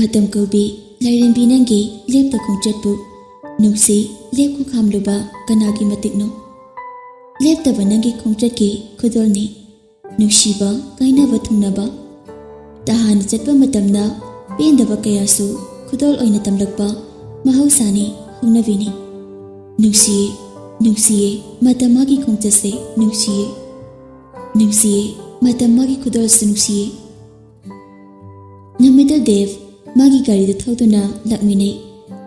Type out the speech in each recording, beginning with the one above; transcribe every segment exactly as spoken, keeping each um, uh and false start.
ꯃꯇꯝ ꯀꯧꯕꯤ, ꯂꯥꯏꯔꯦꯝꯕꯤ ꯅꯪꯒꯤ ꯂꯦꯞꯇ ꯈꯣꯡꯆꯠꯄꯨ ꯅꯨꯡꯁꯤ, ꯂꯦꯞꯈꯣ ꯈꯥꯝꯂꯨꯕ ꯀꯅꯥꯒꯤ ꯃꯇꯤꯛꯅꯣ? ꯂꯦꯞꯇꯕ ꯅꯪꯒꯤ ꯈꯣꯡꯆꯠꯀꯤ ꯈꯨꯗꯣꯜꯅꯤ ꯅꯨꯡꯁꯤꯕ, ꯀꯥꯏꯅꯕ ꯊꯨꯡꯅꯕ꯫ ꯇꯍꯥꯟ ꯆꯠꯄ ꯃꯇꯝꯗ ꯄꯦꯟꯗꯕ ꯀꯌꯥꯁꯨ ꯈꯨꯗꯣꯜ ꯑꯣꯏꯅ ꯇꯝꯂꯛꯄ ꯃꯍꯧꯁꯥꯅꯤ, ꯍꯧꯅꯕꯤꯅꯤ꯫ ꯅꯨꯡꯁꯤꯌꯦ, ꯅꯨꯡꯁꯤꯌꯦ, ꯃꯇꯝ ꯃꯥꯒꯤ ꯈꯣꯡꯆꯠꯁꯦ ꯅꯨꯡꯁꯤꯌꯦ꯫ ꯅꯨꯡꯁꯤꯌꯦ, ꯃꯇꯝ ꯃꯥꯒꯤ ꯈꯨꯗꯣꯜꯁꯨ ꯅꯨꯡꯁꯤꯌꯦ꯫ ꯅꯨꯃꯤꯠꯇꯨ ꯗꯦꯕ ꯃꯥꯒꯤ ꯒꯥꯔꯤꯗꯨ ꯊꯧꯗꯨꯅ ꯂꯥꯛꯃꯤꯟꯅꯩ꯫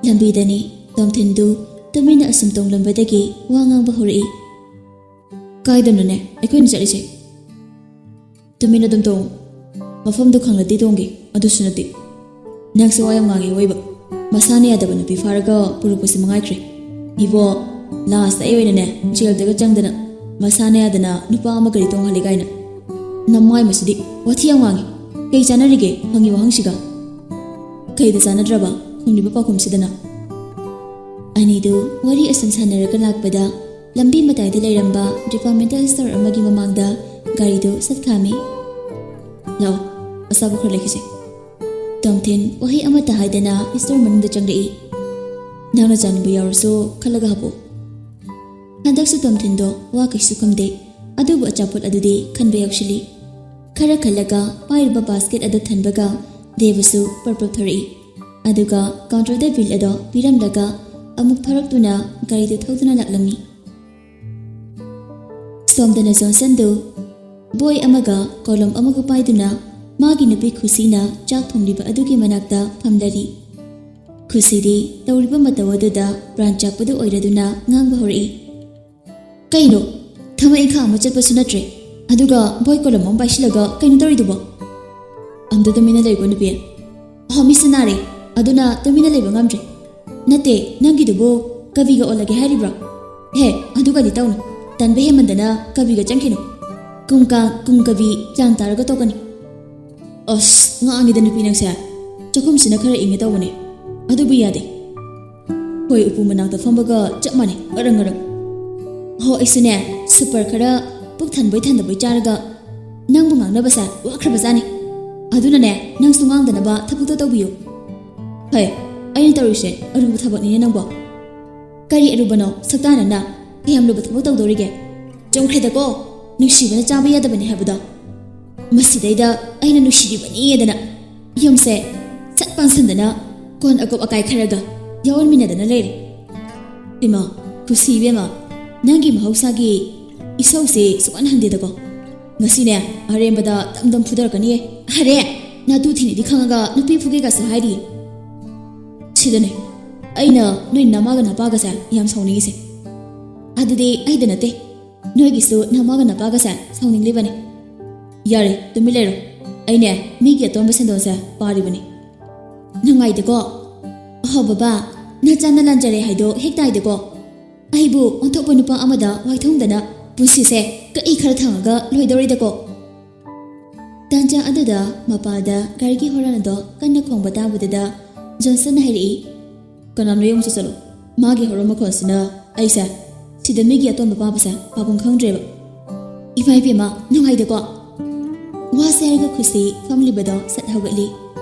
ꯂꯝꯕꯤꯗꯅꯤ ꯇꯣꯝꯊꯤꯟꯗꯨ ꯇꯨꯃꯤꯟꯅ ꯑꯁꯨꯝ ꯇꯣꯡꯂꯝꯕꯗꯒꯤ ꯋꯥ ꯉꯥꯡꯕ ꯍꯧꯔꯛꯏ꯫ ꯀꯥꯏꯗꯅꯣꯅꯦ ꯑꯩꯈꯣꯏꯅ ꯆꯠꯂꯤꯁꯦ? ꯇꯨꯃꯤꯟꯅ ꯑꯗꯨꯝ ꯇꯣꯡꯉꯨ꯫ ꯃꯐꯝꯗꯨ ꯈꯪꯂꯗꯤ ꯇꯣꯡꯒꯦ, ꯑꯗꯨꯁꯨ ꯅꯠꯇꯦ꯫ ꯅꯪꯁꯦ ꯋꯥ ꯌꯥꯝ ꯉꯥꯡꯉꯦ ꯑꯣꯏꯕ꯫ ꯃꯁꯥꯅ ꯌꯥꯗꯕ ꯅꯨꯄꯤ ꯐꯥꯔꯒ ꯄꯨꯔꯛꯄꯁꯤ ꯃꯉꯥꯏꯈ꯭ꯔꯦ꯫ ꯏꯕꯣ, ꯂꯥꯁꯇ ꯑꯩ ꯑꯣꯏꯅꯅꯦ ꯖꯦꯜꯗꯒ ꯆꯪꯗꯅ ꯃꯁꯥꯅ ꯌꯥꯗꯅ ꯅꯨꯄꯥ ꯑꯃ ꯒꯥꯔꯤ ꯇꯣꯡꯍꯜꯂꯤ ꯀꯥꯏꯅ꯫ ꯅꯃꯥꯏ ꯃꯁꯤꯗꯤ ꯋꯥꯊꯤ ꯌꯥꯝ ꯉꯥꯡꯉꯤ꯫ ꯀꯩ ꯆꯥꯟꯅꯔꯤꯒꯦ ꯍꯪꯉꯤ ꯋꯥꯍꯪꯁꯤꯒ? ꯀꯩꯗ ꯆꯥꯟꯅꯗ꯭ꯔꯕ ꯈꯨꯝꯂꯤꯕ ꯄꯥꯎꯈꯨꯝꯁꯤꯗꯅ? ꯑꯅꯤꯗꯨ ꯋꯥꯔꯤ ꯑꯁꯨꯝ ꯁꯥꯟꯅꯔꯒ ꯂꯥꯛꯄꯗ ꯂꯝꯕꯤ ꯃꯇꯥꯏꯗ ꯂꯩꯔꯝꯕ ꯗꯤꯄꯥꯔꯠꯃꯦꯟꯇꯦꯜ ꯁ꯭ꯇꯣꯔ ꯑꯃꯒꯤ ꯃꯃꯥꯡꯗ ꯒꯥꯔꯤꯗꯨ ꯁꯠ ꯈꯥꯝꯃꯤ꯫ ꯂꯥꯛꯑꯣ, ꯑꯆꯥꯄꯣꯠ ꯈꯔ ꯂꯩꯈꯤꯁꯦ꯫ ꯇꯣꯝꯊꯤꯟ ꯋꯥꯍꯩ ꯑꯃꯠꯇ ꯍꯥꯏꯗꯅ ꯁ꯭ꯇꯣꯔ ꯃꯅꯨꯡꯗ ꯆꯪꯂꯛꯏ꯫ ꯅꯪꯅ ꯆꯥꯅꯤꯡꯕ ꯌꯥꯎꯔꯁꯨ ꯈꯜꯂꯒ ꯍꯥꯞꯄꯛꯑꯣ꯫ ꯍꯟꯗꯛꯁꯨ ꯇꯣꯝꯊꯤꯟꯗꯣ ꯋꯥ ꯀꯩꯁꯨ ꯈꯨꯝꯗꯦ, ꯑꯗꯨꯕꯨ ꯑꯆꯥꯄꯣꯠ ꯑꯗꯨꯗꯤ ꯈꯟꯕ ꯌꯥꯎꯁꯤꯜꯂꯤ꯫ ꯈꯔ ꯈꯜꯂꯒ ꯄꯥꯏꯔꯤꯕ ꯕꯥꯁꯀꯦꯠ ꯑꯗꯨ ꯊꯟꯕꯒ ꯗꯦꯕꯁꯨ ꯄꯔꯞ ꯄꯔꯞ ꯊꯣꯔꯛꯏ꯫ ꯑꯗꯨꯒ ꯀꯥꯎꯟꯇꯔꯗ ꯕꯤꯜ ꯑꯗꯣ ꯄꯤꯔꯝꯂꯒ ꯑꯃꯨꯛ ꯊꯣꯔꯛꯇꯨꯅ ꯒꯥꯔꯤꯗꯨ ꯊꯧꯗꯨꯅ ꯂꯥꯛꯂꯝꯃꯤ꯫ ꯁꯣꯝꯗꯅ ꯖꯣꯟꯁꯟꯗꯨ ꯕꯣꯏ ꯑꯃꯒ ꯀꯣꯂꯣꯝ ꯑꯃꯒ ꯄꯥꯏꯗꯨꯅ ꯃꯥꯒꯤ ꯅꯨꯄꯤ ꯈꯨꯁꯤꯅ ꯆꯥꯛ ꯊꯣꯡꯂꯤꯕ ꯑꯗꯨꯒꯤ ꯃꯅꯥꯛꯇ ꯐꯝꯂꯔꯤ꯫ ꯈꯨꯁꯤꯗꯤ ꯇꯧꯔꯤꯕ ꯃꯇꯧ ꯑꯗꯨꯗ ꯄ꯭ꯔꯥꯟ ꯆꯥꯛꯄꯗꯨ ꯑꯣꯏꯔꯗꯨꯅ ꯉꯥꯡꯕ ꯍꯧꯔꯛꯏ꯫ ꯀꯩꯅꯣ? ꯊꯕꯛ ꯏꯪꯈꯥꯡ ꯑꯃ ꯆꯠꯄꯁꯨ ꯅꯠꯇ꯭ꯔꯦ, ꯑꯗꯨꯒ ꯕꯣꯏ ꯀꯣꯂꯣꯝ ꯑꯃ ꯄꯥꯏꯁꯤꯜꯂꯒ ꯀꯩꯅꯣ ꯇꯧꯔꯤꯗꯨꯕꯣ? ꯑꯝꯇ ꯇꯨꯃꯤꯟꯅ ꯂꯩꯀꯣ ꯅꯨꯄꯤ꯫ ꯑꯍꯣ, ꯃꯤꯠꯁꯦ ꯅꯥꯔꯦ, ꯑꯗꯨꯅ ꯇꯨꯃꯤꯟꯅ ꯂꯩꯕ ꯉꯝꯗ꯭ꯔꯦ꯫ ꯅꯠꯇꯦ, ꯅꯪꯒꯤꯗꯨꯕꯨ ꯀꯕꯤꯒ ꯑꯣꯜꯂꯒꯦ ꯍꯥꯏꯔꯤꯕ꯭ꯔꯣ? ꯍꯦ, ꯑꯗꯨꯒꯗꯤ ꯇꯧꯅꯨ, ꯇꯟꯕ ꯍꯦꯟꯃꯟꯗꯅ ꯀꯕꯤꯒ ꯆꯪꯈꯤꯅꯨ꯫ ꯀꯨꯡꯀꯥꯡ ꯀꯨꯡꯀꯕꯤ ꯒ꯭ꯌꯥꯟ ꯇꯥꯔꯒ ꯇꯧꯒꯅꯤ꯫ ꯑꯁ, ꯉꯥꯡꯉꯤꯗ ꯅꯨꯄꯤ ꯅꯪꯁꯦ꯫ ꯆꯥꯛꯈꯨꯝꯁꯤꯅ ꯈꯔ ꯏꯪꯉꯦ ꯇꯧꯕꯅꯦ, ꯑꯗꯨꯕꯨ ꯌꯥꯗꯦ꯫ ꯍꯣꯏ, ꯎꯄꯨ ꯃꯅꯥꯛꯇ ꯐꯝꯕꯒ ꯆꯞ ꯃꯥꯟꯅꯩ, ꯉꯔꯪ ꯉꯔꯪ꯫ ꯍꯣ, ꯑꯩꯁꯨꯅꯦ, ꯁꯨꯄꯔ ꯈꯔ ꯄꯨꯛ ꯊꯟꯕꯣꯏ ꯊꯟꯗꯕꯣꯏ ꯆꯥꯔꯒ ꯅꯪꯕꯨ ꯉꯥꯡꯅꯕꯁꯦ ꯋꯥꯈ꯭ꯔꯕꯖꯥꯠꯅꯤ꯫ ꯑꯗꯨꯅꯅꯦ, ꯅꯪꯁꯨ ꯉꯥꯡꯗꯅꯕ ꯊꯕꯛꯇꯣ ꯇꯧꯕꯤꯌꯨ꯫ ꯍꯩ, ꯑꯩꯅ ꯇꯧꯔꯤꯁꯦ ꯑꯔꯨꯕ ꯊꯕꯛꯅꯤꯅꯦ ꯅꯪꯕꯣ꯫ ꯀꯔꯤ ꯑꯔꯨꯕꯅꯣ? ꯁꯛꯇꯥꯅꯅ ꯀꯌꯥꯝ ꯂꯨꯕ ꯊꯕꯛ ꯇꯧꯗꯧꯔꯤꯒꯦ? ꯆꯨꯝꯈ꯭ꯔꯦꯗꯀꯣ, ꯅꯨꯡꯁꯤꯕꯅ ꯆꯥꯕ ꯌꯥꯗꯕꯅꯤ ꯍꯥꯏꯕꯗꯣ꯫ ꯃꯁꯤꯗꯩꯗ ꯑꯩꯅ ꯅꯨꯡꯁꯤꯔꯤꯕꯅꯤꯗꯅ ꯌꯨꯝꯁꯦ ꯁꯠ ꯄꯥꯟꯁꯟꯗꯅ ꯀꯣꯟ ꯑꯀꯨꯞ ꯑꯀꯥꯏ ꯈꯔꯒ ꯌꯥꯎꯍꯟꯃꯤꯟꯅꯗꯅ ꯂꯩꯔꯦ꯫ ꯏꯃꯥ, ꯈꯨꯁꯤ ꯏꯕꯦꯝꯃ, ꯅꯪꯒꯤ ꯃꯍꯧꯁꯥꯒꯤ ꯏꯁꯧꯁꯦ ꯁꯨꯛꯍꯟ ꯍꯟꯗꯦꯗꯀꯣ꯫ ꯉꯁꯤꯅꯦ ꯑꯔꯦꯝꯕꯗ ꯗꯝ ꯗꯝ ꯐꯨꯗꯔꯛꯀꯅꯤꯌꯦ꯫ ꯑꯔꯦ, ꯅꯇꯨ ꯊꯤꯅꯤꯗꯤ ꯈꯪꯉꯒ ꯅꯨꯄꯤ ꯐꯨꯒꯦꯒꯁꯨ ꯍꯥꯏꯔꯤ꯫ ꯁꯤꯗꯅꯦ ꯑꯩꯅ ꯅꯣꯏ ꯅꯃꯥꯒ ꯅꯄꯥꯒꯁꯦ ꯌꯥꯝ ꯁꯥꯎꯅꯤꯡꯉꯤꯁꯦ꯫ ꯑꯗꯨꯗꯤ ꯑꯩꯗ ꯅꯠꯇꯦ, ꯅꯣꯏꯒꯤꯁꯨ ꯅꯃꯥꯒ ꯅꯄꯥꯒꯁꯦ ꯁꯥꯎꯅꯤꯡꯂꯤꯕꯅꯤ꯫ ꯌꯥꯔꯦ, ꯇꯨꯃꯤꯟ ꯂꯩꯔꯣ꯫ ꯑꯩꯅꯦ ꯃꯤꯒꯤ ꯑꯇꯣꯟꯕ ꯁꯦꯟꯗꯣꯟꯁꯦ ꯄꯥꯔꯤꯕꯅꯤ꯫ ꯅꯨꯡꯉꯥꯏꯗꯦꯀꯣ? ꯑꯍꯣ ꯕꯕꯥ, ꯅꯆꯥꯅ ꯂꯥꯟꯖꯔꯦ ꯍꯥꯏꯗꯣ ꯍꯦꯛ ꯇꯥꯏꯗꯦꯀꯣ? ꯑꯩꯕꯨ ꯑꯣꯟꯊꯣꯛꯄ ꯅꯨꯄꯥ ꯑꯃꯗ ꯋꯥꯏꯊꯣꯡꯗꯅ ꯄꯨꯟꯁꯤꯁꯦ ꯀꯛꯏ ꯈꯔ ꯊꯥꯡꯉꯒ ꯂꯣꯏꯗꯧꯔꯤꯗꯀꯣ꯫ ꯇꯥꯟꯖꯥ ꯑꯗꯨꯗ ꯃꯄꯥꯗ ꯒꯥꯔꯤꯒꯤ ꯍꯣꯔꯟ ꯑꯗꯣ ꯀꯟꯅ ꯈꯣꯡꯕ ꯇꯥꯕꯗꯨꯗ ꯖꯣꯟꯁꯟꯅ ꯍꯥꯏꯔꯛꯏ, "ꯀꯅꯥꯅꯣ ꯌꯦꯡꯉꯨ ꯆꯠꯂꯣ, ꯃꯥꯒꯤ ꯍꯣꯔꯟ ꯃꯈꯣꯜꯁꯤꯅ ꯑꯩꯁꯦ ꯁꯤꯗ ꯃꯤꯒꯤ ꯑꯇꯣꯟꯕ ꯄꯥꯕꯁꯦ ꯄꯥꯐꯝ ꯈꯪꯗ꯭ꯔꯦꯕ꯫ ꯏꯃꯥ ꯏꯕꯦꯝꯃ, ꯅꯨꯡꯉꯥꯏꯗꯦꯀꯣ?" ꯋꯥꯁꯦ ꯍꯥꯏꯔꯒ ꯈꯨꯁꯤ ꯐꯝꯂꯤꯕꯗꯣ ꯁꯠ ꯍꯧꯒꯠꯂꯤ꯫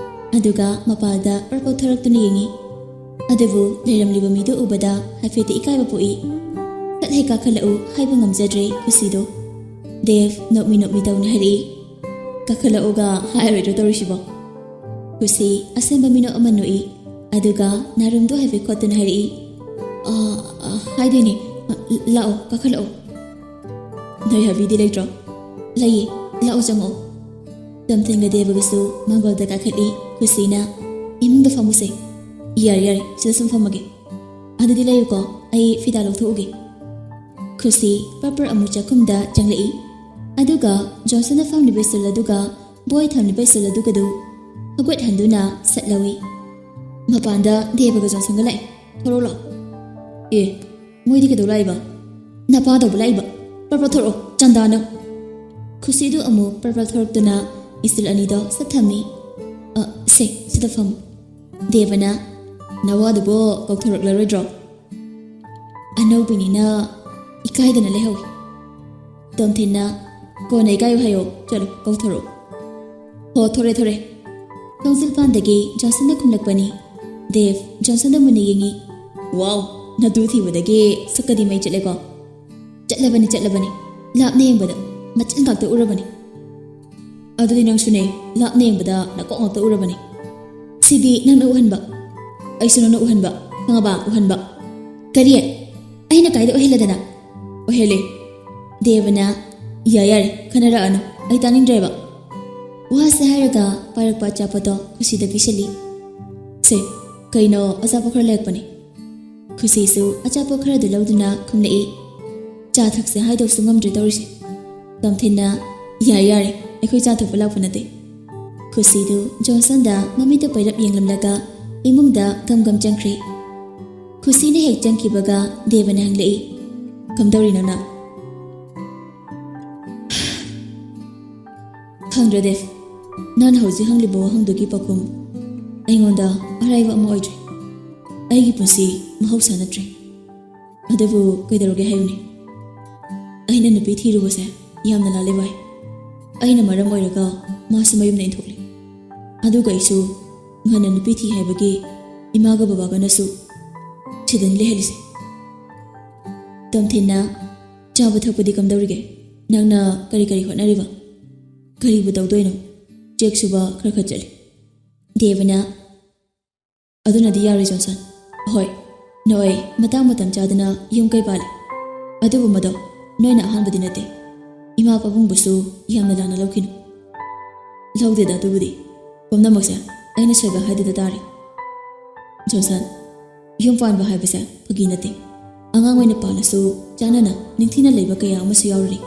ꯑꯗꯨꯒ ꯃꯄꯥꯗ ꯄꯔꯄꯜ ꯊꯣꯔꯛꯇꯨꯅ ꯌꯦꯡꯉꯤ꯫ ꯑꯗꯨꯕꯨ ꯂꯩꯔꯝꯂꯤꯕ ꯃꯤꯗꯨ ꯎꯕꯗ ꯍꯥꯏꯐꯦꯠꯇꯤ ꯏꯀꯥꯏꯕ ꯄꯣꯛꯏ꯫ ꯁꯠ ꯍꯦꯛ ꯀꯥꯈꯠꯂꯛꯎ ꯍꯥꯏꯕ ꯉꯝꯖꯗ꯭ꯔꯦ ꯈꯨꯁꯤꯗꯣ꯫ ꯗꯦꯕ ꯅꯣꯛꯃꯤ ꯅꯣꯛꯃꯤ ꯇꯧꯅ ꯍꯥꯏꯔꯛꯏ, "ꯀꯥꯈꯠꯂꯛꯎꯒ ꯍꯥꯏꯔꯣꯏꯗ꯭ꯔꯣ ꯇꯧꯔꯤꯁꯤꯕꯣ?" ꯈꯨꯁꯤ ꯑꯁꯦꯡꯕ ꯃꯤꯅꯣꯛ ꯑꯃ ꯅꯣꯛꯏ꯫ ꯑꯗꯨꯒ ꯅꯥꯔꯨꯝꯗꯣ ꯍꯥꯏꯐꯦꯠ ꯈꯣꯠꯇꯨꯅ ꯍꯥꯏꯔꯛꯏ, "ꯑ, ꯑ, ꯍꯥꯏꯗꯣꯏꯅꯦ꯫ ꯑ, ꯂꯥꯛꯑꯣ, ꯀꯥꯈꯠꯂꯛꯑꯣ꯫ ꯅꯣꯏ ꯍꯕꯤꯗꯤ ꯂꯩꯇ꯭ꯔꯣ?" "ꯂꯩꯌꯦ, ꯂꯥꯛꯑꯣ ꯆꯪꯉꯛꯑꯣ"꯫ ꯇꯣꯝꯊꯤꯟꯒ ꯗꯦꯕꯒꯁꯨ ꯃꯥꯡꯒꯣꯜꯗ ꯀꯥꯈꯠꯂꯤ꯫ ꯈꯨꯁꯤꯅ, "ꯏꯃꯨꯡꯗ ꯐꯝꯃꯨꯁꯦ"꯫ "ꯌꯥꯔꯦ, ꯌꯥꯔꯦ, ꯁꯤꯗ ꯁꯨꯝ ꯐꯝꯃꯒꯦ꯫ ꯑꯗꯨꯗꯤ ꯂꯩꯌꯨꯀꯣ, ꯑꯩ ꯐꯤꯗꯥ ꯂꯧꯊꯣꯛꯎꯒꯦ"꯫ ꯈꯨꯁꯤ ꯄꯔꯄꯔ ꯑꯃꯨꯛ ꯆꯥꯛꯈꯨꯝꯗ ꯆꯪꯂꯛꯏ꯫ ꯑꯗꯨꯒ ꯖꯣꯟꯁꯟꯅ ꯐꯝꯂꯤꯕ ꯁ꯭ꯇꯨꯜ ꯑꯗꯨꯒ ꯕꯣꯏ ꯊꯝꯂꯤꯕ ꯁ꯭ꯇꯨꯜ ꯑꯗꯨꯒꯗꯨ ꯍꯧꯒꯠꯍꯟꯗꯨꯅ ꯁꯠ ꯂꯧꯏ꯫ ꯃꯄꯥꯟꯗ ꯗꯦꯕꯒ ꯖꯣꯟꯁꯟꯒ ꯂꯥꯛꯏ꯫ "ꯊꯣꯔꯛꯑꯣ ꯂꯥꯛꯑꯣ"꯫ "ꯑꯦ, ꯃꯣꯏꯗꯤ ꯀꯩꯗꯧ ꯂꯥꯛꯏꯕ?" "ꯅꯄꯥ ꯇꯧꯕ ꯂꯥꯛꯏꯕ꯫ ꯄꯔꯄꯔ ꯊꯣꯔꯛꯑꯣ, ꯆꯟꯗꯥ ꯅꯪ"꯫ ꯈꯨꯁꯤꯗꯨ ꯑꯃꯨꯛ ꯄꯔꯄꯔ ꯊꯣꯔꯛꯇꯨꯅ ꯁ꯭ꯇꯨꯜ ꯑꯅꯤꯗꯣ ꯁꯠ ꯊꯝꯃꯤ꯫ "ꯑ, ꯁꯦ, ꯁꯤꯗ ꯐꯝꯃꯨ"꯫ ꯗꯦꯕꯅ, "ꯅꯋꯥꯗꯨꯕꯣ ꯀꯧꯊꯣꯔꯛꯂꯔꯣꯏꯗ꯭ꯔꯣ?" "ꯑꯅꯧꯕꯤꯅꯤꯅ ꯏꯀꯥꯏꯗꯅ ꯂꯩꯍꯧꯏ"꯫ ꯇꯣꯝꯊꯤꯟꯅ, "ꯀꯣꯟꯅ ꯏꯀꯥꯏꯌꯨ ꯍꯥꯏꯌꯣ, ꯆꯠꯂꯨ, ꯀꯧꯊꯣꯔꯛꯎ"꯫ "ꯍꯣ, ꯊꯣꯔꯦ, ꯊꯣꯔꯦ"꯫ ꯊꯣꯡꯖꯤꯜ ꯄꯥꯟꯗꯒꯤ ꯖꯣꯟꯁꯟꯅ ꯈꯨꯝꯂꯛꯄꯅꯤ꯫ ꯗꯦꯕ ꯖꯣꯟꯁꯟꯗ ꯃꯨꯟꯅ ꯌꯦꯡꯉꯤ꯫ "ꯋꯥꯎ, ꯅꯇꯨ ꯊꯤꯕꯗꯒꯤ ꯁꯛꯀꯗꯤ ꯃꯩ ꯆꯠꯂꯦꯀꯣ?" "ꯆꯠꯂꯕꯅꯤ, ꯆꯠꯂꯕꯅꯤ꯫ ꯂꯥꯞꯅ ꯌꯦꯡꯕꯗ ꯃꯆꯤꯟ ꯉꯥꯛꯇ ꯎꯔꯕꯅꯤ꯫" "ꯑꯗꯨꯗꯤ ꯅꯪꯁꯨꯅꯦ, ꯂꯥꯞꯅ ꯌꯦꯡꯕꯗ ꯅꯀꯣꯛ ꯉꯥꯛꯇ ꯎꯔꯕꯅꯤ꯫" "ꯁꯤꯗꯤ ꯅꯪꯅ ꯎꯍꯟꯕ꯫ ꯑꯩꯁꯨ ꯅꯪꯅ ꯎꯍꯟꯕ꯫ ꯈꯪꯉꯕ? ꯎꯍꯟꯕ꯫" "ꯀꯔꯤ? ꯑꯩꯅ ꯀꯥꯏꯗ ꯎꯍꯜꯂꯗꯅ?" "ꯎꯍꯜꯂꯦ꯫" ꯗꯦꯕꯅ, "ꯌꯥꯔꯦ, ꯌꯥꯔꯦ, ꯈꯟꯅꯔꯛꯑꯅꯨ, ꯑꯩ ꯇꯥꯅꯤꯡꯗ꯭ꯔꯦꯕ꯫" ꯋꯥꯁꯦ ꯍꯥꯏꯔꯒ ꯄꯥꯏꯔꯛꯄ ꯑꯆꯥꯄꯣꯠꯇꯣ ꯈꯨꯁꯤꯗ ꯄꯤꯁꯜꯂꯤ꯫ "ꯁꯦ, ꯀꯩꯅꯣ, ꯑꯆꯥꯄꯣꯠ ꯈꯔ ꯂꯩꯔꯛꯄꯅꯦ꯫" ꯈꯨꯁꯤꯁꯨ ꯑꯆꯥꯄꯣꯠ ꯈꯔꯗꯨ ꯂꯧꯗꯨꯅ ꯈꯨꯝꯂꯛꯏ꯫ "ꯆꯥ ꯊꯛꯁꯦ ꯍꯥꯏꯗꯧꯁꯨ ꯉꯝꯗ꯭ꯔꯦ ꯇꯧꯔꯤꯁꯦ꯫" ꯇꯣꯝꯊꯤꯟꯅ, "ꯌꯥꯔꯦ, ꯌꯥꯔꯦ, ꯑꯩꯈꯣꯏ ꯆꯥ ꯊꯛꯄ ꯂꯥꯛꯄ ꯅꯠꯇꯦ꯫" ꯈꯨꯁꯤꯗꯨ ꯖꯣꯟꯁꯟꯗ ꯃꯃꯤꯠꯇ ꯄꯩꯔꯞ ꯌꯦꯡꯂꯝꯂꯒ ꯏꯃꯨꯡꯗ ꯒꯝ ꯒꯝ ꯆꯪꯈ꯭ꯔꯦ꯫ ꯈꯨꯁꯤꯅ ꯍꯦꯛ ꯆꯪꯈꯤꯕꯒ ꯗꯦꯕꯅ ꯍꯪꯂꯛꯏ, "ꯀꯝꯗꯧꯔꯤ ꯅꯪꯅ?" "ꯈꯪꯗ꯭ꯔꯦ ꯗꯦꯕ, ꯅꯪꯅ ꯍꯧꯖꯤꯛ ꯍꯪꯂꯤꯕ ꯋꯥꯍꯪꯗꯨꯒꯤ ꯄꯥꯎꯈꯨꯝ ꯑꯩꯉꯣꯟꯗ ꯑꯔꯥꯏꯕ ꯑꯃ ꯑꯣꯏꯗ꯭ꯔꯦ꯫ ꯑꯩꯒꯤ ꯄꯨꯟꯁꯤ ꯃꯍꯧꯁꯥ ꯅꯠꯇ꯭ꯔꯦ꯫ ꯑꯗꯨꯕꯨ ꯀꯩꯗꯧꯔꯒꯦ ꯍꯥꯏꯌꯨꯅꯦ? ꯑꯩꯅ ꯅꯨꯄꯤ ꯊꯤꯔꯨꯕꯁꯦ ꯌꯥꯝꯅ ꯂꯥꯜꯂꯦ ꯚꯥꯏ꯫ ꯑꯩꯅ ꯃꯔꯝ ꯑꯣꯏꯔꯒ ꯃꯥꯁꯨ ꯃꯌꯨꯝꯗ ꯏꯟꯊꯣꯛꯂꯦ꯫ ꯑꯗꯨꯒ ꯑꯩꯁꯨ ꯉꯟꯅ ꯅꯨꯄꯤ ꯊꯤ ꯍꯥꯏꯕꯒꯤ ꯏꯃꯥꯒ ꯕꯕꯥꯒꯅꯁꯨ ꯁꯤꯗꯅꯤ ꯂꯩꯍꯜꯂꯤꯁꯦ꯫" ꯇꯣꯝꯊꯤꯟꯅ, "ꯆꯥꯕ ꯊꯛꯄꯗꯤ ꯀꯝꯗꯧꯔꯤꯒꯦ? ꯅꯪꯅ ꯀꯔꯤ ꯀꯔꯤ ꯍꯣꯠꯅꯔꯤꯕ? ꯀꯔꯤꯕꯨ ꯇꯧꯗꯣꯏꯅꯣ? ꯆꯦꯛ ꯁꯨꯕ ꯈꯔ ꯈꯔ ꯆꯠꯂꯤ꯫" ꯗꯦꯕꯅ, "ꯑꯗꯨꯅꯗꯤ ꯌꯥꯔꯣꯏ ꯖꯣꯟꯁꯟ꯫ ꯍꯣꯏ, ꯅꯣꯏ ꯃꯇꯥꯡ ꯃꯇꯝ ꯆꯥꯗꯅ ꯌꯨꯝ ꯀꯩ ꯄꯥꯜꯂꯤ꯫ ꯑꯗꯨꯕꯨ ꯃꯗꯣ ꯅꯣꯏꯅ ꯑꯍꯥꯟꯕꯗꯤ ꯅꯠꯇꯦ꯫ ꯏꯃꯥ ꯄꯥꯕꯨꯡꯕꯨꯁꯨ ꯌꯥꯝꯅ ꯂꯥꯟꯅ ꯂꯧꯈꯤꯅꯨ꯫ ꯂꯧꯗꯦꯗ ꯑꯗꯨꯕꯨꯗꯤ꯫ ꯄꯨꯝꯅꯃꯛꯁꯦ ꯑꯩꯅ ꯁꯣꯏꯕ ꯍꯥꯏꯗꯨꯗ ꯇꯥꯔꯦ꯫ ꯖꯣꯟꯁꯟ, ꯌꯨꯝ ꯄꯥꯟꯕ ꯍꯥꯏꯕꯁꯦ ꯐꯥꯒꯤ ꯅꯠꯇꯦ꯫ ꯑꯉꯥꯡ ꯑꯣꯏꯅ ꯄꯥꯜꯂꯁꯨ ꯆꯥꯟꯅꯅ ꯅꯤꯡꯊꯤꯅ ꯂꯩꯕ ꯀꯌꯥ ꯑꯃꯁꯨ ꯌꯥꯎꯔꯤ꯫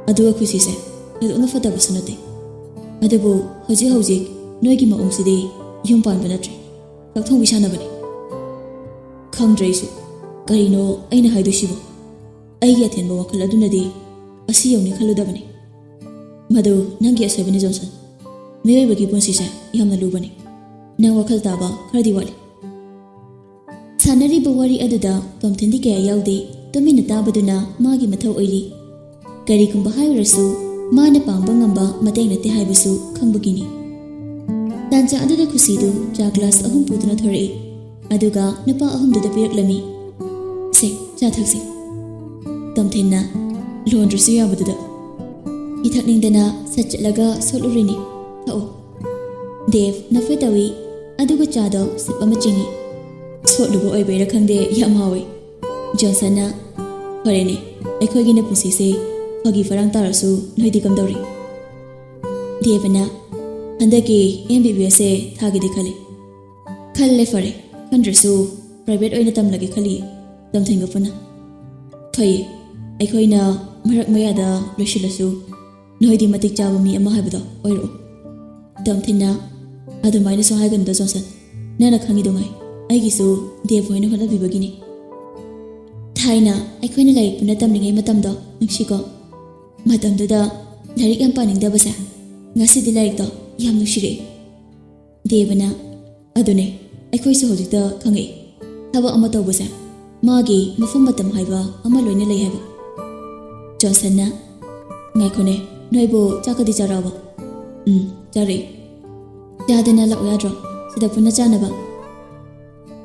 ꯑꯗꯨꯒ ꯈꯨꯁꯤꯁꯦ ꯊꯣꯏꯗꯣꯛꯅ ꯐꯠꯇꯕꯁꯨ ꯅꯠꯇꯦ꯫ ꯑꯗꯨꯕꯨ ꯍꯧꯖꯤꯛ ꯍꯧꯖꯤꯛ ꯅꯣꯏꯒꯤ ꯃꯑꯣꯡꯁꯤꯗꯤ ꯌꯨꯝ ꯄꯥꯟꯕ ꯅꯠꯇ꯭ꯔꯦ꯫ ꯆꯥꯛꯊꯣꯡꯕꯤ ꯁꯥꯟꯅꯕꯅꯤ꯫" ꯈꯪꯗ꯭ꯔꯦ ꯑꯩꯁꯨ꯫ ꯀꯔꯤꯅꯣ ꯑꯩꯅ ꯍꯥꯏꯗꯣꯏꯁꯤꯕꯣ? ꯑꯩꯒꯤ ꯑꯊꯦꯟꯕ ꯋꯥꯈꯜ ꯑꯗꯨꯅꯗꯤ ꯑꯁꯤ ꯌꯧꯅꯤ ꯈꯜꯂꯨꯗꯕꯅꯤ꯫ ꯃꯗꯨ ꯅꯪꯒꯤ ꯑꯁꯣꯏꯕꯅꯤ ꯖꯣꯟꯁꯟ꯫ ꯃꯤꯑꯣꯏꯕꯒꯤ ꯄꯨꯟꯁꯤꯁꯦ ꯌꯥꯝꯅ ꯂꯨꯕꯅꯤ꯫ ꯅꯪ ꯋꯥꯈꯜ ꯇꯥꯕ ꯈꯔꯗꯤ ꯋꯥꯠꯂꯤ꯫ ꯁꯥꯟꯅꯔꯤꯕ ꯋꯥꯔꯤ ꯑꯗꯨꯗ ꯇꯣꯝꯊꯤꯟꯗꯤ ꯀꯌꯥ ꯌꯥꯎꯗꯦ꯫ ꯇꯨꯃꯤꯟꯅ ꯇꯥꯕꯗꯨꯅ ꯃꯥꯒꯤ ꯃꯊꯧ ꯑꯣꯏꯔꯤ꯫ ꯀꯔꯤꯒꯨꯝꯕ ꯍꯥꯏꯔꯨꯔꯁꯨ ꯃꯥꯅ ꯄꯥꯡꯕ ꯉꯝꯕ ꯃꯇꯦꯡ ꯅꯠꯇꯦ ꯍꯥꯏꯕꯁꯨ ꯈꯪꯕꯒꯤꯅꯤ꯫ ꯇꯥꯟꯖꯥ ꯑꯗꯨꯗ ꯈꯨꯁꯤꯗꯨ ꯆꯥ ꯒ꯭ꯂꯥꯁ ꯑꯍꯨꯝ ꯄꯨꯗꯨꯅ ꯊꯣꯔꯛꯏ꯫ ꯑꯗꯨꯒ ꯅꯨꯄꯥ ꯑꯍꯨꯝꯗꯨꯗ ꯄꯤꯔꯛꯂꯝꯃꯤ꯫ "ꯁꯦ, ꯆꯥ ꯊꯛꯁꯤ꯫" ꯇꯝꯊꯤꯟꯅ, "ꯂꯣꯟꯗ꯭ꯔꯁꯨ ꯌꯥꯕꯗꯨꯗ꯫" ꯏꯊꯛꯅꯤꯡꯗꯅ ꯁꯠ ꯆꯠꯂꯒ ꯁꯣꯠꯂꯨꯔꯤꯅꯤ꯫ "ꯊꯛꯎ꯫" ꯗꯦꯕ ꯅꯐꯦ ꯇꯧꯏ, ꯑꯗꯨꯒ ꯆꯥꯗꯣ ꯁꯤꯞ ꯑꯃ ꯆꯤꯡꯏ꯫ "ꯁꯣꯠꯂꯨꯕ ꯑꯣꯏꯕꯩꯔꯥ ꯈꯪꯗꯦ, ꯌꯥꯝ ꯍꯥꯎꯏ꯫" ꯖꯣꯟꯁꯟꯅ, "ꯐꯔꯦꯅꯦ, ꯑꯩꯈꯣꯏꯒꯤꯅ ꯄꯨꯟꯁꯤꯁꯦ ꯐꯥꯒꯤ ꯐꯔꯥꯡ ꯇꯥꯔꯁꯨ ꯅꯣꯏꯗꯤ ꯀꯝꯗꯧꯔꯤ?" ꯗꯦꯕꯅ, "ꯍꯟꯗꯛꯀꯤ ꯑꯦꯝ ꯕꯤ ꯕꯤ ꯑꯦꯁꯁꯦ ꯊꯥꯒꯦꯗꯤ ꯈꯜꯂꯤ꯫" "ꯈꯜꯂꯦ, ꯐꯔꯦ꯫ ꯈꯟꯗ꯭ꯔꯁꯨ ꯄ꯭ꯔꯥꯏꯚꯦꯠ ꯑꯣꯏꯅ ꯇꯝꯂꯒꯦ ꯈꯜꯂꯤ, ꯇꯝꯊꯤꯟꯒ ꯄꯨꯟꯅ꯫" "ꯐꯩꯌꯦ, ꯑꯩꯈꯣꯏꯅ ꯃꯔꯛ ꯃꯌꯥꯗ ꯂꯣꯏꯁꯤꯜꯂꯁꯨ ꯅꯣꯏꯗꯤ ꯃꯇꯤꯛ ꯆꯥꯕ ꯃꯤ ꯑꯃ ꯍꯥꯏꯕꯗꯣ ꯑꯣꯏꯔꯛꯑꯣ꯫" ꯇꯝꯊꯤꯟꯅ, "ꯑꯗꯨꯃꯥꯏꯅꯁꯨ ꯍꯥꯏꯒꯅꯨꯗ ꯖꯣꯟꯁꯟ, ꯅꯪꯅ ꯈꯪꯉꯤꯗꯨꯉꯥꯏ ꯑꯩꯒꯤꯁꯨ ꯗꯦꯕ ꯍꯣꯏꯅ ꯍꯣꯠꯅꯕꯤꯕꯒꯤꯅꯤ꯫ ꯊꯥꯏꯅ ꯑꯩꯈꯣꯏꯅ ꯂꯥꯏꯔꯤꯛ ꯄꯨꯟꯅ ꯇꯝꯂꯤꯉꯩ ꯃꯇꯝꯗꯣ ꯅꯤꯡꯁꯤꯡꯀꯣ? ꯃꯇꯝꯗꯨꯗ ꯂꯥꯏꯔꯤꯛ ꯌꯥꯝ ꯄꯥꯅꯤꯡꯗꯕꯁꯦ ꯉꯁꯤꯗꯤ ꯂꯥꯏꯔꯤꯛꯇꯣ ꯌꯥꯝ ꯅꯨꯡꯁꯤꯔꯛꯑꯦ꯫" ꯗꯦꯕꯅ, "ꯑꯗꯨꯅꯦ, ꯑꯩꯈꯣꯏꯁꯨ ꯍꯧꯖꯤꯛꯇ ꯈꯪꯉꯛꯏ꯫ ꯊꯕꯛ ꯑꯃ ꯇꯧꯕꯁꯦ ꯃꯥꯒꯤ ꯃꯐꯝ ꯃꯇꯝ ꯍꯥꯏꯕ ꯑꯃ ꯂꯣꯏꯅ ꯂꯩ ꯍꯥꯏꯕ꯫" ꯖꯣꯟꯁꯟꯅ, "ꯉꯥꯏꯈꯣꯅꯦ, ꯅꯣꯏꯕꯨ ꯆꯥꯛꯀꯗꯤ ꯆꯥꯔꯛꯑꯕꯣ?" "ꯎꯝ, ꯆꯥꯔꯛꯏ꯫" "ꯆꯥꯗꯅ ꯂꯥꯛꯎ ꯌꯥꯗ꯭ꯔꯣ, ꯁꯤꯗ ꯄꯨꯟꯅ ꯆꯥꯅꯕ?"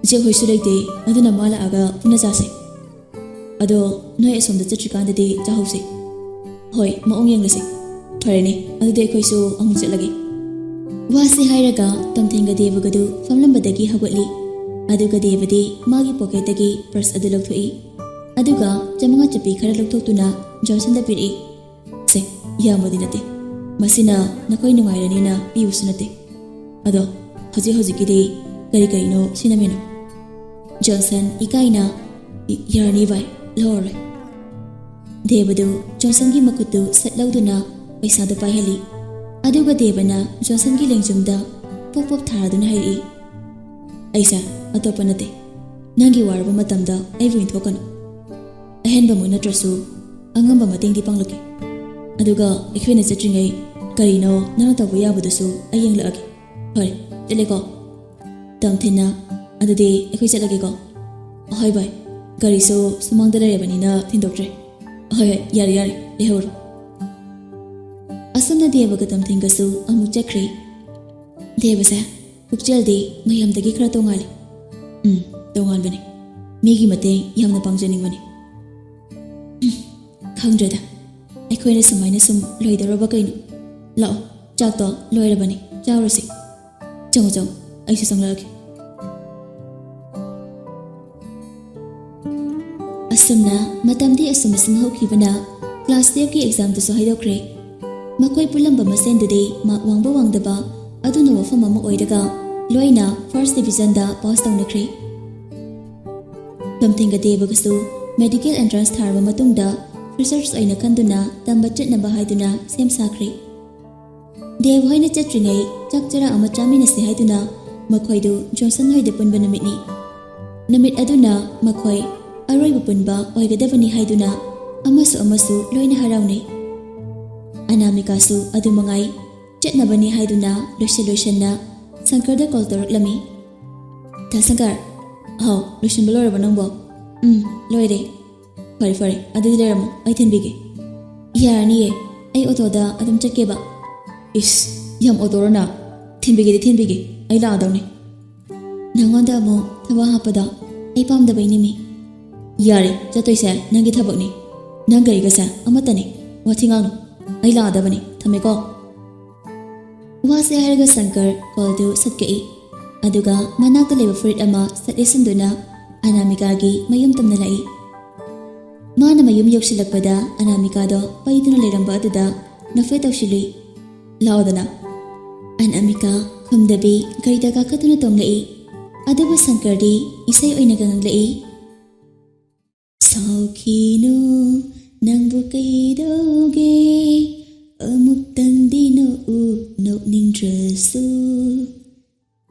"ꯏꯆꯦ ꯍꯣꯏꯁꯨ ꯂꯩꯇꯦ, ꯑꯗꯨꯅ ꯃꯥ ꯂꯥꯛꯑꯒ ꯄꯨꯟꯅ ꯆꯥꯁꯦ꯫ ꯑꯗꯣ ꯅꯣꯏ ꯑꯁꯣꯝꯗ ꯆꯠꯇ꯭ꯔꯤꯀꯥꯟꯗꯗꯤ ꯆꯥꯍꯧꯁꯦ꯫" "ꯍꯣꯏ, ꯃꯑꯣꯡ ꯌꯦꯡꯂꯁꯦ꯫" "ꯐꯔꯦꯅꯦ, ꯑꯗꯨꯗꯤ ꯑꯩꯈꯣꯏꯁꯨ ꯑꯃꯨꯛ ꯆꯠꯂꯒꯦ꯫" ꯋꯥꯁꯤ ꯍꯥꯏꯔꯒ ꯇꯝꯊꯦꯡꯒ ꯗꯦꯕꯒꯗꯨ ꯐꯝꯂꯝꯕꯗꯒꯤ ꯍꯧꯒꯠꯂꯤ꯫ ꯑꯗꯨꯒ ꯗꯦꯕꯗꯤ ꯃꯥꯒꯤ ꯄꯣꯀꯦꯠꯇꯒꯤ ꯄꯔꯁ ꯑꯗꯨ ꯂꯧꯊꯣꯛꯏ꯫ ꯑꯗꯨꯒ ꯆꯃꯉꯥ ꯆꯞꯄꯤ ꯈꯔ ꯂꯧꯊꯣꯛꯇꯨꯅ ꯖꯣꯟꯁꯟꯗ ꯄꯤꯔꯛꯏ꯫ "ꯁꯦ, ꯌꯥꯝꯕꯗꯤ ꯅꯠꯇꯦ꯫ ꯃꯁꯤꯅ ꯅꯈꯣꯏ ꯅꯨꯡꯉꯥꯏꯔꯅꯤꯅ ꯄꯤꯕꯁꯨ ꯅꯠꯇꯦ꯫ ꯑꯗꯣ ꯍꯧꯖꯤꯛ ꯍꯧꯖꯤꯛꯀꯤꯗꯤ ꯀꯔꯤ ꯀꯔꯤꯅꯣ ꯁꯤꯖꯤꯟꯅꯕꯤꯅꯣ?" ꯖꯣꯟꯁꯟ ꯏꯀꯥꯏꯅ, "ꯏ-, ꯌꯥꯔꯅꯤ ꯚꯥꯏ, ꯂꯧꯔꯔꯣꯏ꯫" ꯗꯦꯕꯗꯨ ꯖꯣꯟꯁꯟꯒꯤ ꯃꯈꯨꯠꯇꯨ ꯁꯠ ꯂꯧꯗꯨꯅ ꯄꯩꯁꯥꯗꯨ ꯄꯥꯏꯍꯜꯂꯤ꯫ ꯑꯗꯨꯒ ꯗꯦꯕꯅ ꯖꯣꯟꯁꯟꯒꯤ ꯂꯦꯡꯖꯨꯝꯗ ꯄꯣꯞ ꯄꯣꯞ ꯊꯥꯔꯗꯨꯅ ꯍꯥꯏꯔꯛꯏ, "ꯑꯩꯁꯦ ꯑꯇꯣꯞꯄ ꯅꯠꯇꯦ꯫ ꯅꯪꯒꯤ ꯋꯥꯔꯕ ꯃꯇꯝꯗ ꯑꯩꯕꯨ ꯏꯟꯊꯣꯛꯀꯅꯨ꯫ ꯑꯍꯦꯟꯕꯃꯛ ꯅꯠꯇ꯭ꯔꯁꯨ ꯑꯉꯝꯕ ꯃꯇꯦꯡꯗꯤ ꯄꯥꯡꯂꯛꯀꯦ꯫ ꯑꯗꯨꯒ ꯑꯩꯈꯣꯏꯅ ꯆꯠꯇ꯭ꯔꯤꯉꯩ ꯀꯔꯤꯅꯣ ꯅꯪꯅ ꯇꯧꯕ ꯌꯥꯕꯗꯨꯁꯨ ꯑꯩ ꯌꯦꯡꯂꯛꯑꯒꯦ꯫ ꯐꯔꯦ, ꯆꯠꯂꯦꯀꯣ?" ꯇꯝꯊꯤꯟꯅ, "ꯑꯗꯨꯗꯤ ꯑꯩꯈꯣꯏ ꯆꯠꯂꯒꯦꯀꯣ?" "ꯍꯣꯏ ꯚꯥꯏ, ꯒꯥꯔꯤꯁꯨ ꯁꯨꯃꯥꯡꯗ ꯂꯩꯔꯕꯅꯤꯅ ꯊꯤꯟꯗꯣꯛꯇ꯭ꯔꯦ꯫" "ꯍꯣꯏ, ꯍꯣꯏ, ꯌꯥꯔꯦ, ꯌꯥꯔꯦ, ꯂꯩꯍꯧꯔꯣ꯫" ꯑꯁꯨꯝꯅ ꯗꯦꯕꯒ ꯇꯝꯊꯤꯟꯒꯁꯨ ꯑꯃꯨꯛ ꯆꯠꯈ꯭ꯔꯦ꯫ ꯗꯦꯕꯁꯦ ꯄꯨꯛꯆꯦꯜꯗꯤ ꯃꯌꯥꯝꯗꯒꯤ ꯈꯔ ꯇꯣꯉꯥꯜꯂꯤ꯫ ꯎꯝ, ꯇꯣꯉꯥꯟꯕꯅꯤ꯫ ꯃꯤꯒꯤ ꯃꯇꯦꯡ ꯌꯥꯝꯅ ꯄꯥꯡꯖꯅꯤꯡꯕꯅꯤ꯫ ꯎꯝ, ꯈꯪꯗ꯭ꯔꯦꯗ, ꯑꯩꯈꯣꯏꯅ ꯁꯨꯃꯥꯏꯅ ꯁꯨꯝ ꯂꯣꯏꯗꯧꯔꯕ ꯀꯩꯅꯣ? ꯂꯥꯛꯑꯣ, ꯆꯥꯛꯇꯣ ꯂꯣꯏꯔꯕꯅꯤ, ꯆꯥꯎꯔꯁꯤ꯫ ꯆꯪꯉꯣ, ꯆꯪꯉꯣ, ꯑꯩꯁꯨ ꯆꯪꯂꯛꯑꯒꯦ꯫ ꯑꯁꯨꯝꯅ ꯃꯇꯝꯗꯤ ꯑꯁꯨꯝ ꯑꯁꯨꯝ ꯍꯧꯈꯤꯕꯅ class twelve ꯀꯤ exam ꯗꯨꯁꯨ ꯍꯥꯏꯗꯣꯛꯈ꯭ꯔꯦ꯫ ꯃꯈꯣꯏ ꯄꯨꯜꯂꯝꯕ ꯃꯁꯦꯟꯗꯨꯗꯤ mark ꯋꯥꯡꯕ ꯋꯥꯡꯗꯕ ꯑꯗꯨꯅ ꯋꯥꯐꯝ ꯑꯃ ꯑꯣꯏꯔꯒ ꯂꯣꯏꯅ first division ꯗ pass ꯇꯧꯅꯈ꯭ꯔꯦ꯫ ꯂꯝꯊꯦꯡꯒ ꯗꯦꯕꯒꯁꯨ medical entrance ꯊꯥꯔꯕ ꯃꯇꯨꯡꯗ freshers ꯑꯣꯏꯅ ꯈꯟꯗꯨꯅ ꯇꯝꯕ ꯆꯠꯅꯕ ꯍꯥꯏꯗꯨꯅ ꯁꯦꯝ ꯁꯥꯈ꯭ꯔꯦ꯫ ꯗꯦꯕ ꯍꯣꯏꯅ ꯆꯠꯇ꯭ꯔꯤꯉꯩ ꯆꯥꯛ ꯆꯔꯥ ꯑꯃ ꯆꯥꯃꯤꯟꯅꯁꯤ ꯍꯥꯏꯗꯨꯅ ꯃꯈꯣꯏꯗꯨ ꯖꯣꯟꯁꯟ ꯍꯣꯏꯗ ꯄꯨꯟꯕ ꯅꯨꯃꯤꯠꯅꯤ꯫ ꯅꯨꯃꯤꯠ ꯑꯗꯨꯅ ꯃꯈꯣꯏ ꯑꯔꯣꯏꯕ ꯄꯨꯟꯕ ꯑꯣꯏꯒꯗꯕꯅꯤ ꯍꯥꯏꯗꯨꯅ ꯑꯃꯁꯨ ꯑꯃꯁꯨ ꯂꯣꯏꯅ ꯍꯔꯥꯎꯅꯩ꯫ ꯑꯅꯥꯃꯤꯀꯥꯁꯨ ꯑꯗꯨ ꯃꯉꯥꯏ꯫ ꯆꯠꯅꯕꯅꯤ ꯍꯥꯏꯗꯨꯅ ꯂꯣꯏꯁꯤꯟ ꯂꯣꯏꯁꯟꯅ ꯁꯪꯀꯔꯗ call ꯇꯧꯔꯛꯂꯝꯃꯤ꯫ "ꯗꯥ ꯁꯪꯀꯔ, ꯍꯥꯎ, ꯂꯣꯏꯁꯤꯟꯕ ꯂꯣꯏꯔꯕ ꯅꯪꯕꯣ?" "ꯎꯝ, ꯂꯣꯏꯔꯦ꯫" "ꯐꯔꯦ, ꯐꯔꯦ, ꯑꯗꯨꯗꯤ ꯂꯩꯔꯝꯃꯣ, ꯑꯩ ꯊꯤꯟꯕꯤꯒꯦ꯫" "ꯌꯥꯔꯅꯤꯌꯦ, ꯑꯩ ꯑꯣꯇꯣꯗ ꯑꯗꯨꯝ ꯆꯠꯀꯦꯕ꯫" "ꯏꯁ, ꯌꯥꯝ ꯑꯣꯇꯣꯔꯣꯅ? ꯊꯤꯟꯕꯤꯒꯦꯗꯤ ꯊꯤꯟꯕꯤꯒꯦ, ꯑꯩ ꯂꯥꯛꯑꯗꯧꯅꯤ꯫" "ꯅꯪꯉꯣꯟꯗ ꯑꯃꯨꯛ ꯊꯕꯛ ꯍꯥꯞꯄꯗꯣ ꯑꯩ ꯄꯥꯝꯗꯕꯩꯅꯤꯃꯤ꯫" "ꯌꯥꯔꯦ, ꯆꯠꯇꯣꯏꯁꯦ ꯅꯪꯒꯤ ꯊꯕꯛꯅꯤ꯫ ꯅꯪ ꯒꯥꯔꯤꯒꯁꯦ ꯑꯃꯠꯇꯅꯤ꯫ ꯋꯥꯊꯤ ꯉꯥꯡꯅꯨ꯫ ꯑꯩ ꯂꯥꯛꯑꯗꯕꯅꯤ꯫ ꯊꯝꯃꯦꯀꯣ꯫" ꯋꯥꯁꯦ ꯍꯥꯏꯔꯒ ꯁꯪꯀꯔ call ꯗꯨ ꯁꯠ ꯀꯛꯏ꯫ ꯑꯗꯨꯒ ꯃꯅꯥꯛꯇ ꯂꯩꯕ ꯐꯨꯔꯤꯠ ꯑꯃ ꯁꯠ ꯂꯤꯠꯁꯤꯟꯗꯨꯅ ꯑꯅꯥꯃꯤꯀꯥꯒꯤ ꯃꯌꯨꯝ ꯇꯝꯅ ꯂꯥꯛꯏ꯫ ꯃꯥꯅ ꯃꯌꯨꯝ ꯌꯧꯁꯤꯜꯂꯛꯄꯗ ꯑꯅꯥꯃꯤꯀꯥꯗꯣ ꯄꯩꯗꯨꯅ ꯂꯩꯔꯝꯕ ꯑꯗꯨꯗ ꯅꯣꯛꯐꯦꯠ ꯇꯧꯁꯤꯜꯂꯨꯏ꯫ "ꯂꯥꯛꯑꯣꯗꯅ꯫" ꯑꯅꯥꯃꯤꯀꯥ ꯈꯨꯝꯗꯕꯤ ꯒꯥꯔꯤꯗ ꯀꯥꯈꯠꯇꯨꯅ ꯇꯣꯡꯂꯛꯏ꯫ ꯑꯗꯨꯕꯨ ꯁꯪꯀꯔꯗꯤ ꯏꯁꯩ ꯑꯣꯏꯅ ꯉꯪꯂꯛꯏ꯫ "ꯁꯥꯎꯈꯤꯅꯨ, ꯅꯪꯕꯨ ꯀꯩꯗꯧꯒꯦ? ꯑꯃꯨꯛꯇꯪꯗꯤ ꯅꯣꯛꯎ, ꯅꯣꯛꯅꯤꯡꯗ꯭ꯔꯁꯨ꯫"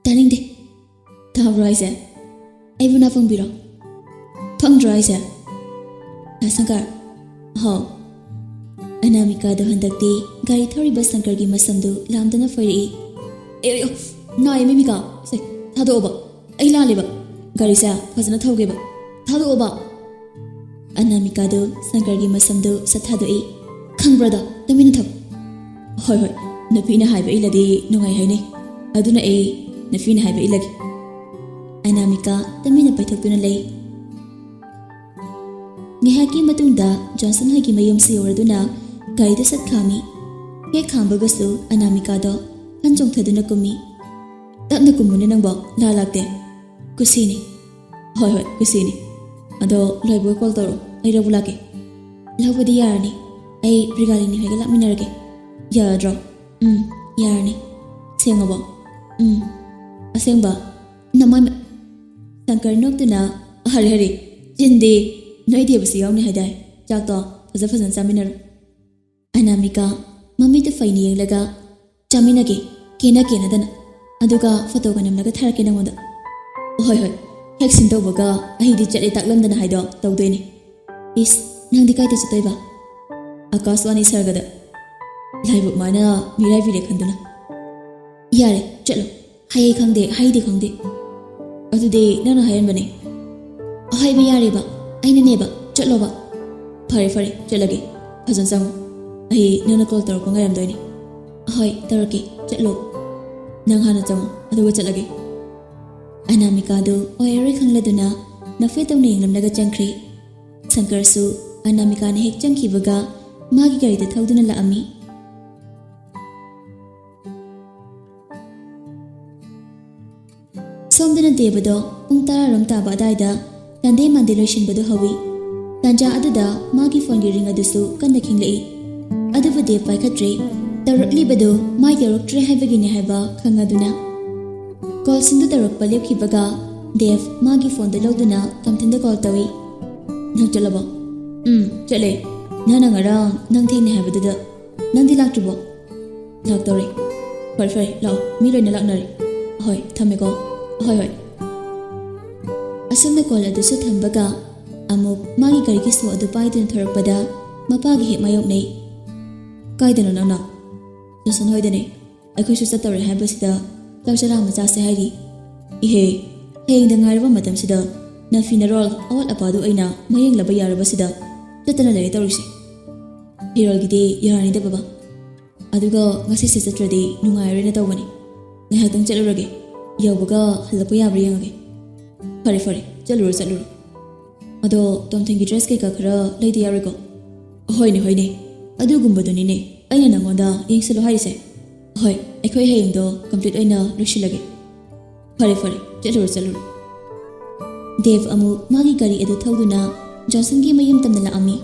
"ꯇꯥꯅꯤꯡꯗꯦ꯫ ꯇꯥꯕ꯭ꯔꯣ ꯍꯥꯏꯁꯦ? ꯑꯩꯕꯨ ꯅꯥ ꯄꯪꯕꯤꯔꯣ? ꯐꯪꯗ꯭ꯔꯣ ꯍꯥꯏꯁꯦ?" "ꯗꯥ ꯁꯪꯀꯔ꯫" "ꯍꯥꯎ꯫" ꯑꯅꯥꯃꯤꯀꯥꯗꯣ ꯍꯟꯗꯛꯇꯤ ꯒꯥꯔꯤ ꯊꯧꯔꯤꯕ ꯁꯪꯀꯔꯒꯤ ꯃꯁꯝꯗꯨ ꯂꯥꯝꯗꯅ ꯐꯣꯏꯔꯛꯏ꯫ "ꯑꯦ, ꯑꯌꯣ, ꯅꯥꯏꯌꯦ ꯃꯤꯃꯤꯀꯥ꯫ ꯁꯦ, ꯊꯥꯗꯣꯛꯑꯣꯕ꯫ ꯑꯩ ꯂꯥꯜꯂꯦꯕ꯫ ꯒꯥꯔꯤꯁꯦ ꯐꯖꯅ ꯊꯧꯒꯦꯕ꯫ ꯊꯥꯗꯣꯛꯑꯣꯕ꯫" ꯑꯅꯥꯃꯤꯀꯥꯗꯨ ꯁꯪꯀꯔꯒꯤ ꯃꯁꯝꯗꯨ ꯁꯠ ꯊꯥꯗꯣꯛꯏ꯫ "ꯈꯪꯕ꯭ꯔꯥꯗꯣ, ꯇꯨꯃꯤꯟꯅ ꯊꯧ꯫" "ꯍꯣꯏ, ꯍꯣꯏ, ꯅꯨꯄꯤꯅ ꯍꯥꯏꯕ ꯏꯜꯂꯗꯤ ꯅꯨꯡꯉꯥꯏ ꯍꯥꯏꯅꯩ꯫ ꯑꯗꯨꯅ ꯑꯩ ꯅꯐꯤꯅ ꯍꯥꯏꯕ ꯏꯜꯂꯒꯦ꯫ ꯑꯅꯥꯃꯤꯀꯥ ꯇꯨꯃꯤꯟꯅ ꯄꯥꯏꯊꯣꯛꯇꯨꯅ ꯂꯩ꯫ ꯉꯥꯏꯍꯥꯛꯀꯤ ꯃꯇꯨꯡꯗ ꯖꯣꯟꯁꯟ ꯍꯣꯏꯒꯤ ꯃꯌꯨꯝꯁꯨ ꯌꯧꯔꯗꯨꯅ ꯒꯥꯔꯤꯗ ꯁꯠ ꯈꯥꯝꯃꯤ꯫ ꯍꯦꯛ ꯈꯥꯝꯕꯒꯁꯨ ꯑꯅꯥꯃꯤꯀꯥꯗꯣ ꯍꯟ ꯆꯣꯡꯊꯗꯨꯅ ꯀꯨꯝꯃꯤ꯫ "ꯇꯞꯅ ꯀꯨꯝꯃꯨꯅꯦ ꯅꯪꯕꯣ, ꯂꯥ ꯂꯥꯛꯇꯦ꯫ ꯀꯨꯁꯤꯅꯤ꯫" "ꯍꯣꯏ ꯍꯣꯏ, ꯀꯨꯁꯤꯅꯤ꯫ ꯑꯗꯣ ꯂꯣꯏꯕꯒ ꯀꯣꯜ ꯇꯧꯔꯛꯑꯣ, ꯑꯩ ꯂꯧꯕ ꯂꯥꯛꯀꯦ꯫" "ꯂꯧꯕꯗꯤ ꯌꯥꯔꯅꯤ, ꯑꯩ ꯃ꯭ꯔꯤꯒꯥꯂꯤꯅꯤ ꯍꯣꯏꯒ ꯂꯥꯛꯃꯤꯟꯅꯔꯒꯦ꯫ ꯌꯥꯔꯗ꯭ꯔꯣ?" "ꯎꯝ, ꯌꯥꯔꯅꯤ꯫ ꯁꯦꯡꯉꯕꯣ?" "ꯎꯝ, ꯑꯁꯦꯡꯕ꯫ ꯅꯃꯥꯏ ꯃ-" ꯁꯪꯀꯔ ꯅꯣꯛꯇꯨꯅ, "ꯍꯔꯦ ꯍꯔꯦ, ꯆꯤꯟꯗꯤ꯫ ꯅꯣꯏ ꯗꯦꯕꯁꯨ ꯌꯥꯎꯅꯤ ꯍꯥꯏꯗꯥꯏ? ꯆꯥꯛꯇꯣ ꯐꯖ ꯐꯖꯅ ꯆꯥꯃꯤꯟꯅꯔꯣ꯫" ꯑꯅꯥꯃꯤꯀꯥ ꯃꯃꯤꯠꯇꯨ ꯐꯩꯅ ꯌꯦꯡꯂꯒ, "ꯆꯥꯃꯤꯟꯅꯒꯦ, ꯀꯦꯅ ꯀꯦꯅꯗꯅ꯫ ꯑꯗꯨꯒ ꯐꯣꯇꯣꯒ ꯅꯝꯂꯒ ꯊꯥꯔꯛꯀꯦ ꯅꯪꯉꯣꯟꯗ꯫" "ꯍꯣꯏ ꯍꯣꯏ, ꯍꯦꯛ ꯁꯤꯟ ꯇꯧꯕꯒ ꯑꯩꯗꯤ ꯆꯠꯂꯦ ꯇꯥꯛꯂꯝꯗꯅ ꯍꯥꯏꯗꯣ ꯇꯧꯗꯣꯏꯅꯤ꯫" "ꯏꯁ, ꯅꯪꯗꯤ ꯀꯥꯏꯗ ꯆꯠꯇꯣꯏꯕ?" "ꯑꯀꯥꯁꯋꯥꯅꯤ ꯁꯔꯒꯗ꯫" ꯂꯥꯏꯕꯛ ꯃꯥꯅ ꯃꯤꯔꯥꯏꯕꯤꯔꯦ ꯈꯟꯗꯨꯅ꯫ "ꯌꯥꯔꯦ, ꯆꯠꯂꯣ꯫ ꯍꯥꯏꯌꯦ ꯈꯪꯗꯦ, ꯍꯥꯏꯗꯦ ꯈꯪꯗꯦ꯫ ꯑꯗꯨꯗꯤ ꯅꯪꯅ ꯍꯥꯏꯍꯟꯕꯅꯦ꯫" "ꯍꯥꯏꯕ ꯌꯥꯔꯦꯕ, ꯑꯩꯅꯅꯦꯕ, ꯆꯠꯂꯣꯕ꯫" "ꯐꯔꯦ ꯐꯔꯦ, ꯆꯠꯂꯒꯦ꯫ ꯐꯖꯅ ꯆꯪꯉꯨ꯫ ꯑꯩ ꯅꯪꯅ ꯀꯣꯜ ꯇꯧꯔꯛꯄ ꯉꯥꯏꯔꯝꯗꯣꯏꯅꯦ꯫" "ꯍꯣꯏ, ꯇꯧꯔꯛꯀꯦ, ꯆꯠꯂꯣ꯫" "ꯅꯪ ꯍꯥꯟꯅ ꯆꯪꯉꯨ, ꯑꯗꯨꯒ ꯆꯠꯂꯒꯦ꯫" ꯑꯅꯥꯃꯤꯀꯥꯗꯨ ꯑꯣꯏꯔꯔꯣꯏ ꯈꯪꯂꯗꯨꯅ ꯅꯐꯦꯠ ꯇꯧꯅ ꯌꯦꯡꯂꯝꯂꯒ ꯆꯪꯈ꯭ꯔꯦ꯫ ꯁꯪꯀꯔꯁꯨ ꯑꯅꯥꯃꯤꯀꯥꯅ ꯍꯦꯛ ꯆꯪꯈꯤꯕꯒ ꯃꯥꯒꯤ ꯒꯥꯔꯤꯗ ꯊꯧꯗꯨꯅ ꯂꯥꯛꯑꯝꯃꯤ꯫ ꯁꯣꯝꯗꯅ ꯗꯦꯕꯗꯣ ꯄꯨꯡ ꯇꯔꯥꯔꯣꯝ ꯇꯥꯕ ꯑꯗꯥꯏꯗ ꯇꯟꯗꯦ ꯃꯥꯟꯗꯦ ꯂꯣꯏꯁꯤꯟꯕꯗꯨ ꯍꯧꯏ꯫ ꯇꯥꯟꯖꯥ ꯑꯗꯨꯗ ꯃꯥꯒꯤ ꯐꯣꯟꯒꯤ ꯔꯤꯡ ꯑꯗꯨꯁꯨ ꯀꯟꯅ ꯈꯤꯡꯂꯛꯏ꯫ ꯑꯗꯨꯕꯨ ꯗꯦꯕ ꯄꯥꯏꯈꯠꯇ꯭ꯔꯦ꯫ ꯇꯧꯔꯛꯂꯤꯕꯗꯨ ꯃꯥ ꯌꯧꯔꯛꯇ꯭ꯔꯦ ꯍꯥꯏꯕꯒꯤꯅꯤ ꯍꯥꯏꯕ ꯈꯪꯉꯗꯨꯅ꯫ ꯀꯣꯜꯁꯤꯡꯗꯨ ꯇꯧꯔꯛꯄ ꯂꯦꯞꯈꯤꯕꯒ ꯗꯦꯕ ꯃꯥꯒꯤ ꯐꯣꯟꯗꯨ ꯂꯧꯗꯨꯅ ꯀꯝꯊꯤꯟꯗ ꯀꯣꯜ ꯇꯧꯏ꯫ "ꯅꯪ ꯆꯠꯂꯕꯣ?" "ꯎꯝ, ꯆꯠꯂꯦ꯫ ꯅꯪꯅ ꯉꯔꯥꯡ ꯅꯪ ꯊꯦꯡꯅꯩ ꯍꯥꯏꯕꯗꯨꯗ꯫ ꯅꯪꯗꯤ ꯂꯥꯛꯇ꯭ꯔꯤꯕꯣ?" "ꯂꯥꯛꯇꯧꯔꯦ꯫" "ꯐꯔꯦ ꯐꯔꯦ, ꯂꯥꯛꯑꯣ, ꯃꯤ ꯂꯣꯏꯅ ꯂꯥꯛꯅꯔꯦ꯫ ꯍꯣꯏ, ꯊꯝꯃꯦꯀꯣ꯫ ꯍꯣꯏ ꯍꯣꯏ꯫" ꯑꯁꯨꯝꯅ ꯀꯣꯜ ꯑꯗꯨꯁꯨ ꯊꯝꯕꯒ ꯑꯃꯨꯛ ꯃꯥꯒꯤ ꯒꯥꯔꯤꯒꯤ ꯁꯣ ꯑꯗꯨ ꯄꯥꯏꯗꯨꯅ ꯊꯣꯔꯛꯄꯗ ꯃꯄꯥꯒ ꯍꯦꯛ ꯃꯥꯌꯣꯛꯅꯩ꯫ "ꯀꯥꯏꯗꯅꯣ ꯅꯪꯅ?" "ꯖꯣꯟꯁꯟ ꯍꯣꯏꯗꯅꯦ꯫ ꯑꯩꯈꯣꯏꯁꯨ ꯆꯠꯇꯧꯔꯦ ꯍꯥꯏꯕꯁꯤꯗ ꯆꯥꯛ ꯆꯔꯥ ꯑꯃ ꯆꯥꯁꯦ ꯍꯥꯏꯔꯤ꯫" "ꯏꯍꯦ, ꯍꯌꯦꯡꯗ ꯉꯥꯏꯔꯕ ꯃꯇꯝꯁꯤꯗ ꯅꯐꯤ ꯅꯔꯣꯜ ꯑꯋꯥꯠ ꯑꯄꯥꯗꯨ ꯑꯩꯅ ꯃꯌꯦꯡꯂꯕ ꯌꯥꯔꯕꯁꯤꯗ ꯆꯠꯇꯅ ꯂꯩꯔꯦ ꯇꯧꯔꯤꯁꯦ꯫ ꯐꯤꯔꯣꯜꯒꯤꯗꯤ ꯌꯥꯔꯅꯤꯗ ꯕꯕꯥ꯫ ꯑꯗꯨꯒ ꯉꯁꯤꯁꯦ ꯆꯠꯇ꯭ꯔꯗꯤ ꯅꯨꯡꯉꯥꯏꯔꯣꯏꯅ ꯇꯧꯕꯅꯤ꯫ ꯉꯥꯏꯍꯥꯛꯇꯪ ꯆꯠꯂꯨꯔꯒꯦ꯫ ꯌꯧꯕꯒ ꯍꯜꯂꯛꯄ ꯌꯥꯕ꯭ꯔꯥ ꯌꯦꯡꯉꯒꯦ꯫ ꯐꯔꯦ, ꯐꯔꯦ, ꯆꯠꯂꯨꯔꯣ, ꯆꯠꯂꯨꯔꯣ꯫ ꯑꯗꯣ ꯇꯣꯝꯊꯤꯟꯒꯤ ꯗ꯭ꯔꯦꯁ ꯀꯩꯀꯥ ꯈꯔ ꯂꯩꯗ ꯌꯥꯔꯣꯏꯀꯣ? ꯍꯣꯏꯅꯦ, ꯍꯣꯏꯅꯦ, ꯑꯗꯨꯒꯨꯝꯕꯗꯨꯅꯤꯅꯦ ꯑꯩꯅ ꯅꯪꯉꯣꯟꯗ ꯌꯦꯡꯁꯤꯜꯂꯨ ꯍꯥꯏꯔꯤꯁꯦ꯫ ꯍꯣꯏ, ꯑꯩꯈꯣꯏ ꯍꯌꯦꯡꯗꯣ ꯀꯝꯄ꯭ꯂꯤꯠ ꯑꯣꯏꯅ ꯂꯣꯏꯁꯤꯜꯂꯒꯦ꯫ ꯐꯔꯦ, ꯐꯔꯦ, ꯆꯠꯂꯨꯔꯣ, ꯆꯠꯂꯨꯔꯣ꯫ ꯗꯦꯕ ꯑꯃꯨꯛ ꯃꯥꯒꯤ ꯒꯥꯔꯤ ꯑꯗꯨ ꯊꯧꯗꯨꯅ ꯖꯣꯟꯁꯟꯒꯤ ꯃꯌꯨꯝ ꯇꯝꯅ ꯂꯥꯛꯑꯝꯃꯤ꯫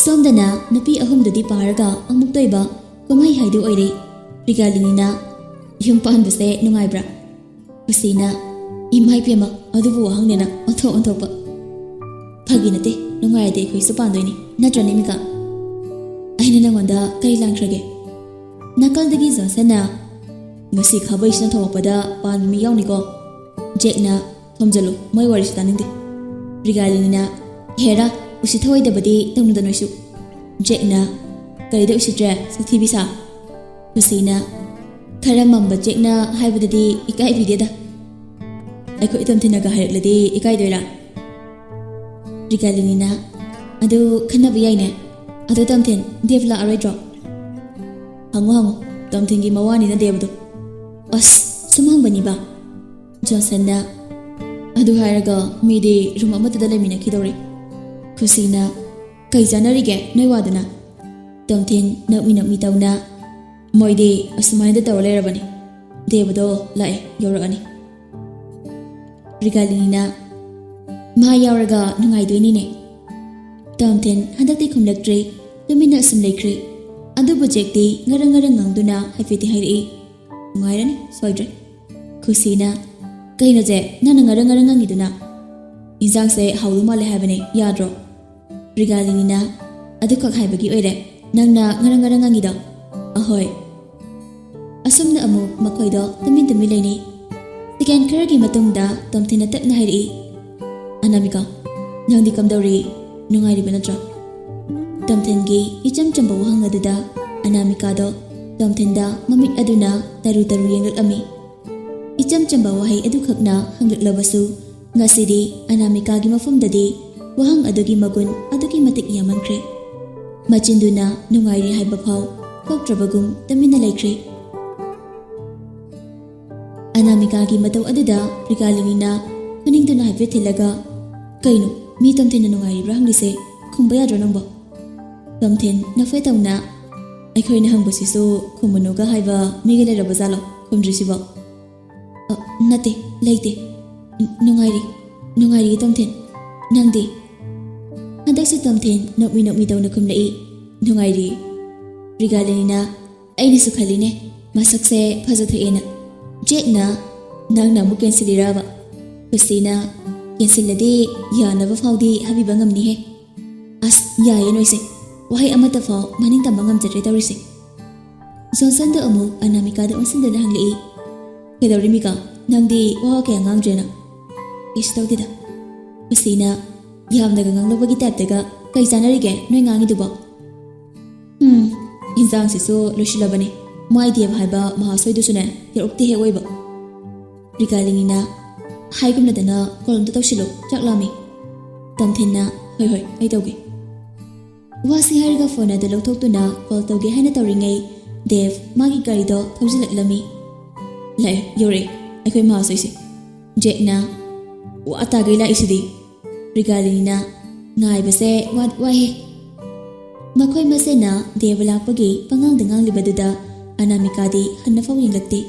ꯁꯣꯝꯗꯅ ꯅꯨꯄꯤ ꯑꯍꯨꯝꯗꯨꯗꯤ ꯄꯥꯔꯒ ꯑꯃꯨꯛꯇ ꯑꯣꯏꯕ ꯀꯨꯝꯍꯩ ꯍꯥꯏꯗꯨ ꯑꯣꯏꯔꯦ꯫ ꯔꯤꯒꯥꯂꯤꯅꯤꯅ, "ꯌꯨꯝ ꯄꯥꯟꯕꯁꯦ ꯅꯨꯡꯉꯥꯏꯕ꯭ꯔꯥ?" ꯈꯨꯁꯤꯅ, "ꯏꯃꯥ ꯏꯄꯦꯝꯃ, ꯑꯗꯨꯕꯨ ꯋꯥꯍꯪꯅꯦꯅ ꯑꯣꯟꯊꯣꯛ ꯑꯣꯟꯊꯣꯛꯄ꯫ ꯐꯥꯒꯤ ꯅꯠꯇꯦ, ꯅꯨꯡꯉꯥꯏꯔꯗꯤ ꯑꯩꯈꯣꯏꯁꯨ ꯄꯥꯟꯗꯣꯏꯅꯤ, ꯅꯠꯇ꯭ꯔꯅꯦ ꯃꯤꯀꯥ? ꯑꯩꯅ ꯅꯪꯉꯣꯟꯗ ꯀꯔꯤ ꯂꯥꯟꯈ꯭ꯔꯒꯦ?" ꯅꯥꯀꯜꯗꯒꯤ ꯖꯣꯟꯁꯟꯅ, "ꯉꯁꯤ ꯈꯥꯕꯩꯁꯤꯅ ꯊꯣꯡꯉꯛꯄꯗ ꯄꯥꯟꯕ ꯃꯤ ꯌꯥꯎꯅꯤꯀꯣ꯫ ꯖꯦꯛꯅ ꯊꯣꯝꯖꯜꯂꯨ, ꯃꯣꯏ ꯋꯥꯔꯤꯁꯨ ꯇꯥꯅꯤꯡꯗꯦ꯫" ꯔꯤꯒꯥꯂꯤꯅꯤꯅ, "ꯍꯦꯔꯥ, ꯎꯁꯤꯠ ꯊꯑꯣꯏꯗꯕꯗꯤ ꯇꯧꯅꯨꯗ ꯅꯣꯏꯁꯨ꯫" ꯖꯦꯛꯅ, "ꯀꯔꯤꯗ ꯎꯁꯤꯠꯇ꯭ꯔꯦ, ꯁꯛꯊꯤꯕꯤ ꯁꯥ?" ꯈꯨꯁꯤꯅ, "ꯈꯔ ꯃꯝꯕ ꯖꯦꯛꯅ ꯍꯥꯏꯕꯗꯗꯤ ꯏꯀꯥꯏꯕꯤꯗꯦꯗ꯫ ꯑꯩꯈꯣꯏ ꯇꯣꯝꯊꯤꯟꯅꯒ ꯍꯥꯏꯔꯛꯂꯗꯤ ꯏꯀꯥꯏꯗꯣꯏꯔꯥ?" ꯔꯤꯒꯥꯂꯤꯅꯤꯅ, "ꯑꯗꯨ ꯈꯟꯅꯕ ꯌꯥꯏꯅꯦ꯫ ꯑꯗꯣ ꯇꯣꯝꯊꯤꯟ, ꯗꯦꯕ ꯂꯥꯛꯑꯔꯣꯏꯗ꯭ꯔꯣ?" "ꯍꯪꯉꯨ, ꯍꯪꯉꯨ, ꯇꯣꯝꯊꯤꯟꯒꯤ ꯃꯋꯥꯅꯤꯅ ꯗꯦꯕꯗꯣ꯫" "ꯑꯁ, ꯁꯨꯝ ꯍꯪꯕꯅꯤꯕ꯫" ꯖꯣꯟꯁꯟꯅ, "ꯑꯗꯨ ꯍꯥꯏꯔꯒ ꯃꯤꯗꯤ ꯔꯨꯝ ꯑꯃꯠꯇꯗ ꯂꯩꯃꯤꯟꯅꯈꯤꯗꯧꯔꯤ꯫" ꯈꯨꯁꯤꯅ, "ꯀꯩ ꯆꯥꯟꯅꯔꯤꯒꯦ ꯅꯣꯏ ꯋꯥꯗꯨꯅ?" ꯇꯣꯝꯊꯤꯟ ꯅꯣꯛꯃꯤ ꯅꯣꯛꯃꯤ ꯇꯧꯅ, "ꯃꯣꯏꯗꯤ ꯑꯁꯨꯃꯥꯏꯅ ꯇꯧꯔ ꯂꯩꯔꯕꯅꯤ꯫ ꯗꯦꯕꯗꯣ ꯂꯥꯛꯑꯦ, ꯌꯧꯔꯛꯑꯅꯤ꯫" ꯔꯤꯒꯥꯂꯤꯅꯤꯅ, "ꯃꯥ ꯌꯥꯎꯔꯒ ꯅꯨꯡꯉꯥꯏꯗꯣꯏꯅꯤꯅꯦ꯫ ꯇꯣꯝꯊꯤꯟ ꯍꯟꯗꯛꯇꯤ ꯈꯨꯝꯂꯛꯇ꯭ꯔꯦ, ꯇꯨꯃꯤꯟꯅ ꯑꯁꯨꯝ ꯂꯩꯈ꯭ꯔꯦ꯫ ꯑꯗꯨꯕꯨ ꯖꯦꯛꯇꯤ ꯉꯔꯪ ꯉꯔꯪ ꯉꯥꯡꯗꯨꯅ ꯍꯥꯏꯐꯦꯠꯇꯤ ꯍꯥꯏꯔꯛꯏ, 'ꯅꯨꯡꯉꯥꯏꯔꯅꯤ ꯁꯣꯏꯗ꯭ꯔꯦ.'" ꯈꯨꯁꯤꯅ, "ꯀꯩꯅꯣ ꯖꯦꯛ, ꯅꯪꯅ ꯉꯔꯪ ꯉꯔꯪ ꯉꯥꯡꯉꯤꯗꯨꯅ? ꯏꯟꯖꯥꯡꯁꯦ ꯍꯥꯎꯗꯧ ꯃꯥꯜꯂꯦ ꯍꯥꯏꯕꯅꯦ, ꯌꯥꯗ꯭ꯔꯣ?" ꯔꯤꯒꯥꯂꯤꯅꯤꯅ, "ꯑꯗꯨꯈꯛ ꯍꯥꯏꯕꯒꯤ ꯑꯣꯏꯔꯦ ꯅꯪꯅ ꯉꯔꯪ ꯉꯔꯪ ꯉꯥꯡꯉꯤꯗꯣ?" "ꯑꯍꯣꯏ꯫" ꯑꯁꯨꯝꯅ ꯑꯃꯨꯛ ꯃꯈꯣꯏꯗꯣ ꯇꯨꯃꯤꯟ ꯇꯨꯃꯤꯟ ꯂꯩꯅꯩ꯫ ꯁꯦꯀꯦꯟ ꯈꯔꯒꯤ ꯃꯇꯨꯡꯗ ꯇꯣꯝꯊꯤꯟꯅ ꯇꯞꯅ ꯍꯥꯏꯔꯛꯏ, "ꯑꯅꯥꯃꯤꯀꯥ, ꯅꯪꯗꯤ ꯀꯝꯗꯧꯔꯤ? ꯅꯨꯡꯉꯥꯏꯔꯤꯕ ꯅꯠꯇ꯭ꯔꯣ?" ꯇꯣꯝꯊꯤꯟꯒꯤ ꯏꯆꯝ ꯆꯝꯕ ꯋꯥꯍꯪ ꯑꯗꯨꯗ ꯑꯅꯥꯃꯤꯀꯥꯗꯣ ꯇꯣꯝꯊꯤꯟꯗ ꯃꯃꯤꯠ ꯑꯗꯨꯅ ꯇꯔꯨ ꯇꯔꯨ ꯌꯦꯡꯂꯛꯂꯝꯃꯤ꯫ ꯏꯆꯝ ꯆꯝꯕ ꯋꯥꯍꯩ ꯑꯗꯨꯈꯛꯅ ꯍꯪꯂꯛꯂꯕꯁꯨ, ꯉꯁꯤꯗꯤ ꯑꯅꯥꯃꯤꯀꯥꯒꯤ ꯃꯐꯝꯗꯗꯤ ꯋꯥꯍꯪ ꯑꯗꯨꯒꯤ ꯃꯒꯨꯟ ꯑꯗꯨꯛꯀꯤ ꯃꯇꯤꯛ ꯌꯥꯝꯃꯟꯈ꯭ꯔꯦ꯫ ꯃꯆꯤꯟꯗꯨꯅ ꯅꯨꯡꯉꯥꯏꯔꯤ ꯍꯥꯏꯕ ꯐꯥꯎ ꯊꯣꯛꯇ꯭ꯔꯕꯒꯨꯝ ꯇꯨꯃꯤꯟꯅ ꯂꯩꯈ꯭ꯔꯦ꯫ ꯑꯅꯥꯃꯤꯀꯥꯒꯤ ꯃꯇꯧ ꯑꯗꯨꯗ ꯃ꯭ꯔꯤꯒꯥꯂꯤꯅꯤꯅ ꯃꯅꯤꯡꯗꯨꯅ ꯍꯥꯏꯐꯦꯠ ꯊꯤꯜꯂꯒ, "ꯀꯩꯅꯣ, ꯃꯤ ꯇꯣꯝꯊꯤꯟꯅ ꯅꯨꯡꯉꯥꯏꯔꯤꯕ꯭ꯔꯥ ꯍꯪꯂꯤꯁꯦ ꯈꯨꯝꯕ ꯌꯥꯗ꯭ꯔꯣ ꯅꯪꯕꯣ?" ꯇꯣꯝꯊꯤꯟ ꯅꯐꯦꯠ ꯇꯧꯅ, "ꯑꯩꯈꯣꯏꯅ ꯍꯪꯕꯁꯤꯁꯨ ꯈꯨꯝꯃꯨꯅꯨꯒ ꯍꯥꯏꯕ ꯃꯤꯒ ꯂꯩꯔꯕ ꯖꯥꯠꯂꯣ ꯈꯨꯝꯗ꯭ꯔꯤꯁꯤꯕꯣ?" "ꯑ, ꯅꯠꯇꯦ, ꯂꯩꯇꯦ꯫ ꯅꯨꯡꯉꯥꯏꯔꯤ, ꯅꯨꯡꯉꯥꯏꯔꯤ ꯇꯣꯝꯊꯤꯟ꯫ ꯅꯪꯗꯤ?" ꯍꯟꯗꯛꯁꯨ ꯇꯣꯝꯊꯤꯟ ꯅꯣꯛꯃꯤ ꯅꯣꯛꯃꯤ ꯇꯧꯅ ꯈꯨꯝꯂꯛꯏ, "ꯅꯨꯡꯉꯥꯏꯔꯤ꯫" ꯃ꯭ꯔꯤꯒꯥꯂꯤꯅꯤꯅ, "ꯑꯩꯅꯁꯨ ꯈꯜꯂꯤꯅꯦ, ꯃꯁꯛꯁꯦ ꯐꯖꯊꯣꯛꯑꯦꯅ꯫" ꯖꯦꯛꯅ, "ꯅꯪꯅ ꯑꯃꯨꯛ ꯀꯦꯟꯁꯤꯜꯂꯤꯔꯕ?" ꯈꯨꯁꯤꯅ, "ꯀꯦꯟꯁꯤꯜꯂꯗꯤ ꯌꯥꯅꯕ ꯐꯥꯎꯗꯤ ꯍꯥꯏꯕꯤꯕ ꯉꯝꯅꯤꯍꯦ꯫" "ꯑꯁ, ꯌꯥꯏꯌꯦ ꯅꯣꯏꯁꯦ꯫ ꯋꯥꯍꯩ ꯑꯃꯠꯇ ꯐꯥꯎ ꯃꯅꯤꯡ ꯇꯝꯕ ꯉꯝꯖꯗ꯭ꯔꯦ ꯇꯧꯔꯤꯁꯦ꯫" ꯖꯣꯟꯁꯟꯗꯣ ꯑꯃꯨꯛ ꯑꯅꯥꯃꯤꯀꯥꯗ ꯑꯣꯟꯁꯤꯟꯗꯨꯅ ꯍꯪꯂꯛꯏ, "ꯀꯩꯗꯧꯔꯤꯃꯤꯀꯥ? ꯅꯪꯗꯤ ꯋꯥ ꯀꯌꯥ ꯉꯥꯡꯗ꯭ꯔꯦꯅ?" "ꯀꯩꯁꯨ ꯇꯧꯗꯦꯗ꯫" ꯈꯨꯁꯤꯅ, "ꯌꯥꯝꯅꯒ ꯉꯥꯡꯂꯧꯕꯒꯤ ꯇꯥꯏꯞꯇꯒ ꯀꯩ ꯆꯥꯅꯔꯤꯒꯦ ꯅꯣꯏ ꯉꯥꯡꯉꯤꯗꯨꯕꯣ?" "ꯎꯝ, ꯏꯟꯖꯥꯡꯁꯤꯁꯨ ꯂꯣꯏꯁꯤꯜꯂꯕꯅꯤ꯫ ꯃꯥꯏ ꯗꯦꯕ ꯍꯥꯏꯕ ꯃꯍꯥꯁꯣꯏꯗꯨꯁꯨꯅꯦ ꯍꯦꯔꯣꯛꯇꯤ ꯍꯦꯛ ꯑꯣꯏꯕ꯫" ꯃ꯭ꯔꯤꯒꯥꯂꯤꯅꯤꯅ, "ꯍꯥꯏꯒꯨꯝꯅꯗꯅ ꯀꯣꯜ ꯑꯝꯇ ꯇꯧꯁꯤꯜꯂꯨ, ꯆꯥꯛ ꯂꯥꯝꯃꯤ꯫" ꯇꯣꯝꯊꯤꯟꯅ, "ꯍꯣꯏ ꯍꯣꯏ, ꯑꯩ ꯇꯧꯒꯦ꯫" ꯋꯥꯁꯤ ꯍꯥꯏꯔꯒ ꯐꯣꯟ ꯑꯗꯨ ꯂꯧꯊꯣꯛꯇꯨꯅ ꯀꯣꯜ ꯇꯧꯒꯦ ꯍꯥꯏꯅ ꯇꯧꯔꯤꯉꯩ ꯗꯦꯕ ꯃꯥꯒꯤ ꯒꯥꯔꯤꯗꯣ ꯊꯧꯖꯤꯜꯂꯛꯂꯝꯃꯤ꯫ "ꯂꯥꯛꯑꯦ, ꯌꯧꯔꯛꯑꯦ ꯑꯩꯈꯣꯏ ꯃꯍꯥꯁꯣꯏꯁꯦ꯫" ꯖꯦꯛꯅ, "ꯋꯥ ꯇꯥꯒꯩ ꯂꯥꯛꯏꯁꯤꯗꯤ꯫" ꯃ꯭ꯔꯤꯒꯥꯂꯤꯅꯤꯅ, "ꯉꯥꯏꯕꯁꯦ ꯋꯥꯠ ꯋꯥꯏꯍꯦ꯫" ꯃꯈꯣꯏ ꯃꯁꯦꯟꯅ ꯗꯦꯕ ꯂꯥꯛꯄꯒꯤ ꯄꯉꯥꯡꯗ ꯉꯥꯡꯂꯤꯕꯗꯨꯗ ꯑꯅꯥꯃꯤꯀꯥꯗꯤ ꯍꯟꯅꯐꯥꯎ ꯌꯦꯡꯂꯛꯇꯦ꯫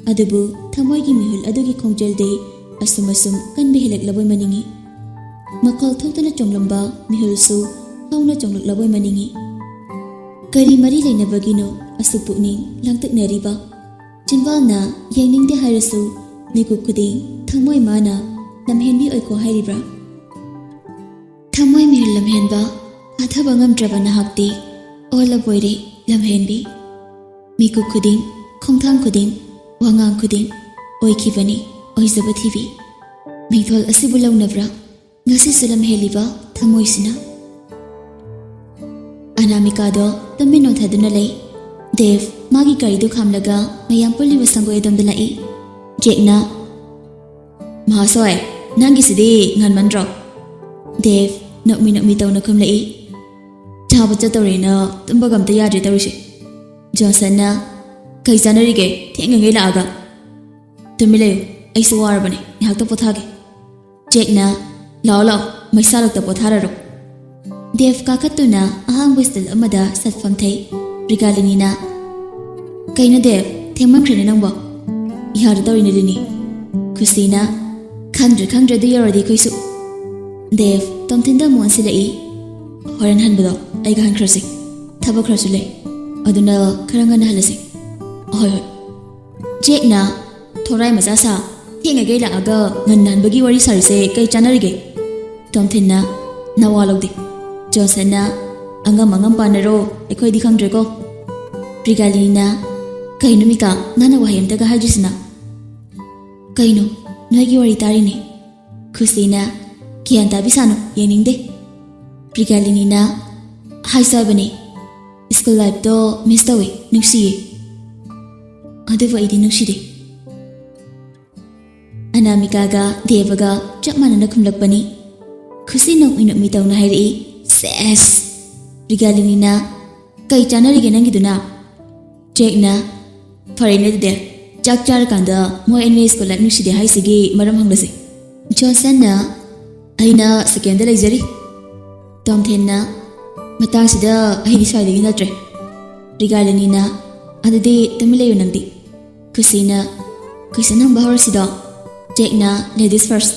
ꯑꯗꯨꯕꯨ ꯊꯃꯣꯏꯒꯤ ꯃꯤꯍꯨꯜ ꯑꯗꯨꯒꯤ ꯈꯣꯡꯖꯦꯜꯗꯤ ꯑꯁꯨꯝ ꯑꯁꯨꯝ ꯀꯟꯕ ꯍꯦꯜꯂꯛꯂꯕꯣꯏ ꯃꯅꯤꯡꯏ꯫ ꯃꯈꯣꯜ ꯊꯣꯛꯇꯨꯅ ꯆꯣꯡꯂꯝꯕ ꯃꯤꯍꯨꯜꯁꯨ ꯍꯧꯅ ꯆꯣꯡꯂꯛꯂꯕꯣꯏ ꯃꯅꯤꯡꯏ꯫ ꯀꯔꯤ ꯃꯔꯤ ꯂꯩꯅꯕꯒꯤꯅꯣ ꯑꯁꯨꯛ ꯄꯨꯛꯅꯤꯡ ꯂꯥꯡꯇꯛꯅꯔꯤꯕ? ꯆꯤꯟꯕꯥꯜꯅ ꯌꯦꯡꯅꯤꯡꯗꯦ ꯍꯥꯏꯔꯁꯨ ꯃꯤꯀꯨꯞ ꯈꯨꯗꯤꯡ ꯊꯃꯣꯏ ꯃꯥꯅ ꯂꯝꯍꯦꯟꯕꯤ ꯑꯣꯏꯀꯣ ꯍꯥꯏꯔꯤꯕ꯭ꯔꯥ? ꯊꯃꯣꯏ ꯃꯤꯍꯨꯜ ꯂꯝꯍꯦꯟꯕ, ꯐꯥꯊꯕ ꯉꯝꯗ꯭ꯔꯕ ꯅꯍꯥꯛꯇꯤ ꯑꯣꯜꯂꯕꯣꯏꯔꯦ ꯂꯝꯍꯦꯟꯕꯤ꯫ ꯃꯤꯀꯨꯞ ꯈꯨꯗꯤꯡ, ꯈꯣꯡꯊꯥꯡ ꯈꯨꯗꯤꯡ, ꯋꯥꯉꯥꯡ ꯈꯨꯗꯤꯡ ꯑꯣꯏꯈꯤꯕꯅꯤ ꯑꯣꯏꯖꯕ ꯊꯤꯕꯤ꯫ ꯃꯤꯡꯊꯣꯜ ꯑꯁꯤꯕꯨ ꯂꯧꯅꯕ꯭ꯔꯥ ꯉꯁꯤꯁꯨ ꯂꯝꯍꯦꯜꯂꯤꯕ ꯊꯃꯣꯏꯁꯤꯅ? ꯑꯅꯥꯃꯤꯀꯥꯗꯣ ꯇꯨꯃꯤꯟ ꯑꯣꯟꯊꯗꯨꯅ ꯂꯩ꯫ ꯗꯦꯕ ꯃꯥꯒꯤ ꯒꯥꯔꯤꯗꯨ ꯈꯥꯝꯂꯒ ꯃꯌꯥꯝ ꯄꯨꯜꯂꯤꯕ ꯁꯪꯒꯣꯏ ꯑꯗꯣꯝꯗ ꯂꯥꯛꯏ꯫ ꯖꯦꯛꯅ, "ꯃꯍꯥꯁꯣꯏ, ꯅꯪꯒꯤꯁꯤꯗꯤ ꯉꯟꯃꯟꯗ꯭ꯔꯣ?" ꯗꯦꯕ ꯅꯣꯛꯃꯤ ꯅꯣꯛꯃꯤ ꯇꯧꯅ ꯈꯨꯝꯂꯛꯏ, "ꯆꯥꯕ ꯆꯠꯇꯧꯔꯦꯅ ꯇꯨꯝꯕꯒ ꯑꯝꯇ ꯌꯥꯗ꯭ꯔꯦ ꯇꯧꯔꯤꯁꯦ꯫ ꯖꯣꯟꯁꯟꯅ, "ꯀꯩ ꯆꯥꯟꯅꯔꯤꯒꯦ? ꯊꯦꯡꯉꯤꯉꯩ ꯂꯥꯛꯑꯒ?" "ꯇꯨꯃꯤꯟ ꯂꯩꯌꯨ, ꯑꯩꯁꯨ ꯋꯥꯔꯕꯅꯦ, ꯉꯥꯏꯍꯥꯛꯇ ꯄꯣꯊꯥꯒꯦ꯫" ꯖꯦꯛꯅ, "ꯂꯥꯛꯑꯣ ꯂꯥꯛꯑꯣ, ꯃꯩꯁꯥꯂꯛꯇ ꯄꯣꯊꯥꯔꯔꯣ꯫" ꯗꯦꯕ ꯀꯥꯈꯠꯇꯨꯅ ꯑꯍꯥꯡꯕ ꯁ꯭ꯇꯨꯜ ꯑꯃꯗ ꯁꯠ ꯐꯝꯊꯩ꯫ ꯔꯤꯒꯥꯂꯤꯅꯤꯅ, "ꯀꯩꯅꯣ ꯗꯦꯕ, ꯊꯦꯡꯃꯟꯈ꯭ꯔꯦꯅꯦ ꯅꯪꯕꯣ?" "ꯌꯥꯗ ꯇꯧꯔꯤꯅꯦ ꯂꯤꯅꯤ꯫" ꯈꯨꯁꯤꯅ, "ꯈꯪꯗ꯭ꯔꯦ ꯈꯪꯗ꯭ꯔꯦ, ꯑꯗꯨ ꯌꯧꯔꯗꯤ ꯑꯩꯈꯣꯏꯁꯨ꯫" ꯗꯦꯕ ꯇꯣꯝꯊꯤꯟꯗ ꯑꯃꯨꯛ ꯑꯣꯟꯁꯤꯜꯂꯛꯏ꯫ "ꯍꯣꯔꯦꯟ ꯍꯟꯕꯗꯣ ꯑꯩꯒ ꯍꯟꯈ꯭ꯔꯁꯤ, ꯊꯕꯛ ꯈꯔꯁꯨ ꯂꯩ, ꯑꯗꯨꯅ ꯈꯔ ꯉꯟꯅ ꯍꯜꯂꯁꯤ꯫" "ꯍꯣꯏ ꯍꯣꯏ꯫" ꯖꯦꯛꯅ, "ꯊꯣꯔꯥꯏ ꯃꯆꯥ ꯁꯥ, ꯊꯦꯡꯉꯒꯩ ꯂꯥꯛꯑꯒ ꯉꯟꯅ ꯍꯟꯕꯒꯤ ꯋꯥꯔꯤ ꯁꯥꯔꯤꯁꯦ ꯀꯩ ꯆꯥꯟꯅꯔꯤꯒꯦ?" ꯇꯣꯝꯊꯤꯟꯅ, "ꯅꯋꯥ ꯂꯧꯗꯦ꯫" ꯖꯣꯟꯁꯟꯅ, "ꯑꯉꯝ ꯑꯉꯝ ꯄꯥꯟꯅꯔꯣ, ꯑꯩꯈꯣꯏꯗꯤ ꯈꯪꯗ꯭ꯔꯦꯀꯣ꯫" ꯔꯤꯒꯥꯂꯤꯅ, "ꯀꯩꯅꯣ ꯃꯤꯀꯥ, ꯅꯪꯅ ꯋꯥꯍꯩ ꯑꯝꯇꯒ ꯍꯥꯏꯗ꯭ꯔꯤꯁꯤꯅ?" "ꯀꯩꯅꯣ, ꯅꯣꯏꯒꯤ ꯋꯥꯔꯤ ꯇꯥꯔꯤꯅꯦ꯫" ꯈꯨꯁꯤꯅ, "ꯒ꯭ꯌꯥꯟ ꯇꯥꯕꯤ ꯁꯥꯅꯨ, ꯌꯦꯡꯅꯤꯡꯗꯦ꯫" ꯔꯤꯒꯥꯂꯤꯅꯤꯅ, "ꯍꯥꯏꯁꯨ ꯍꯥꯏꯕꯅꯦ, ꯁ꯭ꯀꯨꯜ ꯂꯥꯏꯐꯇꯣ ꯃꯤꯁ ꯇꯧꯋꯦ, ꯅꯨꯡꯁꯤꯌꯦ꯫" "ꯑꯗꯨꯕꯨ ꯑꯩꯗꯤ ꯅꯨꯡꯁꯤꯗꯦ꯫" ꯑꯅꯥꯃꯤꯀꯥꯒ ꯗꯦꯕꯒ ꯆꯞ ꯃꯥꯟꯅꯅ ꯈꯨꯝꯂꯛꯄꯅꯤ꯫ ꯈꯨꯁꯤ ꯅꯣꯛꯃꯤ ꯅꯣꯛꯃꯤ ꯇꯧꯅ ꯍꯥꯏꯔꯛꯏ꯫ "ꯁꯦꯁ!" ꯔꯤꯒꯥꯂꯤꯅꯤꯅ, "ꯀꯩ ꯆꯥꯟꯅꯔꯤꯒꯦ ꯅꯪꯒꯤꯗꯨꯅ?" ꯖꯦꯛꯅ, "ꯐꯔꯦꯅꯦ ꯑꯗꯨꯗꯤ, ꯆꯥꯛ ꯆꯥꯔꯀꯥꯟꯗ ꯃꯣꯏ ꯑꯅꯤ ꯁ꯭ꯀꯨꯜ ꯂꯥꯏꯐ ꯅꯨꯡꯁꯤꯗꯦ ꯍꯥꯏꯁꯤꯒꯤ ꯃꯔꯝ ꯍꯪꯂꯁꯤ꯫" ꯖꯣꯟꯁꯟꯅ, "ꯑꯩꯅ ꯁꯦꯀꯦꯟꯗ ꯂꯩꯖꯔꯤ꯫" ꯇꯣꯝꯊꯤꯟꯅ, "ꯃꯇꯥꯡꯁꯤꯗ ꯑꯩꯗꯤ ꯁ꯭ꯋꯥꯏꯗꯒꯤ ꯅꯠꯇ꯭ꯔꯦ꯫" ꯔꯤꯒꯥꯂꯤꯅꯤꯅ, "ꯑꯗꯨꯗꯤ ꯇꯨꯃꯤꯟ ꯂꯩꯌꯨ ꯅꯪꯗꯤ꯫" ꯈꯨꯁꯤꯅ, "ꯀꯣꯏꯁꯟ ꯍꯪꯕ ꯍꯧꯔꯁꯤꯗꯣ?" ꯖꯦꯛꯅ, "Ladies first꯫"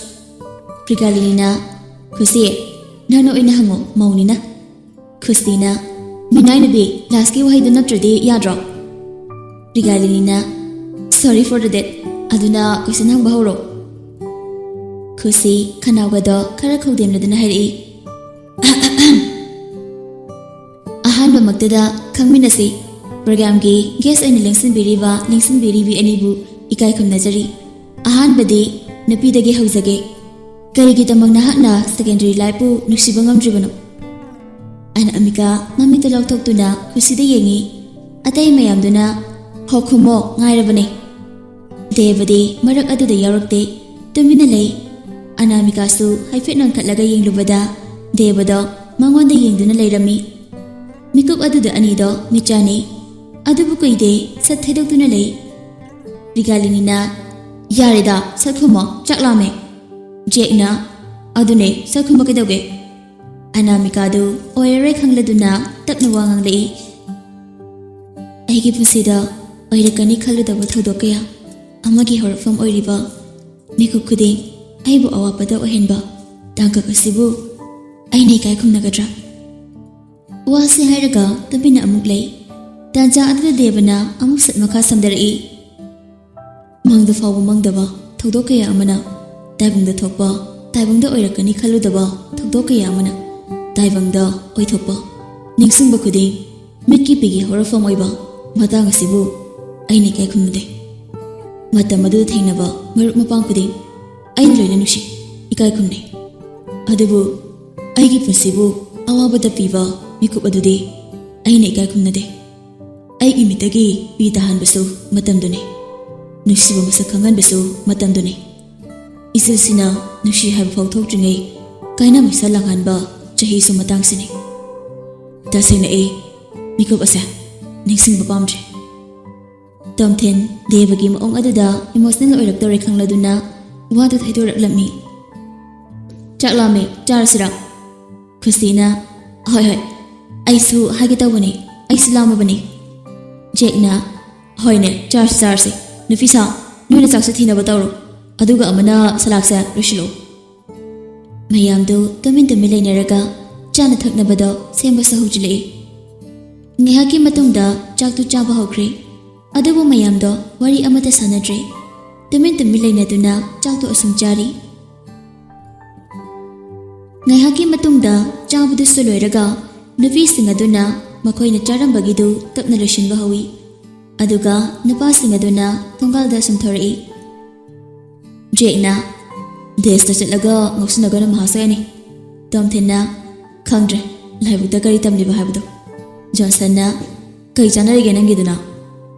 ꯔꯤꯒꯥꯂꯤꯅꯤꯅ, "ꯈꯨꯁꯤ, ꯅꯪꯅ ꯑꯣꯏꯅ ꯍꯪꯉꯣ, ꯃꯧꯅꯤꯅ꯫" ꯈꯨꯁꯤꯅ, "ꯃꯤꯅꯥꯏꯅꯕꯤ, ꯂꯥꯁꯀꯤ ꯋꯥꯍꯩꯗꯨ ꯅꯠꯇ꯭ꯔꯗꯤ ꯌꯥꯗ꯭ꯔꯣ?" ꯔꯤꯒꯥꯂꯤꯅꯤꯅ, "Sorry for the date꯫ ꯑꯗꯨꯅ ꯀꯣꯏꯁꯟ ꯍꯪꯕ ꯍꯧꯔꯣ꯫" ꯈꯨꯁꯤ ꯈꯅꯥꯎꯒꯗꯣ ꯈꯔ ꯈꯧꯗꯦꯝꯅꯗꯨꯅ ꯍꯥꯏꯔꯛꯏ, "ꯑꯍꯥꯟꯕꯃꯛꯇꯗ ꯈꯪꯃꯤꯟꯅꯁꯤ꯫ ꯄ꯭ꯔꯣꯒ꯭ꯔꯥꯝꯒꯤ ꯒꯦꯁ ꯑꯣꯏꯅ ꯂꯦꯡꯁꯤꯟꯕꯤꯔꯤꯕ ꯂꯦꯡꯁꯤꯟꯕꯤꯔꯤꯕꯤ ꯑꯅꯤꯕꯨ ꯏꯀꯥꯏ ꯈꯨꯝꯅꯖꯔꯤ꯫ ꯑꯍꯥꯟꯕꯗꯤ ꯅꯨꯄꯤꯗꯒꯤ ꯍꯧꯖꯒꯦ꯫ ꯀꯔꯤꯒꯤꯗꯃꯛ ꯅꯍꯥꯛꯅ ꯁꯦꯀꯦꯟꯗꯔꯤ ꯂꯥꯏꯐꯄꯨ ꯅꯨꯡꯁꯤꯕ ꯉꯝꯗ꯭ꯔꯤꯕꯅꯣ?" ꯑꯅꯥꯃꯤꯀꯥ ꯃꯃꯤꯠꯇ ꯂꯥꯎꯊꯣꯛꯇꯨꯅ ꯈꯨꯁꯤꯗ ꯌꯦꯡꯉꯤ꯫ ꯑꯇꯩ ꯃꯌꯥꯝꯗꯨꯅ, "ꯍꯣ ꯈꯨꯝꯃꯣ, ꯉꯥꯏꯔꯕꯅꯦ꯫" ꯗꯦꯕꯗꯤ ꯃꯔꯛ ꯑꯗꯨꯗ ꯌꯥꯎꯔꯛꯇꯦ, ꯇꯨꯃꯤꯟꯅ ꯂꯩ꯫ ꯑꯅꯥꯃꯤꯀꯥꯁꯨ ꯍꯥꯏꯐꯦꯠ ꯅꯣꯟꯈꯠꯂꯒ ꯌꯦꯡꯂꯨꯕꯗ ꯗꯦꯕꯗꯣ ꯃꯉꯣꯟꯗ ꯌꯦꯡꯗꯨꯅ ꯂꯩꯔꯝꯃꯤ꯫ ꯃꯤꯀꯨꯞ ꯑꯗꯨꯗ ꯑꯅꯤꯗꯣ ꯃꯤꯠꯆꯥꯟꯅꯩ꯫ ꯑꯗꯨꯕꯨ ꯀꯨꯏꯗꯦ, ꯁꯠ ꯊꯩꯗꯣꯛꯇꯨꯅ ꯂꯩ꯫ ꯔꯤꯒꯥꯂꯤꯅꯤꯅ, "ꯌꯥꯔꯦꯗ, ꯁꯠ ꯈꯨꯝꯃꯣ, ꯆꯥꯛ ꯂꯥꯝꯃꯦ"꯫ ꯖꯦꯛꯅ, "ꯑꯗꯨꯅꯦ, ꯁꯠ ꯈꯨꯝꯕ ꯀꯩꯗꯧꯒꯦ?" ꯑꯅꯥꯃꯤꯀꯥꯗꯨ ꯑꯣꯏꯔꯔꯣꯏ ꯈꯪꯂꯗꯨꯅ ꯇꯞꯅ ꯋꯥ ꯉꯥꯡꯂꯛꯏ꯫ ꯑꯩꯒꯤ ꯄꯨꯟꯁꯤꯗ ꯑꯣꯏꯔꯛꯀꯅꯤ ꯈꯜꯂꯨꯗꯕ ꯊꯧꯗꯣꯛ ꯀꯌꯥ ꯑꯃꯒꯤ ꯍꯧꯔꯛꯐꯝ ꯑꯣꯏꯔꯤꯕ ꯃꯤꯀꯨꯞ ꯈꯨꯗꯤꯡ ꯑꯩꯕꯨ ꯑꯋꯥꯕꯗ ꯑꯣꯏꯍꯟꯕ ꯇꯥꯡꯀꯛ ꯑꯁꯤꯕꯨ ꯑꯩꯅ ꯏꯀꯥꯏ ꯈꯨꯝꯅꯒꯗ꯭ꯔꯥ? ꯋꯥꯁꯤ ꯍꯥꯏꯔꯒ ꯇꯨꯃꯤꯟꯅ ꯑꯃꯨꯛ ꯂꯩ꯫ ꯇꯥꯟꯖꯥ ꯑꯗꯨꯗ ꯗꯦꯕꯅ ꯑꯃꯨꯛ ꯁꯠ ꯃꯈꯥ ꯁꯝꯗꯔꯛꯏ꯫ ꯃꯪꯗ ꯐꯥꯎꯕ ꯃꯪꯗꯕ ꯊꯧꯗꯣꯛ ꯀꯌꯥ ꯑꯃꯅ ꯇꯥꯏꯕꯪꯗ ꯊꯣꯛꯄ, ꯇꯥꯏꯕꯪꯗ ꯑꯣꯏꯔꯛꯀꯅꯤ ꯈꯜꯂꯨꯗꯕ ꯊꯧꯗꯣꯛ ꯀꯌꯥ ꯑꯃꯅ ꯇꯥꯏꯕꯪꯗ ꯑꯣꯏꯊꯣꯛꯄ, ꯅꯤꯡꯁꯤꯡꯕ ꯈꯨꯗꯤꯡ ꯃꯤꯠꯀꯤ ꯄꯤꯒꯤ ꯍꯧꯔꯛꯐꯝ ꯑꯣꯏꯕ ꯃꯇꯥꯡ ꯑꯁꯤꯕꯨ ꯑꯩꯅ ꯏꯀꯥꯏ ꯈꯨꯝꯅꯗꯦ꯫ ꯃꯇꯝ ꯑꯗꯨꯗ ꯊꯦꯡꯅꯕ ꯃꯔꯨꯞ ꯃꯄꯥꯡ ꯈꯨꯗꯤꯡ ꯑꯩꯅ ꯂꯣꯏꯅ ꯅꯨꯡꯁꯤ, ꯏꯀꯥꯏ ꯈꯨꯝꯅꯩ꯫ ꯑꯗꯨꯕꯨ ꯑꯩꯒꯤ ꯄꯨꯟꯁꯤꯕꯨ ꯑꯋꯥꯕꯗ ꯄꯤꯕ ꯃꯤꯀꯨꯞ ꯑꯗꯨꯗꯤ ꯑꯩꯅ ꯏꯀꯥꯏ ꯈꯨꯝꯅꯗꯦ꯫ ꯑꯩꯒꯤ ꯃꯤꯠꯇꯒꯤ ꯄꯤ ꯇꯥꯍꯟꯕꯁꯨ ꯃꯇꯝꯗꯨꯅꯤ꯫ ꯅꯨꯡꯁꯤꯕ ꯃꯁꯛ ꯈꯪꯍꯟꯕꯁꯨ ꯃꯇꯝꯗꯨꯅꯤ꯫ ꯏꯆꯤꯜꯁꯤꯅ ꯅꯨꯡꯁꯤ ꯍꯥꯏꯕ ꯐꯥꯎ ꯊꯣꯛꯇ꯭ꯔꯤꯉꯩ ꯀꯥꯏꯅ ꯃꯩꯁꯥ ꯂꯥꯡꯍꯟꯕ ꯆꯍꯤꯁꯨ ꯃꯇꯥꯡꯁꯤꯅꯤ꯫ ꯇꯁꯦꯡꯅ ꯑꯩ ꯃꯤꯀꯨꯞ ꯑꯁꯦ ꯅꯤꯡꯁꯤꯡꯕ ꯄꯥꯝꯗ꯭ꯔꯦ꯫ ꯇꯣꯝꯊꯤꯟ ꯗꯦꯕꯒꯤ ꯃꯑꯣꯡ ꯑꯗꯨꯗ ꯏꯃꯣꯁꯅꯦꯜ ꯑꯣꯏꯔꯛꯇꯧꯔꯦ ꯈꯪꯂꯗꯨꯅ ꯋꯥꯗꯨ ꯊꯩꯗꯣꯔꯛꯂꯝꯃꯤ꯫ "ꯆꯥꯛ ꯂꯥꯝꯃꯦ, ꯆꯥꯔꯁꯤꯔꯥ?" ꯈꯨꯁꯤꯅ, "ꯍꯣꯏ, ꯍꯣꯏ, ꯑꯩꯁꯨ ꯍꯥꯏꯒꯦ ꯇꯧꯕꯅꯤ, ꯑꯩꯁꯨ ꯂꯥꯝꯃꯕꯅꯤ"꯫ ꯖꯦꯛꯅ, "ꯍꯣꯏꯅꯦ, ꯆꯥꯔꯁꯤ, ꯆꯥꯔꯁꯤ꯫ ꯅꯨꯄꯤ ꯁꯥ, ꯅꯣꯏꯅ ꯆꯥꯛꯁꯦ ꯊꯤꯅꯕ ꯇꯧꯔꯣ, ꯑꯗꯨꯒ ꯑꯃꯅ ꯁꯂꯥꯛꯁꯦ ꯂꯣꯏꯁꯤꯜꯂꯣ"꯫ ꯃꯌꯥꯝꯗꯨ ꯇꯨꯃꯤꯟ ꯇꯨꯃꯤꯟ ꯂꯩꯅꯔꯒ ꯆꯥꯅ ꯊꯛꯅꯕꯗꯣ ꯁꯦꯝꯕꯁꯨ ꯍꯧꯖꯤꯜꯂꯛꯏ꯫ ꯉꯥꯏꯍꯥꯛꯀꯤ ꯃꯇꯨꯡꯗ ꯆꯥꯛꯇꯨ ꯆꯥꯕ ꯍꯧꯈ꯭ꯔꯦ꯫ ꯑꯗꯨꯕꯨ ꯃꯌꯥꯝꯗꯣ ꯋꯥꯔꯤ ꯑꯃꯠꯇ ꯁꯥꯟꯅꯗ꯭ꯔꯦ꯫ ꯇꯨꯃꯤꯟ ꯇꯨꯃꯤꯟ ꯂꯩꯅꯗꯨꯅ ꯆꯥꯛꯇꯨ ꯑꯁꯨꯝ ꯆꯥꯔꯤ꯫ ꯉꯥꯏꯍꯥꯛꯀꯤ ꯃꯇꯨꯡꯗ ꯆꯥꯕꯗꯨꯁꯨ ꯂꯣꯏꯔꯒ ꯅꯨꯄꯤꯁꯤꯡ ꯑꯗꯨꯅ ꯃꯈꯣꯏꯅ ꯆꯥꯔꯝꯕꯒꯤꯗꯨ ꯇꯞꯅ ꯂꯣꯏꯁꯤꯟꯕ ꯍꯧꯏ꯫ ꯑꯗꯨꯒ ꯅꯨꯄꯥꯁꯤꯡ ꯑꯗꯨꯅ ꯊꯣꯡꯒꯥꯜꯗ ꯁꯨꯝ ꯊꯣꯔꯛꯏ꯫ ꯖꯦꯛꯅ, "ꯗꯦꯁꯇ ꯆꯠꯂꯒ ꯉꯥꯎꯁꯤꯟꯅꯒꯅꯨ ꯃꯍꯥꯁꯌꯥꯅꯤ"꯫ ꯇꯣꯝꯊꯤꯟꯅ, "ꯈꯪꯗ꯭ꯔꯦ, ꯂꯥꯏꯕꯛꯇ ꯀꯔꯤ ꯇꯝꯂꯤꯕ ꯍꯥꯏꯕꯗꯣ"꯫ ꯖꯣꯟꯁꯟꯅ, "ꯀꯩ ꯆꯥꯅꯔꯤꯒꯦ ꯅꯪꯒꯤꯗꯨꯅ?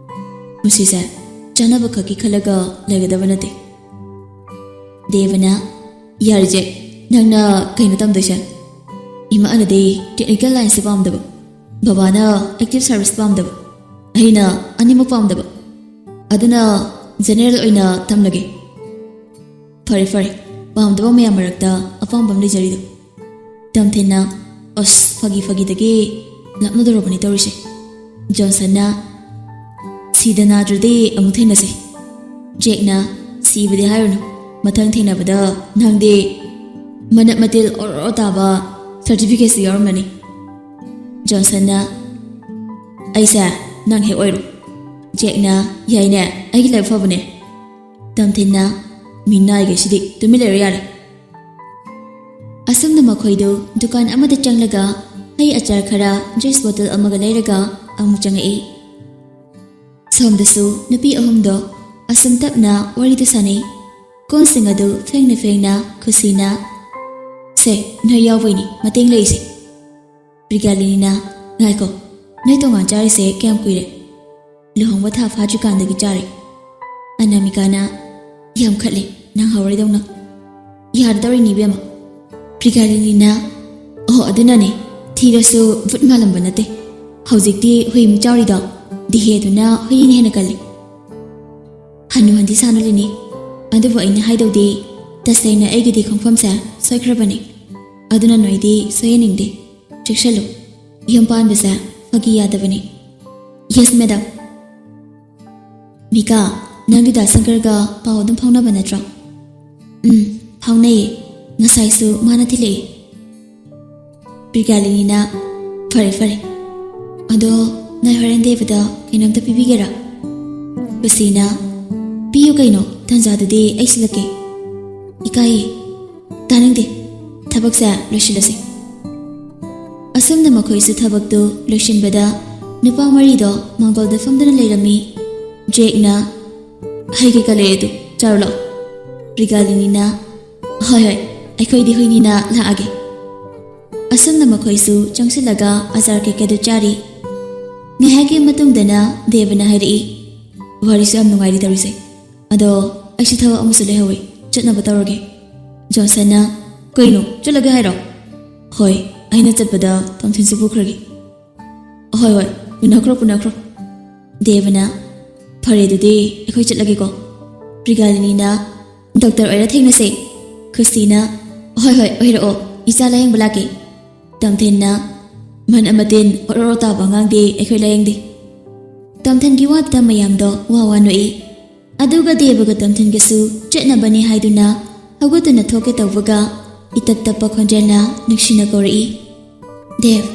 ꯃꯁꯤꯁꯦ ꯆꯥꯅꯕ ꯈꯛꯀꯤ ꯈꯜꯂꯒ ꯂꯩꯒꯗꯕ ꯅꯠꯇꯦ"꯫ ꯗꯦꯕꯅ, "ꯌꯥꯔꯦ ꯖꯦꯛ, ꯅꯪꯅ ꯀꯩꯅꯣ ꯇꯝꯗꯣꯏꯁꯦ? ꯏꯃꯥꯅꯗꯤ ꯇꯦꯛꯅꯤꯀꯦꯜ ꯂꯥꯏꯟꯁꯦ ꯄꯥꯝꯗꯕ, ꯕꯕꯥꯅ ꯑꯦꯛꯇꯤꯚ ꯁꯥꯔꯚꯤꯁ ꯄꯥꯝꯗꯕ, ꯑꯩꯅ ꯑꯅꯤꯃꯛ ꯄꯥꯝꯗꯕ꯫ ꯑꯗꯨꯅ ꯖꯦꯅꯦꯔꯦꯜ ꯑꯣꯏꯅ ꯊꯝꯂꯒꯦ꯫ ꯐꯔꯦ, ꯐꯔꯦ꯫ ꯄꯥꯝꯗꯕ ꯃꯌꯥꯝ ꯃꯔꯛꯇ ꯑꯄꯥꯝꯕ ꯑꯃ ꯂꯩꯖꯔꯤꯗꯣ꯫ ꯇꯝꯊꯤꯟꯅ, "ꯑꯁ, ꯐꯥꯒꯤ ꯐꯥꯒꯤꯗꯒꯤ ꯂꯥꯞꯅꯗꯧꯔꯕꯅꯤ ꯇꯧꯔꯤꯁꯦ꯫" ꯖꯣꯟꯁꯟꯅ, "ꯁꯤꯗ ꯅꯥꯗ꯭ꯔꯗꯤ ꯑꯃꯨꯛ ꯊꯦꯡꯅꯁꯤ꯫" ꯖꯦꯛꯅ, "ꯁꯤꯕꯗꯤ ꯍꯥꯏꯔꯨꯅꯨ, ꯃꯊꯪ ꯊꯦꯡꯅꯕꯗ ꯅꯪꯗꯤ ꯃꯅꯞ ꯃꯇꯤꯜ ꯑꯣꯔꯣ ꯇꯥꯕ ꯁꯥꯔꯇꯤꯐꯤꯀꯦꯠꯁꯨ ꯌꯥꯎꯔꯝꯂꯅꯤ꯫" ꯖꯣꯟꯁꯟꯅ, "ꯑꯩꯁꯦ ꯅꯪ ꯍꯦꯛ ꯑꯣꯏꯔꯣ꯫" ꯖꯦꯛꯅ, "ꯌꯥꯏꯅꯦ, ꯑꯩꯒꯤ ꯂꯥꯏꯕꯛ ꯐꯕꯅꯦ꯫" ꯇꯝꯊꯤꯟꯅ, "ꯃꯤ ꯅꯥꯏꯒꯩꯁꯤꯗꯤ ꯇꯨꯃꯤꯟ ꯂꯩꯔꯣ ꯌꯥꯔꯦ꯫" ꯑꯁꯨꯝꯅ ꯃꯈꯣꯏꯗꯨ ꯗꯨꯀꯥꯟ ꯑꯃꯗ ꯆꯪꯂꯒ ꯍꯩ ꯑꯆꯥꯔ ꯈꯔ, ꯖꯨꯏꯁ ꯕꯣꯇꯜ ꯑꯃꯒ ꯂꯩꯔꯒ ꯑꯃꯨꯛ ꯆꯪꯉꯛꯏ꯫ ꯁꯣꯝꯗꯁꯨ ꯅꯨꯄꯤ ꯑꯍꯨꯝꯗꯣ ꯑꯁꯨꯝ ꯇꯞꯅ ꯋꯥꯔꯤꯗꯨ ꯁꯥꯟꯅꯩ꯫ ꯀꯣꯟꯁꯤꯡ ꯑꯗꯨ ꯐꯦꯡꯅ ꯐꯦꯡꯅ ꯈꯨꯁꯤꯅ, "ꯁꯦ, ꯅꯣꯏ ꯌꯥꯎꯕꯩꯅꯤ ꯃꯇꯦꯡ ꯂꯩꯔꯤꯁꯦ꯫" ꯄ꯭ꯔꯤꯒꯥꯂꯤꯅꯤꯅ, "ꯉꯥꯏꯈꯣ, ꯅꯣꯏ ꯇꯣꯉꯥꯟ ꯆꯥꯔꯤꯁꯦ ꯀꯌꯥꯝ ꯀꯨꯏꯔꯦ?" "ꯂꯨꯍꯣꯡꯕ ꯊꯥ ꯐꯥꯗ꯭ꯔꯤꯀꯥꯟꯗꯒꯤ ꯆꯥꯔꯦ꯫" ꯑꯅꯥꯃꯤꯀꯥꯅ, "ꯌꯥꯝ ꯈꯠꯂꯦ, ꯅꯪ ꯍꯧꯔꯣꯏꯗꯧꯅ꯫" "ꯌꯥꯔꯗꯧꯔꯤꯅꯤ ꯏꯕꯦꯝꯃ꯫" ꯄ꯭ꯔꯤꯒꯥꯂꯤꯅꯤꯅ, "ꯑꯣ, ꯑꯗꯨꯅꯅꯦ, ꯊꯤꯔꯁꯨ ꯕꯨꯠ ꯃꯥꯜꯂꯝꯕ ꯅꯠꯇꯦ꯫ ꯍꯧꯖꯤꯛꯇꯤ ꯍꯨꯏꯃꯨꯛ ꯆꯥꯎꯔꯤꯗꯣ, ꯗꯤꯍꯦꯗꯨꯅ ꯍꯨꯏꯅ ꯍꯦꯟꯅ ꯀꯜꯂꯤ꯫" "ꯍꯟꯅꯨ ꯍꯟꯗꯤ ꯁꯥꯟꯅꯔꯤꯅꯤ, ꯑꯗꯨꯕꯨ ꯑꯩꯅ ꯍꯥꯏꯗꯧꯗꯤ, ꯇꯁꯦꯡꯅ ꯑꯩꯒꯤꯗꯤ ꯈꯣꯡꯐꯝꯁꯦ ꯁꯣꯏꯈ꯭ꯔꯕꯅꯤ꯫ ꯑꯗꯨꯅ ꯅꯣꯏꯗꯤ ꯁꯣꯏꯍꯟꯅꯤꯡꯗꯦ꯫ ꯆꯦꯛꯁꯜꯂꯨ, ꯌꯨꯝ ꯄꯥꯟꯕꯁꯦ ꯐꯥꯒꯤ ꯌꯥꯗꯕꯅꯤ꯫" "Yes, madam." "ꯃꯤꯀꯥ, ꯅꯪꯗꯤ ꯗꯥ ꯁꯪꯀꯔꯒ ꯄꯥꯎ ꯑꯗꯨꯝ ꯐꯥꯎꯅꯕ ꯅꯠꯇ꯭ꯔꯣ?" "ꯎꯝ, ꯐꯥꯎꯅꯩꯌꯦ꯫ ꯉꯁꯥꯏꯁꯨ ꯃꯥꯅ ꯊꯤꯜꯂꯛꯑꯦ꯫" ꯄ꯭ꯔꯤꯒꯥꯂꯤꯅꯤꯅ, "ꯐꯔꯦ, ꯐꯔꯦ꯫ ꯑꯗꯣ ꯅꯣꯏ ꯍꯣꯔꯦꯟ ꯗꯦꯕꯗ ꯀꯩꯅꯣꯝꯇ ꯄꯤꯕꯤꯒꯦꯔꯥ?" ꯂꯨꯁꯤꯅ, "ꯄꯤꯌꯨ ꯀꯩꯅꯣ, ꯇꯟꯖꯥꯗꯨꯗꯤ ꯑꯩ ꯁꯤꯜꯂꯛꯀꯦ꯫" "ꯏꯀꯥꯏꯌꯦ꯫ ꯇꯥꯅꯤꯡꯗꯦ꯫ ꯊꯕꯛꯁꯦ ꯂꯣꯏꯁꯤꯜꯂꯁꯤ꯫" ꯑꯁꯨꯝꯅ ꯃꯈꯣꯏꯁꯨ ꯊꯕꯛꯇꯨ ꯂꯣꯏꯁꯤꯟꯕꯗ ꯅꯨꯄꯥ ꯃꯔꯤꯗꯣ ꯃꯥꯡꯒꯣꯜꯗ ꯐꯝꯗꯨꯅ ꯂꯩꯔꯝꯃꯤ꯫ ꯖꯦꯛꯅ, "ꯍꯩ ꯀꯩꯀꯥ ꯂꯩꯔꯦ ꯑꯗꯨ ꯆꯥꯔꯨ ꯂꯥꯛꯑꯣ꯫" ꯄ꯭ꯔꯤꯒꯥꯂꯤꯅꯤꯅ, "ꯍꯣꯏ, ꯍꯣꯏ, ꯑꯩꯈꯣꯏꯗꯤ ꯍꯨꯏꯅꯤꯅ ꯂꯥꯛꯑꯒꯦ꯫" ꯑꯁꯨꯝꯅ ꯃꯈꯣꯏꯁꯨ ꯆꯪꯁꯤꯜꯂꯒ ꯑꯆꯥꯔ ꯀꯩꯀꯥꯗꯨ ꯆꯥꯔꯤ꯫ ꯉꯥꯏꯍꯥꯛꯀꯤ ꯃꯇꯨꯡꯗꯅ ꯗꯦꯕꯅ ꯍꯥꯏꯔꯛꯏ, "ꯋꯥꯔꯤꯁꯨ ꯌꯥꯝ ꯅꯨꯡꯉꯥꯏꯔꯤ ꯇꯧꯔꯤꯁꯦ꯫ ꯑꯗꯣ ꯑꯩꯁꯨ ꯊꯕꯛ ꯑꯃꯁꯨ ꯂꯩꯍꯧꯋꯤ, ꯆꯠꯅꯕ ꯇꯧꯔꯒꯦ꯫" ꯖꯣꯟꯁꯟꯅ, "ꯀꯩꯅꯣ, ꯆꯠꯂꯒꯦ ꯍꯥꯏꯔꯣ?" "ꯍꯣꯏ, ꯑꯩꯅ ꯆꯠꯄꯗ ꯇꯣꯝꯊꯤꯟꯁꯨ ꯄꯨꯈ꯭ꯔꯒꯦ꯫" "ꯍꯣꯏ, ꯍꯣꯏ, ꯄꯨꯅꯈ꯭ꯔꯣ, ꯄꯨꯅꯈ꯭ꯔꯣ꯫" ꯗꯦꯕꯅ, "ꯐꯔꯦ, ꯑꯗꯨꯗꯤ ꯑꯩꯈꯣꯏ ꯆꯠꯂꯒꯦꯀꯣ꯫ ꯄ꯭ꯔꯤꯒꯥꯂꯤꯅꯤꯅ, 'ꯗꯣꯛꯇꯔ ꯑꯣꯏꯔ ꯊꯦꯡꯅꯁꯦ.' ꯈꯨꯁꯤꯅ, 'ꯍꯣꯏ, ꯍꯣꯏ, ꯑꯣꯏꯔꯛꯑꯣ꯫ ꯏꯆꯥ ꯂꯥꯌꯦꯡꯕ ꯂꯥꯛꯀꯦ.' ꯇꯝꯊꯤꯟꯅ, "ꯃꯟ ꯑꯃꯇꯤꯟ ꯑꯣꯔꯣ ꯑꯣꯔꯣ ꯇꯥꯕ ꯑꯉꯥꯡꯗꯤ ꯑꯩꯈꯣꯏ ꯂꯥꯌꯦꯡꯗꯦ꯫" ꯇꯝꯊꯤꯟꯒꯤ ꯋꯥꯗꯨꯗ ꯃꯌꯥꯝꯗꯣ ꯋꯥ ꯋꯥ ꯅꯣꯛꯏ꯫ ꯑꯗꯨꯒ ꯗꯦꯕꯒ ꯇꯝꯊꯤꯟꯒꯁꯨ ꯆꯠꯅꯕꯅꯤ ꯍꯥꯏꯗꯨꯅ ꯍꯧꯒꯠꯇꯨꯅ ꯊꯣꯛꯀꯦ ꯇꯧꯕꯒ, ꯏꯇꯞ ꯇꯞꯄ ꯈꯣꯟꯖꯦꯜꯅ ꯅꯨꯡꯁꯤꯅ ꯀꯧꯔꯛꯏ, "ꯗꯦꯕ!"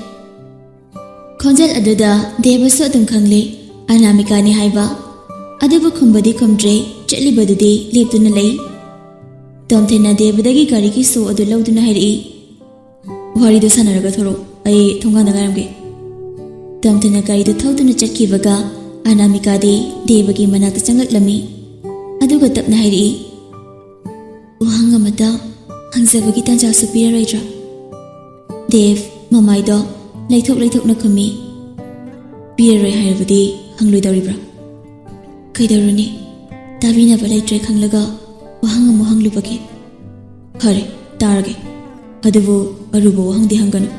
ꯈꯣꯟꯖꯦꯜ ꯑꯗꯨꯗ ꯗꯦꯕꯁꯨ ꯑꯗꯨꯝ ꯈꯪꯂꯦ, ꯑꯅꯥꯃꯤꯀꯥꯅꯤ ꯍꯥꯏꯕ꯫ ꯑꯗꯨꯕꯨ ꯈꯨꯝꯕꯗꯤ ꯈꯨꯝꯗ꯭ꯔꯦ, ꯆꯠꯂꯤꯕꯗꯨꯗꯤ ꯂꯦꯞꯇꯨꯅ ꯂꯩ꯫ ꯇꯝꯊꯤꯟꯅ ꯗꯦꯕꯗꯒꯤ ꯒꯥꯔꯤꯒꯤ ꯁꯣ ꯑꯗꯨ ꯂꯧꯗꯨꯅ ꯍꯥꯏꯔꯛꯏ, "ꯋꯥꯔꯤꯗꯨ ꯁꯥꯟꯅꯔꯒ ꯊꯣꯔꯛꯑꯣ, ꯑꯩ ꯊꯣꯡꯒꯥꯟꯗ ꯉꯥꯏꯔꯝꯒꯦ꯫" ꯇꯝꯊꯤꯟꯅ ꯒꯥꯔꯤꯗꯨ ꯊꯧꯗꯨꯅ ꯆꯠꯈꯤꯕꯒ ꯑꯅꯥꯃꯤꯀꯥꯗꯤ ꯗꯦꯕꯒꯤ ꯃꯅꯥꯛꯇ ꯆꯪꯂꯛꯂꯝꯃꯤ꯫ ꯑꯗꯨꯒ ꯇꯞꯅ ꯍꯥꯏꯔꯛꯏ, "ꯋꯥꯍꯪ ꯑꯃꯇ ꯍꯪꯖꯕꯒꯤ ꯇꯥꯟꯖꯥꯁꯨ ꯄꯤꯔꯔꯣꯏꯗ꯭ꯔꯥ?" ꯗꯦꯕ ꯃꯃꯥꯏꯗꯣ ꯂꯩꯊꯣꯛ ꯂꯩꯊꯣꯛꯅ ꯈꯨꯝꯃꯤ꯫ "ꯄꯤꯔꯔꯣꯏ ꯍꯥꯏꯔꯕꯗꯤ ꯍꯪꯂꯣꯏꯗꯧꯔꯤꯕ꯭ꯔꯥ?" "ꯀꯩꯗꯧꯔꯨꯅꯤ? ꯇꯥꯕꯤꯅꯕ ꯂꯩꯇ꯭ꯔꯦ ꯈꯪꯂꯒ ꯋꯥꯍꯪ ꯑꯃꯨꯛ ꯍꯪꯂꯨꯕꯒꯤ꯫" "ꯐꯔꯦ, ꯇꯥꯔꯒꯦ꯫ ꯑꯗꯨꯕꯨ ꯑꯔꯨꯕ ꯋꯥꯍꯪꯗꯤ ꯍꯪꯒꯅꯨ꯫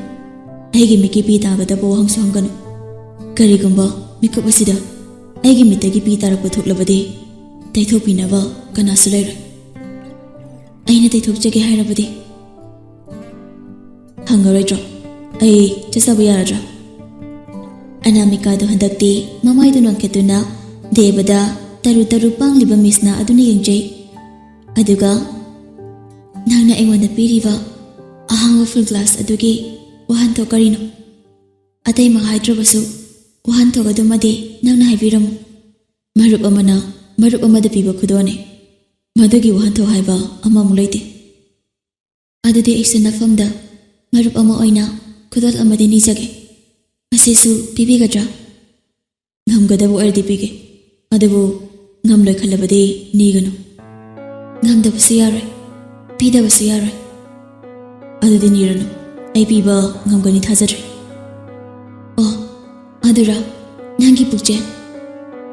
ꯑꯩꯒꯤ ꯃꯤꯠꯀꯤ ꯄꯤ ꯇꯥꯒꯗꯕ ꯋꯥꯍꯪꯁꯨ ꯍꯪꯒꯅꯨ꯫ ꯀꯔꯤꯒꯨꯝꯕ ꯃꯤꯀꯨꯞ ꯑꯁꯤꯗ ꯑꯩꯒꯤ ꯃꯤꯠꯇꯒꯤ ꯄꯤ ꯇꯥꯔꯛꯄ ꯊꯣꯛꯂꯕꯗꯤ ꯇꯩꯊꯣꯛꯄꯤꯅꯕ ꯀꯅꯥꯁꯨ ꯂꯩꯔꯣꯏ꯫" "ꯑꯩꯅ ꯇꯩꯊꯣꯛꯆꯒꯦ ꯍꯥꯏꯔꯕꯗꯤ?" "ꯍꯪꯉꯔꯣꯏꯗ꯭ꯔꯣ? ꯑꯩ ꯆꯠꯆꯕ ꯌꯥꯔꯗ꯭ꯔꯥ?" ꯑꯅꯥꯃꯤꯀꯥꯗꯣ ꯍꯟꯗꯛꯇꯤ ꯃꯃꯥꯏꯗꯨ ꯅꯣꯟꯈꯠꯇꯨꯅ ꯗꯦꯕꯗ ꯇꯔꯨ ꯇꯔꯨ ꯄꯥꯡꯂꯤꯕ ꯃꯤꯁꯅꯥ ꯑꯗꯨꯅ ꯌꯦꯡꯖꯩ꯫ ꯑꯗꯨꯒ, "ꯅꯪꯅ ꯑꯩꯉꯣꯟꯗ ꯄꯤꯔꯤꯕ ꯑꯍꯥꯡꯕ ꯐꯨꯜ ꯒ꯭ꯂꯥꯁ ꯑꯗꯨꯒꯤ ꯋꯥꯍꯟꯊꯣꯛ ꯀꯔꯤꯅꯣ? ꯑꯇꯩꯃꯛ ꯍꯥꯏꯗ꯭ꯔꯕꯁꯨ ꯋꯥꯍꯟꯊꯣꯛ ꯑꯗꯨꯃꯗꯤ ꯅꯪꯅ ꯍꯥꯏꯕꯤꯔꯝꯃꯨ꯫ ꯃꯔꯨꯞ ꯑꯃꯅ ꯃꯔꯨꯞ ꯑꯃꯗ ꯄꯤꯕ ꯈꯨꯗꯣꯜꯅꯤ꯫ ꯃꯗꯨꯒꯤ ꯋꯥꯍꯟꯊꯣꯛ ꯍꯥꯏꯕ ꯑꯃꯃꯨꯛ ꯂꯩꯇꯦ꯫" "ꯑꯗꯨꯗꯤ ꯑꯩꯁꯨ ꯅꯐꯝꯗ ꯃꯔꯨꯞ ꯑꯃ ꯑꯣꯏꯅ ꯈꯨꯗꯣꯜ ꯑꯃꯗꯤ ꯅꯤꯖꯒꯦ꯫ ꯃꯁꯤꯁꯨ ꯄꯤꯕꯤꯒꯗ꯭ꯔꯥ?" "ꯉꯝꯒꯗꯕ ꯑꯣꯏꯔꯗꯤ ꯄꯤꯒꯦ, ꯑꯗꯨꯕꯨ ꯉꯝꯂꯣꯏ ꯈꯜꯂꯕꯗꯤ ꯅꯤꯒꯅꯨ꯫" "ꯉꯝꯗꯕꯁꯨ ꯌꯥꯔꯣꯏ, ꯄꯤꯗꯕꯁꯨ ꯌꯥꯔꯣꯏ꯫" "ꯑꯗꯨꯗꯤ ꯅꯤꯔꯅꯨ, ꯑꯩ ꯄꯤꯕ ꯉꯝꯒꯅꯤ ꯊꯥꯖꯗ꯭ꯔꯦ꯫" "ꯑꯣ, ꯑꯗꯨꯔ? ꯅꯪꯒꯤ ꯄꯨꯛꯆꯦꯜ꯫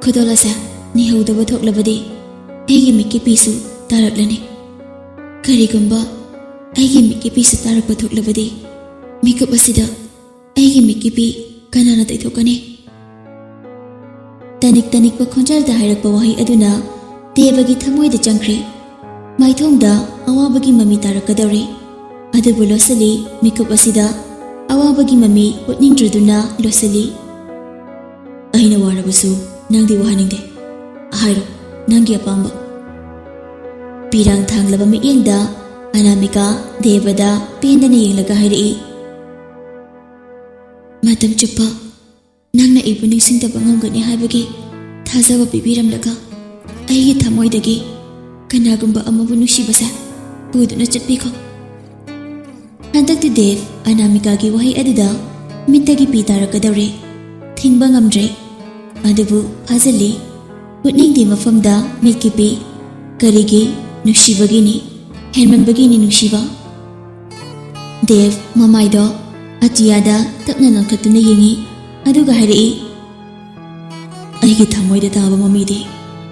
ꯈꯨꯗꯣꯜ ꯑꯁꯦ ꯅꯤꯍꯧꯗꯕ ꯊꯣꯛꯂꯕꯗꯤ ꯑꯩꯒꯤ ꯃꯤꯠꯀꯤ ꯄꯤꯁꯨ ꯇꯥꯔꯛꯂꯅꯤ꯫ ꯀꯔꯤꯒꯨꯝꯕ ꯑꯩꯒꯤ ꯃꯤꯠꯀꯤ ꯄꯤꯁꯨ ꯇꯥꯔꯛꯄ ꯊꯣꯛꯂꯕꯗꯤ ꯃꯤꯀꯨꯞ ꯑꯁꯤꯗ ꯑꯩꯒꯤ ꯃꯤꯠꯀꯤ ꯄꯤ ꯀꯅꯥꯅ ꯇꯩꯊꯣꯛꯀꯅꯤ?" ꯇꯅꯤꯛ ꯇꯅꯤꯛꯄ ꯈꯣꯟꯖꯦꯜꯗ ꯍꯥꯏꯔꯛꯄ ꯋꯥꯍꯩ ꯑꯗꯨꯅ ꯗꯦꯕꯒꯤ ꯊꯃꯣꯏꯗ ꯆꯪꯈ꯭ꯔꯦ꯫ ꯃꯥꯏꯊꯣꯡꯗ ꯑꯋꯥꯕꯒꯤ ꯃꯃꯤ ꯇꯥꯔꯛꯀꯗꯧꯔꯦ꯫ ꯑꯗꯨꯕꯨ ꯂꯣꯠꯁꯤꯜꯂꯤ, ꯃꯤꯀꯨꯞ ꯑꯁꯤꯗ ꯑꯋꯥꯕꯒꯤ ꯃꯃꯤ ꯎꯠꯅꯤꯡꯗ꯭ꯔꯗꯨꯅ ꯂꯣꯠꯁꯤꯜꯂꯤ꯫ "ꯑꯩꯅ ꯋꯥꯔꯕꯁꯨ ꯅꯪꯗꯤ ꯋꯥꯍꯟꯅꯤꯡꯗꯦ꯫ ꯍꯥꯏꯔꯣ, ꯅꯪꯒꯤ ꯑꯄꯥꯝꯕ꯫" ꯄꯤꯔꯥꯡ ꯊꯥꯡꯂꯕ ꯃꯤꯠꯌꯦꯡꯗ ꯑꯅꯥꯃꯤꯀꯥ ꯗꯦꯕꯗ ꯄꯦꯟꯗꯅ ꯌꯦꯡꯂꯒ ꯍꯥꯏꯔꯛꯏ, "ꯃꯇꯝ ꯆꯨꯞꯄ ꯅꯪꯅ ꯑꯩꯕꯨ ꯅꯤꯡꯁꯤꯡꯗꯕ ꯉꯝꯒꯅꯤ ꯍꯥꯏꯕꯒꯤ ꯊꯥꯖꯕ ꯄꯤꯕꯤꯔꯝꯂꯒ, ꯑꯩꯒꯤ ꯊꯃꯣꯏꯗꯒꯤ ꯀꯅꯥꯒꯨꯝꯕ ꯑꯃꯕꯨ ꯅꯨꯡꯁꯤꯕꯁꯦ ꯄꯨꯗꯨꯅ ꯆꯠꯄꯤꯈꯣ꯫" ꯍꯟꯗꯛꯇꯤ ꯗꯦꯕ ꯑꯅꯥꯃꯤꯀꯥꯒꯤ ꯋꯥꯍꯩ ꯑꯗꯨꯗ ꯃꯤꯠꯇꯒꯤ ꯄꯤ ꯇꯥꯔꯛꯀꯗꯧꯔꯦ꯫ ꯊꯤꯡꯕ ꯉꯝꯗ꯭ꯔꯦ꯫ ꯑꯗꯨꯕꯨ ꯐꯥꯖꯤꯜꯂꯤ꯫ ꯎꯠꯅꯤꯡꯗꯦ ꯃꯐꯝꯗ ꯃꯤꯠꯀꯤ ꯄꯤ꯫ ꯀꯔꯤꯒꯤ? ꯅꯨꯡꯁꯤꯕꯒꯤꯅꯤ꯫ ꯍꯦꯟꯃꯟꯕꯒꯤꯅꯤ ꯅꯨꯡꯁꯤꯕ꯫ ꯗꯦꯕ ꯃꯃꯥꯏꯗꯣ ꯑꯇꯤꯌꯥꯗ ꯇꯞꯅ ꯅꯣꯟꯈꯠꯇꯨꯅ ꯌꯦꯡꯉꯤ, ꯑꯗꯨꯒ ꯍꯥꯏꯔꯛꯏ, "ꯑꯩꯒꯤ ꯊꯃꯣꯏꯗ ꯇꯥꯕ ꯃꯃꯤꯗꯤ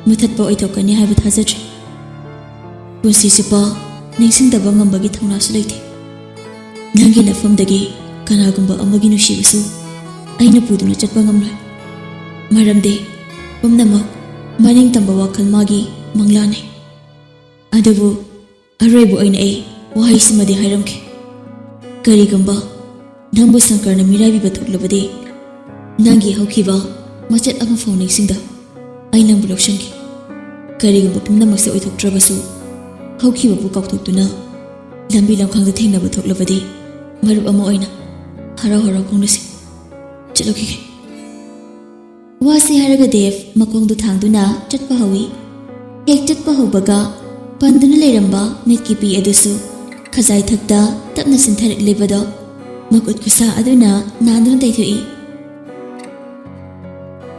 ꯃꯨꯊꯠꯄ ꯑꯣꯏꯊꯣꯛꯀꯅꯤ ꯍꯥꯏꯕ ꯊꯥꯖꯗ꯭ꯔꯦ꯫ ꯄꯨꯟꯁꯤ ꯆꯨꯞꯄ ꯅꯤꯡꯁꯤꯡꯗꯕ ꯉꯝꯕꯒꯤ ꯊꯧꯅꯥꯁꯨ ꯂꯩꯇꯦ꯫ ꯅꯪꯒꯤ ꯅꯐꯝꯗꯒꯤ ꯀꯅꯥꯒꯨꯝꯕ ꯑꯃꯒꯤ ꯅꯨꯡꯁꯤꯕꯁꯨ ꯑꯩꯅ ꯄꯨꯗꯨꯅ ꯆꯠꯄ ꯉꯝꯂꯣꯏ꯫ ꯃꯔꯝꯗꯤ ꯄꯨꯝꯅꯃꯛ ꯃꯅꯤꯡ ꯇꯝꯕ ꯋꯥꯈꯜ ꯃꯥꯒꯤ ꯃꯪꯂꯥꯟꯅꯤ꯫ ꯑꯗꯨꯕꯨ ꯑꯔꯣꯏꯕ ꯑꯣꯏꯅ ꯑꯩ ꯋꯥꯍꯩꯁꯤꯃꯗꯤ ꯍꯥꯏꯔꯝꯈꯤ꯫ ꯀꯔꯤꯒꯨꯝꯕ ꯅꯪꯕꯨ ꯁꯪꯀꯔꯅ ꯃꯤꯔꯥꯏꯕꯤꯕ ꯊꯣꯛꯂꯕꯗꯤ, ꯅꯪꯒꯤ ꯍꯧꯈꯤꯕ ꯃꯆꯦꯠ ꯑꯃꯐꯥꯎ ꯅꯤꯡꯁꯤꯡꯗ ꯑꯩ ꯅꯪꯕꯨ ꯂꯧꯁꯤꯟꯈꯤ꯫ ꯀꯔꯤꯒꯨꯝꯕ ꯄꯨꯝꯅꯃꯛꯁꯦ ꯑꯣꯏꯊꯣꯛꯇ꯭ꯔꯕꯁꯨ, ꯍꯧꯈꯤꯕꯕꯨ ꯀꯥꯎꯊꯣꯛꯇꯨꯅ ꯂꯝꯕꯤ ꯂꯝꯈꯥꯡꯗ ꯊꯦꯡꯅꯕ ꯊꯣꯛꯂꯕꯗꯤ, ꯃꯔꯨꯞ ꯑꯃ ꯑꯣꯏꯅ ꯍꯔꯥꯎ ꯍꯔꯥꯎ ꯈꯣꯡꯅꯁꯤ꯫ ꯆꯠꯂꯨꯈꯤꯒꯦ꯫" ꯋꯥꯁꯤ ꯍꯥꯏꯔꯒ ꯗꯦꯕ ꯃꯈꯣꯡꯗꯨ ꯊꯥꯡꯗꯨꯅ ꯆꯠꯄ ꯍꯧꯏ꯫ ꯍꯦꯛ ꯆꯠꯄ ꯍꯧꯕꯒ ꯄꯟꯗꯨꯅ ꯂꯩꯔꯝꯕ ꯃꯤꯠꯀꯤ ꯄꯤ ꯑꯗꯨꯁꯨ ꯈꯖꯥꯏ ꯊꯛꯇ ꯇꯞꯅ ꯆꯤꯟꯊꯔꯛꯂꯤꯕꯗꯣ ꯃꯈꯨꯠ ꯈꯨꯠꯁꯥ ꯑꯗꯨꯅ ꯅꯥꯟꯗꯨꯅ ꯇꯩꯊꯣꯛꯏ꯫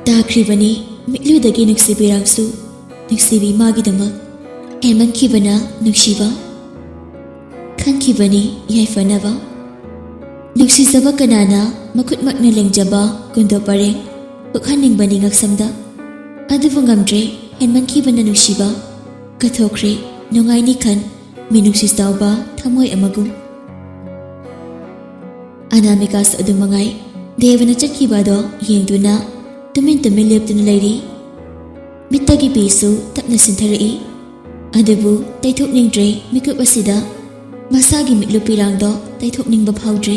ꯇꯥꯈ꯭ꯔꯤꯕꯅꯤ ꯃꯤꯠꯂꯨꯗꯒꯤ ꯅꯨꯡꯁꯤꯕꯤꯔꯥꯡꯁꯨ, ꯅꯨꯡꯁꯤꯕꯤ ꯃꯥꯒꯤꯗꯃꯛ ꯍꯦꯟꯃꯟꯈꯤꯕꯅ ꯅꯨꯡꯁꯤꯕ꯫ ꯈꯟꯈꯤꯕꯅꯤ ꯌꯥꯏꯐꯅꯕ꯫ ꯅꯨꯡꯁꯤꯖꯕ ꯀꯅꯥꯅ ꯃꯈꯨꯠꯃꯛꯅ ꯂꯦꯡꯖꯕ ꯀꯨꯟꯗꯣ ꯄꯔꯦꯡ ꯄꯣꯛꯍꯟꯅꯤꯡꯕꯅꯤ ꯉꯛꯁꯝꯗ꯫ ꯑꯗꯨꯕꯨ ꯉꯝꯗ꯭ꯔꯦ ꯍꯦꯟꯃꯟꯈꯤꯕꯅ ꯅꯨꯡꯁꯤꯕ꯫ ꯀꯠꯊꯣꯛꯈ꯭ꯔꯦ ꯅꯨꯡꯉꯥꯏꯅꯤ ꯈꯟ ꯃꯤꯅꯨꯡꯁꯤ ꯆꯥꯎꯕ ꯊꯃꯣꯏ ꯑꯃꯒꯨꯝ꯫ ꯑꯅꯥꯃꯤꯀꯥꯁꯨ ꯑꯗꯨ ꯃꯉꯥꯏ꯫ ꯗꯦꯕꯅ ꯆꯠꯈꯤꯕ ꯑꯗꯣ ꯌꯦꯡꯗꯨꯅ ꯇꯨꯃꯤꯟ ꯇꯨꯃꯤꯟ ꯂꯦꯞꯇꯨꯅ ꯂꯩꯔꯤ꯫ ꯃꯤꯠꯇꯒꯤ ꯄꯤꯁꯨ ꯇꯞꯅ ꯁꯤꯟꯊꯔꯛꯏ꯫ ꯑꯗꯨꯕꯨ ꯇꯩꯊꯣꯛꯅꯤꯡꯗ꯭ꯔꯦ꯫ ꯃꯤꯀꯨꯞ ꯑꯁꯤꯗ ꯃꯁꯥꯒꯤ ꯃꯤꯠꯂꯨ ꯄꯤꯔꯥꯡꯗꯣ ꯇꯩꯊꯣꯛꯅꯤꯡꯕ ꯐꯥꯎꯗ꯭ꯔꯦ꯫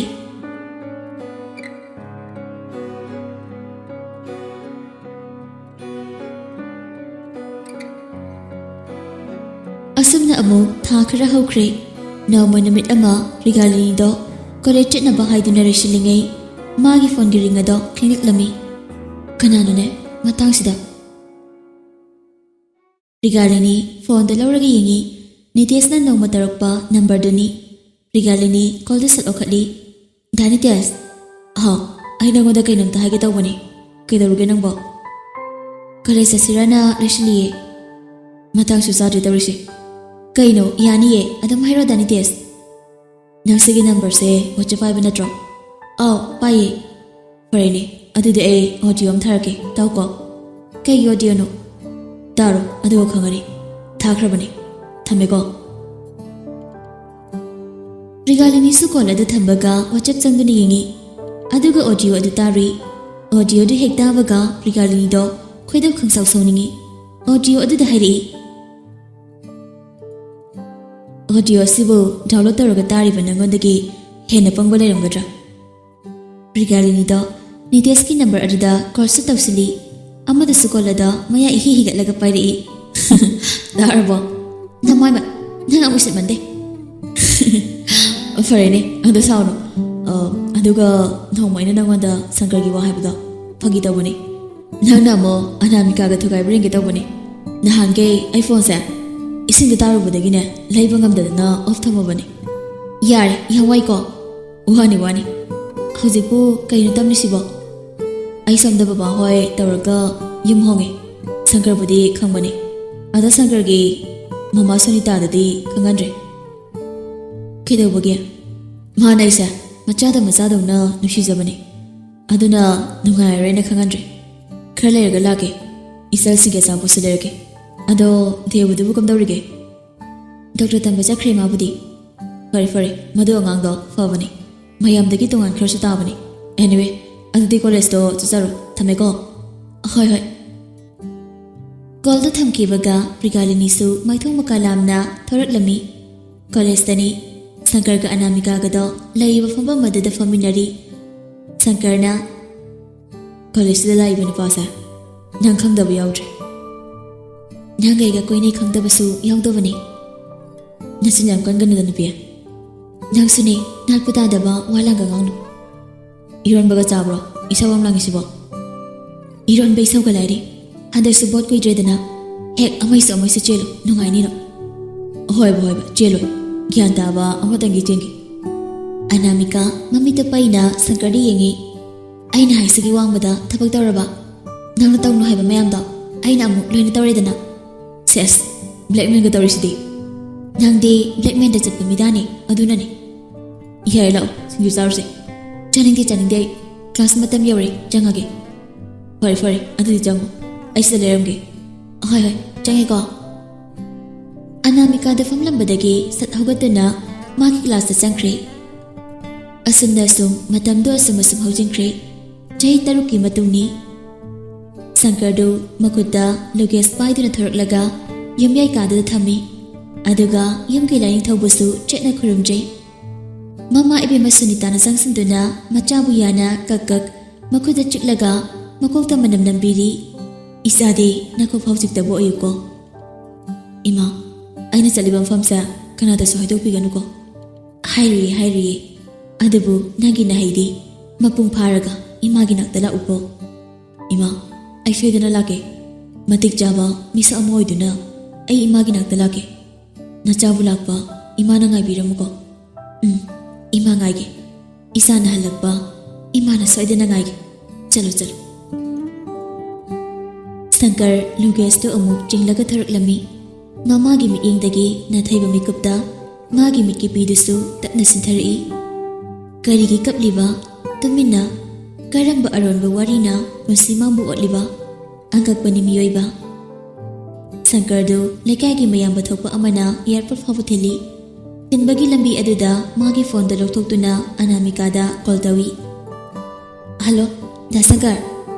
ꯑꯁꯨꯝꯅ ꯑꯃꯨꯛ ꯊꯥ ꯈꯔ ꯍꯧꯈ꯭ꯔꯦ꯫ ꯅꯣꯡꯃ ꯅꯨꯃꯤꯠ ꯑꯃ ꯔꯤꯒꯥꯂꯤꯅꯤꯗꯣ ꯀꯣꯂꯦꯖ ꯆꯠꯅꯕ ꯍꯥꯏꯗꯨꯅ ꯂꯣꯏꯁꯤꯜꯂꯤꯉꯩ ꯃꯥꯒꯤ ꯐꯣꯟꯒꯤ ꯔꯤꯡ ꯑꯗꯣ ꯈꯤꯡꯂꯛꯂꯝꯃꯤ꯫ ꯀꯅꯥꯅꯣꯅꯦ ꯃꯇꯥꯡꯁꯤꯗ? ꯔꯤꯒꯥꯂꯤꯅꯤ ꯐꯣꯟꯗꯣ ꯂꯧꯔꯒ ꯌꯦꯡꯉꯤ꯫ ꯅꯤꯇꯦꯁꯅ ꯅꯣꯡꯃ ꯇꯧꯔꯛꯄ ꯅꯝꯕꯔꯗꯨꯅꯤ꯫ ꯔꯤꯒꯥꯂꯤꯅꯤ ꯀꯣꯜꯗꯨ ꯁꯠ ꯂꯧꯈꯠꯂꯤ꯫ "ꯗꯥ ꯅꯤꯇꯦꯁ!" "ꯍꯥꯎ, ꯑꯩ ꯅꯪꯉꯣꯟꯗ ꯀꯩꯅꯣꯝꯇ ꯍꯥꯏꯒꯦ ꯇꯧꯕꯅꯤ꯫ ꯀꯩꯗꯧꯔꯒꯦ ꯅꯪꯕꯣ?" "ꯀꯣꯂꯦꯖ ꯆꯠꯁꯤꯔꯅ ꯂꯣꯏꯁꯤꯜꯂꯤꯌꯦ꯫ ꯃꯇꯥꯡꯁꯨ ꯆꯥꯗ꯭ꯔꯦ ꯇꯧꯔꯤꯁꯦ꯫ ꯀꯩꯅꯣ, ꯌꯥꯅꯤꯌꯦ, ꯑꯗꯨꯝ ꯍꯥꯏꯔꯣ ꯗꯥ ꯅꯤꯇꯦꯁ꯫ ꯅꯪ ꯁꯤꯒꯤ ꯅꯝꯕꯔꯁꯦ WhatsApp ꯄꯥꯏꯕ ꯅꯠꯇ꯭ꯔꯣ?" "ꯑꯥꯎ, ꯄꯥꯏꯌꯦ꯫" "ꯐꯔꯦꯅꯦ, ꯑꯗꯨꯗꯤ ꯑꯩ ꯑꯣꯗꯤꯑꯣ ꯑꯃ ꯊꯥꯔꯛꯀꯦ, ꯇꯥꯎꯀꯣ꯫" "ꯀꯩꯒꯤ ꯑꯣꯗꯤꯑꯣꯅꯣ?" "ꯇꯥꯔꯣ, ꯑꯗꯨꯒ ꯈꯪꯒꯅꯤ꯫ ꯊꯥꯈ꯭ꯔꯕꯅꯦ꯫ ꯊꯝꯃꯦꯀꯣ꯫" ꯔꯤꯒꯥꯂꯤꯅꯤꯁꯨ ꯀꯣꯜ ꯑꯗꯨ ꯊꯝꯕꯒ WhatsApp ꯆꯪꯗꯨꯅ ꯌꯦꯡꯉꯤ꯫ ꯑꯗꯨꯒ ꯑꯣꯗꯤꯑꯣ ꯑꯗꯨ ꯇꯥꯔꯨꯏ꯫ ꯑꯣꯗꯤꯑꯣꯗꯨ ꯍꯦꯛ ꯇꯥꯕꯒ ꯔꯤꯒꯥꯂꯤꯅꯤꯗꯣ ꯈꯣꯏꯗꯧ ꯈꯪꯁꯥꯎ ꯁꯥꯎꯅꯤꯡꯉꯤ꯫ ꯑꯣꯗꯤꯑꯣ ꯑꯗꯨꯗ ꯍꯥꯏꯔꯛꯏ꯫ ꯑꯣꯗꯤꯑꯣ ꯑꯁꯤꯕꯨ ꯗꯥꯎꯟꯂꯣꯗ ꯇꯧꯔꯒ ꯇꯥꯔꯤꯕ ꯅꯪꯉꯣꯟꯗꯒꯤ ꯍꯦꯟꯅ ꯄꯪꯕ ꯂꯩꯔꯝꯒꯗ꯭ꯔꯥ? ꯔꯤꯒꯥꯂꯤꯅꯤꯗꯣ ꯅꯤꯇꯦꯁꯀꯤ ꯅꯝꯕꯔ ꯑꯗꯨꯗ ꯀꯣꯜꯁꯨ ꯇꯧꯁꯤꯜꯂꯤ꯫ ꯑꯃꯗꯨꯁꯨ ꯀꯣꯜ ꯑꯗꯣ ꯃꯌꯥ ꯏꯍꯤ ꯍꯤꯒꯠꯂꯒ ꯄꯥꯏꯔꯛꯏ꯫ "ꯇꯥꯔꯕꯣ? ꯅꯃꯥꯏꯃꯠ, ꯅꯪ ꯌꯥꯝ ꯎꯁꯤꯠꯃꯟꯗꯦ꯫" "ꯐꯔꯦꯅꯦ, ꯑꯗꯨ ꯁꯥꯎꯅꯨ꯫ ꯑ, ꯑꯗꯨꯒ ꯅꯣꯡꯃ ꯑꯩꯅ ꯅꯪꯉꯣꯟꯗ ꯁꯪꯀꯔꯒꯤ ꯋꯥ ꯍꯥꯏꯕꯗꯣ ꯐꯥꯒꯤ ꯇꯧꯕꯅꯤ꯫ ꯅꯪꯅ ꯑꯃꯨꯛ ꯑꯅꯥꯃꯤꯀꯥꯒ ꯊꯨꯒꯥꯏꯕ ꯂꯦꯡꯒꯦ ꯇꯧꯕꯅꯤ꯫ ꯅꯍꯥꯟꯈꯩ ꯑꯩ ꯐꯣꯟꯁꯦ ꯏꯁꯤꯡꯗ ꯇꯥꯔꯨꯕꯗꯒꯤꯅꯦ ꯂꯩꯕ ꯉꯝꯗꯗꯅ ꯑꯣꯐ ꯊꯝꯃꯕꯅꯤ꯫" "ꯌꯥꯔꯦ, ꯌꯥꯝ ꯋꯥꯏꯀꯣ꯫" "ꯋꯥꯅꯤ, ꯋꯥꯅꯤ꯫ ꯍꯧꯖꯤꯛꯄꯨ ꯀꯩꯅꯣ ꯇꯝꯂꯤꯁꯤꯕꯣ?" "ꯑꯩ ꯁꯣꯝꯗ ꯕꯕꯥ ꯍꯣꯏ ꯇꯧꯔꯒ ꯌꯨꯝ ꯍꯣꯡꯉꯦ꯫ ꯁꯪꯀꯔꯕꯨꯗꯤ ꯈꯪꯕꯅꯤ꯫ ꯑꯗꯣ ꯁꯪꯀꯔꯒꯤ ꯃꯃꯥ ꯁꯣꯅꯤꯇꯥꯗꯨꯗꯤ ꯈꯪꯍꯟꯗ꯭ꯔꯦ꯫" "ꯀꯩꯗꯧꯕꯒꯤ?" "ꯃꯥꯅ ꯑꯩꯁꯦ ꯃꯆꯥꯗ ꯃꯆꯥꯗꯧꯅ ꯅꯨꯡꯁꯤꯖꯕꯅꯤ꯫ ꯑꯗꯨꯅ ꯅꯨꯡꯉꯥꯏꯔꯔꯣꯏꯅ ꯈꯪꯍꯟꯗ꯭ꯔꯦ꯫ ꯈꯔ ꯂꯩꯔꯒ ꯂꯥꯛꯀꯦ꯫ ꯏꯆꯜꯁꯤꯡꯒꯤ ꯑꯆꯥꯄꯣꯠꯁꯨ ꯂꯩꯔꯛꯀꯦ꯫ ꯑꯗꯣ ꯗꯦꯕꯨꯗꯨꯕꯨ ꯀꯝꯗꯧꯔꯤꯒꯦ?" "ꯗꯣꯛꯇꯔ ꯇꯝꯕ ꯆꯠꯈ꯭ꯔꯦ ꯃꯥꯕꯨꯗꯤ꯫" "ꯐꯔꯦ, ꯐꯔꯦ, ꯃꯗꯨ ꯑꯉꯥꯡꯗꯣ ꯐꯕꯅꯤ꯫ ꯃꯌꯥꯝꯗꯒꯤ ꯇꯣꯉꯥꯟꯈ꯭ꯔꯁꯨ ꯇꯥꯕꯅꯤ꯫ Anyway, ꯑꯗꯨꯗꯤ ꯀꯣꯂꯦꯖꯇꯣ ꯆꯠꯆꯔꯣ꯫ ꯊꯝꯃꯦꯀꯣ꯫" ꯍꯣꯏ, ꯍꯣꯏ꯫ ꯀꯣꯜꯗꯨ ꯊꯝꯈꯤꯕꯒ ꯃ꯭ꯔꯤꯒꯥꯂꯤꯅꯤꯁꯨ ꯃꯥꯏꯊꯣꯡ ꯃꯀꯥ ꯂꯥꯝꯅ ꯊꯣꯔꯛꯂꯝꯃꯤ꯫ ꯀꯣꯂꯦꯖꯇꯅꯤ꯫ ꯁꯪꯀꯔꯒ ꯑꯅꯥꯃꯤꯀꯥꯒꯗꯣ ꯂꯩꯔꯤꯕ ꯐꯝꯐꯝ ꯑꯗꯨꯗ ꯐꯝꯃꯤꯟꯅꯔꯤ꯫ ꯁꯪꯀꯔꯅ, "ꯀꯣꯂꯦꯖꯇꯨꯗ ꯂꯥꯛꯏꯕ ꯅꯨꯄꯥꯁꯦ ꯅꯪ ꯈꯪꯗꯕ ꯌꯥꯎꯗ꯭ꯔꯦ꯫ ꯅꯪ ꯑꯩꯒ ꯀꯣꯏꯅꯩ ꯈꯪꯗꯕꯁꯨ ꯌꯥꯎꯗꯕꯅꯤ꯫ ꯅꯆꯤꯟ ꯌꯥꯝ ꯀꯟꯒꯅꯨꯗ ꯅꯨꯄꯤ꯫ ꯅꯪꯁꯨꯅꯦ, ꯅꯥꯠꯄꯨ ꯇꯥꯗꯕ ꯋꯥ ꯂꯥꯡꯒ ꯉꯥꯡꯅꯨ꯫ ꯏꯔꯣꯟꯕꯒ ꯆꯥꯕ꯭ꯔꯣ? ꯏꯁꯧ ꯌꯥꯝ ꯂꯥꯡꯉꯤꯁꯤꯕꯣ?" "ꯏꯔꯣꯟꯕ ꯏꯁꯧꯒ ꯂꯥꯏꯔꯤ꯫ ꯍꯟꯗꯛꯁꯨ ꯚꯣꯠ ꯀꯨꯏꯗ꯭ꯔꯦꯗꯅ꯫ ꯍꯦꯛ ꯑꯃꯩꯁꯨ ꯑꯃꯩꯁꯨ ꯆꯦꯜꯂꯨ, ꯅꯨꯡꯉꯥꯏꯅꯤꯅ꯫" "ꯍꯣꯏꯕ, ꯍꯣꯏꯕ, ꯆꯦꯜꯂꯣꯏ꯫ ꯒ꯭ꯌꯥꯟ ꯇꯥꯕ ꯑꯃꯇꯪꯒꯤ ꯆꯦꯟꯒꯦ꯫" ꯑꯅꯥꯃꯤꯀꯥ ꯃꯃꯤꯠꯇ ꯄꯩꯅ ꯁꯪꯀꯔꯗ ꯌꯦꯡꯉꯤ꯫ "ꯑꯩꯅ ꯍꯥꯏꯁꯤꯒꯤ ꯋꯥꯡꯃꯗ ꯊꯕꯛ ꯇꯧꯔꯕ? ꯅꯪꯅ ꯇꯧꯅꯨ ꯍꯥꯏꯕ ꯃꯌꯥꯝꯗꯣ ꯑꯩꯅ ꯑꯃꯨꯛ ꯂꯣꯏꯅ ꯇꯧꯔꯦꯗꯅ꯫ ꯁꯦꯁ, ꯕ꯭ꯂꯦꯛꯃꯦꯜꯒ ꯇꯧꯔꯤꯁꯤꯗꯤ꯫ ꯅꯪꯗꯤ ꯕ꯭ꯂꯦꯛꯃꯦꯜꯗ ꯆꯠꯄ ꯃꯤꯗꯥꯅꯤ, ꯑꯗꯨꯅꯅꯤ꯫ ꯌꯥꯔꯦ, ꯂꯥꯛꯑꯣ, ꯁꯤꯡꯖꯨ ꯆꯥꯔꯨꯁꯦ꯫" "ꯆꯥꯅꯤꯡꯗꯦ, ꯆꯥꯅꯤꯡꯗꯦ ꯑꯩ꯫ ꯀ꯭ꯂꯥꯁ ꯃꯇꯝ ꯌꯧꯔꯦ, ꯆꯪꯉꯒꯦ꯫" "ꯐꯔꯦ, ꯐꯔꯦ, ꯑꯗꯨꯗꯤ ꯆꯪꯉꯣ꯫ ꯑꯩ ꯁꯤꯗ ꯂꯩꯔꯝꯒꯦ꯫" "ꯍꯣꯏ, ꯍꯣꯏ, ꯆꯪꯉꯦꯀꯣ꯫" ꯑꯅꯥꯃꯤꯀꯥꯗ ꯐꯝꯂꯝꯕꯗꯒꯤ ꯁꯠ ꯍꯧꯒꯠꯇꯨꯅ ꯃꯥꯒꯤ ꯀ꯭ꯂꯥꯁꯇ ꯆꯪꯈ꯭ꯔꯦ꯫ ꯑꯁꯨꯝꯅ ꯑꯁꯨꯝ ꯃꯇꯝꯗꯨ ꯑꯁꯨꯝ ꯑꯁꯨꯝ ꯍꯧꯖꯤꯟꯈ꯭ꯔꯦ꯫ ꯆꯍꯤ ꯇꯔꯨꯛꯀꯤ ꯃꯇꯨꯡꯅꯤ꯫ ꯁꯪꯀꯔꯗꯨ ꯃꯈꯨꯠꯇ ꯂꯨꯒꯦꯖ ꯄꯥꯏꯗꯨꯅ ꯊꯣꯔꯛꯂꯒ ꯌꯨꯝꯌꯥꯏ ꯀꯥꯗꯨꯗ ꯊꯝꯃꯤ꯫ ꯑꯗꯨꯒ ꯌꯨꯝꯒꯤ ꯂꯥꯏꯅꯤꯡꯊꯧꯕꯨꯁꯨ ꯆꯦꯠꯅ ꯈꯨꯔꯨꯝꯖꯩ꯫ ꯃꯃꯥ ꯏꯕꯦꯝꯃ ꯁꯨꯅꯤꯇꯥꯅ ꯆꯪꯁꯤꯟꯗꯨꯅ ꯃꯆꯥꯕꯨ ꯌꯥꯅ ꯀꯛ ꯀꯛ ꯃꯈꯨꯠꯇ ꯆꯤꯛꯂꯒ ꯃꯀꯣꯛꯇ ꯃꯅꯝ ꯅꯝꯕꯤꯔꯤ꯫ "ꯏꯆꯥꯗꯤ ꯅꯀꯣꯛ ꯐꯥꯎ ꯆꯤꯛꯇꯕ ꯑꯣꯏꯌꯨꯀꯣ꯫" "ꯏꯃꯥ, ꯑꯩꯅ ꯆꯠꯂꯤꯕ ꯃꯐꯝꯁꯦ ꯀꯅꯥꯗꯁꯨ ꯍꯥꯏꯗꯣꯛꯄꯤꯒꯅꯨꯀꯣ꯫" "ꯍꯥꯏꯔꯨꯏꯌꯦ, ꯍꯥꯏꯔꯨꯏꯌꯦ꯫ ꯑꯗꯨꯕꯨ ꯅꯪꯒꯤ ꯅꯍꯩꯗꯤ ꯃꯄꯨꯡ ꯐꯥꯔꯒ ꯏꯃꯥꯒꯤ ꯅꯥꯛꯇ ꯂꯥꯛꯎꯀꯣ꯫" "ꯏꯃꯥ, ꯑꯩ ꯁꯣꯏꯗꯅ ꯂꯥꯛꯀꯦ꯫ ꯃꯇꯤꯛ ꯆꯥꯕ ꯃꯤꯁꯛ ꯑꯃ ꯑꯣꯏꯗꯨꯅ ꯑꯩ ꯏꯃꯥꯒꯤ ꯅꯥꯛꯇ ꯂꯥꯛꯀꯦ꯫ ꯅꯆꯥꯕꯨ ꯂꯥꯛꯄ ꯏꯃꯥꯅ ꯉꯥꯏꯕꯤꯔꯝꯃꯨꯀꯣ꯫" "ꯎꯝ, ꯏꯃꯥ ꯉꯥꯏꯒꯦ꯫ ꯏꯆꯥꯅ ꯍꯜꯂꯛꯄ ꯏꯃꯥꯅ ꯁꯣꯏꯗꯅ ꯉꯥꯏꯒꯦ꯫ ꯆꯠꯂꯣ, ꯆꯠꯂꯣ꯫" ꯁꯪꯀꯔ ꯂꯨꯒꯦꯖꯇꯨ ꯑꯃꯨꯛ ꯆꯤꯡꯂꯒ ꯊꯣꯔꯛꯂꯝꯃꯤ꯫ ꯃꯃꯥꯒꯤ ꯃꯤꯠꯌꯦꯡꯗꯒꯤ ꯅꯥꯊꯩꯕ ꯃꯤꯀꯨꯞꯇ ꯃꯥꯒꯤ ꯃꯤꯠꯀꯤ ꯄꯤꯗꯨꯁꯨ ꯇꯞꯅ ꯆꯤꯟꯊꯔꯛꯏ꯫ ꯀꯔꯤꯒꯤ ꯀꯞꯂꯤꯕ? ꯇꯨꯃꯤꯟꯅ꯫ ꯀꯔꯝꯕ ꯑꯔꯣꯟꯕ ꯋꯥꯔꯤꯅ ꯄꯨꯟꯁꯤ ꯃꯥꯕꯨ ꯑꯣꯠꯂꯤꯕ? ꯑꯉꯛꯄꯅꯤ ꯃꯤꯑꯣꯏꯕ꯫ ꯁꯪꯀꯔꯗꯨ ꯂꯩꯀꯥꯏꯒꯤ ꯃꯌꯥꯝꯕ ꯊꯣꯛꯄ ꯑꯃꯅ ꯑꯦꯌꯥꯔꯄꯣꯔꯠ ꯐꯥꯎꯕ ꯊꯤꯜꯂꯤ꯫ ꯊꯤꯟꯕꯒꯤ ꯂꯝꯕꯤ ꯑꯗꯨꯗ ꯃꯥꯒꯤ ꯐꯣꯟꯗꯨ ꯂꯧꯊꯣꯛꯇꯨꯅ ꯑꯅꯥꯃꯤꯀꯥꯗ ꯀꯣꯜ ꯇꯧꯏ꯫ "ꯍꯜꯂꯣ, ꯗꯥ ꯁꯪꯀꯔ꯫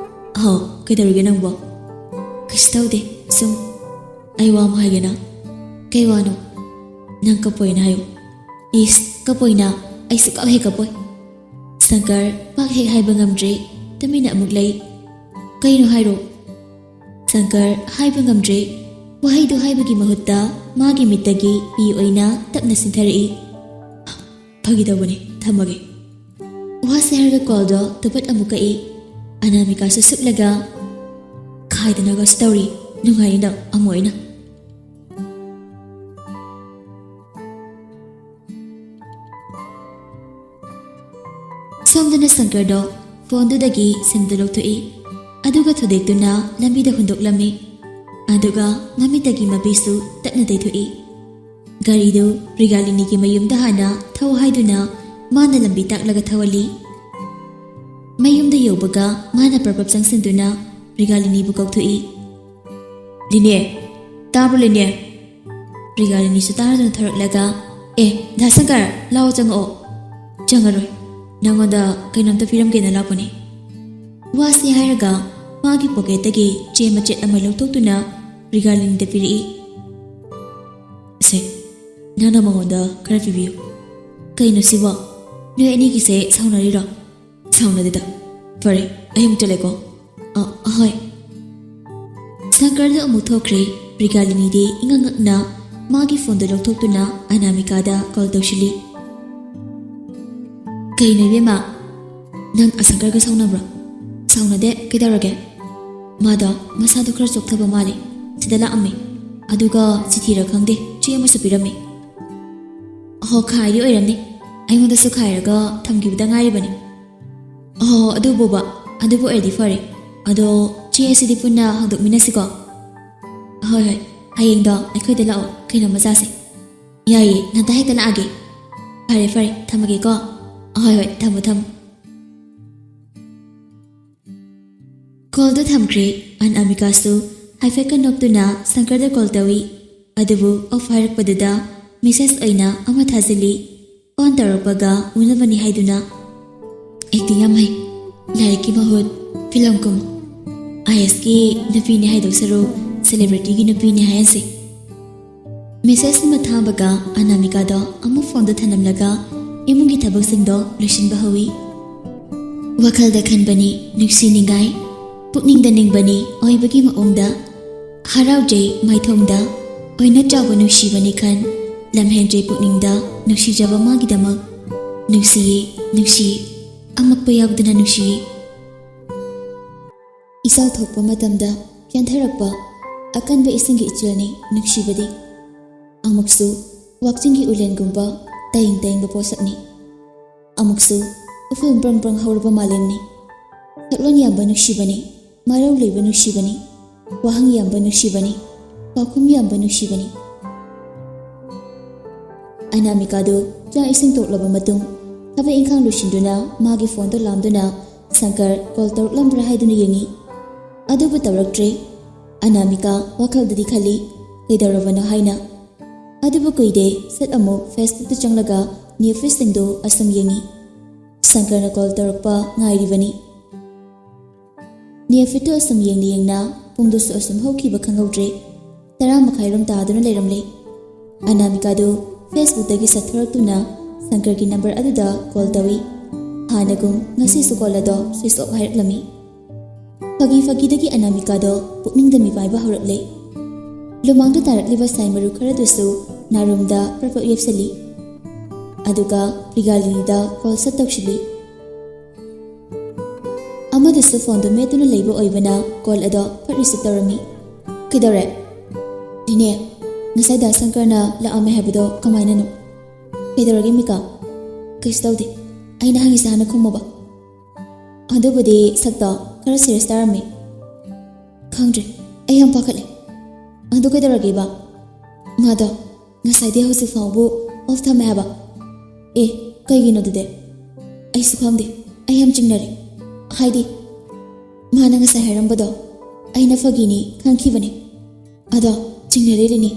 ꯑꯍꯣ, ꯀꯩꯗꯧꯔꯤꯒꯦ ꯅꯪꯕꯣ? ꯀꯩꯁꯨ ꯇꯧꯗꯦ, ꯁꯨꯝ꯫ ꯑꯩ ꯋꯥ ꯑꯃ ꯍꯥꯏꯒꯦꯅ꯫ ꯀꯩ ꯋꯥꯅꯣ? ꯅꯪ ꯀꯞꯄꯣꯏꯅ ꯍꯥꯏꯌꯨ꯫ ꯏꯁ, ꯀꯞꯄꯣꯏꯅ? ꯑꯩ ꯁꯨꯛꯀꯞ ꯍꯦꯛ ꯀꯞꯄꯣꯏ꯫ ꯁꯪꯀꯔ ꯄꯥꯛ ꯍꯦꯛ ꯍꯥꯏꯕ ꯉꯝꯗ꯭ꯔꯦ, ꯇꯨꯃꯤꯟꯅ ꯑꯃꯨꯛ ꯂꯩ꯫ ꯀꯩꯅꯣ ꯍꯥꯏꯔꯣ꯫ ꯁꯪꯀꯔ ꯍꯥꯏꯕ ꯉꯝꯗ꯭ꯔꯦ꯫ ꯋꯥꯍꯩꯗꯨ ꯍꯥꯏꯕꯒꯤ ꯃꯍꯨꯠꯇ ꯃꯥꯒꯤ ꯃꯤꯠꯇꯒꯤ ꯄꯤ ꯑꯣꯏꯅ ꯇꯞꯅ ꯆꯤꯟꯊꯔꯛꯏ꯫ ꯐꯥꯒꯤ ꯇꯧꯕꯅꯤ, ꯊꯝꯃꯒꯦ꯫ ꯋꯥꯁꯦ ꯍꯥꯏꯔꯒ ꯀꯣꯜꯗꯣ ꯇꯨꯄꯠ ꯑꯃꯨꯛ ꯀꯛꯏ꯫ ꯑꯅꯥꯃꯤꯀꯥꯁꯨ ꯁꯨꯞꯂꯒ, "ꯈꯥꯏꯗꯅꯒꯁꯨ ꯇꯧꯔꯤ, ꯅꯨꯡꯉꯥꯏꯔꯤꯅ ꯑꯃꯨꯛ ꯑꯣꯏꯅ?" ꯁꯣꯝꯗꯅ ꯁꯪꯀꯔꯗꯣ ꯐꯣꯟꯗꯨꯗꯒꯤ ꯁꯤꯝꯗꯨ ꯂꯧꯊꯣꯛꯏ, ꯑꯗꯨꯒ ꯊꯨꯗꯦꯛꯇꯨꯅ ꯂꯝꯕꯤꯗ ꯍꯨꯟꯗꯣꯛꯂꯝꯃꯤ꯫ ꯑꯗꯨꯒ ꯃꯃꯤꯠꯇꯒꯤ ꯃꯄꯤꯁꯨ ꯇꯞꯅ ꯇꯩꯊꯣꯛꯏ꯫ ꯒꯥꯔꯤꯗꯨ ꯔꯤꯒꯥꯂꯤꯅꯤꯒꯤ ꯃꯌꯨꯝꯗ ꯍꯥꯟꯅ ꯊꯧ ꯍꯥꯏꯗꯨꯅ ꯃꯥꯅ ꯂꯝꯕꯤ ꯇꯥꯛꯂꯒ ꯊꯧꯍꯜꯂꯤ꯫ ꯃꯌꯨꯝꯗ ꯌꯧꯕꯒ ꯃꯥꯅ ꯄ꯭ꯔꯞ-ꯄ꯭ꯔꯞ ꯆꯪꯁꯤꯟꯗꯨꯅ ꯔꯤꯒꯥꯂꯤꯅꯤꯕꯨ ꯀꯧꯊꯣꯛꯏ꯫ "ꯂꯤꯅꯦ, ꯇꯥꯕ꯭ꯔꯣ ꯂꯤꯅꯦ?" ꯔꯤꯒꯥꯂꯤꯅꯤꯁꯨ ꯇꯥꯔꯗꯨꯅ ꯊꯣꯔꯛꯂꯒ, "ꯑꯦ, ꯗꯥ ꯁꯪꯀꯔ, ꯂꯥꯛꯑꯣ ꯆꯪꯉꯛꯑꯣ꯫ ꯆꯪꯉꯔꯣꯏ, ꯅꯪꯉꯣꯟꯗ ꯀꯩꯅꯣꯝꯇ ꯄꯤꯔꯝꯒꯦꯅ ꯂꯥꯛꯄꯅꯤ꯫" ꯋꯥꯁꯤ ꯍꯥꯏꯔꯒ ꯃꯥꯒꯤ ꯄꯣꯀꯦꯠꯇꯒꯤ ꯆꯦ ꯃꯆꯦꯠ ꯑꯃ ꯂꯧꯊꯣꯛꯇꯨꯅ ꯔꯤꯒꯥꯂꯤꯅꯤꯗ ꯄꯤꯔꯛꯏ꯫ "ꯁꯦ, ꯅꯪꯅ ꯃꯉꯣꯟꯗ ꯈꯔ ꯄꯤꯕꯤꯌꯨ꯫" "ꯀꯩꯅꯣ ꯁꯤꯕꯣ? ꯅꯣꯏ ꯑꯅꯤꯒꯤꯁꯦ ꯁꯥꯎꯅꯔꯤꯔꯣ?" "ꯁꯥꯎꯅꯗꯦꯗ꯫ ꯐꯔꯦ, ꯑꯩ ꯑꯃꯨꯛ ꯆꯠꯂꯦꯀꯣ꯫" "ꯑ, ꯑꯍꯣꯏ꯫" ꯁꯪꯀꯔꯗ ꯑꯃꯨꯛ ꯊꯣꯛꯈ꯭ꯔꯦ꯫ ꯔꯤꯒꯥꯂꯤꯅꯤꯗꯤ ꯏꯉꯛ ꯉꯛꯅ ꯃꯥꯒꯤ ꯐꯣꯟꯗꯨ ꯂꯧꯊꯣꯛꯇꯨꯅ ꯑꯅꯥꯃꯤꯀꯥꯗ ꯀꯣꯜ ꯇꯧꯁꯤꯜꯂꯤ꯫ "ꯀꯩꯅꯣ ꯏꯕꯦꯝꯃ, ꯅꯪ ꯑꯁꯪꯀꯔꯒ ꯁꯥꯎꯅꯕ꯭ꯔꯣ?" "ꯁꯥꯎꯅꯗꯦ, ꯀꯩꯗꯧꯔꯒꯦ?" "ꯃꯥꯗꯣ ꯃꯁꯥꯗꯣ ꯈꯔ ꯆꯣꯛꯊꯕ ꯃꯥꯜꯂꯤ, ꯁꯤꯗ ꯂꯥꯛꯑꯝꯃꯤ, ꯑꯗꯨꯒ ꯆꯤꯊꯤꯔ ꯈꯪꯗꯦ, ꯆꯦ ꯑꯃꯁꯨ ꯄꯤꯔꯝꯃꯤ꯫" "ꯑꯍꯣ, ꯈꯥꯏꯗꯤ ꯑꯣꯏꯔꯝꯅꯤ, ꯑꯩꯉꯣꯟꯗꯁꯨ ꯈꯥꯏꯔꯒ ꯊꯝꯈꯤꯕꯗ ꯉꯥꯏꯔꯤꯕꯅꯤ꯫" "ꯑꯍꯣ, ꯑꯗꯨꯕꯨꯕ, ꯑꯗꯨꯕꯨ ꯑꯣꯏꯔꯗꯤ ꯐꯔꯦ꯫ ꯑꯗꯣ ꯆꯦ ꯑꯁꯤꯗꯤ ꯄꯨꯟꯅ ꯍꯥꯡꯗꯣꯛꯃꯤꯟꯅꯁꯤꯀꯣ꯫" "ꯍꯣꯏ, ꯍꯣꯏ, ꯍꯌꯦꯡꯗꯣ ꯑꯩꯈꯣꯏꯗ ꯂꯥꯛꯑꯣ, ꯀꯩꯅꯣꯝꯃ ꯆꯥꯁꯦ꯫" "ꯌꯥꯏꯌꯦ, ꯉꯟꯇꯥ ꯍꯦꯛꯇ ꯂꯥꯛꯑꯒꯦ꯫" "ꯐꯔꯦ, ꯐꯔꯦ, ꯊꯝꯃꯒꯦꯀꯣ꯫" "ꯍꯣꯏ, ꯍꯣꯏ, ꯊꯝꯃꯣ, ꯊꯝꯃꯣ꯫" ꯀꯣꯜꯗꯨ ꯊꯝꯈ꯭ꯔꯦ꯫ ꯑꯅꯥꯃꯤꯀꯥꯁꯨ ꯍꯥꯏꯐꯦꯠꯀ ꯅꯣꯛꯇꯨꯅ ꯁꯪꯀꯔꯗ ꯀꯣꯜ ꯇꯧꯏ꯫ ꯑꯗꯨꯕꯨ ꯑꯣꯐ ꯍꯥꯏꯔꯛꯄꯗꯨꯗ ꯃꯦꯁꯦꯖ ꯑꯣꯏꯅ ꯑꯃ ꯊꯥꯖꯤꯜꯂꯤ꯫ ꯑꯣꯟ ꯇꯧꯔꯛꯄꯒ ꯎꯅꯕꯅꯤ ꯍꯥꯏꯗꯨꯅ꯫ ꯑꯦꯛꯇꯤꯡ ꯌꯥꯝ ꯍꯩ꯫ ꯂꯥꯏꯔꯤꯛꯀꯤ ꯃꯍꯨꯠ ꯐꯤꯂꯝ ꯀꯨꯝ꯫ ꯑꯥꯏ ꯑꯦꯁꯀꯤ ꯅꯨꯄꯤꯅꯦ ꯍꯥꯏꯗꯧ ꯁꯔꯨꯛ ꯁꯦꯂꯦꯕ꯭ꯔꯤꯇꯤꯒꯤ ꯅꯨꯄꯤꯅꯦ ꯍꯥꯏꯍꯟꯁꯤ꯫ ꯃꯦꯁꯦꯖ ꯑꯃ ꯊꯥꯕꯒ ꯑꯅꯥꯃꯤꯀꯥꯗꯣ ꯑꯃꯨꯛ ꯐꯣꯟꯗꯣ ꯊꯅꯝꯂꯒ ꯏꯃꯨꯡꯒꯤ ꯊꯕꯛꯁꯤꯡꯗꯣ ꯂꯣꯏꯁꯤꯟꯕ ꯍꯧꯏ꯫ ꯋꯥꯈꯜꯗ ꯈꯟꯕꯅꯤ ꯅꯨꯡꯁꯤ ꯅꯤꯡꯉꯥꯏ, ꯄꯨꯛꯅꯤꯡꯗ ꯅꯤꯡꯕꯅꯤ ꯑꯣꯏꯕꯒꯤ ꯃꯑꯣꯡꯗ꯫ ꯍꯔꯥꯎꯖꯩ ꯃꯥꯏꯊꯣꯡꯗ ꯑꯣꯏꯅ ꯆꯥꯎꯕ ꯅꯨꯡꯁꯤꯕꯅꯤ ꯈꯟ, ꯂꯝꯍꯦꯟꯖꯩ ꯄꯨꯛꯅꯤꯡꯗ ꯅꯨꯡꯁꯤꯖꯕ ꯃꯥꯒꯤꯗꯃꯛ꯫ ꯅꯨꯡꯁꯤꯌꯦ ꯅꯨꯡꯁꯤ, ꯑꯃꯛꯄ ꯌꯥꯎꯗꯅ ꯅꯨꯡꯁꯤꯌꯦ꯫ ꯏꯆꯥꯎ ꯊꯣꯛꯄ ꯃꯇꯝꯗ ꯆꯦꯟꯊꯔꯛꯄ ꯑꯀꯟꯕ ꯏꯁꯤꯡꯒꯤ ꯏꯆꯦꯜꯅꯤ ꯅꯨꯡꯁꯤꯕꯗꯤ꯫ ꯑꯃꯨꯛꯁꯨ ꯋꯥꯛꯆꯤꯡꯒꯤ ꯎꯂꯦꯟꯒꯨꯝꯕ ꯇꯌꯦꯡ ꯇꯌꯦꯡꯕ ꯄꯣꯠꯁꯛꯅꯤ꯫ ꯑꯃꯨꯛꯁꯨ ꯎꯐꯨꯜ ꯕ꯭ꯔꯪ ꯕ꯭ꯔꯪ ꯍꯧꯔꯕ ꯃꯥꯂꯦꯝꯅꯤ꯫ ꯁꯛꯂꯣꯟ ꯌꯥꯝꯕ ꯅꯨꯡꯁꯤꯕꯅꯤ, ꯃꯔꯧ ꯂꯩꯕ ꯅꯨꯡꯁꯤꯕꯅꯤ, ꯋꯥꯍꯪ ꯌꯥꯝꯕ ꯅꯨꯡꯁꯤꯕꯅꯤ, ꯄꯥꯎꯈꯨꯝ ꯌꯥꯝꯕ ꯅꯨꯡꯁꯤꯕꯅꯤ꯫ ꯑꯅꯥꯃꯤꯀꯥꯗꯨ ꯆꯥꯛ ꯏꯁꯤꯡ ꯇꯣꯛꯂꯕ ꯃꯇꯨꯡ ꯊꯕꯛ ꯏꯪꯈꯥꯡ ꯂꯣꯏꯁꯤꯟꯗꯨꯅ ꯃꯥꯒꯤ ꯐꯣꯟꯗꯣ ꯂꯥꯝꯗꯨꯅ ꯁꯪꯀꯔ ꯀꯣꯜ ꯇꯧꯔꯛꯂꯝꯕ꯭ꯔꯥ ꯍꯥꯏꯗꯨꯅ ꯌꯦꯡꯉꯤ꯫ ꯑꯗꯨꯕꯨ ꯇꯧꯔꯛꯇ꯭ꯔꯦ꯫ ꯑꯅꯥꯃꯤꯀꯥ ꯋꯥꯈꯜꯗꯗꯤ ꯈꯜꯂꯤ, ꯀꯩꯗꯧꯔꯕꯅꯣ ꯍꯥꯏꯅ꯫ ꯑꯗꯨꯕꯨ ꯀꯨꯏꯗꯦ, ꯁꯠ ꯑꯃꯨꯛ ꯐꯦꯁꯕꯨꯛꯇ ꯆꯪꯂꯒ ꯅ꯭ꯌꯨ ꯐꯤꯠꯁꯤꯡꯗꯨ ꯑꯁꯨꯝ ꯌꯦꯡꯉꯤ꯫ ꯁꯪꯀꯔꯅ ꯀꯣꯜ ꯇꯧꯔꯛꯄ ꯉꯥꯏꯔꯤꯕꯅꯤ꯫ ꯅ꯭ꯌꯨ ꯐꯤꯠꯇꯨ ꯑꯁꯨꯝ ꯌꯦꯡꯅ ꯌꯦꯡꯅ ꯄꯨꯡꯗꯨꯁꯨ ꯑꯁꯨꯝ ꯍꯧꯈꯤꯕ ꯈꯪꯍꯧꯗ꯭ꯔꯦ꯫ ꯇꯔꯥ ꯃꯈꯥꯏꯔꯣꯝ ꯇꯥꯗꯨꯅ ꯂꯩꯔꯝꯂꯦ꯫ ꯑꯅꯥꯃꯤꯀꯥꯗꯨ ꯐꯦꯁꯕꯨꯛꯇꯒꯤ ꯆꯠꯊꯣꯔꯛꯇꯨꯅ ꯁꯪꯀꯔꯒꯤ ꯅꯝꯕꯔ ꯑꯗꯨꯗ ꯀꯣꯜ ꯇꯧꯏ꯫ ꯍꯥꯟꯅꯒꯨꯝ ꯉꯁꯤꯁꯨ ꯀꯣꯜ ꯑꯗꯣ ꯁ꯭ꯋꯤꯆ ꯑꯣꯐ ꯍꯥꯏꯔꯛꯂꯝꯃꯤ꯫ ꯐꯥꯒꯤ ꯐꯥꯒꯤꯗꯒꯤ ꯑꯅꯥꯃꯤꯀꯥꯗꯣ ꯄꯨꯛꯅꯤꯡꯗ ꯃꯤꯄꯥꯏꯕ ꯍꯧꯔꯛꯂꯦ꯫ ꯂꯨꯃꯥꯡꯗ ꯇꯥꯔꯛꯂꯤꯕ ꯁꯥꯏ ꯃꯔꯨ ꯈꯔꯗꯨꯁꯨ ꯅꯥꯔꯨꯝꯗ ꯄ꯭ꯔꯞ ꯄ꯭ꯔꯞ ꯌꯦꯞꯁꯤꯜꯂꯤ꯫ ꯑꯗꯨꯒ ꯄ꯭ꯔꯤꯒꯥꯂꯤꯅꯤꯗ ꯀꯣꯜ ꯁꯠ ꯇꯧꯁꯤꯜꯂꯤ꯫ ꯑꯃꯗꯨꯁꯨ ꯐꯣꯟꯗꯨ ꯃꯦꯠꯇꯨꯅ ꯂꯩꯕ ꯑꯣꯏꯕꯅ ꯀꯣꯜ ꯑꯗꯣ ꯐꯠ ꯔꯤꯁꯤꯞ ꯇꯧꯔꯝꯃꯤ꯫ "ꯀꯩꯗꯧꯔꯦ?" "ꯔꯤꯅꯦ, ꯉꯁꯥꯏ ꯗꯥ ꯁꯪꯀꯔꯅ ꯂꯥꯛꯑꯝꯃꯦ ꯍꯥꯏꯕꯗꯣ ꯀꯃꯥꯏꯅꯅꯣ?" "ꯀꯩꯗꯧꯔꯒꯦ ꯃꯤꯀꯥ?" "ꯀꯩꯁꯨ ꯇꯧꯗꯦ, ꯑꯩꯅ ꯍꯪꯉꯤꯁꯦ ꯍꯥꯟꯅ ꯈꯨꯝꯃꯣꯕ꯫ ꯑꯗꯨꯕꯨꯗꯤ ꯁꯛꯇꯣ ꯈꯔ ꯁꯤꯔꯤꯌꯁ ꯇꯥꯔꯝꯃꯤ꯫" "ꯈꯪꯗ꯭ꯔꯦ, ꯑꯩ ꯌꯥꯝ ꯄꯥꯈꯠꯂꯦ꯫ ꯑꯗꯨ ꯀꯩꯗꯧꯔꯒꯦꯕ?" "ꯃꯥꯗꯣ ꯉꯁꯥꯏꯗꯤ ꯍꯧꯖꯤꯛ ꯐꯥꯎꯕ ꯑꯣꯐ ꯊꯝꯃꯦ ꯍꯥꯏꯕ꯫" "ꯑꯦ, ꯀꯩꯒꯤꯅꯣ ꯑꯗꯨꯗꯤ?" "ꯑꯩꯁꯨ ꯈꯪꯗꯦ, ꯑꯩ ꯌꯥꯝ ꯆꯤꯡꯅꯔꯦ꯫ ꯍꯥꯏꯗꯤ ꯃꯥꯅ ꯉꯁꯥꯏ ꯍꯥꯏꯔꯝꯕꯗꯣ ꯑꯩꯅ ꯐꯥꯒꯤꯅꯤ ꯈꯟꯈꯤꯕꯅꯦ꯫ ꯑꯗꯣ ꯆꯤꯡꯅꯔꯦ ꯔꯤꯅꯤ,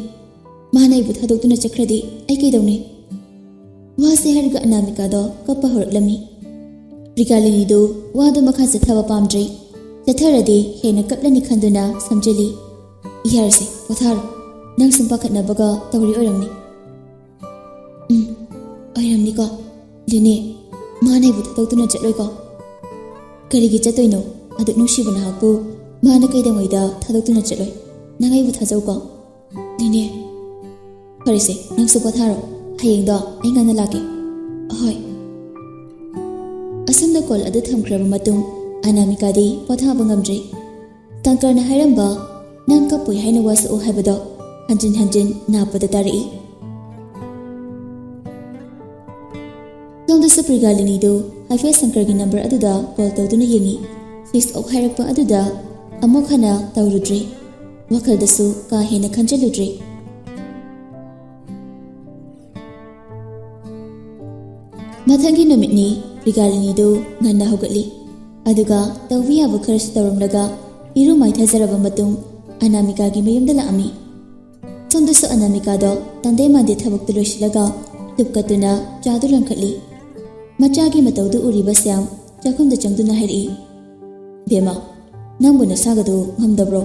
ꯃꯥꯅ ꯑꯩꯕꯨ ꯊꯥꯗꯣꯛꯇꯨꯅ ꯆꯠꯈ꯭ꯔꯗꯤ ꯑꯩ ꯀꯩꯗꯧꯅꯤ?" ꯋꯥꯁꯦ ꯍꯥꯏꯔꯒ ꯑꯅꯥꯃꯤꯀꯥꯗꯣ ꯀꯞꯄ ꯍꯧꯔꯛꯂꯝꯃꯤ꯫ ꯄ꯭ꯔꯤꯒꯥꯂꯤꯅꯤꯗꯨ ꯋꯥꯗꯨ ꯃꯈꯥ ꯆꯠꯊꯕ ꯄꯥꯝꯗ꯭ꯔꯦ꯫ ꯆꯠꯊꯔꯗꯤ ꯍꯦꯟꯅ ꯀꯞꯂꯅꯤ ꯈꯟꯗꯨꯅ ꯁꯝꯖꯤꯜꯂꯤ꯫ "ꯌꯥꯔꯁꯦ, ꯄꯣꯊꯥꯔꯣ꯫ ꯅꯪ ꯁꯨꯝ ꯄꯥꯈꯠꯅꯕꯒ ꯇꯧꯔꯤ ꯑꯣꯏꯔꯝꯅꯤ꯫" "ꯎꯝ, ꯑꯣꯏꯔꯝꯅꯤꯀꯣ꯫ ꯂꯤꯅꯦ, ꯃꯥꯅ ꯑꯩꯕꯨ ꯊꯥꯗꯣꯛꯇꯨꯅ ꯆꯠꯂꯣꯏꯀꯣ?" "ꯀꯔꯤꯒꯤ ꯆꯠꯇꯣꯏꯅꯣ? ꯑꯗꯨꯛ ꯅꯨꯡꯁꯤꯕ ꯅꯍꯥꯛꯄꯨ ꯃꯥꯅ ꯀꯩꯗꯧꯉꯩꯗ ꯊꯥꯗꯣꯛꯇꯨꯅ ꯆꯠꯂꯣꯏ? ꯅꯪ ꯑꯩꯕꯨ ꯊꯥꯖꯧꯀꯣ꯫" "ꯂꯤꯅꯦ꯫" "ꯐꯔꯦꯁꯦ, ꯅꯪꯁꯨ ꯄꯣꯊꯥꯔꯣ꯫ ꯍꯌꯦꯡꯗꯣ ꯑꯩ ꯉꯟꯅ ꯂꯥꯛꯀꯦ꯫" "ꯑꯍꯣꯏ꯫" ꯑꯁꯨꯝꯅ ꯀꯣꯜ ꯑꯗꯨ ꯊꯝꯈ꯭ꯔꯕ ꯃꯇꯨꯡ, ꯑꯅꯥꯃꯤꯀꯥꯗꯤ ꯄꯣꯊꯥꯕ ꯉꯝꯗ꯭ꯔꯦ꯫ ꯁꯪꯀꯔꯅ ꯍꯥꯏꯔꯝꯕ "ꯅꯪ ꯀꯞꯄꯣꯏ ꯍꯥꯏꯅ ꯋꯥꯁꯛꯎ" ꯍꯥꯏꯕꯗꯣ ꯍꯟꯖꯤꯟ ꯍꯟꯖꯤꯟ ꯅꯥꯄꯗ ꯇꯥꯔꯛꯏ꯫ ꯁꯣꯝꯗꯁꯨ ꯄ꯭ꯔꯤꯒꯥꯂꯤꯅꯤꯗꯨ ꯍꯥꯏꯐꯦꯠ ꯁꯪꯀꯔꯒꯤ ꯅꯝꯕꯔ ꯑꯗꯨꯗ ꯀꯣꯜ ꯇꯧꯗꯨꯅ ꯌꯦꯡꯉꯤ꯫ ꯁ꯭ꯋꯤꯆ ꯑꯣꯐ ꯍꯥꯏꯔꯛꯄ ꯑꯗꯨꯗ ꯑꯃꯨꯛ ꯍꯟꯅ ꯇꯧꯔꯨꯗ꯭ꯔꯦ꯫ ꯋꯥꯈꯜꯗꯁꯨ ꯀꯥ ꯍꯦꯟꯅ ꯈꯟꯖꯤꯜꯂꯨꯗ꯭ꯔꯦ꯫ ꯃꯊꯪꯒꯤ ꯅꯨꯃꯤꯠꯅꯤ꯫ ꯄ꯭ꯔꯤꯒꯥꯂꯤꯅꯤꯗꯨ ꯉꯟꯅ ꯍꯧꯒꯠꯂꯤ꯫ ꯑꯗꯨꯒ ꯇꯧꯕ ꯌꯥꯕ ꯈꯔꯁꯨ ꯇꯧꯔꯝꯂꯒ ꯏꯔꯨ ꯃꯥꯏꯊꯖꯔꯕ ꯃꯇꯨꯡ ꯑꯅꯥꯃꯤꯀꯥꯒꯤ ꯃꯌꯨꯝꯗ ꯂꯥꯛꯑꯝꯃꯤ꯫ ꯁꯣꯝꯗꯁꯨ ꯑꯅꯥꯃꯤꯀꯥꯗꯣ ꯇꯟꯗꯦ ꯃꯥꯟꯗꯦ ꯊꯕꯛꯇꯨ ꯂꯣꯏꯁꯤꯜꯂꯒ ꯇꯨꯞ ꯀꯠꯇꯨꯅ ꯆꯥꯗꯨ ꯂꯪꯈꯠꯂꯤ꯫ ꯃꯆꯥꯒꯤ ꯃꯇꯧꯗꯨ ꯎꯔꯤꯕ ꯁ꯭ꯌꯥꯝ ꯆꯥꯛꯈꯨꯝꯗ ꯆꯪꯗꯨꯅ ꯍꯥꯏꯔꯛꯏ, "ꯕꯦꯝꯃ, ꯅꯪꯕꯨ ꯅꯁꯥꯒꯗꯨ ꯉꯝꯗꯕ꯭ꯔꯣ?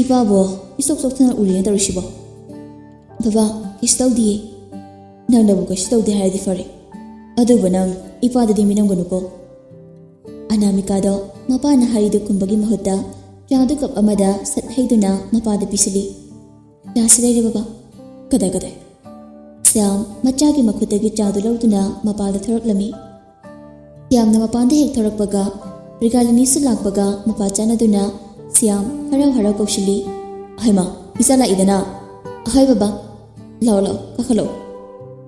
ꯏꯄꯥꯕꯨ ꯏꯁꯣꯛ ꯁꯣꯛꯊꯅ ꯎꯔꯤꯅ ꯇꯧꯔꯤꯁꯤꯕꯣ?" "ꯕꯕꯥ, ꯀꯩꯁꯨ ꯇꯧꯗꯤꯌꯦ꯫" "ꯅꯪꯅꯕꯨ ꯀꯩꯁꯨ ꯇꯧꯗꯦ ꯍꯥꯏꯔꯗꯤ ꯐꯔꯦ, ꯑꯗꯨꯕꯨ ꯅꯪ ꯏꯄꯥꯗꯗꯤ ꯃꯤꯅꯝꯒꯅꯨꯀꯣ꯫" ꯑꯅꯥꯃꯤꯀꯥꯗꯣ ꯃꯄꯥꯅ ꯍꯥꯏꯔꯤꯗꯨ ꯈꯨꯝꯕꯒꯤ ꯃꯍꯨꯠꯇ ꯆꯥꯗꯨ ꯀꯞ ꯑꯃꯗ ꯁꯠ ꯍꯩꯗꯨꯅ ꯃꯄꯥꯗ ꯄꯤꯁꯤꯜꯂꯤ꯫ "ꯆꯥꯁꯤ ꯂꯩꯔꯦ ꯕꯕꯥ꯫" "ꯀꯗꯥꯏ, ꯀꯗꯥꯏ?" ꯁ꯭ꯌꯥꯝ ꯃꯆꯥꯒꯤ ꯃꯈꯨꯠꯇꯒꯤ ꯆꯥꯗꯨ ꯂꯧꯗꯨꯅ ꯃꯄꯥꯟꯗ ꯊꯣꯔꯛꯂꯝꯃꯤ꯫ ꯁ꯭ꯌꯥꯝꯅ ꯃꯄꯥꯟꯗ ꯍꯦꯛ ꯊꯣꯔꯛꯄꯒ ꯄ꯭ꯔꯤꯒꯥꯂꯤꯅꯤꯁꯨ ꯂꯥꯛꯄꯒ ꯃꯄꯥ ꯆꯥꯟꯅꯗꯨꯅ ꯁ꯭ꯌꯥꯝ ꯍꯔꯥꯎ ꯍꯔꯥꯎ ꯀꯧꯁꯤꯜꯂꯤ꯫ "ꯍꯩꯃꯥ, ꯏꯆꯥ ꯂꯥꯛꯏꯗꯅ?" "ꯍꯣꯏ ꯕꯕꯥ꯫" "ꯂꯥꯛꯑꯣ, ꯂꯥꯛꯑꯣ, ꯀꯥꯈꯠꯂꯛꯑꯣ꯫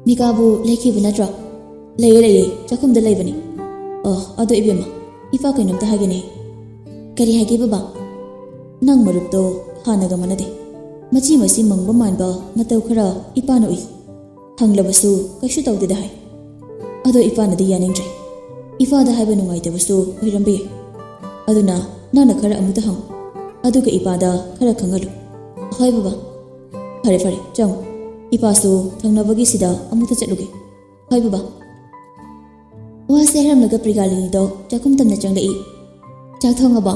ꯃꯤꯀꯥꯕꯨ ꯂꯩꯈꯤꯕ ꯅꯠꯇ꯭ꯔꯣ?" "ꯂꯩꯌꯦ, ꯂꯩꯌꯦ, ꯆꯥꯛꯈꯨꯝꯗ ꯂꯩꯕꯅꯤ꯫ ꯑꯣ, ꯑꯗꯣ ꯏꯕꯦꯝꯃ, ꯏꯄꯥ ꯀꯩꯅꯣꯝꯇ ꯍꯥꯏꯒꯦꯅꯦ꯫" "ꯀꯔꯤ ꯍꯥꯏꯒꯦ ꯕꯕꯥ?" "ꯅꯪ ꯃꯔꯨꯞꯇꯣ ꯍꯥꯟꯅꯒ ꯃꯥꯟꯅꯗꯦ꯫ ꯃꯆꯤ ꯃꯆꯤ ꯃꯪꯕ ꯃꯥꯟꯕ ꯃꯇꯧ ꯈꯔ ꯏꯄꯥꯅ ꯎꯏ꯫ ꯍꯪꯂꯕꯁꯨ ꯀꯩꯁꯨ ꯇꯧꯗꯦꯗ ꯍꯥꯏ꯫ ꯑꯗꯣ ꯏꯄꯥꯅꯗꯤ ꯌꯥꯅꯤꯡꯗ꯭ꯔꯦ꯫ ꯏꯄꯥꯗ ꯍꯥꯏꯕ ꯅꯨꯡꯉꯥꯏꯇꯕꯁꯨ ꯑꯣꯏꯔꯝꯕ ꯌꯥꯏ꯫ ꯑꯗꯨꯅ ꯅꯪꯅ ꯈꯔ ꯑꯃꯨꯛꯇ ꯍꯪꯉꯨ꯫ ꯑꯗꯨꯒ ꯏꯄꯥꯗ ꯈꯔ ꯈꯪꯍꯜꯂꯨ꯫" "ꯍꯣꯏ ꯕꯕꯥ꯫" "ꯐꯔꯦ, ꯐꯔꯦ, ꯆꯪꯉꯨ꯫ ꯏꯄꯥꯁꯨ ꯊꯪꯅꯕꯒꯤꯁꯤꯗ ꯑꯃꯨꯛꯇ ꯆꯠꯂꯨꯒꯦ꯫" "ꯍꯣꯏ ꯕꯕꯥ꯫" ꯋꯥꯁꯦ ꯍꯥꯏꯔꯝꯂꯒ ꯄ꯭ꯔꯤꯒꯥꯂꯤꯅꯤꯗꯣ ꯆꯥꯛꯈꯨꯝ ꯇꯝꯅ ꯆꯪꯂꯛꯏ꯫ "ꯆꯥꯛ ꯊꯣꯡꯉꯕꯣ?"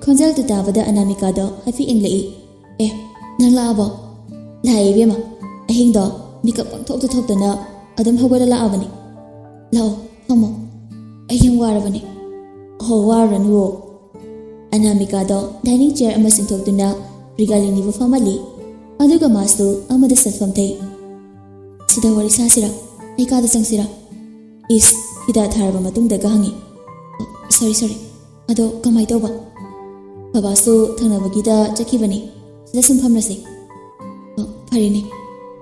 ꯈꯣꯟꯖꯦꯜꯗꯨ ꯇꯥꯕꯗ ꯑꯅꯥꯃꯤꯀꯥꯗꯣ ꯍꯥꯏꯐꯦꯠ ꯌꯦꯡꯂꯛꯏ꯫ "ꯑꯦ, ꯅꯪ ꯂꯥꯛꯑꯕꯣ?" "ꯂꯥꯛꯑꯦ ꯏꯕꯦꯝꯃ꯫ ꯑꯍꯤꯡꯗꯣ ꯃꯤꯀꯞ ꯄꯪꯊꯣꯛꯇ ꯊꯣꯛꯇꯅ ꯑꯗꯨꯝ ꯍꯧꯒꯠꯂ ꯂꯥꯛꯑꯕꯅꯤ꯫ ꯂꯥꯛꯑꯣ, ꯐꯝꯃꯣ꯫ ꯑꯩ ꯌꯥꯝ ꯋꯥꯔꯕꯅꯤ꯫" "ꯑꯍꯣ, ꯋꯥꯔꯨꯔꯅꯨꯋꯣ꯫" ꯑꯅꯥꯃꯤꯀꯥꯗꯣ dining chair ꯑꯃ ꯁꯤꯟꯊꯣꯛꯇꯨꯅ ꯔꯤꯒꯥꯂꯤꯅꯤꯕꯨ ꯐꯝꯍꯜꯂꯤ꯫ ꯑꯗꯨꯒ ꯃꯥꯁꯨ ꯑꯃꯗ ꯁꯠ ꯐꯝꯊꯩ꯫ "ꯁꯤꯗ ꯋꯥꯔꯤ ꯁꯥꯁꯤꯔꯥ? ꯑꯩ ꯀꯥꯗ ꯆꯪꯁꯤꯔꯥ?" ꯏꯁ, ꯍꯤꯗꯥꯛ ꯊꯥꯔꯕ ꯃꯇꯨꯡꯗꯒ ꯍꯪꯉꯤ꯫ "ꯁꯣꯔꯤ, ꯁꯣꯔꯤ꯫ ꯑꯗꯣ ꯀꯃꯥꯏ ꯇꯧꯕ? ꯕꯕꯥꯁꯨ ꯊꯪꯅꯕꯒꯤꯗ ꯆꯠꯈꯤꯕꯅꯤ꯫ ꯁꯤꯗ ꯁꯨꯝ ꯐꯝꯂꯁꯤ꯫" "ꯑ, ꯐꯔꯦꯅꯦ꯫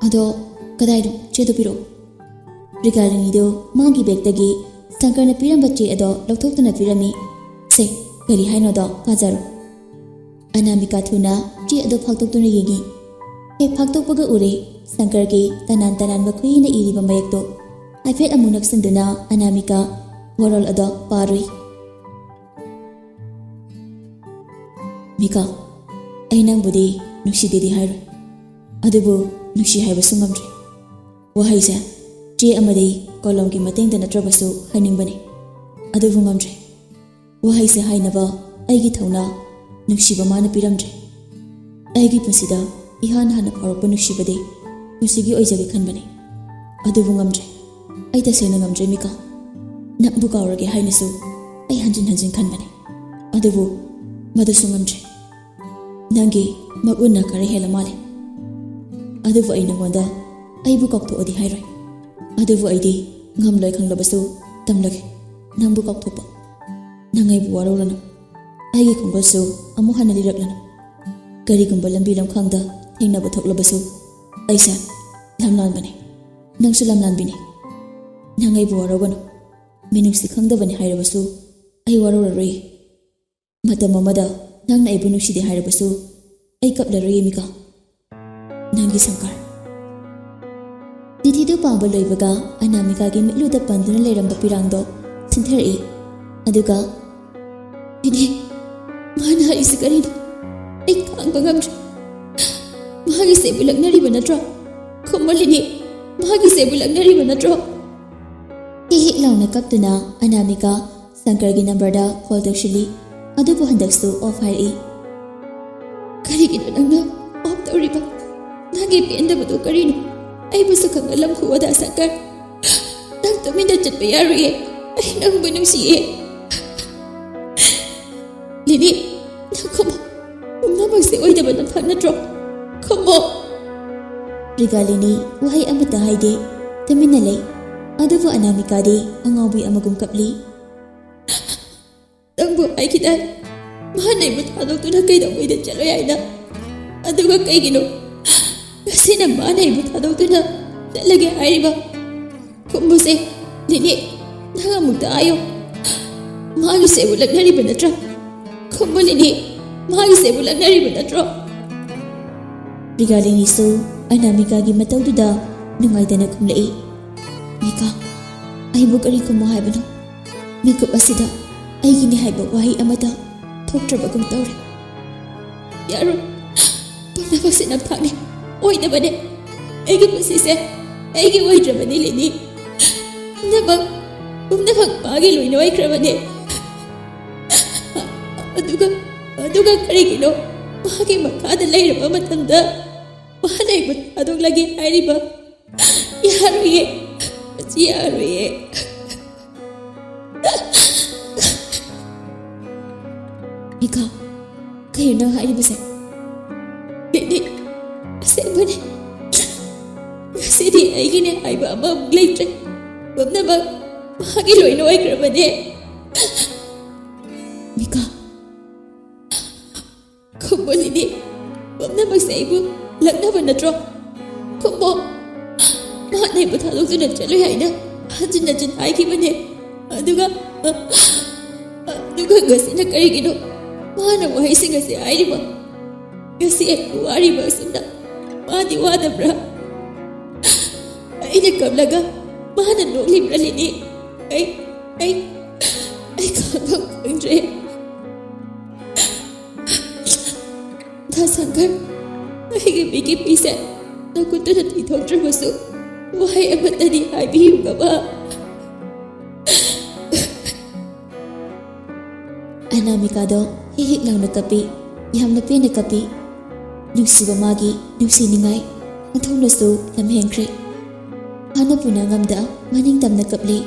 ꯑꯗꯣ ꯀꯗꯥꯏꯅꯣ? ꯆꯦꯗꯣ ꯄꯤꯔꯛꯑꯣ꯫" ꯔꯤꯒꯥꯂꯤꯅꯤꯗꯨ ꯃꯥꯒꯤ ꯕꯦꯒꯇꯒꯤ ꯁꯪꯀꯔꯅ ꯄꯤꯔꯝꯕ ꯆꯦ ꯑꯗꯣ ꯂꯧꯊꯣꯛꯇꯨꯅ ꯄꯤꯔꯝꯃꯤ꯫ "ꯁꯦ, ꯀꯔꯤ ꯍꯥꯏꯅꯣꯗꯣ ꯄꯥꯖꯔꯣ꯫" ꯑꯅꯥꯃꯤꯀꯥ ꯊꯨꯅ ꯆꯦ ꯑꯗꯨ ꯐꯥꯛꯇꯣꯛꯇꯨꯅ ꯌꯦꯡꯉꯤ꯫ ꯍꯦꯛ ꯐꯥꯛꯇꯣꯛꯄꯒ ꯎꯔꯦ, ꯁꯪꯀꯔꯒꯤ ꯇꯅꯥꯟ ꯇꯅꯥꯟꯕ ꯈꯨꯍꯤꯅ ꯏꯔꯤꯕ ꯃꯌꯦꯛꯇꯣ꯫ ꯍꯥꯏꯐꯦꯠ ꯑꯃꯨꯛ ꯅꯛꯁꯤꯟꯗꯨꯅ ꯑꯅꯥꯃꯤꯀꯥ ꯋꯥꯔꯣꯜ ꯑꯗꯣ ꯄꯥꯔꯨꯏ꯫ "ꯃꯤꯀꯥ, ꯑꯩ ꯅꯪꯕꯨꯗꯤ ꯅꯨꯡꯁꯤꯗꯦꯗꯤ ꯍꯥꯏꯔꯣꯏ, ꯑꯗꯨꯕꯨ ꯅꯨꯡꯁꯤ ꯍꯥꯏꯕꯁꯨ ꯉꯝꯗ꯭ꯔꯦ꯫ ꯋꯥꯍꯩꯁꯦ ꯆꯦ ꯑꯃꯗꯤ ꯀꯣꯂꯣꯝꯒꯤ ꯃꯇꯦꯡꯗ ꯅꯠꯇ꯭ꯔꯕꯁꯨ ꯍꯥꯏꯅꯤꯡꯕꯅꯤ, ꯑꯗꯨꯕꯨ ꯉꯝꯗ꯭ꯔꯦ꯫ ꯋꯥꯍꯩꯁꯦ ꯍꯥꯏꯅꯕ ꯑꯩꯒꯤ ꯊꯧꯅꯥ ꯅꯨꯡꯁꯤꯕ ꯃꯥꯅ ꯄꯤꯔꯝꯗ꯭ꯔꯦ꯫ ꯑꯩꯒꯤ ꯄꯨꯟꯁꯤꯗ ꯏꯍꯥꯟ ꯍꯥꯟꯅ ꯐꯥꯎꯔꯛꯄ ꯅꯨꯡꯁꯤꯕꯗꯤ ꯄꯨꯟꯁꯤꯒꯤ ꯑꯣꯏꯖꯒꯦ ꯈꯟꯕꯅꯤ, ꯑꯗꯨꯕꯨ ꯉꯝꯗ꯭ꯔꯦ꯫ ꯑꯩ ꯇꯁꯦꯡꯅ ꯉꯝꯗ꯭ꯔꯦ, ꯃꯤꯀꯥ꯫ ꯅꯪꯕꯨ ꯀꯥꯎꯔꯒꯦ ꯍꯥꯏꯅꯁꯨ ꯑꯩ ꯍꯟꯖꯤꯟ ꯍꯟꯖꯤꯟ ꯈꯟꯕꯅꯤ, ꯑꯗꯨꯕꯨ ꯃꯗꯨꯁꯨ ꯉꯝꯗ꯭ꯔꯦ꯫ ꯅꯪꯒꯤ ꯃꯒꯨꯟꯅ ꯈꯔ ꯍꯦꯜꯂ ꯃꯥꯜꯂꯦ꯫ ꯑꯗꯨꯕꯨ ꯑꯩ ꯅꯉꯣꯟꯗ ꯑꯩꯕꯨ ꯀꯥꯎꯊꯣꯛꯑꯣꯗꯤ ꯍꯥꯏꯔꯣꯏ, ꯑꯗꯨꯕꯨ ꯑꯩꯗꯤ ꯉꯝꯂꯣꯏ ꯈꯪꯂꯕꯁꯨ ꯇꯝꯂꯒꯦ ꯅꯪꯕꯨ ꯀꯥꯎꯊꯣꯛꯄ꯫ ꯅꯪ ꯑꯩꯕꯨ ꯋꯥꯔꯧꯔꯅꯨ, ꯑꯩꯒꯤ ꯈꯣꯡꯒꯨꯜꯁꯨ ꯑꯃꯨꯛ ꯍꯟꯅ ꯂꯤꯔꯛꯂꯅꯨ꯫ ꯀꯔꯤꯒꯨꯝꯕ ꯂꯝꯕꯤ ꯂꯝꯈꯥꯡꯗ ꯊꯦꯡꯅꯕ ꯊꯣꯛꯂꯕꯁꯨ ꯑꯩꯁꯦ ꯂꯝꯂꯥꯟꯕꯅꯤ, ꯅꯪꯁꯨ ꯂꯝꯂꯥꯟꯕꯤꯅꯤ꯫ ꯅꯪ ꯑꯩꯕꯨ ꯋꯥꯔꯧꯒꯅꯨ, ꯃꯤꯅꯨꯡꯁꯤ ꯈꯪꯗꯕꯅꯤ ꯍꯥꯏꯔꯕꯁꯨ ꯑꯩ ꯋꯥꯔꯧꯔꯔꯣꯏ꯫ ꯃꯇꯝ ꯑꯃꯗ ꯅꯪꯅ ꯑꯩꯕꯨ ꯅꯨꯡꯁꯤꯗꯦ ꯍꯥꯏꯔꯕꯁꯨ ꯑꯩ ꯀꯞꯂꯔꯣꯏ, ꯃꯤꯀꯥ꯫ ꯅꯪꯒꯤ ꯁꯪꯀꯥꯔ꯫" ꯆꯤꯊꯤꯗꯨ ꯄꯥꯕ ꯂꯣꯏꯕꯒ ꯑꯅꯥꯃꯤꯀꯥꯒꯤ ꯃꯤꯠꯂꯨꯗ ꯄꯟꯗꯨꯅ ꯂꯩꯔꯝꯕ ꯄꯤꯔꯥꯡꯗꯣ ꯁꯤꯟꯊꯔꯛꯏ꯫ ꯑꯗꯨꯒ, "ꯏꯅꯦ, ꯃꯥꯅ ꯍꯥꯏꯔꯤꯁꯤ ꯀꯔꯤꯅꯣ? ꯑꯩ ꯈꯥꯡꯕ ꯉꯝꯗ꯭ꯔꯦ꯫ ꯃꯥꯒꯤꯁꯦ ꯑꯩꯕꯨ ꯂꯛꯅꯔꯤꯕ ꯅꯠꯇ꯭ꯔꯣ? ꯈꯨꯝꯃꯨ ꯏꯅꯦ, ꯃꯥꯒꯤꯁꯦ ꯑꯩꯕꯨ ꯂꯛꯅꯔꯤꯕ ꯅꯠꯇ꯭ꯔꯣ?" ꯍꯤꯛ ꯍꯤꯛ ꯂꯥꯎꯅ ꯀꯞꯇꯨꯅ ꯑꯅꯥꯃꯤꯀꯥ ꯁꯪꯀꯔꯒꯤ ꯅꯝꯕꯔꯗ ꯀꯣꯜ ꯇꯧꯁꯤꯜꯂꯤ꯫ ꯑꯗꯨꯕꯨ ꯍꯟꯗꯛꯁꯨ ꯑꯣꯐ ꯍꯥꯏꯔꯛꯏ꯫ "ꯀꯔꯤꯒꯤꯅꯣ ꯅꯪꯅ ꯑꯣꯐ ꯇꯧꯔꯤꯕ? ꯅꯪꯒꯤ ꯄꯦꯟꯗꯕꯗꯣ ꯀꯔꯤꯅꯣ? ꯑꯩꯕꯨꯁꯨ ꯈꯪꯍꯜꯂꯝꯈꯣ, ꯑꯗꯥ ꯁꯪꯀꯔ꯫ ꯅꯪ ꯇꯨꯃꯤꯟꯅ ꯆꯠꯄ ꯌꯥꯔꯣꯏꯌꯦ꯫ ꯑꯩ ꯅꯪꯕꯨ ꯅꯨꯡꯁꯤꯌꯦ꯫" "ꯂꯤꯂꯤ, ꯅꯪ ꯈꯨꯝꯃꯣ꯫ ꯄꯨꯝꯅꯃꯛꯁꯦ ꯑꯣꯏꯗꯕ ꯅꯝꯊꯥꯛ ꯅꯠꯇ꯭ꯔꯣ? ꯈꯨꯝꯃꯣ꯫" ꯔꯤꯒꯥꯂꯤꯅꯤ ꯋꯥꯍꯩ ꯑꯃꯠꯇ ꯍꯥꯏꯗꯦ, ꯇꯨꯃꯤꯟꯅ ꯂꯩ꯫ ꯑꯗꯨꯕꯨ ꯑꯅꯥꯃꯤꯀꯥꯗꯤ ꯑꯉꯥꯎꯕꯤ ꯑꯃꯒꯨꯝ ꯀꯞꯂꯤ꯫ "ꯅꯪꯕꯨ ꯍꯥꯏꯈꯤꯗꯥꯏ, ꯃꯥꯅ ꯑꯩꯕꯨ ꯊꯥꯗꯣꯛꯇꯨꯅ ꯀꯩꯗꯧꯉꯩꯗ ꯆꯠꯂꯣꯏ ꯍꯥꯏꯅ? ꯑꯗꯨꯒ ꯀꯩꯒꯤꯅꯣ ꯉꯁꯤꯅ ꯃꯥꯅ ꯑꯩꯕꯨ ꯊꯥꯗꯣꯛꯇꯨꯅ ꯆꯠꯂꯒꯦ ꯍꯥꯏꯔꯤꯕ? ꯈꯨꯝꯃꯨꯁꯦ, ꯂꯤꯂꯤ, ꯅꯪ ꯑꯃꯨꯛꯇ ꯍꯥꯏꯌꯣ꯫ ꯃꯥꯒꯤꯁꯦ ꯑꯩꯕꯨ ꯂꯛꯅꯔꯤꯕ ꯅꯠꯇ꯭ꯔꯥ? ꯈꯨꯝꯃꯨ ꯂꯤꯂꯤ, ꯃꯥꯒꯤꯁꯦ ꯑꯩꯕꯨ ꯂꯛꯅꯔꯤꯕ ꯅꯠꯇ꯭ꯔꯣ?" ꯔꯤꯒꯥꯂꯤꯅꯤꯁꯨ ꯑꯅꯥꯃꯤꯀꯥꯒꯤ ꯃꯇꯧꯗꯨꯗ ꯅꯨꯡꯉꯥꯏꯇꯅ ꯈꯨꯝꯂꯛꯏ꯫ "ꯃꯤꯀꯥ, ꯑꯩꯕꯨ ꯀꯔꯤ ꯈꯨꯝꯃꯣ ꯍꯥꯏꯕꯅꯣ? ꯃꯤꯀꯨꯞ ꯑꯁꯤꯗ ꯑꯩꯒꯤꯅꯦ ꯍꯥꯏꯕ ꯋꯥꯍꯩ ꯑꯃꯠꯇ ꯊꯣꯛꯇ꯭ꯔꯕꯒꯨꯝ ꯇꯧꯔꯦ꯫ ꯌꯥꯔꯣꯏ꯫ ꯄꯨꯝꯅꯃꯛꯁꯦ ꯅꯝꯊꯥꯛꯅꯤ, ꯑꯣꯏꯗꯕꯅꯦ꯫ ꯑꯩꯒꯤ ꯄꯨꯟꯁꯤꯁꯦ ꯑꯩꯒꯤ ꯑꯣꯏꯗ꯭ꯔꯕꯅꯤ, ꯂꯤꯂꯤ꯫ ꯄꯨꯝꯅꯃꯛ, ꯄꯨꯝꯅꯃꯛ ꯃꯥꯒꯤ ꯂꯣꯏꯅ ꯑꯣꯏꯈ꯭ꯔꯕꯅꯦ꯫ ꯑꯗꯨꯒ, ꯑꯗꯨꯒ ꯀꯔꯤꯒꯤꯅꯣ ꯃꯥꯒꯤ ꯃꯈꯥꯗ ꯂꯩꯔꯕ ꯃꯇꯝꯗ ꯃꯥꯅ ꯑꯩꯕꯨ ꯊꯥꯗꯣꯛꯂꯒꯦ ꯍꯥꯏꯔꯤꯕ? ꯌꯥꯔꯣꯏꯌꯦ, ꯃꯁꯤ ꯌꯥꯔꯣꯏꯌꯦ꯫" "ꯃꯤꯀꯥ, ꯀꯩꯅꯣ ꯅꯪ ꯍꯥꯏꯔꯤꯕꯁꯦ?" "ꯂꯤꯂꯤ, ꯑꯁꯦꯡꯕꯅꯦ꯫ ꯉꯁꯤꯗꯤ ꯑꯩꯒꯤꯅꯦ ꯍꯥꯏꯕ ꯑꯃꯃꯨꯛ ꯂꯩꯇ꯭ꯔꯦ꯫ ꯄꯨꯝꯅꯃꯛ ꯃꯥꯒꯤ ꯂꯣꯏꯅ ꯑꯣꯏꯈ꯭ꯔꯕꯅꯦ꯫" "ꯃꯤꯀꯥ, ꯈꯨꯝꯃꯣ ꯂꯤꯂꯤ, ꯄꯨꯝꯅꯃꯛꯁꯦ ꯑꯩꯕꯨ ꯂꯛꯅꯕ ꯅꯠꯇ꯭ꯔꯣ? ꯈꯨꯝꯃꯣ꯫ ꯃꯥꯅ ꯑꯩꯕꯨ ꯊꯥꯗꯣꯛꯇꯨꯅ ꯆꯠꯂꯣꯏ ꯍꯥꯏꯅ ꯍꯟꯖꯤꯟ ꯍꯟꯖꯤꯟ ꯍꯥꯏꯈꯤꯕꯅꯦ꯫ ꯑꯗꯨꯒ, ꯑꯗꯨꯒ ꯉꯁꯤꯅ ꯀꯔꯤꯒꯤꯅꯣ ꯃꯥꯅ ꯋꯥꯍꯩꯁꯤꯡ ꯑꯁꯤ ꯍꯥꯏꯔꯤꯕ? ꯉꯁꯤ ꯑꯩ ꯋꯥꯔꯤꯕ ꯑꯁꯨꯝꯅ ꯃꯥꯗꯤ ꯋꯥꯗꯕ꯭ꯔꯥ? ꯑꯩꯅ ꯀꯞꯂꯒ ꯃꯥꯅ ꯅꯣꯛꯂꯤꯕ꯭ꯔꯥ, ꯂꯤꯂꯤ? ꯑꯩ, ꯑꯩ, ꯑꯩ ꯈꯪꯐꯝ ꯈꯪꯗ꯭ꯔꯦ꯫ ꯗꯥ ꯁꯪꯀꯔ, ꯑꯩꯒꯤ ꯃꯤꯒꯤ ꯃꯤꯁꯦ ꯅꯈꯨꯠꯇꯨꯅ ꯊꯤꯊꯣꯛꯇ꯭ꯔꯕꯁꯨ ꯋꯥꯍꯩ ꯑꯃꯠꯇꯗꯤ ꯍꯥꯏꯕꯤꯌꯨ, ꯕꯕꯥ꯫" ꯑꯅꯥꯃꯤꯀꯥꯗꯣ ꯍꯤꯛ ꯍꯤꯛ ꯂꯥꯎꯅ ꯀꯞꯄꯤ꯫ ꯌꯥꯝꯅ ꯄꯦꯟꯅ ꯀꯞꯄꯤ꯫ ꯅꯨꯡꯁꯤꯕ ꯃꯥꯒꯤ ꯅꯨꯡꯁꯤꯅꯤꯡꯉꯥꯏ ꯃꯊꯧꯅꯁꯨ ꯂꯝꯍꯦꯟꯈ꯭ꯔꯦ꯫ ꯍꯥꯟꯅ ꯄꯨꯅ ꯉꯝꯗ ꯃꯅꯤꯡ ꯇꯝꯅ ꯀꯞꯂꯤ꯫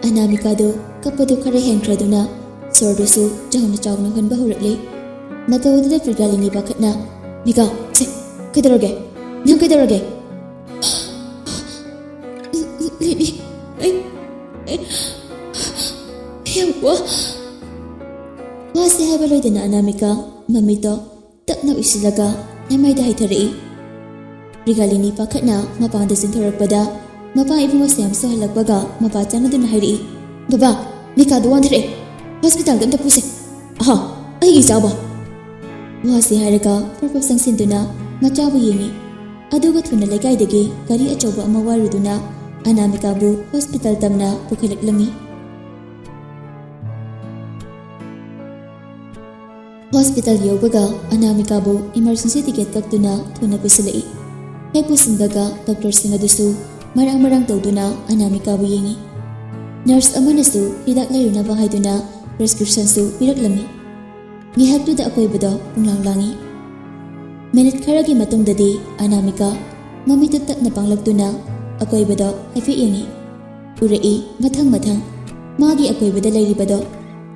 ꯑꯅꯥꯃꯤꯀꯥꯗꯨ ꯀꯞꯄꯗꯨ ꯈꯔ ꯍꯦꯟꯈ꯭ꯔꯗꯨꯅ ꯁꯣꯔꯗꯨꯁꯨ ꯆꯥꯎꯅ ꯆꯥꯎꯅ ꯍꯣꯟꯕ ꯍꯧꯔꯛꯂꯤ꯫ ꯃꯇꯧ ꯑꯗꯨꯗ ꯄ꯭ꯔꯤꯒꯥꯂꯤꯅꯤ ꯄꯥꯈꯠꯅ, "ꯃꯤꯀꯥ, ꯁꯦ, ꯀꯩꯗꯧꯔꯒꯦ? ꯅꯪ ꯀꯩꯗꯧꯔꯒꯦ?" "ꯂꯤꯂꯤ, ꯑꯩ, ꯑꯩ, ꯑꯩ ꯌꯥꯝ ꯋꯥ-" ꯋꯥꯁꯦ ꯍꯥꯏꯕ ꯂꯣꯏꯗꯅ ꯑꯅꯥꯃꯤꯀꯥ ꯃꯃꯤꯠꯇꯣ ꯇꯞꯅ ꯎꯏꯁꯤꯜꯂꯒ ꯂꯩꯃꯥꯏꯗ ꯍꯩꯊꯔꯛꯏ꯫ ꯄ꯭ꯔꯤꯒꯥꯂꯤꯅꯤ ꯄꯥꯈꯠꯅ ꯃꯄꯥꯟꯗ ꯆꯦꯟꯊꯣꯔꯛꯄꯗ ꯃꯄꯥ ꯏꯕꯨꯡꯉꯣ ꯁ꯭ꯌꯥꯝꯁꯨ ꯍꯜꯂꯛꯄꯒ ꯃꯄꯥ ꯆꯪꯅꯗꯨꯅ ꯍꯥꯏꯔꯛꯏ, "ꯕꯕꯥ, ꯃꯤꯀꯥꯗꯨ ꯋꯥꯟꯊꯔꯛꯑꯦ꯫ ꯍꯣꯁꯄꯤꯇꯥꯜꯗ ꯑꯝꯇ ꯄꯨꯁꯦ꯫ ꯑꯍꯥ, ꯑꯩꯒꯤ ꯏꯆꯥꯕꯣ!" ꯋꯥꯁꯤ ꯍꯥꯏꯔꯒ ꯐ꯭ꯔꯞ ꯐ꯭ꯔꯞ ꯆꯪꯁꯤꯟꯗꯨꯅ ꯃꯆꯥꯕꯨ ꯌꯦꯡꯉꯤ꯫ ꯑꯗꯨꯒ ꯊꯨꯅ ꯂꯩꯀꯥꯏꯗꯒꯤ ꯒꯥꯔꯤ ꯑꯆꯧꯕ ꯑꯃ ꯋꯥꯏꯔꯨꯗꯨꯅ ꯑꯅꯥꯃꯤꯀꯥꯕꯨ ꯍꯣꯁꯄꯤꯇꯥꯜ ꯇꯝꯅ ꯄꯨꯈꯠꯂꯛꯂꯝꯃꯤ꯫ ꯍꯣꯁꯄꯤꯇꯥꯜ ꯌꯧꯕꯒ ꯑꯅꯥꯃꯤꯀꯥꯕꯨ ꯏꯃꯔꯖꯦꯟꯁꯤ ꯇꯤꯀꯦꯠ ꯀꯛꯇꯨꯅ ꯊꯨꯅ ꯄꯨꯁꯤꯜꯂꯛꯏ꯫ ꯍꯦꯛ ꯄꯨꯁꯤꯟꯕꯒ ꯗꯣꯛꯇꯔꯁꯤꯡ ꯑꯗꯨꯁꯨ ꯃꯔꯥꯡ ꯃꯔꯥꯡ ꯇꯧꯗꯨꯅ ꯑꯅꯥꯃꯤꯀꯥꯕꯨ ꯌꯦꯡꯉꯤ꯫ ꯅꯔꯁ ꯑꯃꯅꯁꯨ ꯍꯤꯗꯥꯛ ꯂꯩꯔꯨꯅꯕ ꯍꯥꯏꯗꯨꯅ ꯄ꯭ꯔꯦꯁꯀ꯭ꯔꯤꯞꯁꯟꯁꯨ ꯄꯤꯔꯛꯂꯝꯃꯤ꯫ ꯉꯥꯏꯍꯥꯛꯇꯨꯗ ꯑꯀꯣꯏꯕꯗꯣ ꯄꯨꯡꯂꯥꯡ ꯂꯥꯡꯉꯤ꯫ ꯃꯤꯅꯤꯠ ꯈꯔꯒꯤ ꯃꯇꯨꯡꯗꯗꯤ ꯑꯅꯥꯃꯤꯀꯥ ꯃꯃꯤꯠꯇꯨ ꯇꯞꯅ ꯄꯥꯡꯂꯛꯇꯨꯅ ꯑꯀꯣꯏꯕꯗꯣ ꯍꯥꯏꯐꯦꯠ ꯌꯦꯡꯉꯤ꯫ ꯎꯔꯛꯏ ꯃꯊꯪ ꯃꯊꯪ ꯃꯥꯒꯤ ꯑꯀꯣꯏꯕꯗ ꯂꯩꯔꯤꯕꯗꯣ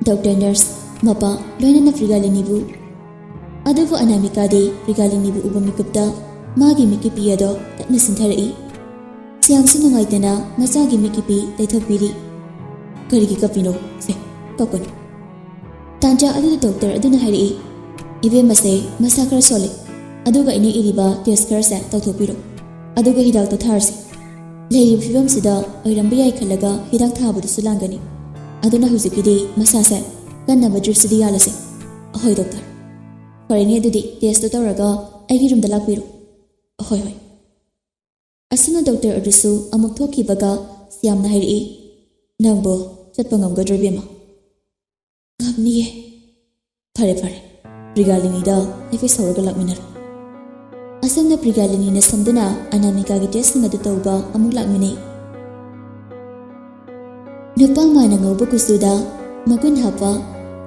ꯗꯣꯛꯇꯔ, ꯅꯔꯁ, ꯃꯄꯥ, ꯂꯣꯏꯅꯅ ꯄ꯭ꯔꯤꯒꯥꯂꯤꯅꯤꯕꯨ꯫ ꯑꯗꯨꯕꯨ ꯑꯅꯥꯃꯤꯀꯥꯗꯤ ꯄ꯭ꯔꯤꯒꯥꯂꯤꯅꯤꯕꯨ ꯎꯕ ꯃꯤꯀꯨꯞꯇ ꯃꯥꯒꯤ ꯃꯤꯠꯀꯤꯄꯤ ꯑꯗꯣ ꯇꯞꯅ ꯁꯤꯟꯊꯔꯛꯏ꯫ ꯁ꯭ꯌꯥꯝꯁꯨ ꯅꯨꯡꯉꯥꯏꯇꯅ ꯃꯆꯥꯒꯤ ꯃꯤꯠꯀꯤꯄꯤ ꯂꯩꯊꯣꯛꯄꯤꯔꯤ꯫ "ꯀꯔꯤꯒꯤ ꯀꯞꯄꯤꯅꯣ? ꯁꯦ, ꯀꯞꯀꯅꯨ꯫" ꯇꯥꯟꯖꯥ ꯑꯗꯨꯗ ꯗꯣꯛꯇꯔ ꯑꯗꯨꯅ ꯍꯥꯏꯔꯛꯏ, "ꯏꯕꯦꯝꯃꯁꯦ ꯃꯁꯥ ꯈꯔ ꯁꯣꯜꯂꯤ, ꯑꯗꯨꯒ ꯏꯅꯦ ꯏꯔꯤꯕ ꯇꯦꯁ ꯈꯔꯁꯦ ꯇꯧꯊꯣꯛꯄꯤꯔꯣ, ꯑꯗꯨꯒ ꯍꯤꯗꯥꯛꯇꯣ ꯊꯥꯔꯁꯤ꯫ ꯂꯩꯔꯤꯕ ꯐꯤꯕꯝꯁꯤꯗ ꯑꯣꯏꯔꯝꯕ ꯌꯥꯏ ꯈꯜꯂꯒ ꯍꯤꯗꯥꯛ ꯊꯥꯕꯗꯨꯁꯨ ꯂꯥꯟꯒꯅꯤ꯫ ꯑꯗꯨꯅ ꯍꯧꯖꯤꯛꯀꯤꯗꯤ ꯃꯁꯥꯁꯦ ꯀꯟꯅꯕ ꯗ꯭ꯔꯤꯞꯁꯤꯗꯤ ꯌꯥꯜꯂꯁꯤ꯫" "ꯑꯍꯣꯏ ꯗꯣꯛꯇꯔ꯫" "ꯐꯔꯦꯅꯦ, ꯑꯗꯨꯗꯤ ꯇꯦꯁꯇꯣ ꯇꯧꯔꯒ ꯑꯩꯒꯤ ꯔꯨꯝꯗ ꯂꯥꯛꯄꯤꯔꯣ꯫" "ꯑꯍꯣꯏ, ꯍꯣꯏ꯫" ꯑꯁꯨꯝꯅ ꯗꯣꯛꯇꯔ ꯑꯗꯨꯁꯨ ꯑꯃꯨꯛ ꯊꯣꯛꯈꯤꯕꯒ ꯁ꯭ꯌꯥꯝꯅ ꯍꯥꯏꯔꯛꯏ, "ꯅꯪꯕꯨ ꯆꯠꯄ ꯉꯝꯒꯗ꯭ꯔꯣ, ꯏꯕꯦꯝꯃ?" "ꯉꯝꯅꯤꯌꯦ꯫" "ꯐꯔꯦ, ꯐꯔꯦ꯫ ꯄ꯭ꯔꯤꯒꯥꯂꯤꯅꯤꯗ ꯍꯥꯏꯐꯦꯠ ꯁꯧꯔꯒ ꯂꯥꯛꯃꯤꯟꯅꯔꯣ꯫" ꯑꯁꯨꯝꯅ ꯄ꯭ꯔꯤꯒꯥꯂꯤꯅꯤꯅ ꯁꯝꯗꯨꯅ ꯑꯅꯥꯃꯤꯀꯥꯒꯤ ꯇꯦꯁꯁꯤꯡ ꯑꯗꯨ ꯇꯧꯕ ꯑꯃꯨꯛ ꯂꯥꯛꯃꯤꯟꯅꯩ꯫ ꯅꯨꯄꯥ ꯃꯥꯅ ꯉꯧꯕ ꯀꯨꯆꯨꯗ ꯃꯒꯨꯟ ꯍꯥꯞꯄ,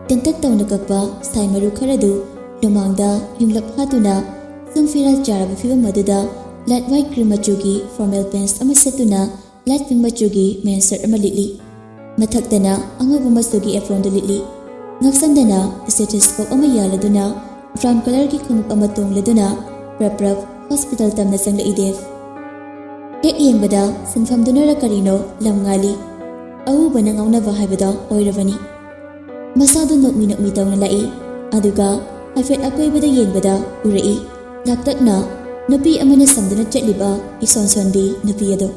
ꯇꯦꯟꯇꯛ ꯇꯧꯅ ꯀꯛꯄ ꯁꯥꯏ ꯃꯔꯨ ꯈꯔꯗꯨ ꯂꯨꯃꯥꯡꯗ ꯌꯨꯡꯂꯞ ꯍꯥꯠꯇꯨꯅ, ꯁꯨꯝ ꯐꯤꯔꯥꯜ ꯆꯥꯔꯕ ꯐꯤꯕꯝ ꯑꯗꯨꯗ light white cream ꯃꯆꯨꯒꯤ formal pants ꯑꯃ ꯁꯦꯠꯇꯨꯅ, light pink ꯃꯆꯨꯒꯤ men's shirt ꯑꯃ ꯂꯤꯠꯂꯤ꯫ ꯃꯊꯛꯇꯅ ꯑꯉꯧꯕ ꯃꯆꯨꯒꯤ apronꯗꯨ ꯂꯤꯠꯂꯤ꯫ ꯉꯛꯁꯝꯗꯅ stethoscope ꯑꯃ ꯌꯥꯜꯂꯗꯨꯅ, brown colourꯒꯤ ꯈꯣꯡꯎꯞ ꯑꯃ ꯇꯣꯡꯂꯗꯨꯅ, ꯄ꯭ꯔꯞ ꯄ꯭ꯔꯞ hospital ꯇꯝꯅ ꯆꯪꯂꯛꯏ ꯗꯦꯕ꯫ ꯍꯦꯛ ꯌꯦꯡꯕꯗ ꯁꯤꯟꯐꯝꯗꯨꯅꯔ ꯀꯔꯤꯅꯣ ꯂꯝ ꯉꯥꯜꯂꯤ꯫ ꯑꯎꯕꯅ ꯉꯥꯎꯅꯕ ꯍꯥꯏꯕꯗꯣ ꯑꯣꯏꯔꯕꯅꯤ꯫ ꯃꯁꯥꯗꯨ ꯅꯣꯛꯃꯤ ꯅꯣꯛꯃꯤ ꯇꯧꯅ ꯂꯥꯛꯏ꯫ ꯑꯗꯨꯒ ꯍꯥꯏꯐꯦꯠ ꯑꯀꯣꯏꯕꯗ ꯌꯦꯡꯕꯗ ꯎꯔꯛꯏ꯫ ꯂꯥꯛꯇꯛꯅ ꯅꯨꯄꯤ ꯑꯃꯅ ꯁꯝꯗꯨꯅ ꯆꯠꯂꯤꯕ ꯏꯁꯣꯟ ꯁꯣꯟꯕꯤ ꯅꯨꯄꯤ ꯑꯗꯨ꯫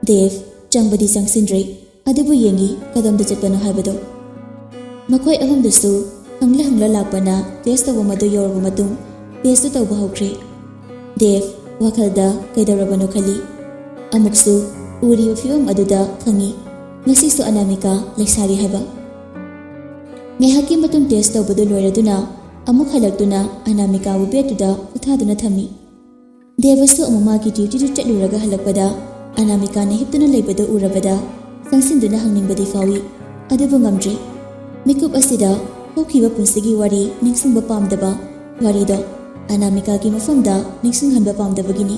ꯗꯦꯕ ꯆꯪꯕꯗꯤ ꯆꯪꯁꯤꯟꯗ꯭ꯔꯤ, ꯑꯗꯨꯕꯨ ꯌꯦꯡꯏ ꯀꯗꯣꯝꯗ ꯆꯠꯄꯅꯣ ꯍꯥꯏꯕꯗꯨ꯫ ꯃꯈꯣꯏ ꯑꯍꯨꯝꯗꯨꯁꯨ ꯍꯪꯂ ꯍꯪꯂ ꯂꯥꯛꯄꯅ test ꯇꯧꯕ ꯃꯗꯨ ꯌꯧꯔꯕ ꯃꯇꯨꯡ test ꯇꯨ ꯇꯧꯕ ꯍꯧꯈ꯭ꯔꯦ꯫ ꯗꯦꯕ ꯋꯥꯈꯜꯗ ꯀꯩꯗꯧꯔꯕꯅꯣ ꯈꯜꯂꯤ꯫ ꯑꯃꯨꯛꯁꯨ ꯎꯔꯤꯕ ꯐꯤꯕꯝ ꯑꯗꯨꯗ ꯈꯪꯏ, ꯉꯁꯤꯁꯨ ꯑꯅꯥꯃꯤꯀꯥ ꯂꯩꯁꯥꯔꯤ ꯍꯥꯏꯕ꯫ ꯉꯥꯏꯍꯥꯛꯀꯤ ꯃꯇꯨꯡ test ꯇꯧꯕꯗꯨ ꯂꯣꯏꯔꯗꯨꯅ ꯑꯃꯨꯛ ꯍꯜꯂꯛꯇꯨꯅ ꯑꯅꯥꯃꯤꯀꯥꯕꯨ bedꯇꯨꯗ ꯄꯣꯊꯥꯗꯨꯅ ꯊꯝꯃꯤ꯫ ꯗꯦꯕꯁꯨ ꯑꯃꯨꯛ ꯃꯥꯒꯤ dutyꯗꯨ ꯆꯠꯂꯨꯔꯒ ꯍꯜꯂꯛꯄꯗ ꯑꯅꯥꯃꯤꯀꯥꯅ ꯍꯤꯞꯇꯨꯅ ꯂꯩꯕꯗꯨ ꯎꯔꯕꯗ ꯆꯪꯁꯤꯟꯗꯨꯅ ꯍꯪꯅꯤꯡꯕꯗꯤ ꯐꯥꯎꯏ, ꯑꯗꯨꯕꯨ ꯉꯝꯗ꯭ꯔꯤ꯫ ꯃꯤꯀꯨꯞ ꯑꯁꯤꯗ ꯍꯧꯈꯤꯕ ꯄꯨꯟꯁꯤꯒꯤ ꯋꯥꯔꯤ ꯅꯤꯡꯁꯤꯡꯕ ꯄꯥꯝꯗꯕ, ꯋꯥꯔꯤꯗꯣ ꯑꯅꯥꯃꯤꯀꯥꯒꯤ ꯃꯐꯝꯗ ꯅꯤꯡꯁꯤꯡꯍꯟꯕ ꯄꯥꯝꯗꯕꯒꯤꯅꯤ꯫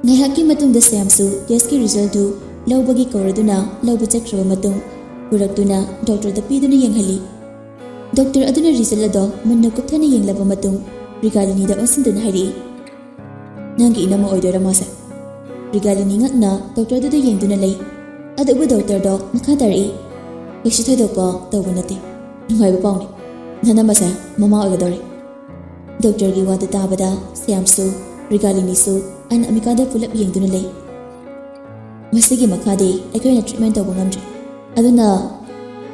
ꯉꯥꯏꯍꯥꯛꯀꯤ ꯃꯇꯨꯡꯗ ꯁ꯭ꯌꯥꯝꯁꯨ testꯀꯤ resultꯗꯨ ꯂꯧꯕꯒꯤ ꯀꯧꯔꯗꯨꯅ ꯂꯧꯕ ꯆꯠꯈ꯭ꯔꯕ ꯃꯇꯨꯡ ꯄꯨꯔꯛꯇꯨꯅ doctorꯗ ꯄꯤꯗꯨꯅ ꯌꯦꯡꯍꯜꯂꯤ꯫ Doctor ꯑꯗꯨꯅ result ꯑꯗꯣ ꯃꯨꯟꯅ ꯀꯨꯞꯊꯅ ꯌꯦꯡꯂꯕ ꯃꯇꯨꯡ ꯔꯤꯒꯥꯂꯤꯅꯤꯗ ꯑꯣꯟꯁꯤꯟꯗꯨꯅ ꯍꯥꯏꯔꯛꯏ, "ꯅꯪꯒꯤ ꯏꯅꯝꯃ ꯑꯣꯏꯗꯣꯏꯔꯥ ꯃꯥꯁꯦ?" ꯔꯤꯒꯥꯂꯤꯅꯤ ꯉꯛꯅ doctorꯗꯨꯗ ꯌꯦꯡꯗꯨꯅ ꯂꯩ꯫ ꯑꯗꯨꯕꯨ doctorꯗꯣ ꯃꯈꯥ ꯇꯥꯔꯛꯏ, "ꯀꯩꯁꯨ ꯊꯣꯏꯗꯣꯛꯄ ꯇꯧꯕ ꯅꯠꯇꯦ꯫ ꯅꯨꯡꯉꯥꯏꯕ ꯄꯥꯎꯅꯤ꯫ ꯅꯅꯝꯃꯁꯦ ꯃꯃꯥ ꯑꯣꯏꯒꯗꯧꯔꯦ꯫" Doctorꯒꯤ ꯋꯥꯗꯨ ꯇꯥꯕꯗ ꯁ꯭ꯌꯥꯝꯁꯨ, ꯔꯤꯒꯥꯂꯤꯅꯤꯁꯨ ꯑꯅꯥꯃꯤꯀꯥꯗ ꯄꯨꯂꯞ ꯌꯦꯡꯗꯨꯅ ꯂꯩ꯫ "ꯃꯁꯤꯒꯤ ꯃꯈꯥꯗꯤ ꯑꯩꯈꯣꯏꯅ treatment ꯇꯧꯕ ꯉꯝꯗ꯭ꯔꯦ꯫ ꯑꯗꯨꯅ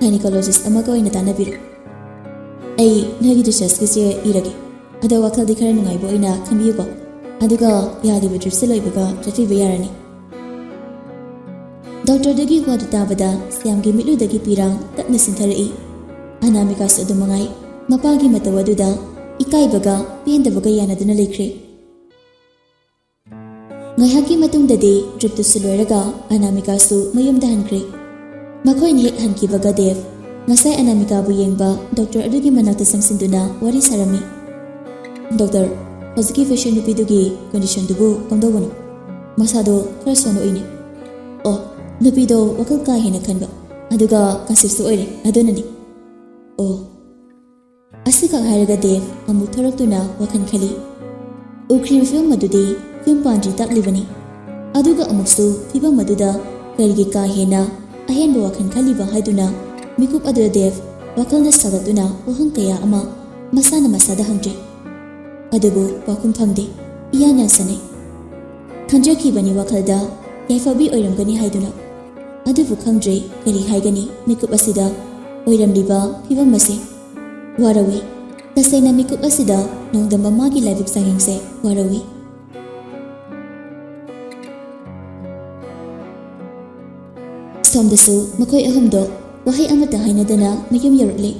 gynecologist ꯑꯃꯒ ꯑꯣꯏꯅ ꯇꯥꯟꯅꯕꯤꯔꯣ꯫ ꯑꯩ ꯅꯣꯏꯒꯤ dischargeꯀꯤ ꯆꯦ ꯏꯔꯒꯦ꯫ ꯑꯗꯣ ꯋꯥꯈꯜꯗꯤ ꯈꯔ ꯅꯨꯡꯉꯥꯏꯕ ꯑꯣꯏꯅ ꯈꯟꯕꯤꯌꯨꯀꯣ꯫ ꯑꯗꯨꯒ ꯌꯥꯜꯂꯤꯕ dripꯁꯦ ꯂꯣꯏꯕꯒ ꯆꯠꯄꯤꯕ ꯌꯥꯔꯅꯤ꯫" Doctorꯗꯨꯒꯤ ꯋꯥꯗꯨ ꯇꯥꯕꯗ ꯁ꯭ꯌꯥꯝꯒꯤ ꯃꯤꯠꯂꯨꯗꯒꯤ ꯄꯤꯔꯥꯡ ꯇꯞꯅ ꯆꯤꯟꯊꯔꯛꯏ꯫ ꯑꯅꯥꯃꯤꯀꯥꯁꯨ ꯑꯗꯨ ꯃꯉꯥꯏ꯫ ꯃꯄꯥꯒꯤ ꯃꯇꯧ ꯑꯗꯨꯗ ꯏꯀꯥꯏꯕꯒ ꯄꯦꯟꯗꯕꯒ ꯌꯥꯅꯗꯨꯅ ꯂꯩꯈ꯭ꯔꯦ꯫ ꯉꯥꯏꯍꯥꯛꯀꯤ ꯃꯇꯨꯡꯗꯗꯤ dripꯇꯨꯁꯨ ꯂꯣꯏꯔꯒ ꯑꯅꯥꯃꯤꯀꯥꯁꯨ ꯃꯌꯨꯝꯗ ꯍꯟꯈ꯭ꯔꯦ꯫ ꯃꯈꯣꯏꯅ ꯍꯦꯛ ꯍꯟꯈꯤꯕꯒ ꯗꯦꯕ ꯉꯁꯥꯏ ꯑꯅꯥꯃꯤꯀꯥꯕꯨ ꯌꯦꯡꯕ ꯗꯣꯛꯇꯔ ꯑꯗꯨꯒꯤ ꯃꯅꯥꯛꯇ ꯆꯪꯁꯤꯟꯗꯨꯅ ꯋꯥꯔꯤ ꯁꯥꯔꯝꯃꯤ꯫ "ꯗꯣꯛꯇꯔ, ꯍꯧꯖꯤꯛꯀꯤ ꯄꯦꯁꯦꯟ ꯅꯨꯄꯤꯗꯨꯒꯤ ꯀꯣꯟꯗꯤꯁꯟꯗꯨꯕꯨ ꯀꯝꯗꯧꯕꯅꯣ? ꯃꯁꯥꯗꯣ ꯈꯔ ꯁꯣꯟꯕ ꯎꯏꯅꯦ꯫ ꯑꯣ, ꯅꯨꯄꯤꯗꯣ ꯋꯥꯈꯜ ꯀꯥ ꯍꯦꯟꯅ ꯈꯟꯕ, ꯑꯗꯨꯒ ꯀꯟꯁꯤꯞꯁꯨ ꯑꯣꯏꯔꯦ, ꯑꯗꯨꯅꯅꯤ꯫" "ꯑꯣ꯫" ꯑꯁꯤꯈꯛ ꯍꯥꯏꯔꯒ ꯗꯦꯕ ꯑꯃꯨꯛ ꯊꯣꯔꯛꯇꯨꯅ ꯋꯥꯈꯜ ꯈꯜꯂꯤ꯫ ꯎꯈ꯭ꯔꯤꯕ ꯐꯤꯚꯝ ꯑꯗꯨꯗꯤ ꯌꯨꯝ ꯄꯥꯟꯗ꯭ꯔꯤ ꯇꯥꯛꯂꯤꯕꯅꯤ꯫ ꯑꯗꯨꯒ ꯑꯃꯨꯛꯁꯨ ꯐꯤꯚꯝ ꯑꯗꯨꯗ ꯀꯔꯤꯒꯤ ꯀꯥ ꯍꯦꯟꯅ ꯑꯍꯦꯟꯕ ꯋꯥꯈꯜ ꯈꯜꯂꯤꯕ ꯍꯥꯏꯗꯨꯅ ꯃꯤꯀꯨꯞ ꯑꯗꯨꯗ ꯗꯦꯕ ꯋꯥꯈꯜꯅ ꯁꯥꯒꯠꯇꯨꯅ ꯋꯥꯍꯪ ꯀꯌꯥ ꯑꯃ ꯃꯁꯥꯅ ꯃꯁꯥꯗ ꯍꯪꯗ꯭ꯔꯤ꯫ ꯑꯗꯨꯕꯨ ꯄꯥꯎꯈꯨꯝ ꯐꯪꯗꯦ꯫ ꯏꯌꯥꯟ ꯌꯥꯟꯁꯤꯟꯅꯩ꯫ ꯈꯟꯖꯈꯤꯕꯅꯤ ꯋꯥꯈꯜꯗ ꯌꯥꯏꯐꯕꯤ ꯑꯣꯏꯔꯝꯒꯅꯤ ꯍꯥꯏꯗꯨꯅ꯫ ꯑꯗꯨꯕꯨ ꯈꯪꯗ꯭ꯔꯦ ꯀꯔꯤ ꯍꯥꯏꯒꯅꯤ ꯃꯤꯀꯨꯞ ꯑꯁꯤꯗ ꯑꯣꯏꯔꯝꯂꯤꯕ ꯐꯤꯚꯝ ꯑꯁꯤ꯫ ꯋꯥꯔꯧꯏ꯫ ꯇꯁꯦꯡꯅ ꯃꯤꯀꯨꯞ ꯑꯁꯤꯗ ꯅꯣꯡꯗꯝꯕ ꯃꯥꯒꯤ ꯂꯥꯏꯕꯛ ꯆꯥꯡꯌꯦꯡꯁꯦ ꯋꯥꯔꯧꯏ꯫ ꯁꯣꯝꯗꯁꯨ ꯃꯈꯣꯏ ꯑꯍꯨꯝꯗꯣ ꯋꯥꯍꯩ ꯑꯃꯠꯇ ꯍꯥꯏꯅꯗꯅ ꯃꯌꯨꯝ ꯌꯧꯔꯛꯂꯦ꯫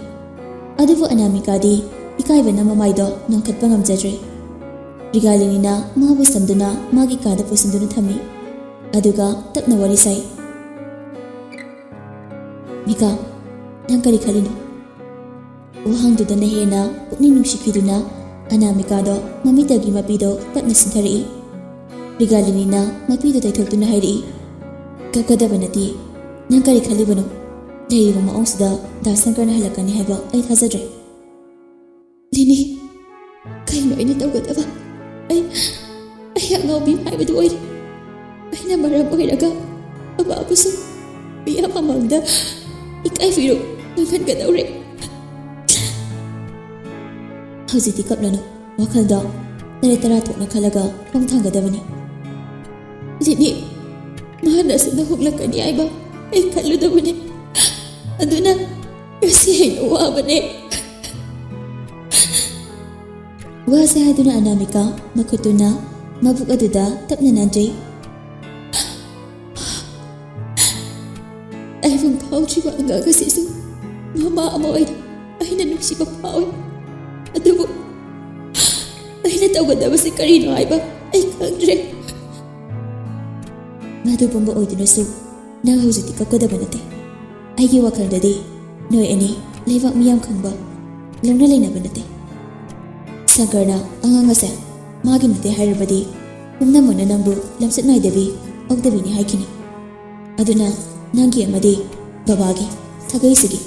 ꯑꯗꯨꯕꯨ ꯑꯅꯥꯃꯤꯀꯥꯗꯤ ꯏꯀꯥꯏꯕꯅ ꯃꯃꯥꯏꯗꯣ ꯅꯣꯟꯈꯠꯄ ꯉꯝꯖꯗ꯭ꯔꯦ꯫ ꯔꯤꯒꯥꯂꯤꯅꯤꯅ ꯃꯥꯕꯨ ꯁꯝꯗꯨꯅ ꯃꯥꯒꯤ ꯀꯥꯗ ꯄꯨꯁꯤꯟꯗꯨꯅ ꯊꯝꯃꯤ꯫ ꯑꯗꯨꯒ ꯇꯞꯅ ꯋꯥꯔꯤ ꯁꯥꯏ꯫ "ꯃꯤꯀꯥ, ꯅꯪ ꯀꯔꯤ ꯈꯜꯂꯤꯅꯣ?" ꯋꯥꯍꯪꯗꯨꯗꯅ ꯍꯦꯟꯅ ꯄꯨꯛꯅꯤꯡ ꯅꯨꯡꯁꯤꯈꯤꯗꯨꯅ ꯑꯅꯥꯃꯤꯀꯥꯗꯣ ꯃꯃꯤꯠꯇꯒꯤ ꯃꯄꯤꯗꯣ ꯇꯞꯅ ꯁꯤꯟꯊꯔꯛꯏ꯫ ꯔꯤꯒꯥꯂꯤꯅꯤꯅ ꯃꯄꯤꯗꯣ ꯇꯩꯊꯣꯛꯇꯨꯅ ꯍꯥꯏꯔꯛꯏ, "ꯀꯞꯀꯗꯕ ꯅꯠꯇꯦ꯫ ꯅꯪ ꯀꯔꯤ ꯈꯜꯂꯤꯕꯅꯣ? ꯂꯩꯔꯤꯕ ꯃꯑꯣꯡꯁꯤꯗ ꯗꯥ ꯁꯪꯀꯔꯅ ꯍꯜꯂꯛꯀꯅꯤ ꯍꯥꯏꯕ ꯑꯩ ꯊꯥꯖꯗ꯭ꯔꯦ꯫" "ꯂꯤꯅꯤ, ꯀꯩꯅꯣ ꯑꯩꯅ ꯇꯧꯒꯗꯕ? ꯑꯩ, ꯑꯩ ꯑꯉꯥꯎꯕꯤ ꯍꯥꯏꯕꯗꯨ ꯑꯣꯏꯔꯦ꯫ ꯑꯩꯅ ꯃꯔꯝ ꯑꯣꯏꯔꯒ ꯕꯕꯥꯕꯨꯁꯨ ꯃꯤꯌꯥꯝ ꯃꯃꯥꯡꯗ ꯏꯀꯥꯏ ꯐꯤꯔꯨꯛ ꯅꯪꯍꯟꯒꯗꯧꯔꯦ꯫" "ꯍꯧꯖꯤꯛꯇꯤ ꯀꯞꯂꯅꯨ꯫ ꯋꯥꯈꯜꯗꯣ ꯇꯔꯦꯠ ꯇꯔꯥ ꯊꯣꯛꯅ ꯈꯜꯂꯒ ꯈꯣꯡ ꯊꯥꯡꯒꯗꯕꯅꯤ꯫" "ꯂꯤꯅꯤ, ꯃꯍꯟ ꯑꯁꯨꯝꯅ ꯍꯣꯡꯂꯛꯀꯅꯤ ꯍꯥꯏꯕ ꯑꯩ ꯈꯜꯂꯨꯗꯕꯅꯤ꯫ ꯑꯗꯨꯅ ꯉꯁꯤ ꯍꯦꯟꯅ ꯋꯥꯕꯅꯦ꯫" ꯋꯥꯁꯦ ꯍꯥꯏꯗꯨꯅ ꯑꯅꯥꯃꯤꯀꯥ ꯃꯈꯨꯠꯇꯨꯅ ꯃꯕꯨꯛ ꯑꯗꯨꯗ ꯇꯞꯅ ꯅꯥꯟꯖꯩ꯫ "ꯇꯥꯏꯕꯪ ꯐꯥꯎꯗ꯭ꯔꯤꯕ ꯑꯉꯥꯡ ꯑꯁꯤꯁꯨ ꯃꯃꯥ ꯑꯃ ꯑꯣꯏꯅ ꯑꯩꯅ ꯅꯨꯡꯁꯤꯕ ꯐꯥꯎꯏ꯫ ꯑꯗꯨꯕꯨ ꯑꯩꯅ ꯇꯧꯒꯗꯕꯁꯤ ꯀꯔꯤꯅꯣ ꯍꯥꯏꯕ ꯑꯩ ꯈꯪꯗ꯭ꯔꯦ꯫" "ꯃꯗꯨ ꯄꯨꯝꯕ ꯑꯣꯏꯗꯨꯅꯁꯨ ꯅꯪ ꯍꯧꯖꯤꯛꯇꯤ ꯀꯞꯀꯗꯕ ꯅꯠꯇꯦ꯫ ꯑꯩꯒꯤ ꯋꯥꯈꯜꯗꯗꯤ ꯅꯣꯏ ꯑꯅꯤ ꯂꯩꯕꯥꯛ ꯃꯤꯌꯥꯝ ꯈꯪꯕ, ꯂꯧꯅ ꯂꯩꯅꯕ ꯅꯠꯇꯦ꯫ ꯁꯪꯀꯔꯅ ꯑꯉꯥꯡ ꯑꯁꯦ ꯃꯥꯒꯤ ꯅꯠꯇꯦ ꯍꯥꯏꯔꯕꯗꯤ ꯄꯨꯝꯅꯃꯛꯅ ꯅꯪꯕꯨ ꯂꯝꯆꯠ ꯅꯥꯏꯗꯕꯤ, ꯐꯥꯎꯗꯕꯤꯅꯤ ꯍꯥꯏꯈꯤꯅꯤ꯫ ꯑꯗꯨꯅ ꯅꯪꯒꯤ ꯑꯃꯗꯤ ꯕꯕꯥꯒꯤ ꯁꯥꯒꯩꯁꯤꯒꯤ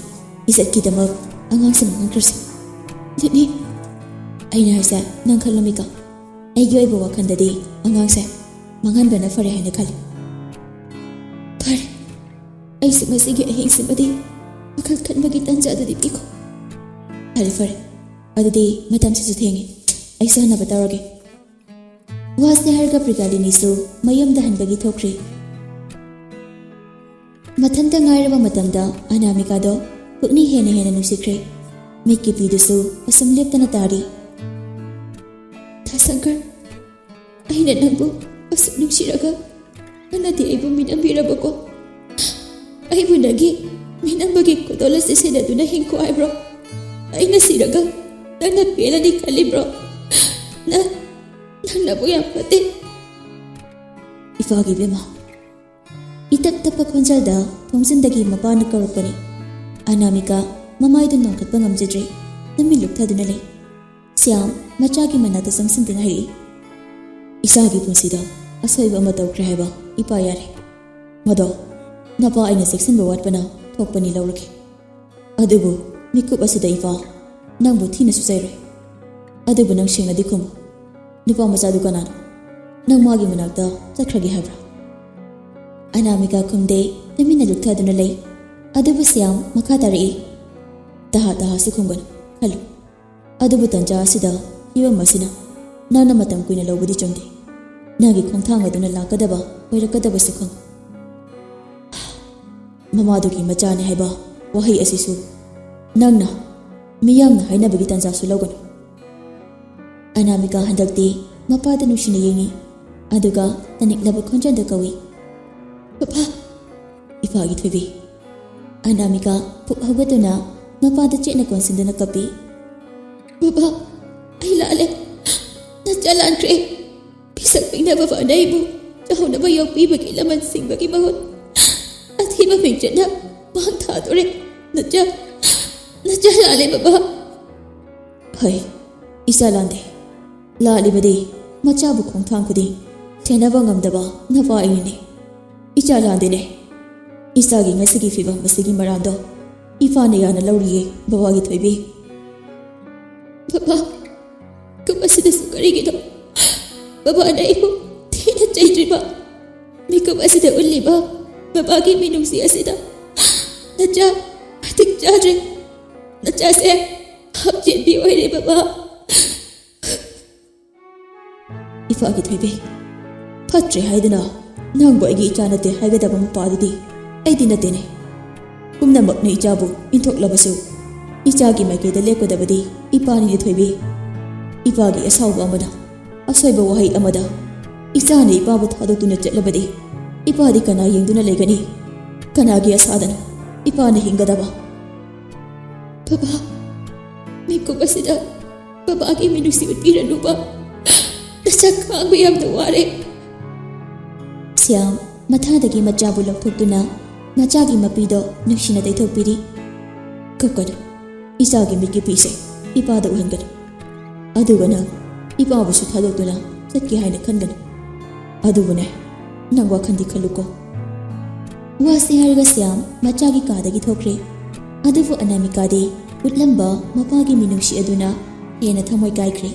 ꯏꯖꯠꯀꯤꯗꯃꯛ ꯑꯉꯥꯡꯁꯤ ꯃꯥꯡꯍꯟꯈ꯭ꯔꯁꯤ꯫ ꯕꯦꯕꯤ, ꯑꯩꯅ ꯍꯥꯏꯁꯦ ꯅꯪ ꯈꯜꯂꯝꯃꯤꯀꯣ? ꯑꯩꯒꯤ ꯑꯣꯏꯕ ꯋꯥꯈꯜꯗꯗꯤ ꯑꯉꯥꯡꯁꯦ ꯃꯥꯡꯍꯟꯕꯅ ꯐꯔꯦ ꯍꯥꯏꯅ ꯈꯜꯂꯤ꯫ ꯐꯔꯦ, ꯑꯩꯁꯨ ꯉꯁꯤꯒꯤ ꯑꯍꯤꯡꯁꯤꯃꯗꯤ ꯋꯥꯈꯜ ꯈꯟꯕꯒꯤ ꯇꯟꯖꯥꯗꯨꯗꯤ ꯄꯤꯈꯣ꯫ ꯐꯔꯦ, ꯐꯔꯦ꯫ ꯑꯗꯨꯗꯤ ꯃꯇꯝꯁꯤꯁꯨ ꯊꯦꯡꯉꯦ꯫ ꯑꯩꯁꯨ ꯍꯟꯅꯕ ꯇꯧꯔꯒꯦ꯫ ꯋꯥꯁꯦ ꯍꯥꯏꯔꯒ ꯄ꯭ꯔꯤꯒꯥꯂꯤꯅꯤꯁꯨ ꯃꯌꯨꯝꯗ ꯍꯟꯕꯒꯤ ꯊꯣꯛꯈ꯭ꯔꯦ꯫ ꯃꯊꯟꯇ ꯉꯥꯏꯔꯕ ꯃꯇꯝꯗ ꯑꯅꯥꯃꯤꯀꯥꯗꯣ ꯄꯨꯛꯅꯤꯡ ꯍꯦꯟꯅ ꯍꯦꯟꯅ ꯅꯨꯡꯁꯤꯈ꯭ꯔꯦ꯫ ꯃꯤꯠꯀꯤ ꯄꯤꯗꯨꯁꯨ ꯑꯁꯨꯝ ꯂꯦꯞꯇꯅ ꯇꯥꯔꯤ꯫ ꯊꯥ ꯁꯪꯀꯔ, ꯑꯩꯅ ꯅꯪꯕꯨ ꯑꯁꯨꯛ ꯅꯨꯡꯁꯤꯔꯒ ꯅꯪꯅꯗꯤ ꯑꯩꯕꯨ ꯃꯤꯅꯝꯕꯤꯔꯕꯀꯣ? ꯑꯩꯕꯨ ꯅꯪꯒꯤ ꯃꯤꯅꯝꯕꯒꯤ ꯈꯨꯗꯣꯜ ꯑꯁꯤ ꯁꯦꯟꯅꯗꯨꯅ ꯍꯤꯡꯈꯣ ꯍꯥꯏꯕ꯭ꯔꯣ? ꯑꯩꯅ ꯁꯤꯔꯒ ꯅꯪꯅ ꯄꯦꯜꯂꯅꯤ ꯈꯜꯂꯤꯕ꯭ꯔꯣ? ꯅꯪ, ꯅꯪꯅꯕꯨ ꯌꯥꯝ ꯐꯠꯇꯦ꯫ ꯏꯄꯥꯒꯤ ꯏꯕꯦꯝꯃ꯫ ꯏꯇꯞ ꯇꯞꯄ ꯈꯣꯟꯖꯦꯜꯗ ꯊꯣꯡꯖꯤꯟꯗꯒꯤ ꯃꯄꯥꯅ ꯀꯧꯔꯛꯄꯅꯤ꯫ ꯑꯅꯥꯃꯤꯀꯥ ꯃꯃꯥꯏꯗꯨ ꯅꯣꯡꯈꯠꯄ ꯉꯝꯖꯗ꯭ꯔꯦ꯫ ꯅꯨꯃꯤꯠ ꯂꯨꯞꯊꯗꯨꯅ ꯂꯩ꯫ ꯁ꯭ꯌꯥꯝ ꯃꯆꯥꯒꯤ ꯃꯅꯥꯛꯇ ꯆꯪꯁꯤꯟꯗꯨꯅ ꯍꯥꯏꯔꯛꯏ, "ꯏꯆꯥꯒꯤ ꯄꯨꯟꯁꯤꯗ ꯑꯁꯣꯏꯕ ꯑꯃ ꯇꯧꯈ꯭ꯔꯦ ꯍꯥꯏꯕ ꯏꯄꯥ ꯌꯥꯔꯦ꯫ ꯃꯗꯣ ꯅꯄꯥ ꯑꯩꯅ ꯆꯦꯛꯁꯤꯟꯕ ꯋꯥꯠꯄꯅ ꯊꯣꯛꯄꯅꯤ ꯂꯧꯔꯒꯦ꯫ ꯑꯗꯨꯕꯨ ꯃꯤꯀꯨꯞ ꯑꯁꯤꯗ ꯏꯄꯥ ꯅꯪꯕꯨ ꯊꯤꯅꯁꯨ ꯆꯩꯔꯣꯏ꯫ ꯑꯗꯨꯕꯨ ꯅꯪ ꯁꯦꯡꯅꯗꯤ ꯈꯨꯝꯃꯨ꯫ ꯅꯨꯄꯥ ꯃꯆꯥꯗꯨ ꯀꯅꯥꯅꯣ? ꯅꯪ ꯃꯥꯒꯤ ꯃꯅꯥꯛꯇ ꯆꯠꯈ꯭ꯔꯒꯦ ꯍꯥꯏꯕ꯭ꯔꯥ?" ꯑꯅꯥꯃꯤꯀꯥ ꯈꯨꯝꯗꯦ, ꯇꯨꯃꯤꯟꯅ ꯂꯨꯞꯊꯗꯨꯅ ꯂꯩ꯫ ꯑꯗꯨꯕꯨ ꯁ꯭ꯌꯥꯝ ꯃꯈꯥ ꯇꯥꯔꯛꯏ, "ꯇꯍꯥ ꯇꯍꯥꯁꯨ ꯈꯨꯝꯒꯅꯨ, ꯈꯜꯂꯨ꯫ ꯑꯗꯨꯕꯨ ꯇꯟꯖꯥ ꯑꯁꯤꯗ ꯐꯤꯕꯝ ꯑꯁꯤꯅ ꯅꯪꯅ ꯃꯇꯝ ꯀꯨꯏꯅ ꯂꯧꯕꯗꯤ ꯆꯨꯝꯗꯦ꯫ ꯅꯪꯒꯤ ꯈꯣꯡꯊꯥꯡ ꯑꯗꯨꯅ ꯂꯥꯛꯀꯗꯕ ꯑꯣꯏꯔꯛꯀꯗꯕꯁꯨ ꯈꯪꯉꯨ꯫ ꯃꯃꯥꯗꯨꯒꯤ ꯃꯆꯥꯅꯤ ꯍꯥꯏꯕ ꯋꯥꯍꯩ ꯑꯁꯤꯁꯨ ꯅꯪꯅ ꯃꯤꯌꯥꯝꯅ ꯍꯥꯏꯅꯕꯒꯤ ꯇꯟꯖꯥꯁꯨ ꯂꯧꯒꯅꯨ꯫" ꯑꯅꯥꯃꯤꯀꯥ ꯍꯟꯗꯛꯇꯤ ꯃꯄꯥꯗ ꯅꯨꯡꯁꯤꯅ ꯌꯦꯡꯉꯤ, ꯑꯗꯨꯒ ꯇꯅꯤꯛꯂꯕ ꯈꯣꯟꯖꯦꯜꯗ ꯀꯧꯏ, "ꯄꯄꯥ!" ꯏꯄꯥꯒꯤ ꯊꯣꯏꯕꯤ꯫ ꯑꯅꯥꯃꯤꯀꯥ ꯄꯨꯛ ꯍꯧꯒꯠꯇꯨꯅ ꯃꯄꯥꯗ ꯆꯦꯠꯅ ꯀꯣꯟꯁꯤꯟꯗꯨꯅ ꯀꯞꯄꯤ꯫ "ꯄꯄꯥ, ꯑꯩ ꯂꯥꯜꯂꯦ꯫ ꯅꯆꯥ ꯂꯥꯟꯈ꯭ꯔꯦ꯫ ꯄꯤꯁꯛ ꯄꯤꯛꯅ ꯕꯕꯥꯅ ꯑꯩꯕꯨ ꯆꯥꯎꯅꯕ ꯌꯣꯛꯄꯤꯕꯒꯤ ꯂꯃꯟ ꯁꯤꯡꯕꯒꯤ ꯃꯍꯨꯠ ꯑꯊꯤꯕ ꯃꯤꯡꯆꯠꯅ ꯃꯥꯡ ꯊꯥꯗꯣꯔꯦ꯫ ꯅꯆꯥ, ꯅꯆꯥ ꯂꯥꯜꯂꯦ ꯕꯕꯥ꯫ ꯍꯣꯏ, ꯏꯆꯥ ꯂꯥꯟꯗꯦ꯫ ꯂꯥꯜꯂꯤꯕꯗꯤ ꯃꯆꯥꯕꯨ ꯈꯣꯡꯊꯥꯡ ꯈꯨꯗꯤꯡ ꯁꯦꯟꯅꯕ ꯉꯝꯗꯕ ꯅꯄꯥ ꯑꯩꯅꯅꯤ꯫ ꯏꯆꯥ ꯂꯥꯟꯗꯦꯅꯦ꯫ ꯏꯆꯥꯒꯤ ꯉꯁꯤꯒꯤ ꯐꯤꯕꯝ ꯑꯁꯤꯒꯤ ꯃꯔꯥꯜꯗꯣ ꯏꯄꯥꯅ ꯌꯥꯅ ꯂꯧꯔꯤꯌꯦ, ꯕꯕꯥꯒꯤ ꯊꯣꯏꯕꯤ꯫ ꯕꯕꯥ, ꯀꯨꯝ ꯑꯁꯤꯗꯁꯨ ꯀꯔꯤꯒꯤꯅꯣ ꯕꯕꯥꯅ ꯑꯩꯕꯨ ꯊꯤꯅ ꯆꯩꯗ꯭ꯔꯤꯕ? ꯃꯤꯀꯨꯞ ꯑꯁꯤꯗ ꯎꯠꯂꯤꯕ ꯕꯕꯥꯒꯤ ꯃꯤꯅꯨꯡꯁꯤ ꯑꯁꯤꯗ ꯅꯆꯥ ꯃꯇꯤꯛ ꯆꯥꯗ꯭ꯔꯦ꯫ ꯅꯆꯥꯁꯦ ꯍꯥꯞꯆꯤꯟꯕꯤ ꯑꯣꯏꯔꯦ ꯕꯕꯥ꯫ ꯏꯄꯥꯒꯤ ꯊꯣꯏꯕꯤ, ꯐꯠꯇ꯭ꯔꯦ ꯍꯥꯏꯗꯨꯅ ꯅꯪꯕꯨ ꯑꯩꯒꯤ ꯏꯆꯥ ꯅꯠꯇꯦ ꯍꯥꯏꯒꯗꯕ ꯃꯄꯥꯗꯨꯗꯤ ꯑꯩꯗꯤ ꯅꯠꯇꯦꯅꯦ꯫ ꯄꯨꯝꯅꯃꯛꯅ ꯏꯆꯥꯕꯨ ꯏꯟꯊꯣꯛꯂꯕꯁꯨ ꯏꯆꯥꯒꯤ ꯃꯥꯏꯀꯩꯗ ꯂꯦꯞꯀꯗꯕꯗꯤ ꯏꯄꯥꯅꯤꯅꯦ ꯊꯣꯏꯕꯤ꯫ ꯏꯄꯥꯒꯤ ꯑꯁꯥꯎꯕ ꯑꯃꯅ, ꯑꯁꯣꯏꯕ ꯋꯥꯍꯩ ꯑꯃꯗ ꯏꯆꯥꯅ ꯏꯄꯥꯕꯨ ꯊꯥꯗꯣꯛꯇꯨꯅ ꯆꯠꯂꯕꯗꯤ ꯏꯄꯥꯗꯤ ꯀꯅꯥ ꯌꯦꯡꯗꯨꯅ ꯂꯩꯒꯅꯤ? ꯀꯅꯥꯒꯤ ꯑꯁꯥꯗꯅ ꯏꯄꯥꯅ ꯍꯤꯡꯒꯗꯕ? ꯕꯕꯥ, ꯃꯤꯀꯨꯞ ꯑꯁꯤꯗ ꯕꯕꯥꯒꯤ ꯃꯤꯅꯨꯡꯁꯤ ꯎꯠꯄꯤꯔꯅꯨꯕ꯫ ꯅꯁꯛ ꯈꯥꯡꯕ ꯌꯥꯝꯅ ꯋꯥꯔꯦ꯫ ꯁ꯭ꯌꯥꯝ ꯃꯊꯥꯗꯒꯤ ꯃꯆꯥꯕꯨ ꯂꯧꯊꯣꯛꯇꯨꯅ ꯃꯆꯥꯒꯤ ꯃꯄꯤꯗꯣ ꯅꯨꯡꯁꯤꯅ ꯇꯩꯊꯣꯛꯄꯤꯔꯤ꯫ ꯀꯞꯀꯅꯨ, ꯏꯆꯥꯒꯤ ꯃꯤꯠꯀꯤ ꯄꯤꯁꯦ ꯏꯄꯥꯗ ꯎꯍꯟꯒꯅꯨ꯫ ꯑꯗꯨꯒ ꯅꯪ ꯏꯄꯥꯕꯨꯁꯨ ꯊꯥꯗꯣꯛꯇꯨꯅ ꯆꯠꯀꯦ ꯍꯥꯏꯅ ꯈꯟꯒꯅꯨ꯫ ꯑꯗꯨꯕꯨꯅꯦ, ꯅꯪ ꯋꯥꯈꯜꯗꯤ ꯈꯜꯂꯨꯀꯣ꯫ ꯋꯥꯁꯤ ꯍꯥꯏꯔꯒ ꯁ꯭ꯌꯥꯝ ꯃꯆꯥꯒꯤ ꯀꯥꯗꯒꯤ ꯊꯣꯛꯈ꯭ꯔꯦ꯫ ꯑꯗꯨꯕꯨ ꯑꯅꯥꯃꯤꯀꯥꯗꯤ ꯎꯠꯂꯝꯕ ꯃꯄꯥꯒꯤ ꯃꯤꯅꯨꯡꯁꯤ ꯑꯗꯨꯅ ꯍꯦꯟꯅ ꯊꯃꯣꯏ ꯀꯥꯏꯈ꯭ꯔꯦ꯫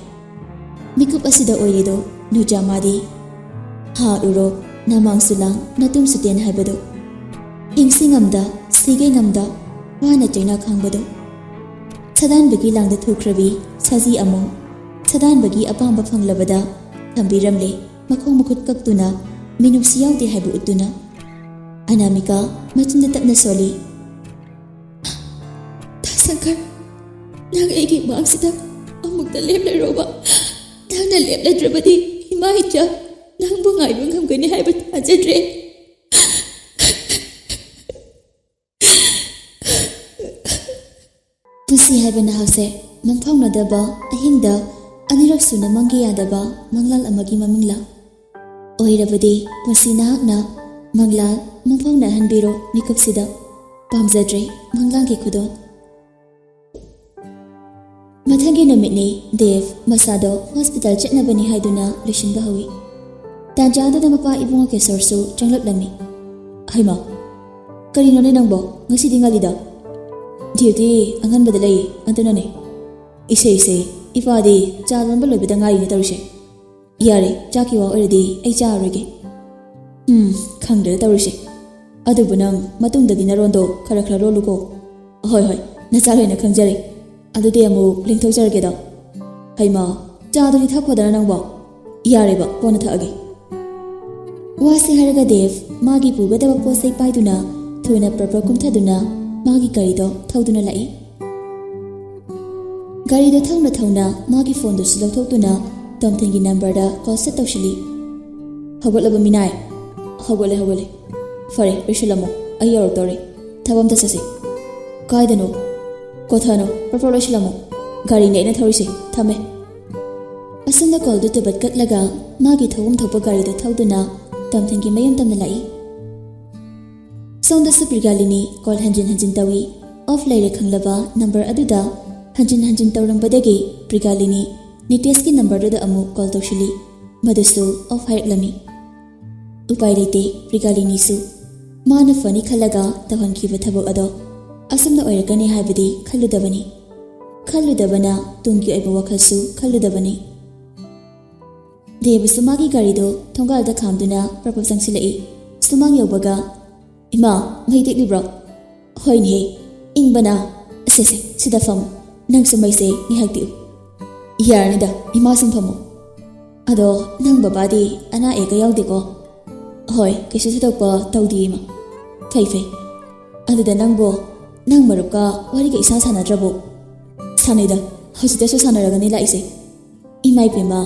ꯃꯤꯀꯨꯞ ꯑꯁꯤꯗ ꯑꯣꯏꯔꯤꯗꯣ ꯅꯨꯖꯥꯃꯥꯗꯤ꯫ ꯍꯥ ꯎꯔꯣ, ꯅꯃꯥꯡꯁꯨ ꯂꯥꯡ, ꯅꯇꯨꯡꯁꯨ ꯇꯦꯟ ꯍꯥꯏꯕꯗꯣ꯫ ꯍꯤꯡꯁꯤ ꯉꯝꯗ, ꯁꯤꯒꯦ ꯉꯝꯗ, ꯋꯥꯅ ꯆꯩꯅꯥ ꯈꯥꯡꯕꯗꯣ꯫ ꯁꯗꯥꯟꯕꯒꯤ ꯂꯥꯡꯗ ꯊꯨꯈ꯭ꯔꯕꯤ ꯁꯖꯤ ꯑꯃꯨꯛ ꯁꯗꯥꯟꯕꯒꯤ ꯑꯄꯥꯝꯕ ꯐꯪꯂꯕꯗ ꯊꯝꯕꯤꯔꯝꯂꯦ, ꯃꯈꯣꯡ ꯃꯈꯨꯠ ꯀꯛꯇꯨꯅ, ꯃꯤꯅꯨꯡꯁꯤ ꯌꯥꯎꯗꯦ ꯍꯥꯏꯕ ꯎꯠꯇꯨꯅ꯫ ꯑꯅꯥꯃꯤꯀꯥ ꯃꯆꯤꯟꯗ ꯇꯞꯅ ꯁꯣꯜꯂꯤ꯫ ꯗꯥ ꯁꯪꯀꯔ, ꯅꯪ ꯑꯩꯒꯤ ꯃꯥꯡꯁꯤꯗ ꯑꯃꯨꯛꯇ ꯂꯦꯞꯂꯔꯣꯕ꯫ ꯅꯪꯅ ꯂꯦꯞꯂꯗ꯭ꯔꯕꯗꯤ ꯏꯃꯥ ꯏꯆꯥ ꯅꯪꯕꯨ ꯉꯥꯏꯕ ꯉꯝꯒꯅꯤ ꯍꯥꯏꯕ ꯊꯥꯖꯗ꯭ꯔꯦ꯫ ꯄꯨꯟꯁꯤ ꯍꯥꯏꯕ ꯅꯍꯥꯛꯁꯦ ꯃꯪꯐꯥꯎꯅꯗꯕ, ꯑꯍꯤꯡꯗ ꯑꯅꯤꯔꯛ ꯁꯨꯅ ꯃꯪꯒꯦ ꯌꯥꯗꯕ ꯃꯪꯂꯥꯜ ꯑꯃꯒꯤ ꯃꯃꯤꯡꯂꯥ? ꯑꯣꯏꯔꯕꯗꯤ ꯄꯨꯟꯁꯤ ꯅꯍꯥꯛꯅ ꯃꯪꯂꯥꯜ ꯃꯪꯐꯥꯎꯅꯍꯟꯕꯤꯔꯣ ꯃꯤꯀꯨꯞꯁꯤꯗ꯫ ꯄꯥꯝꯖꯗ꯭ꯔꯦ ꯃꯪꯂꯥꯟꯒꯤ ꯈꯨꯗꯣꯜ꯫ ꯃꯊꯪꯒꯤ ꯅꯨꯃꯤꯠꯅꯤ ꯗꯦꯕ ꯃꯁꯥꯗꯣ ꯍꯣꯁꯄꯤꯇꯥꯜ ꯆꯠꯅꯕꯅꯤ ꯍꯥꯏꯗꯨꯅ ꯂꯣꯏꯁꯤꯟꯕ ꯍꯧꯏ꯫ ꯇꯥꯟꯖꯥꯗꯨꯗ ꯃꯄꯥ ꯏꯕꯨꯡꯉꯣ ꯀꯦꯁꯣꯔꯁꯨ ꯆꯪꯂꯛꯂꯝꯃꯤ꯫ "ꯍꯩꯃꯥ, ꯀꯔꯤꯅꯣꯅꯦ ꯅꯪꯕꯣ? ꯉꯁꯤꯗꯤ ꯉꯜꯂꯤꯗ?" "ꯗ꯭ꯌꯨꯇꯤ ꯑꯉꯟꯕꯗ ꯂꯩ, ꯑꯗꯨꯅꯅꯦ꯫" "ꯏꯁꯦ ꯏꯁꯦ, ꯏꯄꯥꯗꯤ ꯆꯥ ꯂꯣꯟꯕ ꯂꯣꯏꯕꯗ ꯉꯥꯏꯔꯤꯅꯦ ꯇꯧꯔꯤꯁꯦ꯫ ꯌꯥꯔꯦ, ꯆꯥꯛꯀꯤ ꯋꯥ ꯑꯣꯏꯔꯗꯤ ꯑꯩ ꯆꯥꯔꯔꯣꯏꯒꯦ꯫ ꯎꯝ, ꯈꯪꯗ꯭ꯔꯦꯗ ꯇꯧꯔꯤꯁꯦ꯫ ꯑꯗꯨꯕꯨ ꯅꯪ ꯃꯇꯨꯡꯗꯗꯤ ꯅꯔꯣꯟꯗꯣ ꯈꯔ ꯈꯔ ꯂꯣꯜꯂꯨꯀꯣ꯫" "ꯍꯣꯏ ꯍꯣꯏ, ꯅꯆꯥ ꯂꯣꯏꯅ ꯈꯪꯖꯔꯦ꯫ ꯑꯗꯨꯗꯤ ꯑꯃꯨꯛ ꯂꯦꯡꯊꯣꯛꯆꯔꯒꯦꯗꯣ꯫" "ꯍꯩꯃꯥ, ꯆꯥꯗꯨꯗꯤ ꯊꯛꯈꯣꯗꯅ ꯅꯪꯕꯣ꯫" "ꯌꯥꯔꯦꯕ, ꯀꯣꯟꯅ ꯊꯛꯑꯒꯦ꯫" ꯋꯥꯁꯤ ꯍꯥꯏꯔꯒ ꯗꯦꯕ ꯃꯥꯒꯤ ꯄꯨꯒꯗꯕ ꯄꯣꯠ ꯆꯩ ꯄꯥꯏꯗꯨꯅ ꯊꯨꯅ ꯄ꯭ꯔꯞ ꯄ꯭ꯔꯞ ꯀꯨꯝꯊꯗꯨꯅ ꯃꯥꯒꯤ ꯒꯥꯔꯤꯗꯣ ꯊꯧꯗꯨꯅ ꯂꯥꯛꯏ꯫ ꯒꯥꯔꯤꯗꯣ ꯊꯧꯅ ꯊꯧꯅ ꯃꯥꯒꯤ ꯐꯣꯟꯗꯨꯁꯨ ꯂꯧꯊꯣꯛꯇꯨꯅ ꯇꯣꯝꯊꯤꯟꯒꯤ ꯅꯝꯕꯔꯗ ꯀꯣꯜ ꯁꯠ ꯇꯧꯁꯤꯜꯂꯤ꯫ "ꯍꯧꯒꯠꯂꯕ ꯃꯤꯅꯥꯏ?" "ꯍꯧꯒꯠꯂꯦ, ꯍꯧꯒꯠꯂꯦ꯫" "ꯐꯔꯦ, ꯂꯣꯏꯁꯤꯜꯂꯝꯃꯣ, ꯑꯩ ꯌꯧꯔꯛꯇꯧꯔꯦ꯫ ꯊꯕꯛ ꯑꯝꯇ ꯆꯠꯁꯤ꯫" "ꯀꯥꯏꯗꯅꯣ?" "ꯀꯣꯊꯅꯣ, ꯄ꯭ꯔꯞ ꯄ꯭ꯔꯞ ꯂꯣꯏꯁꯤꯜꯂꯝꯃꯣ꯫ ꯒꯥꯔꯤꯅꯦ ꯑꯩꯅ ꯊꯧꯔꯤꯁꯦ, ꯊꯝꯃꯦ꯫" ꯑꯁꯨꯝꯅ ꯀꯣꯜꯗꯨ ꯇꯨꯕꯠ ꯀꯠꯂꯒ ꯃꯥꯒꯤ ꯊꯧꯐꯝ ꯊꯣꯛꯄ ꯒꯥꯔꯤꯗ ꯊꯧꯗꯨꯅ ꯇꯣꯝꯊꯤꯟꯒꯤ ꯃꯌꯨꯝ ꯇꯝꯅ ꯂꯥꯛꯏ꯫ ꯁꯣꯝꯗꯁꯨ ꯄ꯭ꯔꯤꯒꯥꯂꯤꯅꯤ ꯀꯣꯜ ꯍꯟꯖꯤꯟ ꯍꯟꯖꯤꯟ ꯇꯧꯏ꯫ ꯑꯣꯐ ꯂꯩꯔꯦ ꯈꯪꯂꯕ ꯅꯝꯕꯔ ꯑꯗꯨꯗ ꯍꯟꯖꯤꯟ ꯍꯟꯖꯤꯟ ꯇꯧꯔꯝꯕꯗꯒꯤ ꯄ꯭ꯔꯤꯒꯥꯂꯤꯅꯤ ꯅꯤꯇꯦꯁꯀꯤ ꯅꯝꯕꯔꯗꯨꯗ ꯑꯃꯨꯛ ꯀꯣꯜ ꯇꯧꯁꯤꯜꯂꯤ꯫ ꯃꯗꯨꯁꯨ ꯑꯣꯐ ꯍꯥꯏꯔꯛꯂꯝꯃꯤ꯫ ꯎꯄꯥꯏ ꯂꯩꯇꯦ ꯄ꯭ꯔꯤꯒꯥꯂꯤꯅꯤꯁꯨ꯫ ꯃꯥꯅ ꯐꯅꯤ ꯈꯜꯂꯒ ꯇꯧꯍꯟꯈꯤꯕ ꯊꯕꯛ ꯑꯗꯣ ꯑꯁꯨꯝꯅ ꯑꯣꯏꯔꯛꯀꯅꯤ ꯍꯥꯏꯕꯗꯤ ꯈꯜꯂꯨꯗꯕꯅꯤ꯫ ꯈꯜꯂꯨꯗꯕꯅ ꯇꯨꯡꯒꯤ ꯑꯣꯏꯕ ꯋꯥꯈꯜꯁꯨ ꯈꯜꯂꯨꯗꯕꯅꯤ꯫ ꯗꯦꯕꯁꯨ ꯃꯥꯒꯤ ꯒꯥꯔꯤꯗꯣ ꯊꯣꯡꯒꯥꯜꯗ ꯈꯥꯝꯗꯨꯅ ꯄ꯭ꯔꯞ ꯄ꯭ꯔꯞ ꯆꯪꯁꯤꯜꯂꯛꯏ꯫ ꯁꯨꯃꯥꯡ ꯌꯧꯕꯒ, "ꯏꯃꯥ, ꯃꯩ ꯇꯦꯛꯂꯤꯕ꯭ꯔꯣ?" "ꯍꯣꯏꯅꯦꯍꯦ, ꯏꯪꯕꯅ꯫ ꯑꯁꯦ, ꯁꯦ, ꯁꯤꯗ ꯐꯝꯃꯨ꯫ ꯅꯪꯁꯨ ꯃꯩꯁꯦ ꯉꯥꯏꯍꯥꯛ ꯇꯦꯛꯎ꯫" "ꯌꯥꯔꯅꯤꯗ, ꯏꯃꯥ ꯁꯨꯝ ꯐꯝꯃꯨ꯫" "ꯑꯗꯣ ꯅꯪ ꯕꯕꯥꯗꯤ ꯑꯅꯥ ꯑꯌꯦꯛꯀ ꯌꯥꯎꯗꯦꯀꯣ?" "ꯍꯣꯏ, ꯀꯩꯁꯨ ꯊꯣꯏꯗꯣꯛꯄ ꯇꯧꯗꯦ ꯏꯃꯥ꯫" "ꯐꯩ, ꯐꯩ꯫ ꯑꯗꯨꯗ ꯅꯪꯕꯨ, ꯅꯪ ꯃꯔꯨꯞꯀ ꯋꯥꯔꯤꯒ ꯏꯁꯥ ꯁꯥꯟꯅꯗ꯭ꯔꯕꯣ?" "ꯁꯥꯟꯅꯩꯗ, ꯍꯧꯖꯤꯛꯇꯁꯨ ꯁꯥꯟꯅꯔꯒꯅꯤ ꯂꯥꯛꯏꯁꯦ꯫" "ꯏꯃꯥ ꯏꯕꯦꯝꯃ,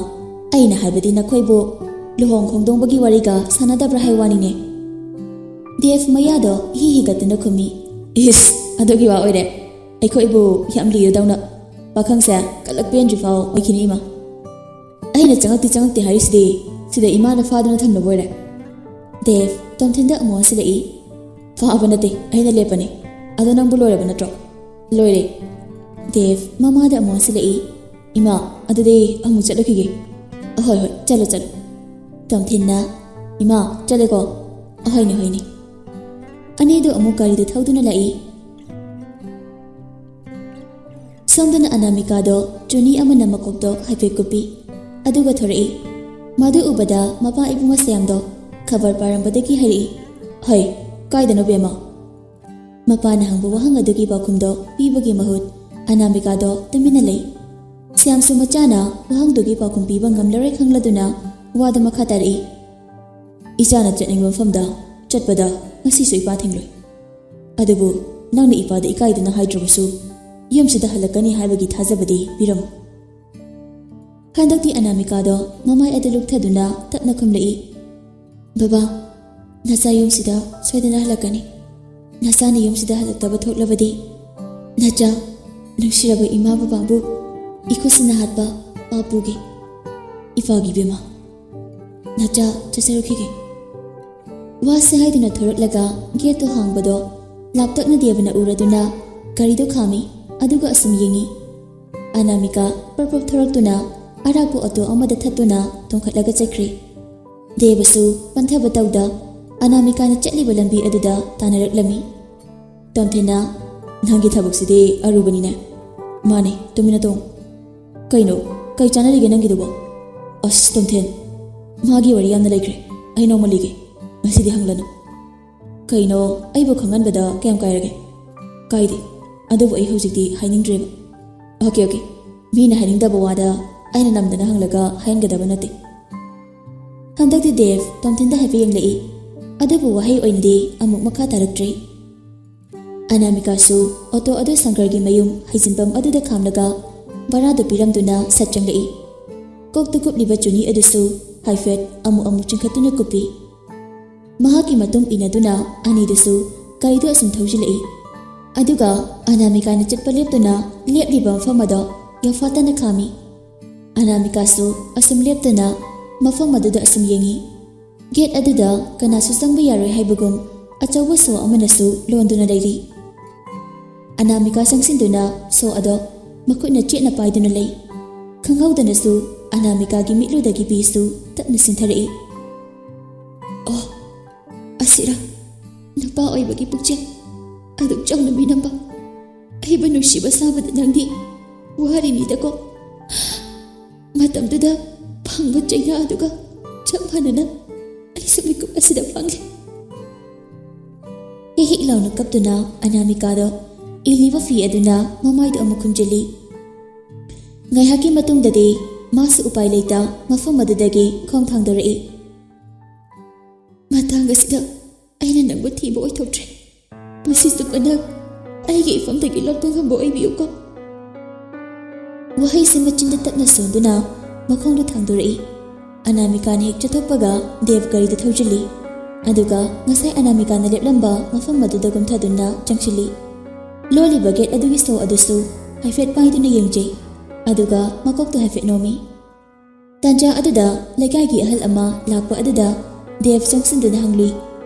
ꯑꯩꯅ ꯍꯥꯏꯕꯗꯤ ꯅꯈꯣꯏꯕꯨ ꯂꯨꯍꯣꯡ ꯈꯣꯡꯗꯣꯡꯕꯒꯤ ꯋꯥꯔꯤꯒ ꯁꯥꯟꯅꯗꯕ꯭ꯔꯥ ꯍꯥꯏ ꯋꯥꯅꯤꯅꯦ꯫" ꯗꯦꯕ ꯃꯌꯥꯗꯣ ꯍꯤ ꯍꯤꯒꯠꯇꯨꯅ ꯈꯨꯝꯃꯤ꯫ "ꯏꯁ, ꯑꯗꯨꯒꯤ ꯋꯥ ꯑꯣꯏꯔꯦ꯫ ꯑꯩꯈꯣꯏꯕꯨ ꯌꯥꯝ ꯂꯤꯔꯗꯧꯅ꯫ ꯄꯥꯈꯪꯁꯦ ꯀꯜꯂꯛ ꯄꯦꯟꯗ꯭ꯔꯤꯐꯥꯎ ꯑꯣꯏꯈꯤꯅꯤ ꯏꯃꯥ꯫ ꯑꯩꯅ ꯆꯪꯉꯛꯇꯤ ꯆꯪꯉꯛꯇꯦ ꯍꯥꯏꯔꯤꯁꯤꯗꯤ ꯁꯤꯗ ꯏꯃꯥꯅ ꯐꯥꯗꯨꯅ ꯊꯝꯂꯕ ꯑꯣꯏꯔꯦ꯫" ꯗꯦꯕ ꯇꯣꯝꯊꯤꯟꯗ ꯑꯃꯨꯛ ꯑꯣꯟꯁꯤꯜꯂꯛꯏ꯫ "ꯐꯥꯕ ꯅꯠꯇꯦ, ꯑꯩꯅ ꯂꯦꯞꯄꯅꯤ꯫ ꯑꯗꯣ ꯅꯪꯕꯨ ꯂꯣꯏꯔꯕ ꯅꯠꯇ꯭ꯔꯣ? ꯂꯣꯏꯔꯦ꯫ ꯗꯦꯕ ꯃꯃꯥꯗ ꯑꯃꯨꯛ ꯑꯣꯟꯁꯤꯜꯂꯛꯏ꯫ ꯏꯃꯥ, ꯑꯗꯨꯗꯤ ꯑꯃꯨꯛ ꯆꯠꯂꯨꯈꯤꯒꯦ꯫ ꯑꯍꯣꯏ ꯍꯣꯏ, ꯆꯠꯂꯣ ꯆꯠꯂꯣ꯫ ꯇꯣꯝꯊꯤꯟꯅ, ꯏꯃꯥ, ꯆꯠꯂꯦꯀꯣ꯫ ꯑꯍꯣꯏꯅꯦ ꯍꯣꯏꯅꯦ꯫ ꯑꯅꯤꯗꯨ ꯑꯃꯨꯛ ꯒꯥꯔꯤꯗꯨ ꯊꯧꯗꯨꯅ ꯂꯥꯛꯏ꯫ ꯁꯣꯝꯗꯅ ꯑꯅꯥꯃꯤꯀꯥꯗꯣ ꯆꯨꯅꯤ ꯑꯃꯅ ꯃꯀꯣꯛꯇꯣ ꯍꯥꯏꯐꯦꯠ ꯀꯨꯞꯄꯤ꯫ ꯑꯗꯨꯒ ꯊꯣꯔꯛꯏ꯫ ꯃꯗꯨ ꯎꯕꯗ ꯃꯄꯥ ꯏꯕꯨꯡꯉꯣ ꯁ꯭ꯌꯥꯝꯗꯣ ꯈꯕꯔ ꯄꯥꯔꯝꯕꯗꯒꯤ ꯍꯥꯏꯔꯛꯏ, "ꯍꯩ, ꯀꯥꯏꯗꯅꯣ ꯕꯦꯝꯃ?" ꯃꯄꯥꯅ ꯍꯪꯕ ꯋꯥꯍꯪ ꯑꯗꯨꯒꯤ ꯄꯥꯎꯈꯨꯝꯗꯣ ꯄꯤꯕꯒꯤ ꯃꯍꯨꯠ ꯑꯅꯥꯃꯤꯀꯥꯗꯣ ꯇꯨꯃꯤꯟꯅ ꯂꯩ꯫ ꯁ꯭ꯌꯥꯝꯁꯨ ꯃꯆꯥꯅ ꯋꯥꯍꯪꯗꯨꯒꯤ ꯄꯥꯎꯈꯨꯝ ꯄꯤꯕ ꯉꯝꯂꯔꯣꯏ ꯈꯪꯂꯗꯨꯅ ꯋꯥꯗꯨ ꯃꯈꯥ ꯇꯥꯔꯛꯏ꯫ "ꯏꯆꯥꯅ ꯆꯠꯅꯤꯡꯕ ꯃꯐꯝꯗ ꯆꯠꯄꯗ ꯉꯁꯤꯁꯨ ꯏꯄꯥ ꯊꯤꯡꯂꯣꯏ꯫ ꯑꯗꯨꯕꯨ ꯅꯪꯅ ꯏꯄꯥꯗ ꯏꯀꯥꯏꯗꯨꯅ ꯍꯥꯏꯗ꯭ꯔꯕꯁꯨ ꯌꯨꯝꯁꯤꯗ ꯍꯜꯂꯛꯀꯅꯤ ꯍꯥꯏꯕꯒꯤ ꯊꯥꯖꯕꯗꯤ ꯄꯤꯔꯝꯃꯨ꯫" ꯍꯟꯗꯛꯇꯤ ꯑꯅꯥꯃꯤꯀꯥꯗꯣ ꯃꯃꯥꯏ ꯑꯗꯨ ꯂꯨꯞꯊꯗꯨꯅ ꯇꯞꯅ ꯈꯨꯝꯂꯛꯏ, "ꯕꯕꯥ, ꯅꯆꯥ ꯌꯨꯝꯁꯤꯗ ꯁꯣꯏꯗꯅ ꯍꯜꯂꯛꯀꯅꯤ꯫ ꯅꯆꯥꯅ ꯌꯨꯝꯁꯤꯗ ꯍꯜꯂꯛꯇꯕ ꯊꯣꯛꯂꯕꯗꯤ ꯅꯆꯥ ꯅꯨꯡꯁꯤꯔꯕ ꯏꯃꯥ ꯕꯕꯥꯕꯨ ꯏꯈꯨꯠꯁꯤꯅ ꯍꯥꯠꯄ ꯄꯥꯞ ꯄꯨꯒꯦ꯫ ꯏꯄꯥꯒꯤ ꯏꯕꯦꯝꯃ, ꯅꯆꯥ ꯆꯠꯆꯔꯨꯈꯤꯒꯦ꯫" ꯋꯥꯁꯦ ꯍꯥꯏꯗꯨꯅ ꯊꯣꯔꯛꯂꯒ ꯒꯦꯠꯇꯨ ꯍꯥꯡꯕꯗꯣ ꯂꯥꯞꯇꯛꯅ ꯗꯦꯕꯅ ꯎꯔꯗꯨꯅ ꯒꯥꯔꯤꯗꯨ ꯈꯥꯝꯃꯤ꯫ ꯑꯗꯨꯒ ꯑꯁꯨꯝ ꯌꯦꯡꯉꯤ꯫ ꯑꯅꯥꯃꯤꯀꯥ ꯄ꯭ꯔꯞ ꯄ꯭ꯔꯞ ꯊꯣꯔꯛꯇꯨꯅ ꯑꯔꯥꯞꯄ ꯑꯣꯇꯣ ꯑꯃꯗ ꯊꯠꯇꯨꯅ ꯇꯣꯡꯈꯠꯂꯒ ꯆꯠꯈ꯭ꯔꯦ꯫ ꯗꯦꯕꯁꯨ ꯄꯟꯊꯕ ꯇꯧꯗ ꯑꯅꯥꯃꯤꯀꯥꯅ ꯆꯠꯂꯤꯕ ꯂꯝꯕꯤ ꯑꯗꯨꯗ ꯇꯥꯟꯅꯔꯛꯂꯝꯃꯤ꯫ ꯇꯣꯝꯊꯤꯟꯅ, "ꯅꯪꯒꯤ ꯊꯕꯛꯁꯤꯗꯤ ꯑꯔꯨꯕꯅꯤꯅꯦ꯫" "ꯃꯥꯅꯦ, ꯇꯨꯃꯤꯟꯅ ꯇꯣꯡ꯫" "ꯀꯩꯅꯣ, ꯀꯩ ꯆꯥꯟꯅꯔꯤꯒꯦ ꯅꯪꯒꯤꯗꯨꯕꯣ?" "ꯑꯁ ꯇꯣꯝꯊꯤꯟ, ꯃꯥꯒꯤ ꯋꯥꯔꯤ ꯌꯥꯝꯅ ꯂꯩꯈ꯭ꯔꯦ, ꯑꯩ ꯅꯣꯡꯃ ꯂꯤꯒꯦ, ꯉꯁꯤꯗꯤ ꯍꯪꯂꯅꯨ꯫" "ꯀꯩꯅꯣ, ꯑꯩꯕꯨ ꯈꯪꯍꯟꯕꯗ ꯀꯌꯥꯝ ꯀꯥꯏꯔꯒꯦ?" "ꯀꯥꯏꯗꯦ, ꯑꯗꯨꯕꯨ ꯑꯩ ꯍꯧꯖꯤꯛꯇꯤ ꯍꯥꯏꯅꯤꯡꯗ꯭ꯔꯦꯕ꯫" "ꯑꯣꯀꯦ ꯑꯣꯀꯦ, ꯃꯤꯅ ꯍꯥꯏꯅꯤꯡꯗꯕ ꯋꯥꯗ ꯑꯩꯅ ꯅꯝꯗꯅ ꯍꯪꯂꯒ ꯍꯥꯏꯍꯟꯒꯗꯕ ꯅꯠꯇꯦ꯫" ꯍꯟꯗꯛꯇꯤ ꯗꯦꯕ ꯇꯣꯝꯊꯤꯟꯗ ꯍꯥꯏꯐꯦꯠ ꯌꯦꯡꯂꯛꯏ꯫ ꯑꯗꯨꯕꯨ ꯋꯥꯍꯩ ꯑꯣꯏꯅꯗꯤ ꯑꯃꯨꯛ ꯃꯈꯥ ꯇꯥꯔꯛꯇ꯭ꯔꯤ꯫ ꯑꯅꯥꯃꯤꯀꯥꯁꯨ ꯑꯣꯇꯣ ꯑꯗꯨ ꯁꯪꯀꯔꯒꯤ ꯃꯌꯨꯝ ꯍꯩꯖꯤꯟꯐꯝ ꯑꯗꯨꯗ ꯈꯥꯝꯂꯒ ꯚꯔꯥꯗꯨ ꯄꯤꯔꯝꯗꯨꯅ ꯁꯠ ꯆꯪꯂꯛꯏ꯫ ꯀꯣꯛꯇ ꯀꯨꯞꯂꯤꯕ ꯆꯨꯅꯤ ꯑꯗꯨꯁꯨ ꯍꯥꯏꯐꯦꯠ ꯑꯃꯨꯛ ꯑꯃꯨꯛ ꯆꯤꯡꯈꯠꯇꯨꯅ ꯀꯨꯞꯄꯤ꯫ ꯃꯍꯥꯛꯀꯤ ꯃꯇꯨꯡ ꯏꯟꯅꯗꯨꯅ ꯑꯅꯤꯗꯨꯁꯨ ꯒꯥꯔꯤꯗꯨ ꯑꯁꯨꯝ ꯊꯧꯖꯤꯜꯂꯛꯏ꯫ ꯑꯗꯨꯒ ꯑꯅꯥꯃꯤꯀꯥꯅ ꯆꯠꯄ ꯂꯦꯞꯇꯨꯅ ꯂꯦꯞꯂꯤꯕ ꯃꯐꯝ ꯑꯗꯣ ꯌꯧꯐꯥꯠꯇꯅ ꯈꯥꯝꯃꯤ꯫ ꯑꯅꯥꯃꯤꯀꯥꯁꯨ ꯑꯁꯨꯝ ꯂꯦꯞꯇꯨꯅ ꯃꯐꯝ ꯑꯗꯨꯗ ꯑꯁꯨꯝ ꯌꯦꯡꯉꯤ꯫ ꯒꯦꯠ ꯑꯗꯨꯗ ꯀꯅꯥꯁꯨ ꯆꯪꯕ ꯌꯥꯔꯣꯏ ꯍꯥꯏꯕꯒꯨꯝ ꯑꯆꯧꯕ ꯁꯣ ꯑꯃꯅꯁꯨ ꯂꯣꯟꯗꯨꯅ ꯂꯩꯔꯤ꯫ ꯑꯅꯥꯃꯤꯀꯥ ꯆꯪꯁꯤꯟꯗꯨꯅ ꯁꯣ ꯑꯗꯣ ꯃꯈꯨꯠꯅ ꯆꯦꯠꯅ ꯄꯥꯏꯗꯨꯅ ꯂꯩ꯫ ꯈꯪꯍꯧꯗꯅꯁꯨ ꯑꯅꯥꯃꯤꯀꯥꯒꯤ ꯃꯤꯠꯂꯨꯗꯒꯤ ꯄꯤꯁꯨ ꯇꯞꯅ ꯆꯤꯡꯊꯔꯛꯏ꯫ ꯑꯣ, ꯑꯁꯤꯔꯥ ꯅꯨꯄꯥ ꯑꯣꯏꯕꯒꯤ ꯄꯨꯛꯆꯦꯜ ꯑꯗꯨꯛ ꯆꯥꯎꯅ ꯃꯤꯅꯝꯕ? ꯑꯩꯕꯨ ꯅꯨꯡꯁꯤꯕ ꯁꯥꯕꯗ ꯅꯪꯗꯤ ꯋꯥꯔꯤꯅꯤꯗꯀꯣ꯫ ꯃꯇꯝꯗꯨꯗ ꯐꯪꯕ ꯆꯩꯅꯥ ꯑꯗꯨꯒ ꯆꯞ ꯃꯥꯟꯅꯅ ꯑꯩꯁꯨ ꯃꯤꯀꯨꯞ ꯑꯁꯤꯗ ꯐꯪꯂꯦ꯫ ꯍꯤꯛ ꯍꯤꯛ ꯂꯥꯎꯅ ꯀꯞꯇꯨꯅ ꯑꯅꯥꯃꯤꯀꯥꯗꯣ ꯏꯜꯂꯤꯕ ꯐꯤ ꯑꯗꯨꯅ ꯃꯃꯥꯏꯗꯣ ꯑꯃꯨꯛ ꯈꯨꯝꯖꯤꯜꯂꯤ꯫ ꯉꯥꯏꯍꯥꯛꯀꯤ ꯃꯇꯨꯡꯗꯗꯤ ꯃꯥꯁꯨ ꯎꯄꯥꯏ ꯂꯩꯇ ꯃꯐꯝ ꯑꯗꯨꯗꯒꯤ ꯈꯣꯡ ꯊꯥꯡꯗꯣꯔꯛꯏ꯫ "ꯃꯇꯥꯡ ꯑꯁꯤꯗ ꯑꯩꯅ ꯅꯪꯕꯨ ꯊꯤꯕ ꯑꯣꯏꯊꯣꯛꯇ꯭ꯔꯦ꯫ ꯄꯨꯟꯁꯤ ꯆꯨꯞꯄ ꯅꯪ ꯑꯩꯒꯤ ꯏꯐꯝꯗꯒꯤ ꯂꯣꯠꯄ ꯉꯝꯕ ꯑꯣꯏꯕꯤꯌꯨꯀꯣ꯫" ꯋꯥꯍꯩꯁꯦ ꯃꯆꯤꯟꯗ ꯇꯞꯅ ꯁꯣꯟꯗꯨꯅ ꯃꯈꯣꯡꯗ ꯊꯥꯡꯗꯣꯔꯛꯏ꯫ ꯑꯅꯥꯃꯤꯀꯥꯅ ꯍꯦꯛ ꯆꯠꯊꯣꯛꯄꯒ ꯗꯦꯕ ꯒꯥꯔꯤꯗ ꯊꯧꯖꯤꯜꯂꯤ꯫ ꯑꯗꯨꯒ ꯉꯁꯥꯏ ꯑꯅꯥꯃꯤꯀꯥꯅ ꯂꯦꯞꯂꯝꯕ ꯃꯐꯝ ꯑꯗꯨꯗ ꯀꯨꯝꯊꯗꯨꯅ ꯆꯪꯁꯤꯜꯂꯤ꯫ ꯂꯣꯜꯂꯤꯕ ꯒꯦꯠ ꯑꯗꯨꯒꯤ ꯁꯣ ꯑꯗꯨꯁꯨ ꯍꯥꯏꯐꯦꯠ ꯄꯥꯏꯗꯨꯅ ꯌꯦꯡꯖꯩ꯫ ꯑꯗꯨꯒ ꯃꯀꯣꯛꯇꯣ ꯍꯥꯏꯐꯦꯠ ꯅꯣꯝꯃꯤ꯫ ꯇꯥꯟꯖꯥ ꯑꯗꯨꯗ ꯂꯩꯀꯥꯏꯒꯤ ꯑꯍꯜ ꯑꯃ ꯂꯥꯛꯄ ꯑꯗꯨꯗ ꯗꯦꯕ ꯆꯪꯁꯤꯟꯗꯨꯅ ꯍꯪꯂꯨꯏ,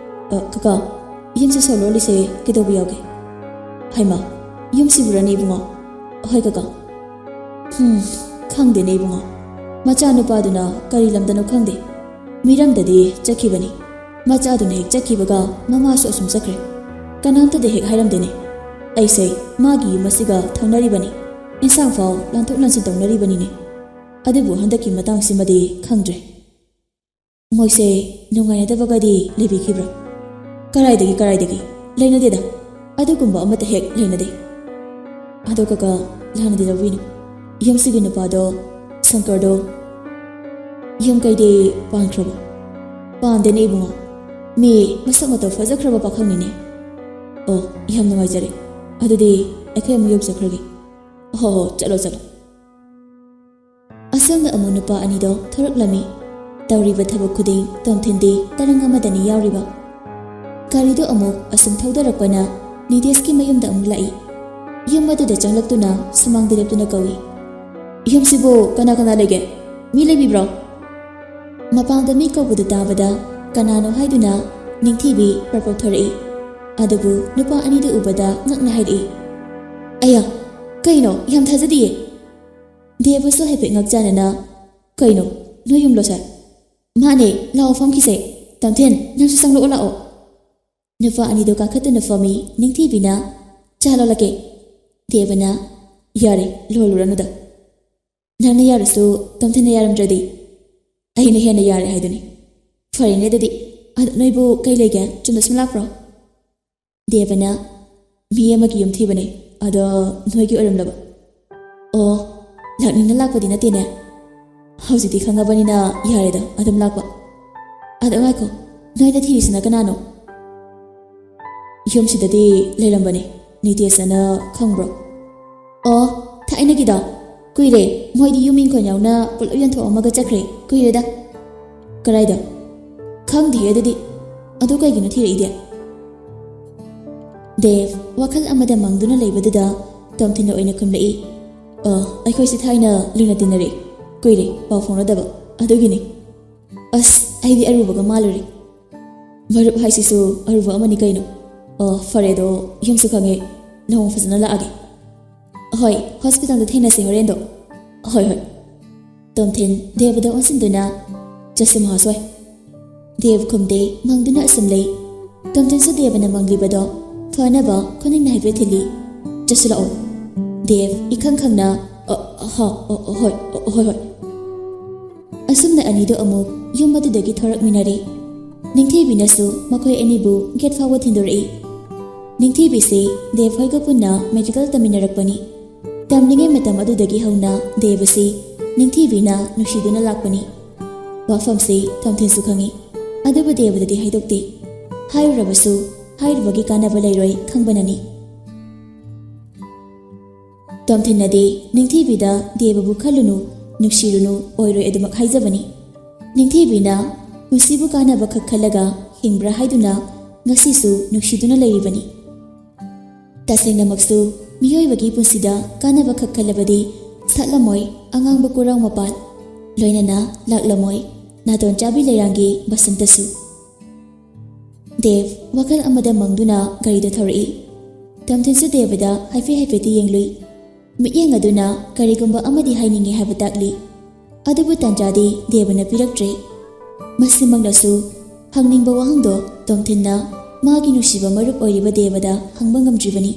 "ꯑ, ꯀꯀꯥ, ꯌꯨꯝꯁꯤ ꯁꯣ ꯂꯣꯜꯂꯤꯁꯦ ꯀꯩꯗꯧꯕ ꯌꯥꯎꯒꯦ?" "ꯍꯩꯃꯥ, ꯌꯨꯝꯁꯤꯕꯨꯔꯅꯦ ꯏꯕꯨꯡꯉꯣ?" "ꯍꯣꯏ ꯀꯀꯥ꯫" "ꯍꯨꯝ, ꯈꯪꯗꯦꯅꯦ ꯏꯕꯨꯡꯉꯣ꯫ ꯃꯆꯥꯅꯨꯄꯥꯗꯨꯅ ꯀꯔꯤ ꯂꯝꯗꯅꯣ ꯈꯪꯗꯦ, ꯃꯤꯔꯝꯗꯗꯤ ꯆꯠꯈꯤꯕꯅꯤ꯫ ꯃꯆꯥꯗꯨꯅ ꯍꯦꯛ ꯆꯠꯈꯤꯕꯒ ꯃꯃꯥꯁꯨ ꯑꯁꯨꯝ ꯆꯠꯈ꯭ꯔꯦ꯫ ꯀꯅꯥꯝꯇꯗ ꯍꯦꯛ ꯍꯥꯏꯔꯝꯗꯦꯅꯦ꯫ ꯑꯩꯁꯦ ꯃꯥꯒꯤ ꯌꯨꯝ ꯑꯁꯤꯒ ꯊꯪꯅꯔꯤꯕꯅꯤ꯫ ꯏꯟꯁꯥꯡ ꯐꯥꯎ ꯂꯥꯟꯊꯣꯛ ꯂꯥꯟꯁꯤꯟ ꯇꯧꯅꯔꯤꯕꯅꯤꯅꯦ꯫ ꯑꯗꯨꯕꯨ ꯍꯟꯗꯛꯀꯤ ꯃꯇꯥꯡꯁꯤꯃꯗꯤ ꯈꯪꯗ꯭ꯔꯦ꯫" "ꯃꯣꯏꯁꯦ ꯅꯨꯡꯉꯥꯏꯅꯗꯕꯒꯗꯤ ꯂꯩꯕꯤꯈꯤꯕ꯭ꯔꯥ?" "ꯀꯔꯥꯏꯗꯒꯤ, ꯀꯔꯥꯏꯗꯒꯤ? ꯂꯩꯅꯗꯦꯗ꯫ ꯑꯗꯨꯒꯨꯝꯕ ꯑꯃꯠꯇ ꯍꯦꯛ ꯂꯩꯅꯗꯦ꯫" "ꯑꯗꯣ ꯀꯀꯥ, ꯂꯥꯟꯅꯗꯤ ꯂꯧꯕꯤꯅꯨ꯫ ꯌꯨꯝꯁꯤꯒꯤ ꯅꯨꯄꯥꯗꯣ, ꯁꯪꯀꯔꯗꯣ, ꯌꯨꯝ ꯀꯩꯗꯤ ꯄꯥꯟꯈ꯭ꯔꯕꯣ?" "ꯄꯥꯟꯗꯦꯅꯦ ꯏꯕꯨꯡꯉꯣ꯫ ꯃꯤ ꯃꯁꯛ ꯃꯇꯧ ꯐꯖꯈ꯭ꯔꯕ ꯄꯥꯈꯪꯅꯤꯅꯦ꯫" "ꯑꯣ, ꯌꯥꯝ ꯅꯨꯡꯉꯥꯏꯖꯔꯦ꯫ ꯑꯗꯨꯗꯤ ꯑꯩꯈꯣꯏ ꯑꯃꯨꯛ ꯌꯧꯖꯈ꯭ꯔꯒꯦ꯫" "ꯍꯣ ꯍꯣ, ꯆꯠꯂꯣ ꯆꯠꯂꯣ꯫" ꯑꯁꯨꯝꯅ ꯑꯃꯨꯛ ꯅꯨꯄꯥ ꯑꯅꯤꯗꯣ ꯊꯣꯔꯛꯂꯝꯃꯤ꯫ ꯇꯧꯔꯤꯕ ꯊꯕꯛ ꯈꯨꯗꯤꯡ ꯇꯣꯝꯊꯤꯟꯗꯤ ꯇꯔꯪ ꯑꯃꯗꯅꯤ ꯌꯥꯎꯔꯤꯕ꯫ ꯒꯥꯔꯤꯗꯣ ꯑꯃꯨꯛ ꯑꯁꯨꯝ ꯊꯧꯗꯔꯛꯄꯅ ꯅꯤꯇꯦꯁꯀꯤ ꯃꯌꯨꯝꯗ ꯑꯃꯨꯛ ꯂꯥꯛꯏ꯫ ꯌꯨꯝ ꯑꯗꯨꯗ ꯆꯪꯂꯛꯇꯨꯅ ꯁꯨꯃꯥꯡꯗ ꯂꯦꯞꯇꯨꯅ ꯀꯧꯏ, "ꯌꯨꯝꯁꯤꯕꯨ ꯀꯅꯥ ꯀꯅꯥ ꯂꯩꯒꯦ? ꯃꯤ ꯂꯩꯕꯤꯕ꯭ꯔꯣ?" ꯃꯄꯥꯟꯗ ꯃꯤ ꯀꯧꯕꯗꯨ ꯇꯥꯕꯗ ꯀꯅꯥꯅꯣ ꯍꯥꯏꯗꯨꯅ ꯅꯤꯡꯊꯤꯕꯤ ꯄ꯭ꯔꯞ ꯄ꯭ꯔꯞ ꯊꯣꯔꯛꯏ꯫ ꯑꯗꯨꯕꯨ ꯅꯨꯄꯥ ꯑꯅꯤꯗꯨ ꯎꯕꯗ ꯉꯛꯅ ꯍꯥꯏꯔꯛꯏ, ꯑꯌꯥ, ꯀꯩꯅꯣ? ꯌꯥꯝ ꯊꯥꯖꯗꯤꯌꯦ꯫ ꯗꯦꯕꯁꯨ ꯍꯥꯏꯐꯦꯠ ꯉꯛꯆꯥꯟꯅꯅ, "ꯀꯩꯅꯣ? ꯅꯣꯏ ꯌꯨꯝꯂꯣ ꯁꯦ?" "ꯃꯥꯅꯦ, ꯂꯥꯛꯑꯣ ꯐꯝꯈꯤꯁꯦ꯫ ꯇꯝꯊꯤꯟ, ꯅꯪꯁꯨ ꯆꯪꯂꯛꯑꯣ ꯂꯥꯛꯑꯣ꯫" ꯅꯨꯄꯥ ꯑꯅꯤꯗꯣ ꯀꯥꯈꯠꯇꯨꯅ ꯐꯝꯃꯤ꯫ ꯅꯤꯡꯊꯤꯕꯤꯅ, "ꯆꯥ ꯂꯣꯜꯂꯛꯀꯦ꯫" ꯗꯦꯕꯅ, "ꯌꯥꯔꯦ, ꯂꯣꯜꯂꯨꯔꯅꯨꯗ꯫ ꯅꯪꯅ ꯌꯥꯔꯁꯨ ꯇꯝꯊꯤꯟꯅ ꯌꯥꯔꯝꯗ꯭ꯔꯗꯤ ꯑꯩꯅ ꯍꯦꯟꯅ ꯌꯥꯔꯦ ꯍꯥꯏꯗꯨꯅꯤ꯫ ꯐꯔꯦꯅꯦ ꯑꯗꯨꯗꯤ꯫ ꯑꯗꯣ ꯅꯣꯏꯕꯨ ꯀꯩ ꯂꯩꯒꯦ? ꯆꯨꯝꯅ ꯁꯨꯝ ꯂꯥꯛꯄ꯭ꯔꯣ?" ꯗꯦꯕꯅ, "ꯃꯤ ꯑꯃꯒꯤ ꯌꯨꯝ ꯊꯤꯕꯅꯦ, ꯑꯗꯣ ꯅꯣꯏꯒꯤ ꯑꯣꯏꯔꯝꯂꯕ?" "ꯑꯣ, ꯂꯥꯛꯅꯤꯡꯅ ꯂꯥꯛꯄꯗꯤ ꯅꯠꯇꯦꯅꯦ꯫ ꯍꯧꯖꯤꯛꯇꯤ ꯈꯪꯉꯕꯅꯤꯅ ꯌꯥꯔꯦꯗ ꯑꯗꯨꯝ ꯂꯥꯛꯄ꯫ ꯑꯗꯣ ꯉꯥꯏꯈꯣ, ꯅꯣꯏꯅ ꯊꯤꯔꯤꯁꯤꯅ ꯀꯅꯥꯅꯣ?" "ꯌꯨꯝꯁꯤꯗꯗꯤ ꯂꯩꯔꯝꯕꯅꯦ, ꯅꯤꯇꯦꯁ ꯑꯅ, ꯈꯪꯕ꯭ꯔꯣ?" "ꯑꯣ, ꯊꯥꯏꯅꯒꯤꯗꯣ? ꯀꯨꯏꯔꯦ, ꯃꯣꯏꯗꯤ ꯌꯨꯝ ꯏꯪꯈꯣꯜ ꯌꯥꯎꯅ ꯄꯨꯂꯞ ꯌꯣꯟꯊꯣꯛꯑꯝꯃꯒ ꯆꯠꯈ꯭ꯔꯦ, ꯀꯨꯏꯔꯦꯗ꯫" "ꯀꯗꯥꯏꯗ?" "ꯈꯪꯗꯤꯌꯦ ꯑꯗꯨꯗꯤ꯫ ꯑꯗꯨ ꯀꯩꯒꯤꯅꯣ ꯊꯤꯔꯛꯏꯗꯤ?" ꯗꯦꯕ ꯋꯥꯈꯜ ꯑꯃꯗ ꯃꯪꯗꯨꯅ ꯂꯩꯕꯗꯨꯗ ꯇꯣꯝꯊꯤꯟꯅ ꯑꯣꯏꯅ ꯈꯨꯝꯂꯛꯏ, "ꯑ, ꯑꯩꯈꯣꯏꯁꯦ ꯊꯥꯏꯅ ꯂꯨꯅ ꯇꯤꯟꯅꯔꯛꯏ, ꯀꯨꯏꯔꯦ ꯄꯥꯎ ꯐꯥꯎꯅꯗꯕ, ꯑꯗꯨꯒꯤꯅꯤ꯫" "ꯑꯁ, ꯑꯩꯗꯤ ꯑꯔꯨꯕꯒ ꯃꯥꯜꯂꯨꯔꯦ꯫ ꯃꯔꯨꯞ ꯍꯥꯏꯁꯤꯁꯨ ꯑꯔꯨꯕ ꯑꯃꯅꯤ ꯀꯩꯅꯣ꯫ ꯑ, ꯐꯔꯦ ꯑꯗꯣ, ꯌꯨꯝꯁꯨ ꯈꯪꯉꯦ, ꯅꯣꯡꯃ ꯐꯖꯅ ꯂꯥꯛꯑꯒꯦ꯫" "ꯍꯣꯏ, ꯍꯣꯁꯄꯤꯇꯥꯜꯗ ꯊꯦꯡꯅꯁꯤ ꯍꯣꯔꯦꯟꯗꯣ꯫" "ꯍꯣꯏ, ꯍꯣꯏ꯫" ꯇꯣꯝꯊꯤꯟ ꯗꯦꯕꯗ ꯑꯣꯟꯁꯤꯟꯗꯨꯅ, "ꯆꯠꯁꯤ ꯃꯍꯥꯁꯣꯏ꯫" ꯗꯦꯕ ꯈꯨꯝꯗꯦ, ꯃꯪꯗꯨꯅ ꯑꯁꯨꯝ ꯂꯩ꯫ ꯇꯣꯝꯊꯤꯟꯁꯨ ꯗꯦꯕꯅ ꯃꯪꯂꯤꯕꯗꯣ ꯐꯅꯕ ꯈꯨꯅꯤꯡꯅ ꯍꯥꯏꯐꯦꯠ ꯊꯤꯜꯂꯤ꯫ "ꯆꯠꯁꯤꯜꯂꯛꯑꯣ꯫" ꯗꯦꯕ ꯏꯈꯪ ꯈꯪꯅ, "ꯑ, ꯍ, ꯑ, ꯍꯣꯏ, ꯑ, ꯍꯣꯏ, ꯍꯣꯏ꯫" ꯑꯁꯨꯝꯅ ꯑꯅꯤꯗꯣ ꯑꯃꯨꯛ ꯌꯨꯝ ꯑꯗꯨꯗꯒꯤ ꯊꯣꯔꯛꯃꯤꯟꯅꯔꯦ꯫ ꯅꯤꯡꯊꯤꯕꯤꯅꯁꯨ ꯃꯈꯣꯏ ꯑꯅꯤꯕꯨ ꯒꯦꯠ ꯐꯥꯎꯕ ꯊꯤꯟꯗꯣꯔꯛꯏ꯫ ꯅꯤꯡꯊꯤꯕꯤꯁꯤ ꯗꯦꯕ ꯍꯣꯏꯒ ꯄꯨꯟꯅ ꯃꯦꯗꯤꯀꯦꯜ ꯇꯝꯃꯤꯟꯅꯔꯛꯄꯅꯤ꯫ ꯇꯝꯂꯤꯉꯩ ꯃꯇꯝ ꯑꯗꯨꯗꯒꯤ ꯍꯧꯅ ꯗꯦꯕꯁꯤ ꯅꯤꯡꯊꯤꯕꯤꯅ ꯅꯨꯡꯁꯤꯗꯨꯅ ꯂꯥꯛꯄꯅꯤ꯫ ꯋꯥꯐꯝꯁꯤ ꯇꯣꯝꯊꯤꯟꯁꯨ ꯈꯪꯏ, ꯑꯗꯨꯕꯨ ꯗꯦꯕꯗꯗꯤ ꯍꯥꯏꯗꯣꯛꯇꯦ꯫ ꯍꯥꯏꯔꯨꯔꯕꯁꯨ ꯍꯥꯏꯔꯨꯕꯒꯤ ꯀꯥꯟꯅꯕ ꯂꯩꯔꯣꯏ ꯈꯪꯕꯅꯅꯤ꯫ ꯇꯣꯝꯊꯤꯟꯅꯗꯤ ꯅꯤꯡꯊꯤꯕꯤꯗ "ꯗꯦꯕꯕꯨ ꯈꯜꯂꯨꯅꯨ, ꯅꯨꯡꯁꯤꯔꯨꯅꯨ, ꯑꯣꯏꯔꯣꯏ" ꯑꯗꯨꯃꯛ ꯍꯥꯏꯖꯕꯅꯤ꯫ ꯅꯤꯡꯊꯤꯕꯤꯅ ꯄꯨꯟꯁꯤꯕꯨ ꯀꯥꯟꯅꯕ ꯈꯛ ꯈꯜꯂꯒ ꯍꯤꯡꯕ꯭ꯔꯥ ꯍꯥꯏꯗꯨꯅ ꯉꯁꯤꯁꯨ ꯅꯨꯡꯁꯤꯗꯨꯅ ꯂꯩꯔꯤꯕꯅꯤ꯫ ꯇꯁꯦꯡꯅꯃꯛꯁꯨ ꯃꯤꯑꯣꯏꯕꯒꯤ ꯄꯨꯟꯁꯤꯗ ꯀꯥꯟꯅꯕ ꯈꯛ ꯈꯜꯂꯕꯗꯤ ꯁꯥꯠꯂꯝꯃꯣꯏ ꯑꯉꯥꯡꯕ ꯀꯣꯔꯧ ꯃꯄꯥꯟ, ꯂꯣꯏꯅꯅ ꯂꯥꯛꯂꯝꯃꯣꯏ ꯅꯥꯇꯣꯟ ꯆꯥꯕꯤ ꯂꯩꯔꯥꯡꯒꯤ ꯕꯁꯟꯇꯁꯨ꯫ ꯗꯦꯕ ꯋꯥꯈꯜ ꯑꯃꯗ ꯃꯪꯗꯨꯅ ꯒꯥꯔꯤꯗ ꯊꯧꯔꯛꯏ꯫ ꯇꯣꯝꯊꯤꯟꯁꯨ ꯗꯦꯕꯗ ꯍꯥꯏꯐꯦꯠ ꯍꯥꯏꯐꯦꯠꯇꯤ ꯌꯦꯡꯂꯨꯏ꯫ ꯃꯤꯠꯌꯦꯡ ꯑꯗꯨꯅ ꯀꯔꯤꯒꯨꯝꯕ ꯑꯃꯗꯤ ꯍꯥꯏꯅꯤꯡꯉꯤ ꯍꯥꯏꯕ ꯇꯥꯛꯂꯤ꯫ ꯑꯗꯨꯕꯨ ꯇꯥꯟꯖꯥꯗꯤ ꯗꯦꯕꯅ ꯄꯤꯔꯛꯇ꯭ꯔꯦ꯫ ꯃꯁꯤꯃꯛꯅꯁꯨ ꯍꯪꯅꯤꯡꯕ ꯋꯥꯍꯪꯗꯣ ꯇꯣꯝꯊꯤꯟꯅ ꯃꯥꯒꯤ ꯅꯨꯡꯁꯤꯕ ꯃꯔꯨꯞ ꯑꯣꯏꯔꯤꯕ ꯗꯦꯕꯗ ꯍꯪꯕ ꯉꯝꯗ꯭ꯔꯤꯕꯅꯤ꯫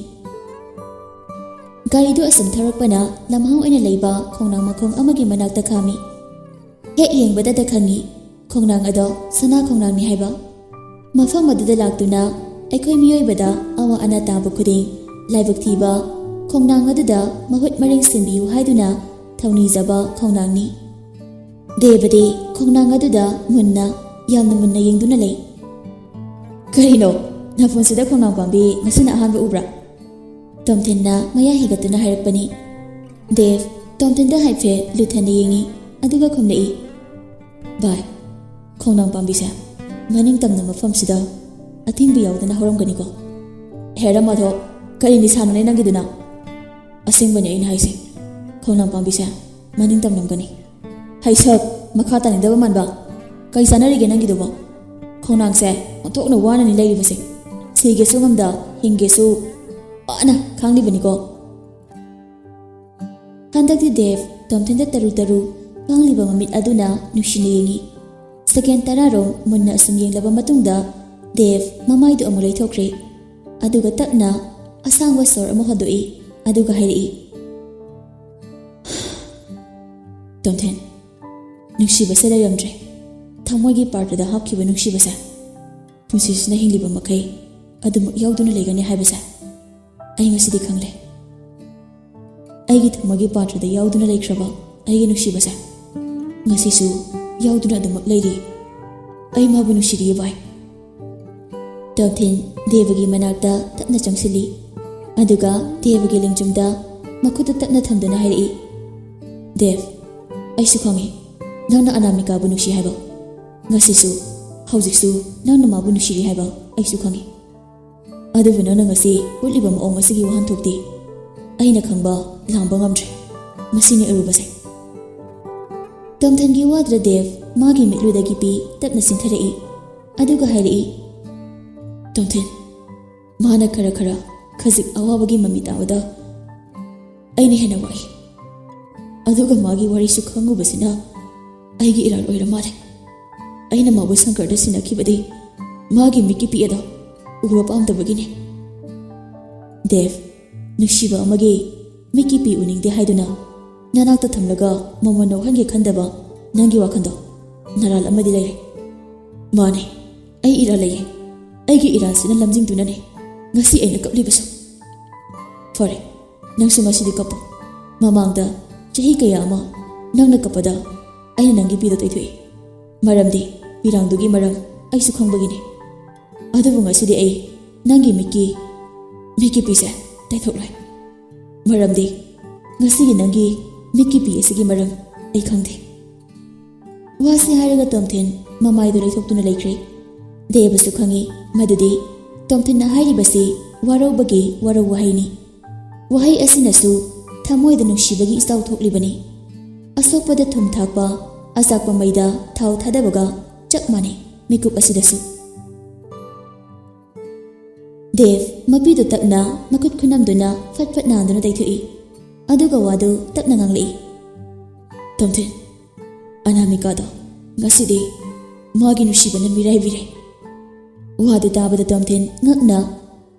ꯒꯥꯔꯤꯗꯨ ꯑꯁꯨꯝ ꯊꯧꯔꯛꯄꯅ ꯂꯝꯍꯥꯡ ꯑꯣꯏꯅ ꯂꯩꯕ ꯈꯣꯡꯅꯥꯡ ꯃꯈꯣꯡ ꯑꯃꯒꯤ ꯃꯅꯥꯛꯇ ꯈꯥꯝꯃꯤ꯫ ꯍꯦꯛ ꯌꯦꯡꯕꯗꯇ ꯈꯪꯉꯤ, ꯈꯣꯡꯅꯥꯡ ꯑꯗꯣ ꯁꯅꯥ ꯈꯣꯡꯅꯥꯡꯅꯤ ꯍꯥꯏꯕ꯫ ꯃꯐꯝ ꯑꯗꯨꯗ ꯂꯥꯛꯇꯨꯅ ꯑꯩꯈꯣꯏ ꯃꯤꯑꯣꯏꯕꯗ ꯑꯋꯥ ꯑꯅꯥ ꯇꯥꯕ ꯈꯨꯗꯤꯡ ꯂꯥꯏꯕꯛ ꯊꯤꯕ ꯈꯣꯡꯅꯥꯡ ꯑꯗꯨꯗ ꯃꯍꯨꯠ ꯃꯔꯦꯡ ꯁꯤꯟꯕꯤꯌꯨ ꯍꯥꯏꯗꯨꯅ ꯊꯧꯅꯤꯖꯕ ꯈꯣꯡꯅꯥꯡꯅꯤ꯫ ꯗꯦꯕꯗꯤ ꯈꯣꯡꯅꯥꯡ ꯑꯗꯨꯗ ꯃꯨꯟꯅ, ꯌꯥꯝꯅ ꯃꯨꯟꯅ ꯌꯦꯡꯗꯨꯅ ꯂꯩ꯫ "ꯀꯔꯤꯅꯣ, ꯅꯄꯨꯟꯁꯤꯗ ꯈꯣꯡꯅꯥꯡ ꯄꯥꯝꯕꯤ ꯉꯁꯤꯅ ꯑꯍꯥꯟꯕ ꯎꯕ꯭ꯔꯥ?" ꯇꯣꯝꯊꯤꯟꯅ ꯃꯌꯥ ꯍꯤꯒꯠꯇꯨꯅ ꯍꯥꯏꯔꯛꯄꯅꯤ꯫ ꯗꯦꯕ ꯇꯣꯝꯊꯤꯟꯗ ꯍꯥꯏꯐꯦꯠ ꯂꯨꯊꯅ ꯌꯦꯡꯉꯤ, ꯑꯗꯨꯒ ꯈꯨꯝꯂꯛꯏ, "ꯚꯥꯏ, ꯈꯣꯡꯅꯥꯡ ꯄꯥꯝꯕꯤꯁꯦ ꯃꯅꯤꯡ ꯇꯝꯅ ꯃꯐꯝꯁꯤꯗ ꯑꯊꯤꯡꯕ ꯌꯥꯎꯗꯅ ꯍꯧꯔꯝꯒꯅꯤꯀꯣ?" "ꯍꯦꯔꯥ ꯃꯥꯙꯣ, ꯀꯔꯤ ꯅꯤꯁꯥꯅꯣꯅꯦ ꯅꯪꯒꯤꯗꯨꯅ?" "ꯑꯁꯦꯡꯕꯅꯦ ꯑꯩꯅ ꯍꯥꯏꯁꯦ, ꯈꯣꯡꯅꯥꯡ ꯄꯥꯝꯕꯤꯁꯦ ꯃꯅꯤꯡ ꯇꯝꯂꯝꯒꯅꯤ꯫" "ꯍꯩꯁꯠ, ꯃꯈꯥ ꯇꯥꯅꯤꯡꯗꯕ ꯃꯥꯟꯕ꯫ ꯀꯩ ꯆꯥꯟꯅꯔꯤꯒꯦ ꯅꯪꯒꯤꯗꯨꯕꯣ? ꯈꯣꯡꯅꯥꯡꯁꯦ ꯑꯣꯟꯊꯣꯛꯅ ꯋꯥꯅꯅꯤ ꯂꯩꯔꯤꯕꯁꯦ꯫ ꯁꯤꯒꯦꯁꯨ ꯉꯝꯗ, ꯍꯤꯡꯒꯦꯁꯨ ꯋꯥꯅ ꯈꯥꯡꯂꯤꯕꯅꯤꯀꯣ꯫" ꯍꯟꯗꯛꯇꯤ ꯗꯦꯕ ꯇꯣꯝꯊꯤꯟꯗ ꯇꯔꯨ ꯇꯔꯨ ꯄꯥꯡꯂꯤꯕ ꯃꯃꯤꯠ ꯑꯗꯨꯅ ꯅꯨꯡꯁꯤꯅ ꯌꯦꯡꯉꯤ꯫ ꯁꯦꯀꯦꯟ ꯇꯔꯥꯔꯣꯝ ꯃꯨꯟꯅ ꯑꯁꯨꯝ ꯌꯦꯡꯂꯕ ꯃꯇꯨꯡꯗ ꯗꯦꯕ ꯃꯃꯥꯏꯗꯨ ꯑꯃꯨꯛ ꯂꯩꯊꯣꯛꯈ꯭ꯔꯦ꯫ ꯑꯗꯨꯒ ꯇꯞꯅ ꯑꯁꯥꯡꯕ ꯁꯣꯔ ꯑꯃ ꯍꯣꯟꯗꯣꯛꯏ, ꯑꯗꯨꯒ ꯍꯥꯏꯔꯛꯏ, "ꯇꯣꯝꯊꯤꯟ, ꯅꯨꯡꯁꯤꯕꯁꯦ ꯂꯩꯔꯝꯗ꯭ꯔꯦ꯫ ꯊꯃꯣꯏꯒꯤ ꯄꯥꯇ꯭ꯔꯗ ꯍꯥꯞꯈꯤꯕ ꯅꯨꯡꯁꯤꯕꯁꯦ ꯄꯨꯟꯁꯤꯁꯤꯅ ꯍꯤꯡꯂꯤꯕ ꯃꯈꯩ ꯑꯗꯨꯃꯛ ꯌꯥꯎꯗꯨꯅ ꯂꯩꯒꯅꯤ ꯍꯥꯏꯕꯁꯦ ꯑꯩ ꯉꯁꯤꯗꯤ ꯈꯪꯂꯦ꯫ ꯑꯩꯒꯤ ꯊꯃꯣꯏꯒꯤ ꯄꯥꯇ꯭ꯔꯗ ꯌꯥꯎꯗꯨꯅ ꯂꯩꯈ꯭ꯔꯕ ꯑꯩꯒꯤ ꯅꯨꯡꯁꯤꯕꯁꯦ ꯉꯁꯤꯁꯨ ꯌꯥꯎꯗꯨꯅ ꯑꯗꯨꯃꯛ ꯂꯩꯔꯤ꯫ ꯑꯩ ꯃꯥꯕꯨ ꯅꯨꯡꯁꯤꯔꯤꯌꯦ ꯚꯥꯏ꯫" ꯇꯣꯝꯊꯤꯟ ꯗꯦꯕꯒꯤ ꯃꯅꯥꯛꯇ ꯇꯞꯅ ꯆꯪꯁꯤꯜꯂꯤ꯫ ꯑꯗꯨꯒ ꯗꯦꯕꯒꯤ ꯂꯦꯡꯖꯨꯝꯗ ꯃꯈꯨꯠꯇꯨ ꯇꯞꯅ ꯊꯝꯗꯨꯅ ꯍꯥꯏꯔꯛꯏ, "ꯗꯦꯕ, ꯑꯩꯁꯨ ꯈꯪꯏ ꯅꯪꯅ ꯑꯅꯥꯃꯤꯀꯥꯕꯨ ꯅꯨꯡꯁꯤ ꯍꯥꯏꯕ꯫ ꯉꯁꯤꯁꯨ, ꯍꯧꯖꯤꯛꯁꯨ ꯅꯪꯅ ꯃꯥꯕꯨ ꯅꯨꯡꯁꯤꯔꯤ ꯍꯥꯏꯕ ꯑꯩꯁꯨ ꯈꯪꯏ꯫ ꯑꯗꯨꯕꯨ ꯅꯪꯅ ꯉꯁꯤ ꯎꯠꯂꯤꯕ ꯃꯑꯣꯡ ꯑꯁꯤꯒꯤ ꯋꯥꯍꯟꯊꯣꯛꯇꯤ ꯑꯩꯅ ꯈꯪꯕ ꯂꯥꯡꯕ ꯉꯝꯗ꯭ꯔꯦ꯫ ꯃꯁꯤꯅꯤ ꯑꯔꯨꯕꯁꯦ꯫" ꯇꯣꯝꯊꯤꯟꯒꯤ ꯋꯥꯗꯨꯗ ꯗꯦꯕ ꯃꯥꯒꯤ ꯃꯤꯠꯂꯨꯗꯒꯤ ꯄꯤ ꯇꯞꯅ ꯆꯤꯡꯊꯔꯛꯏ꯫ ꯑꯗꯨꯒ ꯍꯥꯏꯔꯛꯏ, "ꯇꯣꯝꯊꯤꯟ, ꯃꯥꯅ ꯈꯔ ꯈꯔ ꯈꯖꯤꯛ ꯑꯋꯥꯕꯒꯤ ꯃꯃꯤ ꯇꯥꯕꯗ ꯑꯩꯅ ꯍꯦꯟꯅ ꯋꯥꯏ꯫ ꯑꯗꯨꯒ ꯃꯥꯒꯤ ꯋꯥꯔꯤꯁꯨ ꯈꯪꯉꯨꯕꯁꯤꯅ ꯑꯩꯒꯤ ꯏꯔꯥꯜ ꯑꯣꯏꯔ ꯃꯥꯜꯂꯦ꯫ ꯑꯩꯅ ꯃꯥꯕꯨ ꯁꯪꯀꯔꯗ ꯁꯤꯟꯅꯈꯤꯕꯗꯤ ꯃꯥꯒꯤ ꯃꯤꯠꯀꯤ ꯄꯤ ꯑꯗꯣ ꯎꯕ ꯄꯥꯝꯗꯕꯒꯤꯅꯤ꯫ ꯗꯦꯕ, ꯅꯨꯡꯁꯤꯕ ꯑꯃꯒꯤ ꯃꯤꯠꯀꯤ ꯄꯤ ꯎꯅꯤꯡꯗꯦ ꯍꯥꯏꯗꯨꯅ ꯅꯅꯥꯛꯇ ꯊꯝꯂꯒ ꯃꯃꯜ ꯂꯧꯍꯟꯒꯦ ꯈꯟꯗꯕ ꯅꯪꯒꯤ ꯋꯥꯈꯜꯗꯣ ꯅꯔꯥꯜ ꯑꯃꯗꯤ ꯂꯩꯔꯦ꯫ ꯃꯥꯅꯦ, ꯑꯩ ꯏꯔꯥꯜ ꯂꯩꯌꯦ꯫ ꯑꯩꯒꯤ ꯏꯔꯥꯜꯁꯤꯅ ꯂꯝꯖꯤꯡꯗꯨꯅꯅꯦ ꯉꯁꯤ ꯑꯩꯅ ꯀꯞꯂꯤꯕꯁꯨ꯫ ꯐꯔꯦ, ꯅꯪꯁꯨ ꯉꯁꯤꯗꯤ ꯀꯞꯄꯨ꯫ ꯃꯃꯥꯡꯗ ꯆꯍꯤ ꯀꯌꯥ ꯑꯃ ꯅꯪꯅ ꯀꯞꯄꯗ ꯑꯩꯅ ꯅꯪꯒꯤ ꯄꯤꯗꯣ ꯇꯩꯊꯣꯛꯏ꯫ ꯃꯔꯝꯗꯤ ꯄꯤꯔꯥꯡꯗꯨꯒꯤ ꯃꯔꯝ ꯑꯩꯁꯨ ꯈꯪꯕꯒꯤꯅꯤ꯫ ꯑꯗꯨꯕꯨ ꯉꯁꯤꯗꯤ ꯑꯩ ꯅꯪꯒꯤ ꯃꯤꯠꯀꯤ, ꯃꯤꯠꯀꯤ ꯄꯤꯁꯦ ꯇꯩꯊꯣꯛꯂꯣꯏ꯫ ꯃꯔꯝꯗꯤ ꯉꯁꯤꯒꯤ ꯅꯪꯒꯤ ꯃꯤꯠꯀꯤ ꯄꯤ ꯑꯁꯤꯒꯤ ꯃꯔꯝ ꯑꯩ ꯈꯪꯗꯦ꯫ ꯋꯥꯁꯤ ꯍꯥꯏꯔꯒ ꯇꯣꯝꯊꯤꯟ ꯃꯃꯥꯏꯗꯨ ꯂꯩꯊꯣꯛꯇꯨꯅ ꯂꯩꯈ꯭ꯔꯦ꯫ ꯗꯦꯕꯁꯨ ꯈꯪꯏ ꯃꯗꯨꯗꯤ ꯇꯣꯝꯊꯤꯟꯅ ꯍꯥꯏꯔꯤꯕꯁꯤ ꯋꯥꯔꯧꯕꯒꯤ ꯋꯥꯔꯧ ꯋꯥꯍꯩꯅꯤ꯫ ꯋꯥꯍꯩ ꯑꯁꯤꯅꯁꯨ ꯊꯃꯣꯏꯗ ꯅꯨꯡꯁꯤꯕꯒꯤ ꯏꯆꯥꯎ ꯊꯣꯛꯂꯤꯕꯅꯤ꯫ ꯑꯁꯣꯛꯄꯗ ꯊꯨꯝ ꯊꯥꯛꯄ, ꯑꯆꯥꯛꯄ ꯃꯩꯗ ꯊꯥꯎ ꯊꯥꯗꯕꯒ ꯆꯞ ꯃꯥꯟꯅꯩ ꯃꯤꯀꯨꯞ ꯑꯁꯤꯗꯁꯨ꯫ ꯗꯦꯕ ꯃꯄꯤꯗꯨ ꯇꯞꯅ ꯃꯈꯨꯠ ꯈꯨꯅꯝꯗꯨꯅ ꯐꯠ ꯐꯠ ꯅꯥꯟꯗꯨꯅ ꯇꯩꯊꯣꯛꯏ꯫ ꯑꯗꯨꯒ ꯋꯥꯗꯨ ꯇꯞꯅ ꯉꯥꯡꯂꯛꯏ꯫ ꯇꯣꯝꯊꯤꯟ, ꯑꯅꯥꯃꯤꯀꯥꯗꯣ ꯉꯁꯤꯗꯤ ꯃꯥꯒꯤ ꯅꯨꯡꯁꯤꯕꯅ ꯃꯤꯔꯥꯏꯕꯤꯔꯦ꯫ ꯋꯥꯗꯨ ꯇꯥꯕꯗ ꯇꯣꯝꯊꯤꯟ ꯉꯛꯅ,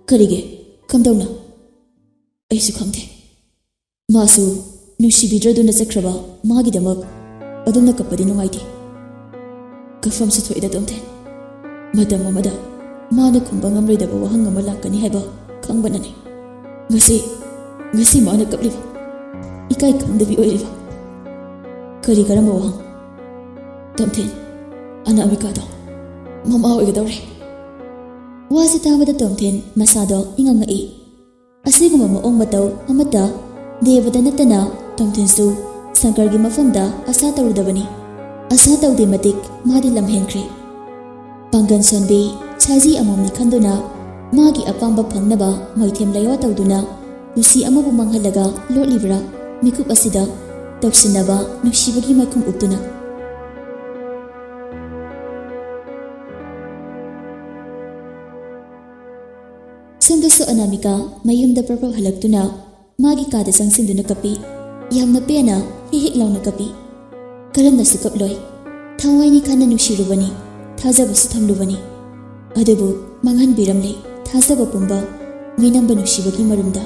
"ꯀꯔꯤꯒꯤ? ꯀꯝꯗꯧꯅ?" "ꯑꯩꯁꯨ ꯈꯪꯗꯦ꯫ ꯃꯥꯁꯨ ꯅꯨꯡꯁꯤꯕꯤꯗ꯭ꯔꯗꯨꯅ ꯆꯠꯈ꯭ꯔꯕ ꯃꯥꯒꯤꯗꯃꯛ ꯑꯗꯨꯝꯅ ꯀꯞꯄꯗꯤ ꯅꯨꯡꯉꯥꯏꯇꯦ꯫ ꯀꯞꯐꯝꯁꯨ ꯊꯣꯛꯏꯗ ꯇꯣꯝꯊꯤꯟ꯫ ꯃꯇꯝ ꯑꯃꯗ ꯃꯥꯅ ꯈꯨꯝꯕ ꯉꯝꯂꯣꯏꯗꯕ ꯋꯥꯍꯪ ꯑꯃ ꯂꯥꯛꯀꯅꯤ ꯍꯥꯏꯕ ꯈꯪꯕꯅꯅꯤ꯫ ꯉꯁꯤ, ꯉꯁꯤ ꯃꯥꯅ ꯀꯞꯂꯤꯕ, ꯏꯀꯥꯏ ꯈꯪꯗꯕꯤ ꯑꯣꯏꯔꯤꯕ꯫ ꯀꯔꯤ ꯀꯔꯝꯕ ꯋꯥꯍꯪ?" "ꯇꯣꯝꯊꯤꯟ, ꯑꯅꯥꯃꯤꯀꯥꯗꯣ ꯃꯃꯥ ꯑꯣꯏꯒꯗꯧꯔꯦ꯫" ꯋꯥꯁꯤ ꯇꯥꯕꯗ ꯇꯣꯝꯊꯤꯟ ꯃꯁꯥꯗꯣ ꯏꯉꯛ ꯉꯛꯏ꯫ ꯑꯁꯤꯒꯨꯝꯕ ꯃꯑꯣꯡ ꯃꯇꯧ ꯑꯃꯠꯇ ꯗꯦꯕꯗ ꯅꯠꯇꯅ ꯇꯣꯝꯊꯤꯟꯁꯨ ꯁꯪꯀꯔꯒꯤ ꯃꯐꯝꯗ ꯑꯁꯥ ꯇꯧꯔꯨꯗꯕꯅꯤ꯫ ꯑꯁꯥ ꯇꯧꯗꯦ ꯃꯇꯤꯛ ꯃꯥꯗꯤ ꯂꯝꯍꯦꯟꯈ꯭ꯔꯦ꯫ ꯄꯥꯡꯒꯜ ꯁꯣꯟꯕꯤ ꯁꯖꯤ ꯑꯃꯣꯝꯅꯤ ꯈꯟꯗꯨꯅ ꯃꯥꯒꯤ ꯑꯄꯥꯝꯕ ꯐꯪꯅꯕ ꯃꯣꯏꯊꯦꯝ ꯂꯩꯋꯥ ꯇꯧꯗꯨꯅ ꯂꯨꯁꯤ ꯑꯃꯕꯨ ꯃꯥꯡꯍꯜꯂꯒ ꯂꯣꯠꯂꯤꯕ꯭ꯔꯥ ꯃꯤꯀꯨꯞ ꯑꯁꯤꯗ ꯇꯧꯁꯤꯟꯅꯕ ꯅꯨꯡꯁꯤꯕꯒꯤ ꯃꯥꯏꯈꯨꯝ ꯎꯞꯇꯨꯅ꯫ ꯁꯣꯝꯗꯁꯨ ꯑꯅꯥꯃꯤꯀꯥ ꯃꯌꯨꯝꯗ ꯄ꯭ꯔꯞ ꯄ꯭ꯔꯞ ꯍꯜꯂꯛꯇꯨꯅ ꯃꯥꯒꯤ ꯀꯥꯗ ꯆꯪꯁꯤꯟꯗꯨꯅ ꯀꯞꯄꯤ꯫ ꯌꯥꯝꯅ ꯄꯦꯟꯅ ꯍꯦꯛ ꯍꯦꯛ ꯂꯥꯎꯅ ꯀꯞꯄꯤ꯫ ꯀꯔꯝꯅꯁꯨ ꯀꯞꯂꯣꯏ꯫ ꯊꯋꯥꯏꯅꯤ ꯈꯟꯅ ꯅꯨꯡꯁꯤꯔꯨꯕꯅꯤ, ꯊꯥꯖꯕꯁꯨ ꯊꯝꯂꯨꯕꯅꯤ꯫ ꯑꯗꯨꯕꯨ ꯃꯥꯡꯍꯟꯕꯤꯔꯝꯂꯦ ꯊꯥꯖꯕ ꯄꯨꯝꯕ ꯃꯤꯅꯝꯕ ꯅꯨꯡꯁꯤꯕꯒꯤ ꯃꯔꯨꯝꯗ꯫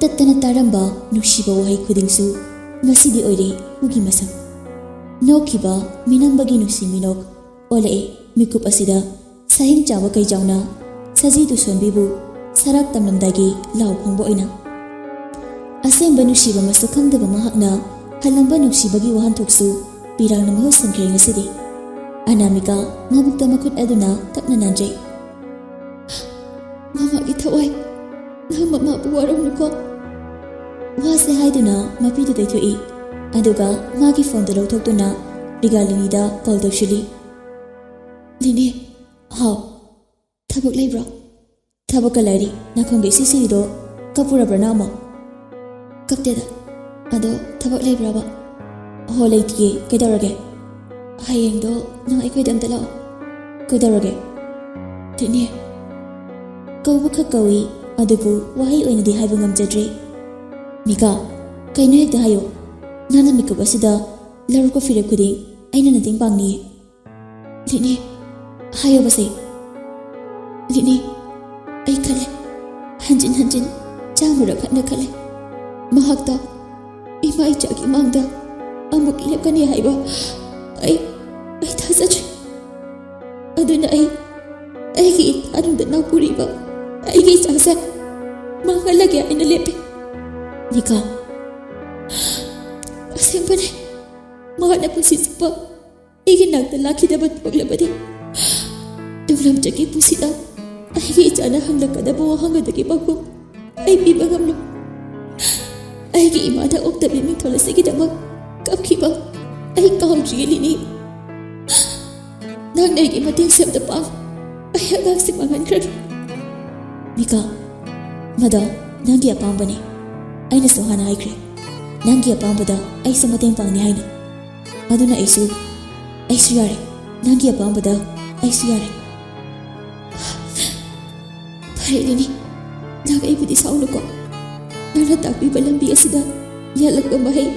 ꯇꯠꯇꯅ ꯇꯥꯔꯝꯕ ꯅꯨꯡꯁꯤꯕ ꯋꯥꯍꯩ ꯈꯨꯗꯤꯡꯁꯨ ꯉꯁꯤꯗꯤ ꯑꯣꯏꯔꯦ ꯍꯨꯒꯤ ꯃꯁꯛ꯫ ꯅꯣꯛꯈꯤꯕ ꯃꯤꯅꯝꯕꯒꯤ ꯅꯨꯡꯁꯤ ꯃꯤꯅꯣꯛ ꯑꯣꯜꯂꯛꯑꯦ ꯃꯤꯀꯨꯞ ꯑꯁꯤꯗ꯫ ꯁꯍꯤꯡ ꯆꯥꯕ ꯀꯩꯖꯥꯎꯅ ꯁꯖꯤꯗꯨ ꯁꯣꯟꯕꯤꯕꯨ ꯁꯔꯥꯛ ꯇꯝꯂꯝꯗꯥꯏꯒꯤ ꯂꯥꯎ ꯐꯣꯡꯕ ꯑꯣꯏꯅ꯫ ꯑꯁꯦꯡꯕ ꯅꯨꯡꯁꯤꯕ ꯃꯁꯛ ꯈꯪꯗꯕ ꯃꯍꯥꯛꯅ ꯍꯜꯂꯝꯕ ꯅꯨꯡꯁꯤꯕꯒꯤ ꯋꯥꯍꯟꯊꯣꯛꯁꯨ ꯄꯤꯔꯥꯡꯅ ꯃꯍꯨꯠ ꯁꯤꯟꯈ꯭ꯔꯦ ꯉꯁꯤꯗꯤ꯫ ꯑꯅꯥꯃꯤꯀꯥ ꯃꯕꯨꯛꯇ ꯃꯈꯨꯠ ꯑꯗꯨꯅ ꯇꯞꯅ ꯅꯥꯟꯖꯩ꯫ "ꯃꯃꯥꯒꯤ ꯊꯋꯥꯏ, ꯅꯪ ꯃꯃꯥꯕꯨ ꯋꯥꯔꯧꯅꯨꯀꯣ꯫" ꯋꯥꯁꯦ ꯍꯥꯏꯗꯨꯅ ꯃꯄꯤꯗꯨ ꯇꯩꯊꯣꯛꯏ꯫ ꯑꯗꯨꯒ ꯃꯥꯒꯤ ꯐꯣꯟꯗꯨ ꯂꯧꯊꯣꯛꯇꯨꯅ ꯔꯤꯒꯥꯂꯤꯅꯤꯗ ꯀꯣꯜ ꯇꯧꯁꯤꯜꯂꯤ꯫ "ꯂꯤꯅꯤ꯫" "ꯍꯥꯎ?" "ꯊꯕꯛ ꯂꯩꯕ꯭ꯔꯣ?" "ꯊꯕꯛꯀ ꯂꯩꯔꯤ꯫ ꯅꯥꯈꯣꯡꯒ ꯏꯁꯤ ꯁꯤꯔꯤꯗꯣ ꯀꯞꯄꯨꯔꯕ꯭ꯔꯥ ꯅꯪ ꯑꯃꯨꯛ?" "ꯀꯞꯇꯦꯗ꯫ ꯑꯗꯣ ꯊꯕꯛ ꯂꯩꯕ꯭ꯔꯕ?" "ꯍꯣ, ꯂꯩꯇꯤꯌꯦ꯫ ꯀꯩꯗꯧꯔꯒꯦ?" "ꯍꯌꯦꯡꯗꯣ ꯅꯪ ꯑꯩꯈꯣꯏꯗ ꯑꯝꯇ ꯂꯥꯛꯑꯣ꯫" "ꯀꯩꯗꯧꯔꯒꯦ?" "ꯂꯤꯅꯤ꯫" ꯀꯧꯕꯈꯛ ꯀꯧꯏ, ꯑꯗꯨꯕꯨ ꯋꯥꯍꯩ ꯑꯣꯏꯅꯗꯤ ꯍꯥꯏꯕ ꯉꯝꯖꯗ꯭ꯔꯦ꯫ "ꯃꯤꯀꯥ, ꯀꯩꯅꯣ ꯍꯦꯛꯇ ꯍꯥꯏꯌꯣ꯫ ꯅꯪꯅ ꯃꯤꯀꯨꯞ ꯑꯁꯤꯗ ꯂꯧꯔꯛꯄ ꯐꯤꯔꯦꯞ ꯈꯨꯗꯤꯡ ꯑꯩꯅ ꯃꯇꯦꯡ ꯄꯥꯡꯅꯤꯌꯦ꯫" "ꯂꯤꯅꯤ, ꯍꯥꯏꯌꯣꯕꯁꯦ꯫" "ꯂꯤꯅꯤ, ꯑꯩ ꯈꯜꯂꯦ꯫ ꯍꯟꯖꯤꯟ ꯍꯟꯖꯤꯟ ꯆꯥꯝꯃꯔꯛ ꯍꯟꯅ ꯈꯜꯂꯦ꯫ ꯃꯍꯥꯛꯇ ꯏꯃꯥ ꯏꯆꯥꯒꯤ ꯃꯥꯡꯗ ꯑꯃꯨꯛ ꯂꯦꯞꯀꯅꯤ ꯍꯥꯏꯕ ꯑꯩ, ꯑꯩ ꯊꯥꯖꯗ꯭ꯔꯦ꯫ ꯑꯗꯨꯅ ꯑꯩ ꯑꯩꯒꯤ ꯏꯆꯥꯅꯨꯡꯗ ꯅꯥꯎꯄꯨꯔꯤꯕ ꯑꯩꯒꯤ ꯏꯆꯥꯁꯦ ꯃꯥꯡꯍꯜꯂꯒꯦ ꯍꯥꯏꯅ ꯂꯦꯞꯄꯦ꯫" "ꯃꯤꯀꯥ꯫" "ꯑꯁꯦꯡꯕꯅꯦ, ꯃꯍꯥꯛꯅ ꯄꯨꯟꯁꯤ ꯆꯨꯞꯄ ꯑꯩꯒꯤ ꯅꯥꯛꯇ ꯂꯥꯛꯈꯤꯗꯕ ꯊꯣꯛꯂꯕꯗꯤ, ꯇꯨꯡꯂꯝꯆꯠꯀꯤ ꯄꯨꯟꯁꯤꯗ ꯑꯩꯒꯤ ꯏꯆꯥꯅ ꯍꯪꯂꯛꯀꯗꯕ ꯋꯥꯍꯪ ꯑꯗꯨꯒꯤ ꯄꯥꯎꯈꯨꯝ ꯑꯩ ꯄꯤꯕ ꯉꯝꯂꯣꯏ꯫ ꯑꯩꯒꯤ ꯏꯃꯥꯅ ꯑꯣꯛꯇꯕꯤ ꯃꯤꯡꯊꯣꯜ ꯑꯁꯤꯒꯤꯗꯃꯛ ꯀꯞꯈꯤꯕ ꯑꯩ ꯀꯥꯎꯗ꯭ꯔꯤꯌꯦ, ꯂꯤꯅꯤ꯫ ꯅꯪꯅ ꯑꯩꯒꯤ ꯃꯇꯦꯡꯁꯦ ꯑꯝꯇ ꯄꯥꯡ꯫ ꯑꯩ ꯑꯉꯥꯡꯁꯦ ꯃꯥꯡꯍꯟꯈ꯭ꯔꯒꯦ꯫" "ꯃꯤꯀꯥ, ꯃꯗꯣ ꯅꯪꯒꯤ ꯑꯄꯥꯝꯕꯅꯤ꯫ ꯑꯩꯅꯁꯨ ꯍꯥꯟꯅ ꯍꯥꯏꯈ꯭ꯔꯦ, ꯅꯪꯒꯤ ꯑꯄꯥꯝꯕꯗ ꯑꯩꯁꯨ ꯃꯇꯦꯡ ꯄꯥꯡꯅꯤ ꯍꯥꯏꯅ꯫ ꯑꯗꯨꯅ ꯑꯩꯁꯨ, ꯑꯩꯁꯨ ꯌꯥꯔꯦ꯫ ꯅꯪꯒꯤ ꯑꯄꯥꯝꯕꯗ ꯑꯩꯁꯨ ꯌꯥꯔꯦ꯫" ꯍꯩꯔꯤꯅꯤ, ꯅꯪ ꯑꯩꯕꯨꯗꯤ ꯁꯥꯎꯅꯨꯀꯣ꯫ ꯅꯪꯅ ꯇꯥꯛꯄꯤꯕ ꯂꯝꯕꯤ ꯑꯁꯤꯗ ꯌꯥꯜꯂꯛꯄ ꯃꯍꯩ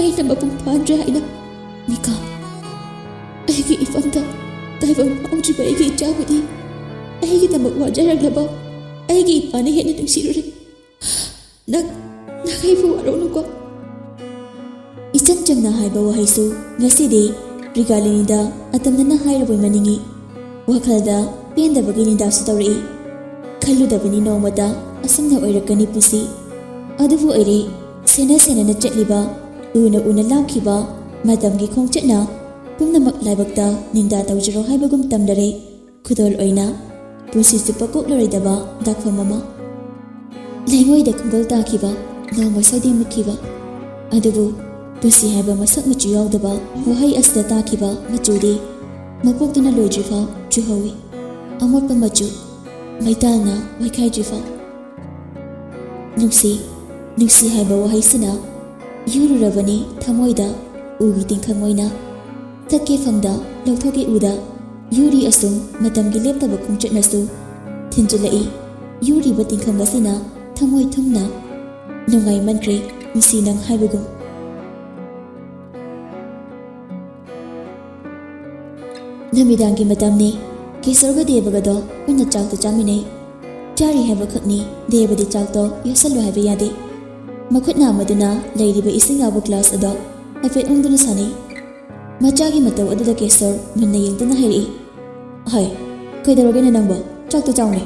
ꯑꯩꯅ ꯃꯄꯨꯡ ꯐꯥꯍꯟꯗ꯭ꯔꯦ ꯍꯥꯏꯅ꯫ ꯃꯤꯀꯥ, ꯑꯩꯒꯤ ꯏꯐꯝꯗ ꯇꯥꯏꯕꯪ ꯐꯥꯎꯗ꯭ꯔꯤꯕ ꯑꯩꯒꯤ ꯏꯆꯥꯕꯨꯗꯤ ꯑꯩꯒꯤꯗꯃꯛ ꯋꯥꯖꯔꯛꯂꯕ ꯑꯩꯒꯤ ꯏꯄꯥꯅ ꯍꯦꯟꯅ ꯅꯨꯡꯁꯤꯔꯨꯔꯦ꯫ ꯅꯪ, ꯅꯪ ꯑꯩꯕꯨ ꯋꯥꯔꯧꯅꯨꯀꯣ꯫ ꯏꯆꯝ ꯆꯝꯅ ꯍꯥꯏꯕ ꯋꯥꯍꯩꯁꯨ ꯉꯁꯤꯗꯤ ꯔꯤꯒꯥꯂꯤꯅꯤꯗ ꯑꯇꯝꯅꯅ ꯍꯥꯏꯔꯕꯣꯏ ꯃꯅꯤꯡꯏ꯫ ꯋꯥꯈꯜꯗ ꯄꯦꯟꯗꯕꯒꯤ ꯅꯤꯗꯥꯁꯨ ꯇꯧꯔꯛꯏ꯫ ꯈꯜꯂꯨꯗꯕꯅꯤ ꯅꯣꯡꯃꯇ ꯑꯁꯨꯝꯅ ꯑꯣꯏꯔꯛꯀꯅꯤ ꯄꯨꯟꯁꯤ꯫ ꯑꯗꯨꯕꯨ ꯑꯣꯏꯔꯦ, ꯁꯦꯟꯅ ꯁꯦꯟꯅꯅ ꯆꯠꯂꯤꯕ, ꯎꯅ ꯎꯅ ꯂꯥꯞꯈꯤꯕ ꯃꯇꯝꯒꯤ ꯈꯣꯡꯆꯠꯅ ꯄꯨꯝꯅꯃꯛ ꯂꯥꯏꯕꯛꯇ ꯅꯤꯟꯗꯥ ꯇꯧꯖꯔꯣ ꯍꯥꯏꯕꯒꯨꯝ ꯇꯝꯂꯔꯦ꯫ ꯈꯨꯗꯣꯜ ꯑꯣꯏꯅ ꯄꯨꯟꯁꯤ ꯆꯨꯞꯄ ꯀꯣꯛꯂꯔꯣꯏꯗꯕ ꯗꯥꯛꯐꯝ ꯑꯃ꯫ ꯂꯩꯉꯣꯏꯗ ꯈꯨꯡꯒꯜ ꯇꯥꯈꯤꯕ, ꯅꯣꯡꯃ ꯁꯣꯏꯗꯦ ꯃꯨꯠꯈꯤꯕ꯫ ꯑꯗꯨꯕꯨ ꯄꯨꯟꯁꯤ ꯍꯥꯏꯕ ꯃꯁꯛ ꯃꯆꯨ ꯌꯥꯎꯗꯕ ꯋꯥꯍꯩ ꯑꯁꯤꯗ ꯇꯥꯈꯤꯕ ꯃꯆꯨꯗꯤ ꯃꯄꯣꯛꯇꯨꯅ ꯂꯣꯏꯗ꯭ꯔꯤꯐꯥꯎ ꯆꯨꯍꯧꯏ꯫ ꯑꯃꯣꯠꯄ ꯃꯆꯨ, ꯃꯩꯇꯥꯜꯅ ꯋꯥꯏꯈꯥꯏꯗ꯭ꯔꯤꯐꯥꯎ꯫ ꯅꯨꯡꯁꯤ, ꯅꯨꯡꯁꯤ ꯍꯥꯏꯕ ꯋꯥꯍꯩꯁꯤꯅ ꯌꯨꯔꯨꯔꯕꯅꯤ ꯊꯃꯣꯏꯗ ꯎꯒꯤ ꯇꯤꯡꯈꯪ ꯑꯣꯏꯅ꯫ ꯁꯛꯀꯦ ꯐꯪꯗ ꯂꯧꯊꯣꯛꯀꯦ ꯎꯗ ꯌꯨꯔꯤ ꯑꯁꯨꯝ ꯃꯇꯝꯒꯤ ꯂꯦꯞꯇꯕ ꯈꯣꯡꯆꯠꯅꯁꯨ ꯊꯤꯟꯖꯤꯜꯂꯛꯏ꯫ ꯌꯨꯔꯤꯕ ꯇꯤꯡꯈꯪ ꯑꯁꯤꯅ ꯊꯃꯣꯏ ꯊꯨꯝꯅ ꯅꯨꯡꯉꯥꯏꯃꯟꯈ꯭ꯔꯦ ꯄꯨꯟꯁꯤ ꯅꯪ ꯍꯥꯏꯕꯒꯨꯝ꯫ ꯅꯨꯃꯤꯗꯥꯡꯒꯤ ꯃꯇꯝꯅꯤ꯫ ꯀꯦꯁꯣꯔꯒ ꯗꯦꯕꯒꯗꯣ ꯄꯨꯟꯅ ꯆꯥꯛꯇꯨ ꯆꯥꯃꯤꯟꯅꯩ꯫ ꯆꯥꯔꯤ ꯍꯥꯏꯕꯈꯛꯅꯤ, ꯗꯦꯕꯗꯤ ꯆꯥꯛꯇꯣ ꯌꯣꯠꯁꯜꯂꯨ ꯍꯥꯏꯕ ꯌꯥꯗꯦ꯫ ꯃꯈꯨꯠ ꯅꯥꯝꯃꯗꯨꯅ ꯂꯩꯔꯤꯕ ꯏꯁꯤꯡ ꯌꯥꯎꯕ ꯒ꯭ꯂꯥꯁ ꯑꯗꯣ ꯍꯥꯏꯐꯦꯠ ꯎꯪꯗꯨꯅ ꯁꯥꯟꯅꯩ꯫ ꯃꯆꯥꯒꯤ ꯃꯇꯧ ꯑꯗꯨꯗ ꯀꯦꯁꯣꯔ ꯃꯨꯟꯅ ꯌꯦꯡꯗꯨꯅ ꯍꯥꯏꯔꯛꯏ, "ꯍꯥꯏ, ꯀꯩꯗꯧꯔꯒꯦꯅꯦ ꯅꯪꯕꯣ? ꯆꯥꯛꯇꯣ ꯆꯥꯎꯅꯦ꯫"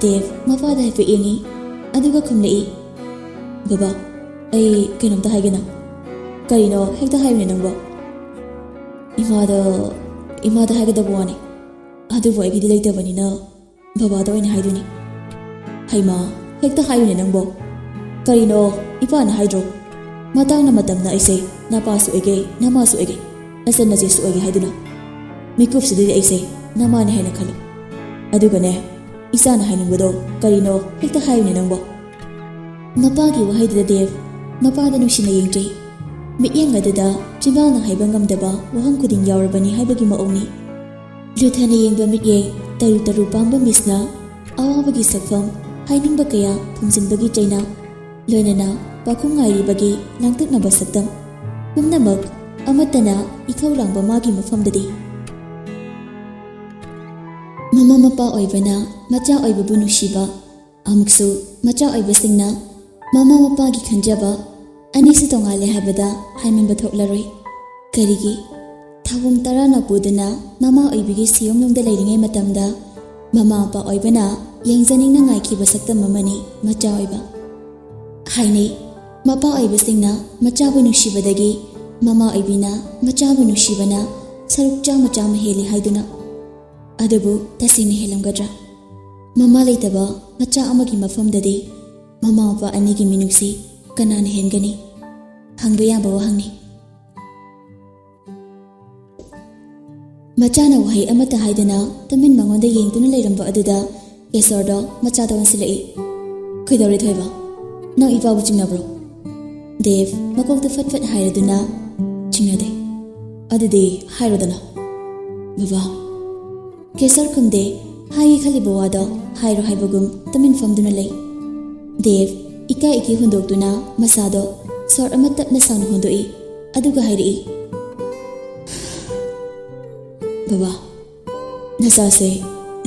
ꯗꯦꯕ ꯃꯄꯥꯗ ꯍꯥꯏꯐꯦꯠ ꯌꯦꯡꯉꯤ, ꯑꯗꯨꯒ ꯈꯨꯝꯂꯛꯏ, "ꯕꯕꯥ, ꯑꯩ ꯀꯩꯅꯣꯝꯇ ꯍꯥꯏꯒꯦꯅ꯫" "ꯀꯔꯤꯅꯣ? ꯍꯦꯛꯇ ꯍꯥꯏꯌꯨꯅꯦ ꯅꯪꯕꯣ꯫" "ꯏꯃꯥꯗ, ꯏꯃꯥꯗ ꯍꯥꯏꯒꯗꯕ ꯋꯥꯅꯤ, ꯑꯗꯨꯕꯨ ꯑꯩꯒꯤꯗꯤ ꯂꯩꯇꯕꯅꯤꯅ ꯕꯕꯥꯗ ꯑꯣꯏꯅ ꯍꯥꯏꯗꯣꯏꯅꯤ꯫" "ꯍꯩꯃꯥ, ꯍꯦꯛꯇ ꯍꯥꯏꯌꯨꯅꯦ ꯅꯪꯕꯣ꯫ ꯀꯔꯤꯅꯣ, ꯏꯄꯥꯅ ꯍꯥꯏꯗ꯭ꯔꯣ? ꯃꯇꯥꯡꯅ ꯃꯇꯝꯅ ꯑꯩꯁꯦ ꯅꯄꯥꯁꯨ ꯑꯣꯏꯒꯦ, ꯅꯃꯥꯁꯨ ꯑꯣꯏꯒꯦ, ꯅꯆꯟ ꯅꯆꯦꯁꯨ ꯑꯣꯏꯒꯦ ꯍꯥꯏꯗꯨꯅ꯫ ꯃꯤꯀꯨꯞꯁꯤꯗꯗꯤ ꯑꯩꯁꯦ ꯅꯃꯥꯅꯦ ꯍꯥꯏꯅ ꯈꯜꯂꯨ꯫ ꯑꯗꯨꯒꯅꯦ, ꯏꯆꯥꯅ ꯍꯥꯏꯅꯤꯡꯕꯗꯣ ꯀꯔꯤꯅꯣ ꯍꯦꯛꯇ ꯍꯥꯏꯌꯨꯅꯦ ꯅꯪꯕꯣ꯫" ꯃꯄꯥꯒꯤ ꯋꯥꯍꯩꯗꯨꯗ ꯗꯦꯕ ꯃꯄꯥꯗ ꯅꯨꯡꯁꯤꯅ ꯌꯦꯡꯖꯩ꯫ ꯃꯤꯠꯌꯦꯡ ꯑꯗꯨꯗ ꯆꯤꯟꯕꯥꯜꯅ ꯍꯥꯏꯕ ꯉꯝꯗꯕ ꯋꯥꯍꯪ ꯈꯨꯗꯤꯡ ꯌꯥꯎꯔꯕꯅꯤ ꯍꯥꯏꯕꯒꯤ ꯃꯑꯣꯡꯅꯤ꯫ ꯂꯨꯊꯅ ꯌꯦꯡꯕ ꯃꯤꯠꯌꯦꯡ ꯇꯔꯨ ꯇꯔꯨ ꯄꯥꯝꯕ ꯃꯤꯁꯅ ꯑꯋꯥꯕꯒꯤ ꯁꯛꯐꯝ, ꯍꯥꯏꯅꯤꯡꯕ ꯀꯌꯥ ꯐꯨꯝꯖꯤꯟꯕꯒꯤ ꯆꯩꯅꯥ, ꯂꯣꯏꯅꯅ ꯄꯥꯈꯨꯝ ꯉꯥꯏꯔꯤꯕꯒꯤ ꯂꯥꯡꯇꯛꯅꯕ ꯁꯛꯇꯝ, ꯄꯨꯝꯅꯃꯛ ꯑꯃꯠꯇꯅ ꯏꯊꯧ ꯂꯥꯡꯕ ꯃꯥꯒꯤ ꯃꯐꯝꯗꯗꯤ꯫ ꯃꯃꯥ ꯃꯄꯥ ꯑꯣꯏꯕꯅ ꯃꯆꯥ ꯑꯣꯏꯕꯕꯨ ꯅꯨꯡꯁꯤꯕ, ꯑꯃꯨꯛꯁꯨ ꯃꯆꯥ ꯑꯣꯏꯕꯁꯤꯡꯅ ꯃꯃꯥ ꯃꯄꯥꯒꯤ ꯈꯟꯖꯕ ꯑꯅꯤꯁꯤ ꯇꯣꯉꯥꯜꯂꯦ ꯍꯥꯏꯕꯗ ꯍꯥꯏꯃꯟꯕ ꯊꯣꯛꯂꯔꯣꯏ꯫ ꯀꯔꯤꯒꯤ? ꯊꯧꯕꯨꯝ ꯇꯔꯥꯅ ꯄꯨꯗꯨꯅ ꯃꯃꯥ ꯑꯣꯏꯕꯤꯒꯤ ꯁꯤꯌꯣꯝꯅꯨꯡꯗ ꯂꯩꯔꯤꯉꯩ ꯃꯇꯝꯗ ꯃꯃꯥ ꯃꯄꯥ ꯑꯣꯏꯕꯅ ꯌꯦꯡꯖꯅꯤꯡꯅ ꯉꯥꯏꯈꯤꯕ ꯁꯛꯇꯝ ꯑꯃꯅꯤ ꯃꯆꯥ ꯑꯣꯏꯕ꯫ ꯍꯥꯏꯅꯩ, ꯃꯄꯥ ꯑꯣꯏꯕꯁꯤꯡꯅ ꯃꯆꯥꯕꯨ ꯅꯨꯡꯁꯤꯕꯗꯒꯤ ꯃꯃꯥ ꯑꯣꯏꯕꯤꯅ ꯃꯆꯥꯕꯨ ꯅꯨꯡꯁꯤꯕꯅ ꯁꯔꯨꯛ ꯆꯥꯝꯃ ꯆꯥꯝꯃ ꯍꯦꯜꯂꯤ ꯍꯥꯏꯗꯨꯅ꯫ ꯑꯗꯨꯕꯨ ꯇꯁꯦꯡꯅ ꯍꯦꯜꯂꯝꯒꯗ꯭ꯔꯥ? ꯃꯃꯥ ꯂꯩꯇꯕ ꯃꯆꯥ ꯑꯃꯒꯤ ꯃꯐꯝꯗꯗꯤ ꯃꯃꯥ ꯃꯄꯥ ꯑꯅꯤꯒꯤ ꯃꯤꯅꯨꯡꯁꯤ ꯀꯅꯥꯅ ꯍꯦꯟꯒꯅꯤ? ꯍꯪꯕ ꯌꯥꯕ ꯋꯥꯍꯪꯅꯤ꯫ ꯃꯆꯥꯅ ꯋꯥꯍꯩ ꯑꯃꯠꯇ ꯍꯥꯏꯗꯅ ꯇꯨꯃꯤꯟ ꯃꯉꯣꯟꯗ ꯌꯦꯡꯗꯨꯅ ꯂꯩꯔꯝꯕ ꯑꯗꯨꯗ ꯀꯦꯁꯣꯔꯗꯣ ꯃꯆꯥꯗ ꯑꯣꯟꯁꯤꯜꯂꯛꯏ꯫ "ꯀꯩꯗꯧꯔꯦ ꯊꯣꯏꯕ? ꯅꯪ ꯏꯄꯥꯕꯨ ꯆꯤꯡꯅꯕ꯭ꯔꯣ?" ꯗꯦꯕ ꯃꯀꯣꯛꯇ ꯐꯠ ꯐꯠ ꯍꯥꯏꯔꯗꯨꯅ, "ꯆꯤꯡꯅꯗꯦ꯫ ꯑꯗꯨꯗꯤ ꯍꯥꯏꯔꯣꯗꯅ꯫" "ꯕꯕꯥ꯫" ꯀꯦꯁꯣꯔ ꯈꯨꯝꯗꯦ꯫ ꯍꯥꯏꯒꯦ ꯈꯜꯂꯤꯕ ꯋꯥꯗꯣ ꯍꯥꯏꯔꯣ ꯍꯥꯏꯕꯒꯨꯝ ꯇꯨꯃꯤꯟ ꯐꯝꯗꯨꯅ ꯂꯩ꯫ ꯗꯦꯕ ꯏꯀꯥꯏ ꯏꯀꯤ ꯍꯨꯟꯗꯣꯛꯇꯨꯅ ꯃꯁꯥꯗꯣ ꯁꯣꯔ ꯑꯃ ꯇꯞꯅ ꯁꯥꯡꯅ ꯍꯣꯟꯗꯣꯛꯏ꯫ ꯑꯗꯨꯒ ꯍꯥꯏꯔꯛꯏ, "ꯕꯕꯥ, ꯅꯆꯥꯁꯦ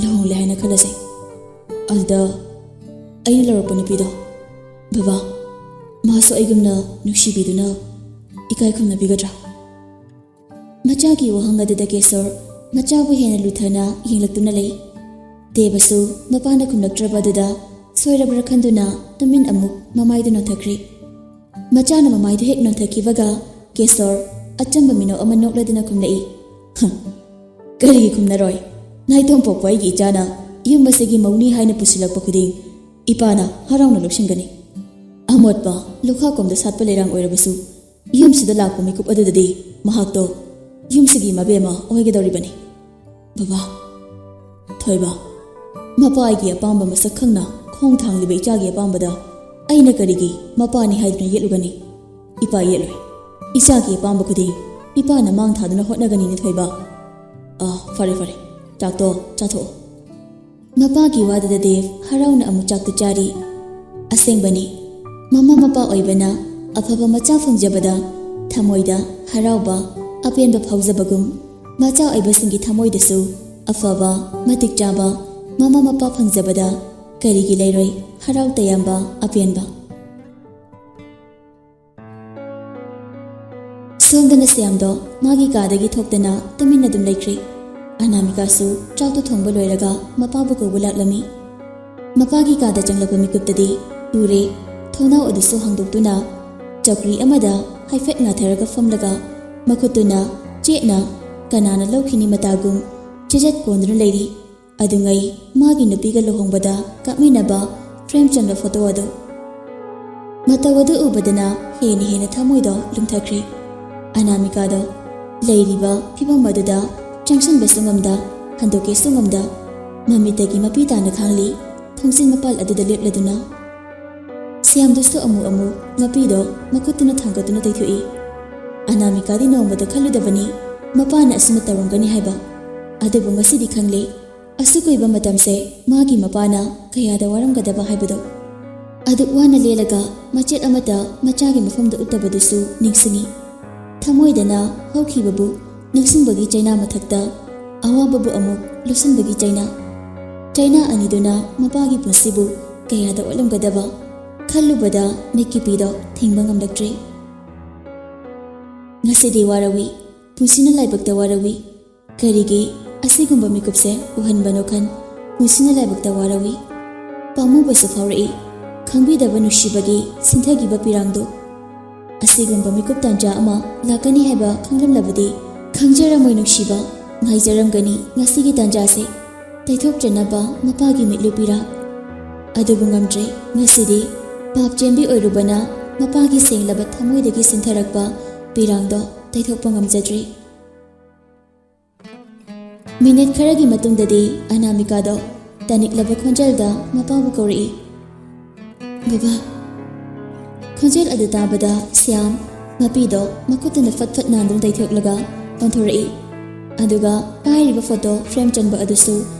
ꯂꯨꯍꯣꯡꯂꯦ ꯍꯥꯏꯅ ꯈꯜꯂꯁꯦ꯫ ꯑꯗꯨꯗ ꯑꯩꯅ ꯂꯧꯔꯛꯄ ꯅꯨꯄꯤꯗꯣ, ꯕꯕꯥ, ꯃꯥꯁꯨ ꯑꯩꯒꯨꯝꯅ ꯅꯨꯡꯁꯤꯕꯤꯗꯨꯅ ꯏꯀꯥꯏ ꯈꯨꯝꯅꯕꯤꯒꯗ꯭ꯔꯥ?" ꯃꯆꯥꯒꯤ ꯋꯥꯍꯪ ꯑꯗꯨꯗ ꯀꯦꯁꯣꯔ ꯃꯆꯥꯕꯨ ꯍꯦꯟꯅ ꯂꯨꯊꯅ ꯌꯦꯡꯂꯛꯇꯨꯅ ꯂꯩ꯫ ꯗꯦꯕꯁꯨ ꯃꯄꯥꯅ ꯈꯨꯝꯂꯛꯇ꯭ꯔꯕ ꯑꯗꯨꯗ ꯁꯣꯏꯔꯕ꯭ꯔꯥ ꯈꯟꯗꯨꯅ ꯇꯨꯃꯤꯟ ꯑꯃꯨꯛ ꯃꯃꯥꯏꯗꯨ ꯅꯣꯟꯊꯈ꯭ꯔꯦ꯫ ꯃꯆꯥꯅ ꯃꯃꯥꯏꯗꯨ ꯍꯦꯛ ꯅꯣꯟꯊꯈꯤꯕꯒ ꯀꯦꯁꯣꯔ ꯑꯆꯝꯕ ꯃꯤꯅꯣꯛ ꯑꯃ ꯅꯣꯛꯂꯗꯨꯅ ꯈꯨꯝꯂꯛꯏ, "ꯍꯝ, ꯀꯔꯤꯒꯤ ꯈꯨꯝꯅꯔꯣꯏ? ꯅꯥꯏꯇꯣꯝ ꯄꯣꯛꯄ ꯑꯩꯒꯤ ꯏꯆꯥꯅ ꯌꯨꯝ ꯑꯁꯤꯒꯤ ꯃꯧꯅꯤ ꯍꯥꯏꯅ ꯄꯨꯁꯤꯜꯂꯛꯄ ꯈꯨꯗꯤꯡ ꯏꯄꯥꯅ ꯍꯔꯥꯎꯅ ꯂꯧꯁꯤꯟꯒꯅꯤ꯫ ꯑꯃꯣꯠꯄ ꯂꯨꯈꯥ ꯀꯣꯝꯗ ꯁꯥꯠꯄ ꯂꯩꯔꯥꯡ ꯑꯣꯏꯔꯕꯁꯨ ꯌꯨꯝꯁꯤꯗ ꯂꯥꯛꯄ ꯃꯤꯀꯨꯞ ꯑꯗꯨꯗꯗꯤ ꯃꯍꯥꯛꯇꯣ ꯌꯨꯝꯁꯤꯒꯤ ꯃꯕꯦꯝꯃ ꯑꯣꯏꯒꯗꯧꯔꯤꯕꯅꯤ꯫" "ꯕꯕꯥ꯫" "ꯊꯣꯏꯕ, ꯃꯄꯥ ꯑꯩꯒꯤ ꯑꯄꯥꯝꯕ ꯃꯁꯛ ꯈꯪꯅ ꯈꯣꯡ ꯊꯥꯡꯂꯤꯕ ꯏꯆꯥꯒꯤ ꯑꯄꯥꯝꯕꯗ ꯑꯩꯅ ꯀꯔꯤꯒꯤ ꯃꯄꯥꯅꯤ ꯍꯥꯏꯗꯨꯅ ꯌꯦꯠꯂꯨꯒꯅꯤ? ꯏꯄꯥ ꯌꯦꯠꯂꯣꯏ꯫ ꯏꯆꯥꯒꯤ ꯑꯄꯥꯝꯕ ꯈꯨꯗꯤꯡ ꯏꯄꯥꯅ ꯃꯥꯡ ꯊꯥꯗꯨꯅ ꯍꯣꯠꯅꯒꯅꯤꯅꯦ ꯊꯣꯏꯕ꯫ ꯑꯥ, ꯐꯔꯦ, ꯐꯔꯦ, ꯆꯥꯛꯇꯣ ꯆꯥꯊꯣꯛꯑꯣ꯫" ꯃꯄꯥꯒꯤ ꯋꯥꯗꯨꯗ ꯗꯦꯕ ꯍꯔꯥꯎꯅ ꯑꯃꯨꯛ ꯆꯥꯛꯇꯨ ꯆꯥꯔꯤ꯫ ꯑꯁꯦꯡꯕꯅꯤ, ꯃꯃꯥ ꯃꯄꯥ ꯑꯣꯏꯕꯅ ꯑꯐꯕ ꯃꯆꯥ ꯐꯪꯖꯕꯗ ꯊꯃꯣꯏꯗ ꯍꯔꯥꯎꯕ, ꯑꯄꯦꯟꯕ ꯐꯥꯎꯖꯕꯒꯨꯝ, ꯃꯆꯥ ꯑꯣꯏꯕꯁꯤꯡꯒꯤ ꯊꯃꯣꯏꯗꯁꯨ ꯑꯐꯕ, ꯃꯇꯤꯛ ꯆꯥꯕ ꯃꯃꯥ ꯃꯄꯥ ꯐꯪꯖꯕꯗ ꯀꯔꯤꯒꯤ ꯂꯩꯔꯣꯏ ꯍꯔꯥꯎ ꯇꯌꯥꯝꯕ, ꯑꯄꯦꯟꯕ? ꯁꯣꯝꯗꯅ ꯁ꯭ꯌꯥꯝꯗꯣ ꯃꯥꯒꯤ ꯀꯥꯗꯒꯤ ꯊꯣꯛꯇꯅ ꯇꯨꯃꯤꯟꯅ ꯑꯗꯨꯝ ꯂꯩꯈ꯭ꯔꯦ꯫ ꯑꯅꯥꯃꯤꯀꯥꯁꯨ ꯆꯥꯛꯇꯨ ꯊꯣꯡꯕ ꯂꯣꯏꯔꯒ ꯃꯄꯥꯕꯨ ꯀꯧꯕ ꯂꯥꯛꯂꯝꯃꯤ꯫ ꯃꯄꯥꯒꯤ ꯀꯥꯗ ꯆꯪꯂꯛꯄ ꯃꯤꯀꯨꯞꯇꯗꯤ ꯎꯔꯦ, ꯊꯣꯡꯅꯥꯎ ꯑꯗꯨꯁꯨ ꯍꯥꯡꯗꯣꯛꯇꯨꯅ ꯆꯧꯀ꯭ꯔꯤ ꯑꯃꯗ ꯍꯥꯏꯐꯦꯠ ꯉꯥꯊꯔꯒ ꯐꯝꯂꯒ ꯃꯈꯨꯠꯇꯨꯅ ꯆꯦꯠꯅ ꯀꯅꯥꯅ ꯂꯧꯈꯤꯅꯤ ꯃꯇꯥꯒꯨꯝ ꯆꯦꯖꯠ ꯀꯣꯟꯗꯨꯅ ꯂꯩꯔꯤ꯫ ꯑꯗꯨꯉꯩ ꯃꯥꯒꯤ ꯅꯨꯄꯤꯒ ꯂꯨꯍꯣꯡꯕꯗ ꯀꯥꯞꯃꯤꯟꯅꯕ ꯐ꯭ꯔꯦꯝ ꯆꯟꯕ ꯐꯣꯇꯣ ꯑꯗꯨ꯫ ꯃꯇꯧ ꯑꯗꯨ ꯎꯕꯗꯅ ꯍꯦꯟꯅ ꯍꯦꯟꯅ ꯊꯃꯣꯏꯗꯣ ꯂꯨꯝꯊꯈ꯭ꯔꯦ꯫ ꯑꯅꯥꯃꯤꯀꯥꯗꯣ ꯂꯩꯔꯤꯕ ꯐꯤꯕꯝ ꯑꯗꯨꯗ ꯆꯪꯁꯤꯟꯕꯁꯨ ꯉꯝꯗ, ꯍꯟꯗꯣꯛꯀꯦꯁꯨ ꯉꯝꯗ, ꯃꯃꯤꯠꯇꯒꯤ ꯃꯄꯤ ꯇꯥꯅ ꯈꯥꯡꯂꯤ ꯊꯣꯡꯖꯤꯟ ꯃꯄꯥꯜ ꯑꯗꯨꯗ ꯂꯦꯞꯂꯗꯨꯅ꯫ ꯁ꯭ꯌꯥꯝꯗꯨꯁꯨ ꯑꯃꯨꯛ ꯑꯃꯨꯛ ꯃꯄꯤꯗꯣ ꯃꯈꯨꯠꯇꯨꯅ ꯊꯥꯡꯒꯠꯇꯨꯅ ꯇꯩꯊꯣꯛꯏ꯫ ꯑꯅꯥꯃꯤꯀꯥꯗꯤ ꯅꯣꯡꯃꯇ ꯈꯜꯂꯨꯗꯕꯅꯤ ꯃꯄꯥꯅ ꯑꯁꯨꯝꯅ ꯇꯧꯔꯝꯒꯅꯤ ꯍꯥꯏꯕ꯫ ꯑꯗꯨꯕꯨ ꯉꯁꯤꯗꯤ ꯈꯪꯂꯦ꯫ ꯑꯁꯨꯛ ꯀꯨꯏꯕ ꯃꯇꯝꯁꯦ ꯃꯥꯒꯤ ꯃꯄꯥꯅ ꯀꯌꯥꯗ ꯋꯥꯔꯝꯒꯗꯕ ꯍꯥꯏꯕꯗꯣ꯫ ꯑꯗꯨꯛ ꯋꯥꯅ ꯂꯦꯜꯂꯒ ꯃꯆꯦꯠ ꯑꯃꯠꯇ ꯃꯆꯥꯒꯤ ꯃꯐꯝꯗ ꯎꯠꯇꯕꯗꯨꯁꯨ ꯅꯤꯡꯁꯤꯡꯉꯤ꯫ ꯊꯃꯣꯏꯗꯅ ꯍꯧꯈꯤꯕꯕꯨ ꯅꯤꯡꯁꯤꯡꯕꯒꯤ ꯆꯩꯅꯥ ꯃꯊꯛꯇ ꯑꯋꯥꯕꯕꯨ ꯑꯃꯨꯛ ꯂꯣꯠꯁꯤꯟꯕꯒꯤ ꯆꯩꯅꯥ꯫ ꯆꯩꯅꯥ ꯑꯅꯤꯗꯨꯅ ꯃꯄꯥꯒꯤ ꯄꯨꯟꯁꯤꯕꯨ ꯀꯌꯥꯗ ꯑꯣꯠꯂꯝꯒꯗꯕ ꯈꯜꯂꯨꯕꯗ ꯃꯤꯠꯀꯤꯄꯤꯗꯣ ꯊꯤꯡꯕ ꯉꯝꯂꯛꯇ꯭ꯔꯦ꯫ ꯉꯁꯤꯗꯤ ꯋꯥꯔꯧꯏ, ꯄꯨꯟꯁꯤꯅ ꯂꯥꯏꯕꯛꯇ ꯋꯥꯔꯧꯏ꯫ ꯀꯔꯤꯒꯤ ꯑꯁꯤꯒꯨꯝꯕ ꯃꯤꯀꯨꯞꯁꯦ ꯎꯍꯟꯕꯅꯣ ꯈꯟ ꯄꯨꯟꯁꯤꯅ ꯂꯥꯏꯕꯛꯇ ꯋꯥꯔꯧꯏ꯫ ꯄꯥꯝꯃꯨꯕꯁꯨ ꯐꯥꯎꯔꯛꯏ꯫ ꯈꯪꯕꯤꯗꯕ ꯅꯨꯡꯁꯤꯕꯒꯤ ꯁꯤꯟꯊꯈꯤꯕ ꯄꯤꯔꯥꯡꯗꯣ꯫ ꯑꯁꯤꯒꯨꯝꯕ ꯃꯤꯀꯨꯞ ꯇꯥꯟꯖꯥ ꯑꯃ ꯂꯥꯛꯀꯅꯤ ꯍꯥꯏꯕ ꯈꯪꯂꯝꯂꯕꯗꯤ ꯈꯪꯖꯔꯝꯃꯣꯏ ꯅꯨꯡꯁꯤꯕ, ꯉꯥꯏꯖꯔꯝꯒꯅꯤ ꯉꯁꯤꯒꯤ ꯇꯥꯟꯖꯥꯁꯦ꯫ ꯇꯩꯊꯣꯛꯆꯅꯕ ꯃꯄꯥꯒꯤ ꯃꯤꯠꯂꯨ ꯄꯤꯔꯥꯡ꯫ ꯑꯗꯨꯕꯨ ꯉꯝꯗ꯭ꯔꯦ꯫ ꯉꯁꯤꯗꯤ ꯄꯥꯞ ꯆꯦꯟꯕꯤ ꯑꯣꯏꯔꯨꯕꯅ ꯃꯄꯥꯒꯤ ꯁꯦꯡꯂꯕ ꯊꯃꯣꯏꯗꯒꯤ ꯁꯤꯟꯊꯔꯛꯄ ꯄꯤꯔꯥꯡꯗꯣ ꯇꯩꯊꯣꯛꯄ ꯉꯝꯖꯗ꯭ꯔꯦ꯫ ꯃꯤꯅꯤꯠ ꯈꯔꯒꯤ ꯃꯇꯨꯡꯗꯗꯤ ꯑꯅꯥꯃꯤꯀꯥꯗꯣ ꯇꯅꯤꯛꯂꯕ ꯈꯣꯟꯖꯦꯜꯗ ꯃꯄꯥꯕꯨ ꯀꯧꯔꯛꯏ꯫ "ꯕꯕꯥ!" ꯈꯣꯟꯖꯦꯜ ꯑꯗꯨ ꯇꯥꯕꯗ ꯁ꯭ꯌꯥꯝ ꯃꯄꯤꯗꯣ ꯃꯈꯨꯠꯇꯨꯅ ꯐꯠ ꯐꯠ ꯅꯥꯟꯗꯨꯅ ꯇꯩꯊꯣꯛꯂꯒ ꯑꯣꯟꯊꯣꯔꯛꯏ꯫ ꯑꯗꯨꯒ ꯄꯥꯏꯔꯤꯕ ꯐꯣꯇꯣ ꯐ꯭ꯔꯦꯝ ꯆꯟꯕ ꯑꯗꯨꯁꯨ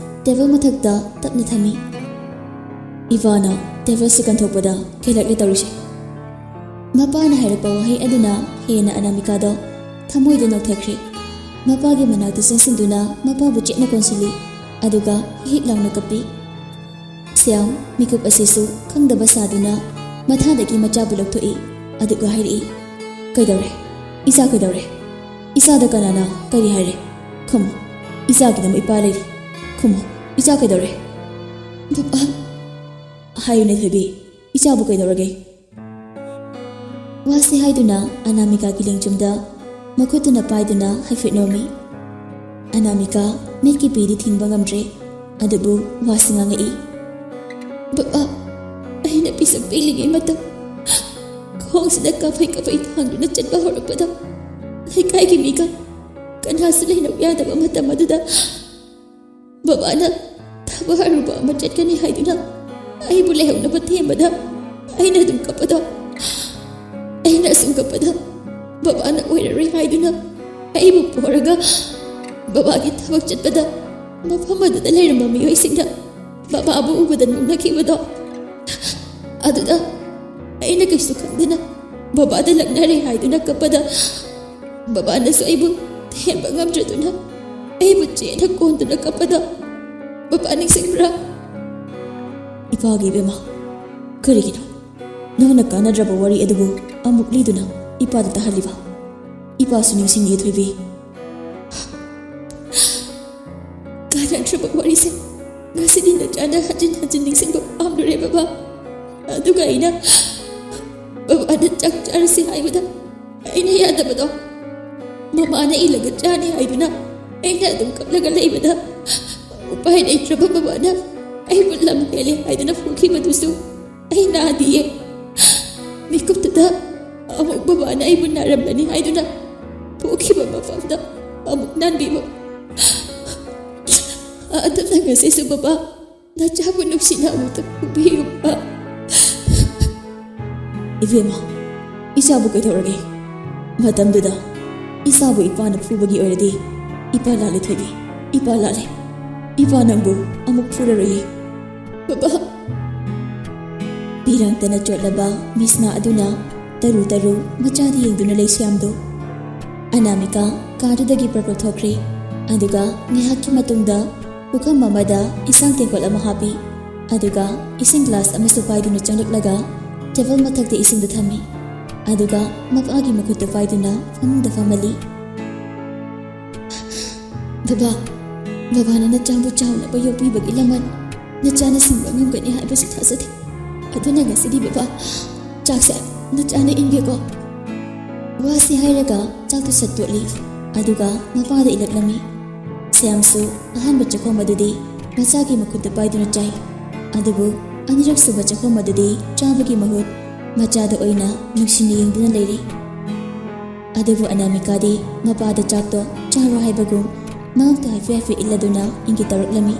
ꯇꯦꯕꯜ ꯃꯊꯛꯇ ꯇꯞꯅ ꯊꯝꯃꯤ꯫ ꯏꯚꯥꯅ ꯇꯦꯕꯜꯁꯤ ꯀꯟꯊꯣꯛꯄꯗ ꯀꯦꯜꯂꯛꯂꯦ ꯇꯧꯔꯤꯁꯦ꯫ ꯃꯄꯥꯅ ꯍꯥꯏꯔꯛꯄ ꯋꯥꯍꯩ ꯑꯗꯨꯅ ꯍꯦꯟꯅ ꯑꯅꯥꯃꯤꯀꯥꯗꯣ ꯊꯃꯣꯏꯗ ꯅꯧꯊꯈ꯭ꯔꯦ꯫ ꯃꯄꯥꯒꯤ ꯃꯅꯥꯛꯇ ꯆꯪꯁꯤꯟꯗꯨꯅ ꯃꯄꯥꯕꯨ ꯆꯦꯠꯅ ꯀꯣꯟꯁꯤꯜꯂꯤ, ꯑꯗꯨꯒ ꯍꯤꯛ ꯂꯥꯎꯅ ꯀꯞꯄꯤ꯫ ꯁ꯭ꯌꯥꯝ ꯃꯤꯀꯨꯞ ꯑꯁꯤꯁꯨ ꯈꯪꯗꯕ ꯁꯥꯗꯨꯅ ꯃꯊꯥꯗꯒꯤ ꯃꯆꯥꯕꯨ ꯂꯧꯊꯣꯛꯏ, ꯑꯗꯨꯒ ꯍꯥꯏꯔꯛꯏ, "ꯀꯩꯗꯧꯔꯦ? ꯏꯆꯥ ꯀꯩꯗꯧꯔꯦ? ꯏꯆꯥꯗ ꯀꯅꯥꯅ ꯀꯔꯤ ꯍꯥꯏꯔꯦ? ꯈꯨꯝꯃꯨ꯫ ꯏꯆꯥꯒꯤꯗꯃꯛ ꯏꯄꯥ ꯂꯩꯔꯤ꯫ ꯈꯨꯝꯃꯨ꯫ ꯏꯆꯥ ꯀꯩꯗꯧꯔꯦ?" "ꯕꯕꯥ!" "ꯍꯥꯏꯌꯨꯅꯦ ꯊꯣꯏꯕꯤ, ꯏꯆꯥꯕꯨ ꯀꯩꯗꯧꯔꯒꯦ?" ꯋꯥꯁꯤ ꯍꯥꯏꯗꯨꯅ ꯑꯅꯥꯃꯤꯀꯥꯒꯤ ꯂꯦꯡꯖꯨꯝꯗ ꯃꯈꯨꯠꯇꯨꯅ ꯄꯥꯏꯗꯨꯅ ꯍꯥꯏꯐꯦꯠ ꯅꯣꯝꯃꯤ꯫ ꯑꯅꯥꯃꯤꯀꯥ ꯃꯤꯠꯀꯤ ꯄꯤꯗꯤ ꯊꯤꯡꯕ ꯉꯝꯗ꯭ꯔꯦ, ꯑꯗꯨꯕꯨ ꯋꯥꯁꯤ ꯉꯥꯡꯉꯛꯏ꯫ "ꯕꯕꯥ, ꯑꯩꯅ ꯄꯤꯁꯛ ꯄꯤꯛꯂꯤꯉꯩ ꯃꯇꯝ, ꯈꯣꯡꯁꯤꯗ ꯀꯥꯐꯩ ꯀꯥꯐꯩ ꯊꯥꯡꯗꯨꯅ ꯆꯠꯄ ꯍꯧꯔꯛꯄꯗ, ꯂꯩꯀꯥꯏꯒꯤ ꯃꯤꯒ ꯀꯅꯥꯁꯨ ꯂꯩꯅꯧ ꯌꯥꯗꯕ ꯃꯇꯝ ꯑꯗꯨꯗ, ꯕꯕꯥꯅ ꯊꯕꯛ ꯑꯔꯨꯕ ꯑꯃ ꯆꯠꯀꯅꯤ ꯍꯥꯏꯗꯨꯅ ꯑꯩꯕꯨ ꯂꯩꯍꯧꯅꯕ ꯊꯦꯝꯕꯗ ꯑꯩꯅ ꯑꯗꯨꯝ ꯀꯞꯄꯗꯣ, ꯑꯩꯅ ꯑꯁꯨꯝ ꯀꯞꯄꯗ ꯕꯕꯥꯅ ꯑꯣꯏꯔꯔꯣꯏ ꯍꯥꯏꯗꯨꯅ ꯑꯩꯕꯨ ꯄꯣꯔꯒ ꯕꯕꯥꯒꯤ ꯊꯕꯛ ꯆꯠꯄꯗ ꯃꯐꯝ ꯑꯗꯨꯗ ꯂꯩꯔꯝꯕ ꯃꯤꯑꯣꯏꯁꯤꯡꯅ ꯕꯕꯥꯕꯨ ꯎꯕꯗ ꯅꯣꯛꯅꯈꯤꯕꯗꯣ, ꯑꯗꯨꯗ ꯑꯩꯅ ꯀꯩꯁꯨ ꯈꯪꯗꯅ ꯕꯕꯥꯗ ꯂꯛꯅꯔꯦ ꯍꯥꯏꯗꯨꯅ ꯀꯞꯄꯗ ꯕꯕꯥꯅꯁꯨ ꯑꯩꯕꯨ ꯊꯦꯝꯕ ꯉꯝꯗ꯭ꯔꯗꯨꯅ ꯑꯩꯕꯨ ꯆꯦꯠꯅ ꯀꯣꯟꯗꯨꯅ ꯀꯞꯄꯗꯣ ꯕꯕꯥ ꯅꯤꯡꯁꯤꯡꯕ꯭ꯔꯥ?" "ꯏꯄꯥꯒꯤ ꯏꯕꯦꯝꯃ, ꯀꯔꯤꯒꯤꯅꯣ ꯅꯪꯅ ꯀꯥꯟꯅꯗ꯭ꯔꯕ ꯋꯥꯔꯤ ꯑꯗꯨꯕꯨ ꯑꯃꯨꯛ ꯂꯤꯗꯨꯅ ꯏꯄꯥꯗ ꯇꯥꯍꯜꯂꯤꯕ? ꯏꯄꯥꯁꯨ ꯅꯤꯡꯁꯤꯡꯉꯤ ꯊꯣꯏꯕꯤ꯫" "ꯀꯥꯟꯅꯗ꯭ꯔꯕ ꯋꯥꯔꯤꯁꯦ ꯉꯁꯤꯗꯤ ꯅꯆꯥꯅ ꯍꯟꯖꯤꯟ ꯍꯟꯖꯤꯟ ꯅꯤꯡꯁꯤꯡꯕ ꯄꯥꯝꯂꯨꯔꯦ ꯕꯕꯥ꯫ ꯑꯗꯨꯒ ꯑꯩꯅ ꯕꯕꯥꯅ ꯆꯥꯛ ꯆꯥꯔꯁꯤ ꯍꯥꯏꯕꯗ ꯑꯩꯅ ꯌꯥꯗꯕꯗꯣ, ꯃꯃꯥꯅ ꯏꯜꯂꯒ ꯆꯥꯅꯤ ꯍꯥꯏꯗꯨꯅ ꯑꯩꯅ ꯑꯗꯨꯝ ꯀꯞꯂꯒ ꯂꯩꯕꯗ ꯎꯄꯥꯏ ꯂꯩꯇ꯭ꯔꯕ ꯕꯕꯥꯅ ꯑꯩꯕꯨ ꯂꯝ ꯍꯦꯜꯂꯦ ꯍꯥꯏꯗꯨꯅ ꯐꯨꯈꯤꯕꯗꯨꯁꯨ ꯑꯩ ꯅꯥꯗꯤꯌꯦ꯫ ꯃꯤꯀꯨꯞꯇꯨꯗ ꯑꯃꯨꯛ ꯕꯕꯥꯅ ꯑꯩꯕꯨ ꯅꯥꯔꯝꯂꯅꯤ ꯍꯥꯏꯗꯨꯅ ꯄꯣꯛꯈꯤꯕ ꯃꯐꯝꯗ ꯑꯃꯨꯛ ꯅꯥꯟꯕꯤꯕ꯫ ꯑꯗꯨꯅ ꯉꯁꯤꯁꯨ ꯕꯕꯥ, ꯅꯆꯥꯕꯨ ꯅꯨꯡꯁꯤꯅ ꯑꯃꯨꯛꯇ ꯐꯨꯕꯤꯌꯨꯕ꯫" "ꯏꯕꯦꯝꯃ, ꯏꯆꯥꯕꯨ ꯀꯩꯗꯧꯔꯒꯦ? ꯃꯇꯝꯗꯨꯗ ꯏꯆꯥꯕꯨ ꯏꯄꯥꯅ ꯐꯨꯕꯒꯤ ꯑꯣꯏꯔꯗꯤ ꯏꯄꯥ ꯂꯥꯜꯂꯦ ꯊꯣꯏꯕꯤ, ꯏꯄꯥ ꯂꯥꯜꯂꯦ꯫ "ꯏꯄꯥ ꯅꯪꯕꯨ ꯑꯃꯨꯛ ꯐꯨꯔꯔꯣꯏꯌꯦ, ꯕꯕꯥ꯫" ꯄꯤꯔꯥꯡꯇꯅ ꯆꯣꯠꯂꯕ ꯃꯤꯁꯅꯥ ꯑꯗꯨꯅ ꯇꯔꯨ ꯇꯔꯨ ꯃꯆꯥꯗ ꯌꯦꯡꯗꯨꯅ ꯂꯩ ꯁ꯭ꯌꯥꯝꯗꯨ꯫ ꯑꯅꯥꯃꯤꯀꯥ ꯀꯥꯗꯨꯗꯒꯤ ꯄ꯭ꯔꯞ ꯄ꯭ꯔꯞ ꯊꯣꯛꯈ꯭ꯔꯦ꯫ ꯑꯗꯨꯒ ꯉꯥꯏꯍꯥꯛꯀꯤ ꯃꯇꯨꯡꯗ ꯄꯨꯈꯝ ꯑꯃꯗ ꯏꯟꯁꯥꯡ ꯇꯦꯡꯀꯣꯠ ꯑꯃ ꯍꯥꯞꯄꯤ꯫ ꯑꯗꯨꯒ ꯏꯁꯤꯡ ꯒ꯭ꯂꯥꯁ ꯑꯃꯁꯨ ꯄꯥꯏꯗꯨꯅ ꯆꯪꯂꯛꯂꯒ ꯇꯦꯕꯜ ꯃꯊꯛꯇ ꯏꯁꯤꯡꯗꯨ ꯊꯝꯃꯤ꯫ ꯑꯗꯨꯒ ꯃꯄꯥꯒꯤ ꯃꯈꯨꯠꯇꯨ ꯄꯥꯏꯗꯨꯅ ꯐꯃꯨꯡꯗ ꯐꯝꯍꯜꯂꯤ꯫ "ꯕꯕꯥ, ꯕꯕꯥꯅ ꯅꯆꯥꯕꯨ ꯆꯥꯎꯅꯕ ꯌꯣꯛꯄꯤꯕꯒꯤ ꯂꯃꯟ ꯅꯆꯥꯅ ꯁꯤꯡꯕ ꯉꯝꯒꯅꯤ ꯍꯥꯏꯕꯁꯤ ꯊꯥꯖꯗꯦ꯫ ꯑꯗꯨꯅ ꯉꯁꯤꯗꯤ ꯕꯕꯥ, ꯆꯥꯛꯁꯦ ꯅꯆꯥꯅ ꯏꯟꯒꯦꯀꯣ꯫" ꯋꯥꯁꯤ ꯍꯥꯏꯔꯒ ꯆꯥꯛꯇꯨ ꯁꯠ ꯇꯣꯠꯂꯤ꯫ ꯑꯗꯨꯒ ꯃꯄꯥꯗ ꯏꯜꯂꯛꯂꯝꯃꯤ꯫ ꯁ꯭ꯌꯥꯝꯁꯨ ꯑꯍꯥꯟꯕ ꯆꯥꯛꯈꯣꯝ ꯑꯗꯨꯗꯤ ꯃꯆꯥꯒꯤ ꯃꯈꯨꯠꯇ ꯄꯥꯏꯗꯨꯅ ꯆꯥꯏ꯫ ꯑꯗꯨꯕꯨ ꯑꯅꯤꯔꯛꯁꯨꯕ ꯆꯥꯛꯈꯣꯝ ꯑꯗꯨꯗꯤ ꯆꯥꯕꯒꯤ ꯃꯍꯨꯠ ꯃꯆꯥꯗ ꯑꯣꯏꯅ ꯅꯨꯡꯁꯤꯅ ꯌꯦꯡꯗꯨꯅ ꯂꯩꯔꯤ꯫ ꯑꯗꯨꯕꯨ ꯑꯅꯥꯃꯤꯀꯥꯗꯤ ꯃꯄꯥꯗ ꯆꯥꯛꯇꯣ ꯆꯥꯔꯣ ꯍꯥꯏꯕꯒꯨꯝ ꯃꯉꯛꯇ ꯍꯥꯏꯐꯦꯠ ꯍꯥꯏꯐꯦꯠ ꯏꯜꯂꯗꯨꯅ ꯏꯪꯒꯤꯠ ꯇꯧꯔꯛꯂꯝꯃꯤ꯫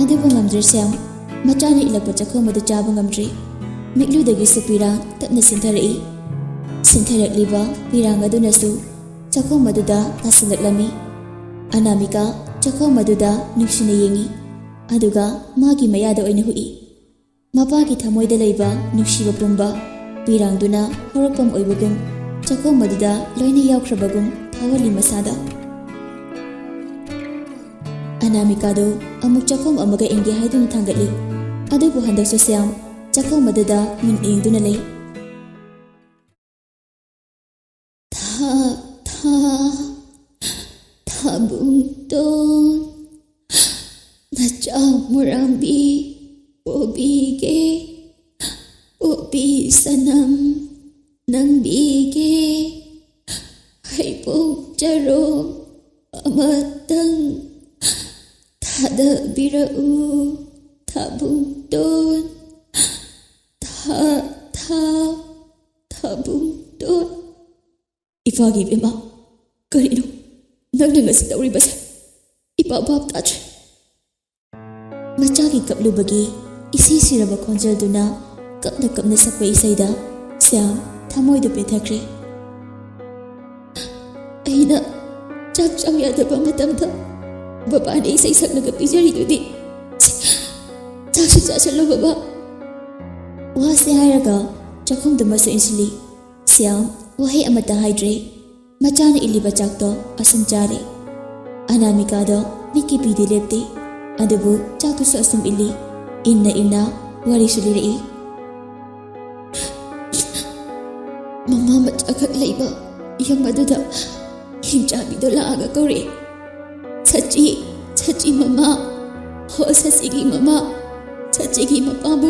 ꯑꯗꯨꯕꯨ ꯉꯝꯗ꯭ꯔꯦ ꯁ꯭ꯌꯥꯝ, ꯃꯆꯥꯅ ꯏꯜꯂꯛꯄ ꯆꯥꯛꯈꯣꯝ ꯑꯗꯨ ꯆꯥꯕ ꯉꯝꯗ꯭ꯔꯤ꯫ ꯃꯤꯠꯂꯨꯗꯒꯤꯁꯨ ꯄꯤꯔꯥꯡ ꯇꯞꯅ ꯁꯤꯟꯊꯔꯛꯏ꯫ ꯁꯤꯟꯊꯔꯛꯂꯤꯕ ꯄꯤꯔꯥꯡ ꯑꯗꯨꯅꯁꯨ ꯆꯥꯛꯈꯣꯝ ꯑꯗꯨꯗ ꯇꯥꯁꯤꯜꯂꯛꯂꯝꯃꯤ꯫ ꯑꯅꯥꯃꯤꯀꯥ ꯆꯥꯛꯈꯣꯝ ꯑꯗꯨꯗ ꯅꯨꯡꯁꯤꯅ ꯌꯦꯡꯏ, ꯑꯗꯨꯒ ꯃꯥꯒꯤ ꯃꯌꯥꯗ ꯑꯣꯏꯅ ꯍꯨꯛꯏ꯫ ꯃꯄꯥꯒꯤ ꯊꯃꯣꯏꯗ ꯂꯩꯕ ꯅꯨꯡꯁꯤꯕ ꯄꯨꯝꯕ ꯄꯤꯔꯥꯡꯗꯨꯅ ꯍꯧꯔꯛꯐꯝ ꯑꯣꯏꯕꯒꯨꯝ, ꯆꯥꯛꯈꯣꯝ ꯑꯗꯨꯗ ꯂꯣꯏꯅ ꯌꯥꯎꯈ꯭ꯔꯕꯒꯨꯝ ꯐꯥꯎꯍꯜꯂꯤ ꯃꯁꯥꯗ꯫ ꯑꯅꯥꯃꯤꯀꯥꯗꯨ ꯑꯃꯨꯛ ꯆꯥꯛꯈꯣꯝ ꯑꯃꯒ ꯏꯟꯒꯦ ꯍꯥꯏꯗꯨꯅ ꯊꯥꯡꯒꯠꯂꯤ꯫ ꯑꯗꯨꯕꯨ ꯍꯟꯗꯛꯁꯨ ꯁ꯭ꯌꯥꯝ ꯆꯥꯛꯈꯣꯝ ꯑꯗꯨꯗ ꯃꯨꯟꯅ ꯌꯦꯡꯗꯨꯅ ꯂꯩ꯫ "ꯊꯥ, ꯊꯥ, ꯊꯥꯕꯨꯡꯇꯣꯟ, ꯅꯆꯥ ꯃꯨꯔꯥꯡꯕꯤ ꯄꯣꯕꯤꯒꯦ, ꯄꯣꯕꯤ ꯁꯅꯝ ꯅꯝꯕꯤꯒꯦ, ꯍꯩꯕꯣꯡ ꯆꯔꯣꯡ ꯑꯃꯇꯪ ꯊꯥꯗꯕꯤꯔꯛꯎ, ꯊꯥꯕꯨꯡꯇꯣꯟ, ꯊꯥ, ꯊꯥ, ꯊꯥꯕꯨꯡꯇꯣꯟ꯫" "ꯏꯄꯥꯒꯤ ꯏꯕꯦꯝꯃ, ꯀꯔꯤꯅꯣ ꯅꯪꯅ ꯉꯁꯤ ꯇꯧꯔꯤꯕꯁꯦ? ꯏꯄꯥ ꯚꯥꯞ ꯇꯥꯗ꯭ꯔꯦ꯫" ꯃꯆꯥꯒꯤ ꯀꯞꯂꯨꯕꯒꯤ ꯏꯁꯤ ꯁꯤꯔꯕ ꯈꯣꯟꯖꯦꯜꯗꯨꯅ ꯀꯞꯅ ꯀꯞꯅ ꯁꯛꯄ ꯏꯁꯩꯗ ꯁ꯭ꯌꯥꯝ ꯊꯃꯣꯏꯗꯨ ꯄꯦꯟꯊꯈ꯭ꯔꯦ꯫ "ꯑꯩꯅ ꯆꯥꯛ ꯆꯥꯎ ꯌꯥꯗꯕ ꯃꯇꯝꯗ ꯕꯕꯥꯅ ꯏꯁꯩ ꯁꯛꯂꯒ ꯄꯤꯖꯔꯤꯗꯨꯗꯤ꯫ ꯆꯥꯛꯁꯨ ꯆꯥꯁꯤꯜꯂꯣ ꯕꯕꯥ꯫ ꯋꯥꯁꯦ ꯍꯥꯏꯔꯒ ꯆꯥꯛꯈꯨꯝꯗꯨꯃꯁꯨ ꯏꯟꯁꯤꯜꯂꯤ꯫ ꯁ꯭ꯌꯥꯝ ꯋꯥꯍꯩ ꯑꯃꯠꯇ ꯍꯥꯏꯗ꯭ꯔꯦ꯫ ꯃꯆꯥꯅ ꯏꯜꯂꯤꯕ ꯆꯥꯛꯇꯣ ꯑꯁꯨꯝ ꯆꯥꯔꯦ꯫ ꯑꯅꯥꯃꯤꯀꯥꯗꯣ ꯃꯤꯠꯀꯤ ꯄꯤꯗꯤ ꯂꯦꯞꯇꯦ꯫ ꯑꯗꯨꯕꯨ ꯆꯥꯛꯇꯨꯁꯨ ꯑꯁꯨꯝ ꯏꯜꯂꯤ꯫ ꯏꯟꯅ ꯏꯟꯅ ꯋꯥꯔꯤꯁꯨ ꯂꯤꯔꯛꯏ꯫ ꯃꯃꯥ ꯃꯆꯥꯈꯛ ꯂꯩꯕ ꯌꯨꯝ ꯑꯗꯨꯗ ꯍꯤꯡꯆꯥꯕꯤꯗꯣ ꯂꯥꯛꯑꯒ ꯀꯧꯔꯛꯑꯦ꯫ "ꯁꯆꯤ, ꯁꯆꯤ ꯃꯃꯥ, ꯍꯣ ꯁꯆꯤꯒꯤ ꯃꯃꯥ, ꯁꯆꯤꯒꯤ ꯃꯄꯥꯕꯨ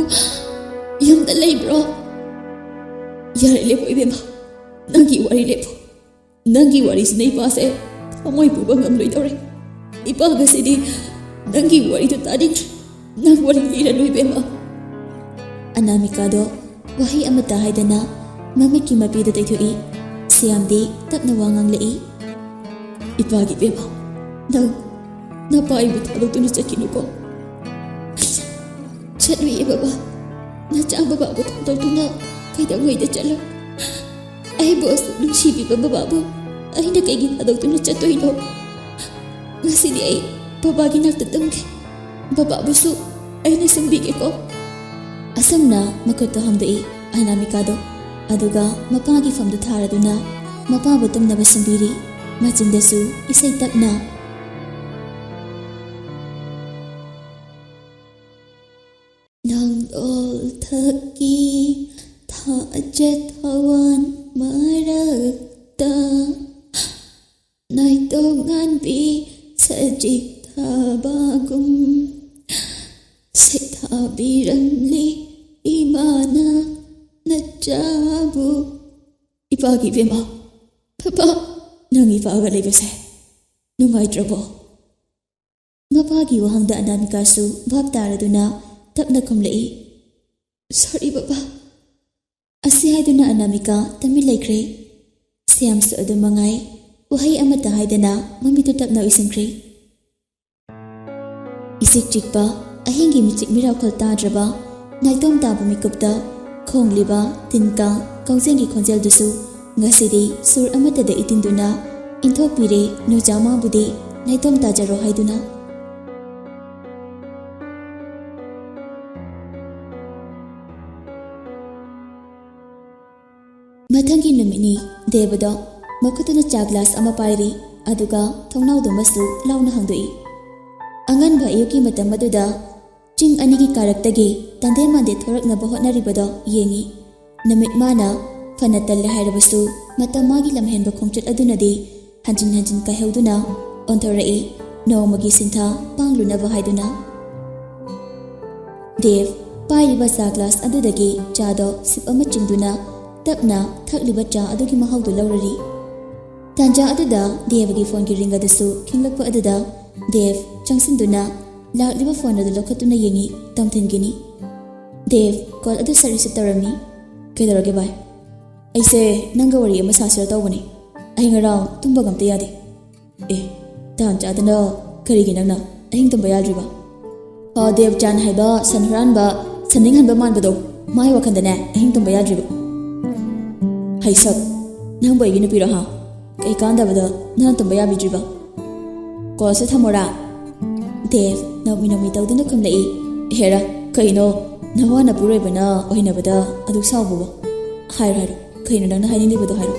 ꯌꯨꯝꯗ ꯂꯩꯕ꯭ꯔꯣ?" ꯌꯥꯔꯦ, ꯂꯦꯞꯄꯣ ꯏꯕꯦꯝꯃ, ꯅꯪꯒꯤ ꯋꯥꯔꯤ ꯂꯦꯞꯄꯣ꯫ ꯅꯪꯒꯤ ꯋꯥꯔꯤꯁꯤꯅ ꯏꯄꯥꯁꯦ ꯊꯃꯣꯏ ꯄꯨꯕ ꯉꯝꯂꯣꯏꯗꯧꯔꯦ꯫ ꯏꯄꯥ ꯉꯁꯤꯗꯤ ꯅꯪꯒꯤ ꯋꯥꯔꯤꯗꯨ ꯇꯥꯅꯤꯡꯗ꯭ꯔꯦ꯫ ꯅꯪ ꯋꯥꯔꯤ ꯂꯤꯔꯅꯨ ꯏꯕꯦꯝꯃ꯫ ꯑꯅꯥꯃꯤꯀꯥꯗꯣ ꯋꯥꯍꯩ ꯑꯃꯠꯇ ꯍꯥꯏꯗꯅ ꯃꯃꯤꯠꯀꯤ ꯃꯄꯤꯗꯨ ꯇꯩꯊꯣꯛꯏ꯫ ꯁ꯭ꯌꯥꯝꯗꯤ ꯇꯞꯅ ꯋꯥ ꯉꯥꯡꯂꯛꯏ꯫ "ꯏꯄꯥꯒꯤ ꯏꯕꯦꯝꯃ, ꯅꯪ, ꯅꯄꯥ ꯑꯩꯕꯨ ꯊꯥꯗꯣꯛꯇꯨꯅ ꯆꯠꯈꯤꯅꯨꯀꯣ꯫" "ꯆꯠꯂꯣꯏꯌꯦ ꯕꯕꯥ, ꯅꯆꯥ ꯕꯕꯥꯕꯨ ꯊꯥꯗꯣꯛꯇꯨꯅ ꯀꯩꯗꯧꯉꯩꯗ ꯆꯠꯂꯣꯏ? ꯑꯩꯕꯨ ꯑꯁꯨꯛ ꯅꯨꯡꯁꯤꯕꯤꯕ ꯕꯕꯥꯕꯨ ꯑꯩꯅ ꯀꯩꯒꯤ ꯊꯥꯗꯣꯛꯇꯨꯅ ꯆꯠꯇꯣꯏꯅꯣ? ꯉꯁꯤꯗꯤ ꯑꯩ ꯕꯕꯥꯒꯤ ꯅꯥꯛꯇ ꯇꯨꯝꯒꯦ꯫ ꯕꯕꯥꯕꯨꯁꯨ ꯑꯩꯅ ꯁꯨꯝꯕꯤꯒꯦꯀꯣ꯫" ꯑꯁꯨꯝꯅ ꯃꯈꯨꯠꯇꯣ ꯍꯥꯝꯗꯣꯛꯏ ꯑꯅꯥꯃꯤꯀꯥꯗꯣ꯫ ꯑꯗꯨꯒ ꯃꯄꯥꯒꯤ ꯐꯝꯗꯨ ꯊꯥꯔꯗꯨꯅ ꯃꯄꯥꯕꯨ ꯇꯨꯝꯅꯕ ꯁꯨꯝꯕꯤꯔꯤ꯫ ꯃꯆꯤꯟꯗꯁꯨ ꯏꯁꯩ ꯇꯞꯅ꯫ ꯅꯥꯡꯗꯣꯜ ꯊꯛꯀꯤ ꯊꯥꯖ ꯊꯋꯥꯟ ꯃꯔꯛꯇ, ꯅꯥꯏꯇꯣꯝ ꯉꯥꯟꯕꯤ ꯁꯖꯤꯛ ꯊꯥꯕꯒꯨꯝ ꯁꯩꯊꯥꯕꯤꯔꯝꯂꯤ ꯏꯃꯥꯅ ꯅꯆꯥꯕꯨ꯫ "ꯏꯄꯥꯒꯤ ꯏꯕꯦꯝꯃ, ꯄꯄꯥ, ꯅꯪ ꯏꯄꯥꯒ ꯂꯩꯕꯁꯦ ꯅꯨꯡꯉꯥꯏꯇ꯭ꯔꯕꯣ?" ꯃꯄꯥꯒꯤ ꯋꯥꯍꯪꯗ ꯑꯅꯥꯃꯤꯀꯥꯁꯨ ꯚꯥꯞ ꯇꯥꯔꯗꯨꯅ ꯇꯞꯅ ꯈꯨꯝꯂꯛꯏ, "ꯁꯣꯔꯤ ꯕꯕꯥ꯫" ꯑꯁꯤ ꯍꯥꯏꯗꯨꯅ ꯑꯅꯥꯃꯤꯀꯥ ꯇꯃꯤꯟ ꯂꯩꯈ꯭ꯔꯦ꯫ ꯁ꯭ꯌꯥꯝꯁꯨ ꯑꯗꯨꯝ ꯃꯉꯥꯏ, ꯋꯥꯍꯩ ꯑꯃꯠꯇ ꯍꯥꯏꯗꯅ ꯃꯃꯤꯠꯇꯨ ꯇꯞꯅ ꯎꯏꯁꯤꯟꯈ꯭ꯔꯦ꯫ ꯏꯆꯤꯛ ꯆꯤꯛꯄ ꯑꯍꯤꯡꯒꯤ ꯃꯤꯆꯤꯛ ꯃꯤꯔꯥꯎꯈꯣꯜ ꯇꯥꯗ꯭ꯔꯕ ꯅꯥꯏꯇꯣꯝ ꯇꯥꯕ ꯃꯤꯀꯨꯞꯇ ꯈꯣꯡꯂꯤꯕ ꯇꯤꯟ ꯀꯥꯡ ꯀꯥꯎꯖꯦꯡꯒꯤ ꯈꯣꯟꯖꯦꯜꯗꯨꯁꯨ ꯉꯁꯤꯗꯤ ꯁꯨꯔ ꯑꯃꯠꯇꯗ ꯏꯇꯤꯟꯗꯨꯅ ꯏꯟꯊꯣꯛꯄꯤꯔꯦ ꯅꯨꯖꯥꯃꯥꯕꯨꯗꯤ꯫ ꯅꯥꯏꯇꯣꯝ ꯇꯥꯖꯔꯣ ꯍꯥꯏꯗꯨꯅ꯫ ꯃꯊꯪꯒꯤ ꯅꯨꯃꯤꯠꯅꯤ꯫ ꯗꯦꯕꯗꯣ ꯃꯈꯨꯠꯇꯨꯅ ꯆꯥ ꯒ꯭ꯂꯥꯁ ꯑꯃ ꯄꯥꯏꯔꯤ, ꯑꯗꯨꯒ ꯊꯣꯡꯅꯥꯎꯗꯨꯃꯁꯨ ꯂꯥꯎꯅ ꯍꯥꯡꯗꯣꯛꯏ꯫ ꯑꯉꯟꯕ ꯑꯌꯨꯛꯀꯤ ꯃꯇꯝ ꯑꯗꯨꯗ ꯆꯤꯡ ꯑꯅꯤꯒꯤ ꯀꯥꯔꯛꯇꯒꯤ ꯇꯟꯗꯦ ꯃꯥꯟꯗꯦ ꯊꯣꯔꯛꯅꯕ ꯍꯣꯠꯅꯔꯤꯕꯗꯣ ꯌꯦꯡꯏ꯫ ꯅꯨꯃꯤꯠ ꯃꯥꯅ ꯐꯅ ꯇꯜꯂꯦ ꯍꯥꯏꯔꯕꯁꯨ, ꯃꯇꯝ ꯃꯥꯒꯤ ꯂꯝꯍꯦꯟꯕ ꯈꯣꯡꯆꯠ ꯑꯗꯨꯅꯗꯤ ꯍꯟꯖꯤꯟ ꯍꯟꯖꯤꯟ ꯀꯥꯏꯍꯧꯗꯨꯅ ꯑꯣꯟꯊꯣꯔꯛꯏ, ꯅꯣꯡꯃꯒꯤ ꯁꯤꯟꯊꯥ ꯄꯥꯡꯂꯨꯅꯕ ꯍꯥꯏꯗꯨꯅ꯫ ꯗꯦꯕ ꯄꯥꯏꯔꯤꯕ ꯆꯥ ꯒ꯭ꯂꯥꯁ ꯑꯗꯨꯗꯒꯤ ꯆꯥꯗꯣ ꯁꯤꯞ ꯑꯃ ꯆꯤꯡꯗꯨꯅ ꯇꯞꯅ ꯊꯛꯂꯤꯕ ꯆꯥ ꯑꯗꯨꯒꯤ ꯃꯍꯥꯎꯗꯨ ꯂꯧꯔꯔꯤ꯫ ꯇꯥꯟꯖꯥ ꯑꯗꯨꯗ ꯗꯦꯕꯒꯤ ꯐꯣꯟꯒꯤ ꯔꯤꯡ ꯑꯗꯨꯁꯨ ꯈꯤꯡꯂꯛꯄ ꯑꯗꯨꯗ ꯗꯦꯕ ꯆꯪꯁꯤꯟꯗꯨꯅ ꯂꯥꯛꯂꯤꯕ ꯐꯣꯟ ꯑꯗꯨ ꯂꯧꯈꯠꯇꯨꯅ ꯌꯦꯡꯏ꯫ ꯇꯣꯝꯊꯤꯟꯒꯤꯅꯤ꯫ ꯗꯦꯕ ꯀꯣꯜ ꯑꯗꯨ ꯁꯠ ꯔꯤꯁꯤꯞ ꯇꯧꯔꯝꯃꯤ꯫ "ꯀꯩꯗꯧꯔꯒꯦ ꯚꯥꯏ?" "ꯑꯩꯁꯦ ꯅꯪꯒ ꯋꯥꯔꯤ ꯑꯃ ꯁꯥꯁꯤꯔ ꯇꯧꯕꯅꯤ꯫ ꯑꯩ ꯉꯔꯥꯡ ꯇꯨꯝꯕꯒ ꯑꯝꯇ ꯌꯥꯗꯦ꯫" "ꯑꯦ, ꯇꯥꯟ ꯆꯥꯗꯅ ꯀꯔꯤꯒꯤ ꯅꯪꯅ ꯑꯍꯤꯡ ꯇꯨꯝꯕ ꯌꯥꯗ꯭ꯔꯤꯕ?" "ꯑ, ꯗꯦꯕꯆꯥꯟ ꯍꯥꯏꯕ ꯁꯟ ꯍꯨꯔꯥꯟꯕ, ꯁꯟ ꯅꯤꯡꯍꯟꯕ ꯃꯥꯟꯕꯗꯣ, ꯃꯥꯏ ꯋꯥꯈꯟꯗꯅꯦ ꯑꯍꯤꯡ ꯇꯨꯝꯕ ꯌꯥꯗ꯭ꯔꯤꯕ꯫" "ꯍꯩꯁꯛ, ꯅꯪꯕꯨ ꯑꯩꯒꯤ ꯅꯨꯄꯤꯔꯣ ꯍꯥ? ꯀꯩ ꯀꯥꯟꯗꯕꯗ ꯅꯪ ꯇꯨꯝꯕ ꯌꯥꯕꯤꯗ꯭ꯔꯤꯕ?" "ꯀꯣꯜꯁꯦ ꯊꯝꯃꯣꯔꯥ?" ꯗꯦꯕ ꯅꯣꯛꯃꯤ ꯅꯣꯛꯃꯤ ꯇꯧꯗꯨꯅ ꯈꯨꯝꯂꯛꯏ꯫ "ꯍꯦꯔꯥ, ꯀꯩꯅꯣ, ꯅꯋꯥ ꯅꯄꯨꯔꯣꯏꯕꯅ ꯑꯣꯏꯅꯕꯗ ꯑꯗꯨꯛ ꯁꯥꯎꯕꯕꯣ? ꯍꯥꯏꯔꯣ, ꯍꯥꯏꯔꯣ, ꯀꯩꯅꯣ ꯅꯪꯅ ꯍꯥꯏꯅꯤꯡꯂꯤꯕꯗꯣ ꯍꯥꯏꯔꯣ꯫"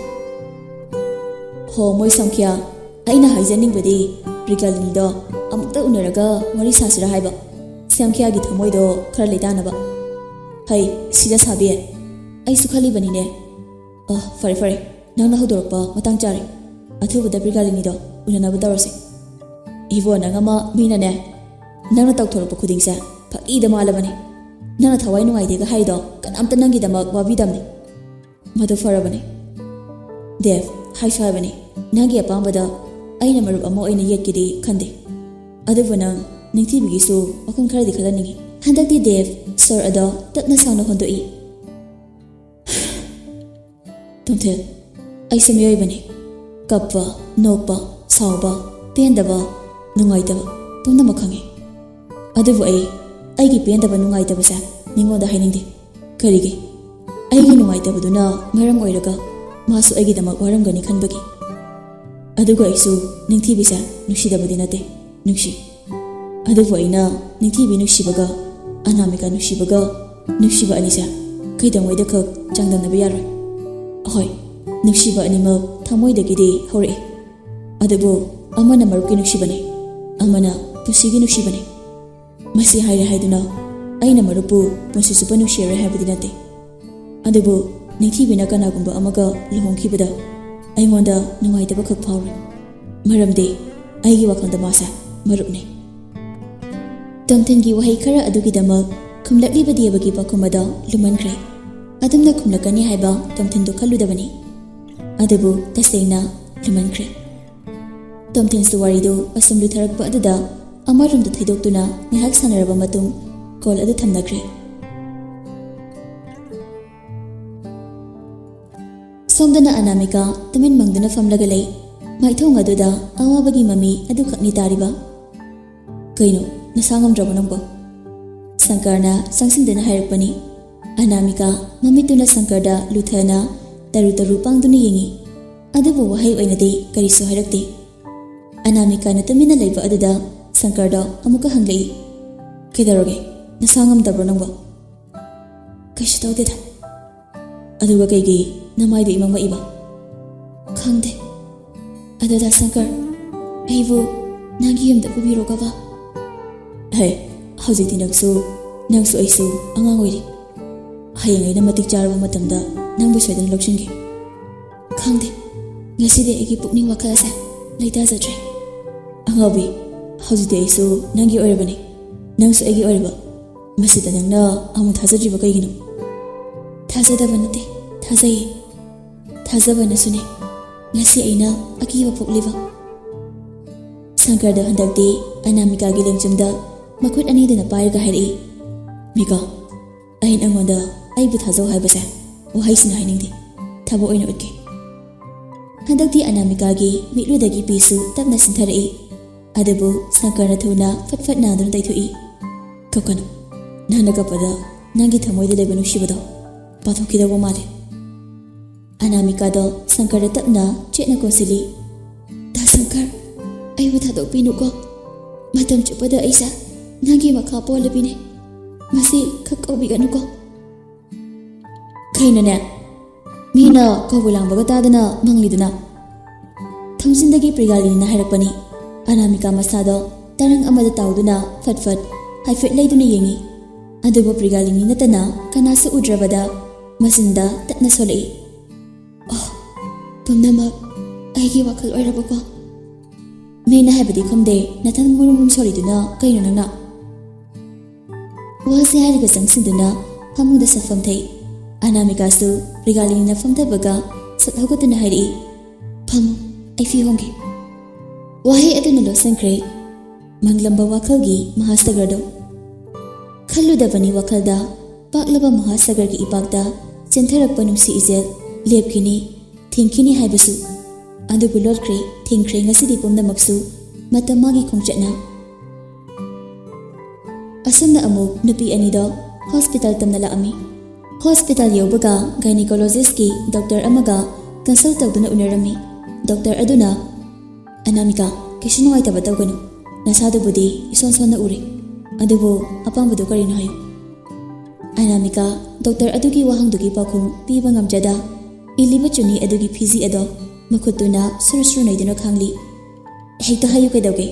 "ꯍꯣ, ꯃꯣꯏ ꯁꯝꯈ꯭ꯌꯥ, ꯑꯩꯅ ꯍꯥꯏꯖꯅꯤꯡꯕꯗꯤ ꯄ꯭ꯔꯤꯒꯥꯂꯤꯅꯤꯗꯣ ꯑꯃꯨꯛꯇ ꯎꯅꯔꯒ ꯋꯥꯔꯤ ꯁꯥꯁꯤꯔꯥ ꯍꯥꯏꯕ, ꯁꯝꯈ꯭ꯌꯥꯒꯤ ꯊꯃꯣꯏꯗꯣ ꯈꯔ ꯂꯩꯇꯥꯅꯕ꯫" "ꯍꯩ, ꯁꯤꯗ ꯁꯥꯕꯤ, ꯑꯩꯁꯨ ꯈꯜꯂꯤꯕꯅꯤꯅꯦ꯫ ꯑ, ꯐꯔꯦ, ꯐꯔꯦ, ꯅꯪꯅ ꯍꯧꯗꯣꯔꯛꯄ ꯃꯇꯥꯡ ꯆꯥꯔꯦ꯫ ꯑꯊꯨꯕꯗ ꯄ꯭ꯔꯤꯒꯥꯂꯤꯅꯤꯗꯣ ꯎꯅꯅꯕ ꯇꯧꯔꯁꯦ꯫" "ꯏꯕꯣ, ꯅꯪ ꯑꯃ, ꯃꯤꯅꯅꯦ ꯅꯪꯅ ꯇꯧꯊꯣꯔꯛꯄ ꯈꯨꯗꯤꯡꯁꯦ ꯐꯥꯒꯤꯗ ꯃꯥꯜꯂꯕꯅꯦ꯫ ꯅꯪꯅ ꯊꯋꯥꯏ ꯅꯨꯡꯉꯥꯏꯇꯦꯒ ꯍꯥꯏꯗꯣ ꯀꯅꯥꯝꯇ ꯅꯪꯒꯤꯗꯃꯛ ꯋꯥꯕꯤꯗꯝꯅꯦ꯫ ꯃꯗꯨ ꯐꯔꯕꯅꯦ꯫ ꯗꯦꯕ, ꯍꯥꯏꯁꯨ ꯍꯥꯏꯕꯅꯦ, ꯅꯪꯒꯤ ꯑꯄꯥꯝꯕꯗ ꯑꯩꯅ ꯃꯔꯨꯞ ꯑꯃ ꯑꯣꯏꯅ ꯌꯦꯠꯀꯦꯗꯤ ꯈꯟꯗꯦ꯫ ꯑꯗꯨꯕꯨ ꯅꯪ ꯅꯤꯡꯊꯤꯕꯤꯒꯤꯁꯨ ꯋꯥꯈꯜ ꯈꯔꯗꯤ ꯈꯜꯍꯟꯅꯤꯡꯉꯤ꯫" ꯍꯟꯗꯛꯇꯤ ꯗꯦꯕ ꯁꯣꯔ ꯑꯗꯣ ꯇꯞꯅ ꯁꯥꯡꯅ ꯍꯣꯟꯗꯣꯛꯏ꯫ "ꯇꯣꯝꯊꯤꯜ, ꯑꯩꯁꯨ ꯃꯤꯑꯣꯏꯕꯅꯤ꯫ ꯀꯞꯄ, ꯅꯣꯛꯄ, ꯁꯥꯎꯕ, ꯄꯦꯟꯗꯕ, ꯅꯨꯡꯉꯥꯏꯇꯕ ꯄꯨꯝꯅꯃꯛ ꯈꯪꯉꯤ꯫ ꯑꯗꯨꯕꯨ ꯑꯩ ꯑꯩꯒꯤ ꯄꯦꯟꯗꯕ, ꯅꯨꯡꯉꯥꯏꯇꯕꯁꯦ ꯃꯤꯉꯣꯟꯗ ꯍꯥꯏꯅꯤꯡꯗꯦ꯫ ꯀꯔꯤꯒꯤ? ꯑꯩꯒꯤ ꯅꯨꯡꯉꯥꯏꯇꯕꯗꯨꯅ ꯃꯔꯝ ꯑꯣꯏꯔꯒ ꯃꯥꯁꯨ ꯑꯩꯒꯤꯗꯃꯛ ꯋꯥꯔꯝꯒꯅꯤ ꯈꯟꯕꯒꯤ꯫" ꯑꯗꯨꯒ ꯑꯩꯁꯨ ꯅꯤꯡꯊꯤꯕꯤꯁꯦ ꯅꯨꯡꯁꯤꯗꯕꯗꯤ ꯅꯠꯇꯦ, ꯅꯨꯡꯁꯤ꯫ ꯑꯗꯨꯕꯨ ꯑꯩꯅ ꯅꯤꯡꯊꯤꯕꯤ ꯅꯨꯡꯁꯤꯕꯒ ꯑꯅꯥꯃꯤꯀꯥ ꯅꯨꯡꯁꯤꯕꯒ ꯅꯨꯡꯁꯤꯕ ꯑꯅꯤꯁꯦ ꯀꯩꯗꯧꯉꯩꯗ ꯈꯛ ꯆꯥꯡꯗꯝꯅꯕ ꯌꯥꯔꯣꯏ꯫ ꯍꯣꯏ, ꯅꯨꯡꯁꯤꯕ ꯑꯅꯤꯃꯛ ꯊꯃꯣꯏꯗꯒꯤꯗꯤ ꯍꯧꯔꯛꯏ꯫ ꯑꯗꯨꯕꯨ ꯑꯃꯅ ꯃꯔꯨꯞꯀꯤ ꯅꯨꯡꯁꯤꯕꯅꯤ, ꯑꯃꯅ ꯄꯨꯟꯁꯤꯒꯤ ꯅꯨꯡꯁꯤꯕꯅꯤ꯫ ꯃꯁꯤ ꯍꯥꯏꯔꯦ ꯍꯥꯏꯗꯨꯅ ꯑꯩꯅ ꯃꯔꯨꯞꯄꯨ ꯄꯨꯟꯁꯤ ꯆꯨꯞꯄ ꯅꯨꯡꯁꯤꯔꯔꯣꯏ ꯍꯥꯏꯕꯗꯤ ꯅꯠꯇꯦ꯫ ꯑꯗꯨꯕꯨ ꯅꯤꯡꯊꯤꯕꯤꯅ ꯀꯅꯥꯒꯨꯝꯕ ꯑꯃꯒ ꯂꯨꯍꯣꯡꯈꯤꯕꯗ ꯑꯩꯉꯣꯟꯗ ꯅꯨꯡꯉꯥꯏꯇꯕ ꯈꯛ ꯐꯥꯎꯔꯣꯏ꯫ ꯃꯔꯝꯗꯤ ꯑꯩꯒꯤ ꯋꯥꯈꯜꯗ ꯃꯥꯁꯦ ꯃꯔꯨꯞꯅꯤ꯫ ꯇꯣꯝꯊꯤꯟꯒꯤ ꯋꯥꯍꯩ ꯈꯔ ꯑꯗꯨꯒꯤꯗꯃꯛ ꯈꯨꯝꯂꯛꯂꯤꯕ ꯗꯦꯕꯒꯤ ꯄꯥꯎꯈꯨꯝ ꯑꯗꯣ ꯂꯨꯃꯟꯈ꯭ꯔꯦ꯫ ꯑꯗꯨꯝꯅ ꯈꯨꯝꯂꯛꯀꯅꯤ ꯍꯥꯏꯕ ꯇꯣꯝꯊꯤꯟꯗꯨ ꯈꯜꯂꯨꯗꯕꯅꯤ꯫ ꯑꯗꯨꯕꯨ ꯇꯁꯦꯡꯅ ꯂꯨꯃꯟꯈ꯭ꯔꯦ꯫ ꯇꯣꯝꯊꯤꯟꯁꯨ ꯋꯥꯔꯤꯗꯨ ꯑꯁꯨꯝ ꯂꯨꯊꯔꯛꯄ ꯑꯗꯨꯗ ꯑꯃꯔꯣꯝꯗ ꯊꯩꯗꯣꯛꯇꯨꯅ ꯉꯥꯏꯍꯥꯛ ꯁꯥꯟꯅꯔꯕ ꯃꯇꯨꯡ ꯀꯣꯜ ꯑꯗꯨ ꯊꯝꯅꯈ꯭ꯔꯦ꯫ ꯁꯣꯝꯗꯅ ꯑꯅꯥꯃꯤꯀꯥ ꯇꯨꯃꯤꯟ ꯃꯪꯗꯨꯅ ꯐꯝꯂꯒ ꯂꯩ꯫ ꯃꯥꯏꯊꯣꯡ ꯑꯗꯨꯗ ꯑꯋꯥꯕꯒꯤ ꯃꯃꯤ ꯑꯗꯨꯈꯛꯅꯤ ꯇꯥꯔꯤꯕ꯫ "ꯀꯩꯅꯣ, ꯅꯁꯥ ꯉꯝꯗ꯭ꯔꯕꯣ ꯅꯪꯕꯣ?" ꯁꯪꯀꯔꯅ ꯆꯪꯁꯤꯟꯗꯨꯅ ꯍꯥꯏꯔꯛꯄꯅꯤ꯫ ꯑꯅꯥꯃꯤꯀꯥ ꯃꯃꯤꯠꯇꯨꯅ ꯁꯪꯀꯔꯗ ꯂꯨꯊꯅ ꯇꯔꯨ ꯇꯔꯨ ꯄꯥꯡꯗꯨꯅ ꯌꯦꯡꯉꯤ꯫ ꯑꯗꯨꯕꯨ ꯋꯥꯍꯩ ꯑꯣꯏꯅꯗꯤ ꯀꯔꯤꯁꯨ ꯍꯥꯏꯔꯛꯇꯦ꯫ ꯑꯅꯥꯃꯤꯀꯥꯅ ꯇꯨꯃꯤꯟꯅ ꯂꯩꯕ ꯑꯗꯨꯗ ꯁꯪꯀꯔꯗꯣ ꯑꯃꯨꯛꯀ ꯍꯪꯂꯛꯏ, "ꯀꯩꯗꯧꯔꯒꯦ? ꯅꯁꯥ ꯉꯝꯗꯕ꯭ꯔꯣ ꯅꯪꯕꯣ?" "ꯀꯩꯁꯨ ꯇꯧꯗꯦꯗ꯫" "ꯑꯗꯨꯒ ꯀꯩꯒꯤ ꯅꯃꯥꯏꯗꯣ ꯏꯃꯪ ꯃꯛꯏꯕ?" "ꯈꯪꯗꯦ꯫ ꯑꯗꯨꯗ ꯁꯪꯀꯔ, ꯑꯩꯕꯨ ꯅꯪꯒꯤ ꯌꯨꯝꯗ ꯄꯨꯕꯤꯔꯣ ꯀꯕꯥ꯫" "ꯍꯦ, ꯍꯧꯖꯤꯛꯇꯤ ꯅꯪꯁꯨ, ꯅꯪꯁꯨ ꯑꯩꯁꯨ ꯑꯉꯥꯡ ꯑꯣꯏꯔꯤ꯫ ꯍꯌꯦꯡ ꯑꯩꯅ ꯃꯇꯤꯛ ꯆꯥꯔꯕ ꯃꯇꯝꯗ ꯅꯪꯕꯨ ꯁꯣꯏꯗꯅ ꯂꯧꯁꯤꯟꯒꯦ꯫" "ꯈꯪꯗꯦ, ꯉꯁꯤꯗꯤ ꯑꯩꯒꯤ ꯄꯨꯛꯅꯤꯡ ꯋꯥꯈꯜꯁꯦ ꯂꯩꯇꯥꯖꯗ꯭ꯔꯦ꯫" "ꯑꯉꯥꯎꯕꯤ, ꯍꯧꯖꯤꯛꯇꯤ ꯑꯩꯁꯨ ꯅꯪꯒꯤ ꯑꯣꯏꯔꯕꯅꯤ꯫ ꯅꯪꯁꯨ ꯑꯩꯒꯤ ꯑꯣꯏꯔꯕ꯫ ꯃꯁꯤꯗ ꯅꯪꯅ ꯑꯃꯨꯛ ꯊꯥꯖꯗ꯭ꯔꯤꯕ ꯀꯩꯒꯤꯅꯣ?" "ꯊꯥꯖꯗꯕ ꯅꯠꯇꯦ, ꯊꯥꯖꯩꯌꯦ꯫ ꯊꯥꯖꯕꯅꯁꯨꯅꯦ ꯉꯁꯤ ꯑꯩꯅ ꯑꯀꯤꯕ ꯄꯣꯛꯂꯤꯕ꯫" ꯁꯪꯀꯔꯗ ꯍꯟꯗꯛꯇꯤ ꯑꯅꯥꯃꯤꯀꯥꯒꯤ ꯂꯦꯡꯖꯨꯝꯗ ꯃꯈꯨꯠ ꯑꯅꯤꯗꯨꯅ ꯄꯥꯏꯔꯒ ꯍꯥꯏꯔꯛꯏ, "ꯃꯤꯀꯥ, ꯑꯩ ꯅꯉꯣꯟꯗ ꯑꯩꯕꯨ ꯊꯥꯖꯧ ꯍꯥꯏꯕꯁꯦ ꯋꯥꯍꯩꯁꯤꯅ ꯍꯥꯏꯅꯤꯡꯗꯦ꯫ ꯊꯕꯛ ꯑꯣꯏꯅ ꯎꯠꯀꯦ꯫" ꯍꯟꯗꯛꯇꯤ ꯑꯅꯥꯃꯤꯀꯥꯒꯤ ꯃꯤꯠꯂꯨꯗꯒꯤ ꯄꯤꯁꯨ ꯇꯞꯅ ꯆꯤꯟꯊꯔꯛꯏ꯫ ꯑꯗꯨꯕꯨ ꯁꯪꯀꯔꯅ ꯊꯨꯅ ꯐꯠ ꯐꯠ ꯅꯥꯗꯨꯅ ꯇꯩꯊꯣꯛꯏ꯫ "ꯀꯞꯀꯅꯨ꯫ ꯅꯪꯅ ꯀꯞꯄꯗ ꯅꯪꯒꯤ ꯊꯃꯣꯏꯗ ꯂꯩꯕ ꯅꯨꯡꯁꯤꯕꯗꯣ ꯄꯥꯊꯣꯛꯈꯤꯗꯧꯕ ꯃꯥꯜꯂꯦ꯫" ꯑꯅꯥꯃꯤꯀꯥꯗꯣ ꯁꯪꯀꯔꯗ ꯇꯞꯅ ꯆꯦꯠꯅ ꯀꯣꯟꯁꯤꯜꯂꯤ꯫ ꯁꯪꯀꯔ, ꯑꯩꯕꯨ ꯊꯥꯗꯣꯛꯄꯤꯅꯨꯀꯣ꯫ ꯃꯇꯝ ꯆꯨꯞꯄꯗ ꯑꯩꯁꯦ ꯅꯪꯒꯤ ꯃꯈꯥ ꯄꯣꯜꯂꯕꯤꯅꯦ꯫ ꯃꯁꯤ ꯈꯛ ꯀꯧꯕꯤꯒꯅꯨꯀꯣ꯫ ꯀꯩꯅꯣꯅꯦ? ꯃꯤꯅ ꯀꯧꯕ ꯂꯥꯡꯕꯒ ꯇꯥꯗꯅ ꯃꯪꯂꯤꯗꯨꯅ? ꯊꯣꯡꯖꯤꯟꯗꯒꯤ ꯄ꯭ꯔꯤꯒꯥꯂꯤꯅꯤꯅ ꯍꯥꯏꯔꯛꯄꯅꯤ꯫ ꯑꯅꯥꯃꯤꯀꯥ ꯃꯁꯥꯗꯣ ꯇꯔꯪ ꯑꯃꯗ ꯇꯥꯎꯗꯨꯅ ꯐꯠ ꯐꯠ ꯍꯥꯏꯐꯦꯠ ꯂꯩꯗꯨꯅ ꯌꯦꯡꯉꯤ꯫ ꯑꯗꯨꯕꯨ ꯄ꯭ꯔꯤꯒꯥꯂꯤꯅꯤ ꯅꯠꯇꯅ ꯀꯅꯥꯁꯨ ꯎꯗ꯭ꯔꯕꯗ ꯃꯆꯤꯟꯗ ꯇꯠꯅ ꯁꯣꯜꯂꯛꯏ꯫ "ꯑꯣ, ꯄꯨꯝꯅꯃꯛ ꯑꯩꯒꯤ ꯋꯥꯈꯜ ꯑꯣꯏꯔꯕꯀꯣ?" "ꯃꯤꯅ ꯍꯥꯏꯕꯗꯤ ꯈꯨꯝꯗꯦ, ꯅꯊꯟ ꯃꯨꯔꯨꯝ ꯃꯨꯔꯨꯝ ꯁꯣꯜꯂꯤꯗꯨꯅ ꯀꯩꯅꯣ ꯅꯪꯅ?" ꯋꯥꯁꯦ ꯍꯥꯏꯔꯒ ꯆꯪꯁꯤꯟꯗꯨꯅ ꯐꯃꯨꯡꯗ ꯁꯠꯐꯝ ꯊꯩ꯫ ꯑꯅꯥꯃꯤꯀꯥꯁꯨ ꯄ꯭ꯔꯤꯒꯥꯂꯤꯅꯤꯅ ꯐꯝꯊꯕꯒ ꯁꯠ ꯍꯧꯒꯠꯇꯨꯅ ꯍꯥꯏꯔꯛꯏ, "ꯐꯝꯃꯨ, ꯑꯩ ꯐꯤ ꯍꯣꯡꯒꯦ꯫" ꯋꯥꯍꯩ ꯑꯗꯨꯅ ꯂꯣꯠꯁꯤꯟꯈ꯭ꯔꯦ ꯃꯪꯂꯝꯕ ꯋꯥꯈꯜꯒꯤ ꯃꯍꯥꯁꯥꯒꯔꯗꯣ꯫ ꯈꯜꯂꯨꯗꯕꯅꯤ ꯋꯥꯈꯜꯗ ꯄꯥꯛꯂꯕ ꯃꯍꯥꯁꯥꯒꯔꯒꯤ ꯏꯄꯥꯛꯇ ꯆꯦꯟꯊꯔꯛꯄ ꯅꯨꯡꯁꯤ ꯏꯆꯦꯜ ꯂꯦꯞꯈꯤꯅꯤ, ꯊꯤꯡꯈꯤꯅꯤ ꯍꯥꯏꯕꯁꯨ꯫ ꯑꯗꯨꯕꯨ ꯂꯣꯠꯈ꯭ꯔꯦ, ꯊꯤꯡꯈ꯭ꯔꯦ ꯉꯁꯤꯗꯤ ꯄꯨꯝꯅꯃꯛꯁꯨ ꯃꯇꯝ ꯃꯥꯒꯤ ꯈꯣꯡꯆꯠꯅ꯫ ꯑꯁꯨꯝꯅ ꯑꯃꯨꯛ ꯅꯨꯄꯤ ꯑꯅꯤꯗꯣ ꯍꯣꯁꯄꯤꯇꯥꯜ ꯇꯝꯅ ꯂꯥꯛꯑꯝꯃꯤ꯫ ꯍꯣꯁꯄꯤꯇꯥꯜ ꯌꯧꯕꯒ ꯒꯥꯏꯅꯤꯀꯣꯂꯣꯖꯤꯁꯀꯤ ꯗꯣꯛꯇꯔ ꯑꯃꯒ ꯀꯟꯁꯜ ꯇꯧꯗꯨꯅ ꯎꯅꯔꯝꯃꯤ꯫ ꯗꯣꯛꯇꯔ ꯑꯗꯨꯅ, "ꯑꯅꯥꯃꯤꯀꯥ, ꯀꯩꯁꯨ ꯅꯨꯡꯉꯥꯏꯇꯕ ꯇꯧꯒꯅꯨ꯫ ꯅꯁꯥꯗꯨꯕꯨꯗꯤ ꯏꯁꯣꯟ ꯁꯣꯟꯅ ꯎꯔꯦ꯫ ꯑꯗꯨꯕꯨ ꯑꯄꯥꯝꯕꯗꯨ ꯀꯔꯤꯅꯣ ꯍꯥꯏꯌꯨ꯫" ꯑꯅꯥꯃꯤꯀꯥ ꯗꯣꯛꯇꯔ ꯑꯗꯨꯒꯤ ꯋꯥꯍꯪꯗꯨꯒꯤ ꯄꯥꯎꯈꯨꯝ ꯄꯤꯕ ꯉꯝꯖꯗ ꯏꯜꯂꯤꯕ ꯆꯨꯅꯤ ꯑꯗꯨꯒꯤ ꯐꯤꯖꯤ ꯑꯗꯣ ꯃꯈꯨꯠꯇꯨꯅ ꯁꯨꯔꯨ ꯁꯨꯔꯨ ꯅꯩꯗꯨꯅ ꯈꯥꯡꯂꯤ꯫ "ꯍꯦꯛꯇ ꯍꯥꯏꯌꯨ ꯀꯩꯗꯧꯒꯦ?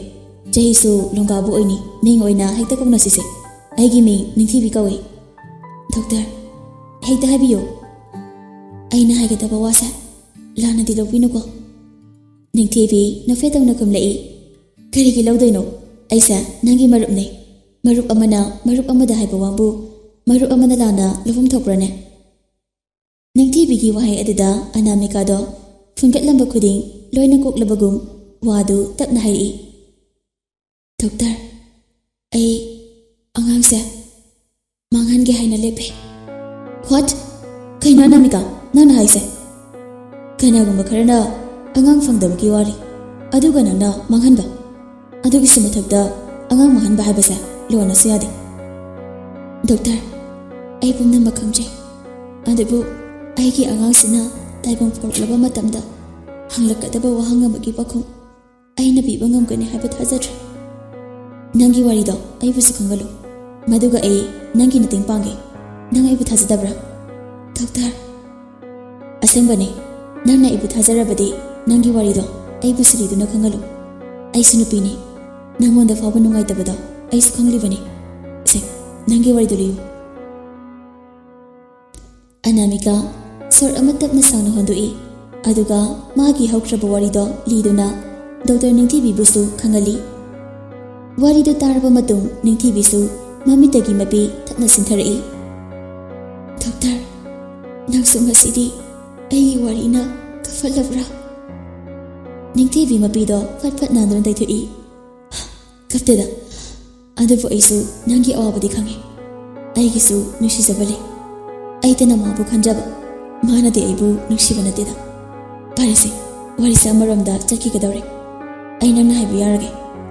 ꯆꯍꯤꯁꯨ ꯂꯣꯡꯒꯥꯕꯨ ꯑꯣꯏꯅꯤ, ꯃꯤꯡ ꯑꯣꯏꯅ ꯍꯦꯛꯇ ꯀꯧꯅꯁꯤꯁꯦ꯫ ꯑꯩꯒꯤ ꯃꯤꯡ ꯅꯤꯡꯊꯤꯕꯤ ꯀꯧꯏ꯫" "ꯗꯣꯛꯇꯔ, ꯍꯦꯛꯇ ꯍꯥꯏꯕꯤꯌꯨ꯫" "ꯑꯩꯅ ꯍꯥꯏꯒꯗꯕ ꯋꯥꯁꯦ ꯂꯥꯟꯅꯗꯤ ꯂꯧꯕꯤꯅꯨꯀꯣ꯫" ꯅꯤꯡꯊꯤꯕꯤ ꯅꯣꯛꯐꯦꯠ ꯇꯧꯅ ꯈꯨꯝꯂꯛꯏ, "ꯀꯔꯤꯒꯤ ꯂꯧꯗꯣꯏꯅꯣ? ꯑꯩꯁꯦ ꯅꯪꯒꯤ ꯃꯔꯨꯞꯅꯦ꯫ ꯃꯔꯨꯞ ꯑꯃꯅ ꯃꯔꯨꯞ ꯑꯃꯗ ꯍꯥꯏꯕ ꯋꯥꯕꯨ ꯃꯔꯨꯞ ꯑꯃꯅ ꯂꯥꯟꯅ ꯂꯧꯐꯝ ꯊꯣꯛꯄ꯭ꯔꯅꯦ?" ꯅꯤꯡꯊꯤꯕꯤꯒꯤ ꯋꯥꯍꯩ ꯑꯗꯨꯗ ꯑꯅꯥꯃꯤꯀꯥꯗꯣ ꯐꯨꯟꯒꯠꯂꯝꯕ ꯈꯨꯗꯤꯡ ꯂꯣꯏꯅ ꯀꯣꯛꯂꯕꯒꯨꯝ ꯋꯥꯗꯨ ꯇꯞꯅ ꯍꯥꯏꯔꯛꯏ, "ꯗꯣꯛꯇꯔ, ꯑꯩ ꯑꯉꯥꯡꯁꯦ ꯃꯥꯡꯍꯟꯒꯦ ꯍꯥꯏꯅ ꯂꯦꯞꯄꯦ꯫" "What? ꯀꯩꯅꯣ ꯑꯅꯥꯃꯤꯀꯥ ꯅꯪꯅ ꯍꯥꯏꯁꯦ? ꯀꯅꯥꯒꯨꯝꯕ ꯈꯔꯅ ꯑꯉꯥꯡ ꯐꯪꯗꯕꯒꯤ ꯋꯥꯔꯤ, ꯑꯗꯨꯒ ꯅꯪꯅ ꯃꯥꯡꯍꯟꯕ? ꯑꯗꯨꯒꯤꯁꯨ ꯃꯊꯛꯇ ꯑꯉꯥꯡ ꯃꯥꯡꯍꯟꯕ ꯍꯥꯏꯕꯁꯦ ꯂꯣꯟꯅꯁꯨ ꯌꯥꯗꯦ꯫" "ꯗꯣꯛꯇꯔ, ꯑꯩ ꯄꯨꯝꯅꯃꯛ ꯈꯪꯖꯩ꯫ ꯑꯗꯨꯕꯨ ꯑꯩꯒꯤ ꯑꯉꯥꯡꯁꯤꯅ ꯇꯥꯏꯕꯪ ꯄꯣꯛꯂꯛꯂꯕ ꯃꯇꯝꯗ ꯍꯪꯂꯛꯀꯗꯕ ꯋꯥꯍꯪ ꯑꯃꯒꯤ ꯄꯥꯎꯈꯨꯝ ꯑꯩꯅ ꯄꯤꯕ ꯉꯝꯒꯅꯤ ꯍꯥꯏꯕ ꯊꯥꯖꯗ꯭ꯔꯦ꯫ ꯅꯪꯒꯤ ꯋꯥꯔꯤꯗꯣ ꯑꯩꯕꯨꯁꯨ ꯈꯪꯍꯜꯂꯨ, ꯃꯗꯨꯒ ꯑꯩ ꯅꯪꯒꯤ ꯃꯇꯦꯡ ꯄꯥꯡꯒꯦ꯫ ꯅꯪ ꯑꯩꯕꯨ ꯊꯥꯖꯗꯕ꯭ꯔꯥ? ꯗꯣꯛꯇꯔ, ꯑꯁꯦꯡꯕꯅꯤ, ꯅꯪꯅ ꯑꯩꯕꯨ ꯊꯥꯖꯔꯕꯗꯤ ꯅꯪꯒꯤ ꯋꯥꯔꯤꯗꯣ ꯑꯩꯕꯨ ꯁꯤꯔꯤꯗꯨꯅ ꯈꯪꯍꯜꯂꯨ꯫ ꯑꯩꯁꯨ ꯅꯨꯄꯤꯅꯤ, ꯅꯪꯉꯣꯟꯗ ꯐꯥꯎꯕ ꯅꯨꯡꯉꯥꯏꯇꯕꯗꯣ ꯑꯩꯁꯨ ꯈꯪꯂꯤꯕꯅꯤ꯫ ꯁꯦ, ꯅꯪꯒꯤ ꯋꯥꯔꯤꯗꯨ ꯂꯤꯌꯨ꯫ ꯑꯅꯥꯃꯤꯀꯥ ꯁꯣꯔ ꯑꯃ ꯇꯞꯅ ꯁꯥꯡꯅ ꯍꯣꯟꯗꯣꯛꯏ, ꯑꯗꯨꯒ ꯃꯥꯒꯤ ꯍꯧꯈ꯭ꯔꯕ ꯋꯥꯔꯤꯗꯣ ꯂꯤꯗꯨꯅ ꯗꯣꯛꯇꯔ ꯅꯤꯡꯊꯤꯕꯤꯕꯨꯁꯨ ꯈꯪꯍꯜꯂꯤ꯫ ꯋꯥꯔꯤꯗꯨ ꯇꯥꯔꯕ ꯃꯇꯨꯡ ꯅꯤꯡꯊꯤꯕꯤꯁꯨ ꯃꯃꯤꯠꯇꯒꯤ ꯃꯄꯤ ꯊꯛꯅ ꯆꯤꯡꯊꯔꯛꯏ꯫ "ꯗꯣꯛꯇꯔ, ꯅꯪꯁꯨ ꯉꯁꯤꯗꯤ ꯑꯩꯒꯤ ꯋꯥꯔꯤꯅ ꯀꯞꯍꯜꯂꯕ꯭ꯔꯥ?" ꯅꯤꯡꯊꯤꯕꯤ ꯃꯄꯤꯗꯣ ꯐꯠ ꯐꯠ ꯅꯥꯟꯗꯨꯅ ꯇꯩꯊꯣꯛꯏ꯫ "ꯀꯞꯇꯦꯗ, ꯑꯗꯨꯕꯨ ꯑꯩꯁꯨ ꯅꯪꯒꯤ ꯑꯋꯥꯕꯗꯤ ꯈꯪꯉꯤ꯫ ꯑꯩꯒꯤꯁꯨ ꯅꯨꯡꯁꯤꯖꯕ ꯂꯩ꯫ ꯑꯩꯇꯅ ꯃꯥꯕꯨ ꯈꯟꯖꯕ, ꯃꯥꯅꯗꯤ ꯑꯩꯕꯨ ꯅꯨꯡꯁꯤꯕ ꯅꯠꯇꯦꯗ꯫ ꯐꯔꯦꯁꯦ, ꯋꯥꯔꯤꯁꯦ ꯑꯃꯔꯣꯝꯗ ꯆꯠꯈꯤꯒꯗꯧꯔꯦ꯫ ꯑꯩ ꯅꯪꯅ ꯍꯥꯏꯕ ꯌꯥꯔꯒꯦ,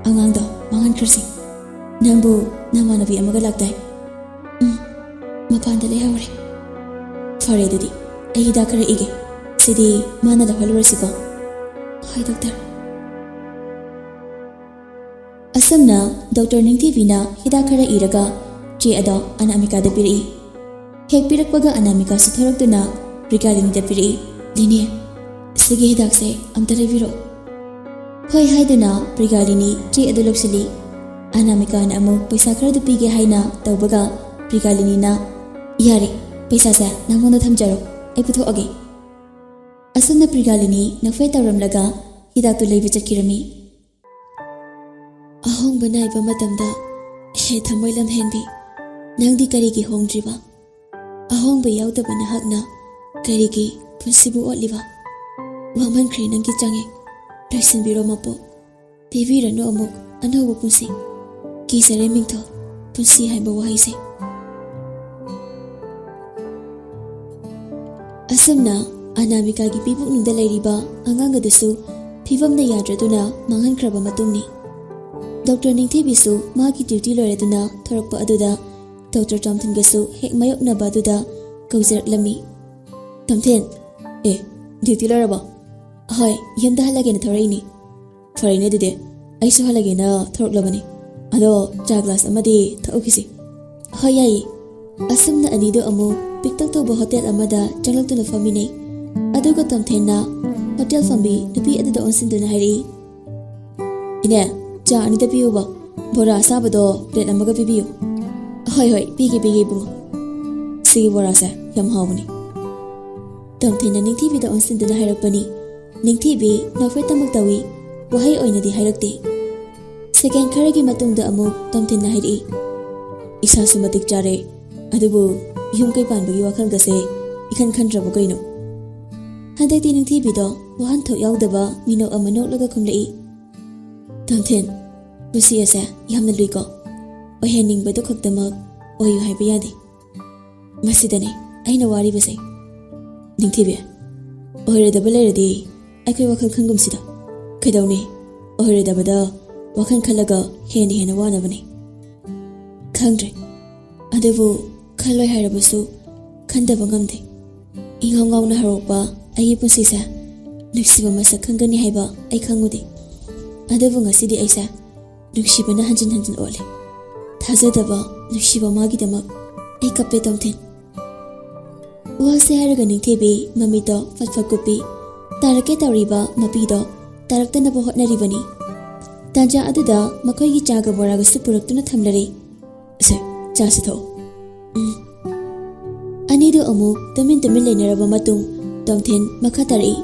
ꯑꯉꯥꯡꯗꯣ ꯃꯥꯡꯍꯟꯈ꯭ꯔꯁꯤ꯫ ꯅꯪꯕꯨ ꯅꯃꯥꯟꯅꯕꯤ ꯑꯃꯒ ꯂꯥꯛꯇꯥꯏ?" "ꯎꯝ, ꯃꯄꯥꯟꯗ ꯂꯩꯍꯧꯔꯦ꯫" "ꯐꯔꯦ, ꯑꯗꯨꯗꯤ ꯑꯩ ꯍꯤꯗꯥꯛ ꯈꯔ ꯏꯒꯦ꯫ ꯁꯤꯗꯤ ꯃꯥꯅ ꯂꯧꯍꯜꯂꯨꯔꯁꯤꯀꯣ꯫" "ꯍꯣꯏ, ꯗꯣꯛꯇꯔ꯫" ꯑꯁꯨꯝꯅ ꯗꯣꯛꯇꯔ ꯅꯤꯡꯊꯤꯕꯤꯅ ꯍꯤꯗꯥꯛ ꯈꯔ ꯏꯔꯒ ꯆꯦ ꯑꯗꯣ ꯑꯅꯥꯃꯤꯀꯥꯗ ꯄꯤꯔꯛꯏ꯫ ꯍꯦꯛ ꯄꯤꯔꯛꯄꯒ ꯑꯅꯥꯃꯤꯀꯥꯁꯨ ꯊꯣꯔꯛꯇꯨꯅ ꯄ꯭ꯔꯤꯒꯥꯂꯤꯅꯤꯗ ꯄꯤꯔꯛꯏ꯫ "ꯂꯤꯅꯤ, ꯁꯤꯒꯤ ꯍꯤꯗꯥꯛꯁꯦ ꯑꯝꯇ ꯂꯩꯕꯤꯔꯛꯑꯣ꯫" ꯍꯣꯏ ꯍꯥꯏꯗꯨꯅ ꯄ꯭ꯔꯤꯒꯥꯂꯤꯅꯤ ꯆꯦ ꯑꯗꯨ ꯂꯧꯁꯤꯜꯂꯤ꯫ ꯑꯅꯥꯃꯤꯀꯥꯅ ꯑꯃꯨꯛ ꯄꯩꯁꯥ ꯈꯔꯗꯨ ꯄꯤꯒꯦ ꯍꯥꯏꯅ ꯇꯧꯕꯒ ꯄ꯭ꯔꯤꯒꯥꯂꯤꯅꯤꯅ, "ꯌꯥꯔꯦ, ꯄꯩꯁꯥꯁꯦ ꯅꯪꯉꯣꯟꯗ ꯊꯝꯖꯔꯣ, ꯑꯩ ꯄꯨꯊꯣꯛꯑꯒꯦ꯫" ꯑꯁꯨꯝꯅ ꯄ꯭ꯔꯤꯒꯥꯂꯤꯅꯤ ꯅꯣꯛꯐꯦꯠ ꯇꯧꯔꯝꯂꯒ ꯍꯤꯗꯥꯛꯇꯨ ꯂꯩꯕ ꯆꯠꯈꯤꯔꯝꯃꯤ꯫ ꯑꯍꯣꯡꯕ ꯅꯥꯏꯕ ꯃꯇꯝꯗ, ꯍꯦ ꯊꯃꯣꯏ ꯂꯝꯍꯦꯟꯕꯤ, ꯅꯪꯗꯤ ꯀꯔꯤꯒꯤ ꯍꯣꯡꯗ꯭ꯔꯤꯕ? ꯑꯍꯣꯡꯕ ꯌꯥꯎꯗꯕ ꯅꯍꯥꯛꯅ ꯀꯔꯤꯒꯤ ꯄꯨꯟꯁꯤꯕꯨ ꯑꯣꯠꯂꯤꯕ? ꯋꯥꯃꯟꯈ꯭ꯔꯦ ꯅꯪꯒꯤ ꯆꯥꯡꯌꯦꯡ, ꯂꯣꯏꯁꯤꯟꯕꯤꯔꯣ ꯃꯄꯣ꯫ ꯄꯤꯕꯤꯔꯅꯨ ꯑꯃꯨꯛ ꯑꯅꯧꯕ ꯄꯨꯟꯁꯤ꯫ ꯀꯤꯖꯔꯦ ꯃꯤꯡꯊꯣꯜ, ꯄꯨꯟꯁꯤ ꯍꯥꯏꯕ ꯋꯥꯍꯩꯁꯦ꯫ ꯑꯁꯨꯝꯅ ꯑꯅꯥꯃꯤꯀꯥꯒꯤ ꯄꯤꯕꯨꯛꯅꯨꯡꯗ ꯂꯩꯔꯤꯕ ꯑꯉꯥꯡ ꯑꯗꯨꯁꯨ ꯐꯤꯕꯝꯅ ꯌꯥꯗ꯭ꯔꯗꯨꯅ ꯃꯥꯡꯍꯟꯈ꯭ꯔꯕ ꯃꯇꯨꯡꯅꯤ꯫ ꯗꯣꯛꯇꯔ ꯅꯤꯡꯊꯤꯕꯤꯁꯨ ꯃꯥꯒꯤ ꯗ꯭ꯌꯨꯇꯤ ꯂꯣꯏꯔꯗꯨꯅ ꯊꯣꯔꯛꯄ ꯑꯗꯨꯗ ꯗꯣꯛꯇꯔ ꯇꯣꯝꯊꯤꯟꯒꯁꯨ ꯍꯦꯛ ꯃꯥꯌꯣꯛꯅꯕ ꯑꯗꯨꯗ ꯀꯧꯖꯔꯛꯂꯝꯃꯤ꯫ "ꯇꯣꯝꯊꯤꯟ, ꯑꯦ, ꯗ꯭ꯌꯨꯇꯤ ꯂꯣꯏꯔꯕꯣ?" "ꯍꯣꯏ, ꯌꯨꯝꯗ ꯍꯜꯂꯒꯦꯅ ꯊꯣꯔꯛꯏꯅꯤ꯫" "ꯐꯔꯦꯅꯦ, ꯑꯗꯨꯗꯤ ꯑꯩꯁꯨ ꯍꯜꯂꯒꯦꯅ ꯊꯣꯔꯛꯂꯕꯅꯤ꯫ ꯑꯗꯣ ꯆꯥ ꯒ꯭ꯂꯥꯁ ꯑꯃꯗꯤ ꯊꯛꯎꯈꯤꯁꯤ꯫" "ꯍꯣꯏ, ꯌꯥꯏꯌꯦ꯫" ꯑꯁꯨꯝꯅ ꯑꯅꯤꯗꯨ ꯑꯃꯨꯛ ꯄꯤꯛꯇꯛ ꯇꯧꯕ ꯍꯣꯇꯦꯜ ꯑꯃꯗ ꯆꯪꯂꯛꯇꯨꯅ ꯐꯝꯃꯤꯟꯅꯩ꯫ ꯑꯗꯨꯒ ꯇꯣꯝꯊꯤꯟꯅ ꯍꯣꯇꯦꯜ ꯐꯝꯕꯤ ꯅꯨꯄꯤ ꯑꯗꯨꯗ ꯑꯣꯟꯁꯤꯟꯗꯨꯅ ꯍꯥꯏꯔꯛꯏ, "ꯏꯅꯦ, ꯆꯥ ꯑꯅꯤꯗ ꯄꯤꯌꯨꯕ, ꯕꯣꯔꯥ ꯑꯁꯥꯕꯗꯣ ꯄ꯭ꯂꯦꯠ ꯑꯃꯒ ꯄꯤꯕꯤꯌꯨ꯫" "ꯍꯣꯏ, ꯍꯣꯏ, ꯄꯤꯒꯦ, ꯄꯤꯒꯦ, ꯏꯕꯨꯡꯉꯣ꯫ ꯁꯤꯒꯤ ꯕꯣꯔꯥꯁꯦ ꯌꯥꯝ ꯍꯥꯎꯕꯅꯤ꯫" ꯇꯣꯝꯊꯤꯟꯅ ꯅꯤꯡꯊꯤꯕꯤꯗ ꯑꯣꯟꯁꯤꯟꯗꯨꯅ ꯍꯥꯏꯔꯛꯄꯅꯤ꯫ ꯅꯤꯡꯊꯤꯕꯤ ꯅꯣꯛꯐꯦꯠꯇꯃꯛ ꯇꯧꯏ꯫ ꯋꯥꯍꯩ ꯑꯣꯏꯅꯗꯤ ꯍꯥꯏꯔꯛꯇꯦ꯫ ꯁꯦꯀꯦꯟ ꯈꯔꯒꯤ ꯃꯇꯨꯡꯗ ꯑꯃꯨꯛ ꯇꯣꯝꯊꯤꯟꯅ ꯍꯥꯏꯔꯛꯏ, "ꯏꯁꯥꯁꯨ ꯃꯇꯤꯛ ꯆꯥꯔꯦ, ꯑꯗꯨꯕꯨ ꯌꯨꯝ ꯀꯩ ꯄꯥꯟꯕꯒꯤ ꯋꯥꯈꯜꯒꯁꯦ ꯏꯈꯟ ꯈꯟꯗ꯭ꯔꯕ ꯀꯩꯅꯣ?" ꯍꯟꯗꯛꯇꯤ ꯅꯤꯡꯊꯤꯕꯤꯗꯣ ꯋꯥꯍꯟꯊꯣꯛ ꯌꯥꯎꯗꯕ ꯃꯤꯅꯣꯛ ꯑꯃ ꯅꯣꯛꯂꯒ ꯈꯨꯝꯂꯛꯏ, "ꯇꯣꯝꯊꯤꯟ, ꯄꯨꯟꯁꯤ ꯑꯁꯦ ꯌꯥꯝꯅ ꯂꯨꯏꯀꯣ꯫ ꯑꯣꯏꯍꯟꯅꯤꯡꯕꯗꯨ ꯈꯛꯇꯃꯛ ꯑꯣꯏꯌꯨ ꯍꯥꯏꯕ ꯌꯥꯗꯦ꯫ ꯃꯁꯤꯗꯅꯦ ꯑꯩꯅ ꯋꯥꯔꯤꯕꯁꯦ꯫" "ꯅꯤꯡꯊꯤꯕꯤ, ꯑꯣꯏꯔꯣꯏꯗꯕ ꯂꯩꯔꯗꯤ ꯑꯩꯈꯣꯏ ꯋꯥꯈꯜ ꯈꯟꯒꯨꯝꯁꯤꯗ꯫ ꯀꯩꯗꯧꯅꯤ? ꯑꯣꯏꯔꯣꯏꯗꯕꯗ ꯋꯥꯈꯜ ꯈꯜꯂꯒ ꯍꯦꯟꯅ ꯍꯦꯟꯅ ꯋꯥꯅꯕꯅꯤ꯫" "ꯈꯪꯗ꯭ꯔꯦ, ꯑꯗꯨꯕꯨ ꯈꯜꯂꯣꯏ ꯍꯥꯏꯔꯕꯁꯨ ꯈꯟꯗꯕ ꯉꯝꯗꯦ꯫ ꯏꯉꯥꯎ ꯉꯥꯎꯅ ꯍꯧꯔꯛꯄ ꯑꯩꯒꯤ ꯄꯨꯟꯁꯤꯁꯦ ꯅꯨꯡꯁꯤꯕ ꯃꯁꯛ ꯈꯪꯒꯅꯤ ꯍꯥꯏꯕ ꯑꯩ ꯈꯪꯉꯨꯗꯦ꯫ ꯑꯗꯨꯕꯨ ꯉꯁꯤꯗꯤ ꯑꯩꯁꯦ ꯅꯨꯡꯁꯤꯕꯅ ꯍꯟꯖꯤꯟ ꯍꯟꯖꯤꯟ ꯑꯣꯠꯂꯦ꯫ ꯊꯥꯖꯗꯕ ꯅꯨꯡꯁꯤꯕ ꯃꯥꯒꯤꯗꯃꯛ ꯑꯩ ꯀꯞꯄꯦ, ꯇꯣꯝꯊꯤꯟ꯫" ꯋꯥꯁꯦ ꯍꯥꯏꯔꯒ ꯅꯤꯡꯊꯤꯕꯤ ꯃꯃꯤꯠꯇꯣ ꯐꯠ ꯐꯠ ꯀꯨꯞꯄꯤ꯫ ꯇꯥꯔꯛꯀꯦ ꯇꯧꯔꯤꯕ ꯃꯄꯤꯗꯣ ꯇꯥꯔꯛꯇꯅꯕ ꯍꯣꯠꯅꯔꯤꯕꯅꯤ꯫ ꯇꯥꯟꯖꯥ ꯑꯗꯨꯗ ꯃꯈꯣꯏꯒꯤ ꯆꯥꯒ ꯕꯣꯔꯥꯒꯁꯨ ꯄꯨꯔꯛꯇꯨꯅ ꯊꯝꯂꯔꯦ꯫ "ꯁꯦ, ꯆꯥꯁꯤ ꯊꯛꯑꯣ꯫" ꯎꯝ꯫ ꯑꯅꯤꯗꯨ ꯑꯃꯨꯛ ꯇꯨꯃꯤꯟ ꯇꯨꯃꯤꯟ ꯂꯩꯅꯔꯕ ꯃꯇꯨꯡ ꯇꯣꯝꯊꯤꯟ ꯃꯈꯥ ꯇꯥꯔꯛꯏ,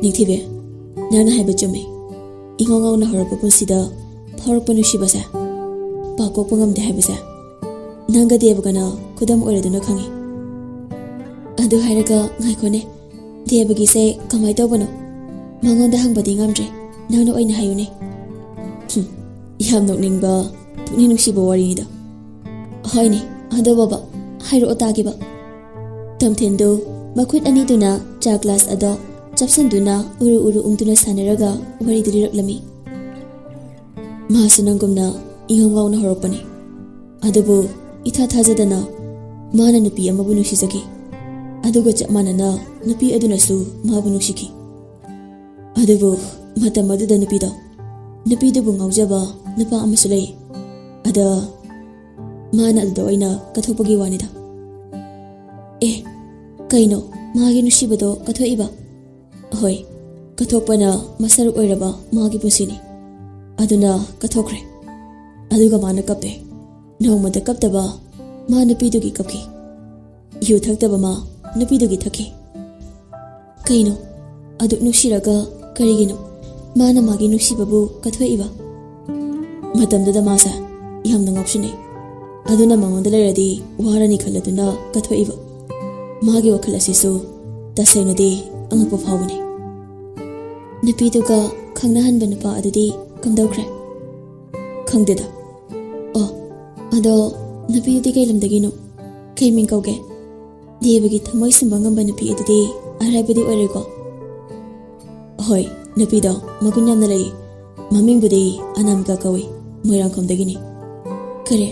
"ꯅꯤꯡꯊꯤꯕꯤ, ꯅꯪꯅ ꯍꯥꯏꯕ ꯆꯨꯝꯃꯤ꯫ ꯏꯉꯥꯎ ꯉꯥꯎꯅ ꯍꯧꯔꯛꯄ ꯄꯨꯟꯁꯤꯗ ꯐꯥꯎꯔꯛꯄ ꯅꯨꯡꯁꯤꯕꯁꯦ ꯄꯥꯛ ꯀꯣꯛꯄ ꯉꯝꯗꯦ ꯍꯥꯏꯕꯁꯦ ꯅꯪꯒ ꯗꯦꯕꯒꯅ ꯈꯨꯗꯝ ꯑꯣꯏꯔꯗꯨꯅ ꯈꯪꯉꯤ꯫ ꯑꯗꯨ ꯍꯥꯏꯔꯒ ꯉꯥꯏꯈꯣꯅꯦ, ꯗꯦꯕꯒꯤꯁꯦ ꯀꯃꯥꯏ ꯇꯧꯕꯅꯣ? ꯃꯉꯣꯟꯗ ꯍꯪꯕꯗꯤ ꯉꯝꯗ꯭ꯔꯦ, ꯅꯪꯅ ꯑꯣꯏꯅ ꯍꯥꯏꯌꯨꯅꯦ꯫" ꯍꯨꯝ, ꯌꯥꯝ ꯅꯣꯛꯅꯤꯡꯕ, ꯄꯨꯛꯅꯤꯡ ꯅꯨꯡꯁꯤꯕ ꯋꯥꯔꯤꯅꯤꯗ꯫ "ꯍꯣꯏꯅꯦ, ꯑꯗꯣ ꯕꯕꯥ, ꯍꯥꯏꯔꯛꯑꯣ ꯇꯥꯒꯦꯕ꯫" ꯇꯣꯝꯊꯤꯟꯗꯨ ꯃꯈꯨꯠ ꯑꯅꯤꯗꯨꯅ ꯆꯥ ꯒ꯭ꯂꯥꯁ ꯑꯗꯣ ꯆꯞꯁꯤꯟꯗꯨꯅ ꯎꯔꯨ ꯎꯔꯨ ꯎꯪꯗꯨꯅ ꯁꯥꯟꯅꯔꯒ ꯋꯥꯔꯤꯗꯨ ꯂꯤꯔꯛꯂꯝꯃꯤ꯫ "ꯃꯥꯁꯨ ꯅꯪꯒꯨꯝꯅ ꯏꯉꯥꯎ ꯉꯥꯎꯅ ꯍꯧꯔꯛꯄꯅꯤ꯫ ꯑꯗꯨꯕꯨ ꯏꯊꯥ ꯊꯥꯖꯗꯅ ꯃꯥꯅ ꯅꯨꯄꯤ ꯑꯃꯕꯨ ꯅꯨꯡꯁꯤꯖꯈꯤ꯫ ꯑꯗꯨꯒ ꯆꯞ ꯃꯥꯟꯅꯅ ꯅꯨꯄꯤ ꯑꯗꯨꯅꯁꯨ ꯃꯥꯕꯨ ꯅꯨꯡꯁꯤꯈꯤ꯫ ꯑꯗꯨꯕꯨ ꯃꯇꯝ ꯑꯗꯨꯗ ꯅꯨꯄꯤꯗꯣ, ꯅꯨꯄꯤꯗꯨꯕꯨ ꯉꯥꯎꯖꯕ ꯅꯨꯄꯥ ꯑꯃꯁꯨ ꯂꯩ꯫ ꯑꯗ ꯃꯥꯅ ꯑꯗꯨꯗ ꯑꯣꯏꯅ ꯀꯠꯊꯣꯛꯄꯒꯤ ꯋꯥꯅꯤꯗ꯫ ꯑꯦ, ꯀꯩꯅꯣ ꯃꯥꯒꯤ ꯅꯨꯡꯁꯤꯕꯗꯣ ꯀꯠꯊꯣꯛꯏꯕ? ꯑꯍꯣꯏ, ꯀꯠꯊꯣꯛꯄꯅ ꯃꯁꯔꯨꯛ ꯑꯣꯏꯔꯕ ꯃꯥꯒꯤ ꯄꯨꯟꯁꯤꯅꯤ꯫ ꯑꯗꯨꯅ ꯀꯠꯊꯣꯛꯈ꯭ꯔꯦ꯫ ꯑꯗꯨꯒ ꯃꯥꯅ ꯀꯞꯄꯦ꯫ ꯅꯣꯡꯃꯇ ꯀꯞꯇꯕ ꯃꯥ ꯅꯨꯄꯤꯗꯨꯒꯤ ꯀꯞꯈꯤ꯫ ꯌꯨ ꯊꯛꯇꯕ ꯃꯥ ꯅꯨꯄꯤꯗꯨꯒꯤ ꯊꯛꯈꯤ꯫ ꯀꯩꯅꯣ? ꯑꯗꯨꯛ ꯅꯨꯡꯁꯤꯔꯒ ꯀꯔꯤꯒꯤꯅꯣ ꯃꯥꯅ ꯃꯥꯒꯤ ꯅꯨꯡꯁꯤꯕꯕꯨ ꯀꯠꯊꯣꯛꯏꯕ? ꯃꯇꯝꯗꯨꯗ ꯃꯥꯁꯦ ꯌꯥꯝꯅ ꯉꯥꯎꯁꯤꯟꯅꯩ꯫ ꯑꯗꯨꯅ ꯃꯉꯣꯟꯗ ꯂꯩꯔꯗꯤ ꯋꯥꯔꯅꯤ ꯈꯜꯂꯗꯨꯅ ꯀꯠꯊꯣꯛꯏꯕ꯫ ꯃꯥꯒꯤ ꯋꯥꯈꯜ ꯑꯁꯤꯁꯨ ꯇꯁꯦꯡꯅꯗꯤ ꯑꯉꯛꯄ ꯐꯥꯎꯕꯅꯤ꯫ ꯅꯨꯄꯤꯗꯨꯒ ꯈꯪꯅꯍꯟꯕ ꯅꯨꯄꯥ ꯑꯗꯨꯗꯤ ꯀꯝꯗꯧꯈ꯭ꯔꯦ? ꯈꯪꯗꯦꯗ꯫ ꯑꯣ, ꯑꯗꯣ ꯅꯨꯄꯤꯗꯨꯗꯤ ꯀꯩ ꯂꯝꯗꯒꯤꯅꯣ? ꯀꯩ ꯃꯤꯡ ꯀꯧꯒꯦ? ꯗꯦꯕꯒꯤ ꯊꯃꯣꯏ ꯁꯨꯝꯕ ꯉꯝꯕ ꯅꯨꯄꯤ ꯑꯗꯨꯗꯤ ꯑꯔꯥꯏꯕꯗꯤ ꯑꯣꯏꯔꯣꯏꯀꯣ? ꯍꯣꯏ, ꯅꯨꯄꯤꯗꯣ ꯃꯒꯨꯟ ꯌꯥꯝꯅ ꯂꯩ꯫ ꯃꯃꯤꯡꯕꯨꯗꯤ ꯑꯅꯥꯃꯤꯀꯥ ꯀꯧꯏ꯫ ꯃꯣꯏꯔꯥꯡꯈꯣꯝꯗꯒꯤꯅꯤ꯫ ꯀꯔꯤ?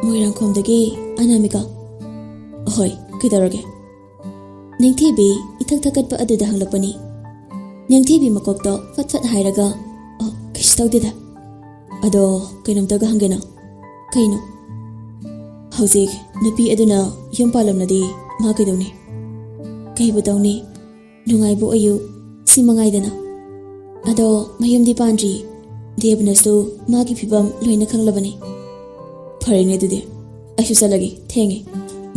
ꯃꯣꯏꯔꯥꯡꯈꯣꯝꯗꯒꯤ ꯑꯅꯥꯃꯤꯀꯥ? ꯍꯣꯏ, ꯀꯩꯗꯧꯔꯒꯦ? ꯅꯤꯡꯊꯤꯕꯤ ꯏꯊꯛ ꯊꯛꯀꯠꯄ ꯑꯗꯨꯗ ꯍꯪꯂꯛꯄꯅꯤ꯫ ꯅꯤꯡꯊꯤꯕꯤ ꯃꯀꯣꯛꯇꯣ ꯐꯠ ꯐꯠ ꯍꯥꯏꯔꯒ, "ꯑꯣ, ꯀꯩꯁꯨ ꯇꯧꯗꯦꯗ꯫ ꯑꯗꯣ ꯀꯩꯅꯣꯝꯇꯒ ꯍꯪꯒꯦꯅ?" "ꯀꯩꯅꯣ?" "ꯍꯧꯖꯤꯛ ꯅꯨꯄꯤ ꯑꯗꯨꯅ ꯌꯨꯝ ꯄꯥꯜꯂꯝꯂꯗꯤ ꯃꯥ ꯀꯩꯗꯧꯅꯤ?" "ꯀꯩꯕꯨ ꯇꯧꯅꯤ? ꯅꯨꯡꯉꯥꯏꯕ ꯑꯣꯏꯌꯨ, ꯁꯤ ꯃꯉꯥꯏꯗꯅ꯫ ꯑꯗꯣ ꯃꯌꯨꯝꯗꯤ ꯄꯥꯟꯗ꯭ꯔꯤ꯫ ꯗꯦꯕꯅꯁꯨ ꯃꯥꯒꯤ ꯐꯤꯕꯝ ꯂꯣꯏꯅ ꯈꯪꯂꯕꯅꯤ꯫" "ꯐꯔꯦꯅꯦ ꯑꯗꯨꯗꯤ꯫ ꯑꯩꯁꯨ ꯆꯠꯂꯒꯦ, ꯊꯦꯡꯉꯦ꯫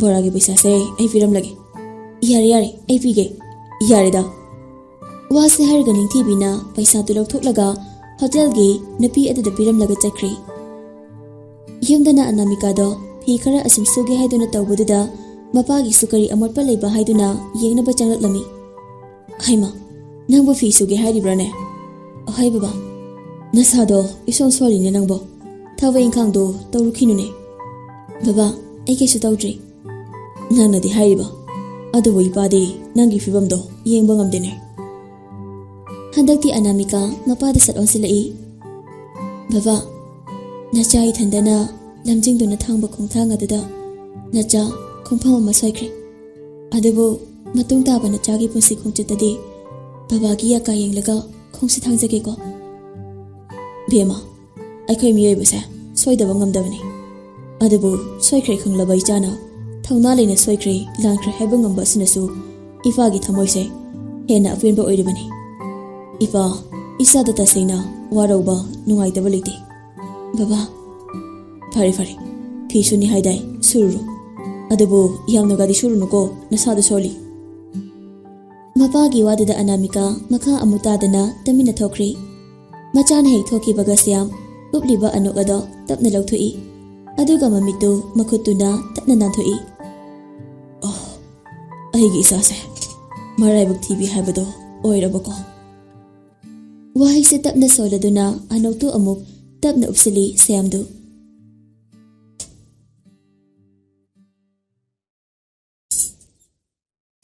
ꯕꯣꯔꯥꯒꯤ ꯄꯩꯁꯥꯁꯦ ꯑꯩ ꯄꯤꯔꯝꯂꯒꯦ꯫" "ꯌꯥꯔꯦ, ꯌꯥꯔꯦ, ꯑꯩ ꯄꯤꯒꯦ꯫" "ꯌꯥꯔꯦꯗ꯫" ꯋꯥꯁꯦ ꯍꯥꯏꯔꯒ ꯅꯤꯡꯊꯤꯕꯤꯅ ꯄꯩꯁꯥꯗꯨ ꯂꯧꯊꯣꯛꯂꯒ ꯍꯣꯇꯦꯜꯒꯤ ꯅꯨꯄꯤ ꯑꯗꯨꯗ ꯄꯤꯔꯝꯂꯒ ꯆꯠꯈ꯭ꯔꯦ꯫ ꯌꯨꯝꯗꯅ ꯑꯅꯥꯃꯤꯀꯥꯗꯣ ꯐꯤ ꯈꯔ ꯑꯁꯨꯝ ꯁꯨꯒꯦ ꯍꯥꯏꯗꯨꯅ ꯇꯧꯕꯗꯨꯗ ꯃꯄꯥꯒꯤꯁꯨ ꯀꯔꯤ ꯑꯃꯣꯠꯄ ꯂꯩꯕ ꯍꯥꯏꯗꯨꯅ ꯌꯦꯡꯅꯕ ꯆꯪꯂꯛꯂꯝꯃꯤ꯫ "ꯍꯩꯃꯥ, ꯅꯪꯕꯨ ꯐꯤ ꯁꯨꯒꯦ ꯍꯥꯏꯔꯤꯕ꯭ꯔꯥꯅꯦ? ꯑꯍꯩ ꯕꯕꯥ, ꯅꯁꯥꯗꯣ ꯏꯁꯣꯟ ꯁꯣꯜꯂꯤꯅꯦ ꯅꯪꯕꯣ꯫ ꯊꯕꯛ ꯏꯪꯈꯥꯡꯗꯣ ꯇꯧꯔꯨꯈꯤꯅꯨꯅꯦ꯫" "ꯕꯕꯥ, ꯑꯩ ꯀꯩꯁꯨ ꯇꯧꯗ꯭ꯔꯤ꯫" "ꯅꯪꯅꯗꯤ ꯍꯥꯏꯔꯤꯕ, ꯑꯗꯨꯕꯨ ꯏꯄꯥꯗꯤ ꯅꯪꯒꯤ ꯐꯤꯕꯝꯗꯣ ꯌꯦꯡꯕ ꯉꯝꯗꯦꯅꯦ꯫" ꯍꯟꯗꯛꯇꯤ ꯑꯅꯥꯃꯤꯀꯥ ꯃꯄꯥꯗ ꯁꯠ ꯑꯣꯟꯁꯤꯜꯂꯛꯏ꯫ "ꯕꯕꯥ, ꯅꯆꯥ ꯏꯊꯟꯗꯅ ꯂꯝꯖꯤꯡꯗꯨꯅ ꯊꯥꯡꯕ ꯈꯣꯡꯊꯥꯡ ꯑꯗꯨꯗ ꯅꯆꯥ ꯈꯣꯡꯐꯝ ꯑꯃ ꯁꯣꯏꯈ꯭ꯔꯦ꯫ ꯑꯗꯨꯕꯨ ꯃꯇꯨꯡ ꯇꯥꯕ ꯅꯆꯥꯒꯤ ꯄꯨꯟꯁꯤ ꯈꯣꯡꯆꯠꯇꯗꯤ ꯕꯕꯥꯒꯤ ꯌꯥꯀꯥ ꯌꯦꯡꯂꯒ ꯈꯣꯡꯁꯦ ꯊꯥꯡꯖꯒꯦꯀꯣ꯫ ꯕꯦꯝꯃ, ꯑꯩꯈꯣꯏ ꯃꯤꯑꯣꯏꯕꯁꯦ ꯁꯣꯏꯗꯕ ꯉꯝꯗꯕꯅꯤ꯫ ꯑꯗꯨꯕꯨ ꯁꯣꯏꯈ꯭ꯔꯦ ꯈꯪꯂꯕ ꯏꯆꯥꯅ ꯊꯧꯅꯥ ꯂꯩꯅ ꯁꯣꯏꯈ꯭ꯔꯦ, ꯂꯥꯟꯈ꯭ꯔꯦ ꯍꯥꯏꯕ ꯉꯝꯕ ꯑꯁꯤꯅꯁꯨ ꯏꯄꯥꯒꯤ ꯊꯃꯣꯏꯁꯦ ꯍꯦꯟꯅ ꯑꯄꯦꯟꯕ ꯑꯣꯏꯔꯤꯕꯅꯤ꯫ ꯏꯄꯥ, ꯏꯆꯥꯗ ꯇꯁꯦꯡꯅ ꯋꯥꯔꯧꯕ, ꯅꯨꯡꯉꯥꯏꯇꯕ ꯂꯩꯇꯦ꯫ ꯕꯕꯥ, ꯐꯔꯦ ꯐꯔꯦ, ꯐꯤ ꯁꯨꯅꯤ ꯍꯥꯏꯗꯥꯏ, ꯁꯨꯔꯨꯔꯣ꯫ ꯑꯗꯨꯕꯨ ꯌꯥꯝꯅꯒꯗꯤ ꯁꯨꯔꯨꯅꯨꯀꯣ, ꯅꯁꯥꯗꯣ ꯁꯣꯜꯂꯤ꯫ ꯃꯄꯥꯒꯤ ꯋꯥꯗꯨꯗ ꯑꯅꯥꯃꯤꯀꯥ ꯃꯈꯥ ꯑꯃꯨꯛ ꯇꯥꯗꯅ ꯇꯨꯃꯤꯟꯅ ꯊꯣꯛꯈ꯭ꯔꯦ꯫ ꯃꯆꯥꯅ ꯍꯦꯛ ꯊꯣꯛꯈꯤꯕꯒ ꯁ꯭ꯌꯥꯝ ꯎꯞꯂꯤꯕ ꯑꯅꯣꯛ ꯑꯗꯣ ꯇꯞꯅ ꯂꯧꯊꯣꯛꯏ꯫ ꯑꯗꯨꯒ ꯃꯃꯤꯠꯇꯨ ꯃꯈꯨꯠꯇꯨꯅ ꯇꯞꯅ ꯅꯥꯟꯊꯣꯛꯏ꯫ "ꯑꯣ, ꯑꯩꯒꯤ ꯏꯆꯥꯁꯦ ꯃꯔꯥꯏꯕꯛ ꯊꯤꯕꯤ ꯍꯥꯏꯕꯗꯣ ꯑꯣꯏꯔꯕꯀꯣ?" ꯋꯥꯍꯩꯁꯦ ꯇꯞꯅ ꯁꯣꯜꯂꯗꯨꯅ ꯑꯅꯣꯛꯇꯨ ꯑꯃꯨꯛ ꯇꯞꯅ ꯎꯞꯁꯤꯜꯂꯤ ꯁ꯭ꯌꯥꯝꯗꯨ꯫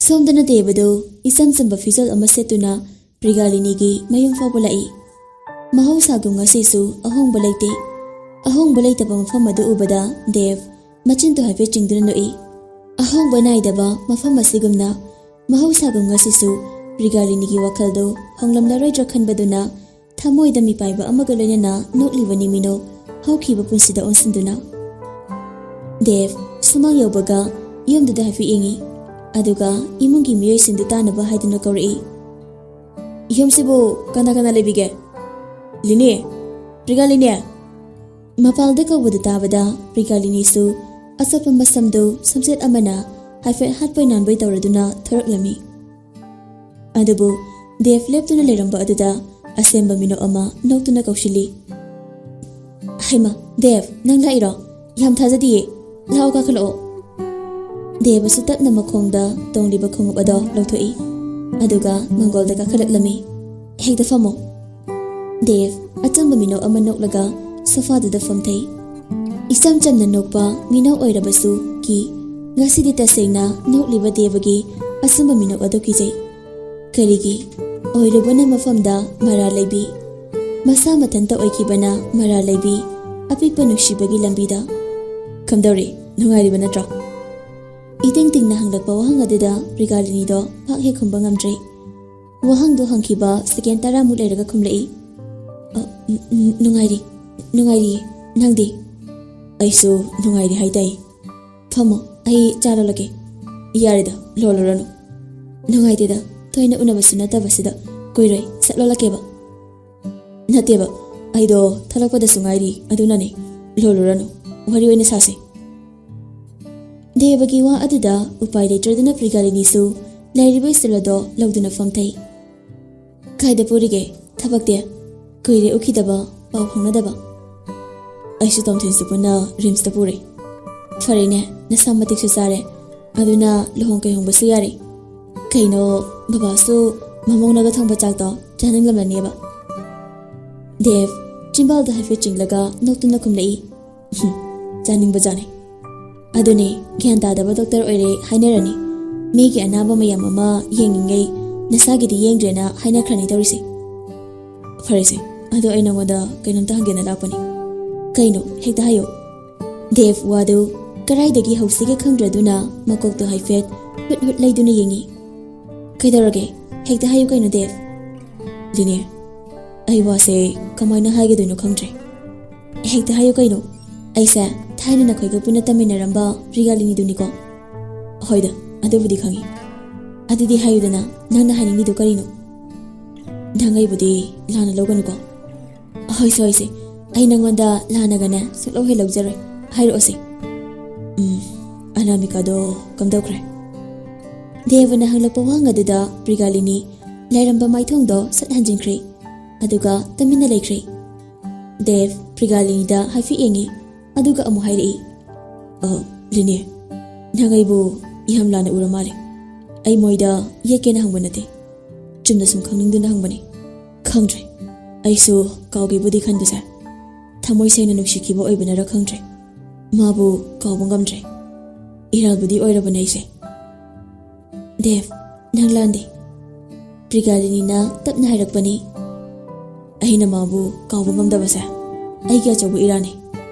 ꯁꯣꯝꯗꯅ ꯗꯦꯕꯗꯨ ꯏꯆꯝ ꯆꯝꯕ ꯐꯤꯖꯣꯜ ꯑꯃ ꯁꯦꯠꯇꯨꯅ ꯄ꯭ꯔꯤꯒꯥꯂꯤꯅꯤꯒꯤ ꯃꯌꯨꯝ ꯐꯥꯎꯕ ꯂꯥꯛꯏ꯫ ꯃꯍꯧꯁꯥꯒꯨꯝ ꯉꯁꯤꯁꯨ ꯑꯍꯣꯡꯕ ꯂꯩꯇꯦ꯫ ꯑꯍꯣꯡꯕ ꯂꯩꯇꯕ ꯃꯐꯝ ꯑꯗꯨ ꯎꯕꯗ ꯗꯦꯕ ꯃꯆꯤꯟꯗꯨ ꯍꯥꯏꯐꯦꯠ ꯆꯤꯡꯗꯨꯅ ꯅꯣꯛꯏ꯫ ꯑꯍꯣꯡꯕ ꯅꯥꯏꯗꯕ ꯃꯐꯝ ꯑꯁꯤꯒꯨꯝꯅ ꯃꯍꯧꯁꯥꯒꯨꯝ ꯉꯁꯤꯁꯨ ꯄ꯭ꯔꯤꯒꯥꯂꯤꯅꯤꯒꯤ ꯋꯥꯈꯜꯗꯨ ꯍꯣꯡꯂꯝꯂꯔꯣꯏꯗ꯭ꯔꯥ ꯈꯟꯕꯗꯨꯅ ꯊꯃꯣꯏꯗ ꯃꯤꯄꯥꯏꯕ ꯑꯃꯒ ꯂꯣꯏꯅꯅ ꯅꯣꯛꯂꯤꯕꯅꯤ ꯃꯤꯅꯣꯛ ꯍꯧꯈꯤꯕ ꯄꯨꯟꯁꯤꯗ ꯑꯣꯟꯁꯤꯟꯗꯨꯅ꯫ ꯗꯦꯕ ꯁꯨꯃꯥꯡ ꯌꯧꯕꯒ ꯌꯨꯝꯗꯨꯗ ꯍꯥꯏꯐꯦꯠ ꯌꯦꯡꯏ꯫ ꯑꯗꯨꯒ ꯏꯃꯨꯡꯒꯤ ꯃꯤꯑꯣꯏꯁꯤꯡꯗꯨ ꯇꯥꯅꯕ ꯍꯥꯏꯗꯨꯅ ꯀꯧꯔꯛꯏ, "ꯌꯨꯝꯁꯤꯕꯨ ꯀꯅꯥ ꯀꯅꯥ ꯂꯩꯕꯤꯒꯦ? ꯂꯤꯅꯤ, ꯄ꯭ꯔꯤꯒꯥꯂꯤꯅꯤ!" ꯃꯄꯥꯜꯗ ꯀꯧꯕꯗꯨ ꯇꯥꯕꯗ ꯄ꯭ꯔꯤꯒꯥꯂꯤꯅꯤꯁꯨ ꯑꯆꯞꯄ ꯃꯁꯝꯗꯨ ꯁꯝꯆꯦꯠ ꯑꯃꯅ ꯍꯥꯏꯐꯦꯠ ꯍꯥꯠꯄꯣꯏ ꯅꯥꯟꯕꯣꯏ ꯇꯧꯔꯗꯨꯅ ꯊꯣꯔꯛꯂꯝꯃꯤ꯫ ꯑꯗꯨꯕꯨ ꯗꯦꯕ ꯂꯦꯞꯇꯨꯅ ꯂꯩꯔꯝꯕ ꯑꯗꯨꯗ ꯑꯁꯦꯝꯕ ꯃꯤꯅꯣꯛ ꯑꯃ ꯅꯣꯛꯇꯨꯅ ꯀꯧꯁꯤꯜꯂꯤ, "ꯍꯩꯃ, ꯗꯦꯕ, ꯅꯪ ꯂꯥꯛꯏꯔꯣ? ꯌꯥꯝ ꯊꯥꯖꯗꯤꯌꯦ꯫ ꯂꯥꯛꯑꯣ, ꯀꯥꯈꯠꯂꯛꯑꯣ꯫" ꯗꯦꯕꯁꯨ ꯇꯞꯅ ꯃꯈꯣꯡꯗ ꯇꯣꯡꯂꯤꯕ ꯈꯣꯡꯎꯞ ꯑꯗꯣ ꯂꯧꯊꯣꯛꯏ꯫ ꯑꯗꯨꯒ ꯃꯥꯡꯒꯣꯜꯗ ꯀꯥꯈꯠꯂꯛꯂꯝꯃꯤ꯫ "ꯍꯦꯛꯇ ꯐꯝꯃꯣ꯫" ꯗꯦꯕ ꯑꯆꯝꯕ ꯃꯤꯅꯣꯛ ꯑꯃ ꯅꯣꯛꯂꯒ ꯁꯣꯐꯥꯗꯨꯗ ꯐꯝꯊꯩ꯫ ꯏꯆꯝ ꯆꯝꯅ ꯅꯣꯛꯄ ꯃꯤꯅꯣꯛ ꯑꯣꯏꯔꯕꯁꯨ ꯀꯤ, ꯉꯁꯤꯗꯤ ꯇꯁꯦꯡꯅ ꯅꯣꯛꯂꯤꯕ ꯗꯦꯕꯒꯤ ꯑꯆꯝꯕ ꯃꯤꯅꯣꯛ ꯑꯗꯨ ꯀꯤꯖꯩ꯫ ꯀꯔꯤꯒꯤ? ꯑꯣꯏꯔꯨꯕꯅ ꯃꯐꯝꯗ ꯃꯔꯥꯜ ꯂꯩꯕꯤ꯫ ꯃꯁꯥ ꯃꯊꯟꯇ ꯑꯣꯏꯈꯤꯕꯅ ꯃꯔꯥꯜ ꯂꯩꯕꯤ꯫ ꯑꯄꯤꯛꯄ ꯅꯨꯡꯁꯤꯕꯒꯤ ꯂꯝꯕꯤꯗ꯫ "ꯀꯝꯗꯧꯔꯤ? ꯅꯨꯡꯉꯥꯏꯔꯤꯕ ꯅꯠꯇ꯭ꯔꯣ?" ꯏꯇꯤꯡ ꯇꯤꯡꯅ ꯍꯪꯂꯛꯄ ꯋꯥꯍꯪ ꯑꯗꯨꯗ ꯄ꯭ꯔꯤꯒꯥꯂꯤꯅꯤꯗꯣ ꯄꯥꯛ ꯍꯦꯛ ꯈꯨꯝꯕ ꯉꯝꯗ꯭ꯔꯦ꯫ ꯋꯥꯍꯪꯗꯨ ꯍꯪꯈꯤꯕ ꯁꯦꯀꯦꯟ ꯇꯔꯥꯃꯨꯛ ꯂꯩꯔꯒ ꯈꯨꯝꯂꯛꯏ꯫ "ꯑ, ꯎꯝ, ꯎꯝ, ꯅꯨꯡꯉꯥꯏꯔꯤ, ꯅꯨꯡꯉꯥꯏꯔꯤꯌꯦ꯫ ꯅꯪꯗꯤ?" "ꯑꯩꯁꯨ ꯅꯨꯡꯉꯥꯏꯔꯤ ꯍꯥꯏꯇꯥꯏ꯫ ꯐꯝꯃꯣ, ꯑꯩ ꯆꯥ ꯂꯣꯜꯂꯛꯀꯦ꯫" "ꯌꯥꯔꯦꯗ, ꯂꯣꯜꯂꯨꯔꯅꯨ꯫ ꯅꯨꯡꯉꯥꯏꯇꯦꯗ, ꯇꯣꯏꯅ ꯎꯅꯕꯁꯨ ꯅꯠꯇꯕꯁꯤꯗ꯫ ꯀꯨꯏꯔꯣꯏ, ꯁꯠ ꯂꯣꯜꯂꯛꯀꯦꯕ꯫" "ꯅꯠꯇꯦꯕ, ꯑꯩꯗꯣ ꯊꯣꯛꯂꯛꯄꯗꯁꯨ ꯉꯥꯏꯔꯤ, ꯑꯗꯨꯅꯅꯦ꯫ ꯂꯣꯜꯂꯨꯔꯅꯨ, ꯋꯥꯔꯤ ꯑꯣꯏꯅ ꯁꯥꯁꯤ꯫" ꯗꯦꯕꯒꯤ ꯋꯥ ꯑꯗꯨꯗ ꯎꯄꯥꯏ ꯂꯩꯇ꯭ꯔꯗꯨꯅ ꯄ꯭ꯔꯤꯒꯥꯂꯤꯅꯤꯁꯨ ꯂꯩꯔꯤꯕ ꯁ꯭ꯇꯨꯜ ꯑꯗꯣ ꯂꯧꯗꯨꯅ ꯐꯝꯊꯩ꯫ "ꯀꯥꯏꯗ ꯄꯨꯔꯤꯒꯦ ꯊꯕꯛꯇꯤ? ꯀꯨꯏꯔꯦ ꯎꯈꯤꯗꯕ, ꯄꯥꯎ ꯐꯥꯎꯅꯗꯕ꯫" "ꯑꯩꯁꯨ ꯇꯣꯝꯊꯤꯟꯁꯨ ꯄꯨꯟꯅ ꯔꯤꯝꯁꯇ ꯄꯨꯔꯦ꯫" "ꯐꯔꯦꯅꯦ, ꯅꯁꯥ ꯃꯇꯤꯛꯁꯨ ꯆꯥꯔꯦ꯫ ꯑꯗꯨꯅ ꯂꯨꯍꯣꯡ ꯀꯩꯍꯣꯡꯕꯁꯨ ꯌꯥꯔꯦ꯫ ꯀꯩꯅꯣ, ꯕꯕꯥꯁꯨ ꯃꯃꯧꯅꯒ ꯊꯣꯡꯕ ꯆꯥꯛꯇꯣ ꯆꯥꯅꯤꯡꯂꯝꯂꯅꯦꯕ꯫" ꯗꯦꯕ ꯆꯤꯝꯕꯥꯜꯗ ꯍꯥꯏꯐꯦꯠ ꯆꯤꯡꯂꯒ ꯅꯣꯛꯇꯨꯅ ꯈꯨꯝꯂꯛꯏ꯫ "ꯎꯝ, ꯆꯥꯅꯤꯡꯕꯖꯥꯠꯅꯤ꯫ ꯑꯗꯨꯅꯦ, ꯒ꯭ꯌꯥꯟ ꯇꯥꯗꯕ ꯗꯣꯛꯇꯔ ꯑꯣꯏꯔꯦ ꯍꯥꯏꯅꯔꯅꯤ꯫ ꯃꯤꯒꯤ ꯑꯅꯥꯕ ꯃꯌꯥꯝ ꯑꯃ ꯌꯦꯡꯉꯤꯉꯩ ꯅꯁꯥꯒꯤꯗꯤ ꯌꯦꯡꯗ꯭ꯔꯦꯅ ꯍꯥꯏꯅꯈ꯭ꯔꯅꯤ ꯇꯧꯔꯤꯁꯦ꯫" "ꯐꯔꯦꯁꯦ, ꯑꯗꯣ ꯑꯩ ꯅꯉꯣꯟꯗ ꯀꯩꯅꯣꯝꯇ ꯍꯪꯒꯦꯅ ꯂꯥꯛꯄꯅꯤ꯫" "ꯀꯩꯅꯣ? ꯍꯦꯛꯇ ꯍꯥꯏꯌꯣ꯫" ꯗꯦꯕ ꯋꯥꯗꯨ ꯀꯗꯥꯏꯗꯒꯤ ꯍꯧꯁꯤꯒꯦ ꯈꯪꯗ꯭ꯔꯗꯨꯅ ꯃꯀꯣꯛꯇꯣ ꯍꯥꯏꯐꯦꯠ ꯍꯨꯠ ꯍꯨꯠ ꯂꯩꯗꯨꯅ ꯌꯦꯡꯉꯤ꯫ "ꯀꯩꯗꯧꯔꯒꯦ? ꯍꯦꯛꯇ ꯍꯥꯏꯌꯨ ꯀꯩꯅꯣ, ꯗꯦꯕ꯫" "ꯂꯤꯅꯦ, ꯑꯩ ꯋꯥꯁꯦ ꯀꯃꯥꯏꯅ ꯍꯥꯏꯒꯗꯣꯏꯅꯣ ꯈꯪꯗ꯭ꯔꯦ꯫" "ꯍꯦꯛꯇ ꯍꯥꯏꯌꯨ ꯀꯩꯅꯣ꯫ ꯑꯩꯁꯦ ꯊꯥꯏꯅ ꯅꯈꯣꯏꯒ ꯄꯨꯟꯅ ꯇꯝꯃꯤꯟꯅꯔꯝꯕ ꯄ꯭ꯔꯤꯒꯥꯂꯤꯅꯤꯗꯨꯅꯤꯀꯣ?" "ꯍꯣꯏꯗ, ꯑꯗꯨꯕꯨꯗꯤ ꯈꯪꯉꯤ꯫" "ꯑꯗꯨꯗꯤ ꯍꯥꯏꯌꯨꯗꯅ, ꯅꯪꯅ ꯍꯥꯏꯅꯤꯡꯂꯤꯗꯨ ꯀꯔꯤꯅꯣ?" "ꯅꯪ ꯑꯩꯕꯨꯗꯤ ꯂꯥꯟꯅ ꯂꯧꯒꯅꯨꯀꯣ꯫" "ꯍꯣꯏꯁꯦ, ꯍꯣꯏꯁꯦ, ꯑꯩ ꯅꯪꯉꯣꯟꯗ ꯂꯥꯟꯅꯒꯅꯦ ꯁꯨꯛꯂꯧ ꯍꯦꯛ ꯂꯧꯖꯔꯣꯏ꯫ ꯍꯥꯏꯔꯛꯑꯣꯁꯦ꯫" "ꯎꯝ, ꯑꯅꯥꯃꯤꯀꯥꯗꯣ ꯀꯝꯗꯧꯈ꯭ꯔꯦ?" ꯗꯦꯕꯅ ꯍꯪꯂꯛꯄ ꯋꯥꯍꯪ ꯑꯗꯨꯗ ꯄ꯭ꯔꯤꯒꯥꯂꯤꯅꯤ ꯂꯩꯔꯝꯕ ꯃꯥꯏꯊꯣꯡꯗꯣ ꯁꯠ ꯍꯟꯖꯤꯟꯈ꯭ꯔꯦ, ꯑꯗꯨꯒ ꯇꯨꯃꯤꯟꯅ ꯂꯩꯈ꯭ꯔꯦ꯫ ꯗꯦꯕ ꯄ꯭ꯔꯤꯒꯥꯂꯤꯅꯤꯗ ꯍꯥꯏꯐꯦꯠ ꯌꯦꯡꯉꯤ, ꯑꯗꯨꯒ ꯑꯃꯨꯛ ꯍꯥꯏꯔꯛꯏ, "ꯑ, ꯂꯤꯅꯤ, ꯅꯪ ꯑꯩꯕꯨ ꯌꯥꯝ ꯂꯥꯟꯅ ꯎꯔ ꯃꯥꯜꯂꯦ꯫ ꯑꯩ ꯃꯣꯏꯗ ꯌꯦꯠꯀꯦꯅ ꯍꯪꯕ ꯅꯠꯇꯦ, ꯆꯨꯝꯅ ꯁꯨꯝ ꯈꯪꯅꯤꯡꯗꯨꯅ ꯍꯪꯕꯅꯤ꯫ ꯈꯪꯗ꯭ꯔꯦ, ꯑꯩꯁꯨ ꯀꯥꯎꯒꯦꯕꯨꯗꯤ ꯈꯟꯕꯁꯦ, ꯊꯃꯣꯏ ꯁꯦꯡꯅ ꯅꯨꯡꯁꯤꯈꯤꯕ ꯑꯣꯏꯕꯅꯔ ꯈꯪꯗ꯭ꯔꯦ, ꯃꯥꯕꯨ ꯀꯥꯎꯕ ꯉꯝꯗ꯭ꯔꯦ꯫ ꯏꯔꯥꯜꯕꯨꯗꯤ ꯑꯣꯏꯔꯕꯅꯦ ꯑꯩꯁꯦ꯫" "ꯗꯦꯕ, ꯅꯪ ꯂꯥꯟꯗꯦ꯫" ꯄ꯭ꯔꯤꯒꯥꯂꯤꯅꯤꯅ ꯇꯞꯅ ꯍꯥꯏꯔꯛꯄꯅꯤ꯫ "ꯑꯩꯅ ꯃꯥꯕꯨ ꯀꯥꯎꯕ ꯉꯝꯗꯕꯁꯦ ꯑꯩꯒꯤ ꯑꯆꯧꯕ ꯏꯔꯥꯟꯅꯤ꯫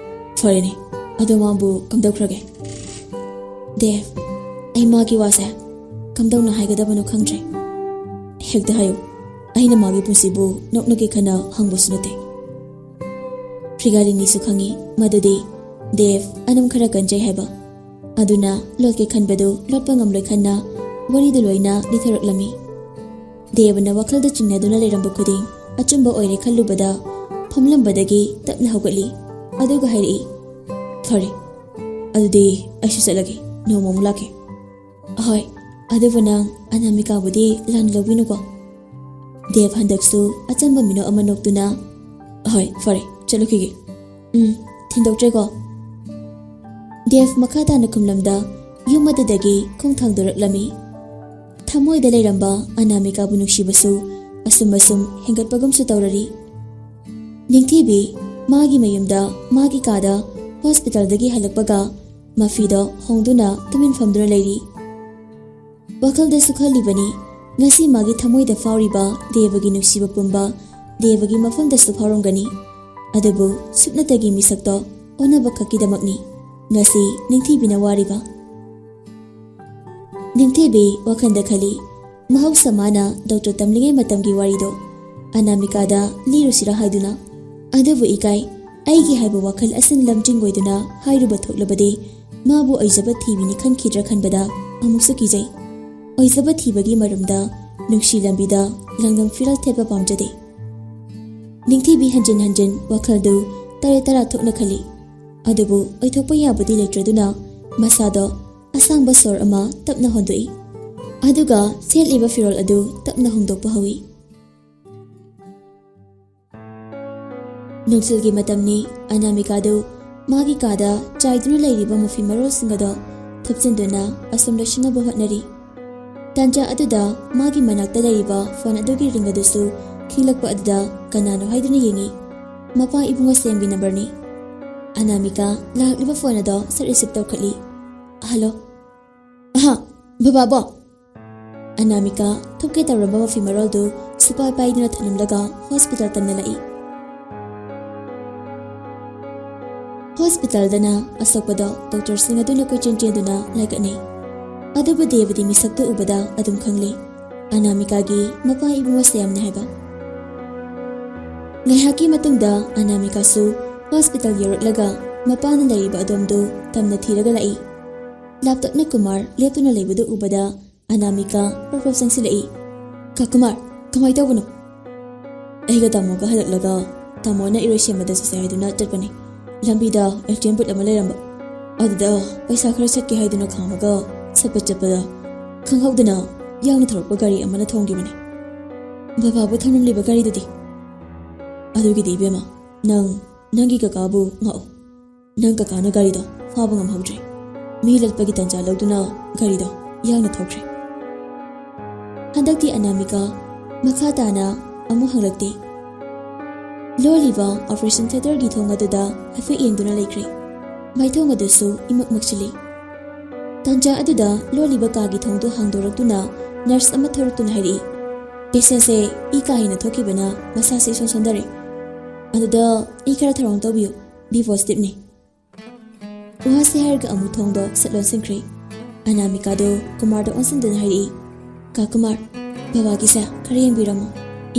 ꯐꯔꯦꯅꯦ, ꯑꯗꯣ ꯃꯥꯕꯨ ꯀꯝꯗꯧꯈ꯭ꯔꯒꯦ?" "ꯗꯦꯕ, ꯑꯩ ꯃꯥꯒꯤ ꯋꯥꯁꯦ ꯀꯝꯗꯧꯅ ꯍꯥꯏꯒꯗꯕꯅꯣ ꯈꯪꯗ꯭ꯔꯦ꯫ ꯍꯦꯛꯇ ꯍꯥꯏꯌꯨ꯫ ꯑꯩꯅ ꯃꯥꯒꯤ ꯄꯨꯟꯁꯤꯕꯨ ꯅꯣꯛꯅꯒꯦ ꯈꯟꯅ ꯍꯪꯕꯁꯨ ꯅꯠꯇꯦ꯫ ꯐ꯭ꯔꯤꯒꯥꯂꯤꯅꯤꯁꯨ ꯈꯪꯏ ꯃꯗꯨꯗꯤ ꯗꯦꯕ ꯑꯅꯝ ꯈꯔ ꯀꯟꯖꯩ ꯍꯥꯏꯕ꯫ ꯑꯗꯨꯅ ꯂꯣꯠꯀꯦ ꯈꯟꯕꯗꯨ ꯂꯣꯠꯄ ꯉꯝꯂꯣꯏ ꯈꯟꯅ ꯋꯥꯔꯤꯗꯨ ꯂꯣꯏꯅ ꯂꯤꯊꯣꯔꯛꯂꯝꯃꯤ꯫ ꯗꯦꯕꯅ ꯋꯥꯈꯜꯗ ꯆꯤꯡꯅꯗꯨꯅ ꯂꯩꯔꯝꯕ ꯈꯨꯗꯤꯡ ꯑꯆꯨꯝꯕ ꯑꯣꯏꯔꯦ ꯈꯜꯂꯨꯕꯗ ꯐꯝꯂꯝꯕꯗꯒꯤ ꯇꯞꯅ ꯍꯧꯒꯠꯂꯤ꯫ ꯑꯗꯨꯒ ꯍꯥꯏꯔꯛꯏ, "ꯐꯔꯦ, ꯑꯗꯨꯗꯤ ꯑꯩꯁꯨ ꯆꯠꯂꯒꯦ, ꯅꯣꯡꯃ ꯑꯃꯨꯛ ꯂꯥꯛꯀꯦ"꯫ "ꯑꯍꯣꯏ, ꯑꯗꯨꯕꯨ ꯅꯪ ꯑꯅꯥꯃꯤꯀꯥꯕꯨꯗꯤ ꯂꯥꯟꯅ ꯂꯧꯕꯤꯅꯨꯀꯣ"꯫ ꯗꯦꯕ ꯍꯟꯗꯛꯁꯨ ꯑꯆꯝꯕ ꯃꯤꯅꯣꯛ ꯑꯃ ꯅꯣꯛꯇꯨꯅ, "ꯑꯍꯣꯏ, ꯐꯔꯦ, ꯆꯠꯂꯨꯈꯤꯒꯦ꯫ ꯎꯝ, ꯊꯤꯟꯗꯣꯛꯇ꯭ꯔꯦꯀꯣ"꯫ ꯗꯦꯕ ꯃꯈꯥ ꯇꯥꯅ ꯈꯨꯝꯂꯝꯗ ꯌꯨꯝ ꯑꯗꯨꯗꯒꯤ ꯈꯣꯡ ꯊꯥꯡꯗꯣꯔꯛꯂꯝꯃꯤ꯫ ꯊꯃꯣꯏꯗ ꯂꯩꯔꯝꯕ ꯑꯅꯥꯃꯤꯀꯥꯕꯨ ꯅꯨꯡꯁꯤꯕꯁꯨ ꯑꯁꯨꯝ ꯑꯁꯨꯝ ꯍꯦꯟꯒꯠꯄꯒꯨꯝꯁꯨ ꯇꯧꯔꯔꯤ꯫ ꯅꯤꯡꯊꯤꯕꯤ ꯃꯥꯒꯤ ꯃꯌꯨꯝꯗ, ꯃꯥꯒꯤ ꯀꯥꯗ, ꯍꯣꯁꯄꯤꯇꯥꯜꯗꯒꯤ ꯍꯜꯂꯛꯄꯒ ꯃꯐꯤꯗꯣ ꯍꯣꯡꯗꯨꯅ ꯇꯨꯃꯤꯟ ꯐꯝꯗꯨꯅ ꯂꯩꯔꯤ꯫ ꯋꯥꯈꯜꯗꯁꯨ ꯈꯜꯂꯤꯕꯅꯤ, ꯉꯁꯤ ꯃꯥꯒꯤ ꯊꯃꯣꯏꯗ ꯐꯥꯎꯔꯤꯕ ꯗꯦꯕꯒꯤ ꯅꯨꯡꯁꯤꯕ ꯄꯨꯝꯕ ꯗꯦꯕꯒꯤ ꯃꯐꯝꯗꯁꯨ ꯐꯥꯎꯔꯝꯒꯅꯤ꯫ ꯑꯗꯨꯕꯨ ꯁꯨꯞꯅꯇꯒꯤ ꯃꯤꯁꯛꯇꯣ ꯑꯣꯟꯅꯕ ꯈꯛꯀꯤꯗꯃꯛꯅꯤ ꯉꯁꯤ ꯅꯤꯡꯊꯤꯕꯤꯅ ꯋꯥꯔꯤꯕ꯫ ꯅꯤꯡꯊꯤꯕꯤ ꯋꯥꯈꯜꯗ ꯈꯜꯂꯤ, ꯃꯍꯧꯁꯥ ꯃꯥꯅ ꯗꯣꯛꯇꯔ ꯇꯝꯂꯤꯉꯩ ꯃꯇꯝꯒꯤ ꯋꯥꯔꯤꯗꯣ ꯑꯅꯥꯃꯤꯀꯥꯗ ꯂꯤꯔꯨꯁꯤꯔꯥ ꯍꯥꯏꯗꯨꯅ꯫ ꯑꯗꯨꯕꯨ ꯏꯀꯥꯏ, ꯑꯩꯒꯤ ꯍꯥꯏꯕ ꯋꯥꯈꯜ ꯑꯁꯤꯅ ꯂꯝꯖꯤꯡ ꯑꯣꯏꯗꯨꯅ ꯍꯥꯏꯔꯨꯕ ꯊꯣꯛꯂꯕꯗꯤ ꯃꯥꯕꯨ ꯑꯣꯏꯖꯕ ꯊꯤꯕꯤꯅꯤ ꯈꯟꯈꯤꯗ꯭ꯔꯥ ꯈꯟꯕꯗ ꯑꯃꯨꯛꯁꯨ ꯀꯤꯖꯩ꯫ ꯑꯣꯏꯖꯕ ꯊꯤꯕꯒꯤ ꯃꯔꯝꯗ ꯅꯨꯡꯁꯤ ꯂꯝꯕꯤꯗ ꯂꯥꯡꯗꯝ ꯐꯤꯔꯥꯜ ꯊꯦꯠꯄ ꯄꯥꯝꯖꯗꯦ꯫ ꯅꯤꯡꯊꯤꯕꯤ ꯍꯟꯖꯤꯟ ꯍꯟꯖꯤꯟ ꯋꯥꯈꯜꯗꯨ ꯇꯔꯦꯠ ꯇꯔꯥ ꯊꯣꯛꯅ ꯈꯜꯂꯤ꯫ ꯑꯗꯨꯕꯨ ꯑꯣꯏꯊꯣꯛꯄ ꯌꯥꯕꯗꯤ ꯂꯩꯇ꯭ꯔꯗꯨꯅ ꯃꯁꯥꯗꯣ ꯑꯁꯥꯡꯕ ꯁꯣꯔ ꯑꯃ ꯇꯞꯅ ꯍꯣꯟꯗꯣꯛꯏ꯫ ꯑꯗꯨꯒ ꯁꯦꯠꯂꯤꯕ ꯐꯤꯔꯣꯜ ꯑꯗꯨ ꯇꯞꯅ ꯍꯣꯡꯗꯣꯛꯄ ꯍꯧꯏ꯫ ꯅꯨꯡꯊꯤꯜꯒꯤ ꯃꯇꯝꯅꯤ꯫ ꯑꯅꯥꯃꯤꯀꯥꯗꯨ ꯃꯥꯒꯤ ꯀꯥꯗ ꯆꯥꯏꯗꯨꯅ ꯂꯩꯔꯤꯕ ꯃꯐꯤ ꯃꯔꯣꯜꯁꯤꯡ ꯑꯗꯣ ꯊꯨꯞꯆꯤꯟꯗꯨꯅ ꯑꯁꯨꯝ ꯂꯣꯏꯁꯤꯟꯅꯕ ꯍꯣꯠꯅꯔꯤ꯫ ꯇꯥꯟꯖꯥ ꯑꯗꯨꯗ ꯃꯥꯒꯤ ꯃꯅꯥꯛꯇ ꯂꯩꯔꯤꯕ ꯐꯣꯟ ꯑꯗꯨꯒꯤ ꯔꯤꯡ ꯑꯗꯨꯁꯨ ꯈꯤꯡꯂꯛꯄ ꯑꯗꯨꯗ ꯀꯅꯥꯅꯣ ꯍꯥꯏꯗꯨꯅ ꯌꯦꯡꯏ꯫ ꯃꯄꯥ ꯏꯕꯨꯡꯉꯣ ꯁꯦꯝꯒꯤ ꯅꯝꯕꯔꯅꯤ꯫ ꯑꯅꯥꯃꯤꯀꯥ ꯂꯥꯛꯂꯤꯕ ꯐꯣꯟ ꯑꯗꯣ ꯁꯠ ꯔꯤꯁꯤꯞ ꯇꯧꯈꯠꯂꯤ꯫ "ꯍꯜꯂꯣ"꯫ "ꯑꯍꯥ, ꯕꯕꯥꯕꯣ!" ꯑꯅꯥꯃꯤꯀꯥ ꯊꯨꯞꯀꯦ ꯇꯧꯔꯝꯕ ꯃꯐꯤ ꯃꯔꯣꯜꯗꯨ ꯁꯨꯄꯥꯏ ꯄꯥꯏꯗꯨꯅ ꯊꯅꯝꯂꯒ ꯍꯣꯁꯄꯤꯇꯥꯜ ꯇꯝꯅ ꯂꯥꯛꯏ꯫ ꯍꯣꯁꯄꯤꯇꯥꯜꯗꯅ ꯑꯁꯣꯛꯄꯗꯣ ꯗꯣꯛꯇꯔꯁꯤꯡ ꯑꯗꯨꯅ ꯀꯣꯏꯆꯦꯟ ꯆꯦꯟꯗꯨꯅ ꯂꯥꯏꯀꯠꯅꯩ꯫ ꯑꯗꯨꯕꯨ ꯗꯦꯕꯗꯤ ꯃꯤꯁꯛꯇꯨ ꯎꯕꯗ ꯑꯗꯨꯝ ꯈꯪꯂꯦ꯫ ꯑꯅꯥꯃꯤꯀꯥꯒꯤ ꯃꯄꯥ ꯏꯕꯨꯡꯉꯣ ꯁ꯭ꯌꯥꯝꯅꯤ ꯍꯥꯏꯕ꯫ ꯉꯥꯏꯍꯥꯛꯀꯤ ꯃꯇꯨꯡꯗ ꯑꯅꯥꯃꯤꯀꯥꯁꯨ ꯍꯣꯁꯄꯤꯇꯥꯜ ꯌꯧꯔꯛꯂꯒ ꯃꯄꯥꯅ ꯂꯩꯔꯤꯕ ꯑꯗꯣꯝꯗꯨ ꯇꯝꯅ ꯊꯤꯔꯒ ꯂꯥꯛꯏ꯫ ꯂꯥꯞꯇꯛꯅ ꯀꯨꯃꯥꯔ ꯂꯦꯞꯇꯨꯅ ꯂꯩꯕꯗꯨ ꯎꯕꯗ ꯑꯅꯥꯃꯤꯀꯥ ꯄ꯭ꯔꯞ ꯄ꯭ꯔꯞ ꯆꯪꯁꯤꯜꯂꯛꯏ꯫ "ꯀꯥ ꯀꯨꯃꯥꯔ, ꯀꯃꯥꯏ ꯇꯧꯕꯅꯣ?" "ꯑꯩꯒ ꯇꯥꯃꯣꯒ ꯍꯜꯂꯛꯂꯒ ꯇꯥꯃꯣꯅ ꯏꯔꯣꯏꯁꯦꯝꯕꯗ ꯆꯠꯁꯦ ꯍꯥꯏꯗꯨꯅ ꯆꯠꯄꯅꯤ꯫ ꯂꯝꯕꯤꯗ ꯑꯦ ꯇꯤ ꯑꯦꯝ ꯕꯨꯠ ꯑꯃ ꯂꯩꯔꯝꯕ, ꯑꯗꯨꯗ ꯄꯩꯁꯥ ꯈꯔ ꯆꯠꯀꯦ ꯍꯥꯏꯗꯨꯅ ꯈꯥꯝꯃꯒ ꯆꯠꯄ ꯆꯠꯄꯗ ꯈꯪꯍꯧꯗꯅ ꯌꯥꯡꯅ ꯊꯧꯔꯛꯄ ꯒꯥꯔꯤ ꯑꯃꯅ ꯊꯣꯝꯈꯤꯕꯅꯤ꯫ ꯕꯕꯥꯕꯨ ꯊꯝꯂꯝꯂꯤꯕ ꯒꯥꯔꯤꯗꯨꯗꯤ?" "ꯑꯗꯨꯒꯤꯗꯤ ꯏꯕꯦꯝꯃ, ꯅꯪ ꯅꯪꯒꯤ ꯀꯀꯥꯕꯨ ꯉꯥꯛꯑꯣ꯫ ꯅꯪ ꯀꯀꯥꯅ ꯒꯥꯔꯤꯗꯣ ꯐꯥꯕ ꯉꯝꯍꯧꯗ꯭ꯔꯦ꯫ ꯃꯤ ꯂꯠꯄꯒꯤ ꯇꯟꯖꯥ ꯂꯧꯗꯨꯅ ꯒꯥꯔꯤꯗꯣ ꯌꯥꯡꯅ ꯊꯧꯈ꯭ꯔꯦ꯫" ꯍꯟꯗꯛꯇꯤ ꯑꯅꯥꯃꯤꯀꯥ ꯃꯈꯥ ꯇꯥꯅ ꯑꯃꯨꯛ ꯍꯪꯂꯛꯇꯦ꯫ ꯂꯣꯜꯂꯤꯕ ꯑꯣꯄꯔꯦꯁꯟ ꯊꯤꯌꯦꯇꯔꯒꯤ ꯊꯣꯡ ꯑꯗꯨꯗ ꯍꯥꯏꯐꯦꯠ ꯌꯦꯡꯗꯨꯅ ꯂꯩꯈ꯭ꯔꯦ꯫ ꯃꯥꯏꯊꯣꯡ ꯑꯗꯨꯁꯨ ꯏꯃꯛ ꯃꯛꯁꯤꯜꯂꯤ꯫ ꯇꯟꯖꯥ ꯑꯗꯨꯗ ꯂꯣꯜꯂꯤꯕ ꯀꯥꯒꯤ ꯊꯣꯡꯗꯨ ꯍꯥꯡꯗꯣꯔꯛꯇꯨꯅ ꯅꯔꯁ ꯑꯃ ꯊꯣꯔꯛꯇꯨꯅ ꯍꯥꯏꯔꯛꯏ, "ꯄꯦꯁꯦꯟꯁꯦ ꯏ ꯀꯥ ꯍꯦꯟꯅ ꯊꯣꯛꯈꯤꯕꯅ ꯃꯁꯥꯁꯦ ꯏꯁꯣꯟ ꯁꯣꯟꯊꯔꯦ꯫ ꯑꯗꯨꯗ ꯏ ꯈꯔ ꯊꯧꯔꯥꯡ ꯇꯧꯕꯤꯌꯨ, ꯕꯤ ꯄꯣꯖꯤꯇꯤꯚꯅꯤ꯫" ꯋꯥꯁꯦ ꯍꯥꯏꯔꯒ ꯑꯃꯨꯛ ꯊꯣꯡꯗꯣ ꯁꯠ ꯂꯣꯟꯁꯤꯟꯈ꯭ꯔꯦ꯫ ꯑꯅꯥꯃꯤꯀꯥꯗꯣ ꯀꯨꯃꯥꯔꯗ ꯑꯣꯟꯁꯤꯟꯗꯨꯅ ꯍꯥꯏꯔꯛꯏ, "ꯀꯥ ꯀꯨꯃꯥꯔ, ꯕꯕꯥꯒꯤꯁꯦ ꯈꯔ ꯌꯦꯡꯕꯤꯔꯝꯃꯣ,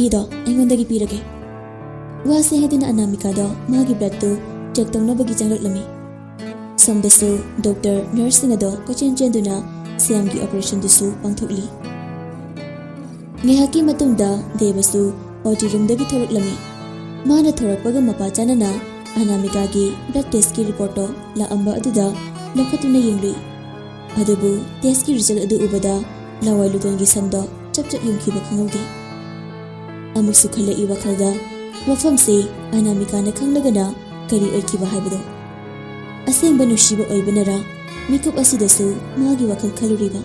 ꯏꯗꯣ ꯑꯩꯉꯣꯟꯗꯒꯤ ꯄꯤꯔꯒꯦ꯫" ꯋꯥꯁꯦ ꯍꯥꯏꯗꯨꯅ ꯑꯅꯥꯃꯤꯀꯥꯗꯣ ꯃꯥꯒꯤ ꯕ꯭ꯂꯗꯇꯨ ꯆꯦꯛ ꯇꯧꯅꯕꯒꯤ ꯆꯪꯂꯛꯂꯝꯃꯤ꯫ ꯁꯣꯝꯗꯁꯨ ꯗꯣꯛꯇꯔ, ꯅꯔꯁꯁꯤꯡ ꯑꯗꯣ ꯀꯣꯏꯆꯦꯟ ꯆꯦꯟꯗꯨꯅ ꯁ꯭ꯌꯥꯝꯒꯤ ꯑꯣꯄꯔꯦꯁꯟꯗꯨꯁꯨ ꯄꯥꯡꯊꯣꯛꯂꯤ꯫ ꯉꯥꯏꯍꯥꯛꯀꯤ ꯃꯇꯨꯡꯗ ꯗꯦꯕꯁꯨ ꯑꯣ ꯇꯤ ꯔꯨꯝꯗꯒꯤ ꯊꯣꯔꯛꯂꯝꯃꯤ꯫ ꯃꯥꯅ ꯊꯣꯔꯛꯄꯒ ꯃꯄꯥ ꯆꯥꯅꯅ ꯑꯅꯥꯃꯤꯀꯥꯒꯤ ꯕ꯭ꯂꯗ ꯇꯦꯁꯀꯤ ꯔꯤꯄꯣꯔꯠꯇꯣ ꯂꯥꯛꯑꯝꯕ ꯑꯗꯨꯗ ꯂꯧꯈꯠꯇꯨꯅ ꯌꯦꯡꯂꯨꯏ꯫ ꯑꯗꯨꯕꯨ ꯇꯦꯁꯀꯤ ꯔꯤꯖꯜ ꯑꯗꯨ ꯎꯕꯗ ꯂꯋꯥꯏ ꯂꯨꯇꯣꯟꯒꯤ ꯁꯝꯗꯣ ꯆꯞ ꯆꯞ ꯌꯨꯡꯈꯤꯕ ꯈꯪꯍꯧꯗꯦ꯫ ꯑꯃꯨꯛꯁꯨ ꯈꯜꯂꯛꯏ ꯋꯥꯈꯜꯗ, ꯃꯐꯝꯁꯤ ꯑꯅꯥꯃꯤꯀꯥꯅ ꯈꯪꯂꯒꯅ ꯀꯔꯤ ꯑꯣꯏꯈꯤꯕ ꯍꯥꯏꯕꯗꯣ꯫ ꯑꯁꯦꯡꯕ ꯅꯨꯡꯁꯤꯕ ꯑꯣꯏꯕꯅꯔꯥ ꯃꯤꯀꯨꯞ ꯑꯁꯤꯗꯁꯨ ꯃꯥꯒꯤ ꯋꯥꯈꯜ ꯈꯜꯂꯨꯔꯤꯕ?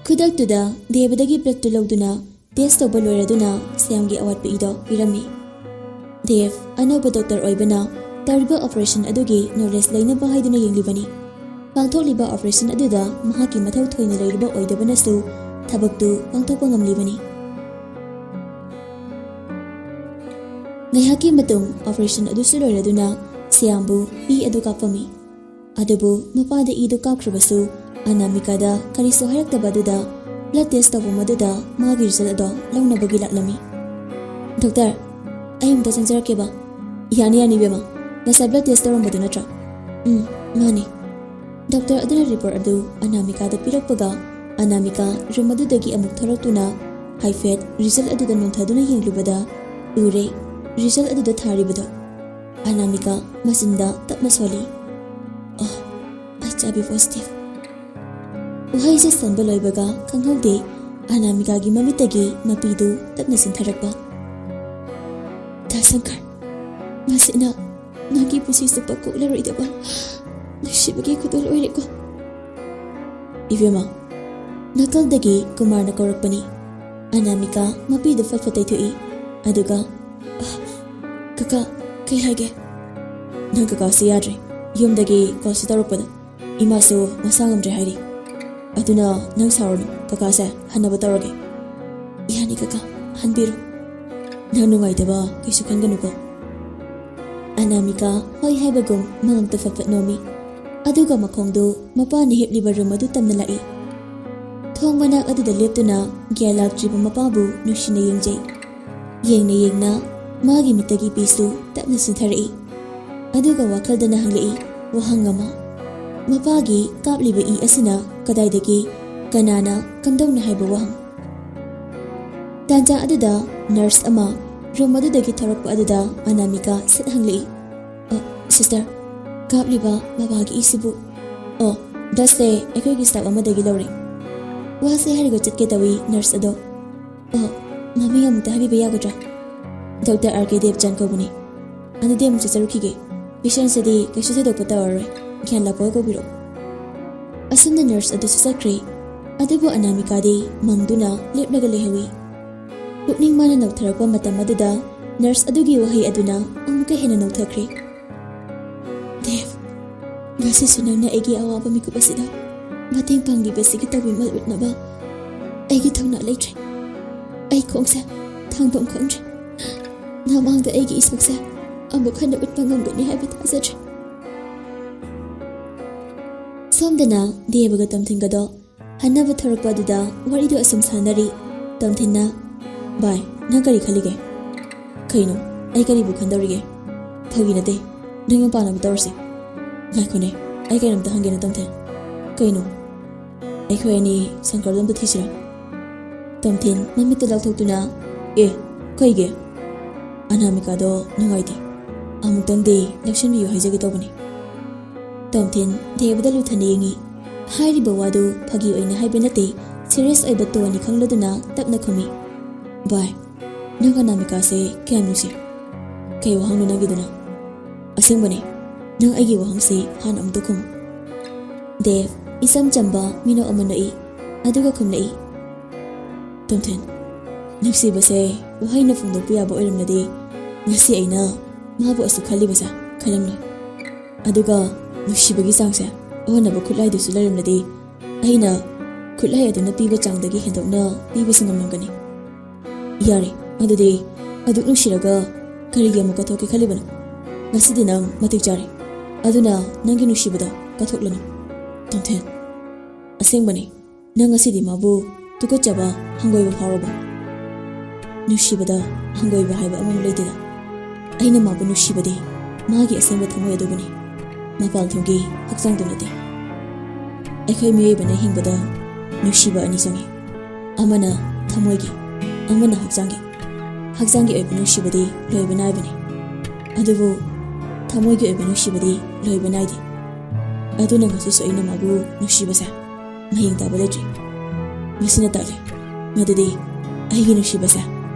ꯈꯨꯗꯛꯇꯨꯗ ꯗꯦꯕꯗꯒꯤ ꯕ꯭ꯂꯗꯇꯨ ꯂꯧꯗꯨꯅ ꯇꯦꯁ ꯇꯧꯕ ꯂꯣꯏꯔꯗꯨꯅ ꯁ꯭ꯌꯥꯝꯒꯤ ꯑꯋꯥꯠꯄ ꯏꯗꯣ ꯄꯤꯔꯝꯃꯤ꯫ ꯗꯦꯕ ꯑꯅꯧꯕ ꯗꯣꯛꯇꯔ ꯑꯣꯏꯕꯅ ꯇꯧꯔꯤꯕ ꯑꯣꯄꯔꯦꯁꯟ ꯑꯗꯨꯒꯤ ꯅꯣꯂꯦꯖ ꯂꯩꯅꯕ ꯍꯥꯏꯗꯨꯅ ꯌꯦꯡꯂꯤꯕꯅꯤ꯫ ꯄꯥꯡꯊꯣꯛꯂꯤꯕ ꯑꯣꯄꯔꯦꯁꯟ ꯑꯗꯨꯗ ꯃꯍꯥꯛꯀꯤ ꯃꯊꯧ ꯊꯣꯏꯅ ꯂꯩꯔꯨꯕ ꯑꯣꯏꯗꯕꯅꯁꯨ ꯊꯕꯛꯇꯨ ꯄꯥꯡꯊꯣꯛꯄ ꯉꯝꯂꯤꯕꯅꯤ꯫ ꯉꯥꯏꯍꯥꯛꯀꯤ ꯃꯇꯨꯡ ꯑꯣꯄꯔꯦꯁꯟ ꯑꯗꯨꯁꯨ ꯂꯣꯏꯔꯗꯨꯅ ꯁ꯭ꯌꯥꯝꯕꯨ ꯏ ꯑꯗꯨ ꯀꯥꯞꯄꯝꯃꯤ꯫ ꯑꯗꯨꯕꯨ ꯃꯄꯥꯗ ꯏꯗꯨ ꯀꯥꯞꯈ꯭ꯔꯕꯁꯨ ꯑꯅꯥꯃꯤꯀꯥꯗ ꯀꯔꯤꯁꯨ ꯍꯥꯏꯔꯛꯇꯕ ꯑꯗꯨꯗ ꯕ꯭ꯂꯗ ꯇꯦꯁ ꯇꯧꯕ ꯃꯗꯨꯗ ꯃꯥꯒꯤ ꯔꯤꯖꯜ ꯑꯗꯣ ꯂꯧꯅꯕꯒꯤ ꯂꯥꯛꯂꯝꯃꯤ꯫ "ꯗꯣꯛꯇꯔ, ꯑꯩ ꯑꯃꯨꯛꯇ ꯆꯪꯖꯔꯛꯀꯦꯕ?" "ꯌꯥꯅꯤ, ꯌꯥꯅꯤ ꯏꯕꯦꯝꯃ꯫ ꯉꯁꯥꯏ ꯕ꯭ꯂꯗ ꯇꯦꯁ ꯇꯧꯔꯝꯕꯗꯨ ꯅꯠꯇ꯭ꯔꯥ?" "ꯎꯝ, ꯃꯥꯅꯤ꯫" ꯗꯣꯛꯇꯔ ꯑꯗꯨꯅ ꯔꯤꯄꯣꯔꯠ ꯑꯗꯨ ꯑꯅꯥꯃꯤꯀꯥꯗ ꯄꯤꯔꯛꯄꯒ, ꯑꯅꯥꯃꯤꯀꯥ ꯔꯨꯝ ꯑꯗꯨꯗꯒꯤ ꯑꯃꯨꯛ ꯊꯣꯔꯛꯇꯨꯅ ꯍꯥꯏꯐꯦꯠ ꯔꯤꯖꯜ ꯑꯗꯨꯗ ꯅꯣꯟꯊꯗꯨꯅ ꯌꯦꯡꯂꯨꯕꯗ ꯎꯔꯦ, ꯔꯤꯖꯜ ꯑꯗꯨꯗ ꯊꯥꯔꯤꯕꯗꯣ꯫ ꯑꯅꯥꯃꯤꯀꯥ ꯃꯆꯤꯟꯗ ꯇꯞꯅ ꯁꯣꯜꯂꯤ꯫ "ꯑꯣ, ꯑꯩꯆ ꯑꯥꯏ ꯚꯤ ꯄꯣꯖꯤꯇꯤꯚ꯫" ꯋꯥꯍꯩꯁꯦ ꯁꯣꯟꯕ ꯂꯣꯏꯕꯒ ꯈꯪꯍꯧꯗꯦ ꯑꯅꯥꯃꯤꯀꯥꯒꯤ ꯃꯃꯤꯠꯇꯒꯤ ꯃꯄꯤꯗꯨ ꯇꯞꯅ ꯆꯤꯟꯊꯔꯛꯄ꯫ "ꯗꯥ ꯁꯪꯀꯔ, ꯃꯁꯤꯅ ꯅꯪꯒꯤ ꯄꯨꯟꯁꯤ ꯆꯨꯞꯄ ꯀꯣꯛꯂꯔꯣꯏꯗꯕ ꯅꯨꯡꯁꯤꯕꯒꯤ ꯈꯨꯗꯣꯜ ꯑꯣꯏꯔꯦꯀꯣ꯫" "ꯏꯕꯦꯝꯃ꯫" ꯅꯥꯀꯜꯗꯒꯤ ꯀꯨꯃꯥꯔꯅ ꯀꯧꯔꯛꯄꯅꯤ꯫ ꯑꯅꯥꯃꯤꯀꯥ ꯃꯄꯤꯗꯨ ꯐꯠ ꯐꯠ ꯇꯩꯊꯣꯛꯏ꯫ ꯑꯗꯨꯒ, "ꯑ, ꯀꯀꯥ, ꯀꯩ ꯍꯥꯏꯒꯦ?" "ꯅꯪ ꯀꯀꯥꯁꯤ ꯌꯥꯗ꯭ꯔꯦ꯫ ꯌꯨꯝꯗꯒꯤ ꯀꯣꯜꯁꯤ ꯇꯧꯔꯛꯄꯗ ꯏꯃꯥꯁꯨ ꯃꯁꯥ ꯉꯝꯗ꯭ꯔꯦ ꯍꯥꯏꯔꯤ꯫ ꯑꯗꯨꯅ ꯅꯪ ꯁꯥꯎꯔꯅꯨ, ꯀꯀꯥꯁꯦ ꯍꯟꯅꯕ ꯇꯧꯔꯒꯦ꯫" "ꯌꯥꯅꯤ ꯀꯀꯥ, ꯍꯟꯕꯤꯔꯣ꯫" "ꯅꯪ ꯅꯨꯡꯉꯥꯏꯇꯕ ꯀꯩꯁꯨ ꯈꯟꯒꯅꯨꯀꯣ꯫" ꯑꯅꯥꯃꯤꯀꯥ ꯍꯣꯏ ꯍꯥꯏꯕꯒꯨꯝ ꯃꯉꯛꯇ ꯐꯠ ꯐꯠ ꯅꯣꯝꯃꯤ꯫ ꯑꯗꯨꯒ ꯃꯈꯣꯡꯗꯨ ꯃꯄꯥꯅ ꯍꯤꯞꯂꯤꯕ ꯔꯨꯝ ꯑꯗꯨ ꯇꯝꯅ ꯂꯥꯛꯏ꯫ ꯊꯣꯡ ꯃꯅꯥꯛ ꯑꯗꯨꯗ ꯂꯦꯞꯇꯨꯅ ꯒ꯭ꯌꯥꯟ ꯂꯥꯛꯇ꯭ꯔꯤꯕ ꯃꯄꯥꯕꯨ ꯅꯨꯡꯁꯤꯅ ꯌꯦꯡꯖꯩ꯫ ꯌꯦꯡꯅ ꯌꯦꯡꯅ ꯃꯥꯒꯤ ꯃꯤꯠꯇꯒꯤ ꯄꯤꯁꯨ ꯇꯞꯅ ꯆꯤꯟꯊꯔꯛꯏ꯫ ꯑꯗꯨꯒ ꯋꯥꯈꯜꯗꯅ ꯍꯪꯂꯛꯏ ꯋꯥꯍꯪ ꯑꯃ, ꯃꯄꯥꯒꯤ ꯀꯥꯞꯂꯤꯕ ꯏ ꯑꯁꯤꯅ ꯀꯗꯥꯏꯗꯒꯤ, ꯀꯅꯥꯅ, ꯀꯝꯗꯧꯅ ꯍꯥꯏꯕ ꯋꯥꯍꯪ꯫ ꯇꯥꯟꯖꯥ ꯑꯗꯨꯗ ꯅꯔꯁ ꯑꯃ ꯔꯨꯝ ꯑꯗꯨꯗꯒꯤ ꯊꯣꯔꯛꯄ ꯑꯗꯨꯗ ꯑꯅꯥꯃꯤꯀꯥ ꯁꯠ ꯍꯪꯂꯛꯏ, "ꯑ, ꯁꯤꯁꯇꯔ, ꯀꯥꯞꯂꯤꯕ ꯃꯄꯥꯒꯤ ꯏꯁꯤꯕꯨ?" "ꯑꯣ, ꯕ꯭ꯂꯗꯁꯦ ꯑꯩꯈꯣꯏꯒꯤ ꯁ꯭ꯇꯥꯐ ꯑꯃꯗꯒꯤ ꯂꯧꯔꯦ꯫" ꯋꯥꯁꯦ ꯍꯥꯏꯔꯒ ꯆꯠꯀꯦ ꯇꯧꯏ ꯅꯔꯁ ꯑꯗꯣ꯫ "ꯑꯣ, ꯃꯃꯤꯡ ꯑꯃꯨꯛꯇ ꯍꯥꯏꯕꯤꯕ ꯌꯥꯒꯗ꯭ꯔꯥ?" "ꯗꯣꯛꯇꯔ ꯑꯥꯔ ꯀꯦ ꯗꯦꯕꯆꯥꯟ ꯀꯧꯕꯅꯤ꯫" "ꯑꯗꯨꯗꯤ ꯑꯃꯨꯛ ꯆꯠꯆꯔꯨꯈꯤꯒꯦ꯫ ꯄꯦꯁꯦꯟꯁꯤꯗꯤ ꯀꯩꯁꯨ ꯊꯣꯏꯗꯣꯛꯄ ꯇꯧꯔꯔꯣꯏ꯫ ꯒ꯭ꯌꯥꯟ ꯂꯥꯛꯄꯒ ꯀꯧꯕꯤꯔꯛꯑꯣ꯫" ꯑꯁꯨꯝꯅ ꯅꯔꯁ ꯑꯗꯨꯁꯨ ꯆꯠꯈ꯭ꯔꯦ꯫ ꯑꯗꯨꯕꯨ ꯑꯅꯥꯃꯤꯀꯥꯗꯤ ꯃꯪꯗꯨꯅ ꯂꯦꯞꯂꯒ ꯂꯩꯍꯧꯏ꯫ ꯄꯨꯛꯅꯤꯡ ꯃꯥꯅ ꯅꯧꯊꯔꯛꯄ ꯃꯇꯝ ꯑꯗꯨꯗ ꯅꯔꯁ ꯑꯗꯨꯒꯤ ꯋꯥꯍꯩ ꯑꯗꯨꯅ ꯑꯃꯨꯛꯀ ꯍꯦꯟꯅ ꯅꯧꯊꯈ꯭ꯔꯦ꯫ "ꯗꯦꯕ, ꯉꯁꯤꯁꯨ ꯅꯪꯅ ꯑꯩꯒꯤ ꯑꯋꯥꯕ ꯃꯤꯀꯨꯞ ꯑꯁꯤꯗ ꯃꯇꯦꯡ ꯄꯥꯡꯕꯤꯕꯁꯤꯒꯤ ꯇꯧꯕꯤꯃꯜ ꯎꯠꯅꯕ ꯑꯩꯒꯤ ꯊꯧꯅꯥ ꯂꯩꯇ꯭ꯔꯦ꯫ ꯑꯩ ꯈꯣꯡꯁꯦ ꯊꯥꯡꯐꯝ ꯈꯪꯗ꯭ꯔꯦ꯫ ꯅꯃꯥꯡꯗ ꯑꯩꯒꯤ ꯏꯁꯛꯁꯦ ꯑꯃꯨꯛ ꯍꯟꯅ ꯎꯠꯄ ꯉꯝꯒꯅꯤ ꯍꯥꯏꯕ ꯊꯥꯖꯗ꯭ꯔꯦ꯫" ꯁꯣꯝꯗꯅ ꯗꯦꯕꯒ ꯇꯝꯊꯤꯟꯒꯗꯣ ꯑꯅꯧꯕ ꯊꯣꯔꯛꯄ ꯑꯗꯨꯗ ꯋꯥꯔꯤꯗꯣ ꯑꯁꯨꯝ ꯁꯥꯟꯅꯔꯤ꯫ ꯇꯣꯝꯊꯤꯟꯅ, "ꯚꯥꯏ, ꯅꯪ ꯀꯔꯤ ꯈꯜꯂꯤꯒꯦ?" "ꯀꯩꯅꯣ? ꯑꯩ ꯀꯔꯤꯕꯨ ꯈꯟꯗꯧꯔꯤꯒꯦ? ꯐꯥꯒꯤ ꯅꯠꯇꯦ꯫ ꯅꯪ ꯌꯨꯝ ꯄꯥꯟꯅꯕ ꯇꯧꯔꯁꯤ꯫ ꯉꯥꯏꯈꯣꯅꯦ, ꯑꯩ ꯀꯩꯅꯣꯝꯇ ꯍꯪꯒꯦꯅꯦ, ꯇꯣꯝꯊꯤꯟ꯫ ꯀꯩꯅꯣ? ꯑꯩꯈꯣꯏ ꯑꯅꯤ ꯁꯪꯀꯔꯗꯣ ꯑꯝꯇ ꯊꯤꯁꯤꯔꯥ?" ꯇꯣꯝꯊꯤꯟ ꯃꯃꯤꯠꯇ ꯂꯥꯎꯊꯣꯛꯇꯨꯅ, "ꯑꯦ, ꯀꯩꯒꯤ? ꯑꯅꯥꯃꯤꯀꯥꯗꯣ ꯅꯨꯡꯉꯥꯏꯇꯦ꯫ ꯑꯃꯨꯛꯇꯪꯗꯤ ꯂꯧꯁꯤꯟꯕꯤꯌꯨ ꯍꯥꯏꯖꯒꯦ ꯇꯧꯕꯅꯤ꯫" ꯇꯣꯝꯊꯤꯟ ꯗꯦꯕꯗ ꯂꯨꯊꯅ ꯌꯦꯡꯉꯤ꯫ ꯍꯥꯏꯔꯤꯕ ꯋꯥꯗꯨ ꯐꯥꯒꯤ ꯑꯣꯏꯅ ꯍꯥꯏꯕ ꯅꯠꯇꯦ, ꯁꯤꯔꯤꯌꯁ ꯑꯣꯏꯕ ꯇꯣꯟꯅꯤ ꯈꯪꯂꯗꯨꯅ ꯇꯞꯅ ꯈꯨꯝꯃꯤ, "ꯚꯥꯏ, ꯅꯪ ꯑꯅꯥꯃꯤꯀꯥꯁꯦ ꯀꯌꯥꯝ ꯅꯨꯡꯁꯤ?" "ꯀꯩ ꯋꯥꯍꯪꯅꯣ ꯅꯪꯒꯤꯗꯨꯅ?" "ꯑꯁꯦꯡꯕꯅꯦ, ꯅꯪ ꯑꯩꯒꯤ ꯋꯥꯍꯪꯁꯦ ꯍꯥꯟꯅ ꯑꯃꯨꯛꯇ ꯈꯨꯝꯃꯨ꯫" ꯗꯦꯕ ꯏꯆꯝ ꯆꯝꯕ ꯃꯤꯅꯣꯛ ꯑꯃ ꯅꯣꯛꯏ, ꯑꯗꯨꯒ ꯈꯨꯝꯂꯛꯏ, "ꯇꯣꯝꯊꯤꯟ, ꯅꯨꯡꯁꯤꯕꯁꯦ ꯋꯥꯍꯩꯅ ꯐꯣꯡꯗꯣꯛꯄ ꯌꯥꯕ ꯑꯣꯏꯔꯝꯂꯗꯤ ꯉꯁꯤ ꯑꯩꯅ ꯃꯥꯕꯨ ꯑꯁꯨꯛ ꯈꯜꯂꯤꯕꯁꯦ ꯈꯜꯂꯝꯂꯣꯏ꯫ ꯑꯗꯨꯒ ꯅꯨꯡꯁꯤꯕꯒꯤ ꯆꯥꯡꯁꯦ ꯑꯣꯟꯅꯕ ꯈꯨꯠꯂꯥꯏꯗꯨꯁꯨ ꯂꯩꯔꯝꯂꯗꯤ ꯑꯩꯅ ꯈꯨꯠꯂꯥꯏ ꯑꯗꯨꯅ ꯄꯤꯕ ꯆꯥꯡꯗꯒꯤ ꯍꯦꯟꯗꯣꯛꯅ ꯄꯤꯕꯁꯨ ꯉꯝꯂꯝꯒꯅꯤ꯫ ꯌꯥꯔꯦ, ꯑꯗꯨꯗꯤ ꯑꯗꯨꯛ ꯅꯨꯡꯁꯤꯔꯒ ꯀꯔꯤꯒꯤ ꯑꯃꯨꯛ ꯀꯠꯊꯣꯛꯀꯦ ꯈꯜꯂꯤꯕꯅꯣ? ꯉꯁꯤꯗꯤ ꯅꯪ ꯃꯇꯤꯛ ꯆꯥꯔꯦ꯫ ꯑꯗꯨꯅ ꯅꯪꯒꯤ ꯅꯨꯡꯁꯤꯕꯗꯣ ꯀꯠꯊꯣꯛꯂꯅꯨ꯫" "ꯇꯣꯝꯊꯤꯟ, ꯑꯁꯦꯡꯕꯅꯤ, ꯅꯪ ꯉꯁꯤꯗꯤ ꯃꯥꯕꯨ ꯇꯨꯀꯠꯆꯕ, ꯍꯪꯒꯣꯏꯕ ꯐꯥꯎꯔꯕ?" "ꯅꯨꯡꯁꯤꯕꯗ ꯍꯪꯒꯣꯏꯕ ꯍꯥꯏꯕ ꯑꯃꯃꯛ ꯂꯩꯇꯦꯗ꯫ ꯑꯩꯅ ꯃꯥꯕꯨ ꯅꯨꯡꯁꯤꯕꯗꯤ ꯃꯥꯒꯤ ꯑꯁꯦꯡꯕ ꯊꯃꯣꯏ ꯑꯗꯨꯕꯨꯅꯤ, ꯃꯄꯥꯟꯊꯣꯡꯒꯤ ꯍꯛꯆꯥꯡꯗꯨ ꯅꯠꯇꯦ꯫ ꯑꯩꯈꯣꯏ ꯃꯤꯑꯣꯏꯕꯅ ꯍꯤꯡꯕꯗ ꯅꯨꯡꯁꯤꯕ ꯑꯅꯤ ꯆꯪꯏ, ꯑꯃꯅ ꯊꯃꯣꯏꯒꯤ, ꯑꯃꯅ ꯍꯛꯆꯥꯡꯒꯤ꯫ ꯍꯛꯆꯥꯡꯒꯤ ꯑꯣꯏꯕ ꯅꯨꯡꯁꯤꯕꯗꯤ ꯂꯣꯏꯕ ꯅꯥꯏꯕꯅꯤ, ꯑꯗꯨꯕꯨ ꯊꯃꯣꯏꯒꯤ ꯑꯣꯏꯕ ꯅꯨꯡꯁꯤꯕꯗꯤ ꯂꯣꯏꯕ ꯅꯥꯏꯗꯦ꯫ ꯑꯗꯨꯅ ꯉꯁꯤꯁꯨ ꯑꯩꯅ ꯃꯥꯕꯨ ꯅꯨꯡꯁꯤꯕꯁꯦ ꯃꯌꯦꯡ ꯇꯥꯕ ꯂꯩꯇ꯭ꯔꯤ꯫ ꯃꯁꯤꯅ ꯇꯥꯛꯂꯤ ꯃꯗꯨꯗꯤ ꯑꯩꯒꯤ ꯅꯨꯡꯁꯤꯕꯁꯦ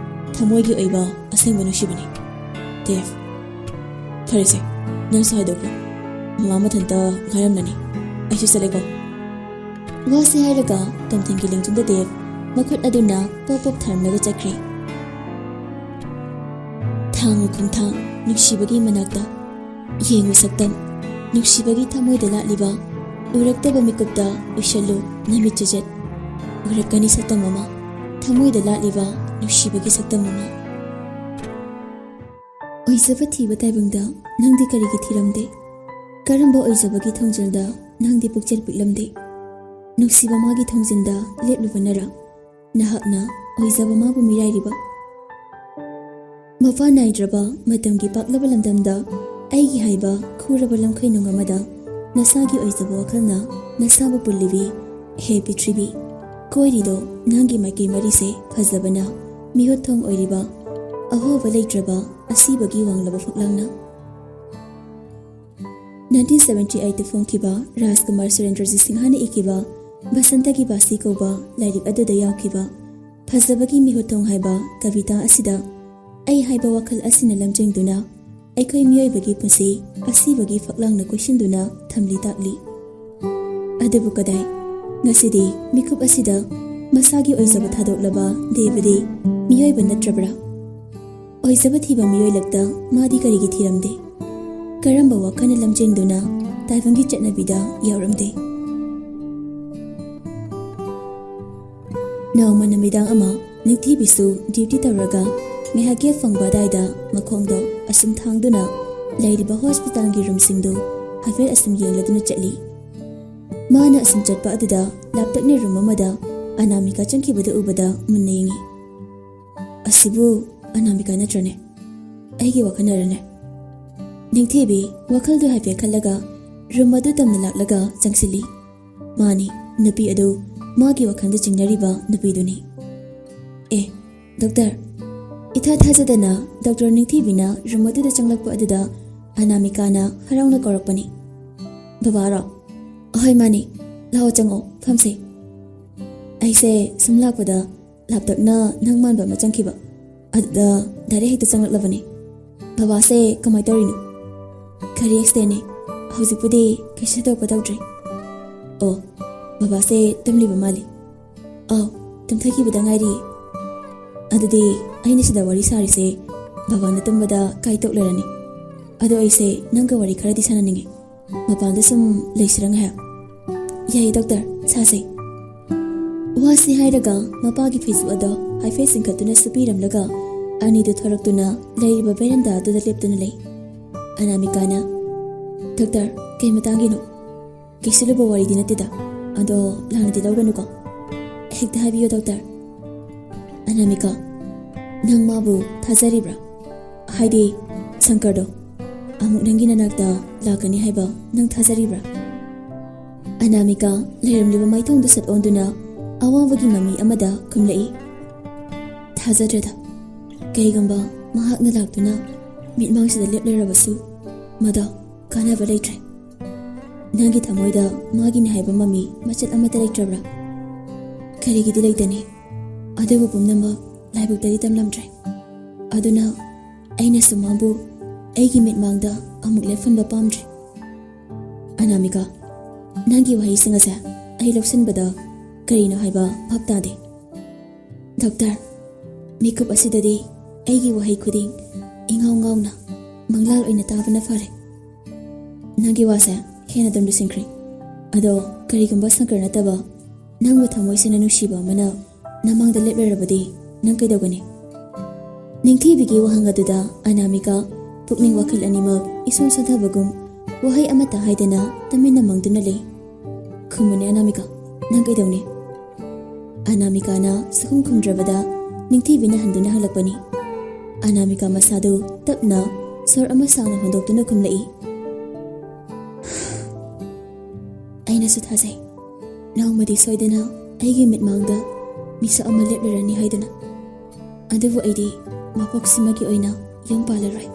ꯊꯃꯣꯏꯒꯤ ꯑꯣꯏꯕ ꯑꯁꯦꯡꯕ ꯅꯨꯡꯁꯤꯕꯅꯤ꯫" "ꯗꯦꯕ, ꯐꯔꯦꯁꯦ, ꯅꯪꯁꯨ ꯍꯥꯏꯗꯣꯛꯈ꯭ꯔꯣ꯫ ꯃꯃꯥ ꯃꯊꯟꯇ ꯉꯥꯏꯔꯝꯂꯅꯤ꯫ ꯑꯩꯁꯨ ꯆꯠꯂꯦꯀꯣ꯫" ꯋꯥꯁꯤ ꯍꯥꯏꯔꯒ ꯇꯣꯝꯊꯤꯟꯒꯤ ꯂꯦꯡꯖꯨꯝꯗ ꯗꯦꯕ ꯃꯈꯨꯠ ꯑꯗꯨꯅ ꯄꯣꯞ ꯄꯣꯞ ꯊꯥꯔꯝꯂꯒ ꯆꯠꯈ꯭ꯔꯦ꯫ ꯊꯥꯡ ꯈꯣꯡꯊꯥꯡ ꯅꯨꯡꯁꯤꯕꯒꯤ ꯃꯅꯥꯛꯇ ꯌꯦꯡꯉꯨ ꯁꯛꯇꯝ, ꯅꯨꯡꯁꯤꯕꯒꯤ ꯊꯃꯣꯏꯗ ꯂꯥꯠꯂꯤꯕ, ꯎꯔꯛꯇꯕ ꯃꯤꯀꯨꯞꯇ ꯎꯏꯁꯜꯂꯨ ꯅꯃꯤꯠ ꯆꯦꯖꯦꯠ꯫ ꯎꯔꯛꯀꯅꯤ ꯁꯛꯇꯝ ꯑꯃ, ꯊꯃꯣꯏꯗ ꯂꯥꯠꯂꯤꯕ ꯅꯨꯡꯁꯤꯕꯒꯤ ꯁꯛꯇꯝ ꯑꯃ꯫ ꯑꯣꯏꯖꯕ ꯊꯤꯕ ꯇꯥꯏꯕꯪꯗ ꯅꯪꯗꯤ ꯀꯔꯤꯒꯤ ꯊꯤꯔꯝꯗꯦ? ꯀꯔꯝꯕ ꯑꯣꯏꯖꯕꯒꯤ ꯊꯣꯡꯖꯦꯜꯗ ꯅꯪꯗꯤ ꯄꯨꯛꯆꯦꯜ ꯄꯤꯛꯂꯝꯗꯦ? ꯅꯨꯡꯁꯤꯕ ꯃꯥꯒꯤ ꯊꯣꯡꯖꯤꯟꯗ ꯂꯦꯞꯂꯨꯕꯅꯔ ꯅꯍꯥꯛꯅ ꯑꯣꯏꯖꯕ ꯃꯥꯕꯨ ꯃꯤꯔꯥꯏꯔꯤꯕ? ꯃꯄꯥ ꯅꯥꯏꯗ꯭ꯔꯕ ꯃꯇꯝꯒꯤ ꯄꯥꯛꯂꯕ ꯂꯝꯗꯝꯗ ꯑꯩꯒꯤ ꯍꯥꯏꯕ ꯈꯨꯔꯕ ꯂꯝꯈꯩ ꯅꯨꯡ ꯑꯃꯗ ꯅꯁꯥꯒꯤ ꯑꯣꯏꯖꯕ ꯋꯥꯈꯜꯅ ꯅꯁꯥꯕꯨ ꯄꯨꯜꯂꯤꯕꯤ꯫ ꯍꯦ ꯄ꯭ꯔꯤꯊꯤꯕꯤ, ꯀꯣꯏꯔꯤꯗꯣ ꯅꯪꯒꯤ ꯃꯥꯏꯀꯩ ꯃꯔꯤꯁꯦ ꯐꯖꯕꯅ ꯃꯤꯍꯨꯠ ꯊꯣꯡ ꯑꯣꯏꯔꯤꯕ, ꯑꯍꯣꯕ ꯂꯩꯇ꯭ꯔꯕ ꯑꯁꯤꯕꯒꯤ ꯋꯥꯡꯂꯕ ꯐꯛꯂꯥꯡꯅ꯫ ꯅꯥꯏꯟꯇꯤꯟ ꯁꯚꯦꯟꯇꯤ ꯑꯩꯠꯇ ꯐꯣꯡꯈꯤꯕ ꯔꯥꯖꯀꯨꯃꯥꯔ ꯁꯨꯔꯦꯟꯗ꯭ꯔꯖꯤꯠ ꯁꯤꯡꯍꯅ ꯏꯈꯤꯕ ꯕꯁꯟꯇꯒꯤ ꯕꯥꯁꯤ ꯀꯧꯕ ꯂꯥꯏꯔꯤꯛ ꯑꯗꯨꯗ ꯌꯥꯎꯈꯤꯕ ꯐꯖꯕꯒꯤ ꯃꯤꯍꯨꯠ ꯊꯣꯡ ꯍꯥꯏꯕ ꯀꯕꯤꯇꯥ ꯑꯁꯤꯗ ꯑꯩ ꯍꯥꯏꯕ ꯋꯥꯈꯜ ꯑꯁꯤꯅ ꯂꯝꯖꯤꯡꯗꯨꯅ ꯑꯩꯈꯣꯏ ꯃꯤꯑꯣꯏꯕꯒꯤ ꯄꯨꯟꯁꯤ ꯑꯁꯤꯕꯒꯤ ꯐꯛꯂꯥꯡꯅ ꯀꯣꯏꯁꯤꯟꯗꯨꯅ ꯊꯝꯂꯤ ꯇꯥꯛꯂꯤ꯫ ꯑꯗꯨꯕꯨ ꯀꯗꯥꯏ, ꯉꯁꯤꯗꯤ ꯃꯤꯀꯨꯞ ꯑꯁꯤꯗ ꯃꯁꯥꯒꯤ ꯑꯣꯏꯖꯕ ꯊꯥꯗꯣꯛꯂꯕ ꯗꯦꯕꯗꯤ ꯃꯤꯑꯣꯏꯕ ꯅꯠꯇ꯭ꯔꯕ꯭ꯔꯥ? ꯑꯣꯏꯖꯕ ꯊꯤꯕ ꯃꯤꯑꯣꯏ ꯂꯛꯇ ꯃꯥꯗꯤ ꯀꯔꯤꯒꯤ ꯊꯤꯔꯝꯗꯦ? ꯀꯔꯝꯕ ꯋꯥꯈꯜꯅ ꯂꯝꯖꯤꯡꯗꯨꯅ ꯇꯥꯏꯕꯪꯒꯤ ꯆꯠꯅꯕꯤꯗ ꯌꯥꯎꯔꯝꯗꯦ? ꯅꯣꯡꯃ ꯅꯨꯃꯤꯗꯥꯡ ꯑꯃ ꯅꯤꯡꯊꯤꯕꯤꯁꯨ ꯗ꯭ꯌꯨꯇꯤ ꯇꯧꯔꯒ ꯉꯥꯏꯍꯥꯛ ꯒꯦꯞ ꯐꯪꯕ ꯑꯗꯥꯏꯗ ꯃꯈꯣꯡꯗꯣ ꯑꯁꯨꯝ ꯊꯥꯡꯗꯨꯅ ꯂꯩꯔꯤꯕ ꯍꯣꯁꯄꯤꯇꯥꯜꯒꯤ ꯔꯨꯝꯁꯤꯡꯗꯨ ꯍꯥꯏꯐꯦꯠ ꯑꯁꯨꯝ ꯌꯦꯡꯂꯗꯨꯅ ꯆꯠꯂꯤ꯫ ꯃꯥꯅ ꯑꯁꯨꯝ ꯆꯠꯄ ꯑꯗꯨꯗ ꯂꯥꯞꯇꯛꯅ ꯔꯨꯝ ꯑꯃꯗ ꯑꯅꯥꯃꯤꯀꯥ ꯆꯪꯈꯤꯕꯗꯨ ꯎꯕꯗ ꯃꯨꯟꯅ ꯌꯦꯡꯉꯤ꯫ "ꯑꯁꯤꯕꯨ ꯑꯅꯥꯃꯤꯀꯥ ꯅꯠꯇ꯭ꯔꯅꯦ? ꯑꯩꯒꯤ ꯋꯥꯈꯜꯅꯔꯅꯦ?" ꯅꯤꯡꯊꯤꯕꯤ ꯋꯥꯈꯜꯗꯨ ꯍꯥꯏꯐꯦꯠ ꯈꯜꯂꯒ ꯔꯨꯝ ꯑꯗꯨ ꯇꯝꯅ ꯂꯥꯛꯂꯒ ꯆꯪꯁꯤꯜꯂꯤ꯫ ꯃꯥꯅꯤ, ꯅꯨꯄꯤ ꯑꯗꯨ ꯃꯥꯒꯤ ꯋꯥꯈꯜꯗ ꯆꯤꯡꯅꯔꯤꯕ ꯅꯨꯄꯤꯗꯨꯅꯤ꯫ "ꯑꯦ, ꯗꯣꯛꯇꯔ!" ꯏꯊꯥ ꯊꯥꯖꯗꯅ ꯗꯣꯛꯇꯔ ꯅꯤꯡꯊꯤꯕꯤꯅ ꯔꯨꯝ ꯑꯗꯨꯗ ꯆꯪꯂꯛꯄ ꯑꯗꯨꯗ ꯑꯅꯥꯃꯤꯀꯥꯅ ꯍꯔꯥꯎꯅ ꯀꯧꯔꯛꯄꯅꯤ꯫ "ꯕꯕꯥꯔꯣ?" "ꯑꯍꯣꯏ, ꯃꯥꯅꯤ꯫ ꯂꯥꯛꯑꯣ, ꯆꯪꯉꯛꯑꯣ, ꯐꯝꯁꯦ꯫ ꯑꯩꯁꯦ ꯁꯨꯝ ꯂꯥꯛꯄꯗ ꯂꯥꯞꯇꯛꯅ ꯅꯪ ꯃꯥꯟꯕ ꯑꯃ ꯆꯪꯈꯤꯕ, ꯑꯗꯨꯗ ꯗꯥꯏꯔꯦꯛ ꯍꯦꯛꯇ ꯆꯪꯂꯛꯂꯕꯅꯦ꯫ ꯕꯕꯥꯁꯦ ꯀꯃꯥꯏ ꯇꯧꯔꯤꯅꯣ?" "ꯀꯔꯤ ꯑꯦꯛꯁꯤꯗꯦꯟꯅꯦ? ꯍꯧꯖꯤꯛꯄꯨꯗꯤ ꯀꯩꯁꯨ ꯊꯣꯏꯗꯣꯛꯄ ꯇꯧꯗ꯭ꯔꯦ꯫" "ꯑꯣ, ꯕꯕꯥꯁꯦ ꯇꯨꯝꯂꯤꯕ ꯃꯥꯜꯂꯤ꯫" "ꯑꯥꯎ, ꯇꯨꯝꯊꯈꯤꯕꯗ ꯉꯥꯏꯔꯤ꯫" "ꯑꯗꯨꯗꯤ ꯑꯩꯅ ꯁꯤꯗ ꯋꯥꯔꯤ ꯁꯥꯔꯤꯁꯦ ꯕꯕꯥꯅ ꯇꯨꯝꯕꯗ ꯀꯥꯏꯇꯣꯛ ꯂꯩꯔꯅꯤ꯫ ꯑꯗꯣ ꯑꯩꯁꯦ ꯅꯪꯒ ꯋꯥꯔꯤ ꯈꯔꯗꯤ ꯁꯥꯟꯅꯅꯤꯡꯉꯤ꯫ ꯃꯄꯥꯟꯗ ꯁꯨꯝ ꯂꯩꯁꯤꯔ ꯉꯥꯏꯍꯥꯛ?" "ꯌꯥꯏꯌꯦ ꯗꯣꯛꯇꯔ, ꯁꯥꯁꯦ꯫" ꯋꯥꯁꯤ ꯍꯥꯏꯔꯒ ꯃꯄꯥꯒꯤ ꯐꯩꯖꯨꯞ ꯑꯗꯣ ꯍꯥꯏꯐꯦꯠ ꯆꯤꯡꯈꯠꯇꯨꯅ ꯁꯨꯞꯄꯤꯔꯝꯂꯒ ꯑꯅꯤꯗꯨ ꯊꯣꯔꯛꯇꯨꯅ ꯂꯩꯔꯤꯕ ꯕꯦꯔꯟꯗꯥ ꯑꯗꯨꯗ ꯂꯦꯞꯇꯨꯅ ꯂꯩ꯫ ꯑꯅꯥꯃꯤꯀꯥꯅ, "ꯗꯣꯛꯇꯔ, ꯀꯩ ꯃꯇꯥꯡꯒꯤꯅꯣ?" "ꯀꯩꯁꯨ ꯂꯨꯕ ꯋꯥꯔꯤꯗꯤ ꯅꯠꯇꯦꯗ, ꯑꯗꯣ ꯂꯥꯟꯅꯗꯤ ꯂꯧꯒꯅꯨꯀꯣ꯫ ꯍꯦꯛꯇ ꯍꯥꯏꯕꯤꯌꯨ, ꯗꯣꯛꯇꯔ꯫ ꯑꯅꯥꯃꯤꯀꯥ, ꯅꯪ ꯃꯥꯕꯨ ꯊꯥꯖꯔꯤꯕ꯭ꯔꯥ? ꯍꯥꯏꯗꯤ, ꯁꯪꯀꯔꯗꯣ ꯑꯃꯨꯛ ꯅꯪꯒꯤ ꯅꯅꯥꯛꯇ ꯂꯥꯛꯀꯅꯤ ꯍꯥꯏꯕ ꯅꯪ ꯊꯥꯖꯔꯤꯕ꯭ꯔꯥ? ꯑꯅꯥꯃꯤꯀꯥ ꯂꯩꯔꯝꯂꯤꯕ ꯃꯥꯏꯊꯣꯡꯗꯨ ꯁꯠ ꯑꯣꯟꯗꯨꯅ ꯑꯋꯥꯕꯒꯤ ꯃꯃꯤ ꯑꯃꯗ ꯈꯨꯝꯂꯛꯏ꯫ ꯊꯥꯖꯗ꯭ꯔꯦꯗ꯫ ꯀꯩꯒꯨꯝꯕ ꯃꯍꯥꯛꯅ ꯂꯥꯛꯇꯨꯅ ꯃꯤꯠꯃꯥꯡꯁꯤꯗ ꯂꯦꯞꯂꯔꯕꯁꯨ, ꯃꯗꯣ ꯀꯥꯟꯅꯕ ꯂꯩꯇ꯭ꯔꯦ꯫ ꯅꯪꯒꯤ ꯊꯃꯣꯏꯗ ꯃꯥꯒꯤꯅꯤ ꯍꯥꯏꯕ ꯃꯃꯤ ꯃꯆꯦꯠ ꯑꯃꯠꯇ ꯂꯩꯇ꯭ꯔꯕ꯭ꯔꯥ? ꯀꯔꯤꯒꯤꯗꯤ ꯂꯩꯇꯅꯤ? ꯑꯗꯨꯕꯨ ꯄꯨꯝꯅꯃꯛ ꯂꯥꯏꯕꯛꯇꯗꯤ ꯇꯝꯂꯝꯗ꯭ꯔꯦ꯫ ꯑꯗꯨꯅ ꯑꯩꯅꯁꯨ ꯃꯥꯕꯨ ꯑꯩꯒꯤ ꯃꯤꯠꯃꯥꯡꯗ ꯑꯃꯨꯛ ꯂꯦꯞꯍꯟꯕ ꯄꯥꯝꯗ꯭ꯔꯦ꯫ ꯑꯅꯥꯃꯤꯀꯥ, ꯅꯪꯒꯤ ꯋꯥꯍꯩꯁꯤꯡ ꯑꯁꯦ ꯑꯩ ꯂꯧꯁꯤꯟꯕꯗ ꯀꯔꯤꯅꯣ ꯍꯥꯏꯕ ꯚꯥꯞ ꯇꯥꯗꯦ꯫ ꯗꯣꯛꯇꯔ, ꯃꯤꯀꯨꯞ ꯑꯁꯤꯗꯗꯤ ꯑꯩꯒꯤ ꯋꯥꯍꯩ ꯈꯨꯗꯤꯡ ꯏꯉꯥꯎ ꯉꯥꯎꯅ ꯃꯪꯂꯥꯜ ꯑꯣꯏꯅ ꯇꯥꯕꯅ ꯐꯔꯦ꯫ ꯅꯪꯒꯤ ꯋꯥꯁꯦ ꯍꯦꯟꯅ ꯑꯗꯨꯝ ꯂꯨꯁꯤꯟꯈ꯭ꯔꯦ꯫ ꯑꯗꯣ ꯀꯔꯤꯒꯨꯝꯕ ꯁꯪꯀꯔ ꯅꯠꯇꯕ ꯅꯪꯕꯨ ꯊꯃꯣꯏ ꯁꯦꯡꯅ ꯅꯨꯡꯁꯤꯕ ꯑꯃꯅ ꯅꯃꯥꯡꯗ ꯂꯦꯞꯂꯔꯕꯗꯤ ꯅꯪ ꯀꯩꯗꯧꯒꯅꯤ? ꯅꯤꯡꯊꯤꯕꯤꯒꯤ ꯋꯥꯍꯪ ꯑꯗꯨꯗ ꯑꯅꯥꯃꯤꯀꯥ ꯄꯨꯛꯅꯤꯡ ꯋꯥꯈꯜ ꯑꯅꯤꯃꯛ ꯏꯁꯣꯟ ꯁꯣꯟꯊꯕꯒꯨꯝ ꯋꯥꯍꯩ ꯑꯃꯠꯇ ꯍꯥꯏꯗꯅ ꯇꯨꯃꯤꯟꯅ ꯃꯪꯗꯨꯅ ꯂꯩ꯫ ꯈꯨꯝꯃꯨꯅꯦ ꯑꯅꯥꯃꯤꯀꯥ, ꯅꯪ ꯀꯩꯗꯧꯅꯤ? ꯑꯅꯥꯃꯤꯀꯥꯅ ꯁꯨꯈꯨꯝ ꯈꯨꯝꯗ꯭ꯔꯕꯗ ꯅꯤꯡꯊꯤꯕꯤꯅ ꯍꯟꯗꯨꯅ ꯍꯜꯂꯛꯄꯅꯤ꯫ ꯑꯅꯥꯃꯤꯀꯥ ꯃꯁꯥꯗꯨ ꯇꯞꯅ ꯁꯣꯔ ꯑꯃ ꯁꯥꯡꯅ ꯍꯣꯟꯗꯣꯛꯇꯨꯅ ꯈꯨꯝꯂꯛꯏ꯫ ꯑꯩꯅꯁꯨ ꯊꯥꯖꯩ, ꯅꯣꯡꯃꯗꯤ ꯁꯣꯏꯗꯅ ꯑꯩꯒꯤ ꯃꯤꯠꯃꯥꯡꯗ ꯃꯤꯁꯛ ꯑꯃ ꯂꯦꯞꯂꯔꯅꯤ ꯍꯥꯏꯗꯨꯅ꯫ ꯑꯗꯨꯕꯨ ꯑꯩꯗꯤ ꯃꯄꯣꯛꯁꯤꯃꯒꯤ ꯑꯣꯏꯅ ꯌꯨꯝ ꯄꯥꯜꯂꯔꯣꯏ꯫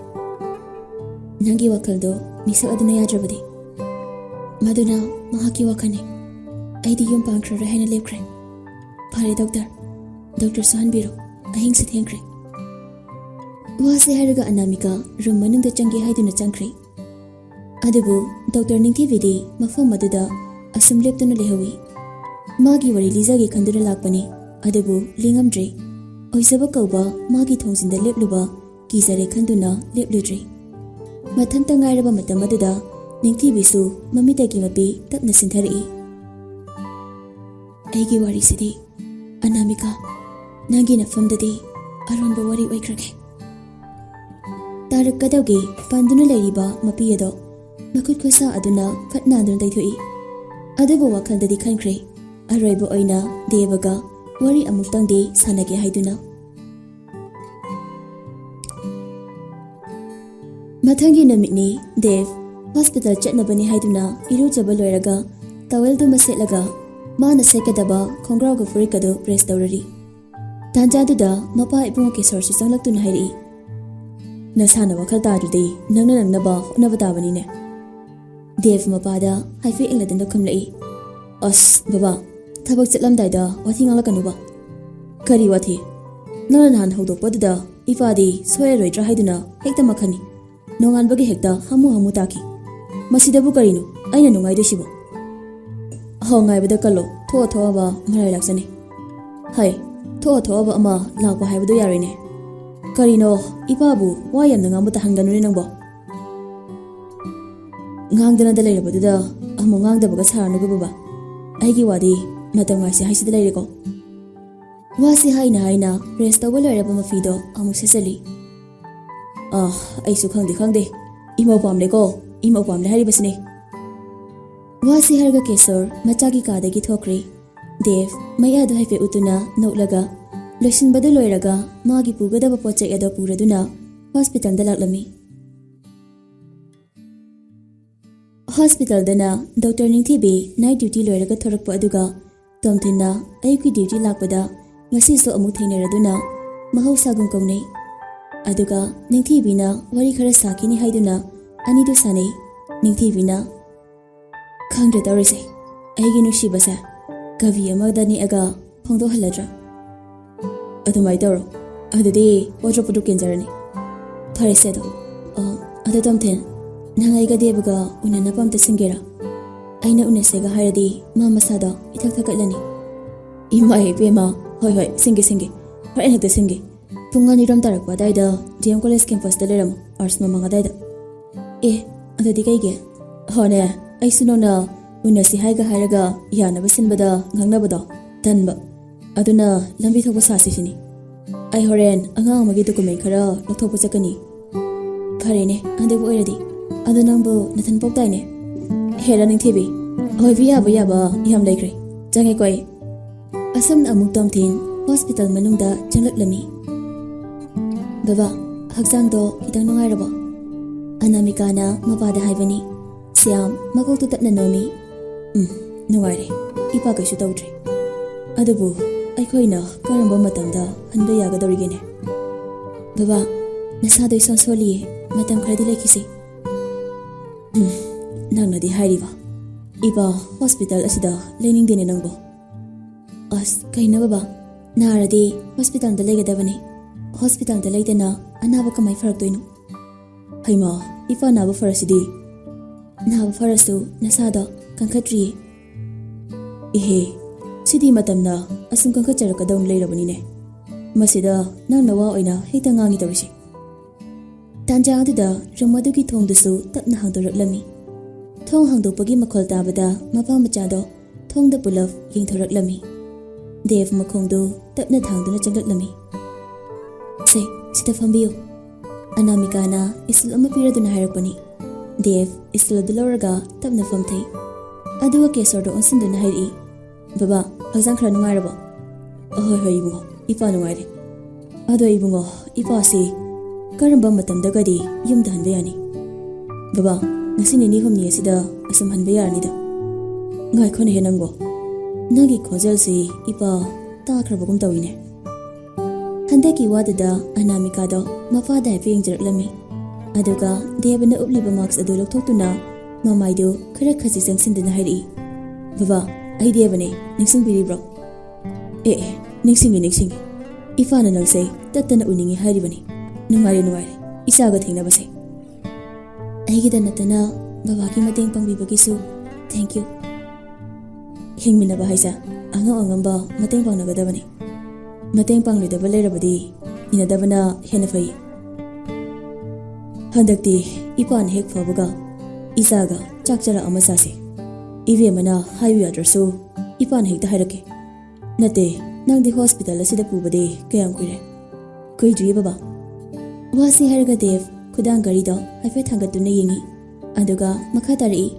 ꯅꯪꯒꯤ ꯋꯥꯈꯜꯗꯣ ꯃꯤꯁꯛ ꯑꯗꯨꯅ ꯌꯥꯗ꯭ꯔꯕꯗꯤ? ꯃꯗꯨꯅ ꯃꯍꯥꯛꯀꯤ ꯋꯥꯈꯜꯅꯤ꯫ ꯑꯩꯗꯤ ꯌꯨꯝ ꯄꯥꯟꯈ꯭ꯔꯔꯣꯏ ꯍꯥꯏꯅ ꯂꯦꯞꯈ꯭ꯔꯦ꯫ ꯐꯔꯦ ꯗꯣꯛꯇꯔ, ꯗꯣꯛꯇꯔꯁꯨ ꯍꯟꯕꯤꯔꯣ꯫ ꯑꯍꯤꯡꯁꯨ ꯊꯦꯡꯈ꯭ꯔꯦ꯫ ꯋꯥꯁꯦ ꯍꯥꯏꯔꯒ ꯑꯅꯥꯃꯤꯀꯥ ꯔꯨꯝ ꯃꯅꯨꯡꯗ ꯆꯪꯒꯦ ꯍꯥꯏꯗꯨꯅ ꯆꯪꯈ꯭ꯔꯦ꯫ ꯑꯗꯨꯕꯨ ꯗꯣꯛꯇꯔ ꯅꯤꯡꯊꯤꯕꯤꯗꯤ ꯃꯐꯝ ꯑꯗꯨꯗ ꯑꯁꯨꯝ ꯂꯦꯞꯇꯨꯅ ꯂꯩꯍꯧꯏ꯫ ꯃꯥꯒꯤ ꯋꯥꯔꯤ ꯂꯤꯖꯒꯦ ꯈꯟꯗꯨꯅ ꯂꯥꯛꯄꯅꯤ, ꯑꯗꯨꯕꯨ ꯂꯤꯉꯝꯗ꯭ꯔꯦ꯫ ꯑꯣꯏꯖꯕ ꯀꯧꯕ ꯃꯥꯒꯤ ꯊꯣꯡꯖꯤꯟꯗ ꯂꯦꯞꯂꯨꯕ ꯀꯤꯖꯔꯦ ꯈꯟꯗꯨꯅ ꯂꯦꯞꯂꯨꯗ꯭ꯔꯦ꯫ ꯃꯊꯟꯇ ꯉꯥꯏꯔꯕ ꯃꯇꯝ ꯑꯗꯨꯗ ꯅꯤꯡꯊꯤꯕꯤꯁꯨ ꯃꯃꯤꯠꯇꯒꯤ ꯃꯄꯤ ꯇꯞꯅ ꯆꯤꯟꯊꯔꯛꯏ꯫ ꯑꯩꯒꯤ ꯋꯥꯔꯤꯁꯤꯗꯤ, ꯑꯅꯥꯃꯤꯀꯥ, ꯅꯪꯒꯤ ꯅꯐꯝꯗꯗꯤ ꯑꯔꯣꯟꯕ ꯋꯥꯔꯤ ꯑꯣꯏꯈ꯭ꯔꯒꯦ꯫ ꯇꯥꯔꯛꯀꯗꯧꯒꯤ ꯄꯟꯗꯨꯅ ꯂꯩꯔꯤꯕ ꯃꯄꯤ ꯑꯗꯣ ꯃꯈꯨꯠ ꯈꯨꯠꯁꯥ ꯑꯗꯨꯅ ꯐꯠ ꯅꯥꯟꯗꯨꯅ ꯇꯩꯊꯣꯛꯏ꯫ ꯑꯗꯨꯕꯨ ꯋꯥꯈꯜꯗꯗꯤ ꯈꯟꯈ꯭ꯔꯦ, ꯑꯔꯣꯏꯕ ꯑꯣꯏꯅ ꯗꯦꯕꯒ ꯋꯥꯔꯤ ꯑꯃꯨꯛꯇꯪꯗꯤ ꯁꯥꯟꯅꯒꯦ ꯍꯥꯏꯗꯨꯅ꯫ ꯃꯊꯪꯒꯤ ꯅꯨꯃꯤꯠꯅꯤ꯫ ꯗꯦꯕ ꯍꯣꯁꯄꯤꯇꯥꯜ ꯆꯠꯅꯕꯅꯤ ꯍꯥꯏꯗꯨꯅ ꯏꯔꯨꯖꯕ ꯂꯣꯏꯔꯒ ꯇꯋꯦꯜꯗꯨꯃ ꯁꯦꯠꯂꯒ ꯃꯥꯅ ꯁꯦꯠꯀꯗꯕ ꯈꯣꯡꯒ꯭ꯔꯥꯎꯒ ꯐꯨꯔꯤꯠꯀꯗꯨ ꯄ꯭ꯔꯦꯁ ꯇꯧꯔꯔꯤ꯫ ꯇꯥꯟꯖꯥꯗꯨꯗ ꯃꯄꯥ ꯏꯕꯨꯡꯉꯣ ꯀꯦꯁꯣꯔꯁꯨ ꯆꯪꯂꯛꯇꯨꯅ ꯍꯥꯏꯔꯛꯏ, "ꯅꯁꯥꯅ ꯋꯥꯈꯜ ꯇꯥꯗ꯭ꯔꯗꯤ ꯅꯪꯅ ꯅꯪꯅꯕ ꯍꯣꯠꯅꯕ ꯇꯥꯕꯅꯤꯅꯦ꯫" ꯗꯦꯕ ꯃꯄꯥꯗ ꯍꯥꯏꯐꯦꯠ ꯌꯦꯡꯂꯗꯨꯅ ꯈꯨꯝꯂꯛꯏ, "ꯑꯁ ꯕꯕꯥ, ꯊꯕꯛ ꯆꯠꯂꯝꯗꯥꯏꯗ ꯋꯥꯊꯤ ꯉꯥꯡꯂꯛꯀꯅꯨꯕ꯫" "ꯀꯔꯤ ꯋꯥꯊꯤ? ꯅꯪꯅ ꯅꯍꯥꯟ ꯍꯧꯗꯣꯛꯄꯗꯨꯗ ꯏꯄꯥꯗꯤ ꯁꯣꯏꯔꯔꯣꯏꯗ꯭ꯔꯥ ꯍꯥꯏꯗꯨꯅ ꯍꯦꯛꯇ ꯃꯈꯟꯅꯤ꯫ ꯅꯣꯡꯉꯥꯟꯕꯒꯤ ꯍꯦꯛꯇ ꯍꯥꯃꯨ ꯍꯥꯃꯨ ꯇꯥꯈꯤ꯫ ꯃꯁꯤꯗꯕꯨ ꯀꯔꯤꯅꯣ ꯑꯩꯅ ꯅꯨꯡꯉꯥꯏꯗꯣꯏꯁꯤꯕꯣ?" "ꯑꯍꯣ, ꯉꯥꯏꯕꯗ ꯀꯜꯂꯣ, ꯊꯣꯛꯑ ꯊꯣꯛꯑꯕ ꯃꯔꯥꯏ ꯂꯥꯛꯆꯅꯤ꯫" "ꯍꯩ, ꯊꯣꯛꯑ ꯊꯣꯛꯑꯕ ꯑꯃ ꯂꯥꯛꯄ ꯍꯥꯏꯕꯗꯣ ꯌꯥꯔꯣꯏꯅꯦ꯫ ꯀꯔꯤꯅꯣ, ꯏꯄꯥꯕꯨ ꯋꯥ ꯌꯥꯝꯅ ꯉꯥꯡꯕ ꯇꯥꯍꯟꯒꯅꯨꯅꯦ ꯅꯪꯕꯣ꯫ ꯉꯥꯡꯗꯅꯗ ꯂꯩꯔꯕꯗꯨꯗ ꯑꯃꯨꯛ ꯉꯥꯡꯗꯕꯒ ꯁꯥꯔꯅꯨꯒ ꯕꯕꯥ꯫ ꯑꯩꯒꯤ ꯋꯥꯗꯤ ꯃꯇꯝ ꯉꯥꯏꯁꯦ ꯍꯥꯏꯁꯤꯗ ꯂꯩꯔꯦꯀꯣ꯫" ꯋꯥꯁꯤ ꯍꯥꯏꯅ ꯍꯥꯏꯅ ꯄ꯭ꯔꯦꯁ ꯇꯧꯕ ꯂꯣꯏꯔꯕ ꯃꯐꯤꯗꯣ ꯑꯃꯨꯛ ꯁꯦꯠꯆꯜꯂꯤ꯫ "ꯑꯥ, ꯑꯩꯁꯨ ꯈꯪꯗꯦ ꯈꯪꯗꯦ꯫ ꯏꯃꯧ ꯄꯥꯝꯂꯦꯀꯣ, ꯏꯃꯧ ꯄꯥꯝꯂꯦ ꯍꯥꯏꯔꯤꯕꯁꯤꯅꯦ꯫" ꯋꯥꯁꯤ ꯍꯥꯏꯔꯒ ꯀꯦꯁꯣꯔ ꯃꯆꯥꯒꯤ ꯀꯥꯗꯒꯤ ꯊꯣꯛꯈ꯭ꯔꯦ꯫ ꯗꯦꯕ ꯃꯌꯥꯗꯨ ꯍꯥꯏꯐꯦꯠ ꯎꯠꯇꯨꯅ ꯅꯣꯛꯂꯒ ꯂꯣꯏꯁꯤꯟꯕꯗꯨ ꯂꯣꯏꯔꯒ ꯃꯥꯒꯤ ꯄꯨꯒꯗꯕ ꯄꯣꯠ ꯆꯩ ꯑꯗꯨ ꯄꯨꯔꯗꯨꯅ ꯍꯣꯁꯄꯤꯇꯥꯜꯗ ꯂꯥꯛꯂꯝꯃꯤ꯫ ꯍꯣꯁꯄꯤꯇꯥꯜꯗꯅ ꯗꯣꯛꯇꯔ ꯅꯤꯡꯊꯤꯕꯤ ꯅꯥꯏꯠ ꯗ꯭ꯌꯨꯇꯤ ꯂꯣꯏꯔꯒ ꯊꯣꯔꯛꯄ ꯑꯗꯨꯒ ꯇꯣꯝꯊꯤꯟꯅ ꯑꯌꯨꯛꯀꯤ ꯗ꯭ꯌꯨꯇꯤ ꯂꯥꯛꯄꯗ ꯉꯁꯤꯁꯨ ꯑꯃꯨꯛ ꯊꯦꯡꯅꯔꯗꯨꯅ ꯃꯍꯧꯁꯥꯒꯨꯝ ꯀꯧꯅꯩ꯫ ꯑꯗꯨꯒ ꯅꯤꯡꯊꯤꯕꯤꯅ ꯋꯥꯔꯤ ꯈꯔ ꯁꯥꯈꯤꯅꯤ ꯍꯥꯏꯗꯨꯅ ꯑꯅꯤꯗꯨ ꯁꯥꯟꯅꯩ꯫ ꯅꯤꯡꯊꯤꯕꯤꯅ, "ꯈꯪꯗ꯭ꯔꯦ ꯇꯧꯔꯤꯁꯦ, ꯑꯩꯒꯤ ꯅꯨꯡꯁꯤꯕꯁꯦ ꯀꯕꯤ ꯑꯃꯗ ꯅꯦꯛꯑꯒ ꯐꯣꯡꯗꯣꯛꯍꯜꯂꯗ꯭ꯔꯥ? ꯑꯗꯨꯃꯥꯏ ꯇꯧꯔꯣ꯫ ꯑꯗꯨꯗꯤ ꯋꯥꯗ꯭ꯔꯣꯞ ꯄꯨꯗ꯭ꯔꯣꯞ ꯀꯦꯟꯖꯔꯅꯤ꯫ ꯐꯔꯦꯁꯦ ꯑꯗꯣ꯫ ꯑ, ꯑꯗꯣ ꯇꯣꯝꯊꯤꯟ, ꯅꯪ ꯑꯩꯒ ꯗꯦꯕꯒ ꯎꯅꯅꯕ ꯑꯝꯇ ꯁꯤꯟꯒꯦꯔꯥ? ꯑꯩꯅ ꯎꯅꯁꯦꯒ ꯍꯥꯏꯔꯗꯤ ꯃꯥ ꯃꯁꯥꯗꯣ ꯏꯊꯛ ꯊꯛꯀꯠꯂꯅꯤ꯫" "ꯏꯃꯥ ꯏꯕꯦꯝꯃ, ꯍꯣꯏ ꯍꯣꯏ, ꯁꯤꯟꯒꯦ ꯁꯤꯟꯒꯦ, ꯍꯣꯔꯦꯟ ꯍꯦꯛꯇ ꯁꯤꯟꯒꯦ꯫ ꯄꯨꯡ ꯑꯅꯤꯔꯣꯝ ꯇꯥꯔꯛꯄ ꯑꯗꯥꯏꯗ ꯗꯤ ꯑꯦꯝ ꯀꯣꯂꯦꯖ ꯀꯦꯝꯄꯁꯇ ꯂꯩꯔꯝꯃꯣ, ꯑꯥꯔꯠꯁ ꯃꯃꯥꯡ ꯑꯗꯥꯏꯗ꯫" "ꯑꯦ, ꯑꯗꯨꯗꯤ ꯀꯩꯒꯤ?" "ꯍꯣꯅꯦ, ꯑꯩꯁꯨ ꯅꯪꯅ ꯎꯅꯁꯤ ꯍꯥꯏꯒ ꯍꯥꯏꯔꯒ ꯌꯥꯅꯕ ꯁꯤꯟꯕꯗ ꯉꯥꯡꯅꯕꯗꯣ ꯇꯟꯕ꯫ ꯑꯗꯨꯅ ꯂꯝꯕꯤ ꯊꯣꯛꯄ ꯁꯥꯁꯤ ꯁꯤꯅꯤ꯫ ꯑꯩ ꯍꯣꯔꯦꯟ ꯑꯉꯥꯡ ꯑꯃꯒꯤ ꯗꯣꯀꯨꯃꯦꯟ ꯈꯔ ꯂꯧꯊꯣꯛꯄ ꯆꯠꯀꯅꯤ꯫" "ꯐꯔꯦꯅꯦ, ꯑꯗꯨꯕꯨ ꯑꯣꯏꯔꯗꯤ꯫ ꯑꯗꯣ ꯅꯪꯕꯨ ꯅꯊꯟ ꯄꯣꯛꯇꯥꯏꯅꯦ?" "ꯍꯦꯔꯥ ꯅꯤꯡꯊꯤꯕꯤ, ꯑꯣꯏꯕ ꯌꯥꯕ ꯌꯥꯕ ꯌꯥꯝ ꯂꯩꯈ꯭ꯔꯦ꯫ ꯆꯪꯉꯦꯀꯣ ꯑꯩ꯫ ꯑꯁꯨꯝꯅ ꯑꯃꯨꯛ ꯇꯣꯝꯊꯤꯟ ꯍꯣꯁꯄꯤꯇꯥꯜ ꯃꯅꯨꯡꯗ ꯆꯪꯂꯛꯂꯝꯃꯤ꯫ "ꯕꯕꯥ, ꯍꯛꯆꯥꯡꯗꯣ ꯈꯤꯇꯪ ꯅꯨꯡꯉꯥꯏꯔꯕꯣ?" ꯑꯅꯥꯃꯤꯀꯥꯅ ꯃꯄꯥꯗ ꯍꯥꯏꯕꯅꯤ꯫ ꯁ꯭ꯌꯥꯝ ꯃꯀꯣꯛꯇꯨ ꯇꯞꯅ ꯅꯣꯝꯃꯤ꯫ "ꯎꯝ, ꯅꯨꯡꯉꯥꯏꯔꯦ꯫ ꯏꯄꯥ ꯀꯩꯁꯨ ꯇꯧꯗ꯭ꯔꯦ꯫ ꯑꯗꯨꯕꯨ ꯑꯩꯈꯣꯏꯅ ꯀꯔꯝꯕ ꯃꯇꯝꯗ ꯍꯟꯕ ꯌꯥꯒꯗꯧꯔꯤꯒꯦꯅꯦ?" "ꯕꯕꯥ, ꯅꯁꯥꯗꯣ ꯏꯁꯣꯟ ꯁꯣꯜꯂꯤꯌꯦ꯫ ꯃꯇꯝ ꯈꯔꯗꯤ ꯂꯩꯈꯤꯁꯤ꯫" "ꯎꯝ, ꯅꯪꯅꯗꯤ ꯍꯥꯏꯔꯤꯕ꯫ ꯏꯄꯥ ꯍꯣꯁꯄꯤꯇꯥꯜ ꯑꯁꯤꯗ ꯂꯩꯅꯤꯡꯗꯦꯅꯦ ꯅꯪꯕꯨ꯫" "ꯑꯁ, ꯀꯩꯅꯣ ꯕꯕꯥ? ꯅꯥꯔꯗꯤ ꯍꯣꯁꯄꯤꯇꯥꯜꯗ ꯂꯩꯒꯗꯕꯅꯤ꯫ ꯍꯣꯁꯄꯤꯇꯥꯜꯗ ꯂꯩꯇꯅ ꯑꯅꯥꯕ ꯀꯃꯥꯏ ꯐꯔꯛꯇꯣꯏꯅꯣ?" "ꯍꯩꯃꯥ, ꯏꯄꯥ ꯅꯥꯕ ꯐꯔꯁꯤꯗꯤ꯫" "ꯅꯥꯕ ꯐꯔꯁꯨ ꯅꯁꯥꯗꯣ ꯀꯟꯈꯠꯇ꯭ꯔꯤꯌꯦ꯫" "ꯏꯍꯦ, ꯁꯤꯗꯤ ꯃꯇꯝꯅ ꯑꯁꯨꯝ ꯀꯟꯈꯠꯆꯔꯛꯀꯗꯧꯅ ꯂꯩꯔꯕꯅꯤꯅꯦ꯫ ꯃꯁꯤꯗ ꯅꯪꯅ ꯋꯥ ꯑꯣꯏꯅ ꯍꯦꯛꯇ ꯉꯥꯡꯉꯤ ꯇꯧꯔꯤꯁꯦ꯫" ꯇꯥꯟꯖꯥ ꯑꯗꯨꯗ ꯔꯨꯝ ꯑꯗꯨꯒꯤ ꯊꯣꯡꯗꯨꯁꯨ ꯇꯞꯅ ꯍꯥꯡꯗꯣꯔꯛꯂꯝꯃꯤ꯫ ꯊꯣꯡ ꯍꯥꯡꯗꯣꯛꯄꯒꯤ ꯃꯈꯣꯜ ꯇꯥꯕꯗ ꯃꯄꯥ ꯃꯆꯥꯗꯣ ꯊꯣꯡꯗ ꯄꯨꯂꯞ ꯌꯦꯡꯊꯣꯔꯛꯂꯝꯃꯤ꯫ ꯗꯦꯕ ꯃꯈꯣꯡꯗꯨ ꯇꯞꯅ ꯊꯥꯡꯗꯨꯅ ꯆꯪꯂꯛꯂꯝꯃꯤ꯫ "ꯁꯦ, ꯁꯤꯗ ꯐꯝꯕꯤꯌꯨ꯫" ꯑꯅꯥꯃꯤꯀꯥꯅ ꯏꯁꯇꯨꯜ ꯑꯃ ꯄꯤꯔꯗꯨꯅ ꯍꯥꯏꯔꯛꯄꯅꯤ꯫ ꯗꯦꯕ ꯏꯁꯇꯨꯜ ꯑꯗꯨ ꯂꯧꯔꯒ ꯇꯞꯅ ꯐꯝꯊꯩ꯫ ꯑꯗꯨꯒ ꯀꯦꯁꯣꯔꯗ ꯑꯣꯟꯁꯤꯟꯗꯨꯅ ꯍꯥꯏꯔꯛꯏ, "ꯕꯕꯥ, ꯍꯛꯆꯥꯡ ꯈꯔ ꯅꯨꯡꯉꯥꯏꯔꯕꯣ?" "ꯑꯍꯣꯏ, ꯍꯣꯏ, ꯏꯕꯨꯡꯉꯣ, ꯏꯄꯥ ꯅꯨꯡꯉꯥꯏꯔꯦ꯫ ꯑꯗꯣ ꯏꯕꯨꯡꯉꯣ, ꯏꯄꯥꯁꯤ ꯀꯔꯝꯕ ꯃꯇꯝꯗꯒꯗꯤ ꯌꯨꯝꯗ ꯍꯟꯕ ꯌꯥꯅꯤ?" "ꯕꯕꯥ, ꯉꯁꯤ ꯅꯤꯅꯤ ꯍꯨꯝꯅꯤ ꯑꯁꯤꯗ ꯑꯁꯨꯝ ꯍꯟꯕ ꯌꯥꯔꯅꯤꯗ꯫" "ꯉꯥꯏꯈꯣꯅꯦꯍꯦ ꯅꯪꯕꯣ, ꯅꯪꯒꯤ ꯈꯣꯟꯖꯦꯜꯁꯤ ꯏꯄꯥ ꯇꯥꯈ꯭ꯔꯕꯒꯨꯝ ꯇꯧꯏꯅꯦ꯫" ꯍꯟꯗꯛꯀꯤ ꯋꯥꯗꯨꯗ ꯑꯅꯥꯃꯤꯀꯥꯗꯣ ꯃꯄꯥꯗ ꯍꯥꯏꯐꯦꯠ ꯌꯦꯡꯖꯔꯛꯂꯝꯃꯤ꯫ ꯑꯗꯨꯒ ꯗꯦꯕꯅ ꯎꯞꯂꯤꯕ ꯃꯥꯛꯁ ꯑꯗꯨ ꯂꯧꯊꯣꯛꯇꯨꯅ ꯃꯃꯥꯏꯗꯨ ꯈꯔ ꯈꯖꯤꯛ ꯆꯪꯁꯤꯟꯗꯨꯅ ꯍꯥꯏꯔꯛꯏ, "ꯕꯕꯥ, ꯑꯩ ꯗꯦꯕꯅꯦ, ꯅꯤꯡꯁꯤꯡꯕꯤꯔꯤꯕ꯭ꯔꯣ?" "ꯑꯦ, ꯑꯦ, ꯅꯤꯡꯁꯤꯡꯉꯤ, ꯅꯤꯡꯁꯤꯡꯉꯤ꯫ ꯏꯄꯥꯅ ꯅꯪꯁꯦ ꯇꯠꯇꯅ ꯎꯅꯤꯡꯉꯤ ꯍꯥꯏꯔꯤꯕꯅꯤ꯫ ꯅꯨꯡꯉꯥꯏꯔꯦ, ꯅꯨꯡꯉꯥꯏꯔꯦ, ꯏꯆꯥꯒ ꯊꯦꯡꯅꯕꯁꯦ꯫" "ꯑꯩꯒꯤꯗ ꯅꯠꯇꯅ ꯕꯕꯥꯒꯤ ꯃꯇꯦꯡ ꯄꯥꯡꯕꯤꯕꯒꯤꯁꯨ thank you꯫" "ꯍꯤꯡꯃꯤꯟꯅꯕ ꯍꯥꯏꯁꯦ ꯑꯉꯝ ꯑꯉꯝꯕ ꯃꯇꯦꯡ ꯄꯥꯡꯅꯒꯗꯕꯅꯤ꯫ ꯃꯇꯦꯡ ꯄꯥꯡꯂꯣꯏꯗꯕ ꯂꯩꯔꯕꯗꯤ ꯏꯟꯅꯗꯕꯅ ꯍꯦꯟꯅ ꯐꯩ꯫ ꯍꯟꯗꯛꯇꯤ ꯏꯄꯥꯅ ꯍꯦꯛ ꯐꯕꯒ ꯏꯆꯥꯒ ꯆꯥꯛ ꯆꯔꯥ ꯑꯃ ꯆꯥꯁꯤ꯫ ꯏꯕꯦꯝꯃꯅ ꯍꯥꯏꯌꯨ ꯌꯥꯗ꯭ꯔꯁꯨ ꯏꯄꯥꯅ ꯍꯦꯛꯇ ꯍꯥꯏꯔꯛꯀꯦ꯫ ꯅꯠꯇꯦ, ꯅꯪꯗꯤ ꯍꯣꯁꯄꯤꯇꯥꯜ ꯑꯁꯤꯗ ꯄꯨꯕꯗꯤ ꯀꯌꯥꯝ ꯀꯨꯏꯔꯦ?" "ꯀꯨꯏꯗ꯭ꯔꯤꯌꯦ ꯕꯕꯥ꯫" ꯋꯥꯁꯤ ꯍꯥꯏꯔꯒ ꯗꯦꯕ ꯈꯨꯗꯥꯡ ꯘꯔꯤꯗꯣ ꯍꯥꯏꯐꯦꯠ ꯊꯥꯡꯒꯠꯇꯨꯅ ꯌꯦꯡꯉꯤ꯫ ꯑꯗꯨꯒ ꯃꯈꯥ ꯇꯥꯔꯛꯏ,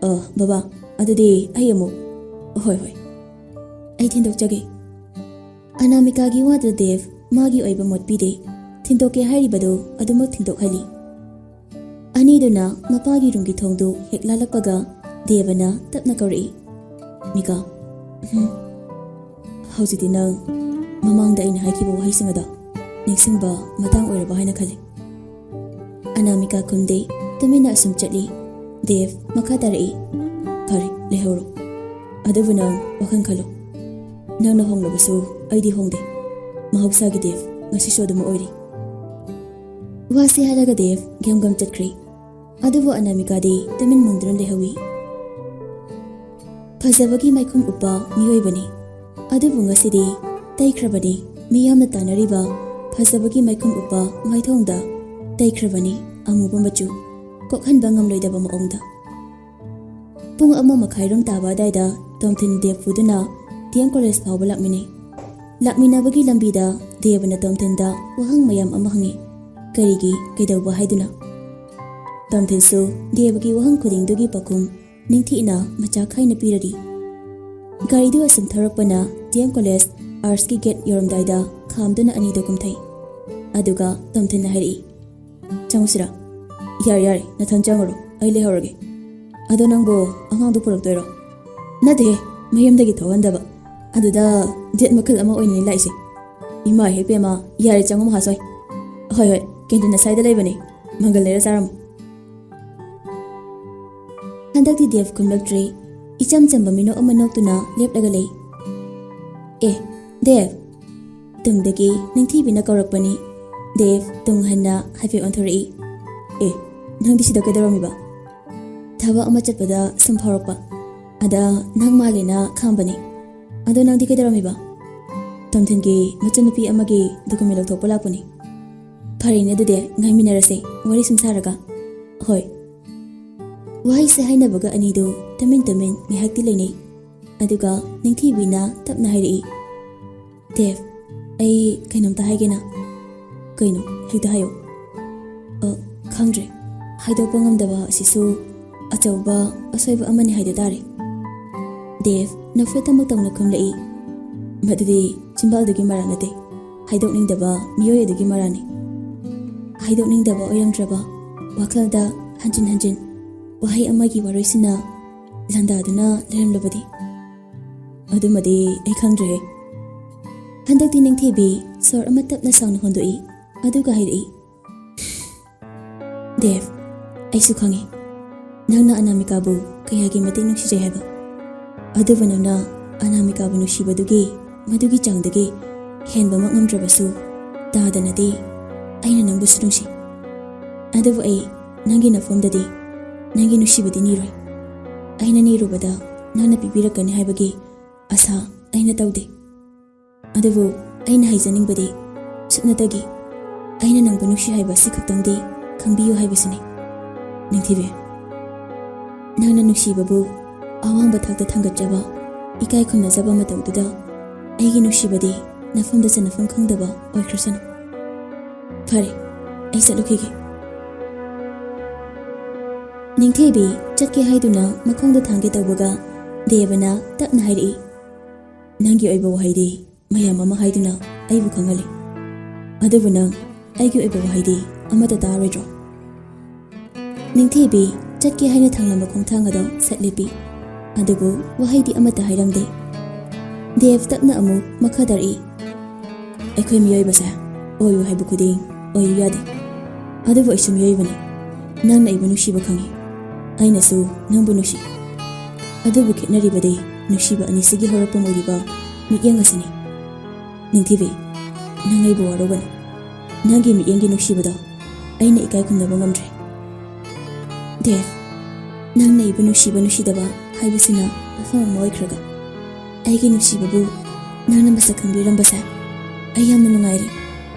"ꯑ, ꯕꯕꯥ, ꯑꯗꯨꯗꯤ ꯑꯩ ꯑꯃꯨꯛ꯫ ꯍꯣꯏ, ꯍꯣꯏ꯫ ꯑꯩ ꯊꯤꯟꯗꯣꯛꯆꯒꯦ꯫ ꯑꯅꯥꯃꯤꯀꯥꯒꯤ ꯋꯥꯗ ꯗꯦꯕ ꯃꯥꯒꯤ ꯑꯣꯏꯕ ꯃꯣꯠ ꯄꯤꯗꯦ꯫ ꯊꯤꯟꯗꯣꯛꯀꯦ ꯍꯥꯏꯔꯤꯕꯗꯨ ꯑꯗꯨꯃꯛ ꯊꯤꯟꯗꯣꯛꯍꯜꯂꯤ꯫ ꯑꯅꯤꯗꯨꯅ ꯃꯄꯥꯒꯤ ꯔꯨꯝꯒꯤ ꯊꯣꯡꯗꯨ ꯍꯦꯛ ꯂꯥꯜꯂꯛꯄꯒ ꯗꯦꯕꯅ ꯇꯞꯅ ꯀꯧꯔꯛꯏ, "ꯃꯤꯀꯥ, ꯎꯝ, ꯍꯧꯖꯤꯛꯇꯤ ꯅꯪ ꯃꯃꯥꯡꯗ ꯑꯩꯅ ꯍꯥꯏꯈꯤꯕ ꯋꯥꯍꯩꯁꯤꯡ ꯑꯗꯣ ꯅꯤꯡꯁꯤꯡꯕ ꯃꯇꯥꯡ ꯑꯣꯏꯔꯕ ꯍꯥꯏꯅ ꯈꯜꯂꯤ"꯫ ꯑꯅꯥꯃꯤꯀꯥ ꯈꯨꯝꯗꯦ, ꯇꯨꯃꯤꯟꯅ ꯑꯁꯨꯝ ꯆꯠꯂꯤ꯫ ꯗꯦꯕ ꯃꯈꯥ ꯇꯥꯔꯛꯏ, "ꯐꯔꯦ, ꯂꯩꯍꯧꯔꯣ꯫ ꯑꯗꯨꯕꯨ ꯅꯪ ꯋꯥꯈꯜ ꯈꯜꯂꯨ꯫ ꯅꯪꯅ ꯍꯣꯡꯂꯕꯁꯨ ꯑꯩꯗꯤ ꯍꯣꯡꯗꯦ꯫ ꯃꯍꯧꯁꯥꯒꯤ ꯗꯦꯕ ꯉꯁꯤꯁꯨ ꯑꯗꯨꯃꯛ ꯑꯣꯏꯔꯤ"꯫ ꯋꯥꯁꯤ ꯍꯥꯏꯔꯒ ꯗꯦꯕ ꯒꯝ ꯒꯝ ꯆꯠꯈ꯭ꯔꯦ꯫ ꯑꯗꯨꯕꯨ ꯑꯅꯥꯃꯤꯀꯥꯗꯤ ꯇꯨꯃꯤꯟ ꯃꯨꯟꯗꯨꯅ ꯂꯩꯍꯧꯏ꯫ ꯐꯖꯕꯒꯤ ꯃꯥꯏꯈꯨꯝ ꯎꯞꯄ ꯃꯤꯑꯣꯏꯕꯅꯤ꯫ ꯑꯗꯨꯕꯨ ꯉꯁꯤꯗꯤ ꯇꯩꯈ꯭ꯔꯕꯅꯤ꯫ ꯃꯤꯌꯥꯝꯅ ꯇꯥꯟꯅꯔꯤꯕ ꯐꯖꯕꯒꯤ ꯃꯥꯏꯈꯨꯝ ꯎꯞꯄ ꯃꯥꯏꯊꯣꯡꯗ ꯇꯩꯈ꯭ꯔꯕꯅꯤ ꯑꯃꯨꯕ ꯃꯆꯨ, ꯀꯣꯛꯍꯟꯕ ꯉꯝꯂꯣꯏꯗꯕ ꯃꯑꯣꯡꯗ꯫ ꯄꯨꯡ ꯑꯃ ꯃꯈꯥꯏꯔꯣꯝ ꯇꯥꯕ ꯑꯗꯥꯏꯗ ꯇꯣꯝꯊꯤꯟ ꯗꯦꯕ ꯄꯨꯗꯨꯅ ꯗꯤ ꯑꯦꯝ ꯀꯣꯂꯦꯖ ꯐꯥꯎꯕ ꯂꯥꯛꯃꯤꯟꯅꯩ꯫ ꯂꯥꯛꯃꯤꯟꯅꯕꯒꯤ ꯂꯝꯕꯤꯗ ꯗꯦꯕꯅ ꯇꯣꯝꯊꯤꯟꯗ ꯋꯥꯍꯪ ꯃꯌꯥꯝ ꯑꯃ ꯍꯪꯉꯤ꯫ ꯀꯔꯤꯒꯤ, ꯀꯩꯗꯧꯕ ꯍꯥꯏꯗꯨꯅ? ꯇꯣꯝꯊꯤꯟꯁꯨ ꯗꯦꯕꯒꯤ ꯋꯥꯍꯪ ꯈꯨꯗꯤꯡꯗꯨꯒꯤ ꯄꯥꯎꯈꯨꯝ ꯅꯤꯡꯊꯤꯅ ꯃꯆꯥ ꯈꯥꯏꯅ ꯄꯤꯔꯔꯤ꯫ ꯒꯥꯔꯤꯗꯨ ꯑꯁꯨꯝ ꯊꯧꯔꯛꯄꯅ ꯗꯤ ꯑꯦꯝ ꯀꯣꯂꯦꯖ ꯑꯥꯔꯠꯁꯀꯤ ꯒꯦꯠ ꯌꯧꯔꯝꯗꯥꯏꯗ ꯈꯥꯝꯗꯨꯅ ꯑꯅꯤꯗꯣ ꯀꯨꯝꯊꯩ꯫ ꯑꯗꯨꯒ ꯇꯣꯝꯊꯤꯟꯅ ꯍꯥꯏꯔꯛꯏ, "ꯆꯪꯉꯨꯁꯤꯔꯥ?" "ꯌꯥꯔꯦ, ꯌꯥꯔꯦ, ꯅꯊꯟ ꯆꯪꯉꯨꯔꯣ, ꯑꯩ ꯂꯩꯍꯧꯔꯒꯦ꯫ ꯑꯗꯣ ꯅꯪꯕꯨ ꯑꯉꯥꯡꯗꯨ ꯄꯨꯔꯛꯇꯣꯏꯔꯣ?" "ꯅꯠꯇꯦꯍꯦ, ꯃꯌꯨꯝꯗꯒꯤ ꯊꯣꯛꯍꯟꯗꯕ꯫ ꯑꯗꯨꯗ ꯗꯦꯠ ꯃꯈꯜ ꯑꯃ ꯑꯣꯏꯅꯅꯤ ꯂꯥꯛꯏꯁꯦ"꯫ "ꯏꯃꯥ ꯍꯦꯛ ꯄꯦꯝꯃ, ꯌꯥꯔꯦ, ꯆꯪꯉꯣ ꯃꯍꯥꯁꯣꯏ꯫ ꯍꯣꯏ, ꯍꯣꯏ, ꯀꯦꯟꯇꯤꯟ ꯑꯁ꯭ꯋꯥꯏꯗ ꯂꯩꯕꯅꯦ, ꯃꯪꯒꯜ ꯂꯩꯔ ꯆꯥꯔꯝꯃꯣ"꯫ ꯍꯟꯗꯛꯇꯤ ꯗꯦꯕ ꯈꯨꯝꯂꯛꯇ꯭ꯔꯦ꯫ ꯏꯆꯝ ꯆꯝꯕ ꯃꯤꯅꯣꯛ ꯑꯃ ꯅꯣꯛꯇꯨꯅ ꯂꯦꯞꯂꯒ ꯂꯩ꯫ "ꯑꯦ, ꯗꯦꯕ!" ꯇꯨꯡꯗꯒꯤ ꯅꯤꯡꯊꯤꯕꯤꯅ ꯀꯧꯔꯛꯄꯅꯤ꯫ ꯗꯦꯕ ꯇꯨꯡ ꯍꯟꯅ ꯍꯥꯏꯐꯦꯠ ꯑꯣꯟꯊꯣꯔꯛꯏ꯫ "ꯑꯦ, ꯅꯪꯗꯤ ꯁꯤꯗ ꯀꯩꯗꯧꯔꯝꯃꯤꯕ?" "ꯊꯕꯛ ꯑꯃ ꯆꯠꯄꯗ ꯁꯨꯝ ꯐꯥꯎꯔꯛꯄ꯫ ꯑꯗ ꯅꯪ ꯃꯥꯜꯂꯦꯅ ꯈꯥꯝꯕꯅꯤ꯫ ꯑꯗꯣ ꯅꯪꯗꯤ ꯀꯩꯗꯧꯔꯝꯃꯤꯕ?" "ꯇꯣꯝꯊꯤꯟꯒꯤ ꯃꯆꯟꯅꯨꯄꯤ ꯑꯃꯒꯤ ꯗꯣꯀꯨꯃꯦꯟ ꯂꯧꯊꯣꯛꯄ ꯂꯥꯛꯄꯅꯤ"꯫ "ꯐꯔꯦꯅꯦ, ꯑꯗꯨꯗꯤ ꯉꯥꯏꯃꯤꯟꯅꯔꯁꯦ, ꯋꯥꯔꯤ ꯁꯨꯝ ꯁꯥꯔꯒ"꯫ "ꯍꯣꯏ"꯫ ꯋꯥꯍꯩꯁꯦ ꯍꯥꯏꯅꯕꯒ ꯑꯅꯤꯗꯨ ꯇꯨꯃꯤꯟ ꯇꯨꯃꯤꯟ ꯉꯥꯏꯍꯥꯛꯇꯤ ꯂꯩꯅꯩ꯫ ꯑꯗꯨꯒ ꯅꯤꯡꯊꯤꯕꯤꯅ ꯇꯞꯅ ꯍꯥꯏꯔꯛꯏ, "ꯗꯦꯕ, ꯑꯩ ꯀꯩꯅꯣꯝꯇ ꯍꯥꯏꯒꯦꯅ"꯫ "ꯀꯩꯅꯣ? ꯍꯦꯛꯇ ꯍꯥꯏꯌꯣ"꯫ "ꯑ, ꯈꯪꯗ꯭ꯔꯦ꯫ ꯍꯥꯏꯗꯣꯛꯄ ꯉꯝꯗꯕ ꯑꯁꯤꯁꯨ ꯑꯆꯧꯕ ꯑꯁꯣꯏꯕ ꯑꯃꯅꯤ ꯍꯥꯏꯗꯣ ꯇꯥꯔꯦ"꯫ ꯗꯦꯕ ꯅꯣꯛꯐꯦꯠ ꯑꯃ ꯇꯧꯅ ꯈꯨꯝꯂꯛꯏ꯫ ꯃꯗꯨꯗꯤ ꯆꯤꯝꯕꯥꯜꯗꯨꯒꯤ ꯃꯔꯥ ꯅꯠꯇꯦ, ꯍꯥꯏꯗꯣꯛꯅꯤꯡꯗꯕ ꯃꯤꯑꯣꯏ ꯑꯗꯨꯒꯤ ꯃꯔꯥꯅꯤ꯫ ꯍꯥꯏꯗꯣꯛꯅꯤꯡꯗꯕ ꯑꯣꯏꯔꯝꯗ꯭ꯔꯕ ꯋꯥꯈꯜꯗ ꯍꯟꯖꯤꯟ ꯍꯟꯖꯤꯟ ꯋꯥꯍꯩ ꯑꯃꯒꯤ ꯋꯥꯔꯣꯏꯁꯤꯟꯅ ꯂꯥꯟꯗꯥꯗꯨꯅ ꯂꯩꯔꯝꯂꯕꯗꯤ? ꯑꯗꯨꯃꯗꯤ ꯑꯩ ꯈꯪꯗ꯭ꯔꯦ꯫ ꯍꯟꯗꯛꯇꯤ ꯅꯤꯡꯊꯤꯕꯤ ꯁꯣꯔ ꯑꯃ ꯇꯞꯅ ꯁꯥꯡꯅ ꯍꯣꯟꯗꯣꯛꯏ, ꯑꯗꯨꯒ ꯍꯥꯏꯔꯛꯏ, "ꯗꯦꯕ, ꯑꯩꯁꯨ ꯈꯪꯉꯤ ꯅꯪꯅ ꯑꯅꯥꯃꯤꯀꯥꯕꯨ ꯀꯌꯥꯒꯤ ꯃꯇꯤꯛ ꯅꯨꯡꯁꯤꯖꯩ ꯍꯥꯏꯕ꯫ ꯑꯗꯨꯕꯨ ꯅꯪꯅ ꯑꯅꯥꯃꯤꯀꯥꯕꯨ ꯅꯨꯡꯁꯤꯕꯗꯨꯒꯤ ꯃꯗꯨꯒꯤ ꯆꯥꯡꯗꯒꯤ ꯍꯦꯟꯕꯃꯛ ꯉꯝꯗ꯭ꯔꯕꯁꯨ, ꯇꯥꯗꯅꯗꯤ ꯑꯩꯅ ꯅꯪꯕꯨꯁꯨ ꯅꯨꯡꯁꯤ꯫ ꯑꯗꯨꯕꯨ ꯑꯩ ꯅꯪꯒꯤ ꯅꯐꯝꯗꯗꯤ ꯅꯪꯒꯤ ꯅꯨꯡꯁꯤꯕꯗꯤ ꯅꯤꯔꯣꯏ꯫ ꯑꯩꯅ ꯅꯤꯔꯨꯕꯗ ꯅꯪꯅ ꯄꯤꯕꯤꯔꯛꯀꯅꯤ ꯍꯥꯏꯕꯒꯤ ꯑꯁꯥ ꯑꯩꯅ ꯇꯧꯗꯦ꯫ ꯑꯗꯨꯕꯨ ꯑꯩꯅ ꯍꯥꯏꯖꯅꯤꯡꯕꯗꯤ ꯁꯨꯞꯅꯇꯒꯤ ꯑꯩꯅ ꯅꯪꯕꯨ ꯅꯨꯡꯁꯤ ꯍꯥꯏꯕ ꯑꯁꯤ ꯈꯛꯇꯪꯗꯤ ꯈꯪꯕꯤꯌꯨ ꯍꯥꯏꯕꯁꯤꯅꯤ꯫ ꯅꯤꯡꯊꯤꯕꯤ, ꯅꯪꯅ ꯅꯨꯡꯁꯤꯕꯕꯨ ꯑꯋꯥꯡꯕ ꯊꯥꯛꯇ ꯊꯥꯡꯒꯠꯆꯕ, ꯏꯀꯥꯏ ꯈꯨꯝꯅꯖꯕ ꯃꯇꯧꯗꯨꯗ ꯑꯩꯒꯤ ꯅꯨꯡꯁꯤꯕꯗꯤ ꯅꯐꯝꯗ ꯆꯟꯅꯐꯝ ꯈꯪꯗꯕ ꯑꯣꯏꯈ꯭ꯔꯁꯅꯨ꯫ ꯐꯔꯦ, ꯑꯩ ꯆꯠꯂꯨꯈꯤꯒꯦ꯫" ꯅꯤꯡꯊꯤꯕꯤ ꯆꯠꯀꯦ ꯍꯥꯏꯗꯨꯅ ꯃꯈꯣꯡꯗ ꯊꯥꯡꯒꯦ ꯇꯧꯕꯒ ꯗꯦꯕꯅ ꯇꯞꯅ ꯍꯥꯏꯔꯛꯏ, "ꯅꯪꯒꯤ ꯑꯣꯏꯕ ꯋꯥꯍꯩꯗꯤ ꯃꯌꯥꯝ ꯑꯃ ꯍꯥꯏꯗꯨꯅ ꯑꯩꯕꯨ ꯈꯪꯍꯜꯂꯤ꯫ ꯑꯗꯨꯕꯨ ꯅꯪ ꯑꯩꯒꯤ ꯑꯣꯏꯕ ꯋꯥꯍꯩꯗꯤ ꯑꯃꯠꯇ ꯇꯥꯔꯣꯏꯗ꯭ꯔꯣ?" ꯅꯤꯡꯊꯤꯕꯤ ꯆꯠꯀꯦ ꯍꯥꯏꯅ ꯊꯥꯡꯂꯝꯕ ꯈꯣꯡꯊꯥꯡ ꯑꯗꯣ ꯁꯠ ꯂꯦꯞꯄꯤ꯫ ꯑꯗꯨꯕꯨ ꯋꯥꯍꯩꯗꯤ ꯑꯃꯠꯇ ꯍꯥꯏꯔꯝꯗꯦ꯫ ꯗꯦꯕ ꯇꯞꯅ ꯑꯃꯨꯛ ꯃꯈꯥ ꯇꯥꯔꯛꯏ, "ꯑꯩꯈꯣꯏ ꯃꯤꯑꯣꯏꯕꯁꯦ ꯑꯣꯏꯌꯨ ꯍꯥꯏꯕ ꯈꯨꯗꯤꯡ ꯑꯣꯏꯌꯨ ꯌꯥꯗꯦ꯫ ꯑꯗꯨꯕꯨ ꯑꯩꯁꯨ ꯃꯤꯑꯣꯏꯕꯅꯤ꯫ ꯅꯪꯅ ꯑꯩꯕꯨ ꯅꯨꯡꯁꯤꯕ ꯈꯪꯏ꯫ ꯑꯩꯅꯁꯨ ꯅꯪꯕꯨ ꯅꯨꯡꯁꯤ꯫ ꯑꯗꯨꯕꯨ ꯈꯦꯠꯅꯔꯤꯕꯗꯤ ꯅꯨꯡꯁꯤꯕ ꯑꯅꯤꯁꯤꯒꯤ ꯍꯧꯔꯛꯐꯝ ꯑꯣꯏꯔꯤꯕ ꯃꯤꯠꯌꯦꯡ ꯑꯁꯤꯅꯤ꯫ ꯅꯤꯡꯊꯤꯕꯤ, ꯅꯪ ꯑꯩꯕꯨ ꯋꯥꯔꯧꯒꯅꯨ꯫ ꯅꯪꯒꯤ ꯃꯤꯠꯌꯦꯡꯒꯤ ꯅꯨꯡꯁꯤꯕꯗꯣ ꯑꯩꯅ ꯏꯀꯥꯏ ꯈꯨꯝꯅꯕ ꯉꯝꯗ꯭ꯔꯦ꯫" "ꯗꯦꯕ, ꯅꯪꯅ ꯑꯩꯕꯨ ꯅꯨꯡꯁꯤꯕ ꯅꯨꯡꯁꯤꯗꯕ ꯍꯥꯏꯕꯁꯤꯅ ꯋꯥꯐꯝ ꯑꯃ ꯑꯣꯏꯈ꯭ꯔꯒ, ꯑꯩꯒꯤ ꯅꯨꯡꯁꯤꯕꯕꯨ ꯅꯪꯅ ꯃꯁꯛ ꯈꯪꯕꯤꯔꯝꯕꯁꯦ ꯑꯩ ꯌꯥꯝꯅ ꯅꯨꯡꯉꯥꯏꯔꯦ꯫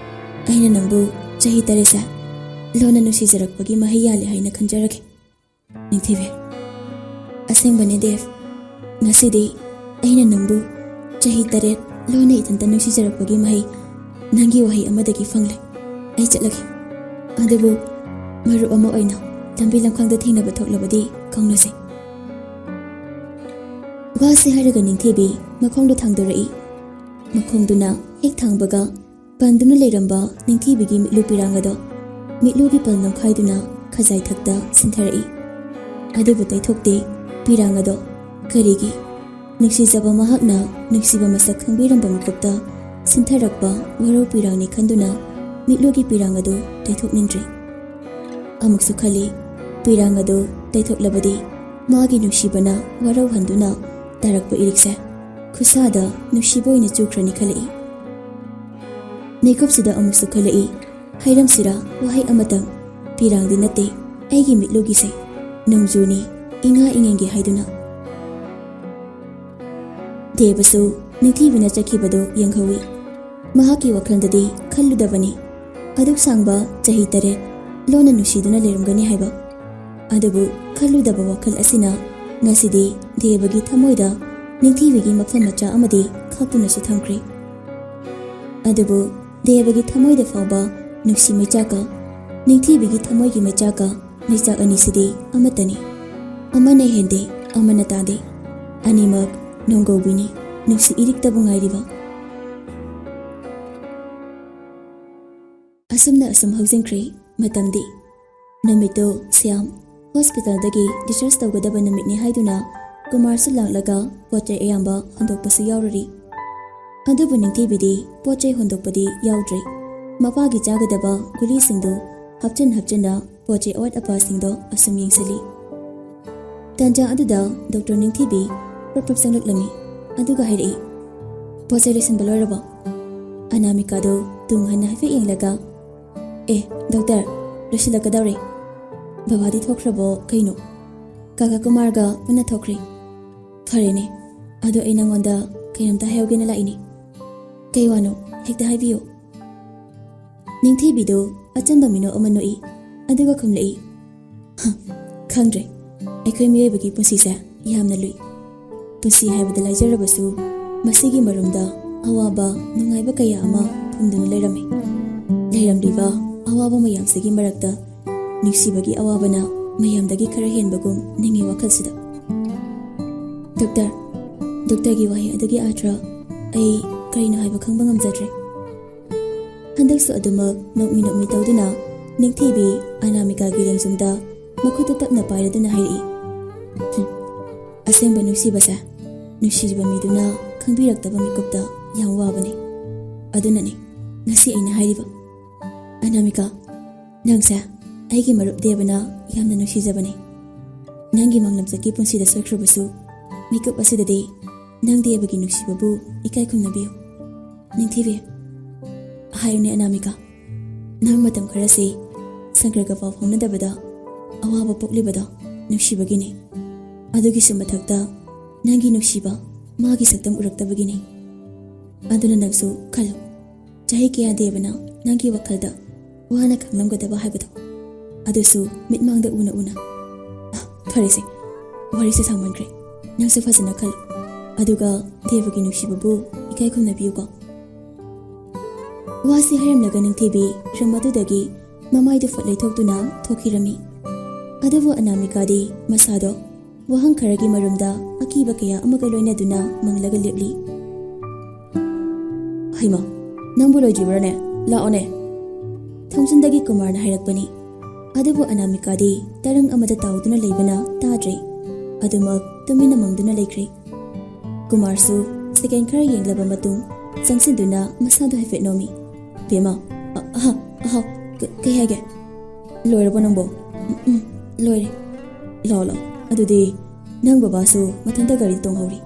ꯑꯩꯅ ꯅꯪꯕꯨ ꯆꯍꯤ ꯇꯔꯦꯠꯁꯦ ꯂꯣꯟꯅ ꯅꯨꯡꯁꯤꯖꯔꯛꯄꯒꯤ ꯃꯍꯩ ꯌꯥꯜꯂꯦ ꯍꯥꯏꯅ ꯈꯟꯖꯔꯒꯦ꯫" ꯅꯤꯡꯊꯤꯕꯤ, "ꯑꯁꯦꯡꯕꯅꯦ ꯗꯦꯕ, ꯉꯁꯤꯗꯤ ꯑꯩꯅ ꯅꯪꯕꯨ ꯆꯍꯤ ꯇꯔꯦꯠ ꯂꯣꯟꯅ ꯏꯊꯟꯇ ꯅꯨꯡꯁꯤꯖꯔꯛꯄꯒꯤ ꯃꯍꯩ ꯅꯪꯒꯤ ꯋꯥꯍꯩ ꯑꯃꯗꯒꯤ ꯐꯪꯂꯦ꯫ ꯑꯩ ꯆꯠꯂꯒꯦ꯫ ꯑꯗꯨꯕꯨ ꯃꯔꯨꯞ ꯑꯃ ꯑꯣꯏꯅ ꯂꯝꯕꯤ ꯂꯝꯈꯥꯡꯗ ꯊꯦꯡꯅꯕ ꯊꯣꯛꯂꯕꯗꯤ ꯀꯧꯅꯁꯤ꯫" ꯋꯥꯁꯤ ꯍꯥꯏꯔꯒ ꯅꯤꯡꯊꯤꯕꯤ ꯃꯈꯣꯡꯗꯣ ꯊꯥꯡꯗꯣꯔꯛꯏ꯫ ꯃꯈꯣꯡꯗꯨꯅ ꯍꯦꯛ ꯊꯥꯡꯕꯒ ꯄꯟꯗꯨꯅ ꯂꯩꯔꯝꯕ ꯅꯤꯡꯊꯤꯕꯤꯒꯤ ꯃꯤꯠꯂꯨ ꯄꯤꯔꯥꯡ ꯑꯗꯣ ꯃꯤꯠꯂꯨꯒꯤ ꯄꯜ ꯅꯝꯈꯥꯏꯗꯨꯅ ꯈꯖꯥꯏ ꯊꯛꯇ ꯁꯤꯟꯊꯔꯛꯏ꯫ ꯑꯗꯨꯕꯨ ꯇꯩꯊꯣꯛꯇꯦ ꯄꯤꯔꯥꯡ ꯑꯗꯣ꯫ ꯀꯔꯤꯒꯤ? ꯅꯨꯡꯁꯤꯖꯕ ꯃꯍꯥꯛꯅ ꯅꯨꯡꯁꯤꯕ ꯃꯁꯛ ꯈꯪꯕꯤꯔꯝꯕ ꯃꯤꯀꯨꯞꯇ ꯁꯤꯟꯊꯔꯛꯄ ꯋꯥꯔꯧ ꯄꯤꯔꯥꯡꯅꯤ ꯈꯟꯗꯨꯅ ꯃꯤꯠꯂꯨꯒꯤ ꯄꯤꯔꯥꯡ ꯑꯗꯨ ꯇꯩꯊꯣꯛꯅꯤꯡꯗ꯭ꯔꯤ꯫ ꯑꯃꯨꯛꯁꯨ ꯈꯜꯂꯤ, ꯄꯤꯔꯥꯡ ꯑꯗꯨ ꯇꯩꯊꯣꯛꯂꯕꯗꯤ ꯃꯥꯒꯤ ꯅꯨꯡꯁꯤꯕꯅ ꯋꯥꯔꯧꯍꯟꯗꯨꯅ ꯇꯥꯔꯛꯄ ꯏꯔꯤꯛꯁꯦ ꯈꯨꯠꯁꯥꯗ ꯅꯨꯡꯁꯤꯕ ꯑꯣꯏꯅ ꯆꯨꯈ꯭ꯔꯅꯤ ꯈꯜꯂꯛꯏ꯫ ꯃꯤꯀꯨꯞꯁꯤꯗ ꯑꯃꯨꯛꯁꯨ ꯈꯜꯂꯛꯏ, ꯍꯥꯏꯔꯝꯁꯤꯔꯥ ꯋꯥꯍꯩ ꯑꯃꯇꯪ? ꯄꯤꯔꯥꯡꯗꯤ ꯅꯠꯇꯦ ꯑꯩꯒꯤ ꯃꯤꯠꯂꯨꯒꯤꯁꯦ, ꯅꯣꯡꯖꯨꯅꯤ ꯏꯉꯥ ꯏꯉꯦꯟꯒꯤ ꯍꯥꯏꯗꯨꯅ꯫ ꯗꯦꯕꯁꯨ ꯅꯤꯡꯊꯤꯕꯤꯅ ꯆꯠꯈꯤꯕꯗꯨ ꯌꯦꯡꯍꯧꯏ꯫ ꯃꯍꯥꯛꯀꯤ ꯋꯥꯈꯜꯗꯗꯤ ꯈꯜꯂꯨꯗꯕꯅꯤ ꯑꯗꯨꯛ ꯁꯥꯡꯕ ꯆꯍꯤ ꯇꯔꯦꯠ ꯂꯣꯟꯅ ꯅꯨꯡꯁꯤꯗꯨꯅ ꯂꯩꯔꯝꯒꯅꯤ ꯍꯥꯏꯕ꯫ ꯑꯗꯨꯕꯨ ꯈꯜꯂꯨꯗꯕ ꯋꯥꯈꯜ ꯑꯁꯤꯅ ꯉꯁꯤꯗꯤ ꯗꯦꯕꯒꯤ ꯊꯃꯣꯏꯗ ꯅꯤꯡꯊꯤꯕꯤꯒꯤ ꯃꯐꯝ ꯃꯆꯥ ꯑꯃꯗꯤ ꯈꯥꯛꯇꯨꯅꯁꯨ ꯊꯝꯈ꯭ꯔꯦ꯫ ꯑꯗꯨꯕꯨ ꯗꯦꯕꯒꯤ ꯊꯃꯣꯏꯗ ꯐꯥꯎꯕ ꯅꯨꯡꯁꯤ ꯃꯩꯆꯥꯛꯀ ꯅꯤꯡꯊꯤꯕꯤꯒꯤ ꯊꯃꯣꯏꯒꯤ ꯃꯩꯆꯥꯛꯀ ꯃꯩꯆꯥꯛ ꯑꯅꯤꯁꯤꯗꯤ ꯑꯃꯠꯇꯅꯤ꯫ ꯑꯃꯅ ꯍꯦꯟꯗꯦ, ꯑꯃꯅ ꯇꯥꯗꯦ꯫ ꯑꯅꯤꯃꯛ ꯅꯣꯡꯒꯧꯕꯤꯅꯤ, ꯅꯨꯡꯁꯤ ꯏꯔꯤꯛꯇꯕꯨ ꯉꯥꯏꯔꯤꯕ꯫ ꯑꯁꯨꯝꯅ ꯑꯁꯨꯝ ꯍꯧꯖꯤꯟꯈ꯭ꯔꯦ ꯃꯇꯝꯗꯤ꯫ ꯅꯨꯃꯤꯠꯇꯨ ꯁ꯭ꯌꯥꯝ ꯍꯣꯁꯄꯤꯇꯥꯜꯗꯒꯤ discharge ꯇꯧꯒꯗꯕ ꯅꯨꯃꯤꯠꯅꯤ ꯍꯥꯏꯗꯨꯅ ꯀꯨꯃꯥꯔꯁꯨ ꯂꯥꯛꯂꯒ ꯄꯣꯠ ꯆꯩ ꯑꯌꯥꯝꯕ ꯍꯣꯟꯗꯣꯛꯄꯁꯨ ꯌꯥꯎꯔꯔꯤ꯫ ꯑꯗꯨꯕꯨ ꯅꯤꯡꯊꯤꯕꯤꯗꯤ ꯄꯣꯠ ꯆꯩ ꯍꯣꯟꯗꯣꯛꯄꯗꯤ ꯌꯥꯎꯗ꯭ꯔꯦ꯫ ꯃꯄꯥꯒꯤ ꯆꯥꯒꯗꯕ ꯒꯨꯂꯤꯁꯤꯡꯗꯨ ꯍꯥꯞꯆꯤꯟ ꯍꯥꯞꯆꯤꯟꯅ ꯄꯣꯠ ꯆꯩ ꯑꯋꯥꯠ ꯑꯄꯥꯁꯤꯡꯗꯣ ꯑꯁꯨꯝ ꯌꯦꯡꯁꯤꯜꯂꯤ꯫ ꯇꯥꯟꯖꯥ ꯑꯗꯨꯗ ꯗꯣꯛꯇꯔ ꯅꯤꯡꯊꯤꯕꯤ ꯄ꯭ꯔꯞ ꯄ꯭ꯔꯞ ꯆꯪꯂꯛꯂꯝꯃꯤ꯫ ꯑꯗꯨꯒ ꯍꯥꯏꯔꯛꯏ, "ꯄꯣꯠ ꯆꯩ ꯂꯣꯏꯁꯤꯟꯕ ꯂꯣꯏꯔꯕꯣ?" ꯑꯅꯥꯃꯤꯀꯥꯗꯨ ꯇꯨꯡ ꯍꯟꯅ ꯍꯥꯏꯐꯦꯠ ꯌꯦꯡꯂꯒ, "ꯑꯦ, ꯗꯣꯛꯇꯔ, ꯂꯣꯏꯁꯤꯜꯂꯛꯀꯗꯧꯔꯦ꯫ ꯕꯕꯥꯗꯤ ꯊꯣꯛꯈ꯭ꯔꯕꯣ ꯀꯩꯅꯣ?" "ꯀꯥꯀꯥ ꯀꯨꯃꯥꯔꯒ ꯄꯨꯟꯅ ꯊꯣꯛꯈ꯭ꯔꯦ꯫" "ꯐꯔꯦꯅꯦ, ꯑꯗꯣ ꯑꯩ ꯅꯉꯣꯟꯗ ꯀꯩꯅꯣꯝꯇ ꯍꯥꯏꯍꯧꯒꯦꯅ ꯂꯥꯛꯏꯅꯦ꯫" "ꯀꯩ ꯋꯥꯅꯣ? ꯍꯦꯛꯇ ꯍꯥꯏꯕꯤꯌꯨ꯫" ꯅꯤꯡꯊꯤꯕꯤꯗꯨ ꯑꯆꯝꯕ ꯃꯤꯅꯣꯛ ꯑꯃ ꯅꯣꯛꯏ, ꯑꯗꯨꯒ ꯈꯨꯝꯂꯛꯏ, "ꯍ, ꯈꯪꯗ꯭ꯔꯦ꯫ ꯑꯩꯈꯣꯏ ꯃꯤꯑꯣꯏꯕꯒꯤ ꯄꯨꯟꯁꯤꯁꯦ ꯌꯥꯝꯅ ꯂꯨꯏ꯫ ꯄꯨꯟꯁꯤ ꯍꯥꯏꯕꯗ ꯂꯥꯏꯖꯔꯕꯁꯨ ꯃꯁꯤꯒꯤ ꯃꯔꯨꯝꯗ ꯑꯋꯥꯕ ꯅꯨꯡꯉꯥꯏꯕ ꯀꯌꯥ ꯑꯃ ꯐꯨꯝꯗꯨꯅ ꯂꯩꯔꯝꯃꯤ꯫ ꯂꯩꯔꯝꯂꯤꯕ ꯑꯋꯥꯕ ꯃꯌꯥꯝꯁꯤꯒꯤ ꯃꯔꯛꯇ ꯅꯨꯡꯁꯤꯕꯒꯤ ꯑꯋꯥꯕꯅ ꯃꯌꯥꯝꯗꯒꯤ ꯈꯔ ꯍꯦꯟꯕꯒꯨꯝ ꯅꯤꯡꯏ ꯋꯥꯈꯜꯁꯤꯗ꯫" "ꯗꯣꯛꯇꯔ, ꯗꯣꯛꯇꯔꯒꯤ ꯋꯥꯍꯩ ꯑꯗꯨꯒꯤ ꯑꯥꯔꯊ ꯑꯩ ꯀꯔꯤꯅꯣ ꯍꯥꯏꯕ ꯈꯪꯕ ꯉꯝꯖꯗ꯭ꯔꯦ꯫ ꯍꯟꯗꯛꯁꯨ ꯑꯗꯨꯃꯛ ꯅꯣꯛꯃꯤ ꯅꯣꯛꯃꯤ ꯇꯧꯗꯨꯅ ꯅꯤꯡꯊꯤꯕꯤ ꯑꯅꯥꯃꯤꯀꯥꯒꯤ ꯂꯦꯡꯖꯨꯝꯗ ꯃꯈꯨꯠꯇꯨ ꯇꯞꯅ ꯄꯥꯏꯔꯗꯨꯅ ꯍꯥꯏꯔꯛꯏ, "ꯍꯨꯝ, ꯑꯁꯦꯡꯕ ꯅꯨꯡꯁꯤꯕꯁꯦ ꯅꯨꯡꯁꯤꯔꯤꯕ ꯃꯤꯗꯨꯅ ꯈꯪꯕꯤꯔꯛꯇꯕ ꯃꯤꯀꯨꯞꯇ ꯌꯥꯝ ꯋꯥꯕꯅꯤ꯫ ꯑꯗꯨꯅꯅꯤ ꯉꯁꯤ ꯑꯩꯅ ꯍꯥꯏꯔꯤꯕ꯫ ꯑꯅꯥꯃꯤꯀꯥ, ꯅꯪꯁꯦ ꯑꯩꯒꯤ ꯃꯔꯨꯞ ꯗꯦꯕꯅ ꯌꯥꯝꯅ ꯅꯨꯡꯁꯤꯖꯕꯅꯤ꯫ ꯅꯪꯒꯤ ꯃꯥꯡꯂꯝꯆꯠꯀꯤ ꯄꯨꯟꯁꯤꯗ ꯁꯣꯏꯈ꯭ꯔꯕꯁꯨ ꯃꯤꯀꯨꯞ ꯑꯁꯤꯗꯗꯤ ꯅꯪ ꯗꯦꯕꯒꯤ ꯅꯨꯡꯁꯤꯕꯕꯨ ꯏꯀꯥꯏ ꯈꯨꯝꯅꯕꯤꯌꯨ꯫ ꯅꯤꯡꯊꯤꯕꯤ, ꯍꯥꯏꯌꯨꯅꯦ ꯑꯅꯥꯃꯤꯀꯥ, ꯅꯪ ꯃꯇꯝ ꯈꯔꯁꯤ ꯁꯪꯀꯔꯒ ꯄꯥꯎ ꯐꯥꯎꯅꯗꯕꯗ ꯑꯋꯥꯕ ꯄꯣꯛꯂꯤꯕꯗꯣ ꯅꯨꯡꯁꯤꯕꯒꯤꯅꯤ꯫ ꯑꯗꯨꯒꯤꯁꯨ ꯃꯊꯛꯇ ꯅꯪꯒꯤ ꯅꯨꯡꯁꯤꯕ ꯃꯥꯒꯤ ꯁꯛꯇꯝ ꯎꯔꯛꯇꯕꯒꯤꯅꯤ꯫ ꯑꯗꯨꯅ ꯅꯪꯁꯨ ꯈꯜꯂꯨ, ꯆꯍꯤ ꯀꯌꯥ ꯗꯦꯕꯅ ꯅꯪꯒꯤ ꯋꯥꯈꯜꯗ ꯋꯥꯅ ꯈꯪꯂꯝꯒꯗꯕ ꯍꯥꯏꯕꯗꯣ, ꯑꯗꯨꯁꯨ ꯃꯤꯠꯃꯥꯡꯗ ꯎꯅ ꯎꯅ꯫ ꯑ, ꯐꯔꯦꯁꯦ, ꯋꯥꯔꯤꯁꯦ ꯁꯥꯡꯃꯟꯈ꯭ꯔꯦ꯫ ꯅꯪꯁꯨ ꯐꯖꯅ ꯈꯜꯂꯨ, ꯑꯗꯨꯒ ꯗꯦꯕꯒꯤ ꯅꯨꯡꯁꯤꯕꯕꯨ ꯏꯀꯥꯏ ꯈꯨꯝꯅꯕꯤꯌꯨꯀꯣ꯫" ꯋꯥꯁꯤ ꯍꯥꯏꯔꯝꯂꯒ ꯅꯤꯡꯊꯤꯕꯤ ꯔꯨꯝ ꯑꯗꯨꯗꯒꯤ ꯃꯃꯥꯏꯗꯨ ꯐꯠ ꯂꯩꯊꯣꯛꯇꯨꯅ ꯊꯣꯛꯈꯤꯔꯝꯃꯤ꯫ ꯑꯗꯨꯕꯨ ꯑꯅꯥꯃꯤꯀꯥꯗꯤ ꯃꯁꯥꯗꯣ ꯋꯥꯍꯪ ꯈꯔꯒꯤ ꯃꯔꯨꯝꯗ ꯑꯀꯤꯕ ꯀꯌꯥ ꯑꯃꯒ ꯂꯣꯏꯅꯗꯨꯅ ꯃꯪꯂꯒ ꯂꯦꯞꯂꯤ꯫ "ꯍꯩꯃꯥ, ꯅꯪꯕꯨ ꯂꯣꯏꯗ꯭ꯔꯤꯕ꯭ꯔꯥꯅꯦ? ꯂꯥꯛꯑꯣꯅꯦ꯫" ꯊꯣꯡꯖꯤꯟꯗꯒꯤ ꯀꯨꯃꯥꯔꯅ ꯍꯥꯏꯔꯛꯄꯅꯤ꯫ ꯑꯗꯨꯕꯨ ꯑꯅꯥꯃꯤꯀꯥꯗꯤ ꯇꯔꯪ ꯑꯃꯗ ꯇꯥꯎꯗꯨꯅ ꯂꯩꯕꯅ ꯇꯥꯗ꯭ꯔꯦ꯫ ꯑꯗꯨꯃꯛ ꯇꯨꯃꯤꯟꯅ ꯃꯪꯗꯨꯅ ꯂꯩꯈ꯭ꯔꯦ꯫ ꯀꯨꯃꯥꯔꯁꯨ ꯁꯦꯀꯦꯟ ꯈꯔ ꯌꯦꯡꯂꯕ ꯃꯇꯨꯡ ꯆꯪꯁꯤꯟꯗꯨꯅ ꯃꯁꯥꯗꯨ ꯍꯥꯏꯐꯦꯠ ꯅꯣꯝꯃꯤ꯫ "ꯕꯦꯝꯃ, ꯑ-, ꯑꯍꯥ, ꯑꯍꯥ, ꯀ-, ꯀꯩ ꯍꯥꯏꯒꯦ? ꯂꯣꯏꯔꯕꯣ ꯅꯪꯕꯣ?" "ꯎꯝ, ꯎꯝ, ꯂꯣꯏꯔꯦ꯫" "ꯂꯥꯛꯑꯣ, ꯂꯥꯛꯑꯣ꯫ ꯑꯗꯨꯗꯤ ꯅꯪ ꯕꯕꯥꯁꯨ ꯃꯊꯟꯇ ꯒꯥꯔꯤꯗ ꯇꯣꯡꯍꯧꯔꯤ꯫"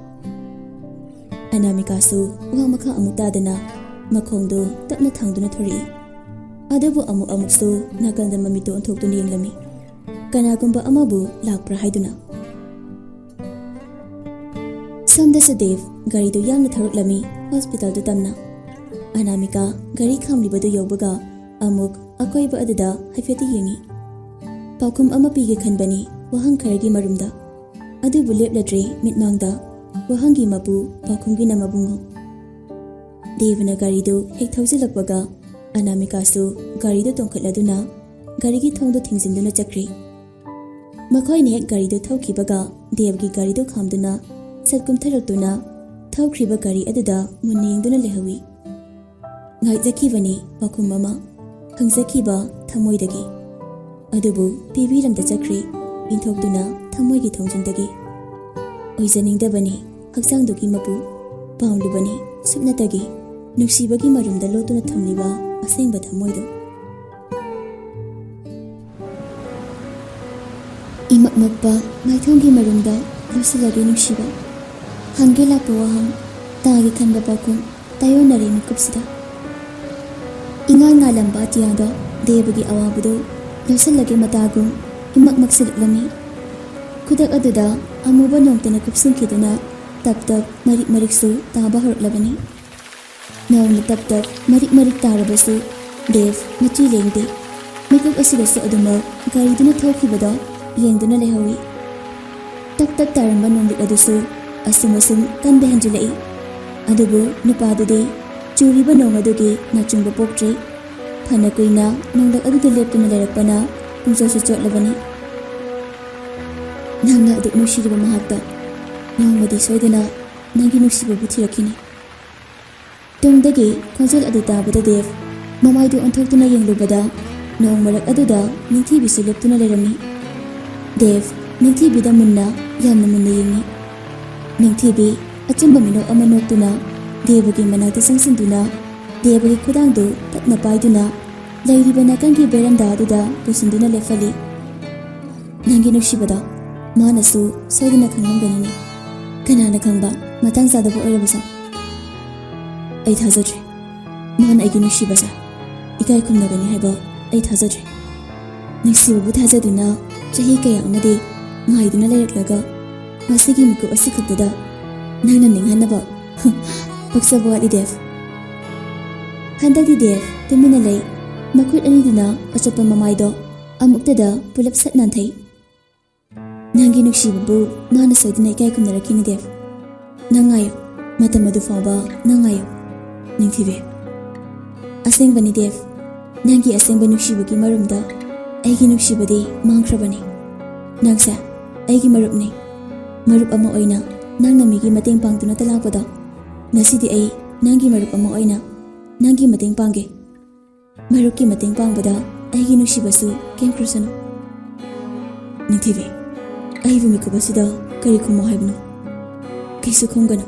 ꯑꯅꯥꯃꯤꯀꯥꯁꯨ ꯋꯥ ꯃꯈꯥ ꯑꯃꯨꯛ ꯇꯥꯗꯅ ꯃꯈꯣꯡꯗꯨ ꯇꯞꯅ ꯊꯥꯡꯗꯨꯅ ꯊꯣꯔꯛꯏ꯫ ꯑꯗꯨꯕꯨ ꯑꯃꯨꯛ ꯑꯃꯨꯛꯁꯨ ꯅꯥꯀꯟꯗ ꯃꯃꯤꯠꯇꯨ ꯑꯣꯟꯊꯣꯛꯇꯨꯅ ꯌꯦꯡꯂꯝꯃꯤ, ꯀꯅꯥꯒꯨꯝꯕ ꯑꯃꯕꯨ ꯂꯥꯛꯄ꯭ꯔꯥ ꯍꯥꯏꯗꯨꯅ꯫ ꯁꯣꯝꯗꯁꯨ ꯗꯦꯕ ꯒꯥꯔꯤꯗꯨ ꯌꯥꯡꯅ ꯊꯧꯔꯛꯂꯝꯃꯤ ꯍꯣꯁꯄꯤꯇꯥꯜꯗꯨ ꯇꯝꯅ꯫ ꯑꯅꯥꯃꯤꯀꯥ ꯒꯥꯔꯤ ꯈꯥꯝꯂꯤꯕꯗꯨ ꯌꯧꯕꯒ ꯑꯃꯨꯛ ꯑꯀꯣꯏꯕ ꯑꯗꯨꯗ ꯍꯥꯏꯐꯦꯠꯇꯤ ꯌꯦꯡꯉꯤ꯫ ꯄꯥꯎꯈꯨꯝ ꯑꯃ ꯄꯤꯒꯦ ꯈꯟꯕꯅꯤ ꯋꯥꯍꯪ ꯈꯔꯒꯤ ꯃꯔꯨꯝꯗ꯫ ꯑꯗꯨꯕꯨ ꯂꯦꯞꯂꯗ꯭ꯔꯦ ꯃꯤꯠꯃꯥꯡꯗ ꯋꯥꯍꯪꯒꯤ ꯃꯄꯨ, ꯄꯥꯎꯈꯨꯝꯒꯤꯅ ꯃꯕꯨꯡꯉꯣ꯫ ꯗꯦꯕꯅ ꯒꯥꯔꯤꯗꯨ ꯍꯦꯛ ꯊꯧꯖꯤꯜꯂꯛꯄꯒ ꯑꯅꯥꯃꯤꯀꯥꯁꯨ ꯒꯥꯔꯤꯗꯨ ꯇꯣꯡꯈꯠꯂꯗꯨꯅ ꯒꯥꯔꯤꯒꯤ ꯊꯣꯡꯗꯨ ꯊꯤꯡꯖꯤꯟꯗꯨꯅ ꯆꯠꯈ꯭ꯔꯦ꯫ ꯃꯈꯣꯏꯅ ꯍꯦꯛ ꯒꯥꯔꯤꯗꯨ ꯊꯧꯈꯤꯕꯒ ꯗꯦꯕꯒꯤ ꯒꯥꯔꯤꯗꯨ ꯈꯥꯝꯗꯨꯅ ꯁꯠ ꯀꯨꯝꯊꯔꯛꯇꯨꯅ ꯊꯧꯈ꯭ꯔꯤꯕ ꯒꯥꯔꯤ ꯑꯗꯨꯗ ꯃꯨꯟꯅ ꯌꯦꯡꯗꯨꯅ ꯂꯩꯍꯧꯏ꯫ ꯉꯥꯏꯖꯈꯤꯕꯅꯤ ꯄꯥꯎꯈꯨꯝ ꯑꯃ ꯈꯪꯖꯈꯤꯕ ꯊꯃꯣꯏꯗꯒꯤ꯫ ꯑꯗꯨꯕꯨ ꯄꯤꯕꯤꯔꯝꯗ ꯆꯠꯈ꯭ꯔꯦ ꯏꯟꯊꯣꯛꯇꯨꯅ ꯊꯃꯣꯏꯒꯤ ꯊꯣꯡꯖꯤꯟꯗꯒꯤ꯫ ꯑꯣꯏꯖꯅꯤꯡꯗꯕꯅꯤ ꯍꯛꯆꯥꯡꯗꯨꯒꯤ ꯃꯄꯨ, ꯄꯥꯝꯂꯨꯕꯅꯤ ꯁꯨꯞꯅꯇꯒꯤ ꯅꯨꯡꯁꯤꯕꯒꯤ ꯃꯔꯨꯝꯗ ꯂꯣꯠꯇꯨꯅ ꯊꯝꯂꯤꯕ ꯑꯁꯦꯡꯕ ꯊꯃꯣꯏꯗꯣ꯫ ꯏꯃꯛ ꯃꯛꯄ ꯃꯥꯏꯊꯣꯡꯒꯤ ꯃꯔꯨꯝꯗ ꯂꯣꯠꯁꯤꯜꯂꯒꯦ ꯅꯨꯡꯁꯤꯕ꯫ ꯍꯪꯒꯦ ꯂꯥꯛꯄ ꯋꯥꯍꯪ, ꯇꯥꯒꯦ ꯈꯟꯕ ꯄꯥꯎꯈꯨꯝ ꯇꯥꯏꯌꯣꯟꯅꯔꯦ ꯃꯤꯀꯨꯞꯁꯤꯗ꯫ ꯏꯉꯥꯜ ꯉꯥꯜꯂꯝꯕ ꯑꯇꯤꯌꯥꯗ ꯗꯦꯕꯒꯤ ꯑꯋꯥꯕꯗꯨ ꯂꯣꯠꯁꯤꯜꯂꯒꯦ ꯃꯇꯥꯒꯨꯝ ꯏꯃꯛ ꯃꯛꯁꯤꯜꯂꯛꯂꯝꯃꯤ꯫ ꯈꯨꯗꯛ ꯑꯗꯨꯗ ꯑꯃꯨꯕ ꯅꯣꯡꯇꯅ ꯀꯨꯞꯁꯤꯟꯈꯤꯗꯨꯅ ꯇꯞ ꯇꯞ ꯃꯔꯤꯛ ꯃꯔꯤꯛꯁꯨ ꯇꯥꯕ ꯍꯧꯔꯛꯂꯕꯅꯤ꯫ ꯅꯣꯡꯅ ꯇꯞ ꯇꯞ ꯃꯔꯤꯛ ꯃꯔꯤꯛ ꯇꯥꯔꯕꯁꯨ ꯗꯦꯕ ꯃꯆꯤ ꯂꯦꯡꯗꯦ꯫ ꯃꯤꯀꯨꯞ ꯑꯁꯤꯗꯁꯨ ꯑꯗꯨꯃꯛ ꯒꯥꯔꯤꯗꯨꯅ ꯊꯧꯈꯤꯕꯗꯣ ꯌꯦꯡꯗꯨꯅ ꯂꯩꯍꯧꯏ꯫ ꯇꯞ ꯇꯞ ꯇꯥꯔꯝꯕ ꯅꯣꯡꯂꯤꯛ ꯑꯗꯨꯁꯨ ꯑꯁꯨꯝ ꯑꯁꯨꯝ ꯀꯟꯕ ꯍꯦꯟꯖꯤꯜꯂꯛꯏ꯫ ꯑꯗꯨꯕꯨ ꯅꯨꯄꯥꯗꯨꯗꯤ ꯆꯨꯔꯤꯕ ꯅꯣꯡ ꯑꯗꯨꯒꯤ ꯅꯥꯆꯨꯡꯕ ꯄꯣꯛꯇ꯭ꯔꯦ꯫ ꯐꯅ ꯀꯨꯏꯅ ꯅꯣꯡꯂꯛ ꯑꯗꯨꯗ ꯂꯦꯞꯇꯨꯅ ꯂꯩꯔꯛꯄꯅ ꯄꯨꯝꯆꯣꯠꯁꯨ ꯆꯣꯠꯂꯕꯅꯤ꯫ ꯅꯪꯅ ꯑꯗꯨꯛ ꯅꯨꯡꯁꯤꯔꯤꯕ ꯃꯍꯥꯛꯇ ꯅꯣꯡꯃꯗꯤ ꯁꯣꯏꯗꯅ ꯅꯪꯒꯤ ꯅꯨꯡꯁꯤꯕꯕꯨ ꯊꯤꯔꯛꯈꯤꯅꯤ꯫ ꯇꯨꯡꯗꯒꯤ ꯈꯣꯟꯖꯦꯜ ꯑꯗꯨ ꯇꯥꯕꯗ ꯗꯦꯕ ꯃꯃꯥꯏꯗꯨ ꯑꯣꯟꯊꯣꯛꯇꯨꯅ ꯌꯦꯡꯂꯨꯕꯗ ꯅꯣꯡ ꯃꯔꯛ ꯑꯗꯨꯗ ꯅꯤꯡꯊꯤꯕꯤꯁꯨ ꯂꯦꯞꯇꯨꯅ ꯂꯩꯔꯝꯃꯤ꯫ ꯗꯦꯕ ꯅꯤꯡꯊꯤꯕꯤꯗ ꯃꯨꯟꯅ, ꯌꯥꯝꯅ ꯃꯨꯟꯅ ꯌꯦꯡꯉꯤ꯫ ꯅꯤꯡꯊꯤꯕꯤ ꯑꯆꯨꯝꯕ ꯃꯤꯅꯣꯛ ꯑꯃ ꯅꯣꯛꯇꯨꯅ ꯗꯦꯕꯒꯤ ꯃꯅꯥꯛꯇ ꯆꯪꯁꯤꯟꯗꯨꯅ ꯗꯦꯕꯒꯤ ꯈꯨꯗꯥꯡꯗꯨ ꯇꯞꯅ ꯄꯥꯏꯗꯨꯅ ꯂꯩꯔꯤꯕ ꯅꯥꯀꯟꯒꯤ ꯕꯦꯔꯟꯗꯥ ꯑꯗꯨꯗ ꯄꯨꯁꯤꯟꯗꯨꯅ ꯂꯦꯞꯍꯜꯂꯤ꯫ ꯅꯪꯒꯤ ꯅꯨꯡꯁꯤꯕꯗꯣ ꯃꯥꯅꯁꯨ ꯁꯣꯏꯗꯅ ꯈꯪꯂꯝꯒꯅꯤꯅꯦ꯫ ꯀꯅꯥꯅ ꯈꯪꯕ, ꯃꯇꯥꯡ ꯆꯥꯗꯕ ꯑꯣꯏꯔꯕꯁꯨ꯫ ꯑꯩ ꯊꯥꯖꯗ꯭ꯔꯦ꯫ ꯃꯥꯅ ꯑꯩꯒꯤ ꯅꯨꯡꯁꯤꯕꯁꯦ ꯏꯀꯥꯏ ꯈꯨꯝꯅꯒꯅꯤ ꯍꯥꯏꯕ ꯑꯩ ꯊꯥꯖꯗ꯭ꯔꯦ꯫ ꯅꯨꯡꯁꯤꯕꯕꯨ ꯊꯥꯖꯗꯨꯅ ꯆꯍꯤ ꯀꯌꯥ ꯑꯃꯗꯤ ꯉꯥꯏꯗꯨꯅ ꯂꯩꯔꯛꯂꯒ ꯉꯁꯤꯒꯤ ꯃꯤꯀꯨꯞ ꯑꯁꯤ ꯈꯛꯇꯗ ꯅꯪꯅ ꯅꯤꯡꯍꯟꯅꯕ꯫ ꯄꯛꯆꯕ ꯋꯥꯠꯂꯤ ꯗꯦꯕ꯫ ꯍꯟꯗꯛꯇꯤ ꯗꯦꯕ ꯇꯨꯃꯤꯟꯅ ꯂꯩ꯫ ꯃꯈꯨꯠ ꯑꯅꯤꯗꯨꯅ ꯑꯆꯣꯠꯄ ꯃꯃꯥꯏꯗꯣ ꯑꯃꯨꯛꯇꯗ ꯄꯨꯂꯞ ꯁꯠ ꯅꯥꯟꯊꯩ꯫ ꯅꯪꯒꯤ ꯅꯨꯡꯁꯤꯕꯕꯨ ꯃꯥꯅ ꯁꯣꯏꯗꯅ ꯏꯀꯥꯏ ꯈꯨꯝꯅꯔꯛꯈꯤꯅꯤ ꯗꯦꯕ꯫ ꯅꯪ ꯉꯥꯏꯌꯨ, ꯃꯇꯝ ꯑꯗꯨ ꯐꯥꯎꯕ ꯅꯪ ꯉꯥꯏꯌꯨ꯫ ꯅꯤꯡꯊꯤꯕꯤ꯫ ꯑꯁꯦꯡꯕꯅꯤ ꯗꯦꯕ, ꯅꯪꯒꯤ ꯑꯁꯦꯡꯕ ꯅꯨꯡꯁꯤꯕꯒꯤ ꯃꯔꯨꯝꯗ ꯑꯩꯒꯤ ꯅꯨꯡꯁꯤꯕꯗꯤ ꯃꯥꯡꯈ꯭ꯔꯕꯅꯤ꯫ ꯅꯪꯁꯦ ꯑꯩꯒꯤ ꯃꯔꯨꯞꯅꯤ꯫ ꯃꯔꯨꯞ ꯑꯃ ꯑꯣꯏꯅ ꯅꯪꯅ ꯃꯤꯒꯤ ꯃꯇꯦꯡ ꯄꯥꯡꯗꯨꯅꯇ ꯂꯥꯛꯄꯗꯣ, ꯉꯁꯤꯗꯤ ꯑꯩ ꯅꯪꯒꯤ ꯃꯔꯨꯞ ꯑꯃ ꯑꯣꯏꯅ ꯅꯪꯒꯤ ꯃꯇꯦꯡ ꯄꯥꯡꯒꯦ꯫ ꯃꯔꯨꯞꯀꯤ ꯃꯇꯦꯡ ꯄꯥꯡꯕꯗ ꯑꯩꯒꯤ ꯅꯨꯡꯁꯤꯕꯁꯨ ꯀꯦꯝꯈ꯭ꯔꯁꯅꯨ꯫ ꯅꯤꯡꯊꯤꯕꯤ, ꯑꯩꯕꯨ ꯃꯤꯀꯨꯞ ꯑꯁꯤꯗ ꯀꯔꯤ ꯈꯨꯝꯃꯣ ꯍꯥꯏꯕꯅꯣ? ꯀꯩꯁꯨ ꯈꯨꯝꯒꯅꯨ꯫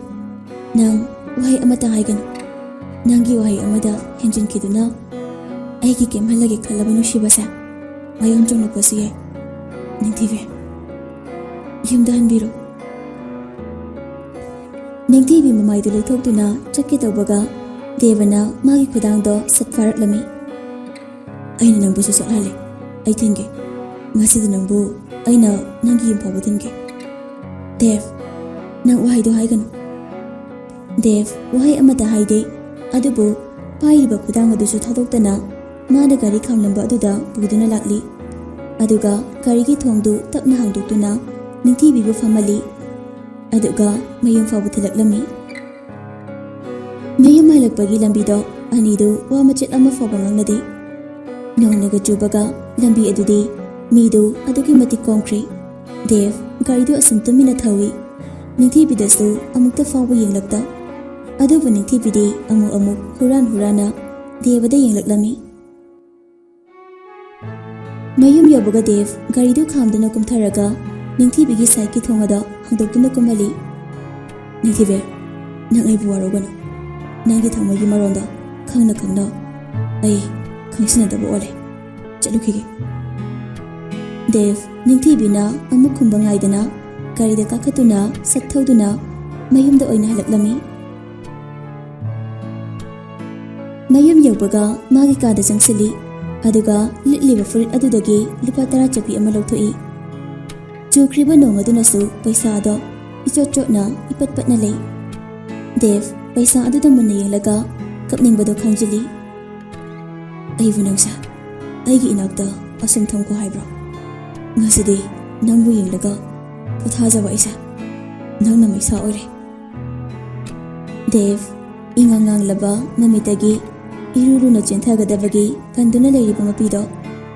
ꯅꯪ ꯋꯥꯍꯩ ꯑꯃꯠꯇ ꯍꯥꯏꯒꯅꯨ꯫ ꯅꯪꯒꯤ ꯋꯥꯍꯩ ꯑꯃꯗ ꯍꯦꯟꯖꯤꯟꯈꯤꯗꯨꯅ ꯑꯩꯒꯤ ꯀꯦꯝꯍꯜꯂꯒꯦ ꯈꯜꯂꯕ ꯅꯨꯡꯁꯤꯕꯁꯦ ꯃꯌꯣꯟ ꯆꯣꯡꯂꯛꯄꯁꯨ ꯌꯥꯏ꯫ ꯅꯤꯡꯊꯤꯕꯤ, ꯌꯨꯝꯗ ꯍꯟꯕꯤꯔꯣ꯫ ꯅꯤꯡꯊꯤꯕꯤ ꯃꯃꯥꯏꯗꯨ ꯂꯩꯊꯣꯛꯇꯨꯅ ꯆꯠꯀꯦ ꯇꯧꯕꯒ ꯗꯦꯕꯅ ꯃꯥꯒꯤ ꯈꯨꯗꯥꯡꯗꯣ ꯁꯠ ꯐꯥꯔꯛꯂꯝꯃꯤ꯫ "ꯑꯩꯅ ꯅꯪꯕꯨꯁꯨ ꯁꯣꯛꯍꯜꯂꯦ꯫ ꯑꯩ ꯊꯤꯟꯒꯦ꯫ ꯉꯁꯤꯗꯤ ꯅꯪꯕꯨ ꯑꯩꯅ ꯅꯪꯒꯤ ꯌꯨꯝ ꯐꯥꯎꯕ ꯊꯤꯟꯒꯦ꯫" "ꯗꯦꯕ, ꯅꯪ ꯋꯥꯍꯩꯗꯣ ꯍꯥꯏꯒꯅꯨ꯫" ꯗꯦꯕ ꯋꯥꯍꯩ ꯑꯃꯠꯇ ꯍꯥꯏꯗꯦ, ꯑꯗꯨꯕꯨ ꯄꯥꯏꯔꯤꯕ ꯈꯨꯗꯥꯡ ꯑꯗꯨꯁꯨ ꯊꯥꯗꯣꯛꯇꯅ ꯃꯥꯅ ꯒꯥꯔꯤ ꯈꯥꯝꯂꯝꯕ ꯑꯗꯨꯗ ꯄꯨꯗꯨꯅ ꯂꯥꯛꯂꯤ꯫ ꯑꯗꯨꯒ ꯒꯥꯔꯤꯒꯤ ꯊꯣꯡꯗꯨ ꯇꯞꯅ ꯍꯥꯡꯗꯣꯛꯇꯨꯅ ꯅꯤꯡꯊꯤꯕꯤꯕꯨ ꯐꯝꯍꯜꯂꯤ꯫ ꯑꯗꯨꯒ ꯃꯌꯨꯝ ꯐꯥꯎꯕ ꯊꯤꯜꯂꯛꯂꯝꯃꯤ꯫ ꯃꯌꯨꯝ ꯍꯜꯂꯛꯄꯒꯤ ꯂꯝꯕꯤꯗꯣ ꯑꯅꯤꯗꯨ ꯋꯥ ꯃꯆꯦꯠ ꯑꯃ ꯐꯥꯎꯕ ꯉꯥꯡꯅꯗꯦ꯫ ꯅꯣꯡꯅꯒ ꯆꯨꯕꯒ ꯂꯝꯕꯤ ꯑꯗꯨꯗꯤ ꯃꯤꯗꯨ ꯑꯗꯨꯛꯀꯤ ꯃꯇꯤꯛ ꯀꯣꯝꯈ꯭ꯔꯦ꯫ ꯗꯦꯕ ꯒꯥꯔꯤꯗꯨ ꯑꯁꯨꯝ ꯇꯨꯃꯤꯟꯅ ꯊꯧꯏ꯫ ꯅꯤꯡꯊꯤꯕꯤꯗꯁꯨ ꯑꯃꯨꯛꯇ ꯐꯥꯎꯕ ꯌꯦꯡꯂꯛꯇ꯫ ꯑꯗꯨꯕꯨ ꯅꯤꯡꯊꯤꯕꯤꯗꯤ ꯑꯃꯨꯛ ꯑꯃꯨꯛ ꯍꯨꯔꯥꯟ ꯍꯨꯔꯥꯟꯅ ꯗꯦꯕꯗ ꯌꯦꯡꯂꯛꯂꯝꯃꯤ꯫ ꯃꯌꯨꯝ ꯌꯧꯕꯒ ꯗꯦꯕ ꯒꯥꯔꯤꯗꯨ ꯈꯥꯝꯗꯨꯅ ꯀꯨꯝꯊꯔꯒ ꯅꯤꯡꯊꯤꯕꯤꯒꯤ ꯁꯥꯏꯠꯀꯤ ꯊꯣꯡ ꯑꯗꯣ ꯍꯥꯡꯗꯣꯛꯇꯨꯅ ꯀꯨꯝꯍꯜꯂꯤ꯫ "ꯅꯤꯡꯊꯤꯕꯤ, ꯅꯪ ꯑꯩꯕꯨ ꯋꯥꯔꯧꯒꯅꯨ꯫ ꯅꯪꯒꯤ ꯊꯃꯣꯏꯒꯤ ꯃꯔꯣꯟꯗꯣ ꯈꯪꯅ ꯈꯪꯅ ꯑꯩ ꯈꯪꯁꯤꯟꯅꯗꯕ ꯑꯣꯜꯂꯦ꯫ ꯆꯠꯂꯨꯈꯤꯒꯦ꯫" ꯗꯦꯕ ꯅꯤꯡꯊꯤꯕꯤꯅ ꯑꯃꯨꯛ ꯈꯨꯝꯕ ꯉꯥꯏꯗꯅ ꯒꯥꯔꯤꯗ ꯀꯥꯈꯠꯇꯨꯅ ꯁꯠ ꯊꯧꯗꯨꯅ ꯃꯌꯨꯝꯗ ꯑꯣꯏꯅ ꯍꯜꯂꯛꯂꯝꯃꯤ꯫ ꯃꯌꯨꯝ ꯌꯧꯕꯒ ꯃꯥꯒꯤ ꯀꯥꯗ ꯆꯪꯁꯤꯜꯂꯤ, ꯑꯗꯨꯒ ꯂꯤꯠꯂꯤꯕ ꯐꯨꯔꯤꯠ ꯑꯗꯨꯗꯒꯤ ꯂꯨꯄꯥ ꯇꯔꯥ ꯆꯠꯄꯤ ꯑꯃ ꯂꯧꯊꯣꯛꯏ꯫ ꯆꯨꯈ꯭ꯔꯤꯕ ꯅꯣꯡ ꯑꯗꯨꯅꯁꯨ ꯄꯩꯁꯥ ꯑꯗꯣ ꯏꯆꯣꯠ ꯆꯣꯠꯅ ꯏꯄꯠ ꯄꯠꯅ ꯂꯩ꯫ ꯗꯦꯕ ꯄꯩꯁꯥ ꯑꯗꯨꯗ ꯃꯨꯟꯅ ꯌꯦꯡꯂꯒ ꯀꯞꯅꯤꯡꯕꯗꯣ ꯈꯪꯖꯤꯜꯂꯤ꯫ "ꯑꯩꯕꯨ ꯅꯪꯁꯦ ꯑꯩꯒꯤ ꯏꯅꯥꯛꯇ ꯑꯁꯨꯝ ꯊꯝꯈꯣ ꯍꯥꯏꯕ꯭ꯔꯣ? ꯉꯁꯤꯗꯤ ꯅꯪꯕꯨ ꯌꯦꯡꯂꯒ ꯄꯣꯊꯥꯖꯕ ꯑꯩꯁꯦ ꯅꯪꯅ ꯃꯩꯁꯥ ꯑꯣꯏꯔꯦ꯫" ꯗꯦꯕ ꯏꯉꯥꯡ ꯉꯥꯡꯂꯕ ꯃꯃꯤꯠꯇꯒꯤ ꯏꯔꯨ ꯂꯨꯅ ꯆꯦꯟꯊꯒꯗꯕꯒꯤ ꯀꯟꯗꯨꯅ ꯂꯩꯔꯤꯕ ꯃꯄꯤꯗꯣ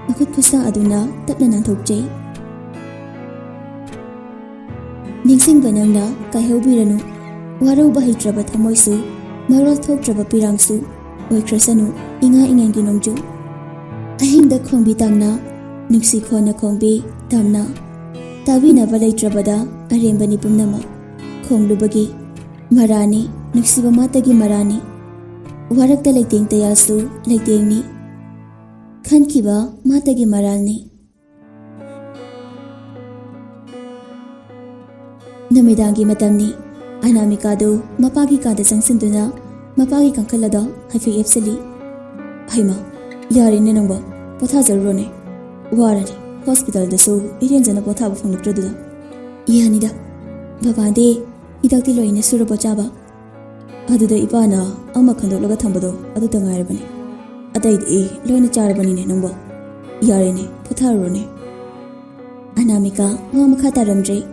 ꯃꯈꯨꯠ ꯈꯨꯠꯁꯥ ꯑꯗꯨꯅ ꯇꯞꯅ ꯅꯥꯟꯊꯣꯛꯆꯩ꯫ ꯅꯤꯡꯁꯤꯡꯕ ꯅꯪꯅ ꯀꯥꯏꯍꯧꯕꯤꯔꯅꯨ꯫ ꯋꯥꯔꯧꯕ ꯍꯩꯇ꯭ꯔꯕ ꯊꯃꯣꯏꯁꯨ, ꯃꯔꯣꯜ ꯊꯣꯛꯇ꯭ꯔꯕ ꯄꯤꯔꯥꯡꯁꯨ ꯑꯣꯏꯈ꯭ꯔꯁꯅꯨ ꯏꯉꯥ ꯏꯉꯦꯟꯒꯤ ꯅꯣꯡꯖꯨ꯫ ꯑꯍꯤꯡꯗ ꯈꯣꯡꯕꯤ ꯇꯥꯝꯅ, ꯅꯨꯡꯁꯤ ꯈꯣꯟꯅ ꯈꯣꯡꯕꯤ ꯇꯥꯝꯅ, ꯇꯥꯕꯤꯅꯕ ꯂꯩꯇ꯭ꯔꯕꯗ ꯑꯔꯦꯝꯕꯅꯤ ꯄꯨꯝꯅꯃꯛ꯫ ꯈꯣꯡꯂꯨꯕꯒꯤ ꯃꯔꯥꯅꯤ, ꯅꯨꯡꯁꯤꯕ ꯃꯥꯇꯒꯤ ꯃꯔꯥꯅꯤ꯫ ꯋꯥꯔꯛꯇ ꯂꯩꯇꯦꯡ ꯇꯌꯥꯜꯁꯨ ꯂꯩꯇꯦꯡꯅꯤ꯫ ꯈꯟꯈꯤꯕ ꯃꯥꯇꯒꯤ ꯃꯔꯥꯜꯅꯤ꯫ ꯅꯨꯃꯤꯗꯥꯡꯒꯤ ꯃꯇꯝꯅꯤ꯫ ꯑꯅꯥꯃꯤꯀꯥꯗꯨ ꯃꯄꯥꯒꯤ ꯀꯥꯗ ꯆꯪꯁꯤꯟꯗꯨꯅ ꯃꯄꯥꯒꯤ ꯀꯥꯡꯈꯜ ꯑꯗꯣ ꯍꯥꯏꯐꯦꯠ ꯌꯦꯞꯁꯤꯜꯂꯤ꯫ "ꯍꯩꯃꯥ, ꯌꯥꯔꯦꯅꯦ ꯅꯪꯕꯣ, ꯄꯣꯊꯥꯖꯔꯨꯔꯣꯅꯦ꯫ ꯋꯥꯔꯅꯤ, ꯍꯣꯁꯄꯤꯇꯥꯜꯗꯁꯨ ꯏꯔꯦꯟꯖꯅ ꯄꯣꯊꯥꯕ ꯐꯪꯂꯛꯇ꯭ꯔꯗꯨꯗ꯫" "ꯌꯥꯅꯤꯗ, ꯕꯕꯥꯗꯤ ꯍꯤꯗꯥꯛꯇꯤ ꯂꯣꯏꯅ ꯁꯨꯔꯕꯣ ꯆꯥꯕ?" "ꯑꯗꯨꯗ ꯏꯄꯥꯅ ꯑꯃ ꯈꯟꯗꯣꯛꯂꯒ ꯊꯝꯕꯗꯣ ꯑꯗꯨꯇ ꯉꯥꯏꯔꯕꯅꯤ꯫ ꯑꯇꯩꯗꯤ ꯂꯣꯏꯅ ꯆꯥꯔꯕꯅꯤꯅꯦ ꯅꯪꯕꯣ꯫ ꯌꯥꯔꯦꯅꯦ, ꯄꯣꯊꯥꯔꯨꯔꯣꯅꯦ꯫" ꯑꯅꯥꯃꯤꯀꯥ ꯋꯥ ꯃꯈꯥ ꯇꯥꯔꯝꯗ꯭ꯔꯦ꯫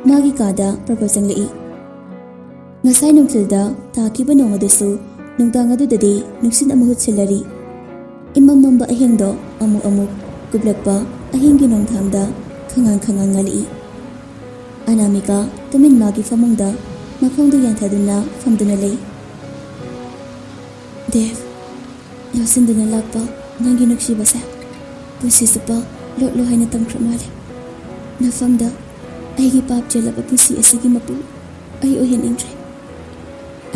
ꯃꯥꯒꯤ ꯀꯥꯗ ꯄ꯭ꯔꯚ ꯆꯪꯂꯛꯏ꯫ ꯉꯁꯥꯏ ꯅꯨꯡꯊꯤꯜꯗ ꯇꯥꯈꯤꯕ ꯅꯣꯡ ꯑꯗꯨꯁꯨ ꯅꯨꯡꯗꯥꯡ ꯑꯗꯨꯗꯗꯤ ꯅꯨꯡꯁꯤꯠꯅ ꯃꯍꯨꯠ ꯁꯤꯜꯂꯔꯤ꯫ ꯏꯃꯝ ꯃꯝꯕ ꯑꯍꯤꯡꯗꯣ ꯑꯃꯨꯛ ꯑꯃꯨꯛ ꯀꯨꯞꯂꯛꯄ ꯑꯍꯤꯡꯒꯤ ꯅꯣꯡꯊꯥꯡꯗ ꯈꯉꯥꯟ ꯈꯉꯥꯟ ꯉꯥꯜꯂꯛꯏ꯫ ꯑꯅꯥꯃꯤꯀꯥ ꯇꯨꯃꯤꯟ ꯃꯥꯒꯤ ꯐꯃꯨꯡꯗ ꯃꯈꯣꯡꯗꯨ ꯌꯥꯟꯊꯗꯨꯅ ꯐꯝꯗꯨꯅ ꯂꯩ꯫ "ꯗꯦꯕ, ꯂꯧꯁꯤꯟꯗꯨꯅ ꯂꯥꯛꯄ ꯅꯪꯒꯤ ꯅꯨꯡꯁꯤꯕꯁꯦ ꯄꯨꯟꯁꯤ ꯆꯨꯞꯄ ꯂꯣꯠꯂꯣ ꯍꯥꯏꯅ ꯇꯝꯈ꯭ꯔ ꯃꯥꯜꯂꯦ꯫ ꯅꯐꯝꯗ ꯑꯩꯒꯤ ꯄꯥꯞ ꯆꯦꯜꯂꯕ ꯄꯨꯟꯁꯤ ꯑꯁꯤꯒꯤ ꯃꯄꯨ ꯑꯩ ꯑꯣꯏꯍꯟꯅꯤꯡꯗ꯭ꯔꯦ꯫"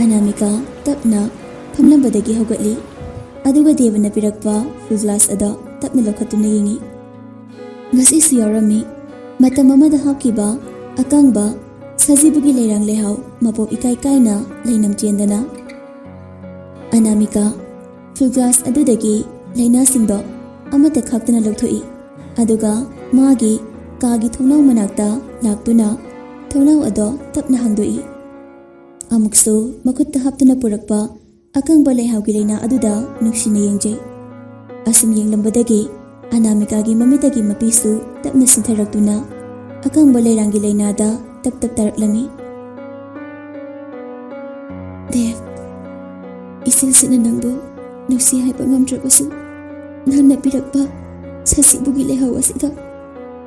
ꯑꯅꯥꯃꯤꯀꯥ ꯇꯞꯅ ꯐꯝꯂꯝꯕꯗꯒꯤ ꯍꯧꯒꯠꯂꯤ, ꯑꯗꯨꯒ ꯗꯦꯕꯅ ꯄꯤꯔꯛꯄ ꯐꯨꯜ ꯒ꯭ꯂꯥꯁ ꯑꯗꯣ ꯇꯞꯅ ꯂꯧꯈꯠꯇꯨꯅ ꯌꯦꯡꯉꯤ꯫ ꯉꯁꯤꯁꯨ ꯌꯥꯎꯔꯝꯃꯤ꯫ ꯃꯇꯝ ꯑꯃꯗ ꯍꯥꯞꯈꯤꯕ ꯑꯀꯪꯕ ꯁꯖꯤꯕꯨꯒꯤ ꯂꯩꯔꯥꯡ ꯂꯩꯍꯥꯎ ꯃꯄꯣꯞ ꯏꯀꯥꯏ ꯀꯥꯏꯅ ꯂꯩꯅꯝ ꯆꯦꯟꯗꯅ꯫ ꯑꯅꯥꯃꯤꯀꯥ ꯐꯨꯜ ꯒ꯭ꯂꯥꯁ ꯑꯗꯨꯗꯒꯤ ꯂꯥꯏꯅꯥꯁꯤꯡꯗꯣ ꯑꯃꯠꯇ ꯈꯥꯛꯇꯅ ꯂꯧꯊꯣꯛꯏ, ꯑꯗꯨꯒ ꯃꯥꯒꯤ ꯀꯥꯒꯤ ꯊꯣꯡꯅꯥꯎ ꯃꯅꯥꯛꯇ ꯂꯥꯛꯇꯨꯅ ꯊꯣꯡꯅꯥꯎ ꯑꯗꯣ ꯇꯞꯅ ꯍꯥꯡꯗꯣꯛꯏ꯫ ꯑꯃꯨꯛꯁꯨ ꯃꯈꯨꯠꯇ ꯍꯥꯞꯇꯨꯅ ꯄꯨꯔꯛꯄ ꯑꯀꯪꯕ ꯂꯩꯍꯥꯎꯒꯤ ꯂꯩꯅꯥ ꯑꯗꯨꯗ ꯅꯨꯡꯁꯤꯅ ꯌꯦꯡꯖꯩ꯫ ꯑꯁꯨꯝ ꯌꯦꯡꯂꯝꯕꯗꯒꯤ ꯑꯅꯥꯃꯤꯀꯥꯒꯤ ꯃꯃꯤꯠꯇꯒꯤ ꯃꯄꯤꯁꯨ ꯇꯞꯅ ꯁꯤꯟꯊꯔꯛꯇꯨꯅ ꯑꯀꯪꯕ ꯂꯩꯔꯥꯡꯒꯤ ꯂꯩꯅꯥꯗ ꯇꯞ ꯇꯞ ꯇꯥꯔꯛꯂꯝꯃꯤ꯫ "ꯗꯦꯕ, ꯏꯁꯤꯡ ꯁꯤꯠꯅ ꯅꯪꯕꯨ ꯅꯨꯡꯁꯤ ꯍꯥꯏꯕ ꯉꯝꯗ꯭ꯔꯕꯁꯨ, ꯅꯪꯅ ꯄꯤꯔꯛꯄ ꯁꯖꯤꯕꯨꯒꯤ ꯂꯩꯍꯥꯎ ꯑꯁꯤꯗ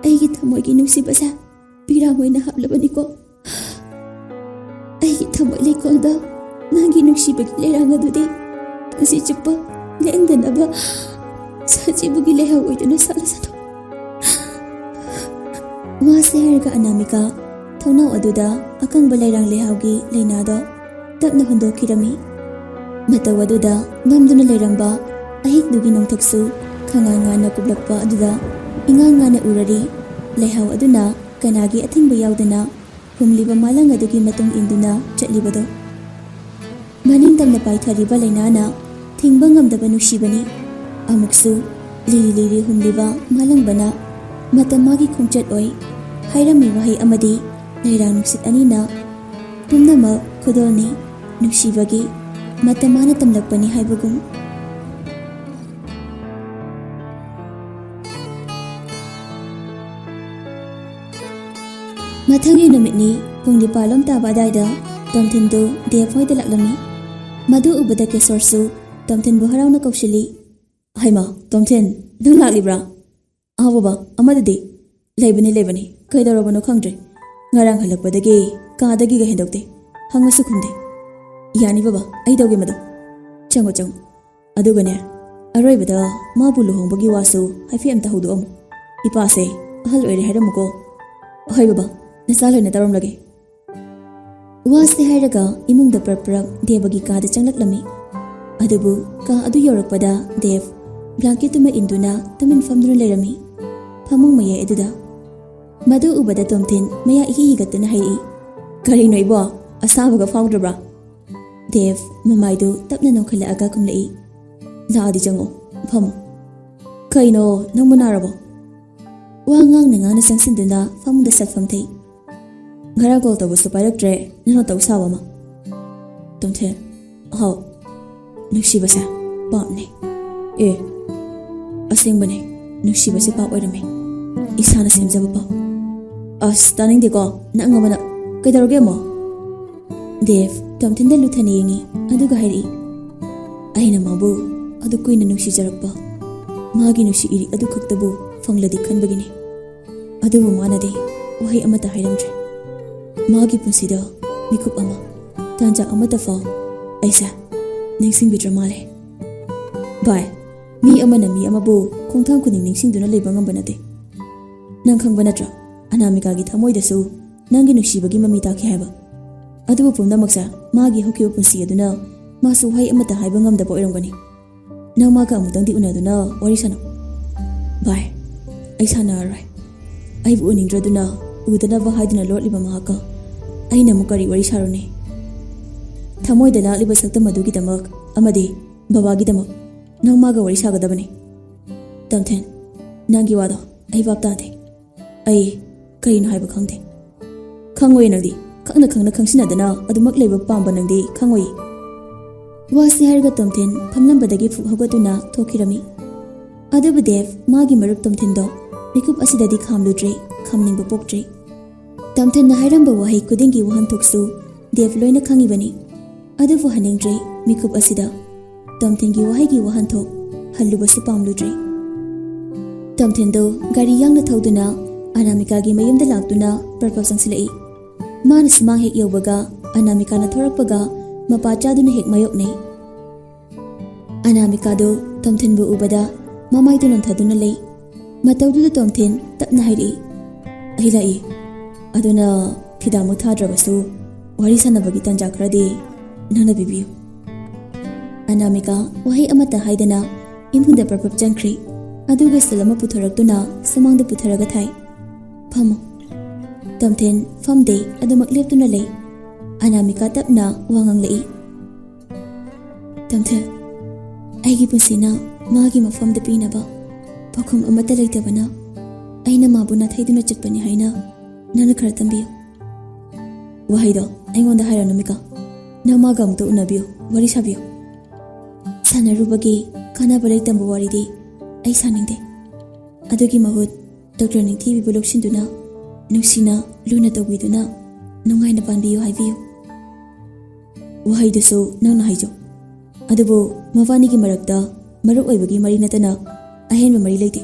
ꯑꯩꯒꯤ ꯊꯃꯣꯏꯒꯤ ꯅꯨꯡꯁꯤꯕꯁꯦ ꯏꯔꯥꯡ ꯑꯣꯏꯅ ꯍꯥꯞꯂꯕꯅꯤꯀꯣ꯫ ꯑꯩꯒꯤ ꯊꯃꯣꯏ ꯂꯩꯀꯣꯜꯗ ꯅꯪꯒꯤ ꯅꯨꯡꯁꯤꯕꯒꯤ ꯂꯩꯔꯥꯡ ꯑꯗꯨꯗꯤ ꯄꯨꯟꯁꯤ ꯆꯨꯞꯄ ꯂꯦꯡꯗꯅꯕ ꯁꯖꯤꯕꯨꯒꯤ ꯂꯩꯍꯥꯎ ꯑꯣꯏꯗꯨꯅ ꯁꯥꯠꯂꯁꯅꯨ꯫ ꯋꯥꯁꯦ ꯍꯥꯏꯔꯒ ꯑꯅꯥꯃꯤꯀꯥ ꯊꯣꯡꯅꯥꯎ ꯑꯗꯨꯗ ꯑꯀꯪꯕ ꯂꯩꯔꯥꯡ ꯂꯩꯍꯥꯎꯒꯤ ꯂꯩꯅꯥꯗꯣ ꯇꯞꯅ ꯍꯨꯟꯗꯣꯛꯈꯤꯔꯝꯃꯤ꯫ ꯃꯇꯧ ꯑꯗꯨꯗ ꯃꯝꯗꯨꯅ ꯂꯩꯔꯝꯕ ꯑꯍꯤꯡꯗꯨꯒꯤ ꯅꯣꯡꯊꯛꯁꯨ ꯈꯉꯥꯟ ꯉꯥꯟꯅ ꯀꯨꯞꯂꯛꯄ ꯑꯗꯨꯗ ꯏꯉꯥꯟ ꯉꯥꯟꯅ ꯎꯔꯔꯤ꯫ ꯂꯩꯍꯥꯎ ꯑꯗꯨꯅ ꯀꯅꯥꯒꯤ ꯑꯊꯤꯡꯕ ꯌꯥꯎꯗꯅ ꯍꯨꯝꯂꯤꯕ ꯃꯥꯂꯪ ꯑꯗꯨꯒꯤ ꯃꯇꯨꯡ ꯏꯟꯗꯨꯅ ꯆꯠꯂꯤꯕꯗꯣ꯫ ꯃꯅꯤꯡ ꯇꯝꯅ ꯄꯥꯏꯊꯔꯤꯕ ꯂꯩꯅꯥꯅ ꯊꯤꯡꯕ ꯉꯝꯗꯕ ꯅꯨꯡꯁꯤꯕꯅꯤ꯫ ꯑꯃꯨꯛꯁꯨ ꯂꯤꯔꯤ ꯂꯤꯔꯤ ꯍꯨꯝꯂꯤꯕ ꯃꯥꯂꯪꯕꯅ ꯃꯇꯝ ꯃꯥꯒꯤ ꯈꯣꯡꯆꯠ ꯑꯣꯏ꯫ ꯍꯥꯏꯔꯝꯃꯤ ꯋꯥꯍꯩ ꯑꯃꯗꯤ ꯂꯩꯔꯥꯡ ꯅꯨꯡꯁꯤꯠ ꯑꯅꯤꯅ ꯄꯨꯝꯅꯃꯛ ꯈꯨꯗꯣꯜꯅꯤ ꯅꯨꯡꯁꯤꯕꯒꯤ, ꯃꯇꯝ ꯃꯥꯅ ꯇꯝꯂꯛꯄꯅꯤ ꯍꯥꯏꯕꯒꯨꯝ꯫ ꯃꯊꯪꯒꯤ ꯅꯨꯃꯤꯠꯅꯤ꯫ ꯄꯨꯡ ꯅꯤꯄꯥꯜꯂꯣꯝ ꯇꯥꯕ ꯑꯗꯥꯏꯗ ꯇꯣꯝꯊꯤꯟꯗꯨ ꯗꯦꯕ ꯍꯣꯏꯗ ꯂꯥꯛꯂꯝꯃꯤ꯫ ꯃꯗꯨ ꯎꯕꯗ ꯀꯦꯁꯣꯔꯁꯨ ꯇꯣꯝꯊꯤꯟꯕꯨ ꯍꯔꯥꯎꯅ ꯀꯧꯁꯤꯜꯂꯤ꯫ "ꯍꯩꯃꯥ, ꯇꯣꯝꯊꯤꯟ, ꯅꯪ ꯂꯥꯛꯂꯤꯕ꯭ꯔꯥ? ꯑꯥ ꯕꯕꯥ, ꯑꯃꯗꯨꯗꯤ?" "ꯂꯩꯕꯅꯤ, ꯂꯩꯕꯅꯤ꯫ ꯀꯩꯗꯧꯔꯕꯅꯣ ꯈꯪꯗ꯭ꯔꯦ꯫ ꯉꯔꯥꯡ ꯍꯜꯂꯛꯄꯗꯒꯤ ꯀꯥꯗꯒꯤꯒ ꯍꯦꯟꯗꯣꯛꯇꯦ꯫ ꯍꯪꯉꯁꯨ ꯈꯨꯝꯗꯦ꯫ ꯌꯥꯅꯤ ꯕꯕꯥ, ꯑꯩ ꯇꯧꯒꯦ ꯃꯗꯨ꯫ ꯆꯪꯉꯣ, ꯆꯪꯉꯣ꯫ ꯑꯗꯨꯒꯅꯦ, ꯑꯔꯣꯏꯕꯗ ꯃꯥꯕꯨ ꯂꯨꯍꯣꯡꯕꯒꯤ ꯋꯥꯁꯨ ꯍꯥꯏꯐꯦꯠ ꯑꯝꯇ ꯍꯧꯗꯣꯛꯑꯝꯃꯨ꯫ ꯏꯄꯥꯁꯦ ꯑꯍꯜ ꯑꯣꯏꯔꯦ ꯍꯥꯏꯔꯝꯃꯨꯀꯣ꯫" "ꯍꯣꯏ ꯕꯕꯥ, ꯅꯆꯥ ꯂꯣꯏꯅ ꯇꯧꯔꯝꯂꯒꯦ꯫" ꯋꯥꯁꯦ ꯍꯥꯏꯔꯒ ꯏꯃꯨꯡꯗ ꯄ꯭ꯔꯞ ꯄ꯭ꯔꯞ ꯗꯦꯕꯒꯤ ꯀꯥꯗ ꯆꯪꯂꯛꯂꯝꯃꯤ꯫ ꯑꯗꯨꯕꯨ ꯀꯥ ꯑꯗꯨ ꯌꯧꯔꯛꯄꯗ ꯗꯦꯕ ꯕ꯭ꯂꯥꯡꯀꯦꯠꯇꯨꯃ ꯏꯟꯗꯨꯅ ꯇꯨꯃꯤꯟ ꯐꯝꯗꯨꯅ ꯂꯩꯔꯝꯃꯤ꯫ ꯐꯃꯨꯡ ꯃꯌꯥꯏ ꯑꯗꯨꯗ꯫ ꯃꯗꯨ ꯎꯕꯗ ꯇꯣꯝꯊꯤꯟ ꯃꯌꯥ ꯏꯍꯤ ꯍꯤꯒꯠꯇꯨꯅ ꯍꯥꯏꯔꯛꯏ, "ꯀꯔꯤꯅꯣ ꯏꯕꯣ? ꯑꯁꯥꯕꯒ ꯐꯥꯎꯗ꯭ꯔꯕ꯭ꯔꯥ?" ꯗꯦꯕ ꯃꯃꯥꯏꯗꯨ ꯇꯞꯅ ꯅꯣꯡꯈꯠꯂꯛꯑꯒ ꯈꯨꯝꯂꯛꯏ, "ꯂꯥꯛꯑꯗꯤ ꯆꯪꯉꯣ, ꯐꯝꯃꯣ꯫" "ꯀꯩꯅꯣ, ꯅꯪꯕꯨ ꯅꯥꯔꯕꯣ?" ꯋꯥ ꯉꯥꯡꯅ ꯉꯥꯡꯅ ꯆꯪꯁꯤꯟꯗꯨꯅ ꯐꯃꯨꯡꯗ ꯁꯠ ꯐꯝꯊꯩ꯫ "ꯉꯔꯥꯡ ꯀꯣꯜ ꯇꯧꯕꯁꯨ ꯄꯥꯏꯔꯛꯇ꯭ꯔꯦ, ꯅꯪꯅ ꯇꯧ ꯁꯥꯕ ꯑꯃ꯫" ꯇꯣꯝꯊꯤꯟ, "ꯍꯥꯎ, ꯅꯨꯡꯁꯤꯕꯁꯦ ꯄꯥꯞꯅꯦ꯫" "ꯑꯦ, ꯑꯁꯦꯡꯕꯅꯦ, ꯅꯨꯡꯁꯤꯕꯁꯦ ꯄꯥꯞ ꯑꯣꯏꯔꯝꯃꯦ꯫ ꯏꯁꯥꯅ ꯁꯦꯝꯖꯕ ꯄꯥꯞ꯫" "ꯑꯁ, ꯇꯥꯅꯤꯡꯗꯦꯀꯣ, ꯅꯪ ꯑꯃꯅ꯫ ꯀꯩꯗꯧꯔꯒꯦ ꯑꯃꯨꯛ?" ꯗꯦꯕ ꯇꯣꯝꯊꯤꯟꯗ ꯂꯨꯊꯅ ꯌꯦꯡꯉꯤ, ꯑꯗꯨꯒ ꯍꯥꯏꯔꯛꯏ, "ꯑꯩꯅ ꯃꯥꯕꯨ ꯑꯗꯨ ꯀꯨꯏꯅ ꯅꯨꯡꯁꯤꯖꯔꯛꯄ, ꯃꯥꯒꯤ ꯅꯨꯡꯁꯤ ꯏꯔꯤꯛ ꯑꯗꯨ ꯈꯛꯇꯕꯨ ꯐꯪꯂꯗꯤ ꯈꯟꯕꯒꯤꯅꯤ꯫ ꯑꯗꯨꯕꯨ ꯃꯥꯅꯗꯤ ꯋꯥꯍꯩ ꯑꯃꯠꯇ ꯍꯥꯏꯔꯝꯗ꯭ꯔꯦ꯫ ꯃꯥꯒꯤ ꯄꯨꯟꯁꯤꯗ ꯃꯤꯀꯨꯞ ꯑꯃ, ꯇꯥꯟꯖꯥ ꯑꯃꯠꯇ ꯐꯥꯎ ꯑꯩꯁꯦ ꯅꯤꯡꯁꯤꯡꯕꯤꯗ꯭ꯔ ꯃꯥꯜꯂꯦ꯫ ꯚꯥꯏ, ꯃꯤ ꯑꯃꯅ ꯃꯤ ꯑꯃꯕꯨ ꯈꯣꯡꯊꯥꯡ ꯈꯨꯗꯤꯡ ꯅꯤꯡꯁꯤꯡꯗꯨꯅ ꯂꯩꯕ ꯉꯝꯕ ꯅꯠꯇꯦ꯫ ꯅꯪ ꯈꯪꯕ ꯅꯠꯇ꯭ꯔꯣ, ꯑꯅꯥꯃꯤꯀꯥꯒꯤ ꯊꯃꯣꯏꯗꯁꯨ ꯅꯪꯒꯤ ꯅꯨꯡꯁꯤꯕꯒꯤ ꯃꯃꯤ ꯇꯥꯈꯤ ꯍꯥꯏꯕ? ꯑꯗꯨꯕꯨ ꯄꯨꯝꯅꯃꯛꯁꯦ ꯃꯥꯒꯤ ꯍꯧꯈꯤꯕ ꯄꯨꯟꯁꯤ ꯑꯗꯨꯅ ꯃꯥꯁꯨ ꯋꯥꯍꯩ ꯑꯃꯠꯇ ꯍꯥꯏꯕ ꯉꯝꯗꯕ ꯑꯣꯏꯔꯝꯒꯅꯤ꯫ ꯅꯪ ꯃꯥꯒ ꯑꯃꯨꯛꯇꯪꯗꯤ ꯎꯅꯗꯨꯅ ꯋꯥꯔꯤ ꯁꯥꯟꯅꯧ꯫ ꯚꯥꯏ, ꯑꯩ ꯁꯥꯟꯅꯔꯔꯣꯏ꯫ ꯑꯩꯕꯨ ꯎꯅꯤꯡꯗ꯭ꯔꯗꯨꯅ ꯎꯗꯅꯕ ꯍꯥꯏꯗꯨꯅ ꯂꯣꯠꯂꯤꯕ ꯃꯍꯥꯛꯀ ꯑꯩꯅ ꯑꯃꯨꯛ ꯀꯔꯤ ꯋꯥꯔꯤ ꯁꯥꯔꯨꯅꯤ? ꯊꯃꯣꯏꯗ ꯂꯥꯛꯂꯤꯕ ꯁꯛꯇꯝ ꯑꯗꯨꯒꯤꯗꯃꯛ ꯑꯃꯗꯤ ꯕꯕꯥꯒꯤꯗꯃꯛ ꯅꯪ ꯃꯥꯒ ꯋꯥꯔꯤ ꯁꯥꯒꯗꯕꯅꯤ꯫ ꯇꯝꯊꯤꯟ, ꯅꯪꯒꯤ ꯋꯥꯗꯣ ꯑꯩ ꯚꯥꯞ ꯇꯥꯗꯦ꯫ ꯑꯩ ꯀꯔꯤꯅꯣ ꯍꯥꯏꯕ ꯈꯪꯗꯦ꯫ ꯈꯪꯉꯣꯏ ꯅꯪꯗꯤ꯫ ꯈꯪꯅ ꯈꯪꯅ ꯈꯪꯁꯤꯟꯅꯗꯅ ꯑꯗꯨꯃꯛ ꯂꯩꯕ ꯄꯥꯝꯕ ꯅꯪꯗꯤ ꯈꯪꯉꯣꯏ꯫ ꯋꯥꯁꯤ ꯍꯥꯏꯔꯒ ꯇꯣꯝꯊꯤꯟ ꯐꯝꯂꯝꯕꯗꯒꯤ ꯐꯨꯛ ꯍꯧꯒꯠꯇꯨꯅ ꯊꯣꯛꯈꯤꯔꯝꯃꯤ꯫ ꯑꯗꯨꯕꯨ ꯗꯦꯕ ꯃꯥꯒꯤ ꯃꯔꯨꯞ ꯇꯣꯝꯊꯤꯟꯗꯣ ꯃꯤꯀꯨꯞ ꯑꯁꯤꯗꯗꯤ ꯈꯥꯝꯂꯨꯗ꯭ꯔꯦ, ꯈꯥꯝꯅꯤꯡꯕ ꯄꯣꯛꯇ꯭ꯔꯦ꯫ ꯇꯣꯝꯊꯤꯟꯅ ꯍꯥꯏꯔꯝꯕ ꯋꯥꯍꯩ ꯈꯨꯗꯤꯡꯒꯤ ꯋꯥꯍꯟꯊꯣꯛꯁꯨ ꯗꯦꯕ ꯂꯣꯏꯅ ꯈꯪꯉꯤꯕꯅꯤ꯫ ꯑꯗꯨꯕꯨ ꯍꯟꯅꯤꯡꯗ꯭ꯔꯦ ꯃꯤꯀꯨꯞ ꯑꯁꯤꯗ꯫ ꯇꯣꯝꯊꯤꯟꯒꯤ ꯋꯥꯍꯩꯒꯤ ꯋꯥꯍꯟꯊꯣꯛ ꯍꯜꯂꯨꯕꯁꯨ ꯄꯥꯝꯂꯨꯗ꯭ꯔꯦ꯫ ꯇꯣꯝꯊꯤꯟꯗꯨ ꯒꯥꯔꯤ ꯌꯥꯡꯅ ꯊꯧꯗꯨꯅ ꯑꯅꯥꯃꯤꯀꯥꯒꯤ ꯃꯌꯨꯝꯗ ꯂꯥꯛꯇꯨꯅ ꯄꯔꯄꯞ ꯆꯪꯁꯤꯜꯂꯛꯏ꯫ ꯃꯥꯅ ꯁꯨꯃꯥꯡ ꯍꯦꯛ ꯌꯧꯕꯒ ꯑꯅꯥꯃꯤꯀꯥꯅ ꯊꯣꯔꯛꯄꯒ ꯃꯄꯥ ꯆꯥꯗꯨꯅ ꯍꯦꯛ ꯃꯥꯌꯣꯛꯅꯩ꯫ ꯑꯅꯥꯃꯤꯀꯥꯗꯨ ꯇꯣꯝꯊꯤꯟꯕꯨ ꯎꯕꯗ ꯃꯃꯥꯏꯗꯨ ꯅꯣꯟꯊꯗꯨꯅ ꯂꯩ꯫ ꯃꯇꯧꯗꯨꯗ ꯇꯣꯝꯊꯤꯟ ꯇꯞꯅ ꯍꯥꯏꯔꯛꯏ, "ꯑꯩ ꯂꯥꯛꯏ꯫ ꯑꯗꯨꯅ ꯐꯤꯗꯥ ꯃꯨꯛ ꯊꯥꯗ꯭ꯔꯕꯁꯨ ꯋꯥꯔꯤ ꯁꯥꯟꯅꯕꯒꯤ ꯇꯥꯟꯖꯥ ꯈꯔꯗꯤ ꯅꯪꯅ ꯄꯤꯕꯤꯌꯨ꯫" ꯑꯅꯥꯃꯤꯀꯥ ꯋꯥꯍꯩ ꯑꯃꯠꯇ ꯍꯥꯏꯗꯅ ꯏꯃꯨꯡꯗ ꯄꯔꯄꯞ ꯆꯪꯈ꯭ꯔꯤ꯫ ꯑꯗꯨꯒ ꯁꯤꯜ ꯑꯃ ꯄꯨꯊꯣꯔꯛꯇꯨꯅ ꯁꯨꯃꯥꯡꯗ ꯄꯨꯊꯔꯒ ꯊꯥꯏ꯫ "ꯐꯝꯃꯨ꯫" ꯇꯣꯝꯊꯤꯟ ꯐꯝꯗꯦ, ꯑꯗꯨꯃꯛ ꯂꯦꯞꯇꯨꯅ ꯂꯩ꯫ ꯑꯅꯥꯃꯤꯀꯥ ꯇꯞꯅ ꯋꯥ ꯉꯥꯡꯂꯛꯏ꯫ "ꯇꯣꯝꯊꯤꯟ, ꯑꯩꯒꯤ ꯄꯨꯟꯁꯤꯅ ꯃꯥꯒꯤ ꯃꯐꯝꯗ ꯄꯤꯅꯕ ꯄꯥꯎꯈꯨꯝ ꯑꯃꯠꯇ ꯂꯩꯇꯕꯅ ꯑꯩꯅ ꯃꯥꯕꯨ ꯅꯥꯊꯩꯗꯨꯅ ꯆꯠꯄꯅꯤ ꯍꯥꯏꯅ ꯅꯪꯅ ꯈꯔ ꯇꯝꯕꯤꯌꯨ꯫" "ꯋꯥꯍꯩꯗꯣ ꯑꯩꯉꯣꯟꯗ ꯍꯥꯏꯔꯅꯨ ꯃꯤꯀꯥ꯫ ꯅꯪ ꯃꯥꯒ ꯑꯃꯨꯛꯇ ꯎꯅꯕꯤꯌꯨ, ꯋꯥꯔꯤ ꯁꯥꯕꯤꯌꯨ꯫ ꯁꯥꯟꯅꯔꯨꯕꯒꯤ ꯀꯥꯟꯅꯕ ꯂꯩꯇꯕ ꯋꯥꯔꯤꯗꯤ ꯑꯩ ꯁꯥꯅꯤꯡꯗꯦ꯫ ꯑꯗꯨꯒꯤ ꯃꯍꯨꯠ ꯗꯣꯛꯇꯔ ꯅꯤꯡꯊꯤꯕꯤꯕꯨ ꯂꯧꯁꯤꯟꯗꯨꯅ ꯅꯨꯡꯁꯤꯅ ꯂꯨꯅ ꯇꯧꯕꯤꯗꯨꯅ ꯅꯨꯡꯉꯥꯏꯅ ꯄꯥꯟꯕꯤꯌꯨ ꯍꯥꯏꯕꯤꯌꯨ꯫" "ꯋꯥꯍꯩꯗꯨꯁꯨ ꯅꯪꯅ ꯍꯥꯏꯖꯧ꯫ ꯑꯗꯨꯕꯨ ꯃꯕꯥꯅꯤꯒꯤ ꯃꯔꯛꯇ ꯃꯔꯨꯞ ꯑꯣꯏꯕꯒꯤ ꯃꯔꯤ ꯅꯠꯇꯅ ꯑꯍꯦꯟꯕ ꯃꯔꯤ ꯂꯩꯇꯦ꯫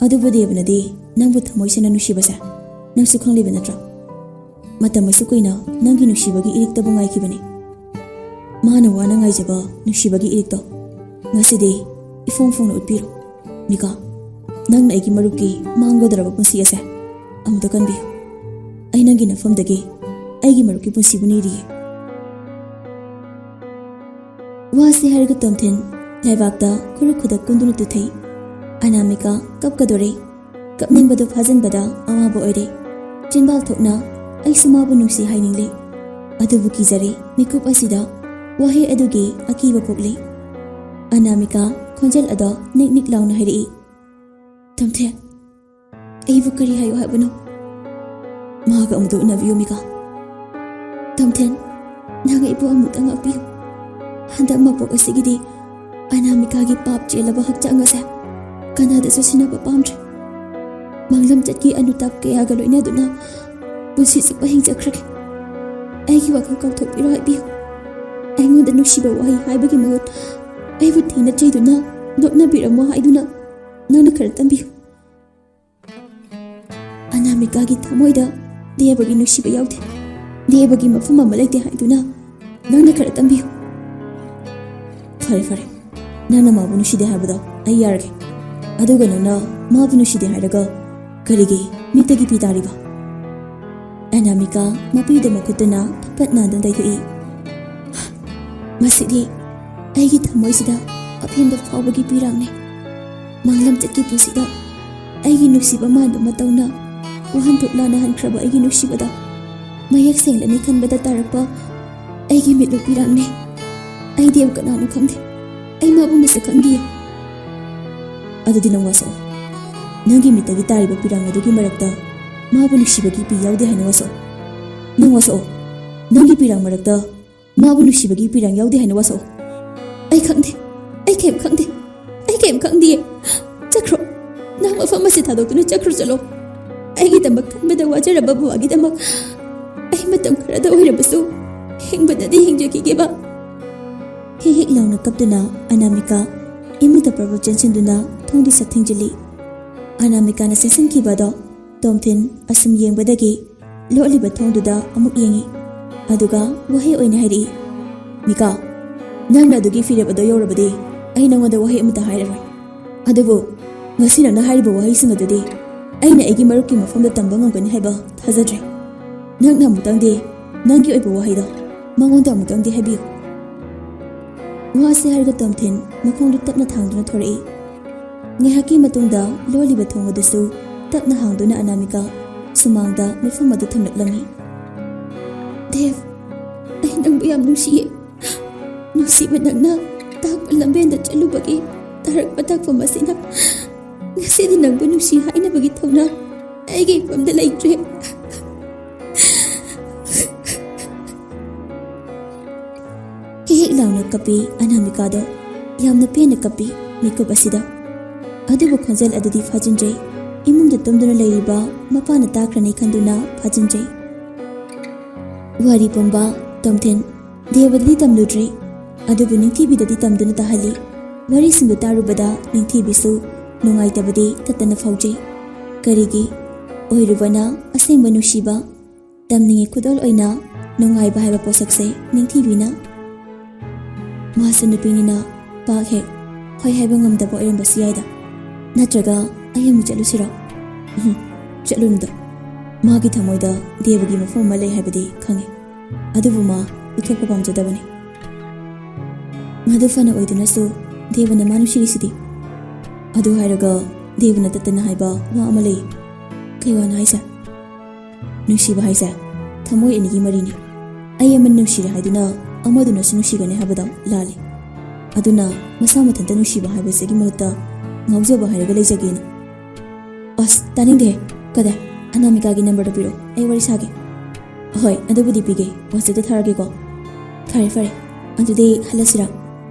ꯑꯗꯨꯕꯨ ꯗꯦꯕꯅꯗꯤ ꯅꯪꯕꯨ ꯊꯃꯣꯏ ꯁꯦꯡꯅ ꯅꯨꯡꯁꯤꯕꯁꯦ ꯅꯪꯁꯨ ꯈꯪꯂꯤꯕ ꯅꯠꯇ꯭ꯔꯣ? ꯃꯇꯝ ꯑꯁꯨꯛ ꯀꯨꯏꯅ ꯅꯪꯒꯤ ꯅꯨꯡꯁꯤꯕꯒꯤ ꯏꯔꯤꯛꯇꯕꯨ ꯉꯥꯏꯈꯤꯕꯅꯤ꯫ ꯃꯥꯅ ꯋꯥꯅ ꯉꯥꯏꯖꯕ ꯅꯨꯡꯁꯤꯕꯒꯤ ꯏꯔꯤꯛꯇꯣ ꯉꯁꯤꯗꯤ ꯏꯐꯣꯡ ꯐꯣꯡꯅ ꯎꯠꯄꯤꯔꯣ꯫ ꯃꯤꯀꯥ, ꯅꯪꯅ ꯑꯩꯒꯤ ꯃꯔꯨꯞꯀꯤ ꯃꯥꯡꯒꯗꯧꯔꯕ ꯄꯨꯟꯁꯤ ꯑꯁꯦ ꯑꯃꯨꯛꯇ ꯀꯟꯕꯤꯌꯨ꯫ ꯑꯩ ꯅꯪꯒꯤ ꯅꯐꯝꯗꯒꯤ ꯑꯩꯒꯤ ꯃꯔꯨꯞꯀꯤ ꯄꯨꯟꯁꯤꯕꯨ ꯅꯤꯔꯤꯌꯦ꯫ ꯋꯥꯁꯤ ꯍꯥꯏꯔꯒ ꯇꯣꯝꯊꯤꯟ ꯂꯩꯕꯥꯛꯇ ꯈꯨꯔꯨ ꯈꯨꯗꯛ ꯀꯨꯟꯗꯨꯅ ꯇꯨꯊꯩ꯫ ꯑꯅꯥꯃꯤꯀꯥ ꯀꯞꯀꯗꯣꯔꯦ꯫ ꯀꯞꯅꯤꯡꯕꯗꯨ ꯐꯥꯖꯤꯟꯕꯗ ꯑꯋꯥꯕ ꯑꯣꯏꯔꯦ꯫ ꯆꯤꯟꯕꯥꯜ ꯊꯣꯛꯅ "ꯑꯩꯁꯨ ꯃꯥꯕꯨ ꯅꯨꯡꯁꯤ" ꯍꯥꯏꯅꯤꯡꯂꯦ꯫ ꯑꯗꯨꯕꯨ ꯀꯤꯖꯔꯦ꯫ ꯃꯤꯀꯨꯞ ꯑꯁꯤꯗ ꯋꯥꯍꯩ ꯑꯗꯨꯒꯤ ꯑꯀꯤꯕ ꯄꯣꯛꯂꯦ꯫ ꯑꯅꯥꯃꯤꯀꯥ ꯈꯣꯟꯖꯦꯜ ꯑꯗꯣ ꯅꯤꯛ ꯅꯤꯛ ꯂꯥꯎꯅ ꯍꯥꯏꯔꯛꯏ꯫ "ꯇꯣꯝꯊꯤꯟ, ꯑꯩꯕꯨ ꯀꯔꯤ ꯍꯥꯏꯌꯨ ꯍꯥꯏꯕꯅꯣ?" "ꯃꯍꯥꯛꯀ ꯑꯃꯨꯛꯇ ꯎꯅꯕꯤꯌꯨ, ꯃꯤꯀꯥ꯫" "ꯇꯣꯝꯊꯤꯟ, ꯅꯪ ꯑꯩꯕꯨ ꯑꯃꯨꯛꯇ ꯉꯥꯛꯄꯤꯌꯨ꯫ ꯍꯟꯗꯛ ꯃꯄꯣꯛ ꯑꯁꯤꯒꯤꯗꯤ ꯑꯅꯥꯃꯤꯀꯥꯒꯤ ꯄꯥꯞ ꯆꯦꯜꯂꯕ ꯍꯛꯆꯥꯡ ꯑꯁꯦ ꯀꯅꯥꯗꯁꯨ ꯁꯤꯟꯅꯕ ꯄꯥꯝꯗ꯭ꯔꯦ꯫ ꯃꯥꯡꯂꯝꯆꯠꯀꯤ ꯑꯅꯨꯇꯥꯞ ꯀꯌꯥꯒ ꯂꯣꯏꯅꯗꯨꯅ ꯄꯨꯟꯁꯤ ꯆꯨꯞꯄ ꯍꯤꯡꯖꯈ꯭ꯔꯒꯦ꯫ ꯑꯩꯒꯤ ꯋꯥꯈꯜ ꯀꯥꯎꯊꯣꯛꯄꯤꯔꯣ ꯍꯥꯏꯕꯤꯌꯨ꯫ ꯑꯩꯉꯣꯟꯗ ꯅꯨꯡꯁꯤꯕ ꯋꯥꯍꯩ ꯍꯥꯏꯕꯒꯤ ꯃꯍꯨꯠ ꯑꯩꯕꯨ ꯊꯤꯅ ꯆꯩꯗꯨꯅ ꯅꯣꯛꯅꯕꯤꯔꯝꯃꯣ ꯍꯥꯏꯗꯨꯅ ꯅꯪꯅ ꯈꯔ ꯇꯝꯕꯤꯌꯨ꯫ ꯑꯅꯥꯃꯤꯀꯥꯒꯤ ꯊꯃꯣꯏꯗ ꯂꯦꯕꯒꯤ ꯅꯨꯡꯁꯤꯕ ꯌꯥꯎꯗꯦ, ꯂꯦꯕꯒꯤ ꯃꯐꯝ ꯑꯃ ꯂꯩꯇꯦ ꯍꯥꯏꯗꯨꯅ ꯅꯪꯅ ꯈꯔ ꯇꯝꯕꯤꯌꯨ꯫" "ꯐꯔꯦ, ꯐꯔꯦ, ꯅꯪꯅ ꯃꯥꯕꯨ ꯅꯨꯡꯁꯤꯗꯦ ꯍꯥꯏꯕꯗꯣ ꯑꯩ ꯌꯥꯔꯒꯦ꯫ ꯑꯗꯨꯒ ꯅꯪꯅ ꯃꯥꯕꯨ ꯅꯨꯡꯁꯤꯗꯦ ꯍꯥꯏꯔꯒ ꯀꯔꯤꯒꯤ ꯃꯤꯠꯇꯒꯤ ꯄꯤ ꯇꯥꯔꯤꯕ?" ꯑꯅꯥꯃꯤꯀꯥ ꯃꯄꯤꯗ ꯃꯈꯨꯠꯇꯨꯅ ꯐꯠ ꯐꯠ ꯅꯥꯟꯗꯨꯅ ꯇꯩꯊꯣꯛꯏ꯫ "ꯃꯁꯤꯗꯤ ꯑꯩꯒꯤ ꯊꯃꯣꯏꯁꯤꯗ ꯑꯄꯦꯟꯕ ꯐꯥꯎꯕꯒꯤ ꯄꯤꯔꯥꯡꯅꯦ꯫ ꯃꯥꯡꯂꯝꯆꯠꯀꯤ ꯄꯨꯟꯁꯤꯗ ꯑꯩꯒꯤ ꯅꯨꯡꯁꯤꯕ ꯃꯥꯟꯕ ꯃꯇꯧꯅ ꯋꯥꯍꯟꯊꯣꯛ ꯂꯥꯟꯅ ꯍꯟꯈ꯭ꯔꯕ ꯑꯩꯒꯤ ꯅꯨꯡꯁꯤꯕꯗ ꯃꯌꯦꯛ ꯁꯦꯡꯂꯅꯤ ꯈꯟꯕꯗ ꯇꯥꯔꯛꯄ ꯑꯩꯒꯤ ꯃꯤꯠꯂꯨ ꯄꯤꯔꯥꯡꯅꯦ꯫ ꯑꯩꯗꯤ ꯀꯅꯥꯅꯣ ꯈꯪꯗꯦ꯫ ꯑꯩ ꯃꯥꯕꯨ ꯃꯁꯛ ꯈꯪꯗꯤꯌꯦ꯫" "ꯑꯗꯨꯗꯤ ꯅꯪ ꯋꯥꯁꯛꯑꯣ꯫ ꯅꯪꯒꯤ ꯃꯤꯠꯇꯒꯤ ꯇꯥꯔꯤꯕ ꯄꯤꯔꯥꯡ ꯑꯗꯨꯒꯤ ꯃꯔꯛꯇ ꯃꯥꯕꯨ ꯅꯨꯡꯁꯤꯕꯒꯤ ꯄꯤ ꯌꯥꯎꯗꯦ ꯍꯥꯏꯅ ꯋꯥꯁꯛꯑꯣ꯫ ꯅꯪ ꯋꯥꯁꯛꯑꯣ꯫ ꯅꯪꯒꯤ ꯄꯤꯔꯥꯡ ꯃꯔꯛꯇ ꯃꯥꯕꯨ ꯅꯨꯡꯁꯤꯕꯒꯤ ꯄꯤꯔꯥꯡ ꯌꯥꯎꯗꯦ ꯍꯥꯏꯅ ꯋꯥꯁꯛꯑꯣ꯫" "ꯑꯩ ꯈꯪꯗꯦ꯫ ꯑꯩ ꯀꯩꯝ ꯈꯪꯗꯦ꯫ ꯑꯩ ꯀꯩꯝ ꯈꯪꯗꯤꯌꯦ꯫ ꯆꯠꯈ꯭ꯔꯣ꯫ ꯅꯪ ꯃꯐꯝ ꯑꯁꯤ ꯊꯥꯗꯣꯛꯇꯨꯅ ꯆꯠꯈ꯭ꯔꯣ ꯆꯠꯂꯣ꯫ ꯑꯩꯒꯤꯗꯃꯛ ꯈꯟꯕꯗ ꯋꯥꯖꯔꯕ ꯕꯕꯥꯒꯤꯗꯃꯛ ꯑꯩ ꯃꯇꯝ ꯈꯔꯗ ꯑꯣꯏꯔꯕꯁꯨ ꯍꯤꯡꯕꯗꯗꯤ ꯍꯤꯡꯖꯈꯤꯒꯦꯕ꯫" ꯍꯤꯛ ꯍꯤꯛ ꯂꯥꯎꯅ ꯀꯞꯇꯨꯅ ꯑꯅꯥꯃꯤꯀꯥ ꯏꯃꯨꯡꯗ ꯄ꯭ꯔꯕꯣ ꯆꯦꯟꯁꯤꯟꯗꯨꯅ ꯊꯣꯡꯗꯨ ꯁꯠ ꯊꯤꯡꯖꯤꯜꯂꯤ꯫ ꯑꯅꯥꯃꯤꯀꯥꯅ ꯆꯦꯟꯁꯤꯟꯈꯤꯕ ꯑꯗꯣ ꯇꯣꯝꯊꯤꯟ ꯑꯁꯨꯝ ꯌꯦꯡꯕꯗꯒꯤ ꯂꯣꯠꯂꯤꯕ ꯊꯣꯡꯗꯨꯗ ꯑꯃꯨꯛ ꯌꯦꯡꯉꯤ꯫ ꯑꯗꯨꯒ ꯋꯥꯍꯩ ꯑꯣꯏꯅ ꯍꯥꯏꯔꯛꯏ, "ꯃꯤꯀꯥ, ꯅꯪꯅ ꯑꯗꯨꯒꯤ ꯐꯤꯔꯦꯞ ꯑꯗꯣ ꯌꯧꯔꯕꯗꯤ ꯑꯩ ꯅꯉꯣꯟꯗ ꯋꯥꯍꯩ ꯑꯃꯠꯇ ꯍꯥꯏꯔꯔꯣꯏ꯫ ꯑꯗꯨꯕꯨ ꯉꯁꯤ ꯅꯪꯅ ꯍꯥꯏꯔꯤꯕ ꯋꯥꯍꯩꯁꯤꯡ ꯑꯗꯨꯗꯤ ꯑꯩꯅ ꯑꯩꯒꯤ ꯃꯔꯨꯞꯀꯤ ꯃꯐꯝꯗ ꯇꯝꯕ ꯉꯝꯒꯅꯤ ꯍꯥꯏꯕ ꯊꯥꯖꯗ꯭ꯔꯦ꯫ ꯅꯪꯅ ꯑꯃꯨꯛꯇꯪꯗꯤ ꯅꯪꯒꯤ ꯑꯣꯏꯕ ꯋꯥꯍꯩꯗꯣ ꯃꯉꯣꯟꯗ ꯑꯃꯨꯛꯇꯪꯗꯤ ꯍꯥꯏꯕꯤꯌꯨ꯫" ꯋꯥꯁꯦ ꯍꯥꯏꯔꯒ ꯇꯣꯝꯊꯤꯟ ꯃꯈꯣꯡꯗꯨ ꯇꯞꯅ ꯊꯥꯡꯗꯨꯅ ꯊꯣꯔꯛꯏ꯫ ꯉꯥꯏꯍꯥꯛꯀꯤ ꯃꯇꯨꯡꯗ ꯂꯣꯜꯂꯤꯕ ꯊꯣꯡ ꯑꯗꯨꯁꯨ ꯇꯞꯅ ꯍꯥꯡꯗꯨꯅ ꯑꯅꯥꯃꯤꯀꯥ ꯁꯨꯃꯥꯡꯗ ꯃꯤꯐꯝ ꯑꯗꯨ ꯊꯝꯂꯛꯂꯝꯃꯤ꯫ "ꯗꯦꯕ, ꯑꯩ ꯅꯪꯕꯨ ꯌꯥꯝ ꯅꯨꯡꯁꯤꯌꯦ꯫ ꯅꯨꯡꯁꯤꯕ ꯅꯪꯅ ꯇꯥꯛꯄ ꯂꯝꯕꯦꯟꯗ ꯆꯠꯂꯨꯕꯒꯤ ꯇꯥꯔꯛꯄ ꯇꯥꯛꯐꯝ ꯑꯁꯤꯅ ꯉꯁꯤꯗꯤ ꯅꯪꯕꯨ ꯅꯨꯡꯁꯤ ꯍꯥꯏꯅꯕꯒꯤ ꯊꯧꯅꯥ ꯑꯩꯒꯤ ꯏꯐꯝꯗ ꯂꯩꯇ꯭ꯔꯦ꯫" ꯍꯦꯛ ꯍꯦꯛ ꯂꯥꯎꯅ ꯀꯞꯄꯤ ꯑꯅꯥꯃꯤꯀꯥꯗꯣ꯫ ꯌꯥꯝꯅ ꯄꯦꯟꯅ ꯀꯞꯄꯤ ꯃꯤꯀꯨꯞ ꯑꯁꯤꯗ꯫ ꯑꯗꯨꯕꯨ ꯈꯣꯟꯖꯦꯜ ꯑꯗꯨꯗꯤ ꯐꯥꯖꯤꯟꯗ꯭ꯔꯦ꯫ ꯏꯃꯨꯡꯗ ꯇꯨꯝꯗꯨꯅ ꯂꯩꯔꯤꯕ ꯃꯄꯥꯅ ꯇꯥꯈ꯭ꯔꯅꯤ ꯈꯟꯗꯨꯅ ꯐꯥꯖꯤꯟꯗ꯭ꯔꯦ꯫ ꯋꯥꯔꯤ ꯄꯨꯝꯕ ꯇꯣꯝꯊꯤꯟ ꯗꯦꯕꯗꯗꯤ ꯇꯝꯂꯨꯗ꯭ꯔꯦ, ꯑꯗꯨꯕꯨ ꯅꯤꯡꯊꯤꯕꯤꯗꯗꯤ ꯇꯝꯗꯨꯅ ꯇꯥꯍꯜꯂꯤ꯫ ꯋꯥꯔꯤꯁꯤꯡꯗꯨ ꯇꯥꯔꯨꯕꯗ ꯅꯤꯡꯊꯤꯕꯤꯁꯨ ꯅꯨꯡꯉꯥꯏꯇꯕꯗꯤ ꯇꯠꯇꯅ ꯐꯥꯎꯖꯩ꯫ ꯀꯔꯤꯒꯤ? ꯑꯣꯏꯔꯨꯕꯅ ꯑꯁꯦꯡꯕ ꯅꯨꯡꯁꯤꯕ, ꯇꯝꯅꯤꯡꯉꯤ ꯈꯨꯗꯣꯜ ꯑꯣꯏꯅ ꯅꯨꯡꯉꯥꯏꯕ ꯍꯥꯏꯕ ꯄꯣꯠꯁꯛꯁꯦ ꯅꯤꯡꯊꯤꯕꯤꯅ꯫ ꯃꯥꯁꯨ ꯅꯨꯄꯤꯅꯤꯅ ꯄꯥꯛ ꯍꯦꯛ ꯍꯣꯏ ꯍꯥꯏꯕ ꯉꯝꯗꯕ ꯑꯣꯏꯔꯝꯕꯁꯨ ꯌꯥꯏꯗ꯫ ꯅꯠꯇ꯭ꯔꯒ ꯑꯩ ꯑꯃꯨꯛ ꯆꯠꯂꯨꯁꯤꯔꯣ? ꯎꯝ, ꯆꯠꯂꯨꯅꯨꯗ꯫ ꯃꯥꯒꯤ ꯊꯃꯣꯏꯗ ꯗꯦꯕꯒꯤ ꯃꯐꯝ ꯑꯃ ꯂꯩ ꯍꯥꯏꯕꯗꯤ ꯈꯪꯉꯤ꯫ ꯑꯗꯨꯕꯨ ꯃꯥ ꯎꯠꯊꯣꯛꯄ ꯄꯥꯝꯖꯗꯕꯅꯤ꯫ ꯃꯗꯨ ꯐꯅ ꯑꯣꯏꯗꯨꯅꯁꯨ ꯗꯦꯕꯅ ꯃꯥ ꯅꯨꯡꯁꯤꯔꯤꯁꯤꯗꯤ꯫ ꯑꯗꯨ ꯍꯥꯏꯔꯒ ꯗꯦꯕꯅ ꯇꯠꯇꯅ ꯍꯥꯏꯕ ꯋꯥ ꯑꯃ ꯂꯩ꯫ ꯀꯩ ꯋꯥꯅꯣ ꯍꯥꯏꯁꯦ? ꯅꯨꯡꯁꯤꯕ ꯍꯥꯏꯁꯦ ꯊꯃꯣꯏ ꯑꯅꯤꯒꯤ ꯃꯔꯤꯅꯤ꯫ ꯑꯩ ꯑꯃꯅ ꯅꯨꯡꯁꯤꯔꯦ ꯍꯥꯏꯗꯨꯅ ꯑꯃꯗꯨꯅꯁꯨ ꯅꯨꯡꯁꯤꯒꯅꯤ ꯍꯥꯏꯕꯗꯣ ꯂꯥꯜꯂꯤ꯫ ꯑꯗꯨꯅ ꯃꯁꯥ ꯃꯊꯟꯇ ꯅꯨꯡꯁꯤꯕ ꯍꯥꯏꯕꯁꯤꯒꯤ ꯃꯍꯨꯠꯇ ꯉꯥꯎꯖꯕ ꯍꯥꯏꯔꯒ ꯂꯩꯖꯒꯦꯅ꯫ ꯑꯁ, ꯇꯥꯅꯤꯡꯗꯦ꯫ ꯀꯗꯥꯏ? ꯑꯅꯥꯃꯤꯀꯥꯒꯤ ꯅꯝꯕꯔꯗꯣ ꯄꯤꯔꯛꯑꯣ, ꯑꯩ ꯋꯥꯔꯤ ꯁꯥꯒꯦ꯫ ꯍꯣꯏ, ꯑꯗꯨꯕꯨꯗꯤ ꯄꯤꯒꯦ, WhatsApp-ꯇ ꯊꯥꯔꯛꯀꯦꯀꯣ꯫ ꯐꯔꯦ, ꯐꯔꯦ, ꯑꯗꯨꯗꯤ ꯍꯜꯂꯁꯤꯔꯥ?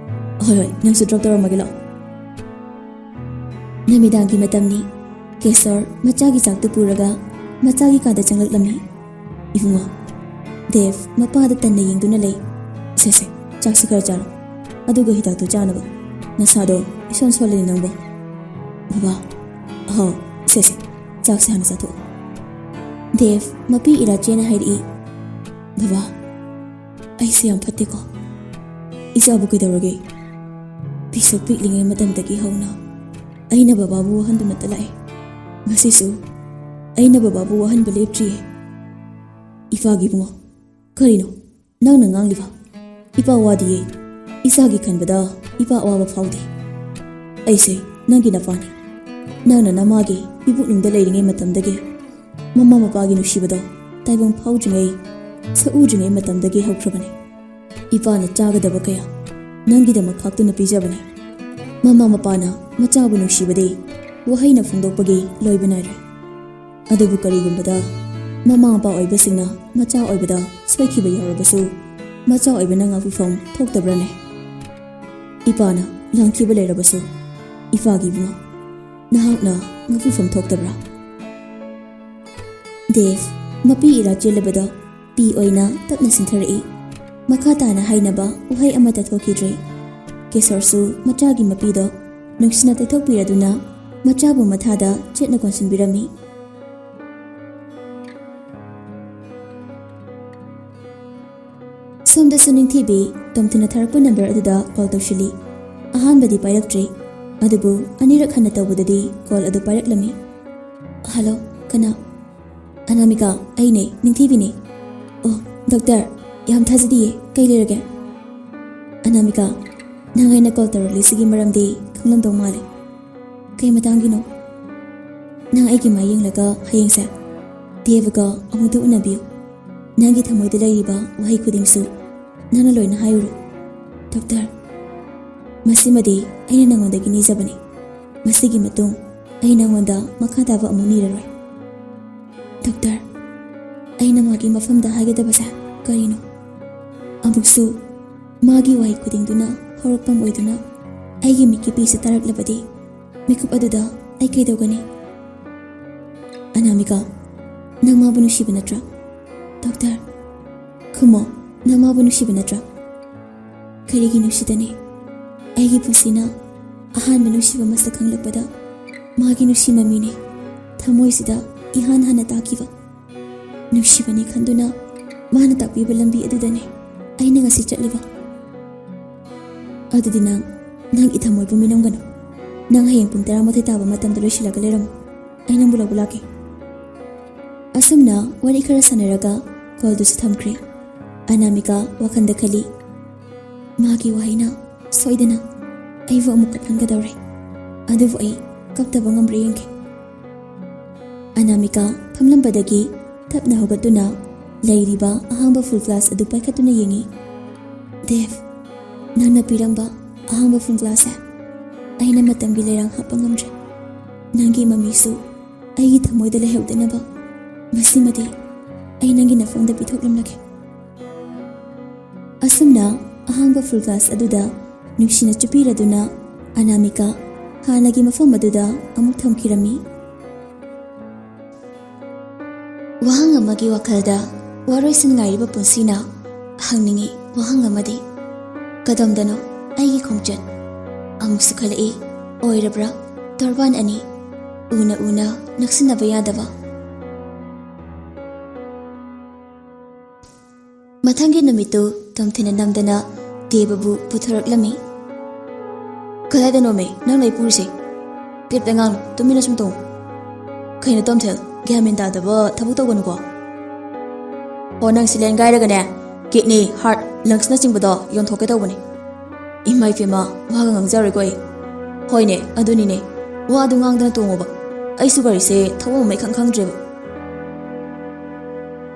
ꯍꯣꯏ, ꯍꯣꯏ, ꯅꯪꯁꯨ drop ꯇꯧꯔꯝꯃꯒꯦ ꯂꯥꯛꯑꯣ꯫ ꯅꯨꯃꯤꯗꯥꯡꯒꯤ ꯃꯇꯝꯅꯤ꯫ ꯀꯦꯁꯣꯔ ꯃꯆꯥꯒꯤ ꯆꯥꯛꯇꯨ ꯄꯨꯔꯒ ꯃꯆꯥꯒꯤ ꯀꯥꯗ ꯆꯪꯂꯛꯂꯝꯃꯤ꯫ ꯏꯕꯨꯡꯉꯣ, ꯗꯦꯕ ꯃꯄꯥꯗ ꯇꯟꯅ ꯌꯦꯡꯗꯨꯅ ꯂꯩ꯫ "ꯁꯦ, ꯁꯦ, ꯆꯥꯛꯁꯤ ꯈꯔ ꯆꯥꯔꯣ, ꯑꯗꯨꯒ ꯍꯤꯗꯥꯛꯇꯨ ꯆꯥꯅꯕ꯫ ꯅꯁꯥꯗꯣ ꯏꯁꯣꯟ ꯁꯣꯜꯂꯦꯅꯦ ꯅꯪꯕꯣ꯫" "ꯕꯕꯥ꯫" "ꯍꯥꯎ, ꯁꯦ, ꯁꯦ, ꯆꯥꯛꯁꯦ ꯍꯥꯟꯅ ꯆꯥꯊꯣꯛꯑꯣ꯫ ꯗꯦꯕ, ꯃꯄꯤ ꯏꯔꯥꯆꯦꯅ ꯍꯥꯏꯔꯛꯏ, "ꯕꯕꯥ, ꯑꯩꯁꯦ ꯌꯥꯝ ꯐꯠꯇꯦꯀꯣ꯫ ꯏꯆꯥꯕꯨ ꯀꯩꯗꯧꯔꯒꯦ? ꯄꯤꯁꯛ ꯄꯤꯛꯂꯤꯉꯩ ꯃꯇꯝꯗꯒꯤ ꯍꯧꯅ ꯑꯩꯅ ꯕꯕꯥꯕꯨ ꯋꯥꯍꯟꯗꯨꯅꯇ ꯂꯥꯛꯑꯦ꯫ ꯉꯁꯤꯁꯨ ꯑꯩꯅ ꯕꯕꯥꯕꯨ ꯋꯥꯍꯟꯕ ꯂꯦꯞꯇ꯭ꯔꯤꯌꯦ꯫ ꯏꯄꯥꯒꯤ ꯏꯕꯨꯡꯉꯣ, ꯀꯔꯤꯅꯣ ꯅꯪꯅ ꯉꯥꯡꯂꯤꯕ? ꯏꯄꯥ ꯋꯥꯗꯤꯌꯦ꯫ ꯏꯆꯥꯒꯤ ꯈꯟꯕꯗ ꯏꯄꯥ ꯑꯋꯥꯕ ꯐꯥꯎꯗꯦ꯫ ꯑꯩꯁꯦ ꯅꯪꯒꯤ ꯅꯄꯥꯅꯤ꯫ ꯅꯪꯅ ꯅꯃꯥꯒꯤ ꯏꯕꯨꯛꯅꯨꯡꯗ ꯂꯩꯔꯤꯉꯩ ꯃꯇꯝꯗꯒꯤ ꯃꯃꯥ ꯃꯄꯥꯒꯤ ꯅꯨꯡꯁꯤꯕꯗꯣ ꯇꯥꯏꯕꯪ ꯐꯥꯎꯗ꯭ꯔꯤꯉꯩ, ꯁꯛꯎꯗ꯭ꯔꯤꯉꯩ ꯃꯇꯝꯗꯒꯤ ꯍꯧꯈ꯭ꯔꯕꯅꯤ꯫ ꯏꯄꯥꯅ ꯆꯥꯒꯗꯕ ꯀꯌꯥ ꯅꯪꯒꯤꯗꯃꯛ ꯈꯥꯛꯇꯨꯅ ꯄꯤꯖꯕꯅꯤ꯫ ꯃꯃꯥ ꯃꯄꯥꯅ ꯃꯆꯥꯕꯨ ꯅꯨꯡꯁꯤꯕꯗꯤ ꯋꯥꯍꯩꯅ ꯐꯣꯡꯗꯣꯛꯄꯒꯤ ꯂꯣꯏꯕ ꯅꯥꯏꯔꯣꯏ꯫ ꯑꯗꯨꯕꯨ ꯀꯔꯤꯒꯨꯝꯕꯗ ꯃꯃꯥ ꯃꯄꯥ ꯑꯣꯏꯕꯁꯤꯡꯅ ꯃꯆꯥ ꯑꯣꯏꯕꯗ ꯁꯣꯏꯈꯤꯕ ꯌꯥꯎꯔꯕꯁꯨ, ꯃꯆꯥ ꯑꯣꯏꯕꯅ ꯉꯥꯛꯄꯤꯐꯝ ꯊꯣꯛꯇꯕ꯭ꯔꯥꯅꯦ? ꯏꯄꯥꯅ ꯂꯥꯟꯈꯤꯕ ꯂꯩꯔꯕꯁꯨ, ꯏꯄꯥꯒꯤ ꯏꯕꯨꯡꯉꯣ, ꯅꯍꯥꯛꯅ ꯉꯥꯛꯄꯤꯐꯝ ꯊꯣꯛꯇꯕ꯭ꯔꯥ?" ꯗꯦꯕ, ꯃꯄꯤ ꯏꯔꯥ ꯆꯦꯜꯂꯕꯗꯣ ꯄꯤ ꯑꯣꯏꯅ ꯇꯞꯅ ꯁꯤꯟꯊꯔꯛꯏ꯫ ꯃꯈꯥ ꯇꯥꯅ ꯍꯥꯏꯅꯕ ꯋꯥꯍꯩ ꯑꯃꯠꯇ ꯊꯣꯛꯈꯤꯗ꯭ꯔꯦ꯫ ꯀꯦꯁꯣꯔꯁꯨ ꯃꯆꯥꯒꯤ ꯃꯄꯤꯗꯣ ꯅꯨꯡꯁꯤꯅ ꯇꯩꯊꯣꯛꯄꯤꯔꯗꯨꯅ ꯃꯆꯥꯕꯨ ꯃꯊꯥꯗ ꯆꯦꯠꯅ ꯀꯣꯟꯁꯤꯟꯕꯤꯔꯝꯃꯤ꯫ ꯁꯣꯝꯗꯁꯨ ꯅꯤꯡꯊꯤꯕꯤ ꯇꯣꯝꯊꯤꯅ ꯊꯥꯔꯛꯄ ꯅꯝꯕꯔ ꯑꯗꯨꯗ ꯀꯣꯜ ꯇꯧꯁꯤꯜꯂꯤ꯫ ꯑꯍꯥꯟꯕꯗꯤ ꯄꯥꯏꯔꯛꯇ꯭ꯔꯦ, ꯑꯗꯨꯕꯨ ꯑꯅꯤꯔꯛ ꯍꯟꯅ ꯇꯧꯕꯗꯗꯤ ꯀꯣꯜ ꯑꯗꯨ ꯄꯥꯏꯔꯛꯂꯝꯃꯤ꯫ "ꯍꯜꯂꯣ, ꯀꯅꯥ?" "ꯑꯅꯥꯃꯤꯀꯥ, ꯑꯩꯅꯦ, ꯅꯤꯡꯊꯤꯕꯤꯅꯦ꯫" "ꯑꯣ, ꯗꯣꯛꯇꯔ, ꯌꯥꯝ ꯊꯥꯖꯗꯤꯌꯦ, ꯀꯩ ꯂꯩꯔꯒꯦ?" "ꯑꯅꯥꯃꯤꯀꯥ, ꯅꯪ ꯑꯩꯅ ꯀꯣꯜ ꯇꯧꯔꯛꯂꯤꯁꯤꯒꯤ ꯃꯔꯝꯗꯤ ꯈꯪꯂꯝꯗꯧ ꯃꯥꯜꯂꯦ꯫" "ꯀꯩ ꯃꯇꯥꯡꯒꯤꯅꯣ?" "ꯅꯪ ꯑꯩꯒꯤ ꯃꯥꯏ ꯌꯦꯡꯂꯒ ꯍꯌꯦꯡꯁꯦ ꯗꯦꯕꯒ ꯑꯃꯨꯛꯇ ꯎꯅꯕꯤꯌꯨ꯫ ꯅꯪꯒꯤ ꯊꯃꯣꯏꯗ ꯂꯩꯔꯤꯕ ꯋꯥꯍꯩ ꯈꯨꯗꯤꯡꯁꯨ ꯅꯪꯅ ꯂꯣꯏꯅ ꯍꯥꯏꯔꯨꯔꯣ꯫" "ꯗꯣꯛꯇꯔ, ꯃꯁꯤꯃꯗꯤ ꯑꯩꯅ ꯅꯉꯣꯟꯗꯒꯤ ꯅꯤꯖꯕꯅꯤ꯫ ꯃꯁꯤꯒꯤ ꯃꯇꯨꯡ ꯑꯩ ꯅꯉꯣꯟꯗ ꯃꯈꯥ ꯇꯥꯕ ꯑꯃꯨꯛ ꯅꯤꯔꯔꯣꯏ꯫" "ꯗꯣꯛꯇꯔ, ꯑꯩꯅ ꯃꯥꯒꯤ ꯃꯐꯝꯗ ꯍꯥꯏꯒꯗꯕꯁꯦ ꯀꯔꯤꯅꯣ? ꯑꯃꯨꯛꯁꯨ ꯃꯥꯒꯤ ꯋꯥꯍꯩ ꯈꯨꯗꯤꯡꯗꯨꯅ ꯍꯧꯔꯛꯐꯝ ꯑꯣꯏꯗꯨꯅ ꯑꯩꯒꯤ ꯃꯤꯠꯀꯤ ꯄꯤꯁꯦ ꯇꯥꯔꯛꯂꯕꯗꯤ ꯃꯤꯀꯨꯞ ꯑꯗꯨꯗ ꯑꯩ ꯀꯩꯗꯧꯒꯅꯤ?" "ꯑꯅꯥꯃꯤꯀꯥ, ꯅꯪ ꯃꯥꯕꯨ ꯅꯨꯡꯁꯤꯕ ꯅꯠꯇ꯭ꯔꯥ?" "ꯗꯣꯛꯇꯔ, ꯈꯨꯝꯃꯣ, ꯅꯪ ꯃꯥꯕꯨ ꯅꯨꯡꯁꯤꯕ ꯅꯠꯇ꯭ꯔꯥ?" "ꯀꯔꯤꯒꯤ ꯅꯨꯡꯁꯤꯗꯅꯤ? ꯑꯩꯒꯤ ꯄꯨꯟꯁꯤꯅ ꯑꯍꯥꯟꯕ ꯅꯨꯡꯁꯤꯕ ꯃꯁꯛ ꯈꯪꯂꯛꯄꯗ ꯃꯥꯒꯤ ꯅꯨꯡꯁꯤ ꯃꯃꯤꯅꯤ꯫ ꯊꯃꯣꯏꯁꯤꯗ ꯏꯍꯥꯟ ꯍꯥꯟꯅ ꯇꯥꯈꯤꯕ꯫ ꯅꯨꯡꯁꯤꯕꯅꯤ ꯈꯟꯗꯨꯅ ꯃꯥꯅ ꯇꯥꯛꯄꯤꯕ ꯂꯝꯕꯤ ꯑꯗꯨꯗꯅꯦ ꯑꯩꯅ ꯉꯁꯤ ꯆꯠꯂꯤꯕ꯫ ꯑꯗꯨꯗꯤ ꯅꯪ, ꯅꯪꯒꯤ ꯊꯃꯣꯏꯕꯨ ꯃꯤꯅꯝꯒꯅꯨ꯫ ꯅꯪ ꯍꯌꯦꯡ ꯄꯨꯡ ꯇꯔꯥꯃꯥꯊꯣꯏ ꯇꯥꯕ ꯃꯇꯝꯗ ꯂꯣꯏꯁꯤꯜꯂꯒ ꯂꯩꯔꯝꯃꯨ꯫ ꯑꯩ ꯅꯪꯕꯨ ꯂꯧꯕ ꯂꯥꯛꯀꯦ꯫ ꯑꯁꯨꯝꯅ ꯋꯥꯔꯤ ꯈꯔ ꯁꯥꯟꯅꯔꯒ ꯀꯣꯜꯗꯨꯁꯨ ꯊꯝꯈ꯭ꯔꯦ꯫ ꯑꯅꯥꯃꯤꯀꯥ ꯋꯥꯈꯜꯗ ꯈꯜꯂꯤ, "ꯃꯥꯒꯤ ꯋꯥꯍꯩꯅ ꯁꯣꯏꯗꯅ ꯑꯩꯕꯨ ꯑꯃꯨꯛ ꯀꯞꯍꯟꯒꯗꯧꯔꯦ꯫ ꯑꯗꯨꯕꯨ ꯑꯩ ꯀꯞꯇꯕ ꯉꯝꯕ꯭ꯔꯥ ꯌꯦꯡꯒꯦ꯫" ꯑꯅꯥꯃꯤꯀꯥ ꯐꯝꯂꯝꯕꯗꯒꯤ ꯇꯞꯅ ꯍꯧꯒꯠꯇꯨꯅ ꯂꯩꯔꯤꯕ ꯑꯍꯥꯡꯕ ꯐꯨꯜ ꯒ꯭ꯂꯥꯁ ꯑꯗꯨ ꯄꯥꯏꯈꯠꯇꯨꯅ ꯌꯦꯡꯉꯤ꯫ "ꯗꯦꯕ, ꯅꯪꯅ ꯄꯤꯔꯝꯕ ꯑꯍꯥꯡꯕ ꯐꯨꯜ ꯒ꯭ꯂꯥꯁꯁꯦ ꯑꯩꯅ ꯃꯇꯝꯒꯤ ꯂꯩꯔꯥꯡ ꯍꯥꯞꯄ ꯉꯝꯗ꯭ꯔꯦ꯫ ꯅꯪꯒꯤ ꯃꯃꯤꯁꯨ ꯑꯩꯒꯤ ꯊꯃꯣꯏꯗ ꯂꯩꯍꯧꯗꯅꯕ ꯃꯁꯤꯃꯗꯤ ꯑꯩ ꯅꯪꯒꯤ ꯅꯐꯝꯗ ꯄꯤꯊꯣꯛꯂꯝꯂꯒꯦ꯫" ꯑꯁꯨꯝꯅ ꯑꯍꯥꯡꯕ ꯐꯨꯜ ꯒ꯭ꯂꯥꯁ ꯑꯗꯨꯗ ꯅꯨꯡꯁꯤꯅ ꯆꯨꯞꯄꯤꯔꯗꯨꯅ ꯑꯅꯥꯃꯤꯀꯥ ꯍꯥꯟꯅꯒꯤ ꯃꯐꯝ ꯑꯗꯨꯗ ꯑꯃꯨꯛ ꯊꯝꯈꯤꯔꯝꯃꯤ꯫ ꯋꯥꯍꯪ ꯑꯃꯒꯤ ꯋꯥꯈꯜꯗ ꯋꯥꯔꯣꯏꯁꯤꯟ ꯉꯥꯏꯔꯤꯕ ꯄꯨꯟꯁꯤꯅ ꯍꯪꯅꯤꯡꯏ ꯋꯥꯍꯪ ꯑꯃꯗꯤ, ꯀꯗꯣꯝꯗꯅꯣ ꯑꯩꯒꯤ ꯈꯣꯡꯆꯠ? ꯑꯃꯨꯛꯁꯨ ꯈꯜꯂꯛꯏ, ꯑꯣꯏꯔꯕ꯭ꯔꯥ ꯇꯣꯔꯕꯥꯟ ꯑꯅꯤ ꯎꯅ ꯎꯅ ꯅꯛꯁꯤꯟꯅꯕ ꯌꯥꯗꯕ? ꯃꯊꯪꯒꯤ ꯅꯨꯃꯤꯠꯇꯨ ꯇꯣꯝꯊꯤꯟꯅ ꯅꯝꯗꯅ ꯗꯦꯕꯕꯨ ꯄꯨꯊꯣꯔꯛꯂꯝꯃꯤ꯫ "ꯀꯗꯥꯏꯗꯅꯣꯃꯦ ꯅꯪ ꯂꯩ ꯄꯨꯔꯤꯁꯦ? ꯀꯦꯞꯇ ꯉꯥꯡ ꯇꯨꯃꯤꯟꯅ ꯁꯨꯝ ꯇꯣꯡꯉꯨ꯫ ꯀꯩꯅꯣ ꯇꯣꯝꯊꯤꯟ, ꯒ꯭ꯌꯥꯟ ꯃꯦꯟ ꯇꯥꯗꯕ ꯊꯕꯛ ꯇꯧꯒꯅꯨꯀꯣ꯫ ꯑꯣ, ꯅꯪ ꯁꯤ ꯂꯦꯟꯒꯥꯏꯔꯒꯅꯦ, ꯀꯤꯗꯅꯤ, ꯍꯥꯔꯠ, ꯂꯪꯁꯅꯆꯤꯡꯕꯗꯣ ꯌꯣꯟꯊꯣꯛꯀꯦ ꯇꯧꯕꯅꯦ꯫" "ꯏꯃꯥ ꯏꯄꯦꯝꯃ, ꯋꯥꯒ ꯉꯥꯡꯖꯔꯣꯏꯀꯣ ꯑꯩ꯫" "ꯍꯣꯏꯅꯦ, ꯑꯗꯨꯅꯤꯅꯦ, ꯋꯥꯗꯨ ꯉꯥꯡꯗꯅ ꯇꯣꯡꯉꯣꯕ꯫ ꯑꯩꯁꯨ ꯒꯥꯔꯤꯁꯦ ꯊꯧꯐꯝ ꯑꯃ ꯏꯈꯪ ꯈꯪꯗ꯭ꯔꯦꯕ꯫"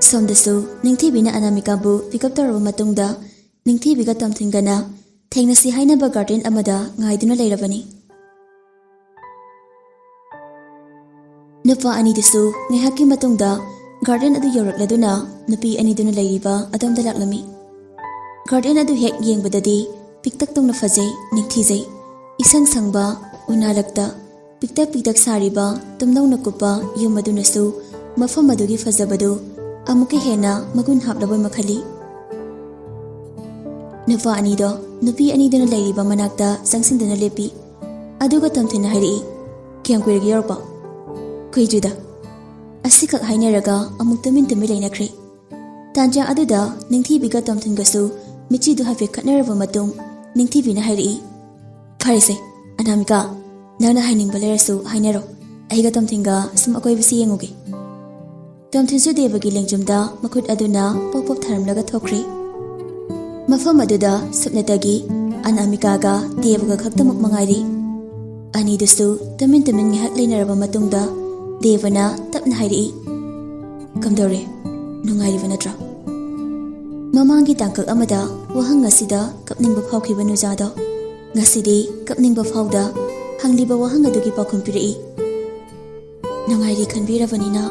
ꯁꯣꯝꯗꯁꯨ ꯅꯤꯡꯊꯤꯕꯤꯅ ꯑꯅꯥꯃꯤꯀꯥꯕꯨ ꯄꯤꯛ ꯑꯞ ꯇꯧꯔꯕ ꯃꯇꯨꯡꯗ ꯅꯤꯡꯊꯤꯕꯤꯒ ꯇꯣꯝꯊꯤꯟꯒꯅ ꯊꯦꯡꯅꯁꯤ ꯍꯥꯏꯅꯕ ꯒꯥꯔꯗꯦꯟ ꯑꯃꯗ ꯉꯥꯏꯗꯨꯅ ꯂꯩꯔꯕꯅꯤ꯫ ꯅꯨꯄꯥ ꯑꯅꯤꯗꯨꯁꯨ ꯉꯥꯏꯍꯥꯛꯀꯤ ꯃꯇꯨꯡꯗ ꯒꯥꯔꯗꯦꯟ ꯑꯗꯨ ꯌꯧꯔꯛꯂꯗꯨꯅ ꯅꯨꯄꯤ ꯑꯅꯤꯗꯨꯅ ꯂꯩꯔꯤꯕ ꯑꯗꯣꯝꯗ ꯂꯥꯛꯂꯝꯃꯤ꯫ ꯒꯥꯔꯗꯦꯟ ꯑꯗꯨ ꯍꯦꯛ ꯌꯦꯡꯕꯗꯗꯤ ꯄꯤꯛꯇꯛ ꯇꯧꯅ ꯐꯖꯩ, ꯅꯤꯡꯊꯤꯖꯩ꯫ ꯏꯁꯪ ꯁꯪꯕ ꯎꯅꯥꯂꯛꯇ ꯄꯤꯛꯇꯛ ꯄꯤꯛꯇꯛ ꯁꯥꯔꯤꯕ ꯇꯨꯝꯅꯧꯅ ꯀꯨꯞꯄ ꯌꯨꯝ ꯑꯗꯨꯅꯁꯨ ꯃꯐꯝ ꯑꯗꯨꯒꯤ ꯐꯖꯕꯗꯨ ꯑꯃꯨꯛꯀ ꯍꯦꯟꯅ ꯃꯒꯨꯟ ꯍꯥꯞꯂꯕꯣꯏ ꯃꯈꯜꯂꯤ꯫ ꯅꯨꯄꯥ ꯑꯅꯤꯗꯣ ꯅꯨꯄꯤ ꯑꯅꯤꯗꯨꯅ ꯂꯩꯔꯤꯕ ꯃꯅꯥꯛꯇ ꯆꯪꯁꯤꯟꯗꯨꯅ ꯂꯦꯞꯄꯤ꯫ ꯑꯗꯨꯒ ꯇꯣꯝꯊꯤꯟꯅ ꯍꯥꯏꯔꯛꯏ, "ꯀꯌꯥꯝ ꯀꯨꯏꯔꯒꯦ ꯌꯧꯔꯛꯄ?" ꯀꯨꯏꯗ꯭ꯔꯤꯗ꯫ ꯑꯁꯤꯈꯛ ꯍꯥꯏꯅꯔꯒ ꯑꯃꯨꯛ ꯇꯨꯃꯤꯟ ꯇꯨꯃꯤꯟ ꯂꯩꯅꯈ꯭ꯔꯦ꯫ ꯇꯥꯟꯖꯥ ꯑꯗꯨꯗ ꯅꯤꯡꯊꯤꯕꯤꯒ ꯇꯣꯝꯊꯤꯟꯒꯁꯨ ꯃꯤꯠꯆꯤꯗꯨ ꯍꯥꯏꯐꯦꯠ ꯈꯠꯅꯔꯕ ꯃꯇꯨꯡ ꯅꯤꯡꯊꯤꯕꯤꯅ ꯍꯥꯏꯔꯛꯏ, "ꯐꯔꯦꯁꯦ, ꯑꯅꯥꯃꯤꯀꯥ, ꯅꯪꯅ ꯍꯥꯏꯅꯤꯡꯕ ꯂꯩꯔꯁꯨ ꯍꯥꯏꯅꯔꯣ꯫ ꯑꯩꯒ ꯇꯣꯝꯊꯤꯟꯒ ꯁꯨꯝ ꯑꯀꯣꯏꯕꯁꯤ ꯌꯦꯡꯉꯨꯒꯦ꯫" ꯇꯣꯝꯊꯤꯟꯁꯨ ꯗꯦꯕꯒꯤ ꯂꯦꯡꯖꯨꯝꯗ ꯃꯈꯨꯠ ꯑꯗꯨꯅ ꯄꯣꯞ ꯄꯣꯞ ꯊꯥꯔꯝꯂꯒ ꯊꯣꯛꯈ꯭ꯔꯦ꯫ ꯃꯐꯝ ꯑꯗꯨꯗ ꯁꯨꯞꯅꯇꯒꯤ ꯑꯅꯥꯃꯤꯀꯥꯒ ꯗꯦꯕꯒ ꯈꯛꯇꯃꯛ ꯃꯉꯥꯏꯔꯦ꯫ ꯑꯅꯤꯗꯨꯁꯨ ꯇꯨꯃꯤꯟ ꯇꯨꯃꯤꯟ ꯉꯥꯏꯍꯥꯛ ꯂꯩꯅꯔꯕ ꯃꯇꯨꯡꯗ ꯗꯦꯕꯅ ꯇꯞꯅ ꯍꯥꯏꯔꯛꯏ, "ꯀꯝꯗꯧꯔꯦ? ꯅꯨꯡꯉꯥꯏꯔꯤꯕ ꯅꯠꯇ꯭ꯔꯣ?" ꯃꯃꯥꯡꯒꯤ ꯇꯥꯡꯀꯛ ꯑꯃꯗ ꯋꯥꯍꯪ ꯑꯁꯤꯗ ꯀꯞꯅꯤꯡꯕ ꯐꯥꯎꯈꯤꯕ ꯅꯨꯖꯥꯗꯣ ꯉꯁꯤꯗꯤ ꯀꯞꯅꯤꯡꯕ ꯐꯥꯎꯗ ꯍꯪꯂꯤꯕ ꯋꯥꯍꯪ ꯑꯗꯨꯒꯤ ꯄꯥꯎꯈꯨꯝ ꯄꯤꯔꯛꯏ, "ꯅꯨꯡꯉꯥꯏꯔꯤ ꯈꯟꯕꯤꯔꯕꯅꯤꯅ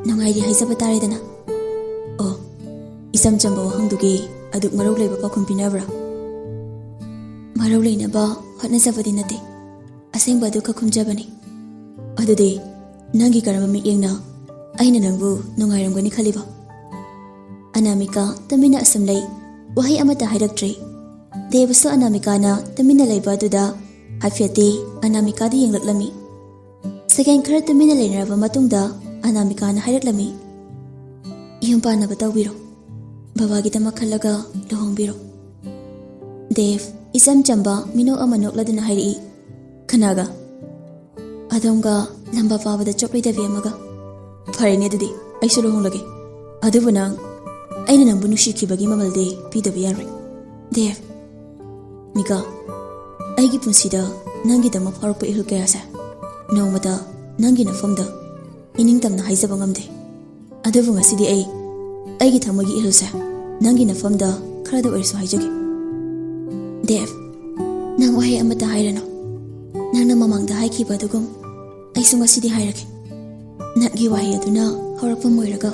ꯅꯨꯡꯉꯥꯏꯔꯤ ꯍꯥꯏꯖꯕ ꯇꯥꯔꯦꯗꯅ꯫" "ꯑꯣ, ꯏꯆꯝ ꯆꯝꯕ ꯋꯥꯍꯪꯗꯨꯒꯤ ꯑꯗꯨꯛ ꯃꯔꯧ ꯂꯩꯕ ꯄꯥꯎꯈꯨꯝ ꯄꯤꯅꯕ꯭ꯔꯥ?" "ꯃꯔꯧ ꯂꯩꯅꯕ ꯍꯣꯠꯅꯖꯕꯗꯤ ꯅꯠꯇꯦ, ꯑꯁꯦꯡꯕ ꯑꯗꯨ ꯈꯛ ꯈꯨꯝꯖꯕꯅꯤ꯫" "ꯑꯗꯨꯗꯤ ꯅꯪꯒꯤ ꯀꯔꯝꯕ ꯃꯤꯠꯌꯦꯡꯅ ꯑꯩꯅ ꯅꯪꯕꯨ ꯅꯨꯡꯉꯥꯏꯔꯝꯒꯅꯤ ꯈꯜꯂꯤꯕ?" ꯑꯅꯥꯃꯤꯀꯥ ꯇꯨꯃꯤꯟꯅ ꯑꯁꯨꯝ ꯂꯩ, ꯋꯥꯍꯩ ꯑꯃꯠꯇ ꯍꯥꯏꯔꯛꯇ꯭ꯔꯦ꯫ ꯗꯦꯕꯁꯨ ꯑꯅꯥꯃꯤꯀꯥꯅ ꯇꯨꯃꯤꯟꯅ ꯂꯩꯕ ꯑꯗꯨꯗ ꯍꯥꯏꯐꯦꯠꯇꯤ ꯑꯅꯥꯃꯤꯀꯥꯗ ꯌꯦꯡꯂꯛꯂꯝꯃꯤ꯫ ꯁꯦꯀꯦꯟ ꯈꯔ ꯇꯨꯃꯤꯟꯅ ꯂꯩꯅꯔꯕ ꯃꯇꯨꯡꯗ ꯑꯅꯥꯃꯤꯀꯥꯅ ꯍꯥꯏꯔꯛꯂꯝꯃꯤ, "ꯌꯨꯝ ꯄꯥꯟꯅꯕ ꯇꯧꯕꯤꯔꯣ꯫ ꯕꯕꯥꯒꯤꯗꯃꯛ ꯈꯜꯂꯒ ꯂꯨꯍꯣꯡꯕꯤꯔꯣ꯫" ꯗꯦꯕ ꯏꯆꯝ ꯆꯝꯕ ꯃꯤꯅꯣꯛ ꯑꯃ ꯅꯣꯛꯂꯗꯨꯅ ꯍꯥꯏꯔꯛꯏ, "ꯀꯅꯥꯒ?" "ꯑꯗꯣꯝꯒ ꯂꯝꯕꯥ ꯄꯥꯕꯗ ꯆꯣꯞꯂꯣꯏꯗꯕꯤ ꯑꯃꯒ꯫" "ꯐꯔꯦꯅꯦ, ꯑꯗꯨꯗꯤ ꯑꯩꯁꯨ ꯂꯨꯍꯣꯡꯂꯒꯦ꯫ ꯑꯗꯨꯕꯨ ꯅꯪ ꯑꯩꯅ ꯅꯪꯕꯨ ꯅꯨꯡꯁꯤꯈꯤꯕꯒꯤ ꯃꯃꯜꯗꯤ ꯄꯤꯗꯕ ꯌꯥꯔꯣꯏ꯫" "ꯗꯦꯕ꯫" "ꯃꯤꯀꯥ, ꯑꯩꯒꯤ ꯄꯨꯟꯁꯤꯗ ꯅꯪꯒꯤꯗꯃꯛ ꯐꯥꯎꯔꯛꯄ ꯏꯍꯨꯜ ꯀꯌꯥꯁꯦ ꯅꯣꯡꯃꯇ ꯅꯪꯒꯤ ꯅꯐꯝꯗ ꯏꯅꯤꯡꯇꯝꯅ ꯍꯥꯏꯖꯕ ꯉꯝꯗꯦ꯫ ꯑꯗꯨꯕꯨ ꯉꯁꯤꯗꯤ ꯑꯩ ꯑꯩꯒꯤ ꯊꯃꯣꯏꯒꯤ ꯏꯍꯨꯜꯁꯦ ꯅꯪꯒꯤ ꯅꯐꯝꯗ ꯈꯔꯗ ꯑꯣꯏꯔꯁꯨ ꯍꯥꯏꯖꯒꯦ꯫" "ꯗꯦꯕ, ꯅꯪ ꯋꯥꯍꯩ ꯑꯃꯠꯇ ꯍꯥꯏꯔꯅꯨ꯫ ꯅꯪꯅ ꯃꯃꯥꯡꯗ ꯍꯥꯏꯈꯤꯕ ꯑꯗꯨꯒꯨꯝ ꯑꯩꯁꯨ ꯉꯁꯤꯗꯤ ꯍꯥꯏꯔꯒꯦ꯫ ꯅꯪꯒꯤ ꯋꯥꯍꯩ ꯑꯗꯨꯅ ꯍꯧꯔꯛꯐꯝ ꯑꯣꯏꯔꯒ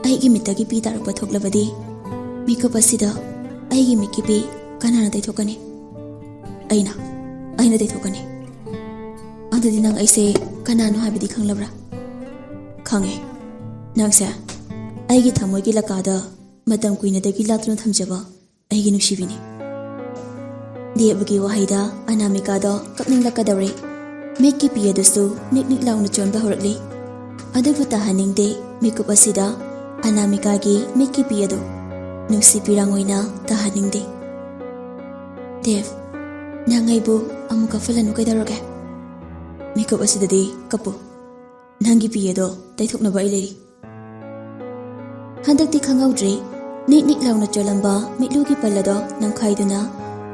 ꯑꯩꯒꯤ ꯃꯤꯠꯇꯒꯤ ꯄꯤ ꯇꯥꯔꯛꯄ ꯊꯣꯛꯂꯕꯗꯤ, ꯃꯤꯀꯨꯞ ꯑꯁꯤꯗ ꯑꯩꯒꯤ ꯃꯤꯠꯀꯤ ꯄꯤ ꯀꯅꯥꯅ ꯇꯩꯊꯣꯛꯀꯅꯤ?" "ꯑꯩꯅ, ꯑꯩꯅ ꯇꯩꯊꯣꯛꯀꯅꯤ꯫" "ꯑꯗꯨꯗꯤ ꯅꯪ ꯑꯩꯁꯦ ꯀꯅꯥꯅꯣ ꯍꯥꯏꯕꯗꯤ ꯈꯪꯂꯕ꯭ꯔꯥ?" "ꯈꯪꯉꯦ꯫ ꯅꯪꯁꯦ ꯑꯩꯒꯤ ꯊꯃꯣꯏꯒꯤ ꯂꯀꯥꯗ ꯃꯇꯝ ꯀꯨꯏꯅꯗꯒꯤ ꯂꯥꯠꯇꯨꯅ ꯊꯝꯖꯕ ꯑꯩꯒꯤ ꯅꯨꯡꯁꯤꯕꯤꯅꯤ꯫" ꯗꯦꯕꯒꯤ ꯋꯥꯍꯩꯗ ꯑꯅꯥꯃꯤꯀꯥꯗꯣ ꯀꯞꯅꯤꯡꯂꯛꯀꯗꯧꯔꯦ꯫ ꯃꯤꯠꯀꯤ ꯄꯤ ꯑꯗꯨꯁꯨ ꯅꯤꯛ ꯅꯤꯛ ꯂꯥꯎꯅ ꯆꯣꯟꯕ ꯍꯧꯔꯛꯂꯤ꯫ ꯑꯗꯨꯕꯨ ꯇꯥꯍꯟꯅꯤꯡꯗꯦ꯫ ꯃꯤꯀꯨꯞ ꯑꯁꯤꯗ ꯑꯅꯥꯃꯤꯀꯥꯒꯤ ꯃꯤꯠꯀꯤ ꯄꯤ ꯑꯗꯨ ꯅꯨꯡꯁꯤ ꯄꯤꯔꯥꯡ ꯑꯣꯏꯅ ꯇꯥꯍꯟꯅꯤꯡꯗꯦ꯫ "ꯗꯦꯕ, ꯅꯪ ꯑꯩꯕꯨ ꯑꯃꯨꯛ ꯀꯞꯍꯜꯂꯅꯨ ꯀꯩꯗꯧꯔꯒꯦ? ꯃꯤꯀꯨꯞ ꯑꯁꯤꯗꯗꯤ ꯀꯞꯄꯨ꯫ ꯅꯪꯒꯤ ꯄꯤ ꯑꯗꯣ ꯇꯩꯊꯣꯛꯅꯕ ꯑꯩ ꯂꯩꯔꯤ꯫" ꯍꯟꯗꯛꯇꯤ ꯈꯪꯍꯧꯗ꯭ꯔꯦ꯫ ꯅꯤꯛ ꯅꯤꯛ ꯂꯥꯎꯅ ꯆꯣꯜꯂꯝꯕ ꯃꯤꯠꯂꯨꯒꯤ ꯄꯜ ꯑꯗꯣ ꯅꯝꯈꯥꯏꯗꯨꯅ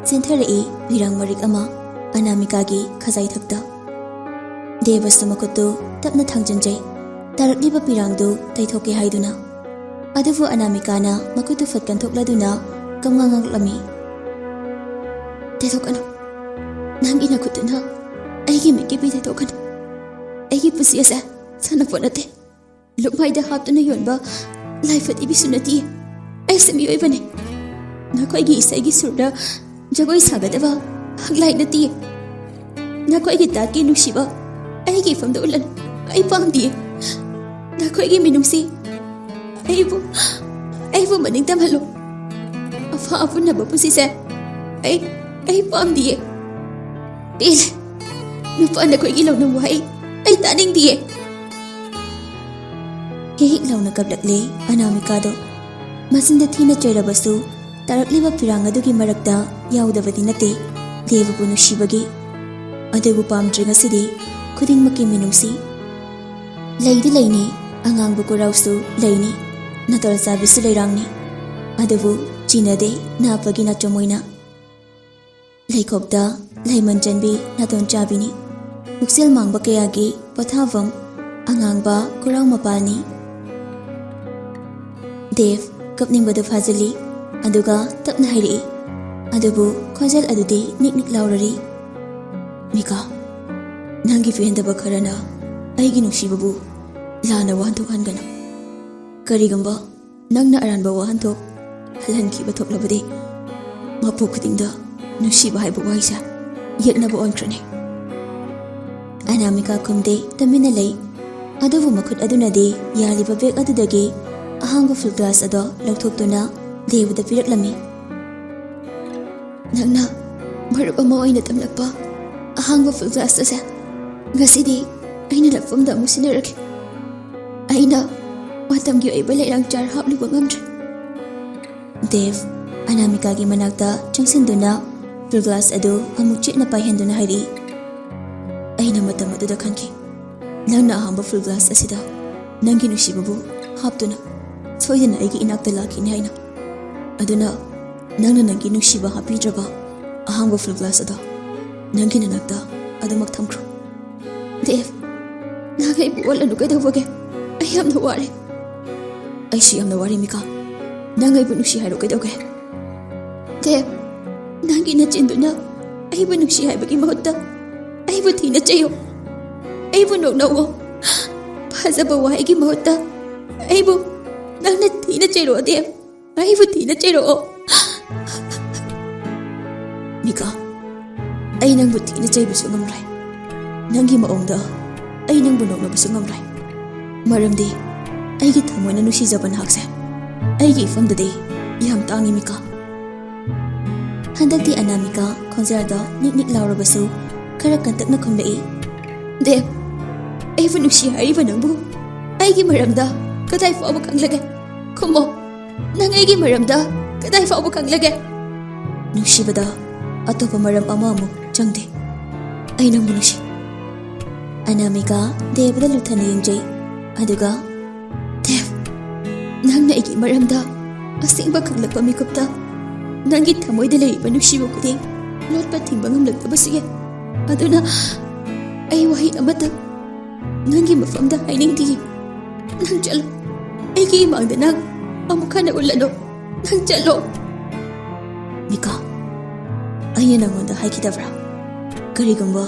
ꯆꯦꯟꯊꯔꯛꯏ ꯄꯤꯔꯥꯡ ꯃꯔꯤꯛ ꯑꯃ ꯑꯅꯥꯃꯤꯀꯥꯒꯤ ꯈꯖꯥꯏ ꯊꯛꯇ꯫ ꯗꯦꯕꯁꯨ ꯃꯈꯨꯠꯇꯨ ꯇꯞꯅ ꯊꯥꯡꯖꯤꯟꯖꯩ, ꯇꯥꯔꯛꯂꯤꯕ ꯄꯤꯔꯥꯡꯗꯨ ꯇꯩꯊꯣꯛꯀꯦ ꯍꯥꯏꯗꯨꯅ꯫ ꯑꯗꯨꯕꯨ ꯑꯅꯥꯃꯤꯀꯥꯅ ꯃꯈꯨꯠꯇꯨ ꯐꯠ ꯀꯟꯊꯣꯛꯂꯗꯨꯅ ꯀꯝꯉꯥ ꯉꯥꯡꯂꯛꯂꯝꯃꯤ꯫ "ꯇꯩꯊꯣꯛꯀꯅꯨ꯫ ꯅꯪꯒꯤ ꯅꯈꯨꯠꯇꯨꯅ ꯑꯩꯒꯤ ꯃꯤꯠꯀꯤ ꯄꯤ ꯇꯩꯊꯣꯛꯀꯅꯨ꯫ ꯑꯩꯒꯤ ꯄꯨꯟꯁꯤ ꯑꯁꯦ ꯁꯥꯟꯅꯄꯣꯠ ꯅꯠꯇꯦ꯫ ꯂꯨꯛꯃꯥꯏꯗ ꯍꯥꯞꯇꯨꯅ ꯌꯣꯟꯕ ꯂꯥꯏꯐꯠ ꯏꯕꯤꯁꯨ ꯅꯠꯇꯤꯌꯦ꯫ ꯑꯩꯁꯦ ꯃꯤꯑꯣꯏꯕꯅꯤ꯫ ꯅꯈꯣꯏꯒꯤ ꯏꯁꯩꯒꯤ ꯁꯨꯔꯗ ꯖꯒꯣꯏ ꯁꯥꯒꯗꯕ ꯍꯛꯂꯥꯏ ꯅꯠꯇꯤꯌꯦ꯫ ꯅꯈꯣꯏꯒꯤ ꯇꯥꯠꯀꯤ ꯅꯨꯡꯁꯤꯕ ꯑꯩꯒꯤ ꯏꯐꯝꯗ ꯎꯠꯂꯅꯨ꯫ ꯑꯩ ꯄꯥꯝꯗꯤꯌꯦ꯫ ꯅꯈꯣꯏꯒꯤ ꯃꯤꯅꯨꯡꯁꯤ ꯑꯩꯕꯨ, ꯑꯩꯕꯨ ꯃꯅꯤꯡ ꯇꯝꯍꯜꯂꯨ꯫ ꯑꯐ ꯑꯄꯨꯟꯅꯕ ꯄꯨꯟꯁꯤꯁꯦ ꯑꯩ, ꯑꯩ ꯄꯥꯝꯗꯤꯌꯦ꯫ ꯄꯦꯜꯂꯦ꯫ ꯅꯨꯄꯥ ꯅꯈꯣꯏꯒꯤ ꯂꯧꯅꯝ ꯋꯥꯍꯩ ꯑꯩ ꯇꯥꯅꯤꯡꯗꯤꯌꯦ꯫" ꯍꯦꯛ ꯍꯦꯛ ꯂꯥꯎꯅ ꯀꯞꯂꯛꯂꯦ ꯑꯅꯥꯃꯤꯀꯥꯗꯣ꯫ ꯃꯆꯤꯟꯗ ꯊꯤꯅ ꯆꯩꯔꯕꯁꯨ ꯇꯥꯔꯛꯂꯤꯕ ꯐꯤꯔꯥꯡ ꯑꯗꯨꯒꯤ ꯃꯔꯛꯇ ꯌꯥꯎꯗꯕꯗꯤ ꯅꯠꯇꯦ ꯗꯦꯕꯕꯨ ꯅꯨꯡꯁꯤꯕꯒꯤ꯫ ꯑꯗꯨꯕꯨ ꯄꯥꯝꯗ꯭ꯔꯦ ꯉꯁꯤꯗꯤ ꯈꯨꯗꯤꯡꯃꯛꯀꯤ ꯃꯤꯅꯨꯡꯁꯤ꯫ ꯂꯩꯗꯤ ꯂꯩꯅꯤ, ꯑꯉꯥꯡꯕ ꯀꯣꯔꯥꯎꯁꯨ ꯂꯩꯅꯤ, ꯅꯥꯇꯣꯜ ꯆꯥꯕꯤꯁꯨ ꯂꯩꯔꯥꯡꯅꯤ꯫ ꯑꯗꯨꯕꯨ ꯆꯤꯟꯅꯗꯦ ꯅꯥꯞꯄꯒꯤ ꯅꯥꯆꯣꯝ ꯑꯣꯏꯅ꯫ ꯂꯩꯈꯣꯛꯇ ꯂꯩꯃꯟ ꯆꯟꯕꯤ ꯅꯥꯇꯣꯟ ꯆꯥꯕꯤꯅꯤ꯫ ꯄꯨꯛꯆꯦꯜ ꯃꯥꯡꯕ ꯀꯌꯥꯒꯤ ꯄꯣꯊꯥꯐꯝ ꯑꯉꯥꯡꯕ ꯀꯣꯔꯥꯎ ꯃꯄꯥꯜꯅꯤ꯫ ꯗꯦꯕ ꯀꯞꯅꯤꯡꯕꯗꯨ ꯐꯥꯖꯤꯜꯂꯤ, ꯑꯗꯨꯒ ꯇꯞꯅ ꯍꯥꯏꯔꯛꯏ꯫ ꯑꯗꯨꯕꯨ ꯈꯣꯟꯖꯦꯜ ꯑꯗꯨꯗꯤ ꯅꯤꯛ ꯅꯤꯛ ꯂꯥꯎꯔꯔꯤ꯫ "ꯃꯤꯀꯥ, ꯅꯪꯒꯤ ꯄꯦꯟꯗꯕ ꯈꯔꯅ ꯑꯩꯒꯤ ꯅꯨꯡꯁꯤꯕꯕꯨ ꯂꯥꯟꯅ ꯋꯥꯍꯟꯊꯣꯛꯍꯟꯒꯅꯨ꯫ ꯀꯔꯤꯒꯨꯝꯕ ꯅꯪꯅ ꯑꯔꯥꯟꯕ ꯋꯥꯍꯟꯊꯣꯛ ꯍꯜꯍꯟꯈꯤꯕ ꯊꯣꯛꯂꯕꯗꯤ, ꯃꯄꯣꯛ ꯈꯨꯗꯤꯡꯗ ꯅꯨꯡꯁꯤꯕ ꯍꯥꯏꯕ ꯋꯥꯍꯩꯁꯦ ꯌꯦꯛꯅꯕ ꯑꯣꯟꯈ꯭ꯔꯅꯤ꯫" ꯑꯅꯥꯃꯤꯀꯥ ꯈꯨꯝꯗꯦ, ꯇꯨꯃꯤꯟꯅ ꯂꯩ꯫ ꯑꯗꯨꯕꯨ ꯃꯈꯨꯠ ꯑꯗꯨꯅꯗꯤ ꯌꯥꯜꯂꯤꯕ ꯕꯦꯒ ꯑꯗꯨꯗꯒꯤ ꯑꯍꯥꯡꯕ ꯐꯨꯜ ꯒ꯭ꯂꯥꯁ ꯑꯗꯣ ꯂꯧꯊꯣꯛꯇꯨꯅ ꯗꯦꯕꯗ ꯄꯤꯔꯛꯂꯝꯃꯤ꯫ "ꯅꯪꯅ ꯃꯔꯨꯞ ꯑꯃ ꯑꯣꯏꯅ ꯇꯝꯂꯛꯄ ꯑꯍꯥꯡꯕ ꯐꯨꯜ ꯒ꯭ꯂꯥꯁ ꯑꯁꯦ ꯉꯁꯤꯗꯤ ꯑꯩꯅ ꯅꯐꯝꯗ ꯑꯃꯨꯛ ꯁꯤꯟꯅꯔꯒꯦ꯫ ꯑꯩꯅ ꯃꯇꯝꯒꯤ ꯑꯣꯏꯕ ꯂꯩꯔꯥꯡ ꯆꯥꯔ ꯍꯥꯞꯂꯨꯕ ꯉꯝꯗ꯭ꯔꯦ꯫ ꯗꯦꯕ ꯑꯅꯥꯃꯤꯀꯥꯒꯤ ꯃꯅꯥꯛꯇ ꯆꯪꯁꯤꯟꯗꯨꯅ ꯐꯨꯜ ꯒ꯭ꯂꯥꯁ ꯑꯗꯨ ꯑꯃꯨꯛ ꯆꯦꯠꯅ ꯄꯥꯏꯍꯟꯗꯨꯅ ꯍꯥꯏꯔꯛꯏ꯫ ꯑꯩꯅ ꯃꯇꯝ ꯑꯗꯨꯗ ꯈꯟꯈꯤ, ꯅꯪꯅ ꯑꯍꯥꯟꯕ ꯐꯨꯜ ꯒ꯭ꯂꯥꯁ ꯑꯁꯤꯗ ꯅꯪꯒꯤ ꯅꯨꯡꯁꯤꯕꯕꯨ ꯍꯥꯞꯇꯨꯅ ꯁꯣꯏꯗꯅ ꯑꯩꯒꯤ ꯏꯅꯥꯛꯇ ꯂꯥꯛꯈꯤꯅꯤ ꯍꯥꯏꯅ꯫ ꯑꯗꯨꯅ ꯅꯪꯅ ꯅꯪꯒꯤ ꯅꯨꯡꯁꯤꯕ ꯍꯥꯞꯄꯤꯗ꯭ꯔꯕ ꯑꯍꯥꯡꯕ ꯐꯨꯜ ꯒ꯭ꯂꯥꯁ ꯑꯗꯣ ꯅꯪꯒꯤ ꯅꯅꯥꯛꯇ ꯑꯗꯨꯃꯛ ꯊꯝꯈ꯭ꯔꯣ꯫ ꯗꯦꯕ, ꯅꯪ ꯑꯩꯕꯨ ꯑꯣꯠꯂꯅꯨ ꯀꯩꯗꯧꯕꯒꯦ? ꯑꯩ ꯌꯥꯝꯅ ꯋꯥꯔꯦ꯫ ꯑꯩꯁꯨ ꯌꯥꯝꯅ ꯋꯥꯔꯦ, ꯃꯤꯀꯥ꯫ ꯅꯪ ꯑꯩꯕꯨ ꯅꯨꯡꯁꯤ ꯍꯥꯏꯔꯣ ꯀꯩꯗꯧꯒꯦ? ꯗꯦꯕ, ꯅꯪꯒꯤ ꯅꯆꯤꯟꯗꯨꯅ ꯑꯩꯕꯨ ꯅꯨꯡꯁꯤ ꯍꯥꯏꯕꯒꯤ ꯃꯍꯨꯠꯇ ꯑꯩꯕꯨ ꯊꯤꯅ ꯆꯩꯌꯣ, ꯑꯩꯕꯨ ꯅꯣꯛꯅꯧꯑꯣ꯫ ꯐꯖꯕ ꯋꯥꯍꯩꯒꯤ ꯃꯍꯨꯠꯇ ꯑꯩꯕꯨ ꯅꯪꯅ ꯊꯤꯅ ꯆꯩꯔꯛꯑꯣ, ꯗꯦꯕ꯫ ꯑꯩꯕꯨ ꯊꯤꯅ ꯆꯩꯔꯛꯑꯣ꯫ ꯃꯤꯀꯥ, ꯑꯩ ꯅꯪꯕꯨ ꯊꯤꯅ ꯆꯩꯕꯁꯨ ꯉꯝꯂꯣꯏ꯫ ꯅꯪꯒꯤ ꯃꯑꯣꯡꯗ ꯑꯩ ꯅꯪꯕꯨ ꯅꯣꯛꯅꯕꯁꯨ ꯉꯝꯂꯣꯏ꯫ ꯃꯔꯝꯗꯤ ꯑꯩꯒꯤ ꯊꯃꯣꯏꯅ ꯅꯨꯡꯁꯤꯖꯕ ꯅꯍꯥꯛꯁꯦ ꯑꯩꯒꯤ ꯏꯐꯝꯗꯗꯤ ꯌꯥꯝ ꯇꯥꯡꯉꯤ, ꯃꯤꯀꯥ꯫ ꯍꯟꯗꯛꯇꯤ ꯑꯅꯥꯃꯤꯀꯥ ꯈꯣꯟꯖꯦꯜꯗ ꯅꯤꯛ ꯅꯤꯛ ꯂꯥꯎꯔꯕꯁꯨ ꯈꯔ ꯀꯟꯇꯛꯅ ꯈꯨꯝꯂꯛꯏ꯫ ꯗꯦꯕ, ꯑꯩꯕꯨ ꯅꯨꯡꯁꯤ ꯍꯥꯏꯔꯤꯕ ꯅꯪꯕꯨ ꯑꯩꯒꯤ ꯃꯔꯝꯗ ꯀꯗꯥꯏ ꯐꯥꯎꯕ ꯈꯪꯂꯒꯦ? ꯈꯨꯝꯃꯣ, ꯅꯪ ꯑꯩꯒꯤ ꯃꯔꯝꯗ ꯀꯗꯥꯏ ꯐꯥꯎꯕ ꯈꯪꯂꯒꯦ? ꯅꯨꯡꯁꯤꯕꯗ ꯑꯇꯣꯞꯄ ꯃꯔꯝ ꯑꯃ ꯑꯃꯨꯛ ꯆꯪꯗꯦ꯫ ꯑꯩ ꯅꯪꯕꯨ ꯅꯨꯡꯁꯤ꯫ ꯑꯅꯥꯃꯤꯀꯥ ꯗꯦꯕꯗ ꯂꯨꯊꯅ ꯌꯦꯡꯖꯩ, ꯑꯗꯨꯒ, ꯗꯦꯕ, ꯅꯪꯅ ꯑꯩꯒꯤ ꯃꯔꯝꯗ ꯑꯁꯦꯡꯕ ꯈꯪꯂꯛꯄ ꯃꯤꯀꯨꯞꯇ ꯅꯪꯒꯤ ꯊꯃꯣꯏꯗ ꯂꯩꯔꯤꯕ ꯅꯨꯡꯁꯤꯕ ꯈꯨꯗꯤꯡ ꯂꯣꯠꯄ ꯊꯤꯡꯕ ꯉꯝꯂꯛꯇꯕꯁꯨ ꯌꯥꯏ꯫ ꯑꯗꯨꯅ ꯑꯩ ꯋꯥꯍꯩ ꯑꯃꯇ ꯅꯪꯒꯤ ꯃꯐꯝꯗ ꯍꯥꯏꯅꯤꯡꯗꯤꯌꯦ꯫ ꯅꯪ ꯆꯠꯂꯣ, ꯑꯩꯒꯤ ꯏꯃꯥꯡꯗ ꯅꯪ ꯑꯃꯨꯛ ꯍꯟꯅ ꯎꯠꯂꯅꯨ꯫ ꯅꯪ ꯆꯠꯂꯣ꯫ ꯃꯤꯀꯥ, ꯑꯩꯅ ꯅꯪꯉꯣꯟꯗ ꯍꯥꯏꯈꯤꯗꯕ꯭ꯔꯥ? ꯀꯔꯤꯒꯨꯝꯕ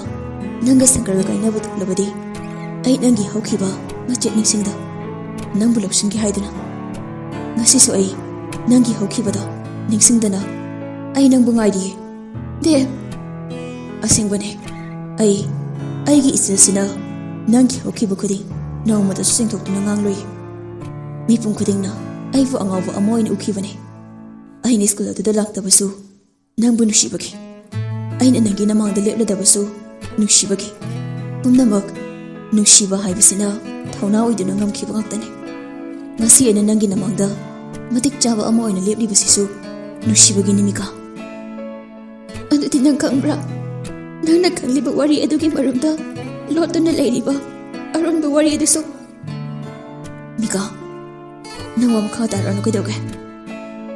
ꯅꯪꯒ ꯁꯪꯒꯔꯒ ꯀꯥꯏꯅꯕ ꯊꯣꯛꯂꯕꯗꯤ ꯑꯩ ꯅꯪꯒꯤ ꯍꯧꯈꯤꯕ ꯃꯆꯦꯠ ꯅꯤꯡꯁꯤꯡꯗ ꯅꯪꯕꯨ ꯂꯧꯁꯤꯟꯒꯦ ꯍꯥꯏꯗꯨꯅ꯫ ꯉꯁꯤꯁꯨ ꯑꯩ ꯅꯪꯒꯤ ꯍꯧꯈꯤꯕꯗꯣ ꯅꯤꯡꯁꯤꯡꯗꯅ ꯑꯩ ꯅꯪꯕꯨ ꯉꯥꯏꯔꯤꯌꯦ꯫ ꯗꯦꯕ, ꯑꯁꯦꯡꯕꯅꯦ, ꯑꯩ, ꯑꯩꯒꯤ ꯏꯆꯦꯜꯁꯤꯅ ꯅꯪꯒꯤ ꯍꯧꯈꯤꯕ ꯈꯨꯗꯤꯡ ꯅꯣꯡꯃꯇꯁꯨ ꯆꯤꯡꯊꯣꯛꯇꯨꯅ ꯉꯥꯡꯂꯨꯏ꯫ ꯃꯤꯄꯨꯝ ꯈꯨꯗꯤꯡꯅ ꯑꯩꯕꯨ ꯑꯉꯥꯎꯕ ꯑꯃ ꯑꯣꯏꯅ ꯎꯈꯤꯕꯅꯦ꯫ ꯑꯩꯅ ꯁ꯭ꯀꯨꯜ ꯑꯗꯨꯗ ꯂꯥꯛꯇꯕꯁꯨ ꯅꯪꯕꯨ ꯅꯨꯡꯁꯤꯕꯒꯤ, ꯑꯩꯅ ꯅꯪꯒꯤ ꯅꯃꯥꯡꯗ ꯂꯦꯞꯂꯗꯕꯁꯨ ꯅꯨꯡꯁꯤꯕꯒꯤ꯫ ꯄꯨꯝꯅꯃꯛ ꯅꯨꯡꯁꯤꯕ ꯍꯥꯏꯕꯁꯤꯅ ꯊꯧꯅꯥ ꯑꯣꯏꯗꯨꯅ ꯉꯝꯈꯤꯕ ꯉꯥꯛꯇꯅꯤ꯫ ꯉꯁꯤ ꯑꯩꯅ ꯅꯪꯒꯤ ꯅꯃꯥꯡꯗ ꯃꯇꯤꯛ ꯆꯥꯕ ꯑꯃ ꯑꯣꯏꯅ ꯂꯦꯞꯂꯤꯕꯁꯤꯁꯨ ꯅꯨꯡꯁꯤꯕꯒꯤꯅꯤ, ꯃꯤꯀꯥ꯫ ꯑꯗꯨꯗꯤ ꯅꯪ ꯈꯪꯕ꯭ꯔꯥ? ꯅꯪꯅ ꯈꯜꯂꯤꯕ ꯋꯥꯔꯤ ꯑꯗꯨꯒꯤ ꯃꯔꯝꯗ ꯂꯣꯠꯇꯨꯅ ꯂꯩꯔꯤꯕ ꯑꯔꯣꯟꯕ ꯋꯥꯔꯤ ꯑꯗꯨꯁꯨ꯫ ꯃꯤꯀꯥ, ꯅꯪ ꯋꯥ ꯃꯈꯥ ꯇꯥꯔꯛꯑꯅꯨ ꯀꯩꯗꯧꯒꯦ?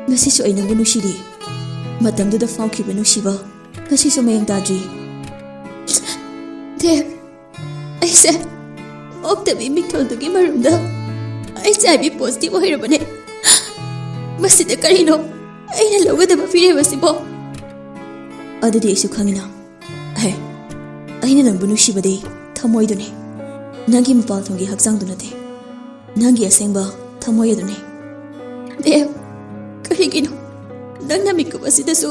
ꯉꯁꯤꯁꯨ ꯑꯩ ꯅꯪꯕꯨ ꯅꯨꯡꯁꯤꯔꯤ꯫ ꯃꯇꯝꯗꯨꯗ ꯐꯥꯎꯈꯤꯕ ꯅꯨꯡꯁꯤꯕ ꯉꯁꯤꯁꯨ ꯃꯌꯦꯡ ꯇꯥꯗ꯭ꯔꯤ꯫ ꯗꯦꯕ, ꯑꯩꯁꯦ ꯑꯣꯛꯇꯕꯤ ꯃꯤꯡꯊꯣꯜꯗꯨꯒꯤ ꯃꯔꯨꯝꯗ HIV positive ꯑꯣꯏꯔꯕꯅꯦ꯫ ꯃꯁꯤꯗ ꯀꯔꯤꯅꯣ ꯑꯩꯅ ꯂꯧꯒꯗꯕ ꯐꯤꯔꯦꯞ ꯑꯁꯤꯕꯣ? ꯑꯗꯨꯗꯤ ꯑꯩꯁꯨ ꯈꯪꯉꯤꯅ꯫ ꯍꯦ, ꯑꯩꯅ ꯅꯪꯕꯨ ꯅꯨꯡꯁꯤꯕꯗꯤ ꯊꯃꯣꯏꯗꯨꯅꯤ, ꯅꯪꯒꯤ ꯃꯄꯥꯜꯊꯣꯡꯒꯤ ꯍꯛꯆꯥꯡꯗꯨ ꯅꯠꯇꯦ, ꯅꯪꯒꯤ ꯑꯁꯦꯡꯕ ꯊꯃꯣꯏ ꯑꯗꯨꯅꯤ꯫ ꯗꯦꯕ, ꯀꯔꯤꯒꯤꯅꯣ ꯅꯪꯅ ꯃꯤꯀꯨꯞ ꯑꯁꯤꯗꯁꯨ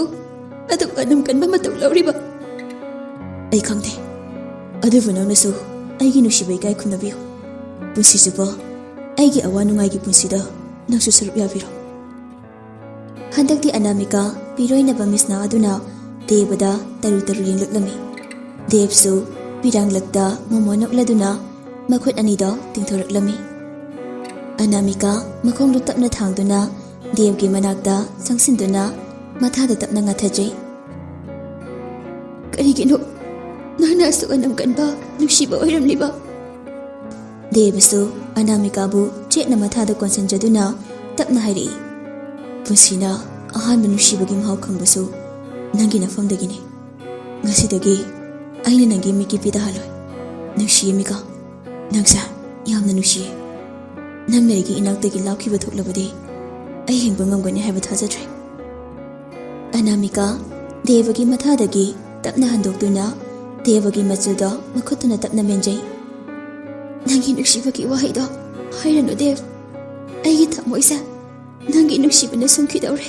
ꯑꯗꯨꯛ ꯑꯗꯨꯝ ꯀꯟꯕ ꯃꯇꯧ ꯂꯧꯔꯤꯕ? ꯑꯩ ꯈꯪꯗꯦ, ꯑꯗꯨꯕꯨ ꯅꯪꯅꯁꯨ ꯑꯩꯒꯤ ꯅꯨꯡꯁꯤꯕ ꯏꯀꯥꯏ ꯈꯨꯝꯅꯕꯤꯌꯨ꯫ ꯄꯨꯟꯁꯤ ꯆꯨꯞꯄ ꯑꯩꯒꯤ ꯑꯋꯥ ꯅꯨꯡꯉꯥꯏꯒꯤ ꯄꯨꯟꯁꯤꯗ ꯅꯪꯁꯨ ꯁꯔꯨꯛ ꯌꯥꯕꯤꯔꯣ꯫ ꯍꯟꯗꯛꯇꯤ ꯑꯅꯥꯃꯤꯀꯥ ꯄꯤꯔꯣꯏꯅꯕ ꯃꯤꯁꯅꯥ ꯑꯗꯨꯅ ꯗꯦꯕꯗ ꯇꯔꯨ ꯇꯔꯨ ꯌꯦꯡꯂꯛꯂꯝꯃꯤ꯫ ꯗꯦꯕꯁꯨ ꯄꯤꯔꯥꯡꯂꯛꯇ ꯃꯣꯃꯣꯟ ꯅꯣꯛꯂꯗꯨꯅ ꯃꯈꯨꯠ ꯑꯅꯤꯗꯣ ꯇꯤꯡꯊꯣꯔꯛꯂꯝꯃꯤ꯫ ꯑꯅꯥꯃꯤꯀꯥ ꯃꯈꯣꯡꯗꯨ ꯇꯞꯅ ꯊꯥꯡꯗꯨꯅ ꯗꯦꯕꯒꯤ ꯃꯅꯥꯛꯇ ꯆꯪꯁꯤꯟꯗꯨꯅ ꯃꯊꯥꯗ ꯇꯞꯅ ꯉꯥꯊꯖꯩ꯫ ꯀꯔꯤꯒꯤꯅꯣ ꯅꯪꯅ ꯑꯁꯨꯛ ꯑꯅꯝ ꯀꯟꯕ ꯅꯨꯡꯁꯤꯕ ꯑꯣꯏꯔꯝꯂꯤꯕ? ꯗꯦꯕꯁꯨ ꯑꯅꯥꯃꯤꯀꯥꯕꯨ ꯆꯦꯠꯅ ꯃꯊꯥꯗ ꯀꯣꯟꯁꯤꯟꯖꯗꯨꯅ ꯇꯞꯅ ꯍꯥꯏꯔꯛꯏ, ꯄꯨꯟꯁꯤꯅ ꯑꯍꯥꯟꯕ ꯅꯨꯡꯁꯤꯕꯒꯤ ꯃꯍꯥꯎ ꯈꯪꯕꯁꯨ ꯅꯪꯒꯤ ꯅꯐꯝꯗꯒꯤꯅꯤ꯫ ꯉꯁꯤꯗꯒꯤ ꯑꯩꯅ ꯅꯪꯒꯤ ꯃꯤꯠꯀꯤ ꯄꯤꯗ ꯍꯥꯜꯂꯣꯏ꯫ ꯅꯨꯡꯁꯤꯌꯦ ꯃꯤꯀꯥ, ꯅꯪꯁꯦ ꯌꯥꯝꯅ ꯅꯨꯡꯁꯤꯌꯦ꯫ ꯅꯪꯅ ꯑꯩꯒꯤ ꯏꯅꯥꯛꯇꯒꯤ ꯂꯥꯞꯈꯤꯕ ꯊꯣꯛꯂꯕꯗꯤ ꯑꯩ ꯍꯤꯡꯕ ꯉꯝꯒꯅꯤ ꯍꯥꯏꯕ ꯊꯥꯖꯗ꯭ꯔꯦ꯫ ꯑꯅꯥꯃꯤꯀꯥ ꯗꯦꯕꯒꯤ ꯃꯊꯥꯗꯒꯤ ꯇꯞꯅ ꯍꯟꯗꯣꯛꯇꯨꯅ ꯗꯦꯕꯒꯤ ꯃꯆꯨꯗꯣ ꯃꯈꯨꯠꯇꯨꯅ ꯇꯞꯅ ꯃꯦꯟꯖꯩ꯫ ꯅꯪꯒꯤ ꯅꯨꯡꯁꯤꯕꯒꯤ ꯋꯥꯍꯩꯗꯣ ꯍꯥꯏꯔꯅꯨ ꯗꯦꯕ꯫ ꯑꯩꯒꯤ ꯊꯃꯣꯏꯁꯦ ꯅꯪꯒꯤ ꯅꯨꯡꯁꯤꯕꯅ ꯁꯨꯝꯈꯤꯗꯧꯔꯦ꯫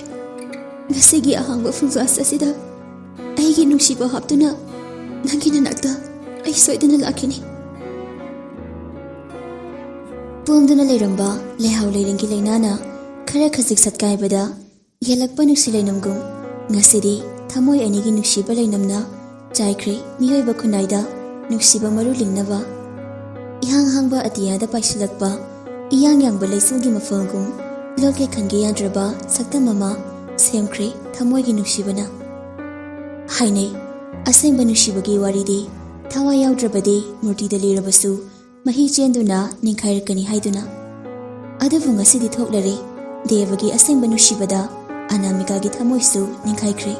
ꯉꯁꯤꯒꯤ ꯑꯍꯥꯡꯕ ꯐꯨꯡꯖꯥꯁ ꯑꯁꯤꯗ ꯑꯩꯒꯤ ꯅꯨꯡꯁꯤꯕ ꯍꯥꯞꯇꯨꯅ ꯅꯪꯒꯤ ꯅꯅꯥꯛꯇ ꯑꯩ ꯁꯣꯏꯗꯅ ꯂꯥꯛꯈꯤꯅꯤ꯫ ꯄꯣꯝꯗꯨꯅ ꯂꯩꯔꯝꯕ ꯂꯩꯍꯥꯎ ꯂꯩꯔꯦꯡꯒꯤ ꯂꯩꯅꯥꯅ ꯈꯔ ꯈꯖꯤꯛ ꯁꯠꯀꯥꯏꯕꯗ ꯌꯦꯜꯂꯛꯄ ꯅꯨꯡꯁꯤ ꯂꯩꯅꯝꯒꯨꯝ ꯉꯁꯤꯗꯤ ꯊꯃꯣꯏ ꯑꯅꯤꯒꯤ ꯅꯨꯡꯁꯤꯕ ꯂꯩꯅꯝꯅ ꯆꯥꯏꯈ꯭ꯔꯦ ꯃꯤꯑꯣꯏꯕ ꯈꯨꯟꯅꯥꯏꯗ꯫ ꯅꯨꯡꯁꯤꯕ ꯃꯔꯨ ꯂꯤꯡꯅꯕ꯫ ꯏꯍꯥꯡ ꯍꯥꯡꯕ ꯑꯇꯤꯌꯥꯗ ꯄꯥꯏꯁꯤꯜꯂꯛꯄ, ꯏꯌꯥꯡ ꯌꯥꯡꯕ ꯂꯩꯆꯤꯜꯒꯤ ꯃꯐꯣꯜꯒꯨꯝ, ꯂꯣꯜꯀꯦ ꯈꯟꯒꯦ ꯌꯥꯗ꯭ꯔꯕ ꯁꯛꯇꯝ ꯑꯃ ꯁꯦꯝꯈ꯭ꯔꯦ ꯊꯃꯣꯏꯒꯤ ꯅꯨꯡꯁꯤꯕꯅ꯫ ꯍꯥꯏꯅꯩ, ꯑꯁꯦꯡꯕ ꯅꯨꯡꯁꯤꯕꯒꯤ ꯋꯥꯔꯤꯗꯤ ꯊꯋꯥꯏ ꯌꯥꯎꯗ꯭ꯔꯕꯗꯤ ꯃꯨꯔꯇꯤꯗ ꯂꯤꯔꯕꯁꯨ ꯃꯍꯤ ꯆꯦꯟꯗꯨꯅ ꯅꯤꯡꯈꯥꯏꯔꯛꯀꯅꯤ ꯍꯥꯏꯗꯨꯅ꯫ ꯑꯗꯨꯕꯨ ꯉꯁꯤꯗꯤ ꯊꯣꯛꯂꯔꯦ, ꯗꯦꯕꯒꯤ ꯑꯁꯦꯡꯕ ꯅꯨꯡꯁꯤꯕꯗ ꯑꯅꯥꯃꯤꯀꯥꯒꯤ ꯊꯃꯣꯏꯁꯨ ꯅꯤꯡꯈꯥꯏꯈ꯭ꯔꯦ꯫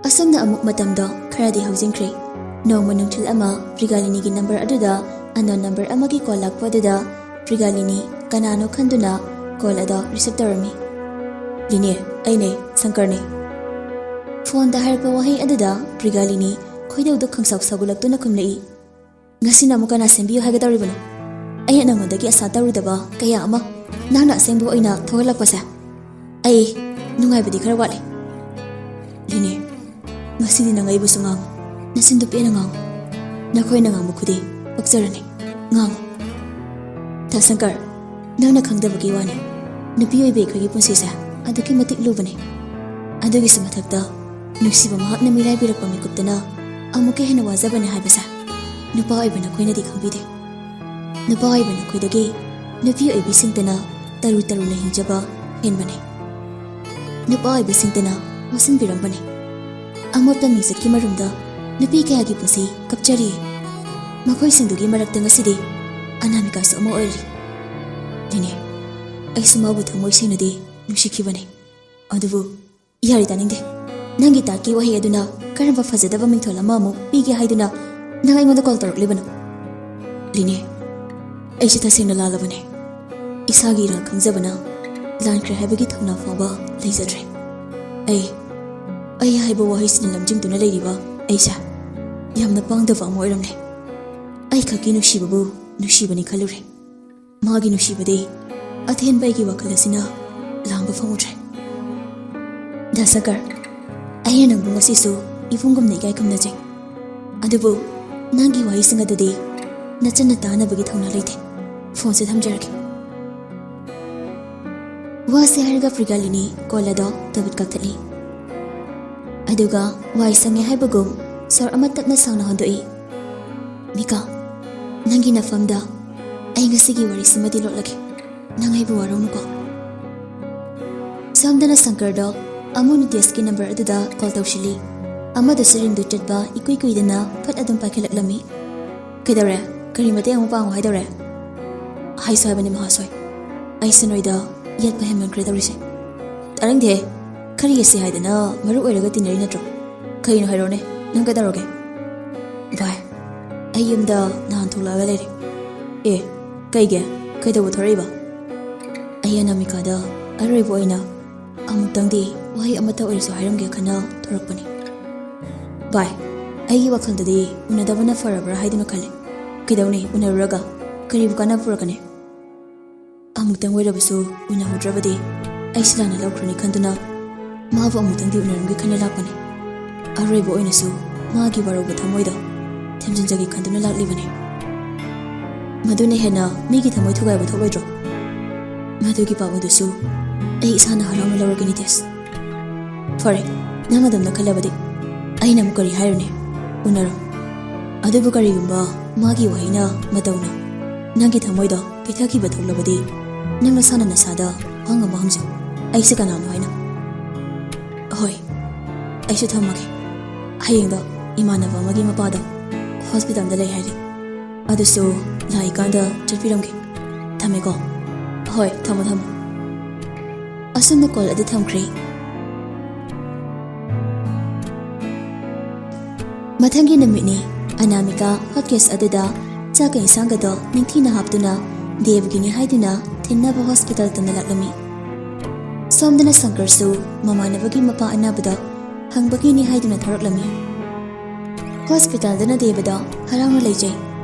ꯑꯁꯨꯝꯅ ꯑꯃꯨꯛ ꯃꯇꯝꯗꯣ ꯈꯔꯗꯤ ꯍꯧꯖꯤꯟꯈ꯭ꯔꯦ꯫ ꯅꯣꯡꯃ ꯅꯨꯡꯊꯤꯜ ꯑꯃ ꯄ꯭ꯔꯤꯒꯥꯂꯤꯅꯤꯒꯤ ꯅꯝꯕꯔ ꯑꯗꯨꯗ ꯑꯟꯅꯣꯟ ꯅꯝꯕꯔ ꯑꯃꯒꯤ ꯀꯣꯜ ꯂꯥꯛꯄ ꯑꯗꯨꯗ ꯄ꯭ꯔꯤꯒꯥꯂꯤꯅꯤ ꯀꯅꯥꯅꯣ ꯈꯟꯗꯨꯅ ꯀꯣꯜ ꯑꯗꯣ ꯔꯤꯁꯤꯞ ꯇꯧꯔꯝꯃꯤ꯫ "ꯂꯤꯅꯦ, ꯑꯩꯅꯦ, ꯁꯪꯀꯔꯅꯦ꯫" ꯐꯣꯟꯗ ꯍꯥꯏꯔꯛꯄ ꯋꯥꯍꯩ ꯑꯗꯨꯗ ꯄ꯭ꯔꯤꯒꯥꯂꯤꯅꯤ ꯈꯣꯏꯗꯧꯗꯣ ꯈꯪꯁꯥꯎ ꯁꯥꯎꯒꯠꯂꯛꯇꯨꯅ ꯈꯨꯝꯂꯛꯏ꯫ "ꯉꯁꯤꯅ ꯑꯃꯨꯛ ꯀꯅꯥ ꯁꯦꯝꯕꯤꯌꯨ ꯍꯥꯏꯒꯗꯧꯔꯤꯕꯅꯣ? ꯑꯩꯅ ꯅꯉꯣꯟꯗꯒꯤ ꯑꯁꯥ ꯇꯧꯔꯨꯗꯕ ꯀꯌꯥ ꯑꯃ ꯅꯪꯅ ꯑꯁꯦꯡꯕ ꯑꯣꯏꯅ ꯊꯣꯛꯍꯜꯂꯛꯄꯁꯦ꯫ ꯑꯩ ꯅꯨꯡꯉꯥꯏꯕꯗꯤ ꯈꯔ ꯋꯥꯠꯂꯤ꯫" "ꯂꯤꯅꯦ, ꯉꯁꯤꯗꯤ ꯅꯪ ꯑꯩꯕꯨꯁꯨ ꯉꯥꯡꯉꯨ꯫ ꯅꯆꯤꯟꯗꯨ ꯄꯦꯟꯅ ꯉꯥꯡꯉꯨ꯫ ꯅꯈꯣꯏꯅ ꯉꯥꯡꯕ ꯈꯨꯗꯤꯡ ꯄꯛꯆꯔꯅꯤ꯫ ꯉꯥꯡꯉꯨ꯫" "ꯗꯥ ꯁꯪꯀꯔ, ꯅꯪꯅ ꯈꯪꯗꯕꯒꯤ ꯋꯥꯅꯤ꯫ ꯅꯨꯄꯤ ꯑꯣꯏꯕꯤ ꯑꯩꯈꯣꯏꯒꯤ ꯄꯨꯟꯁꯤꯁꯦ ꯑꯗꯨꯛꯀꯤ ꯃꯇꯤꯛ ꯂꯨꯕꯅꯤ꯫ ꯑꯗꯨꯒꯤꯁꯨ ꯃꯊꯛꯇ ꯅꯨꯡꯁꯤꯕ ꯃꯍꯥꯛꯅ ꯃꯤꯔꯥꯏꯕꯤꯔꯛꯄ ꯃꯤꯀꯨꯞꯇꯅ ꯑꯃꯨꯛꯀ ꯍꯦꯟꯅ ꯋꯥꯖꯕꯅꯤ ꯍꯥꯏꯕꯁꯦ ꯅꯨꯄꯥ ꯑꯣꯏꯕ ꯅꯈꯣꯏꯅꯗꯤ ꯈꯪꯕꯤꯗꯦ꯫ ꯅꯨꯄꯥ ꯑꯣꯏꯕ ꯅꯈꯣꯏꯗꯒꯤ ꯅꯨꯄꯤ ꯑꯣꯏꯕꯤꯁꯤꯡꯇꯅ ꯇꯔꯨ ꯇꯔꯨꯅ ꯍꯤꯡꯖꯕ ꯍꯦꯟꯕꯅꯤ꯫ ꯅꯨꯄꯥ ꯑꯣꯏꯕꯤꯁꯤꯡꯇꯅ ꯋꯥꯁꯤꯟꯕꯤꯔꯝꯕꯅꯤ꯫ ꯑꯃꯣꯠꯄ ꯃꯤꯡꯆꯠꯀꯤ ꯃꯔꯨꯝꯗ ꯅꯨꯄꯤ ꯀꯌꯥꯒꯤ ꯄꯨꯟꯁꯤ ꯀꯞꯆꯔꯤ꯫ ꯃꯈꯣꯏꯁꯤꯡꯗꯨꯒꯤ ꯃꯔꯛꯇ ꯉꯁꯤꯗꯤ ꯑꯅꯥꯃꯤꯀꯥꯁꯨ ꯑꯃ ꯑꯣꯏꯔꯤ꯫ ꯂꯤꯅꯦ, ꯑꯩꯁꯨ ꯃꯥꯕꯨ ꯊꯃꯣꯏ ꯁꯦꯡꯅꯗꯤ ꯅꯨꯡꯁꯤꯈꯤꯕꯅꯤ꯫ ꯑꯗꯨꯕꯨ ꯌꯥꯔꯦ, ꯇꯥꯅꯤꯡꯗꯦ꯫ ꯅꯪꯒꯤ ꯇꯥꯠꯀꯤ ꯋꯥꯍꯩ ꯑꯗꯨꯅ ꯀꯔꯝꯕ ꯐꯖꯗꯕ ꯃꯤꯡꯊꯣꯜ ꯑꯃ ꯑꯃꯨꯛ ꯄꯤꯒꯦ ꯍꯥꯏꯗꯨꯅ ꯅꯪ ꯑꯩꯉꯣꯟꯗ ꯀꯣꯜ ꯇꯧꯔꯛꯂꯤꯕꯅꯣ?" "ꯂꯤꯅꯦ, ꯑꯩꯁꯦ ꯇꯁꯦꯡꯅ ꯂꯥꯜꯂꯕꯅꯦ꯫ ꯏꯁꯥꯒꯤ ꯏꯔꯥꯜ ꯈꯪꯖꯕꯅ ꯂꯥꯟꯈ꯭ꯔꯦ ꯍꯥꯏꯕꯒꯤ ꯊꯧꯅꯥ ꯐꯥꯎꯕ ꯂꯩꯖꯗ꯭ꯔꯦ꯫ ꯑꯩ, ꯑꯩ ꯍꯥꯏꯕ ꯋꯥꯍꯩꯁꯤꯅ ꯂꯝꯖꯤꯡꯗꯨꯅ ꯂꯩꯔꯤꯕ ꯑꯩꯁꯦ ꯌꯥꯝꯅ ꯄꯥꯡꯗꯕ ꯑꯃ ꯑꯣꯏꯔꯝꯂꯦ꯫ ꯑꯩ ꯈꯛꯀꯤ ꯅꯨꯡꯁꯤꯕꯕꯨ ꯅꯨꯡꯁꯤꯕꯅꯤ ꯈꯜꯂꯨꯔꯦ꯫ ꯃꯥꯒꯤ ꯅꯨꯡꯁꯤꯕꯗꯤ ꯑꯊꯦꯟꯕ ꯑꯩꯒꯤ ꯋꯥꯈꯜ ꯑꯁꯤꯅ ꯂꯥꯡꯕ ꯐꯪꯉꯨꯗ꯭ꯔꯦ꯫" "ꯗꯥ ꯁꯪꯀꯔ, ꯑꯩꯅ ꯅꯪꯕꯨ ꯉꯁꯤꯁꯨ ꯏꯕꯨꯡꯒꯨꯝꯅ ꯏꯀꯥꯏ ꯈꯨꯝꯅꯖꯩ꯫ ꯑꯗꯨꯕꯨ ꯅꯪꯒꯤ ꯋꯥꯍꯩꯁꯤꯡ ꯑꯗꯨꯗꯤ ꯅꯆꯟꯅ ꯇꯥꯅꯕꯒꯤ ꯊꯧꯅꯥ ꯂꯩꯇꯦ꯫ ꯐꯣꯟꯁꯦ ꯊꯝꯖꯔꯒꯦ꯫" ꯋꯥꯁꯦ ꯍꯥꯏꯔꯒ ꯄ꯭ꯔꯤꯒꯥꯂꯤꯅꯤ ꯀꯣꯜ ꯑꯗꯣ ꯇꯕꯤꯠ ꯀꯛꯊꯠꯂꯤ꯫ ꯑꯗꯨꯒ ꯋꯥꯏ ꯁꯪꯉꯦ ꯍꯥꯏꯕꯒꯨꯝ ꯁꯣꯔ ꯑꯃ ꯇꯞꯅ ꯁꯥꯡꯅ ꯍꯣꯟꯗꯣꯛꯏ꯫ "ꯃꯤꯀꯥ, ꯅꯪꯒꯤ ꯅꯐꯝꯗ ꯑꯩ ꯉꯁꯤꯒꯤ ꯋꯥꯔꯤꯁꯤꯃꯗꯤ ꯂꯣꯠꯂꯒꯦ꯫ ꯅꯪ ꯑꯩꯕꯨ ꯋꯥꯔꯧꯅꯨꯀꯣ꯫" ꯁꯣꯝꯗꯅ ꯁꯪꯀꯔꯗꯣ ꯑꯃꯨꯛ ꯅꯤꯇꯦꯁꯀꯤ ꯅꯝꯕꯔ ꯑꯗꯨꯗ ꯀꯣꯜ ꯇꯧꯁꯤꯜꯂꯤ꯫ ꯑꯃꯗꯨꯁꯨ ꯔꯤꯡꯗꯨ ꯆꯠꯄ ꯏꯀꯨꯏ ꯀꯨꯏꯗꯅ ꯐꯠ ꯑꯗꯨꯝ ꯄꯥꯏꯈꯠꯂꯛꯂꯝꯃꯤ꯫ "ꯀꯩꯗꯧꯔꯦ? ꯀꯔꯤ ꯃꯇꯦꯡ ꯑꯃꯨꯛ ꯄꯥꯡꯉꯨ ꯍꯥꯏꯗꯧꯔꯦ?" "ꯍꯥꯏꯁꯨ ꯍꯥꯏꯕꯅꯤ ꯃꯍꯥꯁꯣꯏ, ꯑꯩꯁꯦ ꯅꯣꯏꯗ ꯌꯦꯠꯄ ꯍꯦꯟꯃꯟꯈ꯭ꯔꯦ ꯇꯧꯔꯤꯁꯦ꯫" "ꯇꯥꯅꯤꯡꯗꯦ꯫ ꯈꯔ ꯌꯦꯠꯁꯤ ꯍꯥꯏꯗꯅ ꯃꯔꯨꯞ ꯑꯣꯏꯔꯒ ꯇꯤꯟꯅꯔꯤ ꯅꯠꯇ꯭ꯔꯣ? ꯀꯩꯅꯣ ꯍꯥꯏꯔꯣꯅꯦ, ꯅꯪ ꯀꯩꯗꯧꯔꯒꯦ?" "ꯚꯥꯏ, ꯑꯩ ꯌꯨꯝꯗ ꯅꯍꯥꯟ ꯊꯣꯛꯂꯛꯑꯒ ꯂꯩꯔꯦ꯫" "ꯑꯦ, ꯀꯩꯒꯤ? ꯀꯩꯗꯧꯕ ꯊꯣꯔꯛꯏꯕ?" "ꯑꯩ ꯑꯅꯥꯃꯤꯀꯥꯗ ꯑꯔꯣꯏꯕ ꯑꯣꯏꯅ ꯑꯃꯨꯛꯇꯪꯗꯤ ꯋꯥꯍꯩ ꯑꯃꯠꯇ ꯑꯣꯏꯔꯁꯨ ꯍꯥꯏꯔꯝꯒꯦ ꯈꯟꯅ ꯊꯣꯔꯛꯄꯅꯤ꯫" "ꯚꯥꯏ, ꯑꯩꯒꯤ ꯋꯥꯈꯜꯗꯗꯤ ꯎꯅꯗꯕꯅ ꯐꯔꯕ꯭ꯔꯥ ꯍꯥꯏꯗꯨꯅ ꯈꯜꯂꯤ꯫ ꯀꯩꯗꯧꯅꯤ ꯎꯅꯔꯨꯔꯒ? ꯀꯔꯤꯕꯨ ꯀꯥꯟꯅꯕ ꯄꯨꯔꯛꯀꯅꯤ? ꯑꯃꯨꯛꯇꯪ ꯑꯣꯏꯔꯕꯁꯨ ꯎꯅꯍꯧꯗ꯭ꯔꯕꯗꯤ ꯑꯩꯁꯨ ꯂꯥꯟꯅ ꯂꯧꯈ꯭ꯔꯅꯤ ꯈꯟꯗꯨꯅ ꯃꯥꯕꯨ ꯑꯃꯨꯛꯇꯪꯗꯤ ꯎꯅꯔꯝꯒꯦ ꯈꯟꯅ ꯂꯥꯛꯄꯅꯤ꯫ ꯑꯔꯣꯏꯕ ꯑꯣꯏꯅꯁꯨ ꯃꯥꯒꯤ ꯋꯥꯔꯧꯕ ꯊꯃꯣꯏꯗꯣ ꯊꯦꯝꯖꯤꯟꯖꯒꯦ ꯈꯟꯗꯨꯅ ꯂꯥꯛꯂꯤꯕꯅꯤ꯫ ꯃꯗꯨꯅ ꯍꯦꯟꯅ ꯃꯤꯒꯤ ꯊꯃꯣꯏ ꯊꯨꯒꯥꯏꯕ ꯊꯣꯛꯂꯣꯏꯗ꯭ꯔꯣ? ꯃꯗꯨꯒꯤ ꯄꯥꯎ ꯑꯗꯨꯁꯨ ꯑꯩ ꯏꯁꯥꯅ ꯍꯔꯥꯎꯅ ꯂꯧꯔꯒꯦ ꯅꯤꯇꯦꯁ꯫" "ꯐꯔꯦ, ꯅꯪ ꯑꯗꯨꯝꯅ ꯈꯜꯂꯕꯗꯤ ꯑꯩꯅ ꯑꯃꯨꯛ ꯀꯔꯤ ꯍꯥꯏꯔꯨꯅꯤ? ꯎꯅꯔꯣ꯫ ꯑꯗꯨꯕꯨ ꯀꯔꯤꯒꯨꯝꯕ ꯃꯥꯒꯤ ꯋꯥꯍꯩꯅ ꯃꯇꯧꯅ ꯅꯪꯒꯤ ꯊꯃꯣꯏꯗꯣ ꯄꯦꯊꯈꯤꯕ ꯊꯣꯛꯂꯕꯗꯤ ꯅꯪ ꯅꯁꯥꯅ ꯅꯁꯥꯗ ꯋꯥꯍꯪ ꯑꯃ ꯍꯪꯖꯧ, ꯑꯩꯁꯦ ꯀꯅꯥꯅꯣ ꯍꯥꯏꯅ꯫" "ꯍꯣꯏ, ꯑꯩꯁꯨ ꯊꯝꯃꯒꯦ꯫ ꯍꯌꯦꯡꯗꯣ ꯏꯃꯥꯟꯅꯕ ꯑꯃꯒꯤ ꯃꯄꯥꯗꯣ ꯍꯣꯁꯄꯤꯇꯥꯜꯗ ꯂꯩ ꯍꯥꯏꯔꯤ꯫ ꯑꯗꯨꯁꯨ ꯂꯥꯛꯏꯀꯥꯟꯗ ꯆꯠꯄꯤꯔꯝꯒꯦ꯫ ꯊꯝꯃꯦꯀꯣ꯫" "ꯍꯣꯏ, ꯊꯝꯃꯣ, ꯊꯝꯃꯣ꯫" ꯑꯁꯨꯝꯅ ꯀꯣꯜ ꯑꯗꯨ ꯊꯝꯈ꯭ꯔꯦ꯫ ꯃꯊꯪꯒꯤ ꯅꯨꯃꯤꯠꯅꯤ꯫ ꯑꯅꯥꯃꯤꯀꯥ ꯍꯣꯠ ꯀꯦꯁ ꯑꯗꯨꯗ ꯆꯥꯛꯀ ꯏꯟꯁꯥꯡꯒꯗꯣ ꯅꯤꯡꯊꯤꯅ ꯍꯥꯞꯇꯨꯅ ꯗꯦꯕꯒꯤꯅꯤ ꯍꯥꯏꯗꯨꯅ ꯊꯤꯟꯅꯕ ꯍꯣꯁꯄꯤꯇꯥꯜ ꯇꯝꯅ ꯂꯥꯛꯂꯝꯃꯤ꯫ ꯁꯣꯝꯗꯅ ꯁꯪꯀꯔꯁꯨ ꯃꯃꯥꯟꯅꯕꯒꯤ ꯃꯄꯥ ꯑꯅꯥꯕꯗ ꯍꯪꯕꯒꯤꯅꯤ ꯍꯥꯏꯗꯨꯅ ꯊꯣꯔꯛꯂꯝꯃꯤ꯫ ꯍꯣꯁꯄꯤꯇꯥꯜꯗꯅ ꯗꯦꯕꯗꯣ ꯍꯔꯥꯎꯅ ꯂꯩꯖꯩ꯫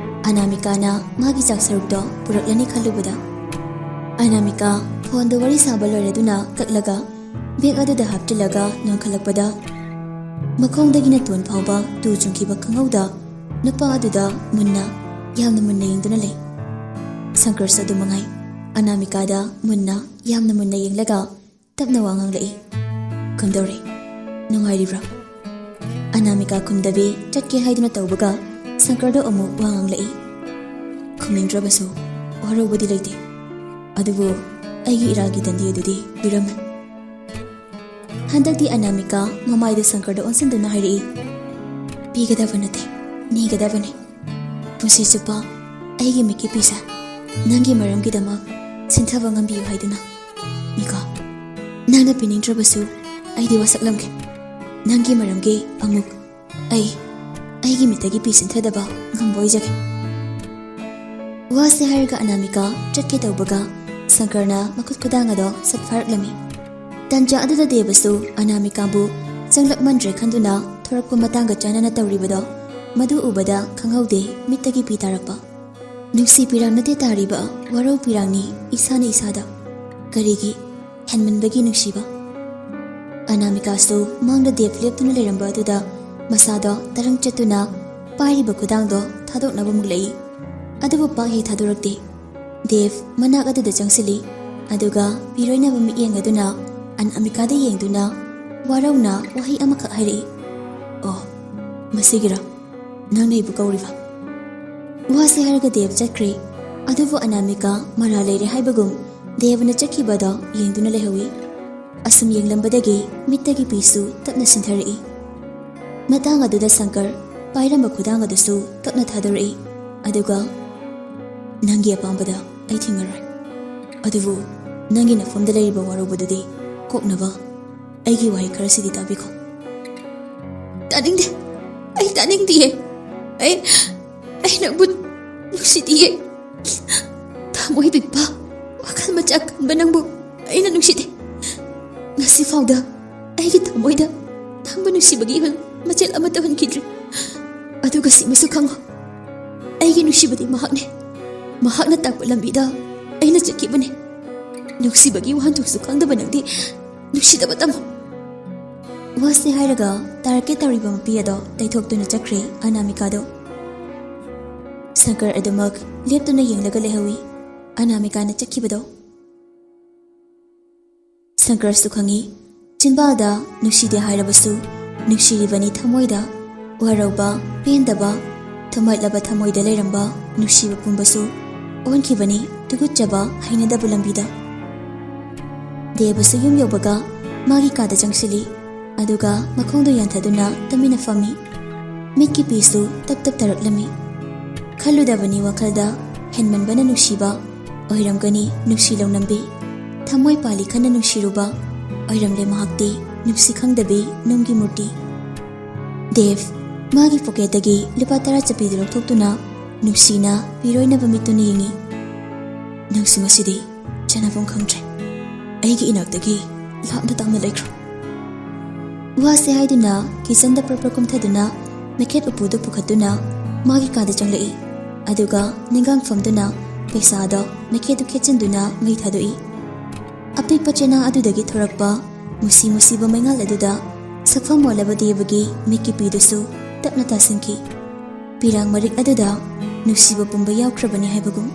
ꯑꯅꯥꯃꯤꯀꯥꯅ ꯃꯥꯒꯤ ꯆꯥꯛ ꯁꯔꯨꯛꯇꯣ ꯄꯨꯔꯛꯂꯅꯤ ꯈꯜꯂꯨꯕꯗ꯫ ꯑꯅꯥꯃꯤꯀꯥ ꯐꯣꯟꯗ ꯋꯥꯔꯤ ꯁꯥꯕ ꯂꯣꯏꯔꯗꯨꯅ ꯀꯛꯂꯒ ꯕꯦꯒ ꯑꯗꯨꯗ ꯍꯥꯞꯆꯤꯜꯂꯒ ꯅꯣꯟꯈꯠꯂꯛꯄꯗ ꯃꯈꯣꯡꯗꯒꯤ ꯅꯥꯇꯣꯟ ꯐꯥꯎꯕ ꯇꯨ ꯆꯨꯡꯈꯤꯕ ꯈꯪꯍꯧꯗ ꯅꯨꯄꯥ ꯑꯗꯨꯗ ꯃꯨꯟꯅ, ꯌꯥꯝꯅ ꯃꯨꯟꯅ ꯌꯦꯡꯗꯨꯅ ꯂꯩ꯫ ꯁꯪꯀꯔꯁꯨ ꯑꯗꯨ ꯃꯉꯥꯏ꯫ ꯑꯅꯥꯃꯤꯀꯥꯗ ꯃꯨꯟꯅ, ꯌꯥꯝꯅ ꯃꯨꯟꯅ ꯌꯦꯡꯂꯒ ꯇꯞꯅ ꯋꯥ ꯉꯥꯡꯂꯛꯏ꯫ "ꯀꯝꯗꯧꯔꯦ? ꯅꯨꯡꯉꯥꯏꯔꯤꯕ꯭ꯔꯥ?" ꯑꯅꯥꯃꯤꯀꯥ ꯈꯨꯝꯗꯕꯤ ꯆꯠꯀꯦ ꯍꯥꯏꯗꯨꯅ ꯇꯧꯕꯒ ꯁꯪꯀꯔꯗꯣ ꯑꯃꯨꯛ ꯋꯥ ꯉꯥꯡꯂꯛꯏ꯫ ꯈꯨꯝꯅꯤꯡꯗ꯭ꯔꯕꯁꯨ ꯋꯥꯔꯧꯕꯗꯤ ꯂꯩꯇꯦ, ꯑꯗꯨꯕꯨ ꯑꯩꯒꯤ ꯏꯔꯥꯒꯤ ꯗꯟꯗꯤ ꯑꯗꯨꯗꯤ ꯄꯤꯔꯝꯃꯨ꯫ ꯍꯟꯗꯛꯇꯤ ꯑꯅꯥꯃꯤꯀꯥ ꯃꯃꯥꯏꯗ ꯁꯪꯀꯔꯗ ꯑꯣꯟꯁꯤꯟꯗꯨꯅ ꯍꯥꯏꯔꯛꯏ, "ꯄꯤꯒꯗꯕ ꯅꯠꯇꯦ, ꯅꯤꯒꯗꯕꯅꯤ꯫ ꯄꯨꯟꯁꯤ ꯆꯨꯞꯄ ꯑꯩꯒꯤ ꯃꯤꯠꯀꯤ ꯄꯤꯁꯦ ꯅꯪꯒꯤ ꯃꯔꯝꯒꯤꯗꯃꯛ ꯁꯤꯟꯊꯕ ꯉꯝꯕꯤꯌꯨ ꯍꯥꯏꯗꯨꯅ꯫ ꯃꯤꯀꯥ, ꯅꯪꯅ ꯄꯤꯅꯤꯡꯗ꯭ꯔꯕꯁꯨ ꯑꯩꯗꯤ ꯋꯥꯁꯛꯂꯝꯒꯦ꯫ ꯅꯪꯒꯤ ꯃꯔꯝꯒꯤ ꯑꯃꯨꯛ ꯑꯩ ꯑꯩꯒꯤ ꯃꯤꯠꯇꯒꯤ ꯄꯤ ꯁꯤꯟꯊꯗꯕ ꯉꯝꯕ ꯑꯣꯏꯖꯒꯦ꯫" ꯋꯥꯁꯦ ꯍꯥꯏꯔꯒ ꯑꯅꯥꯃꯤꯀꯥ ꯆꯠꯀꯦ ꯇꯧꯕꯒ ꯁꯪꯀꯔꯅ ꯃꯈꯨꯠ ꯈꯨꯗꯥꯡ ꯑꯗꯣ ꯁꯠ ꯐꯥꯔꯛꯂꯝꯃꯤ꯫ ꯇꯟꯖꯥ ꯑꯗꯨꯗ ꯗꯦꯕꯁꯨ ꯑꯅꯥꯃꯤꯀꯥꯕꯨ ꯆꯪꯂꯛꯃꯟꯗ꯭ꯔꯦ ꯈꯟꯗꯨꯅ ꯊꯣꯔꯛꯄ ꯃꯇꯥꯡꯒ ꯆꯥꯟꯅꯅ ꯇꯧꯔꯤꯕꯗꯣ, ꯃꯗꯨ ꯎꯕꯗ ꯈꯪꯍꯧꯗꯦ ꯃꯤꯠꯇꯒꯤ ꯄꯤ ꯇꯥꯔꯛꯄ꯫ ꯅꯨꯡꯁꯤ ꯄꯤꯔꯥꯡ ꯅꯠꯇꯦ ꯇꯥꯔꯤꯕ, ꯋꯥꯔꯧ ꯄꯤꯔꯥꯡꯅꯤ ꯏꯁꯥꯅ ꯏꯁꯥꯗ꯫ ꯀꯔꯤꯒꯤ? ꯍꯦꯟꯃꯟꯕꯒꯤ ꯅꯨꯡꯁꯤꯕ꯫ ꯑꯅꯥꯃꯤꯀꯥꯁꯨ ꯃꯥꯡꯗ ꯗꯦꯕ ꯂꯦꯞꯇꯨꯅ ꯂꯩꯔꯝꯕ ꯑꯗꯨꯗ ꯃꯁꯥꯗꯣ ꯇꯔꯪ ꯆꯠꯇꯨꯅ ꯄꯥꯏꯔꯤꯕ ꯈꯨꯗꯥꯡꯗꯣ ꯊꯥꯗꯣꯛꯅꯕ ꯃꯨꯛꯂꯛꯏ꯫ ꯑꯗꯨꯕꯨ ꯄꯥꯛ ꯍꯦꯛ ꯊꯥꯗꯣꯔꯛꯇꯦ꯫ ꯗꯦꯕ ꯃꯅꯥꯛ ꯑꯗꯨꯗ ꯆꯪꯁꯤꯜꯂꯤ, ꯑꯗꯨꯒ ꯄꯤꯔꯣꯏꯅꯕ ꯃꯤꯠꯌꯦꯡ ꯑꯗꯨꯅ ꯑꯅꯥꯃꯤꯀꯥꯗ ꯌꯦꯡꯗꯨꯅ ꯋꯥꯔꯧꯅ ꯋꯥꯍꯩ ꯑꯃꯈꯛ ꯍꯥꯏꯔꯛꯏ, "ꯑꯣ, ꯃꯁꯤꯒꯤꯔꯣ ꯅꯪꯅ ꯑꯩꯕꯨ ꯀꯧꯔꯤꯕ?" ꯋꯥꯁꯦ ꯍꯥꯏꯔꯒ ꯗꯦꯕ ꯆꯠꯈ꯭ꯔꯦ꯫ ꯑꯗꯨꯕꯨ ꯑꯅꯥꯃꯤꯀꯥ ꯃꯔꯥ ꯂꯩꯔꯦ ꯍꯥꯏꯕꯒꯨꯝ ꯗꯦꯕꯅ ꯆꯠꯈꯤꯕꯗꯣ ꯌꯦꯡꯗꯨꯅ ꯂꯩꯍꯧꯏ꯫ ꯑꯁꯨꯝ ꯌꯦꯡꯂꯝꯕꯗꯒꯤ ꯃꯤꯠꯇꯒꯤ ꯄꯤꯁꯨ ꯇꯞꯅ ꯁꯤꯟꯊꯔꯛꯏ꯫ ꯃꯇꯥꯡ ꯑꯗꯨꯗ ꯁꯪꯀꯔ ꯄꯥꯏꯔꯝꯕ ꯈꯨꯗꯥꯡ ꯑꯗꯨꯁꯨ ꯇꯞꯅ ꯊꯥꯗꯣꯔꯛꯏ꯫ ꯑꯗꯨꯒ, "ꯅꯪꯒꯤ ꯑꯄꯥꯝꯕꯗ ꯑꯩ ꯊꯤꯡꯉꯔꯣꯏ꯫ ꯑꯗꯨꯕꯨ ꯅꯪꯒꯤ ꯅꯐꯝꯗ ꯂꯩꯔꯤꯕ ꯋꯥꯔꯧꯕꯗꯨꯗꯤ ꯀꯣꯛꯅꯕ ꯑꯩꯒꯤ ꯋꯥꯍꯩ ꯈꯔꯁꯤꯗꯤ ꯇꯥꯕꯤꯈꯣ꯫" "ꯇꯥꯅꯤꯡꯗꯦ꯫ ꯑꯩ ꯇꯥꯅꯤꯡꯗꯤꯌꯦ꯫ ꯑꯩ, ꯑꯩ ꯅꯪꯕꯨ ꯅꯨꯡꯁꯤꯗꯤꯌꯦ꯫ ꯊꯃꯣꯏ ꯄꯤꯛꯄ, ꯋꯥꯈꯜ ꯃꯆꯥ ꯀꯟꯕ ꯅꯪꯕꯨ ꯑꯩꯅ ꯅꯨꯡꯁꯤꯗꯦ꯫ ꯉꯁꯤ ꯐꯥꯎꯗ ꯑꯩꯒꯤ ꯊꯃꯣꯏꯗ ꯅꯪꯕꯨ ꯅꯨꯡꯁꯤꯕꯒꯤ ꯏꯍꯨꯜ ꯃꯆꯦꯠ ꯑꯃꯠꯇ ꯍꯨꯟꯈꯤꯗ꯭ꯔꯤ꯫ ꯑꯗꯨꯒ ꯁꯤꯃꯁꯨ ꯈꯪꯉꯨ, ꯑꯩꯒꯤ ꯅꯨꯡꯁꯤꯕꯗꯤ ꯃꯍꯥꯛꯅꯦ꯫ ꯃꯍꯥꯛꯅ ꯇꯥꯛꯄ ꯂꯝꯕꯤꯗ ꯑꯩꯅ ꯆꯠꯈꯤꯕꯅꯦ꯫ ꯅꯨꯡꯁꯤꯕꯒꯤ ꯋꯥꯍꯟꯊꯣꯛꯁꯨ ꯈꯪꯗꯕ ꯅꯪꯗꯤ ꯅꯨꯡꯁꯤꯗꯕ ꯇꯝꯃꯨ꯫" ꯋꯥꯁꯦ ꯍꯥꯏꯔꯒ ꯇꯥꯔꯛꯀꯦ ꯇꯧꯔꯤꯕ ꯃꯄꯤ ꯑꯗꯣ ꯇꯩꯊꯣꯛꯇꯨꯅ ꯆꯠꯈ꯭ꯔꯦ ꯑꯅꯥꯃꯤꯀꯥꯗꯣ꯫ ꯁꯪꯀꯔ ꯑꯗꯨꯃꯛ ꯂꯦꯞꯇꯨꯅ ꯌꯦꯡꯂꯒ ꯂꯩꯍꯧꯏ ꯑꯅꯥꯃꯤꯀꯥꯅ ꯆꯠꯈꯤꯕꯗꯣ꯫ ꯁꯪꯀꯔꯁꯨ ꯈꯪꯏ, ꯆꯤꯟꯕꯥꯜꯗ ꯅꯨꯡꯁꯤꯗꯦ ꯍꯥꯏꯔꯕꯁꯨ ꯅꯨꯡꯁꯤꯔꯤꯕꯅꯤ ꯊꯃꯣꯏꯗ꯫ ꯋꯥꯔꯧꯕ, ꯄꯦꯟꯗꯕ, ꯊꯨꯝꯍꯠꯂꯕ ꯊꯃꯣꯏꯗ ꯂꯩꯔꯝꯕ ꯅꯨꯡꯁꯤꯕ ꯄꯨꯝꯕꯁꯨ ꯑꯣꯟꯈꯤꯕꯅꯤ ꯇꯨꯀꯠꯆꯕ, ꯍꯩꯅꯗꯕ ꯂꯝꯕꯤꯗ꯫ ꯗꯦꯕꯁꯨ ꯌꯨꯝ ꯌꯧꯕꯒ ꯃꯥꯒꯤ ꯀꯥꯗ ꯆꯪꯁꯤꯜꯂꯤ꯫ ꯑꯗꯨꯒ ꯃꯈꯣꯡꯗꯨ ꯌꯥꯟꯊꯗꯨꯅ ꯇꯨꯃꯤꯟꯅ ꯐꯝꯃꯤ꯫ ꯃꯤꯠꯀꯤ ꯄꯤꯁꯨ ꯇꯞ ꯇꯞ ꯇꯥꯔꯛꯂꯝꯃꯤ꯫ ꯈꯜꯂꯨꯗꯕꯅꯤ ꯋꯥꯈꯜꯗ ꯍꯦꯟꯃꯟꯕꯅ ꯅꯨꯡꯁꯤꯕ ꯑꯣꯏꯔꯝꯒꯅꯤ ꯅꯨꯡꯁꯤ ꯂꯧꯅꯝꯕꯤ꯫ ꯊꯃꯣꯏ ꯄꯥꯜꯂꯤ ꯈꯟꯅ ꯅꯨꯡꯁꯤꯔꯨꯕ ꯑꯣꯏꯔꯝꯂꯦ ꯃꯍꯥꯛꯇꯤ ꯅꯨꯡꯁꯤ ꯈꯪꯗꯕꯤ ꯅꯨꯡꯒꯤ ꯃꯨꯔꯇꯤ꯫ ꯗꯦꯕ ꯃꯥꯒꯤ ꯄꯣꯀꯦꯠꯇꯒꯤ ꯂꯨꯄꯥ ꯇꯔꯥ ꯆꯠꯄꯤꯗꯨ ꯂꯧꯊꯣꯛꯇꯨꯅ ꯅꯨꯡꯁꯤꯅ ꯄꯤꯔꯣꯏꯅꯕ ꯃꯤꯠꯇꯨꯅ ꯌꯦꯡꯉꯤ꯫ "ꯅꯪꯁꯨ ꯉꯁꯤꯗꯤ ꯆꯥꯟꯅꯐꯝ ꯈꯪꯗ꯭ꯔꯦ꯫ ꯑꯩꯒꯤ ꯏꯅꯥꯛꯇꯒꯤ ꯂꯥꯞꯅ ꯇꯥꯡꯅ ꯂꯩꯈ꯭ꯔꯣ꯫" ꯋꯥꯁꯦ ꯍꯥꯏꯗꯨꯅ ꯀꯤꯆꯟꯗ ꯄ꯭ꯔꯞ ꯄ꯭ꯔꯞ ꯀꯨꯝꯊꯗꯨꯅ ꯃꯩꯈꯦꯠ ꯎꯄꯨꯗꯨ ꯄꯨꯈꯠꯇꯨꯅ ꯃꯥꯒꯤ ꯀꯥꯗ ꯆꯪꯂꯛꯏ꯫ ꯑꯗꯨꯒ ꯅꯤꯡꯒꯥꯡ ꯐꯝꯗꯨꯅ ꯄꯩꯁꯥꯗꯣ ꯃꯩꯈꯦꯠꯇꯨ ꯈꯦꯠꯆꯤꯟꯗꯨꯅ ꯃꯩ ꯊꯥꯗꯣꯛꯏ꯫ ꯑꯄꯤꯛꯄ ꯆꯦꯅꯥ ꯑꯗꯨꯗꯒꯤ ꯊꯣꯔꯛꯄ ꯃꯨꯁꯤ ꯃꯨꯁꯤꯕ ꯃꯩꯉꯥꯜ ꯑꯗꯨꯗ ꯁꯛꯐꯝ ꯑꯣꯜꯂꯕ ꯗꯦꯕꯒꯤ ꯃꯤꯠꯀꯤ ꯄꯤꯗꯨꯁꯨ ꯇꯞꯅ ꯇꯥꯁꯤꯟꯈꯤ꯫ ꯄꯤꯔꯥꯡ ꯃꯔꯤꯛ ꯑꯗꯨꯗ ꯅꯨꯡꯁꯤꯕ ꯄꯨꯝꯕ ꯌꯥꯎꯈ꯭ꯔꯕꯅꯤ ꯍꯥꯏꯕꯒꯨꯝ꯫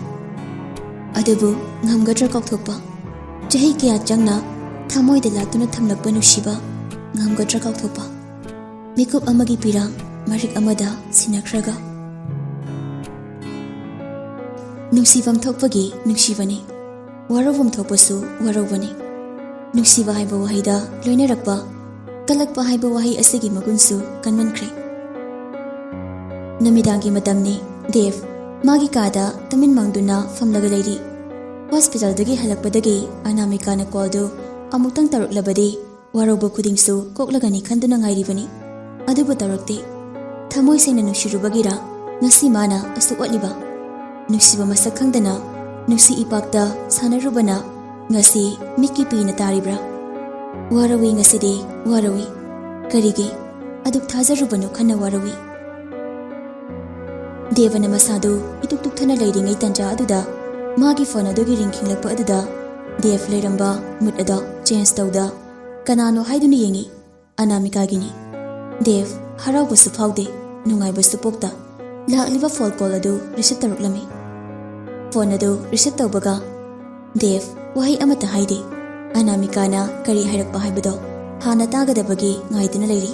ꯑꯗꯨꯕꯨ ꯉꯝꯒꯗ꯭ꯔꯥ ꯀꯥꯎꯊꯣꯛꯄ? ꯆꯍꯤ ꯀꯌꯥ ꯆꯪꯅ ꯊꯃꯣꯏꯗ ꯂꯥꯠꯇꯨꯅ ꯊꯝꯂꯛꯄ ꯅꯨꯡꯁꯤꯕ ꯉꯝꯒꯗ꯭ꯔꯥ ꯀꯥꯎꯊꯣꯛꯄ? ꯃꯤꯀꯨꯞ ꯑꯃꯒꯤ ꯄꯤꯔꯥꯡ ꯃꯔꯤꯛ ꯑꯃꯗ ꯁꯤꯟꯅꯈ꯭ꯔꯒ꯫ ꯅꯨꯡꯁꯤꯐꯝ ꯊꯣꯛꯄꯒꯤ ꯅꯨꯡꯁꯤꯕꯅꯤ, ꯋꯥꯔꯧꯐꯝ ꯊꯣꯛꯄꯁꯨ ꯋꯥꯔꯧꯕꯅꯤ꯫ ꯅꯨꯡꯁꯤꯕ ꯍꯥꯏꯕ ꯋꯥꯍꯩꯗ ꯂꯣꯏꯅꯔꯛꯄ, ꯀꯜꯂꯛꯄ ꯍꯥꯏꯕ ꯋꯥꯍꯩ ꯑꯁꯤꯒꯤ ꯃꯒꯨꯟꯁꯨ ꯀꯟꯃꯟꯈ꯭ꯔꯦ꯫ ꯅꯨꯃꯤꯗꯥꯡꯒꯤ ꯃꯇꯝꯅꯤ꯫ ꯗꯦꯕ ꯃꯥꯒꯤ ꯀꯥꯗ ꯇꯨꯃꯤꯟ ꯃꯥꯡꯗꯨꯅ ꯐꯝꯂꯒ ꯂꯩꯔꯤ꯫ ꯍꯣꯁꯄꯤꯇꯥꯜꯗꯒꯤ ꯍꯜꯂꯛꯄꯗꯒꯤ ꯑꯅꯥꯃꯤꯀꯥꯅ ꯀꯣꯜꯗꯨ ꯑꯃꯨꯛꯇꯪ ꯇꯧꯔꯛꯂꯕꯗꯤ ꯋꯥꯔꯧꯕ ꯈꯨꯗꯤꯡꯁꯨ ꯀꯣꯛꯂꯒꯅꯤ ꯈꯟꯗꯨꯅ ꯉꯥꯏꯔꯤꯕꯅꯤ꯫ ꯑꯗꯨꯕꯨ ꯇꯧꯔꯛꯇꯦ꯫ ꯊꯃꯣꯏ ꯁꯦꯡꯅ ꯅꯨꯡꯁꯤꯔꯨꯕꯒꯤꯔ ꯉꯁꯤ ꯃꯥꯅ ꯑꯁꯨꯛ ꯋꯥꯠꯂꯤꯕ? ꯅꯨꯡꯁꯤꯕ ꯃꯁꯛ ꯈꯪꯗꯅ ꯅꯨꯡꯁꯤ ꯏꯄꯥꯛꯇ ꯁꯥꯟꯅꯔꯨꯕꯅ ꯉꯁꯤ ꯃꯤꯠꯀꯤ ꯄꯤꯅ ꯇꯥꯔꯤꯕ꯭ꯔꯥ? ꯋꯥꯔꯧꯏ ꯉꯁꯤꯗꯤ, ꯋꯥꯔꯧꯏ꯫ ꯀꯔꯤꯒꯤ ꯑꯗꯨꯛ ꯊꯥꯖꯔꯨꯕꯅꯣ ꯈꯟꯅ ꯋꯥꯔꯧꯏ꯫ ꯗꯦꯕꯅ ꯃꯁꯥꯗꯨ ꯏꯇꯨꯛ ꯇꯨꯛꯊꯅ ꯂꯩꯔꯤꯉꯩ ꯇꯟꯖꯥ ꯑꯗꯨꯗ ꯃꯥꯒꯤ ꯐꯣꯟ ꯑꯗꯨꯒꯤ ꯔꯤꯡ ꯈꯤꯡꯂꯛꯄ ꯑꯗꯨꯗ ꯗꯦꯕ ꯂꯩꯔꯝꯕ ꯃꯨꯠ ꯑꯗꯣ ꯆꯦꯟꯖ ꯇꯧꯗ ꯀꯅꯥꯅꯣ ꯍꯥꯏꯗꯨꯅ ꯌꯦꯡꯏ꯫ ꯑꯅꯥꯃꯤꯀꯥꯒꯤꯅꯤ꯫ ꯗꯦꯕ ꯍꯔꯥꯎꯕꯁꯨ ꯐꯥꯎꯗꯦ, ꯅꯨꯡꯉꯥꯏꯕꯁꯨ ꯄꯣꯛꯇ ꯂꯥꯛꯂꯤꯕ ꯐꯣꯟ ꯀꯣꯜ ꯑꯗꯨ ꯔꯤꯁꯤꯞ ꯇꯧꯔꯛꯂꯝꯃꯤ꯫ ꯐꯣꯟ ꯑꯗꯨ ꯔꯤꯁꯤꯞ ꯇꯧꯕꯒ ꯗꯦꯕ ꯋꯥꯍꯩ ꯑꯃꯠꯇ ꯍꯥꯏꯗꯦ꯫ ꯑꯅꯥꯃꯤꯀꯥꯅ ꯀꯔꯤ ꯍꯥꯏꯔꯛꯄ ꯍꯥꯏꯕꯗꯣ ꯍꯥꯟꯅ ꯇꯥꯒꯗꯕꯒꯤ ꯉꯥꯏꯗꯨꯅ ꯂꯩꯔꯤ꯫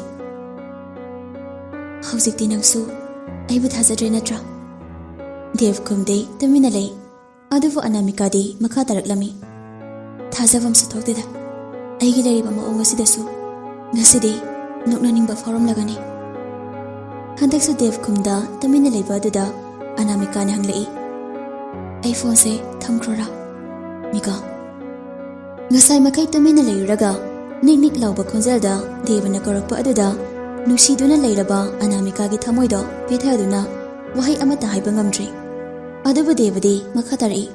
ꯍꯧꯖꯤꯛꯇꯤ ꯅꯪꯁꯨ ꯑꯩꯕꯨ ꯊꯥꯖꯗ꯭ꯔꯦ ꯅꯠꯇ꯭ꯔꯥ? ꯗꯦꯕ ꯈꯨꯝꯗꯦ, ꯇꯨꯃꯤꯟꯅ ꯂꯩ꯫ ꯑꯗꯨꯕꯨ ꯑꯅꯥꯃꯤꯀꯥꯗꯤ ꯃꯈꯥ ꯇꯥꯔꯛꯂꯝꯃꯤ꯫ ꯊꯥꯖꯐꯝꯁꯨ ꯊꯣꯛꯇꯦꯗ꯫ ꯑꯩꯒꯤ ꯂꯩꯔꯤꯕ ꯃꯑꯣꯡ ꯑꯁꯤꯗꯁꯨ ꯉꯁꯤꯗꯤ ꯅꯣꯛꯅꯅꯤꯡꯕ ꯐꯥꯎꯔꯝꯂꯒꯅꯤ꯫ ꯍꯟꯗꯛꯁꯨ ꯗꯦꯕ ꯈꯨꯝꯗ ꯇꯨꯃꯤꯟꯅ ꯂꯩꯕ ꯑꯗꯨꯗ ꯑꯅꯥꯃꯤꯀꯥꯅ ꯍꯪꯂꯛꯏ, "ꯑꯩ ꯐꯣꯟꯁꯦ ꯊꯝꯈ꯭ꯔꯣꯔꯥ, ꯃꯤꯀꯥ?" ꯉꯁꯥꯏ ꯃꯈꯩ ꯇꯨꯃꯤꯟꯅ ꯂꯩꯔꯨꯔꯒ ꯅꯤꯛ ꯅꯤꯛ ꯂꯥꯎꯕ ꯈꯣꯟꯖꯦꯜꯗ ꯗꯦꯕꯅ ꯀꯧꯔꯛꯄ ꯑꯗꯨꯗ ꯅꯨꯡꯁꯤꯗꯨꯅ ꯂꯩꯔꯕ ꯑꯅꯥꯃꯤꯀꯥꯒꯤ ꯊꯃꯣꯏꯗꯣ ꯄꯦꯊꯗꯨꯅ ꯋꯥꯍꯩ ꯑꯃꯠꯇ ꯍꯥꯏꯕ ꯉꯝꯗ꯭ꯔꯤ꯫ ꯑꯗꯨꯕꯨ ꯗꯦꯕꯗꯤ ꯃꯈꯥ ꯇꯥꯔꯛꯏ,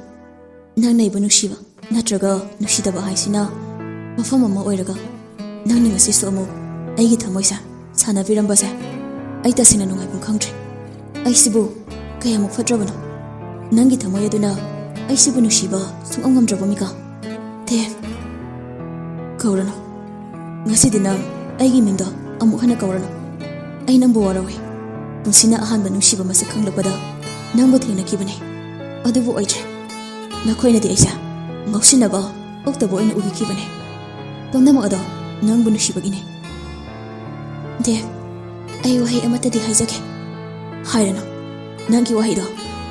"ꯅꯪꯅ ꯑꯩꯕꯨ ꯅꯨꯡꯁꯤꯕ ꯅꯠꯇ꯭ꯔꯒ ꯅꯨꯡꯁꯤꯗꯕ ꯍꯥꯏꯁꯤꯅ ꯋꯥꯐꯝ ꯑꯃ ꯑꯣꯏꯔꯒ, ꯅꯪꯅ ꯉꯁꯤꯁꯨ ꯑꯃꯨꯛ ꯑꯩꯒꯤ ꯊꯃꯣꯏꯁꯦ ꯁꯥꯟꯅꯕꯤꯔꯝꯕꯁꯦ ꯑꯩ ꯇꯁꯦꯡꯅ ꯅꯨꯡꯉꯥꯏꯐꯝ ꯈꯪꯗ꯭ꯔꯦ꯫ ꯑꯩꯁꯤꯕꯨ ꯀꯌꯥꯃꯨꯛ ꯐꯠꯇ꯭ꯔꯕꯅꯣ? ꯅꯪꯒꯤ ꯊꯃꯣꯏ ꯑꯗꯨꯅ ꯑꯩꯁꯤꯕꯨ ꯅꯨꯡꯁꯤꯕ ꯁꯨꯡꯉꯝ ꯉꯝꯗ꯭ꯔꯕꯣ, ꯃꯤꯀꯥ?" "ꯗꯦꯕ, ꯀꯧꯔꯅꯨ꯫ ꯉꯁꯤꯗꯤ ꯅꯪ ꯑꯩꯒꯤ ꯃꯤꯡꯗꯣ ꯑꯃꯨꯛ ꯍꯟꯅ ꯀꯧꯔꯅꯨ꯫ ꯑꯩ ꯅꯪꯕꯨ ꯋꯥꯔꯧꯏ꯫ ꯄꯨꯟꯁꯤꯅ ꯑꯍꯥꯟꯕ ꯅꯨꯡꯁꯤꯕ ꯃꯁꯛ ꯈꯪꯂꯛꯄꯗ ꯅꯪꯕꯨ ꯊꯦꯡꯅꯈꯤꯕꯅꯦ꯫ ꯑꯗꯨꯕꯨ ꯑꯣꯏꯗ꯭ꯔꯦ꯫ ꯅꯈꯣꯏꯅꯗꯤ ꯑꯩꯁꯦ ꯉꯥꯎꯁꯤꯟꯅꯕ ꯑꯣꯛꯇꯕ ꯑꯣꯏꯅ ꯎꯕꯤꯈꯤꯕꯅꯦ꯫ ꯄꯨꯝꯅꯃꯛ ꯑꯗꯣ ꯅꯪꯕꯨ ꯅꯨꯡꯁꯤꯕꯒꯤꯅꯦ꯫ ꯗꯦꯕ, ꯑꯩ ꯋꯥꯍꯩ ꯑꯃꯠꯇꯗꯤ ꯍꯥꯏꯖꯒꯦ꯫" "ꯍꯥꯏꯔꯅꯨ꯫ ꯅꯪꯒꯤ ꯋꯥꯍꯩꯗꯣ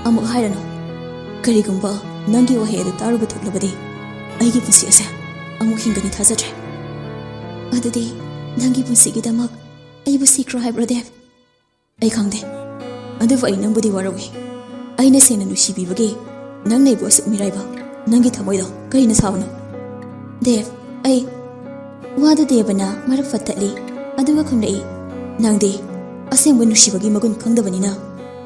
ꯑꯃꯨꯛ ꯍꯥꯏꯔꯅꯨ꯫ ꯀꯔꯤꯒꯨꯝꯕ ꯅꯪꯒꯤ ꯋꯥꯍꯩ ꯑꯗꯨ ꯇꯥꯔꯨꯕ ꯊꯣꯛꯂꯕꯗꯤ ꯑꯩꯒꯤ ꯄꯨꯟꯁꯤ ꯑꯁꯦ ꯑꯃꯨꯛ ꯍꯤꯡꯒꯅꯤ ꯊꯥꯖꯗ꯭ꯔꯦ꯫" "ꯑꯗꯨꯗꯤ ꯅꯪꯒꯤ ꯄꯨꯟꯁꯤꯒꯤꯗꯃꯛ ꯑꯩꯕꯨ ꯁꯤꯈ꯭ꯔꯣ ꯍꯥꯏꯕ꯭ꯔꯣ, ꯗꯦꯕ?" "ꯑꯩ ꯈꯪꯗꯦ꯫ ꯑꯗꯨꯕꯨ ꯑꯩ ꯅꯪꯕꯨꯗꯤ ꯋꯥꯔꯧꯏ꯫ ꯑꯩꯅ ꯁꯦꯡꯅ ꯅꯨꯡꯁꯤꯕꯤꯕꯒꯤ ꯅꯪꯅ ꯑꯩꯕꯨ ꯑꯁꯨꯛ ꯃꯤꯔꯥꯏꯕ ꯅꯪꯒꯤ ꯊꯃꯣꯏꯗꯣ ꯀꯔꯤꯅ ꯁꯥꯕꯅꯣ?" "ꯗꯦꯕ, ꯑꯩ..." ꯋꯥꯗꯨ ꯗꯦꯕꯅ ꯃꯔꯛ ꯐꯠꯇꯠꯂꯤ, ꯑꯗꯨꯒ ꯈꯨꯝꯂꯛꯏ, "ꯅꯪꯗꯤ ꯑꯁꯦꯡꯕ ꯅꯨꯡꯁꯤꯕꯒꯤ ꯃꯒꯨꯟ ꯈꯪꯗꯕꯅꯤꯅ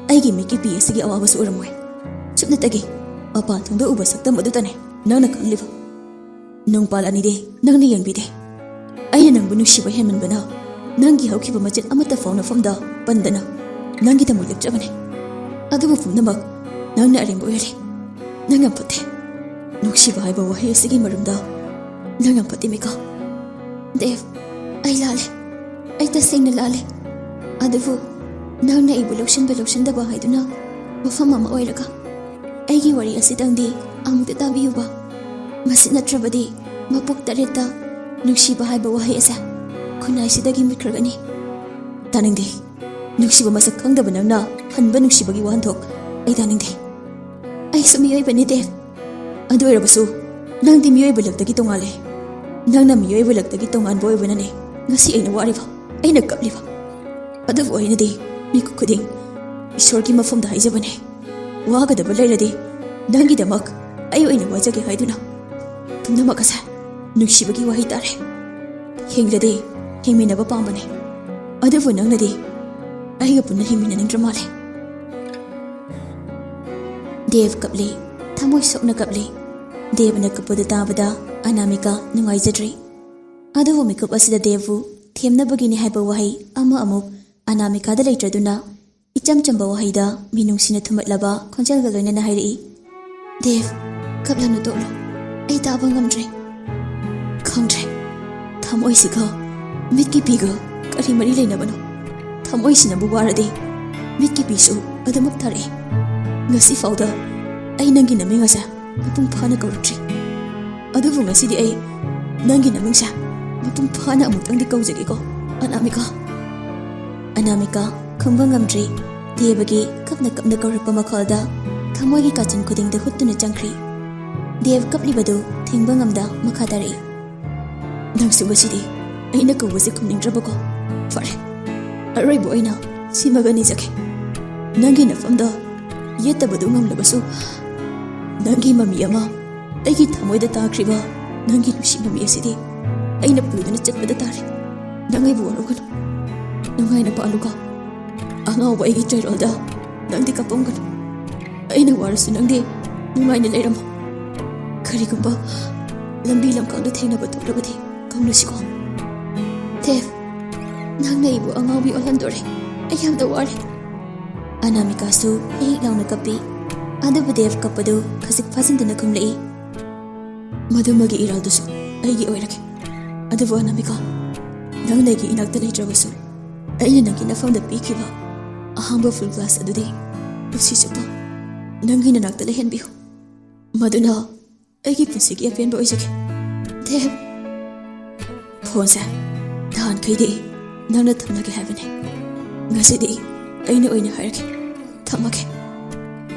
ꯑꯩꯒꯤ ꯃꯤꯠꯀꯤ ꯄꯤ ꯑꯁꯤꯒꯤ ꯑꯋꯥꯕꯁꯨ ꯎꯔꯝꯃꯣꯏ꯫ ꯁꯨꯞꯅꯇꯒꯤ ꯃꯄꯥꯟ ꯊꯣꯡꯗ ꯎꯕ ꯁꯛꯇꯝ ꯑꯗꯨꯇꯅꯦ ꯅꯪꯅ ꯈꯪꯂꯤꯕ꯫ ꯅꯣꯡꯄꯥꯜ ꯑꯅꯤꯗꯤ ꯅꯪꯅ ꯌꯦꯡꯕꯤꯗꯦ꯫ ꯑꯩꯅ ꯅꯪꯕꯨ ꯅꯨꯡꯁꯤꯕ ꯍꯦꯟꯃꯟꯕꯅ ꯅꯪꯒꯤ ꯍꯧꯈꯤꯕ ꯃꯆꯦꯠ ꯑꯃꯠꯇ ꯐꯥꯎ ꯅꯐꯝꯗ ꯄꯟꯗꯅ ꯅꯪꯒꯤꯗꯃꯛ ꯂꯦꯞꯆꯕꯅꯦ꯫ ꯑꯗꯨꯕꯨ ꯄꯨꯝꯅꯃꯛ ꯅꯪꯅ ꯑꯔꯦꯝꯕ ꯑꯣꯏꯍꯜꯂꯤ꯫ ꯅꯪ ꯌꯥꯝ ꯐꯠꯇꯦ꯫ ꯅꯨꯡꯁꯤꯕ ꯍꯥꯏꯕ ꯋꯥꯍꯩ ꯑꯁꯤꯒꯤ ꯃꯔꯝꯗ ꯅꯪ ꯌꯥꯝ ꯐꯠꯇꯦ, ꯃꯤꯀꯥ꯫" "ꯗꯦꯕ, ꯑꯩ ꯂꯥꯜꯂꯦ꯫ ꯑꯩ ꯇꯁꯦꯡꯅ ꯂꯥꯜꯂꯦ꯫ ꯑꯗꯨꯕꯨ ꯅꯪꯅ ꯑꯩꯕꯨ ꯂꯧꯁꯤꯟꯕ ꯂꯧꯁꯤꯟꯗꯕ ꯍꯥꯏꯗꯨꯅ ꯋꯥꯐꯝ ꯑꯃ ꯑꯣꯏꯔꯒ ꯑꯩꯒꯤ ꯋꯥꯔꯤ ꯑꯁꯤꯗꯪꯗꯤ ꯑꯃꯨꯛꯇ ꯇꯥꯕꯤꯌꯨꯕ꯫ ꯃꯁꯤ ꯅꯠꯇ꯭ꯔꯕꯗꯤ ꯃꯄꯣꯛ ꯇꯔꯦꯠꯇ ꯅꯨꯡꯁꯤꯕ ꯍꯥꯏꯕ ꯋꯥꯍꯩ ꯑꯁꯦ ꯈꯨꯟꯅꯥꯏꯁꯤꯗꯒꯤ ꯃꯨꯠꯈ꯭ꯔꯒꯅꯤ꯫" "ꯇꯥꯅꯤꯡꯗꯦ꯫ ꯅꯨꯡꯁꯤꯕ ꯃꯁꯛ ꯈꯪꯗꯕ ꯅꯪꯅ ꯍꯟꯕ ꯅꯨꯡꯁꯤꯕꯒꯤ ꯋꯥꯍꯟꯊꯣꯛ ꯑꯩ ꯇꯥꯅꯤꯡꯗꯦ꯫ ꯑꯩꯁꯨ ꯃꯤꯑꯣꯏꯕꯅꯤ, ꯗꯦꯕ꯫ ꯑꯗꯨ ꯑꯣꯏꯔꯕꯁꯨ ꯅꯪꯗꯤ ꯃꯤꯑꯣꯏꯕ ꯂꯛꯇꯒꯤ ꯇꯣꯉꯥꯜꯂꯦ꯫ ꯅꯪꯅ ꯃꯤꯑꯣꯏꯕ ꯂꯛꯇꯒꯤ ꯇꯣꯉꯥꯟꯕ ꯑꯣꯏꯕꯅꯅꯦ ꯉꯁꯤ ꯑꯩꯅ ꯋꯥꯔꯤꯕ, ꯑꯩꯅ ꯀꯞꯂꯤꯕ꯫ ꯑꯗꯨꯕꯨ ꯑꯩꯅꯗꯤ ꯃꯤꯀꯨꯞ ꯈꯨꯗꯤꯡ ꯏꯁꯣꯔꯒꯤ ꯃꯐꯝꯗ ꯍꯥꯏꯖꯕꯅꯦ꯫ ꯋꯥꯒꯗꯕ ꯂꯩꯔꯗꯤ ꯅꯪꯒꯤꯗꯃꯛ ꯑꯩ ꯑꯣꯏꯅ ꯋꯥꯖꯒꯦ ꯍꯥꯏꯗꯨꯅ ꯄꯨꯝꯅꯃꯛ ꯑꯁꯦ ꯅꯨꯡꯁꯤꯕꯒꯤ ꯋꯥꯍꯩ ꯇꯥꯔꯦ꯫ ꯍꯤꯡꯂꯗꯤ ꯍꯤꯡꯃꯤꯟꯅꯕ ꯄꯥꯝꯕꯅꯦ, ꯑꯗꯨꯕꯨ ꯅꯪꯅꯗꯤ ꯑꯩꯒ ꯄꯨꯟꯅ ꯍꯤꯡꯃꯤꯟꯅꯅꯤꯡꯗ꯭ꯔ ꯃꯥꯜꯂꯦ꯫ ꯗꯦꯕ ꯀꯞꯂꯤ, ꯊꯃꯣꯏ ꯁꯣꯛꯅ ꯀꯞꯂꯤ꯫ ꯗꯦꯕꯅ ꯀꯞꯄꯗꯨ ꯇꯥꯕꯗ ꯑꯅꯥꯃꯤꯀꯥ ꯅꯨꯡꯉꯥꯏꯖꯗ꯭ꯔꯤ꯫ ꯑꯗꯨꯕꯨ ꯃꯤꯀꯨꯞ ꯑꯁꯤꯗ ꯗꯦꯕꯕꯨ ꯊꯦꯝꯅꯕꯒꯤꯅꯤ ꯍꯥꯏꯕ ꯋꯥꯍꯩ ꯑꯃ ꯑꯃꯨꯛ ꯑꯅꯥꯃꯤꯀꯥꯗ ꯂꯩꯇ꯭ꯔꯗꯨꯅ ꯏꯆꯝ ꯆꯝꯕ ꯋꯥꯍꯩꯗ ꯃꯤꯅꯨꯡꯁꯤꯅ ꯊꯨꯝꯃꯠꯂꯕ ꯈꯣꯟꯖꯦꯜꯒ ꯂꯣꯏꯅꯅ ꯍꯥꯏꯔꯛꯏ, "ꯗꯦꯕ, ꯀꯞꯂꯅꯨ, ꯇꯣꯛꯂꯣ꯫ ꯑꯩ ꯇꯥꯕ ꯉꯝꯗ꯭ꯔꯦ꯫ ꯈꯪꯗ꯭ꯔꯦ, ꯊꯃꯣꯏꯁꯤꯒ ꯃꯤꯠꯀꯤ ꯄꯤꯒ ꯀꯔꯤ ꯃꯔꯤ ꯂꯩꯅꯕꯅꯣ? ꯊꯃꯣꯏꯁꯤꯅꯕꯨ ꯋꯥꯔꯗꯤ ꯃꯤꯠꯀꯤ ꯄꯤꯁꯨ ꯑꯗꯨꯃꯛ ꯇꯥꯔꯛꯏ꯫ ꯉꯁꯤ ꯐꯥꯎꯗ ꯑꯩ ꯅꯪꯒꯤ ꯅꯃꯤꯡ ꯑꯁꯦ ꯃꯄꯨꯡ ꯐꯥꯅ ꯀꯧꯔꯛꯇ꯭ꯔꯤ꯫ ꯑꯗꯨꯕꯨ ꯉꯁꯤꯗꯤ ꯑꯩ ꯅꯪꯒꯤ ꯅꯃꯤꯡꯁꯦ ꯃꯄꯨꯡ ꯐꯥꯅ ꯑꯃꯨꯛꯇꯪꯗꯤ ꯀꯧꯖꯒꯦꯀꯣ, ꯑꯅꯥꯃꯤꯀꯥ꯫" ꯑꯅꯥꯃꯤꯀꯥ ꯈꯨꯝꯕ ꯉꯝꯗ꯭ꯔꯤ꯫ ꯗꯦꯕꯒꯤ ꯀꯞꯅ ꯀꯞꯅ ꯀꯧꯔꯛꯄ ꯃꯈꯣꯜꯗ ꯊꯃꯣꯏꯒꯤ ꯀꯥꯆꯤꯟ ꯈꯨꯗꯤꯡꯗ ꯍꯨꯠꯇꯨꯅ ꯆꯪꯈ꯭ꯔꯤ꯫ ꯗꯦꯕ ꯀꯞꯂꯤꯕꯗꯨ ꯊꯤꯡꯕ ꯉꯝꯗ ꯃꯈꯥ ꯇꯥꯔꯛꯏ, "ꯅꯪꯁꯨ ꯉꯁꯤꯗꯤ ꯑꯩꯅ ꯀꯧꯕꯁꯦ ꯈꯨꯝꯅꯤꯡꯗ꯭ꯔꯕꯀꯣ? ꯐꯔꯦ, ꯑꯔꯣꯏꯕ ꯑꯣꯏꯅ ꯁꯤꯃꯒ ꯅꯤꯖꯒꯦ꯫ ꯅꯪꯒꯤ ꯅꯐꯝꯗ ꯌꯦꯠꯇꯕꯗꯨ ꯉꯝꯂꯕꯁꯨ, ꯅꯪꯒꯤ ꯃꯃꯤ ꯑꯃ ꯑꯩꯒꯤ ꯊꯃꯣꯏꯗ ꯇꯥꯈ꯭ꯔꯤꯕ ꯅꯪꯒꯤ ꯅꯨꯡꯁꯤ ꯃꯃꯤ ꯑꯁꯤꯗꯤ ꯑꯩꯅ ꯄꯨꯗꯨꯅ ꯆꯠꯄꯗ ꯇꯥꯔꯦ꯫ ꯅꯪ ꯑꯩꯕꯨ ꯋꯥꯔꯧꯒꯅꯨ꯫ ꯅꯨꯡꯉꯥꯏꯅ ꯄꯥꯜꯂꯨꯀꯣ꯫ ꯑꯉꯥꯎꯕ ꯑꯩꯒꯤ ꯆꯩꯔꯣꯜꯗ ꯅꯪꯗꯤ ꯀꯞꯄꯝꯒꯅꯨ꯫ ꯑꯩꯅ ꯋꯥꯔꯁꯨ ꯅꯪꯗꯤ ꯅꯨꯡꯉꯥꯏꯅ ꯂꯩꯔꯝꯃꯣ꯫ ꯀꯔꯤꯒꯨꯝꯕ ꯂꯝꯕꯤ ꯂꯝꯈꯥꯡꯗ ꯊꯦꯡꯅꯕ ꯊꯣꯛꯂꯕꯗꯤ ꯀꯧꯅꯁꯤꯀꯣ꯫" "ꯗꯦꯕ, ꯅꯪꯅ ꯑꯩꯕꯨ ꯑꯉꯥꯎꯕꯤ ꯑꯣꯜꯍꯟꯗꯣꯔꯦ꯫ ꯑꯩ ꯌꯥꯝꯅ ꯋꯥꯔꯦ꯫" ꯑꯅꯥꯃꯤꯀꯥꯁꯨ ꯍꯤꯛ ꯍꯤꯛ ꯂꯥꯎꯅ ꯀꯞꯄꯤ꯫ ꯑꯗꯨꯕꯨ ꯗꯦꯕ ꯀꯞꯄꯗꯨ ꯈꯖꯤꯛ ꯐꯥꯖꯤꯟꯗꯨꯅ ꯈꯨꯝꯂꯛꯏ, "ꯃꯗꯨꯃꯒꯤ ꯏꯔꯥꯜꯗꯨꯁꯨ ꯑꯩꯒꯤ ꯑꯣꯏꯔꯒꯦ꯫ ꯑꯗꯨꯕꯨ ꯑꯅꯥꯃꯤꯀꯥ, ꯅꯪꯅ ꯑꯩꯒꯤ ꯏꯅꯥꯛꯇ ꯂꯩꯇ꯭ꯔꯕꯁꯨ, ꯑꯩꯅ ꯅꯪꯒꯤ ꯅꯐꯝꯗ ꯄꯤꯈꯤꯕ ꯑꯍꯥꯡꯕ ꯐꯨꯜ ꯒ꯭ꯂꯥꯁ ꯑꯗꯨꯗꯤ ꯄꯨꯟꯁꯤ ꯆꯨꯞꯄ ꯅꯪꯒꯤ ꯅꯅꯥꯛꯇ ꯂꯩꯍꯟꯕꯤꯌꯨ꯫ ꯃꯗꯨꯅ ꯑꯩꯒꯤ ꯄꯨꯟꯁꯤꯒꯤ ꯑꯄꯦꯟꯕ ꯑꯣꯏꯖꯒꯦ꯫" "ꯗꯦꯕ, ꯐꯣꯟꯁꯦ ꯅꯍꯥꯟꯈꯩꯗꯤ ꯅꯪꯅ ꯊꯝꯅꯒꯦ ꯍꯥꯏꯕꯅꯦ, "ꯉꯁꯤꯗꯤ ꯑꯩꯅ ꯑꯣꯏꯅ ꯍꯥꯏꯔꯒꯦ, ꯊꯝꯃꯒꯦ꯫"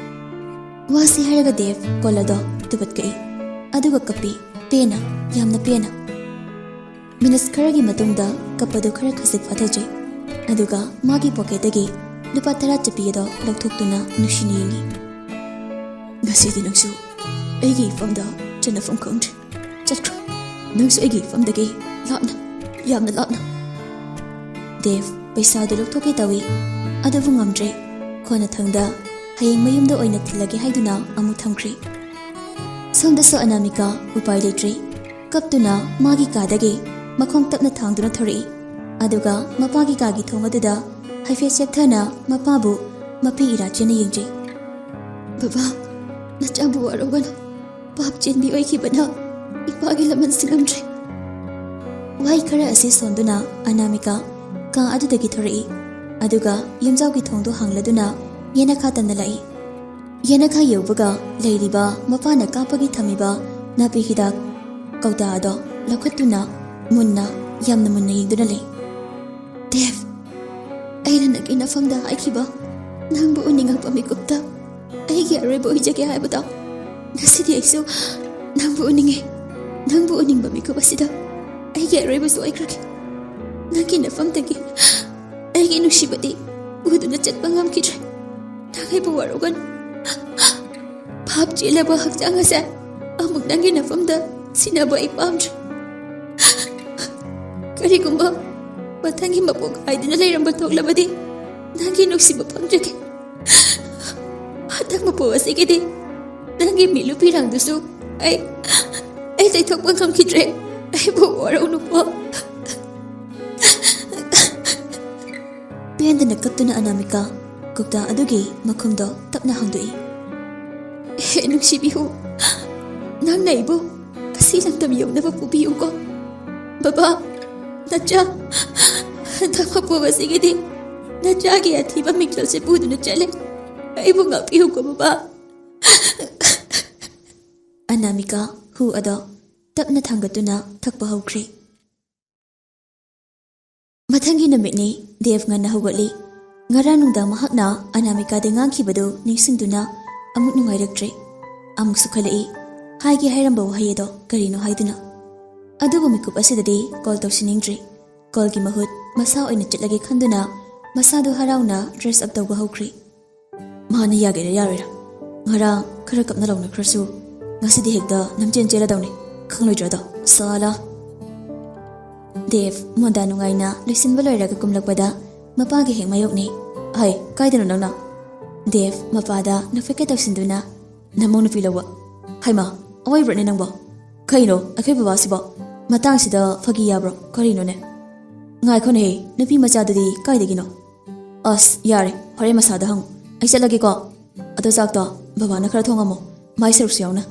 ꯋꯥꯁꯤ ꯍꯥꯏꯔꯒ ꯗꯦꯕ ꯀꯣꯜ ꯑꯗꯣ ꯇꯨꯕꯠ ꯀꯛꯏ, ꯑꯗꯨꯒ ꯀꯞꯄꯤ, ꯄꯦꯟꯅ, ꯌꯥꯝꯅ ꯄꯦꯟꯅ꯫ ꯃꯤꯅꯠ ꯈꯔꯒꯤ ꯃꯇꯨꯡꯗ ꯀꯞꯄꯗꯨ ꯈꯔ ꯈꯖꯤꯛ ꯐꯥꯊꯖꯩ, ꯑꯗꯨꯒ ꯃꯥꯒꯤ ꯄꯣꯀꯦꯠꯇꯒꯤ ꯂꯨꯄꯥ ꯇꯔꯥ ꯆꯠꯄꯤ ꯑꯗꯣ ꯂꯧꯊꯣꯛꯇꯨꯅ ꯅꯨꯡꯁꯤꯅ ꯌꯦꯡꯏ꯫ "ꯉꯁꯤꯗꯤ ꯅꯪꯁꯨ ꯑꯩꯒꯤ ꯏꯐꯝꯗ ꯆꯟꯅꯐꯝ ꯈꯪꯗ꯭ꯔꯦ꯫ ꯆꯠꯈ꯭ꯔꯣ, ꯅꯪꯁꯨ ꯑꯩꯒꯤ ꯏꯐꯝꯗꯒꯤ ꯂꯥꯞꯅ, ꯌꯥꯝꯅ ꯂꯥꯞꯅ꯫" ꯗꯦꯕ ꯄꯩꯁꯥꯗꯨ ꯂꯧꯊꯣꯛꯀꯦ ꯇꯧꯏ, ꯑꯗꯨꯕꯨ ꯉꯝꯗ꯭ꯔꯦ꯫ ꯈꯣꯟꯅꯊꯪꯗ ꯍꯌꯦꯡ ꯃꯌꯨꯝꯗ ꯑꯣꯏꯅ ꯊꯤꯜꯂꯒꯦ ꯍꯥꯏꯗꯨꯅ ꯑꯃꯨꯛ ꯊꯝꯈ꯭ꯔꯦ꯫ ꯁꯣꯝꯗꯁꯨ ꯑꯅꯥꯃꯤꯀꯥ ꯎꯄꯥꯏ ꯂꯩꯇ꯭ꯔꯦ꯫ ꯀꯞꯇꯨꯅ ꯃꯥꯒꯤ ꯀꯥꯗꯒꯤ ꯃꯈꯣꯡ ꯇꯞꯅ ꯊꯥꯡꯗꯨꯅ ꯊꯣꯔꯛꯏ꯫ ꯑꯗꯨꯒ ꯃꯄꯥꯒꯤ ꯀꯥꯒꯤ ꯊꯣꯡ ꯑꯗꯨꯗ ꯍꯥꯏꯐꯦꯠ ꯆꯦꯞꯊꯅ ꯃꯄꯥꯕꯨ ꯃꯄꯤ ꯏꯔꯥ ꯆꯦꯟꯅ ꯌꯦꯡꯖꯩ꯫ "ꯕꯕꯥ, ꯅꯆꯥꯕꯨ ꯋꯥꯔꯧꯒꯅꯨ꯫ ꯄꯥꯞ ꯆꯦꯟꯕꯤ ꯑꯣꯏꯈꯤꯕꯅ ꯏꯄꯥꯒꯤ ꯂꯃꯟ ꯁꯤꯡꯂꯝꯗ꯭ꯔꯦ꯫" ꯋꯥꯍꯩ ꯈꯔ ꯑꯁꯤ ꯁꯣꯟꯗꯨꯅ ꯑꯅꯥꯃꯤꯀꯥ ꯀꯥ ꯑꯗꯨꯗꯒꯤ ꯊꯣꯔꯛꯏ꯫ ꯑꯗꯨꯒ ꯌꯨꯝꯖꯥꯎꯒꯤ ꯊꯣꯡꯗꯨ ꯍꯥꯡꯂꯗꯨꯅ ꯌꯦꯅꯈꯥ ꯇꯝꯅ ꯂꯥꯛꯏ꯫ ꯌꯦꯅꯈꯥ ꯌꯧꯕꯒ ꯂꯩꯔꯤꯕ ꯃꯄꯥꯅ ꯀꯥꯞꯄꯒꯤ ꯊꯝꯃꯤꯕ ꯅꯥꯄꯤ ꯍꯤꯗꯥꯛ ꯀꯧꯇꯥ ꯑꯗꯣ ꯂꯧꯈꯠꯇꯨꯅ ꯃꯨꯟꯅ, ꯌꯥꯝꯅ ꯃꯨꯟꯅ ꯌꯦꯡꯗꯨꯅ ꯂꯩ꯫ "ꯗꯦꯕ, ꯑꯩꯅ ꯅꯪꯒꯤ ꯅꯐꯝꯗ ꯍꯥꯏꯈꯤꯕ, ꯅꯪꯕꯨ ꯎꯅꯤꯡꯉꯛꯄ ꯃꯤꯀꯨꯞꯇ ꯑꯩꯒꯤ ꯑꯔꯣꯏꯕ ꯑꯣꯏꯖꯒꯦ ꯍꯥꯏꯕꯗꯣ, ꯉꯁꯤꯗꯤ ꯑꯩꯁꯨ ꯅꯪꯕꯨ ꯎꯅꯤꯡꯉꯦ꯫ ꯅꯪꯕꯨ ꯎꯅꯤꯡꯕ ꯃꯤꯀꯨꯞ ꯑꯁꯤꯗ ꯑꯩꯒꯤ ꯑꯔꯣꯏꯕꯁꯨ ꯑꯣꯏꯈ꯭ꯔꯒꯦ꯫ ꯅꯪꯒꯤ ꯅꯐꯝꯗꯒꯤ ꯑꯩꯒꯤ ꯅꯨꯡꯁꯤꯕꯗꯤ ꯎꯗꯨꯅ ꯆꯠꯄ ꯉꯝꯈꯤꯗ꯭ꯔꯦ꯫ ꯅꯪ ꯑꯩꯕꯨ ꯋꯥꯔꯧꯒꯅꯨ꯫ ꯚꯥꯞ ꯆꯦꯜꯂꯕ ꯍꯛꯆꯥꯡ ꯑꯁꯦ ꯑꯃꯨꯛ ꯅꯪꯒꯤ ꯅꯐꯝꯗ ꯁꯤꯟꯅꯕ ꯑꯩ ꯄꯥꯝꯗ꯭ꯔꯦ꯫ ꯀꯔꯤꯒꯨꯝꯕ ꯃꯊꯪꯒꯤ ꯃꯄꯣꯛ ꯍꯥꯏꯗꯨꯅ ꯂꯩꯔꯝꯕ ꯊꯣꯛꯂꯕꯗꯤ ꯅꯪꯒꯤ ꯅꯨꯡꯁꯤꯕ ꯐꯪꯖꯒꯦ꯫ ꯍꯟꯗꯛ ꯃꯄꯣꯛ ꯑꯁꯤꯒꯤꯗꯤ ꯅꯪꯒꯤ ꯃꯤꯠꯂꯨ ꯄꯤꯔꯥꯡꯗꯨꯁꯨ ꯑꯩ, ꯑꯩ ꯂꯩꯊꯣꯛꯄ ꯉꯝꯈꯤꯗ꯭ꯔꯦ꯫ ꯑꯩꯕꯨ ꯋꯥꯔꯧꯅꯨꯀꯣ꯫" ꯄꯦꯟꯗꯅ ꯀꯞꯇꯨꯅ ꯑꯅꯥꯃꯤꯀꯥ ꯀꯧꯇꯥ ꯑꯗꯨꯒꯤ ꯃꯈꯨꯝꯗꯣ ꯇꯞꯅ ꯍꯥꯡꯗꯣꯛꯏ꯫ "ꯍꯦ ꯅꯨꯡꯁꯤꯕꯤꯍꯨ, ꯅꯪꯅ ꯑꯩꯕꯨ ꯑꯁꯤ ꯂꯝꯗꯝ ꯌꯧꯅꯕ ꯄꯨꯕꯤꯌꯨꯀꯣ꯫ ꯕꯕꯥ, ꯅꯆꯥ, ꯍꯟꯗꯛ ꯃꯄꯣꯛ ꯑꯁꯤꯒꯤꯗꯤ ꯅꯆꯥꯒꯤ ꯑꯊꯤꯕ ꯃꯤꯡꯆꯠꯁꯦ ꯄꯨꯗꯨꯅ ꯆꯠꯂꯦ꯫ ꯑꯩꯕꯨ ꯉꯥꯛꯄꯤꯌꯨꯀꯣ ꯕꯕꯥ꯫" ꯑꯅꯥꯃꯤꯀꯥ ꯍꯨ ꯑꯗꯣ ꯇꯞꯅ ꯊꯥꯡꯒꯠꯇꯨꯅ ꯊꯛꯄ ꯍꯧꯈ꯭ꯔꯦ꯫ ꯃꯊꯪꯒꯤ ꯅꯨꯃꯤꯠꯅꯤ꯫ ꯗꯦꯕ ꯉꯟꯅ ꯍꯧꯒꯠꯂꯤ꯫ ꯉꯔꯥꯡ ꯅꯨꯡꯗꯥꯡ ꯃꯍꯥꯛꯅ ꯑꯅꯥꯃꯤꯀꯥꯗ ꯉꯥꯡꯈꯤꯕꯗꯨ ꯅꯤꯡꯁꯤꯡꯗꯨꯅ ꯑꯃꯨꯛ ꯅꯨꯡꯉꯥꯏꯔꯛꯇ꯭ꯔꯦ꯫ ꯑꯃꯨꯛꯁꯨ ꯈꯜꯂꯛꯏ, ꯍꯥꯏꯒꯦ ꯍꯥꯏꯔꯝꯕ ꯋꯥꯍꯩ ꯑꯗꯣ ꯀꯔꯤꯅꯣ ꯍꯥꯏꯗꯨꯅ꯫ ꯑꯗꯨꯕꯨ ꯃꯤꯀꯨꯞ ꯑꯁꯤꯗꯗꯤ ꯀꯣꯜ ꯇꯧꯁꯤꯟꯅꯤꯡꯗ꯭ꯔꯦ꯫ ꯀꯣꯜꯒꯤ ꯃꯍꯨꯠ ꯃꯁꯥ ꯑꯣꯏꯅ ꯆꯠꯂꯒꯦ ꯈꯟꯗꯨꯅ ꯃꯁꯥꯗꯨ ꯍꯔꯥꯎꯅ ꯗ꯭ꯔꯦꯁ ꯑꯞ ꯇꯧꯕ ꯍꯧꯈ꯭ꯔꯦ꯫ ꯃꯥꯅ ꯌꯥꯒꯦꯔꯥ ꯌꯥꯔꯣꯏꯔꯥ? ꯉꯔꯥꯡ ꯈꯔ ꯀꯞꯅ ꯂꯥꯎꯅꯈ꯭ꯔꯁꯨ, ꯉꯁꯤꯗꯤ ꯍꯦꯛꯇ ꯅꯝꯆꯦꯟ ꯆꯦꯜꯂꯗꯧꯅꯤ꯫ ꯈꯪꯂꯣꯏꯗ꯭ꯔꯣ ꯑꯗꯣ? ꯁꯥꯂꯥ꯫ ꯗꯦꯕ ꯃꯣꯟꯗꯥ ꯅꯨꯡꯉꯥꯏꯅ ꯂꯣꯏꯁꯤꯟꯕ ꯂꯣꯏꯔꯒ ꯀꯨꯝꯂꯛꯄꯗ ꯃꯄꯥꯒ ꯍꯦꯛ ꯃꯥꯌꯣꯛꯅꯩ꯫ "ꯍꯩ, ꯀꯥꯏꯗꯅꯣ ꯅꯪꯅ?" ꯗꯦꯕ ꯃꯄꯥꯗ ꯅꯣꯛꯐꯦꯠꯀ ꯇꯧꯁꯤꯟꯗꯨꯅ, "ꯅꯃꯧ ꯅꯨꯄꯤ ꯂꯧꯕ꯫ ꯍꯩꯃꯥ, ꯑꯋꯣꯏꯕ꯭ꯔꯣꯅꯦ ꯅꯪꯕꯣ? ꯀꯩꯅꯣ ꯑꯩꯈꯣꯏ ꯕꯕꯥꯁꯤꯕꯣ? ꯃꯇꯥꯡꯁꯤꯗ ꯐꯥꯒꯤ ꯌꯥꯕ꯭ꯔꯣ? ꯀꯔꯤꯅꯣꯅꯦ?" "ꯉꯥꯏꯈꯣꯅꯦꯍꯦ, ꯅꯨꯄꯤ ꯃꯆꯥꯗꯨꯗꯤ ꯀꯥꯏꯗꯒꯤꯅꯣ?" "ꯑꯁ, ꯌꯥꯔꯦ, ꯍꯣꯔꯦꯟ ꯃꯁꯥꯗ ꯍꯪꯉꯨ꯫ ꯑꯩ ꯆꯠꯂꯒꯦꯀꯣ꯫ ꯑꯗꯣ ꯆꯥꯛꯇꯣ ꯕꯕꯥꯅ ꯈꯔ ꯊꯣꯡꯉꯝꯃꯣ, ꯃꯥꯏ ꯁꯔꯨꯛꯁꯨ ꯌꯥꯎꯅ꯫"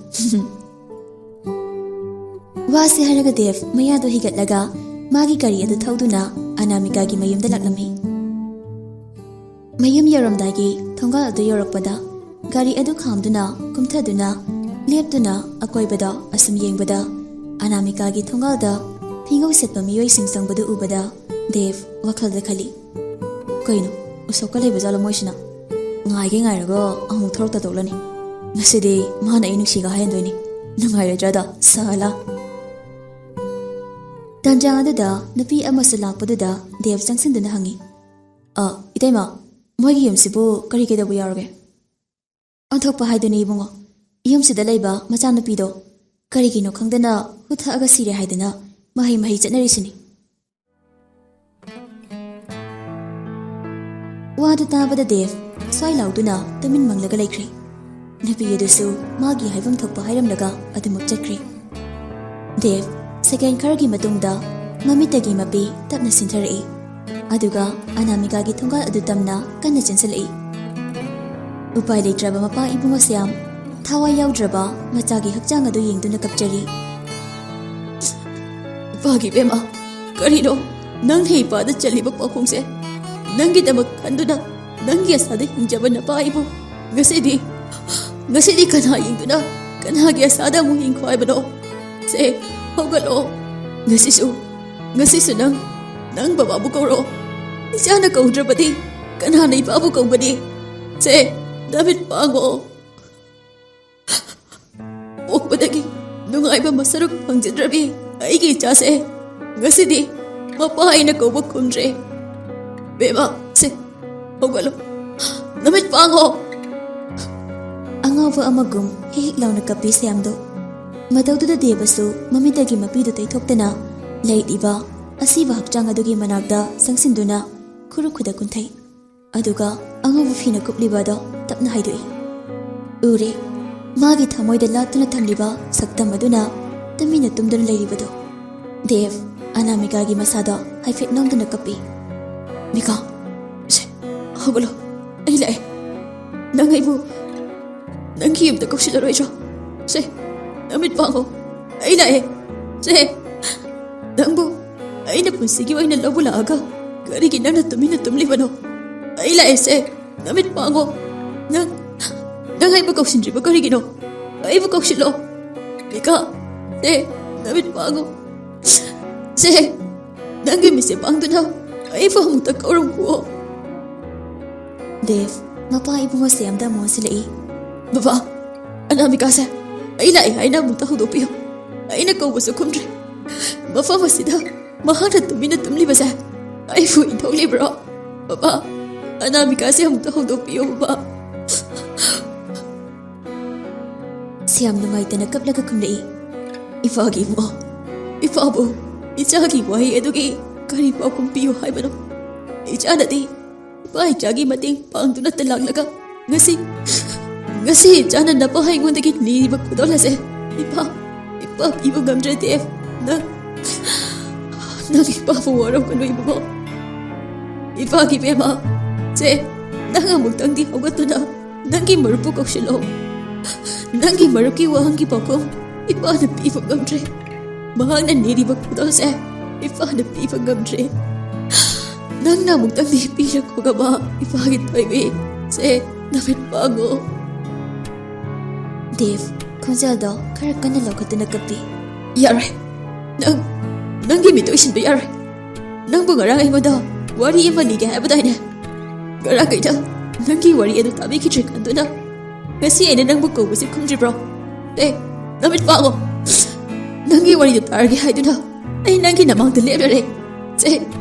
ꯋꯥꯁꯤ ꯍꯥꯏꯔꯒ ꯗꯦꯕ ꯃꯌꯥꯗꯨ ꯍꯤꯒꯠꯂꯒ ꯃꯥꯒꯤ ꯒꯥꯔꯤ ꯑꯗꯨ ꯊꯧꯗꯨꯅ ꯑꯅꯥꯃꯤꯀꯥꯒꯤ ꯃꯌꯨꯝꯗ ꯂꯥꯛꯂꯝꯃꯤ꯫ ꯃꯌꯨꯝ ꯌꯧꯔꯝꯗꯥꯏꯒꯤ ꯊꯣꯡꯒꯥꯜ ꯑꯗꯨ ꯌꯧꯔꯛꯄꯗ ꯒꯥꯔꯤ ꯑꯗꯨ ꯈꯥꯝꯗꯨꯅ ꯀꯨꯝꯊꯗꯨꯅ ꯂꯦꯞꯇꯨꯅ ꯑꯀꯣꯏꯕꯗ ꯑꯁꯨꯝ ꯌꯦꯡꯕꯗ ꯑꯅꯥꯃꯤꯀꯥꯒꯤ ꯊꯣꯡꯒꯥꯜꯗ ꯐꯤꯉꯧ ꯁꯦꯠꯄ ꯃꯤꯑꯣꯏꯁꯤꯡ ꯆꯪꯕꯗꯨ ꯎꯕꯗ ꯗꯦꯕ ꯋꯥꯈꯜꯗ ꯈꯜꯂꯤ, "ꯀꯩꯅꯣ, ꯎꯁꯣꯞꯀ ꯂꯩꯕ ꯖꯥꯠꯂꯣ ꯃꯣꯏꯁꯤꯅ? ꯉꯥꯏꯒꯦ ꯉꯥꯏꯔꯒ ꯑꯃꯨꯛ ꯊꯣꯔꯛꯇ ꯇꯣꯛꯂꯅꯤ꯫ ꯉꯁꯤꯗꯤ ꯃꯥꯅ ꯑꯩ ꯅꯨꯡꯁꯤꯒ ꯍꯥꯏꯍꯟꯗꯣꯏꯅꯤ꯫ ꯅꯨꯡꯉꯥꯏꯔꯣꯏꯗ꯭ꯔꯥꯗ? ꯁꯥꯂꯥ!" ꯇꯥꯟꯖꯥ ꯑꯗꯨꯗ ꯅꯨꯄꯤ ꯑꯃꯁꯨ ꯂꯥꯛꯄꯗꯨꯗ ꯗꯦꯕ ꯆꯪꯁꯤꯟꯗꯨꯅ ꯍꯪꯉꯤ, "ꯑ, ꯏꯇꯩꯃ, ꯃꯣꯏꯒꯤ ꯌꯨꯝꯁꯤꯕꯨ ꯀꯔꯤ ꯀꯩꯗꯧꯕ ꯌꯥꯎꯔꯒꯦ?" "ꯑꯣꯟꯊꯣꯛꯄ ꯍꯥꯏꯗꯨꯅꯤ ꯏꯕꯨꯡꯉꯣ, ꯌꯨꯝꯁꯤꯗ ꯂꯩꯕ ꯃꯆꯥꯅꯨꯄꯤꯗꯣ ꯀꯔꯤꯒꯤꯅꯣ ꯈꯪꯗꯅ ꯍꯨ ꯊꯛꯑꯒ ꯁꯤꯔꯦ ꯍꯥꯏꯗꯅ ꯃꯍꯩ ꯃꯍꯩ ꯆꯠꯅꯔꯤꯁꯤꯅꯤ꯫" ꯋꯥꯗꯨ ꯇꯥꯕꯗ ꯗꯦꯕ ꯁ꯭ꯋꯥꯏ ꯂꯥꯎꯗꯨꯅ ꯇꯨꯃꯤꯟ ꯃꯪꯂꯒ ꯂꯩꯈ꯭ꯔꯦ꯫ ꯅꯨꯄꯤ ꯑꯗꯨꯁꯨ ꯃꯥꯒꯤ ꯍꯥꯏꯐꯝ ꯊꯣꯛꯄ ꯍꯥꯏꯔꯝꯂꯒ ꯑꯗꯨꯃꯛ ꯆꯠꯈ꯭ꯔꯦ꯫ ꯗꯦꯕ ꯁꯦꯀꯦꯟ ꯈꯔꯒꯤ ꯃꯇꯨꯡꯗ ꯃꯃꯤꯠꯇꯒꯤ ꯃꯄꯤ ꯇꯞꯅ ꯁꯤꯟꯊꯔꯛꯏ꯫ ꯑꯗꯨꯒ ꯑꯅꯥꯃꯤꯀꯥꯒꯤ ꯊꯣꯡꯒꯥꯜ ꯑꯗꯨ ꯇꯝꯅ ꯀꯟꯅ ꯆꯦꯟꯁꯤꯜꯂꯛꯏ꯫ ꯎꯄꯥꯏ ꯂꯩꯇ꯭ꯔꯕ ꯃꯄꯥ ꯏꯕꯨꯡꯉꯣ ꯁ꯭ꯌꯥꯝ, ꯊꯋꯥꯏ ꯌꯥꯎꯗ꯭ꯔꯕ ꯃꯆꯥꯒꯤ ꯍꯛꯆꯥꯡ ꯑꯗꯨ ꯌꯦꯡꯗꯨꯅ ꯀꯞꯆꯔꯤ꯫ "ꯏꯄꯥꯒꯤ ꯏꯕꯦꯝꯃ, ꯀꯔꯤꯅꯣ ꯅꯪꯅ ꯏꯄꯥꯗ ꯆꯜꯂꯤꯕ ꯄꯥꯎꯈꯣꯡꯁꯦ? ꯅꯪꯒꯤꯗꯃꯛ ꯈꯟꯗꯨꯅ ꯅꯪꯒꯤ ꯑꯁꯥꯗ ꯍꯤꯡꯖꯕ ꯅꯄꯥ ꯏꯕꯨ ꯉꯁꯤꯗꯤ, ꯉꯁꯤꯗꯤ ꯀꯅꯥ ꯌꯦꯡꯗꯨꯅ ꯀꯅꯥꯒꯤ ꯑꯁꯥꯗ ꯑꯃꯨꯛ ꯍꯤꯡꯈꯣ ꯍꯥꯏꯕꯅꯣ? ꯁꯦ, ꯍꯧꯒꯠꯂꯣ꯫ ꯉꯁꯤꯁꯨ, ꯉꯁꯤꯁꯨ ꯅꯪ, ꯅꯪ ꯕꯕꯥꯕꯨ ꯀꯧꯔꯣ꯫ ꯏꯆꯥꯅ ꯀꯧꯗ꯭ꯔꯕꯗꯤ ꯀꯅꯥꯅ ꯏꯄꯥꯕꯨ ꯀꯧꯒꯅꯤ? ꯁꯦ, ꯅꯃꯤꯠ ꯄꯥꯡꯉꯣ꯫ ꯄꯣꯛꯄꯗꯒꯤ ꯅꯨꯡꯉꯥꯏꯕ ꯃꯁꯔꯨꯛ ꯐꯪꯖꯗ꯭ꯔꯕꯤ ꯑꯩꯒꯤ ꯏꯆꯥꯁꯦ ꯉꯁꯤꯗꯤ ꯃꯄꯥ ꯑꯩꯅ ꯀꯧꯕ ꯈꯨꯝꯗ꯭ꯔꯦ꯫ ꯕꯦꯝꯃ, ꯁꯦ, ꯍꯧꯒꯠꯂꯣ꯫ ꯅꯃꯤꯠ ꯄꯥꯡꯉꯣ꯫ ꯑꯉꯥꯎꯕ ꯑꯃꯒꯨꯝ ꯍꯦꯛ ꯂꯥꯎꯅ ꯀꯞꯄꯤ ꯁ꯭ꯌꯥꯝꯗꯣ꯫ ꯃꯇꯧꯗꯨꯗ ꯗꯦꯕꯁꯨ ꯃꯃꯤꯠꯇꯒꯤ ꯃꯄꯤꯗꯨ ꯇꯩꯊꯣꯛꯇꯅ ꯂꯩꯔꯤꯕ ꯑꯁꯤꯕ ꯍꯛꯆꯥꯡ ꯑꯗꯨꯒꯤ ꯃꯅꯥꯛꯇ ꯆꯪꯁꯤꯟꯗꯨꯅ ꯈꯨꯔꯨ ꯈꯨꯗ ꯀꯨꯟꯊꯩ꯫ ꯑꯗꯨꯒ ꯑꯉꯧꯕ ꯐꯤꯅ ꯀꯨꯞꯂꯤꯕ ꯑꯗꯣ ꯇꯞꯅ ꯍꯥꯏꯗꯣꯛꯏ꯫ ꯎꯔꯦ, ꯃꯥꯒꯤ ꯊꯃꯣꯏꯗ ꯂꯥꯠꯇꯨꯅ ꯊꯝꯂꯤꯕ ꯁꯛꯇꯝ ꯑꯗꯨꯅ ꯇꯨꯃꯤꯟꯅ ꯇꯨꯝꯗꯨꯅ ꯂꯩꯔꯤꯕꯗꯣ꯫ ꯗꯦꯕ, ꯑꯅꯥꯃꯤꯀꯥꯒꯤ ꯃꯁꯥꯗꯣ ꯍꯥꯏꯐꯦꯠ ꯅꯣꯝꯗꯨꯅ ꯀꯞꯄꯤ꯫ "ꯃꯤꯀꯥ, ꯁꯦ, ꯍꯧꯒꯠꯂꯣ, ꯑꯩ ꯂꯥꯛꯑꯦ꯫ ꯅꯪ ꯑꯩꯕꯨ ꯅꯪꯒꯤ ꯌꯨꯝꯗ ꯀꯧꯁꯤꯜꯂꯔꯣꯏꯗ꯭ꯔꯣ? ꯁꯦ, ꯅꯃꯤꯠ ꯄꯥꯡꯉꯣ, ꯑꯩ ꯂꯥꯛꯑꯦ꯫ ꯁꯦ, ꯅꯪꯕꯨ ꯑꯩꯅ ꯄꯨꯟꯁꯤꯒꯤ ꯑꯣꯏꯅ ꯂꯧꯕ ꯂꯥꯛꯑꯒ ꯀꯔꯤꯒꯤ ꯅꯪꯅ ꯇꯨꯃꯤꯟꯅ ꯇꯨꯝꯂꯤꯕꯅꯣ? ꯑꯩ ꯂꯥꯛꯑꯦ, ꯁꯦ, ꯅꯃꯤꯠ ꯄꯥꯡꯉꯣ꯫ ꯅꯪ, ꯅꯪ ꯑꯩꯕꯨ ꯀꯧꯁꯤꯟꯗ꯭ꯔꯤꯕ ꯀꯔꯤꯒꯤꯅꯣ? ꯑꯩꯕꯨ ꯀꯧꯁꯤꯜꯂꯣ꯫ ꯃꯤꯀꯥ, ꯁꯦ, ꯅꯃꯤꯠ ꯄꯥꯡꯉꯣ꯫ ꯁꯦ, ꯅꯪꯒꯤ ꯃꯤꯠꯁꯦ ꯄꯥꯡꯗꯨꯅ ꯑꯩꯕꯨ ꯑꯃꯨꯛꯇ ꯀꯧꯔꯝꯈꯨꯑꯣ꯫" ꯗꯦꯕ, ꯃꯄꯥ ꯏꯕꯨꯡꯉꯣ ꯁ꯭ꯌꯥꯝꯗ ꯑꯃꯨꯛ ꯑꯣꯟꯁꯤꯜꯂꯛꯏ꯫ "ꯕꯕꯥ, ꯑꯅꯥꯃꯤꯀꯥꯁꯦ ꯑꯩ ꯂꯥꯛꯑꯦ ꯍꯥꯏꯅ ꯑꯃꯨꯛꯇ ꯍꯧꯗꯣꯛꯄꯤꯌꯨ꯫ ꯑꯩꯅ ꯀꯧꯕꯁꯨ ꯈꯨꯝꯗ꯭ꯔꯦ꯫ ꯃꯐꯝ ꯑꯁꯤꯗ ꯃꯍꯥꯛꯅ ꯇꯨꯃꯤꯟꯅ ꯇꯨꯝꯂꯤꯕꯁꯦ ꯑꯩꯕꯨ ꯏꯟꯊꯣꯛꯂꯤꯕ꯭ꯔꯣ? ꯕꯕꯥ, ꯑꯅꯥꯃꯤꯀꯥꯁꯦ ꯑꯃꯨꯛꯇ ꯍꯧꯗꯣꯛꯄꯤꯌꯨ, ꯕꯕꯥ꯫" ꯁ꯭ꯌꯥꯝ ꯅꯨꯡꯉꯥꯏꯇꯅ ꯀꯞꯂꯒ ꯈꯨꯝꯂꯛꯏ꯫ "ꯏꯄꯥꯒꯤ ꯏꯕꯨꯡꯉꯣ, ꯏꯄꯥꯕꯨ ꯏꯆꯥꯒꯤ ꯋꯥꯍꯩ ꯑꯗꯨꯒꯤ ꯀꯔꯤ ꯄꯥꯎꯈꯨꯝ ꯄꯤꯌꯨ ꯍꯥꯏꯕꯅꯣ? ꯏꯆꯥꯅꯗꯤ ꯏꯄꯥ ꯏꯆꯥꯒꯤ ꯃꯇꯦꯡ ꯄꯥꯡꯗꯨꯅꯇ ꯂꯥꯛꯂꯒ ꯉꯁꯤ, ꯉꯁꯤ ꯏꯆꯥꯅ ꯅꯄꯥ ꯑꯩꯉꯣꯟꯗꯒꯤ ꯅꯤꯔꯤꯕ ꯈꯨꯗꯣꯜ ꯑꯁꯦ ꯏꯄꯥ, ꯏꯄꯥ ꯄꯤꯕ ꯉꯝꯗ꯭ꯔꯦ ꯗꯦꯕ꯫ ꯅꯪ, ꯅꯪ ꯏꯄꯥꯕꯨ ꯋꯥꯔꯧꯒꯅꯨ ꯏꯕꯨꯡꯉꯣ꯫ ꯏꯄꯥꯒꯤ ꯕꯦꯝꯃ, ꯁꯦ, ꯅꯪ ꯑꯃꯨꯛꯇꯪꯗꯤ ꯍꯧꯒꯠꯇꯨꯅ ꯅꯪꯒꯤ ꯃꯔꯨꯞꯄꯨ ꯀꯧꯁꯤꯜꯂꯣ꯫ ꯅꯪꯒꯤ ꯃꯔꯨꯞꯀꯤ ꯋꯥꯍꯪꯒꯤ ꯄꯥꯎꯈꯨꯝ ꯏꯄꯥꯅ ꯄꯤꯕ ꯉꯝꯗ꯭ꯔꯦ꯫ ꯃꯍꯥꯛꯅ ꯅꯤꯔꯤꯕ ꯈꯨꯗꯣꯜꯁꯦ ꯏꯄꯥꯅ ꯄꯤꯕ ꯉꯝꯗ꯭ꯔꯦ꯫ ꯅꯪꯅ ꯑꯃꯨꯛꯇꯪꯗꯤ ꯄꯤꯔꯛꯈꯣꯒꯕ ꯏꯄꯥꯒꯤ ꯊꯣꯏꯕꯤ꯫ ꯁꯦ, ꯅꯃꯤꯠ ꯄꯥꯡꯉꯣ꯫" ꯗꯦꯕ, ꯈꯣꯟꯖꯦꯜꯗꯣ ꯈꯔ ꯀꯟꯅ ꯂꯧꯈꯠꯇꯨꯅ ꯀꯞꯄꯤ꯫ "ꯌꯥꯔꯣꯏ꯫ ꯅꯪ, ꯅꯪꯒꯤ ꯃꯤꯠꯇꯣ ꯎꯏꯁꯤꯟꯕ ꯌꯥꯔꯣꯏ꯫ ꯅꯪꯕꯨ ꯉꯔꯥꯡ ꯑꯩꯉꯣꯟꯗ ꯋꯥꯔꯤ ꯑꯃ ꯂꯤꯒꯦ ꯍꯥꯏꯕꯗꯥꯏꯅꯦ? ꯉꯔꯥꯡꯈꯩꯗ ꯅꯪꯒꯤ ꯋꯥꯔꯤ ꯑꯗꯨ ꯇꯥꯕꯤꯈꯤꯗ꯭ꯔꯦ ꯈꯟꯗꯨꯅ ꯉꯁꯤ ꯑꯩꯅ ꯅꯪꯕꯨ ꯀꯧꯕꯁꯤ ꯈꯨꯝꯗ꯭ꯔꯤꯕ꯭ꯔꯣ? ꯑꯦ, ꯅꯃꯤꯠ ꯄꯥꯡꯉꯣ꯫ ꯅꯪꯒꯤ ꯋꯥꯔꯤꯗꯨ ꯇꯥꯔꯒꯦ ꯍꯥꯏꯗꯨꯅ ꯑꯩ ꯅꯪꯒꯤ ꯅꯃꯥꯡꯗ ꯂꯦꯞꯂꯔꯦ꯫ ꯁꯦ,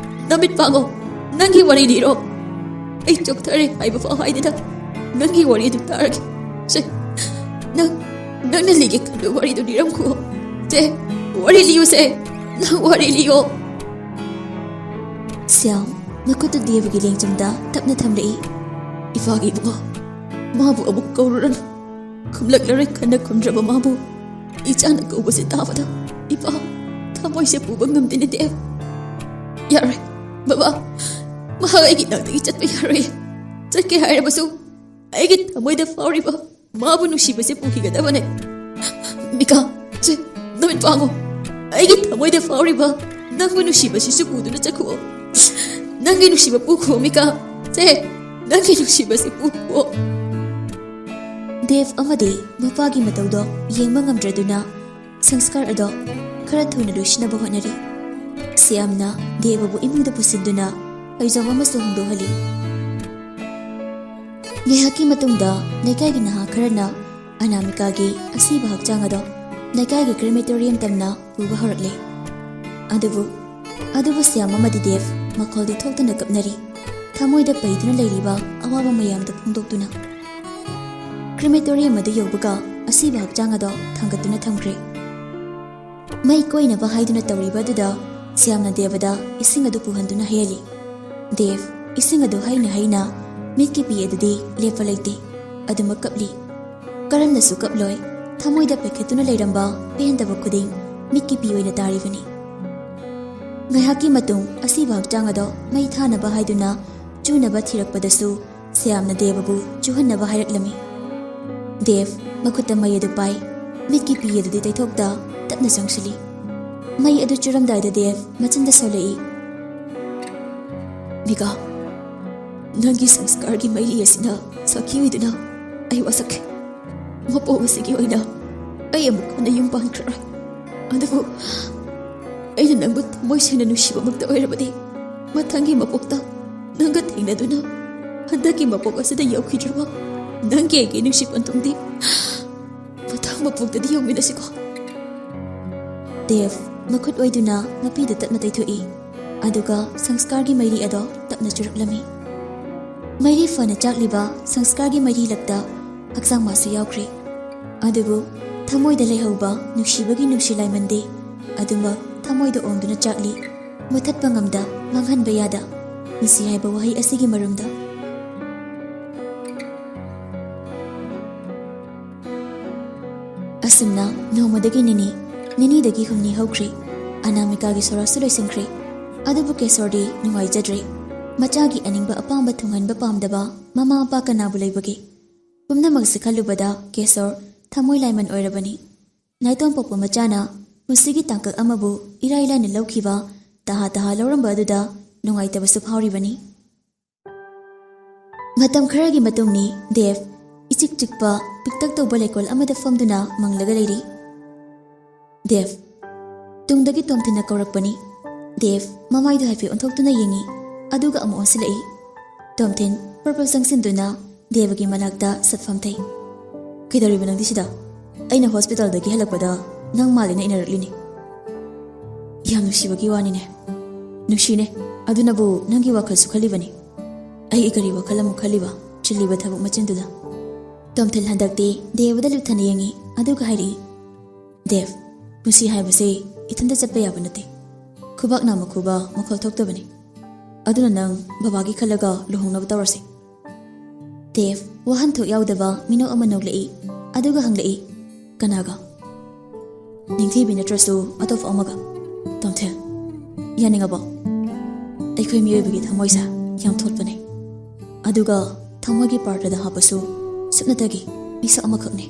ꯅꯃꯤꯠ ꯄꯥꯡꯉꯣ꯫ ꯅꯪꯒꯤ ꯋꯥꯔꯤ ꯂꯤꯔꯣ꯫ ꯑꯩ ꯆꯣꯛꯊꯔꯦ ꯍꯥꯏꯕ ꯐꯥꯎ ꯍꯥꯏꯗꯅ ꯅꯪꯒꯤ ꯋꯥꯔꯤ ꯑꯗꯨ ꯇꯥꯔꯒꯦ꯫ ꯁꯦ, ꯅꯪ, ꯅꯪꯅ ꯂꯤꯒꯦ ꯈꯟꯕ ꯋꯥꯔꯤꯗꯨ ꯂꯤꯔꯝꯈꯣ꯫ ꯁꯦ, ꯋꯥꯔꯤ ꯂꯤꯌꯨ ꯁꯦ꯫ ꯅꯪ ꯋꯥꯔꯤ ꯂꯤꯌꯣ꯫ ꯁ꯭ꯌꯥꯝ ꯃꯈꯨꯠꯇꯨ ꯗꯦꯕꯒꯤ ꯂꯦꯡꯖꯨꯝꯗ ꯇꯞꯅ ꯊꯝꯂꯛꯏ꯫ ꯏꯄꯥꯒꯤ ꯏꯕꯨꯡꯉꯣ, ꯃꯥꯕꯨ ꯑꯃꯨꯛ ꯀꯧꯔꯨꯔꯅꯨ꯫ ꯈꯨꯝꯂꯛꯂꯔꯣꯏ ꯈꯟꯅ ꯈꯨꯝꯗ꯭ꯔꯕ ꯃꯥꯕꯨ ꯏꯆꯥꯅ ꯀꯧꯕꯁꯦ ꯇꯥꯕꯗ ꯏꯄꯥ ꯊꯃꯣꯏꯁꯦ ꯄꯨꯕ ꯉꯝꯗꯦꯅꯦ ꯗꯦꯕ꯫ ꯌꯥꯔꯣꯏ ꯕꯕꯥ, ꯃꯍꯥꯛ ꯑꯩꯒꯤ ꯅꯥꯛꯇꯒꯤ ꯆꯠꯄ ꯌꯥꯔꯣꯏ꯫ ꯆꯠꯀꯦ ꯍꯥꯏꯔꯕꯁꯨ ꯑꯩꯒꯤ ꯊꯃꯣꯏꯗ ꯐꯥꯎꯔꯤꯕ ꯃꯥꯕꯨ ꯅꯨꯡꯁꯤꯕꯁꯦ ꯄꯨꯈꯤꯒꯗꯕꯅꯦ꯫ ꯃꯤꯀꯥ, ꯁꯦ, ꯅꯃꯤꯠ ꯄꯥꯡꯉꯣ꯫ ꯑꯩꯒꯤ ꯊꯃꯣꯏꯗ ꯐꯥꯎꯔꯤꯕ ꯅꯪꯕꯨ ꯅꯨꯡꯁꯤꯕꯁꯤꯁꯨ ꯄꯨꯗꯨꯅ ꯆꯠꯈꯣ꯫ ꯅꯪꯒꯤ ꯅꯨꯡꯁꯤꯕ ꯄꯨꯈꯣ ꯃꯤꯀꯥ꯫ ꯁꯦ, ꯅꯪꯒꯤ ꯅꯨꯡꯁꯤꯕꯁꯤ ꯄꯨꯈꯣ꯫ ꯗꯦꯕ ꯑꯃꯗꯤ ꯃꯄꯥꯒꯤ ꯃꯇꯧꯗꯣ ꯌꯦꯡꯕ ꯉꯝꯗ꯭ꯔꯗꯨꯅ ꯁꯪꯁꯀꯥꯔ ꯑꯗꯣ ꯈꯔ ꯊꯨꯅ ꯂꯣꯏꯁꯤꯟꯅꯕ ꯍꯣꯠꯅꯔꯤ꯫ ꯁ꯭ꯌꯥꯝꯅ ꯗꯦꯕꯕꯨ ꯏꯃꯨꯡꯗ ꯄꯨꯁꯤꯟꯗꯨꯅ ꯐꯩꯖꯣꯝ ꯑꯃꯁꯨ ꯍꯣꯡꯗꯣꯛꯍꯜꯂꯤ꯫ ꯉꯥꯏꯍꯥꯛꯀꯤ ꯃꯇꯨꯡꯗ ꯂꯩꯀꯥꯏꯒꯤ ꯅꯍꯥ ꯈꯔꯅ ꯑꯅꯥꯃꯤꯀꯥꯒꯤ ꯑꯁꯤꯕ ꯍꯛꯆꯥꯡ ꯑꯗꯣ ꯂꯩꯀꯥꯏꯒꯤ ꯀ꯭ꯔꯦꯃꯦꯇꯣꯔꯤꯌꯝ ꯇꯝꯅ ꯄꯨꯕ ꯍꯧꯔꯛꯂꯦ꯫ ꯑꯗꯨꯕꯨ, ꯑꯗꯨꯕꯨ ꯁ꯭ꯌꯥꯝ ꯑꯃꯗꯤ ꯗꯦꯕ ꯃꯈꯣꯜꯗꯤ ꯊꯣꯛꯇꯅ ꯀꯞꯅꯔꯤ꯫ ꯊꯃꯣꯏꯗ ꯄꯩꯗꯨꯅ ꯂꯩꯔꯤꯕ ꯑꯋꯥꯕ ꯃꯌꯥꯝꯗꯨ ꯐꯣꯡꯗꯣꯛꯇꯨꯅ꯫ ꯀ꯭ꯔꯦꯃꯦꯇꯣꯔꯤꯌꯝ ꯑꯗꯨ ꯌꯧꯕꯒ ꯑꯁꯤꯕ ꯍꯛꯆꯥꯡ ꯑꯗꯣ ꯊꯥꯡꯒꯠꯇꯨꯅ ꯊꯝꯈ꯭ꯔꯦ꯫ ꯃꯩ ꯀꯣꯏꯅꯕ ꯍꯥꯏꯗꯨꯅ ꯇꯧꯔꯤꯕ ꯑꯗꯨꯗ ꯁ꯭ꯌꯥꯝꯅ ꯗꯦꯕꯗ ꯏꯁꯤꯡ ꯑꯗꯨ ꯄꯨꯍꯟꯗꯨꯅ ꯍꯩꯍꯜꯂꯤ꯫ ꯗꯦꯕ ꯏꯁꯤꯡ ꯑꯗꯨ ꯍꯩꯅ ꯍꯩꯅ ꯃꯤꯠꯀꯤ ꯄꯤ ꯑꯗꯨꯗꯤ ꯂꯦꯞꯄ ꯂꯩꯇꯦ, ꯑꯗꯨꯃꯛ ꯀꯞꯂꯤ꯫ ꯀꯔꯝꯅꯁꯨ ꯀꯞꯂꯣꯏ, ꯊꯃꯣꯏꯗ ꯄꯩꯈꯠꯇꯨꯅ ꯂꯩꯔꯝꯕ ꯄꯦꯟꯗꯕ ꯈꯨꯗꯤꯡ ꯃꯤꯠꯀꯤ ꯄꯤ ꯑꯣꯏꯅ ꯇꯥꯔꯤꯕꯅꯤ꯫ ꯉꯥꯏꯍꯥꯛꯀꯤ ꯃꯇꯨꯡ ꯑꯁꯤꯕ ꯍꯛꯆꯥꯡ ꯑꯗꯣ ꯃꯩ ꯊꯥꯅꯕ ꯍꯥꯏꯗꯨꯅ ꯆꯨꯅꯕ ꯊꯤꯔꯛꯄꯗꯁꯨ ꯁ꯭ꯌꯥꯝꯅ ꯗꯦꯕꯕꯨ ꯆꯨꯍꯟꯅꯕ ꯍꯥꯏꯔꯛꯂꯝꯃꯤ꯫ ꯗꯦꯕ ꯃꯈꯨꯠꯇ ꯃꯩ ꯑꯗꯨ ꯄꯥꯏ, ꯃꯤꯠꯀꯤ ꯄꯤ ꯑꯗꯨꯗꯤ ꯇꯩꯊꯣꯛꯇ ꯇꯞꯅ ꯆꯪꯁꯤꯜꯂꯤ꯫ ꯃꯩ ꯑꯗꯨ ꯆꯨꯔꯝꯗꯥꯏꯗ ꯗꯦꯕ ꯃꯆꯤꯟꯗ ꯁꯣꯜꯂꯛꯏ, "ꯃꯤꯀꯥ, ꯅꯪꯒꯤ ꯁꯪꯁꯀꯥꯔꯒꯤ ꯃꯩꯔꯤ ꯑꯁꯤꯅ ꯁꯥꯈꯤ ꯑꯣꯏꯗꯨꯅ ꯑꯩ ꯋꯥꯁꯛꯈꯤ꯫ ꯃꯄꯣꯛ ꯑꯁꯤꯒꯤ ꯑꯣꯏꯅ ꯑꯩ ꯑꯃꯨꯛ ꯍꯟꯅ ꯌꯨꯝ ꯄꯥꯟꯈ꯭ꯔꯔꯣꯏ꯫ ꯑꯗꯨꯕꯨ ꯑꯩꯅ ꯅꯪꯕꯨ ꯊꯃꯣꯏ ꯁꯦꯡꯅ ꯅꯨꯡꯁꯤꯕꯃꯛꯇ ꯑꯣꯏꯔꯕꯗꯤ ꯃꯊꯪꯒꯤ ꯃꯄꯣꯛꯇ ꯅꯪꯒ ꯊꯦꯡꯅꯗꯨꯅ ꯍꯟꯗꯛꯀꯤ ꯃꯄꯣꯛ ꯑꯁꯤꯗ ꯌꯧꯈꯤꯗ꯭ꯔꯕ ꯅꯪꯒꯤ ꯑꯩꯒꯤ ꯅꯨꯡꯁꯤ ꯄꯟꯊꯨꯡꯗꯤ ꯃꯊꯪ ꯃꯄꯣꯛꯇꯗꯤ ꯌꯧꯃꯤꯟꯅꯁꯤꯀꯣ꯫ ꯗꯦꯕ ꯃꯈꯨꯠ ꯑꯣꯏꯗꯨꯅ ꯃꯄꯤꯗꯨ ꯇꯞꯅ ꯇꯩꯊꯣꯛꯏ, ꯑꯗꯨꯒ ꯁꯪꯁꯀꯥꯔꯒꯤ ꯃꯩꯔꯤ ꯑꯗꯣ ꯇꯞꯅ ꯆꯨꯔꯛꯂꯝꯃꯤ꯫ ꯃꯩꯔꯤ ꯐꯅ ꯆꯥꯛꯂꯤꯕ ꯁꯪꯁꯀꯥꯔꯒꯤ ꯃꯩꯔꯤ ꯂꯛꯇ ꯍꯛꯆꯥꯡ ꯃꯥꯁꯨ ꯌꯥꯎꯈ꯭ꯔꯦ꯫ ꯑꯗꯨꯕꯨ ꯊꯃꯣꯏꯗ ꯂꯩꯍꯧꯕ ꯅꯨꯡꯁꯤꯕꯒꯤ ꯅꯨꯡꯁꯤ ꯂꯥꯏꯃꯟꯗꯤ ꯑꯗꯨꯃꯛ ꯊꯃꯣꯏꯗ ꯑꯣꯡꯗꯨꯅ ꯆꯥꯛꯂꯤ꯫ ꯃꯨꯊꯠꯄ ꯉꯝꯗ, ꯃꯥꯡꯍꯟꯕ ꯌꯥꯗ, ꯅꯨꯡꯁꯤ ꯍꯥꯏꯕ ꯋꯥꯍꯩ ꯑꯁꯤꯒꯤ ꯃꯔꯨꯝꯗ꯫ ꯑꯁꯨꯝꯅ ꯅꯣꯡꯃꯗꯒꯤ ꯅꯤꯅꯤ, ꯅꯤꯅꯤꯗꯒꯤ ꯍꯨꯝꯅꯤ ꯍꯧꯈ꯭ꯔꯦ꯫ ꯑꯅꯥꯃꯤꯀꯥꯒꯤ ꯁꯣꯔꯥꯠꯁꯨ ꯂꯣꯏꯁꯤꯟꯈ꯭ꯔꯦ꯫ ꯑꯗꯨꯕꯨ ꯀꯦꯁꯣꯔꯗꯤ ꯅꯨꯡꯉꯥꯏꯖꯗ꯭ꯔꯦ꯫ ꯃꯆꯥꯒꯤ ꯑꯅꯤꯡꯕ ꯑꯄꯥꯝꯕ ꯊꯨꯡꯍꯟꯕ ꯄꯥꯝꯗꯕ ꯃꯃꯥ ꯃꯄꯥ ꯀꯅꯥꯕꯨ ꯂꯩꯕꯒꯦ? ꯄꯨꯝꯅꯃꯛꯁꯤ ꯈꯜꯂꯨꯕꯗ ꯀꯦꯁꯣꯔ ꯊꯃꯣꯏ ꯂꯥꯏꯃꯟ ꯑꯣꯏꯔꯕꯅꯤ꯫ ꯅꯥꯏꯇꯣꯝ ꯄꯣꯛꯄ ꯃꯆꯥꯅ ꯄꯨꯟꯁꯤꯒꯤ ꯇꯥꯡꯀꯛ ꯑꯃꯕꯨ ꯏꯔꯥꯏ ꯂꯥꯏꯅ ꯂꯧꯈꯤꯕ, ꯇꯍꯥ ꯇꯍꯥ ꯂꯧꯔꯝꯕ ꯑꯗꯨꯗ ꯅꯨꯡꯉꯥꯏꯇꯕꯁꯨ ꯐꯥꯎꯔꯤꯕꯅꯤ꯫ ꯃꯇꯝ ꯈꯔꯒꯤ ꯃꯇꯨꯡꯅꯤ, ꯗꯦꯕ ꯏꯆꯤꯛ ꯆꯤꯛꯄ ꯄꯤꯛꯇꯛ ꯇꯧꯕ ꯂꯩꯀꯣꯜ ꯑꯃꯗ ꯐꯝꯗꯨꯅ ꯃꯪꯂꯒ ꯂꯩꯔꯤ꯫ ꯗꯦꯕ꯫ ꯇꯨꯡꯗꯒꯤ ꯇꯣꯝꯊꯤꯟꯅ ꯀꯧꯔꯛꯄꯅꯤ꯫ ꯗꯦꯕ ꯃꯃꯥꯏꯗꯨ ꯍꯥꯏꯐꯦꯠ ꯑꯣꯟꯊꯣꯛꯇꯨꯅ ꯌꯦꯡꯉꯤ, ꯑꯗꯨꯒ ꯑꯃꯨꯛ ꯑꯣꯟꯁꯤꯜꯂꯛꯏ꯫ ꯇꯣꯝꯊꯤꯟ ꯄꯔꯄꯜ ꯆꯪꯁꯤꯟꯗꯨꯅ ꯗꯦꯕꯒꯤ ꯃꯅꯥꯛꯇ ꯁꯠꯐꯝ ꯊꯩ꯫ "ꯀꯩꯗꯧꯔꯤꯕ ꯅꯪꯗꯤ ꯁꯤꯗ? ꯑꯩꯅ ꯍꯣꯁꯄꯤꯇꯥꯜꯗꯒꯤ ꯍꯜꯂꯛꯄꯗ ꯅꯪ ꯃꯥꯜꯂꯦꯅ ꯏꯟꯅꯔꯛꯂꯤꯅꯤ꯫" "ꯌꯥꯝ ꯅꯨꯡꯁꯤꯕꯒꯤ ꯋꯥꯅꯤꯅꯦ꯫" "ꯅꯨꯡꯁꯤꯅꯦ, ꯑꯗꯨꯅꯕꯨ ꯅꯪꯒꯤ ꯋꯥꯈꯜꯁꯨ ꯈꯜꯂꯤꯕꯅꯤ꯫ ꯑꯩꯒꯤ ꯀꯔꯤ ꯋꯥꯈꯜ ꯑꯃꯨꯛ ꯈꯜꯂꯤꯕ, ꯆꯤꯜꯂꯤꯕ ꯊꯕꯛ ꯃꯆꯤꯟꯗꯨꯗ?" ꯇꯣꯝꯊꯤꯟ ꯍꯟꯗꯛꯇꯤ ꯗꯦꯕꯗ ꯂꯨꯞꯊꯅ ꯌꯦꯡꯉꯤ, ꯑꯗꯨꯒ ꯍꯥꯏꯔꯛꯏ, "ꯗꯦꯕ, ꯄꯨꯟꯁꯤ ꯍꯥꯏꯕꯁꯦ ꯏꯊꯟꯇ ꯆꯠꯄ ꯌꯥꯕ ꯅꯠꯇꯦ꯫ ꯈꯨꯕꯥꯛ ꯅꯥꯝꯃ ꯈꯨꯕ ꯃꯈꯣꯜ ꯊꯣꯛꯇꯕꯅꯤ꯫ ꯑꯗꯨꯅ ꯅꯪ ꯕꯕꯥꯒꯤ ꯈꯜꯂꯒ ꯂꯨꯍꯣꯡꯅꯕ ꯇꯧꯔꯁꯤ꯫" ꯗꯦꯕ ꯋꯥꯍꯟꯊꯣꯛ ꯌꯥꯎꯗꯕ ꯃꯤꯅꯣꯛ ꯑꯃ ꯅꯣꯛꯂꯛꯏ, ꯑꯗꯨꯒ ꯍꯪꯂꯛꯏ, "ꯀꯅꯥꯒ?" "ꯅꯤꯡꯊꯤꯕꯤ ꯅꯠꯇ꯭ꯔꯁꯨ ꯑꯇꯣꯞꯄ ꯑꯃꯒ꯫" "ꯇꯣꯝꯊꯤꯟ, ꯌꯥꯅꯤꯡꯉꯕꯣ? ꯑꯩꯈꯣꯏ ꯃꯤꯑꯣꯏꯕꯒꯤ ꯊꯃꯣꯏꯁꯦ ꯌꯥꯝ ꯊꯣꯠꯄꯅꯦ꯫ ꯑꯗꯨꯒ ꯊꯃꯣꯏꯒꯤ ꯄꯥꯔꯇꯗ ꯍꯥꯞꯄꯁꯨ ꯁꯨꯞꯅꯇꯒꯤ ꯃꯤꯁꯛ ꯑꯃꯈꯛꯅꯦ꯫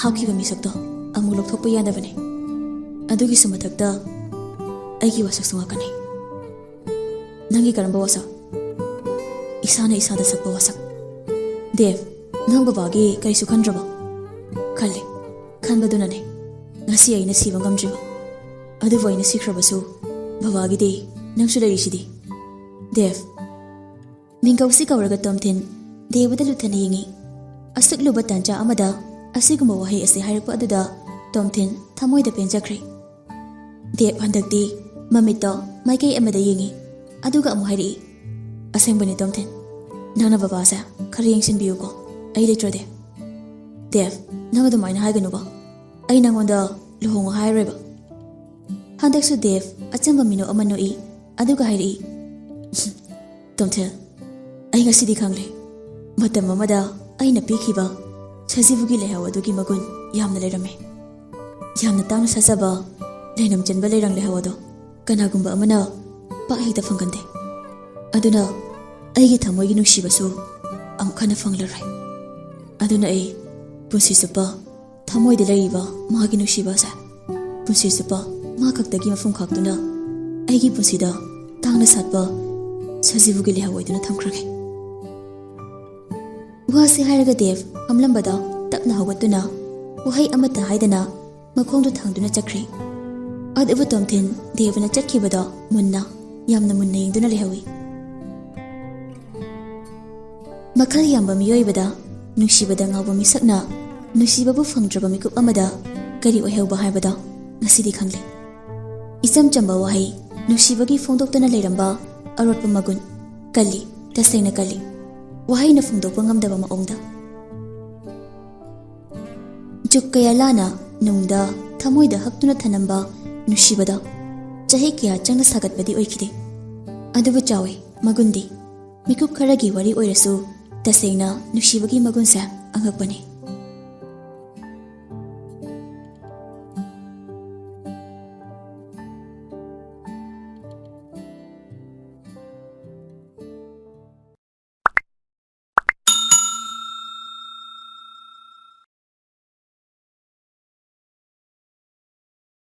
ꯍꯥꯞꯈꯤꯕ ꯃꯤꯁꯛꯇꯣ ꯑꯃꯨꯛ ꯂꯧꯊꯣꯛꯄ ꯌꯥꯗꯕꯅꯦ꯫ ꯑꯗꯨꯒꯤꯁꯨ ꯃꯊꯛꯇ ꯑꯩꯒꯤ ꯋꯥꯁꯛꯁꯨ ꯉꯥꯛꯀꯅꯤ꯫" "ꯅꯪꯒꯤ ꯀꯔꯝꯕ ꯋꯥꯁꯛ?" "ꯏꯁꯥꯅ ꯏꯁꯥꯗ ꯁꯛꯄ ꯋꯥꯁꯛ꯫" "ꯗꯦꯕ, ꯅꯪ ꯕꯕꯥꯒꯤ ꯀꯔꯤꯁꯨ ꯈꯟꯗ꯭ꯔꯕꯣ?" "ꯈꯜꯂꯦ꯫ ꯈꯟꯕꯗꯨꯅꯅꯦ ꯉꯁꯤ ꯑꯩꯅ ꯁꯤꯕ ꯉꯝꯗ꯭ꯔꯤꯕ꯫ ꯑꯗꯨꯕꯨ ꯑꯩꯅ ꯁꯤꯈ꯭ꯔꯕꯁꯨ ꯕꯕꯥꯒꯤꯗꯤ ꯅꯪꯁꯨ ꯂꯩꯔꯤꯁꯤꯗꯤ꯫" "ꯗꯦꯕ, ꯃꯤꯡꯒꯧꯁꯤ ꯀꯧꯔꯒ ꯇꯣꯝꯊꯤꯟ ꯗꯦꯕꯗ ꯂꯨꯊꯅ ꯌꯦꯡꯉꯤ꯫ ꯑꯁꯨꯛ ꯂꯨꯕ ꯇꯥꯟꯖꯥ ꯑꯃꯗ ꯑꯁꯤꯒꯨꯝꯕ ꯋꯥꯍꯩ ꯑꯁꯤ ꯍꯥꯏꯔꯛꯄ ꯑꯗꯨꯗ ꯇꯣꯝꯊꯤꯟ ꯊꯃꯣꯏꯗ ꯄꯦꯟꯖꯈ꯭ꯔꯦ꯫ ꯗꯦꯕ ꯍꯟꯗꯛꯇꯤ ꯃꯃꯤꯠꯇꯣ ꯃꯥꯏꯀꯩ ꯑꯃꯗ ꯌꯦꯡꯉꯤ, ꯑꯗꯨꯒ ꯑꯃꯨꯛ ꯍꯥꯏꯔꯛꯏ, "ꯑꯁꯦꯡꯕꯅꯤ ꯇꯣꯝꯊꯤꯟ, ꯅꯪꯅ ꯕꯕꯥꯁꯦ ꯈꯔ ꯌꯦꯡꯁꯤꯟꯕꯤꯌꯨꯀꯣ, ꯑꯩ ꯂꯩꯇ꯭ꯔꯗꯤ꯫" "ꯗꯦꯕ, ꯅꯪ ꯑꯗꯨꯃꯥꯏꯅ ꯍꯥꯏꯒꯅꯨꯕ, ꯑꯩ ꯅꯪꯉꯣꯟꯗ ꯂꯨꯍꯣꯡꯉꯣ ꯍꯥꯏꯔꯣꯏꯕ꯫" ꯍꯟꯗꯛꯁꯨ ꯗꯦꯕ ꯑꯆꯝꯕ ꯃꯤꯅꯣꯛ ꯑꯃ ꯅꯣꯛꯏ, ꯑꯗꯨꯒ ꯍꯥꯏꯔꯛꯏ, "ꯇꯣꯝꯊꯤꯜ, ꯑꯩ ꯉꯁꯤꯗꯤ ꯈꯪꯂꯦ, ꯃꯇꯝ ꯑꯃꯗ ꯑꯩꯅ ꯄꯤꯈꯤꯕ ꯁꯖꯤꯕꯨꯒꯤ ꯂꯩꯍꯥꯎ ꯑꯗꯨꯒꯤ ꯃꯒꯨꯟ ꯌꯥꯝꯅ ꯂꯩꯔꯝꯃꯦ꯫ ꯌꯥꯝꯅ ꯇꯥꯡꯅ ꯁꯥꯖꯕ, ꯂꯩꯅꯝ ꯆꯟꯕ ꯂꯩꯔꯪ ꯂꯩꯍꯥꯎ ꯑꯗꯣ ꯀꯅꯥꯒꯨꯝꯕ ꯑꯃꯅ ꯄꯥꯛ ꯍꯦꯛꯇ ꯐꯪꯒꯟꯗꯦ꯫ ꯑꯗꯨꯅ ꯑꯩꯒꯤ ꯊꯃꯣꯏꯒꯤ ꯅꯨꯡꯁꯤꯕꯁꯨ ꯑꯃꯨꯛ ꯍꯟꯅ ꯐꯪꯂꯔꯣꯏ꯫ ꯑꯗꯨꯅ ꯑꯩ ꯄꯨꯟꯁꯤ ꯆꯨꯞꯄ ꯊꯃꯣꯏꯗ ꯂꯩꯔꯤꯕ ꯃꯥꯒꯤ ꯅꯨꯡꯁꯤꯕ ꯑꯁꯦ ꯄꯨꯟꯁꯤ ꯆꯨꯞꯄ ꯃꯥ ꯈꯛꯇꯒꯤ ꯃꯐꯝ ꯈꯥꯛꯇꯨꯅ ꯑꯩꯒꯤ ꯄꯨꯟꯁꯤꯗ ꯇꯥꯡꯅ ꯁꯥꯠꯄ ꯁꯖꯤꯕꯨꯒꯤ ꯂꯩꯍꯥꯎ ꯑꯣꯏꯗꯨꯅ ꯊꯝꯈ꯭ꯔꯒꯦ꯫" ꯋꯥꯁꯤ ꯍꯥꯏꯔꯒ ꯗꯦꯕ ꯐꯝꯂꯝꯕꯗ ꯇꯞꯅ ꯍꯧꯒꯠꯇꯨꯅ ꯋꯥꯍꯩ ꯑꯃꯠꯇ ꯍꯥꯏꯗꯅ ꯃꯈꯣꯡꯗꯨ ꯊꯥꯡꯗꯨꯅ ꯆꯠꯈ꯭ꯔꯦ꯫ ꯑꯗꯨꯕꯨ ꯇꯣꯝꯊꯤꯟ ꯗꯦꯕꯅ ꯆꯠꯈꯤꯕꯗꯣ ꯃꯨꯟꯅ, ꯌꯥꯝꯅ ꯃꯨꯟꯅ ꯌꯦꯡꯗꯨꯅ ꯂꯩꯍꯧꯏ꯫ ꯃꯈꯜ ꯌꯥꯝꯕ ꯃꯤꯑꯣꯏꯕꯗ ꯅꯨꯡꯁꯤꯕꯗ ꯉꯥꯎꯕ ꯃꯤꯁꯛꯅ ꯅꯨꯡꯁꯤꯕꯕꯨ ꯐꯪꯗ꯭ꯔꯕ ꯃꯤꯀꯨꯞ ꯑꯃꯗ ꯀꯔꯤ ꯑꯣꯏꯍꯧꯕ ꯍꯥꯏꯕꯗꯣ ꯉꯁꯤꯗꯤ ꯈꯪꯂꯦ꯫ ꯏꯆꯝ ꯆꯝꯕ ꯋꯥꯍꯩ ꯅꯨꯡꯁꯤꯕꯒꯤ ꯐꯣꯡꯗꯣꯛꯇꯨꯅ ꯂꯩꯔꯝꯕ ꯑꯔꯣꯠꯄ ꯃꯒꯨꯟ ꯀꯜꯂꯤ, ꯇꯁꯦꯡꯅ ꯀꯜꯂꯤ꯫ ꯋꯥꯍꯩꯅ ꯐꯣꯡꯗꯣꯛꯄ ꯉꯝꯗꯕ ꯃꯑꯣꯡꯗ꯫ ꯖꯨꯛ ꯀꯌꯥ ꯂꯥꯅ ꯅꯨꯡꯗ ꯊꯃꯣꯏꯗ ꯍꯛꯇꯨꯅ ꯊꯅꯝꯕ ꯅꯨꯡꯁꯤꯕꯗꯣ ꯆꯍꯤ ꯀꯌꯥ ꯆꯪꯅ ꯁꯥꯒꯠꯄꯗꯤ ꯑꯣꯏꯈꯤꯗꯦ꯫ ꯑꯗꯨꯕꯨ ꯆꯥꯎꯏ ꯃꯒꯨꯟꯗꯤ꯫ ꯃꯤꯀꯨꯞ ꯈꯔꯒꯤ ꯋꯥꯔꯤ ꯑꯣꯏꯔꯁꯨ ꯇꯁꯦꯡꯅ ꯅꯨꯡꯁꯤꯕꯒꯤ ꯃꯒꯨꯟꯁꯦ ꯑꯉꯛꯄꯅꯤ꯫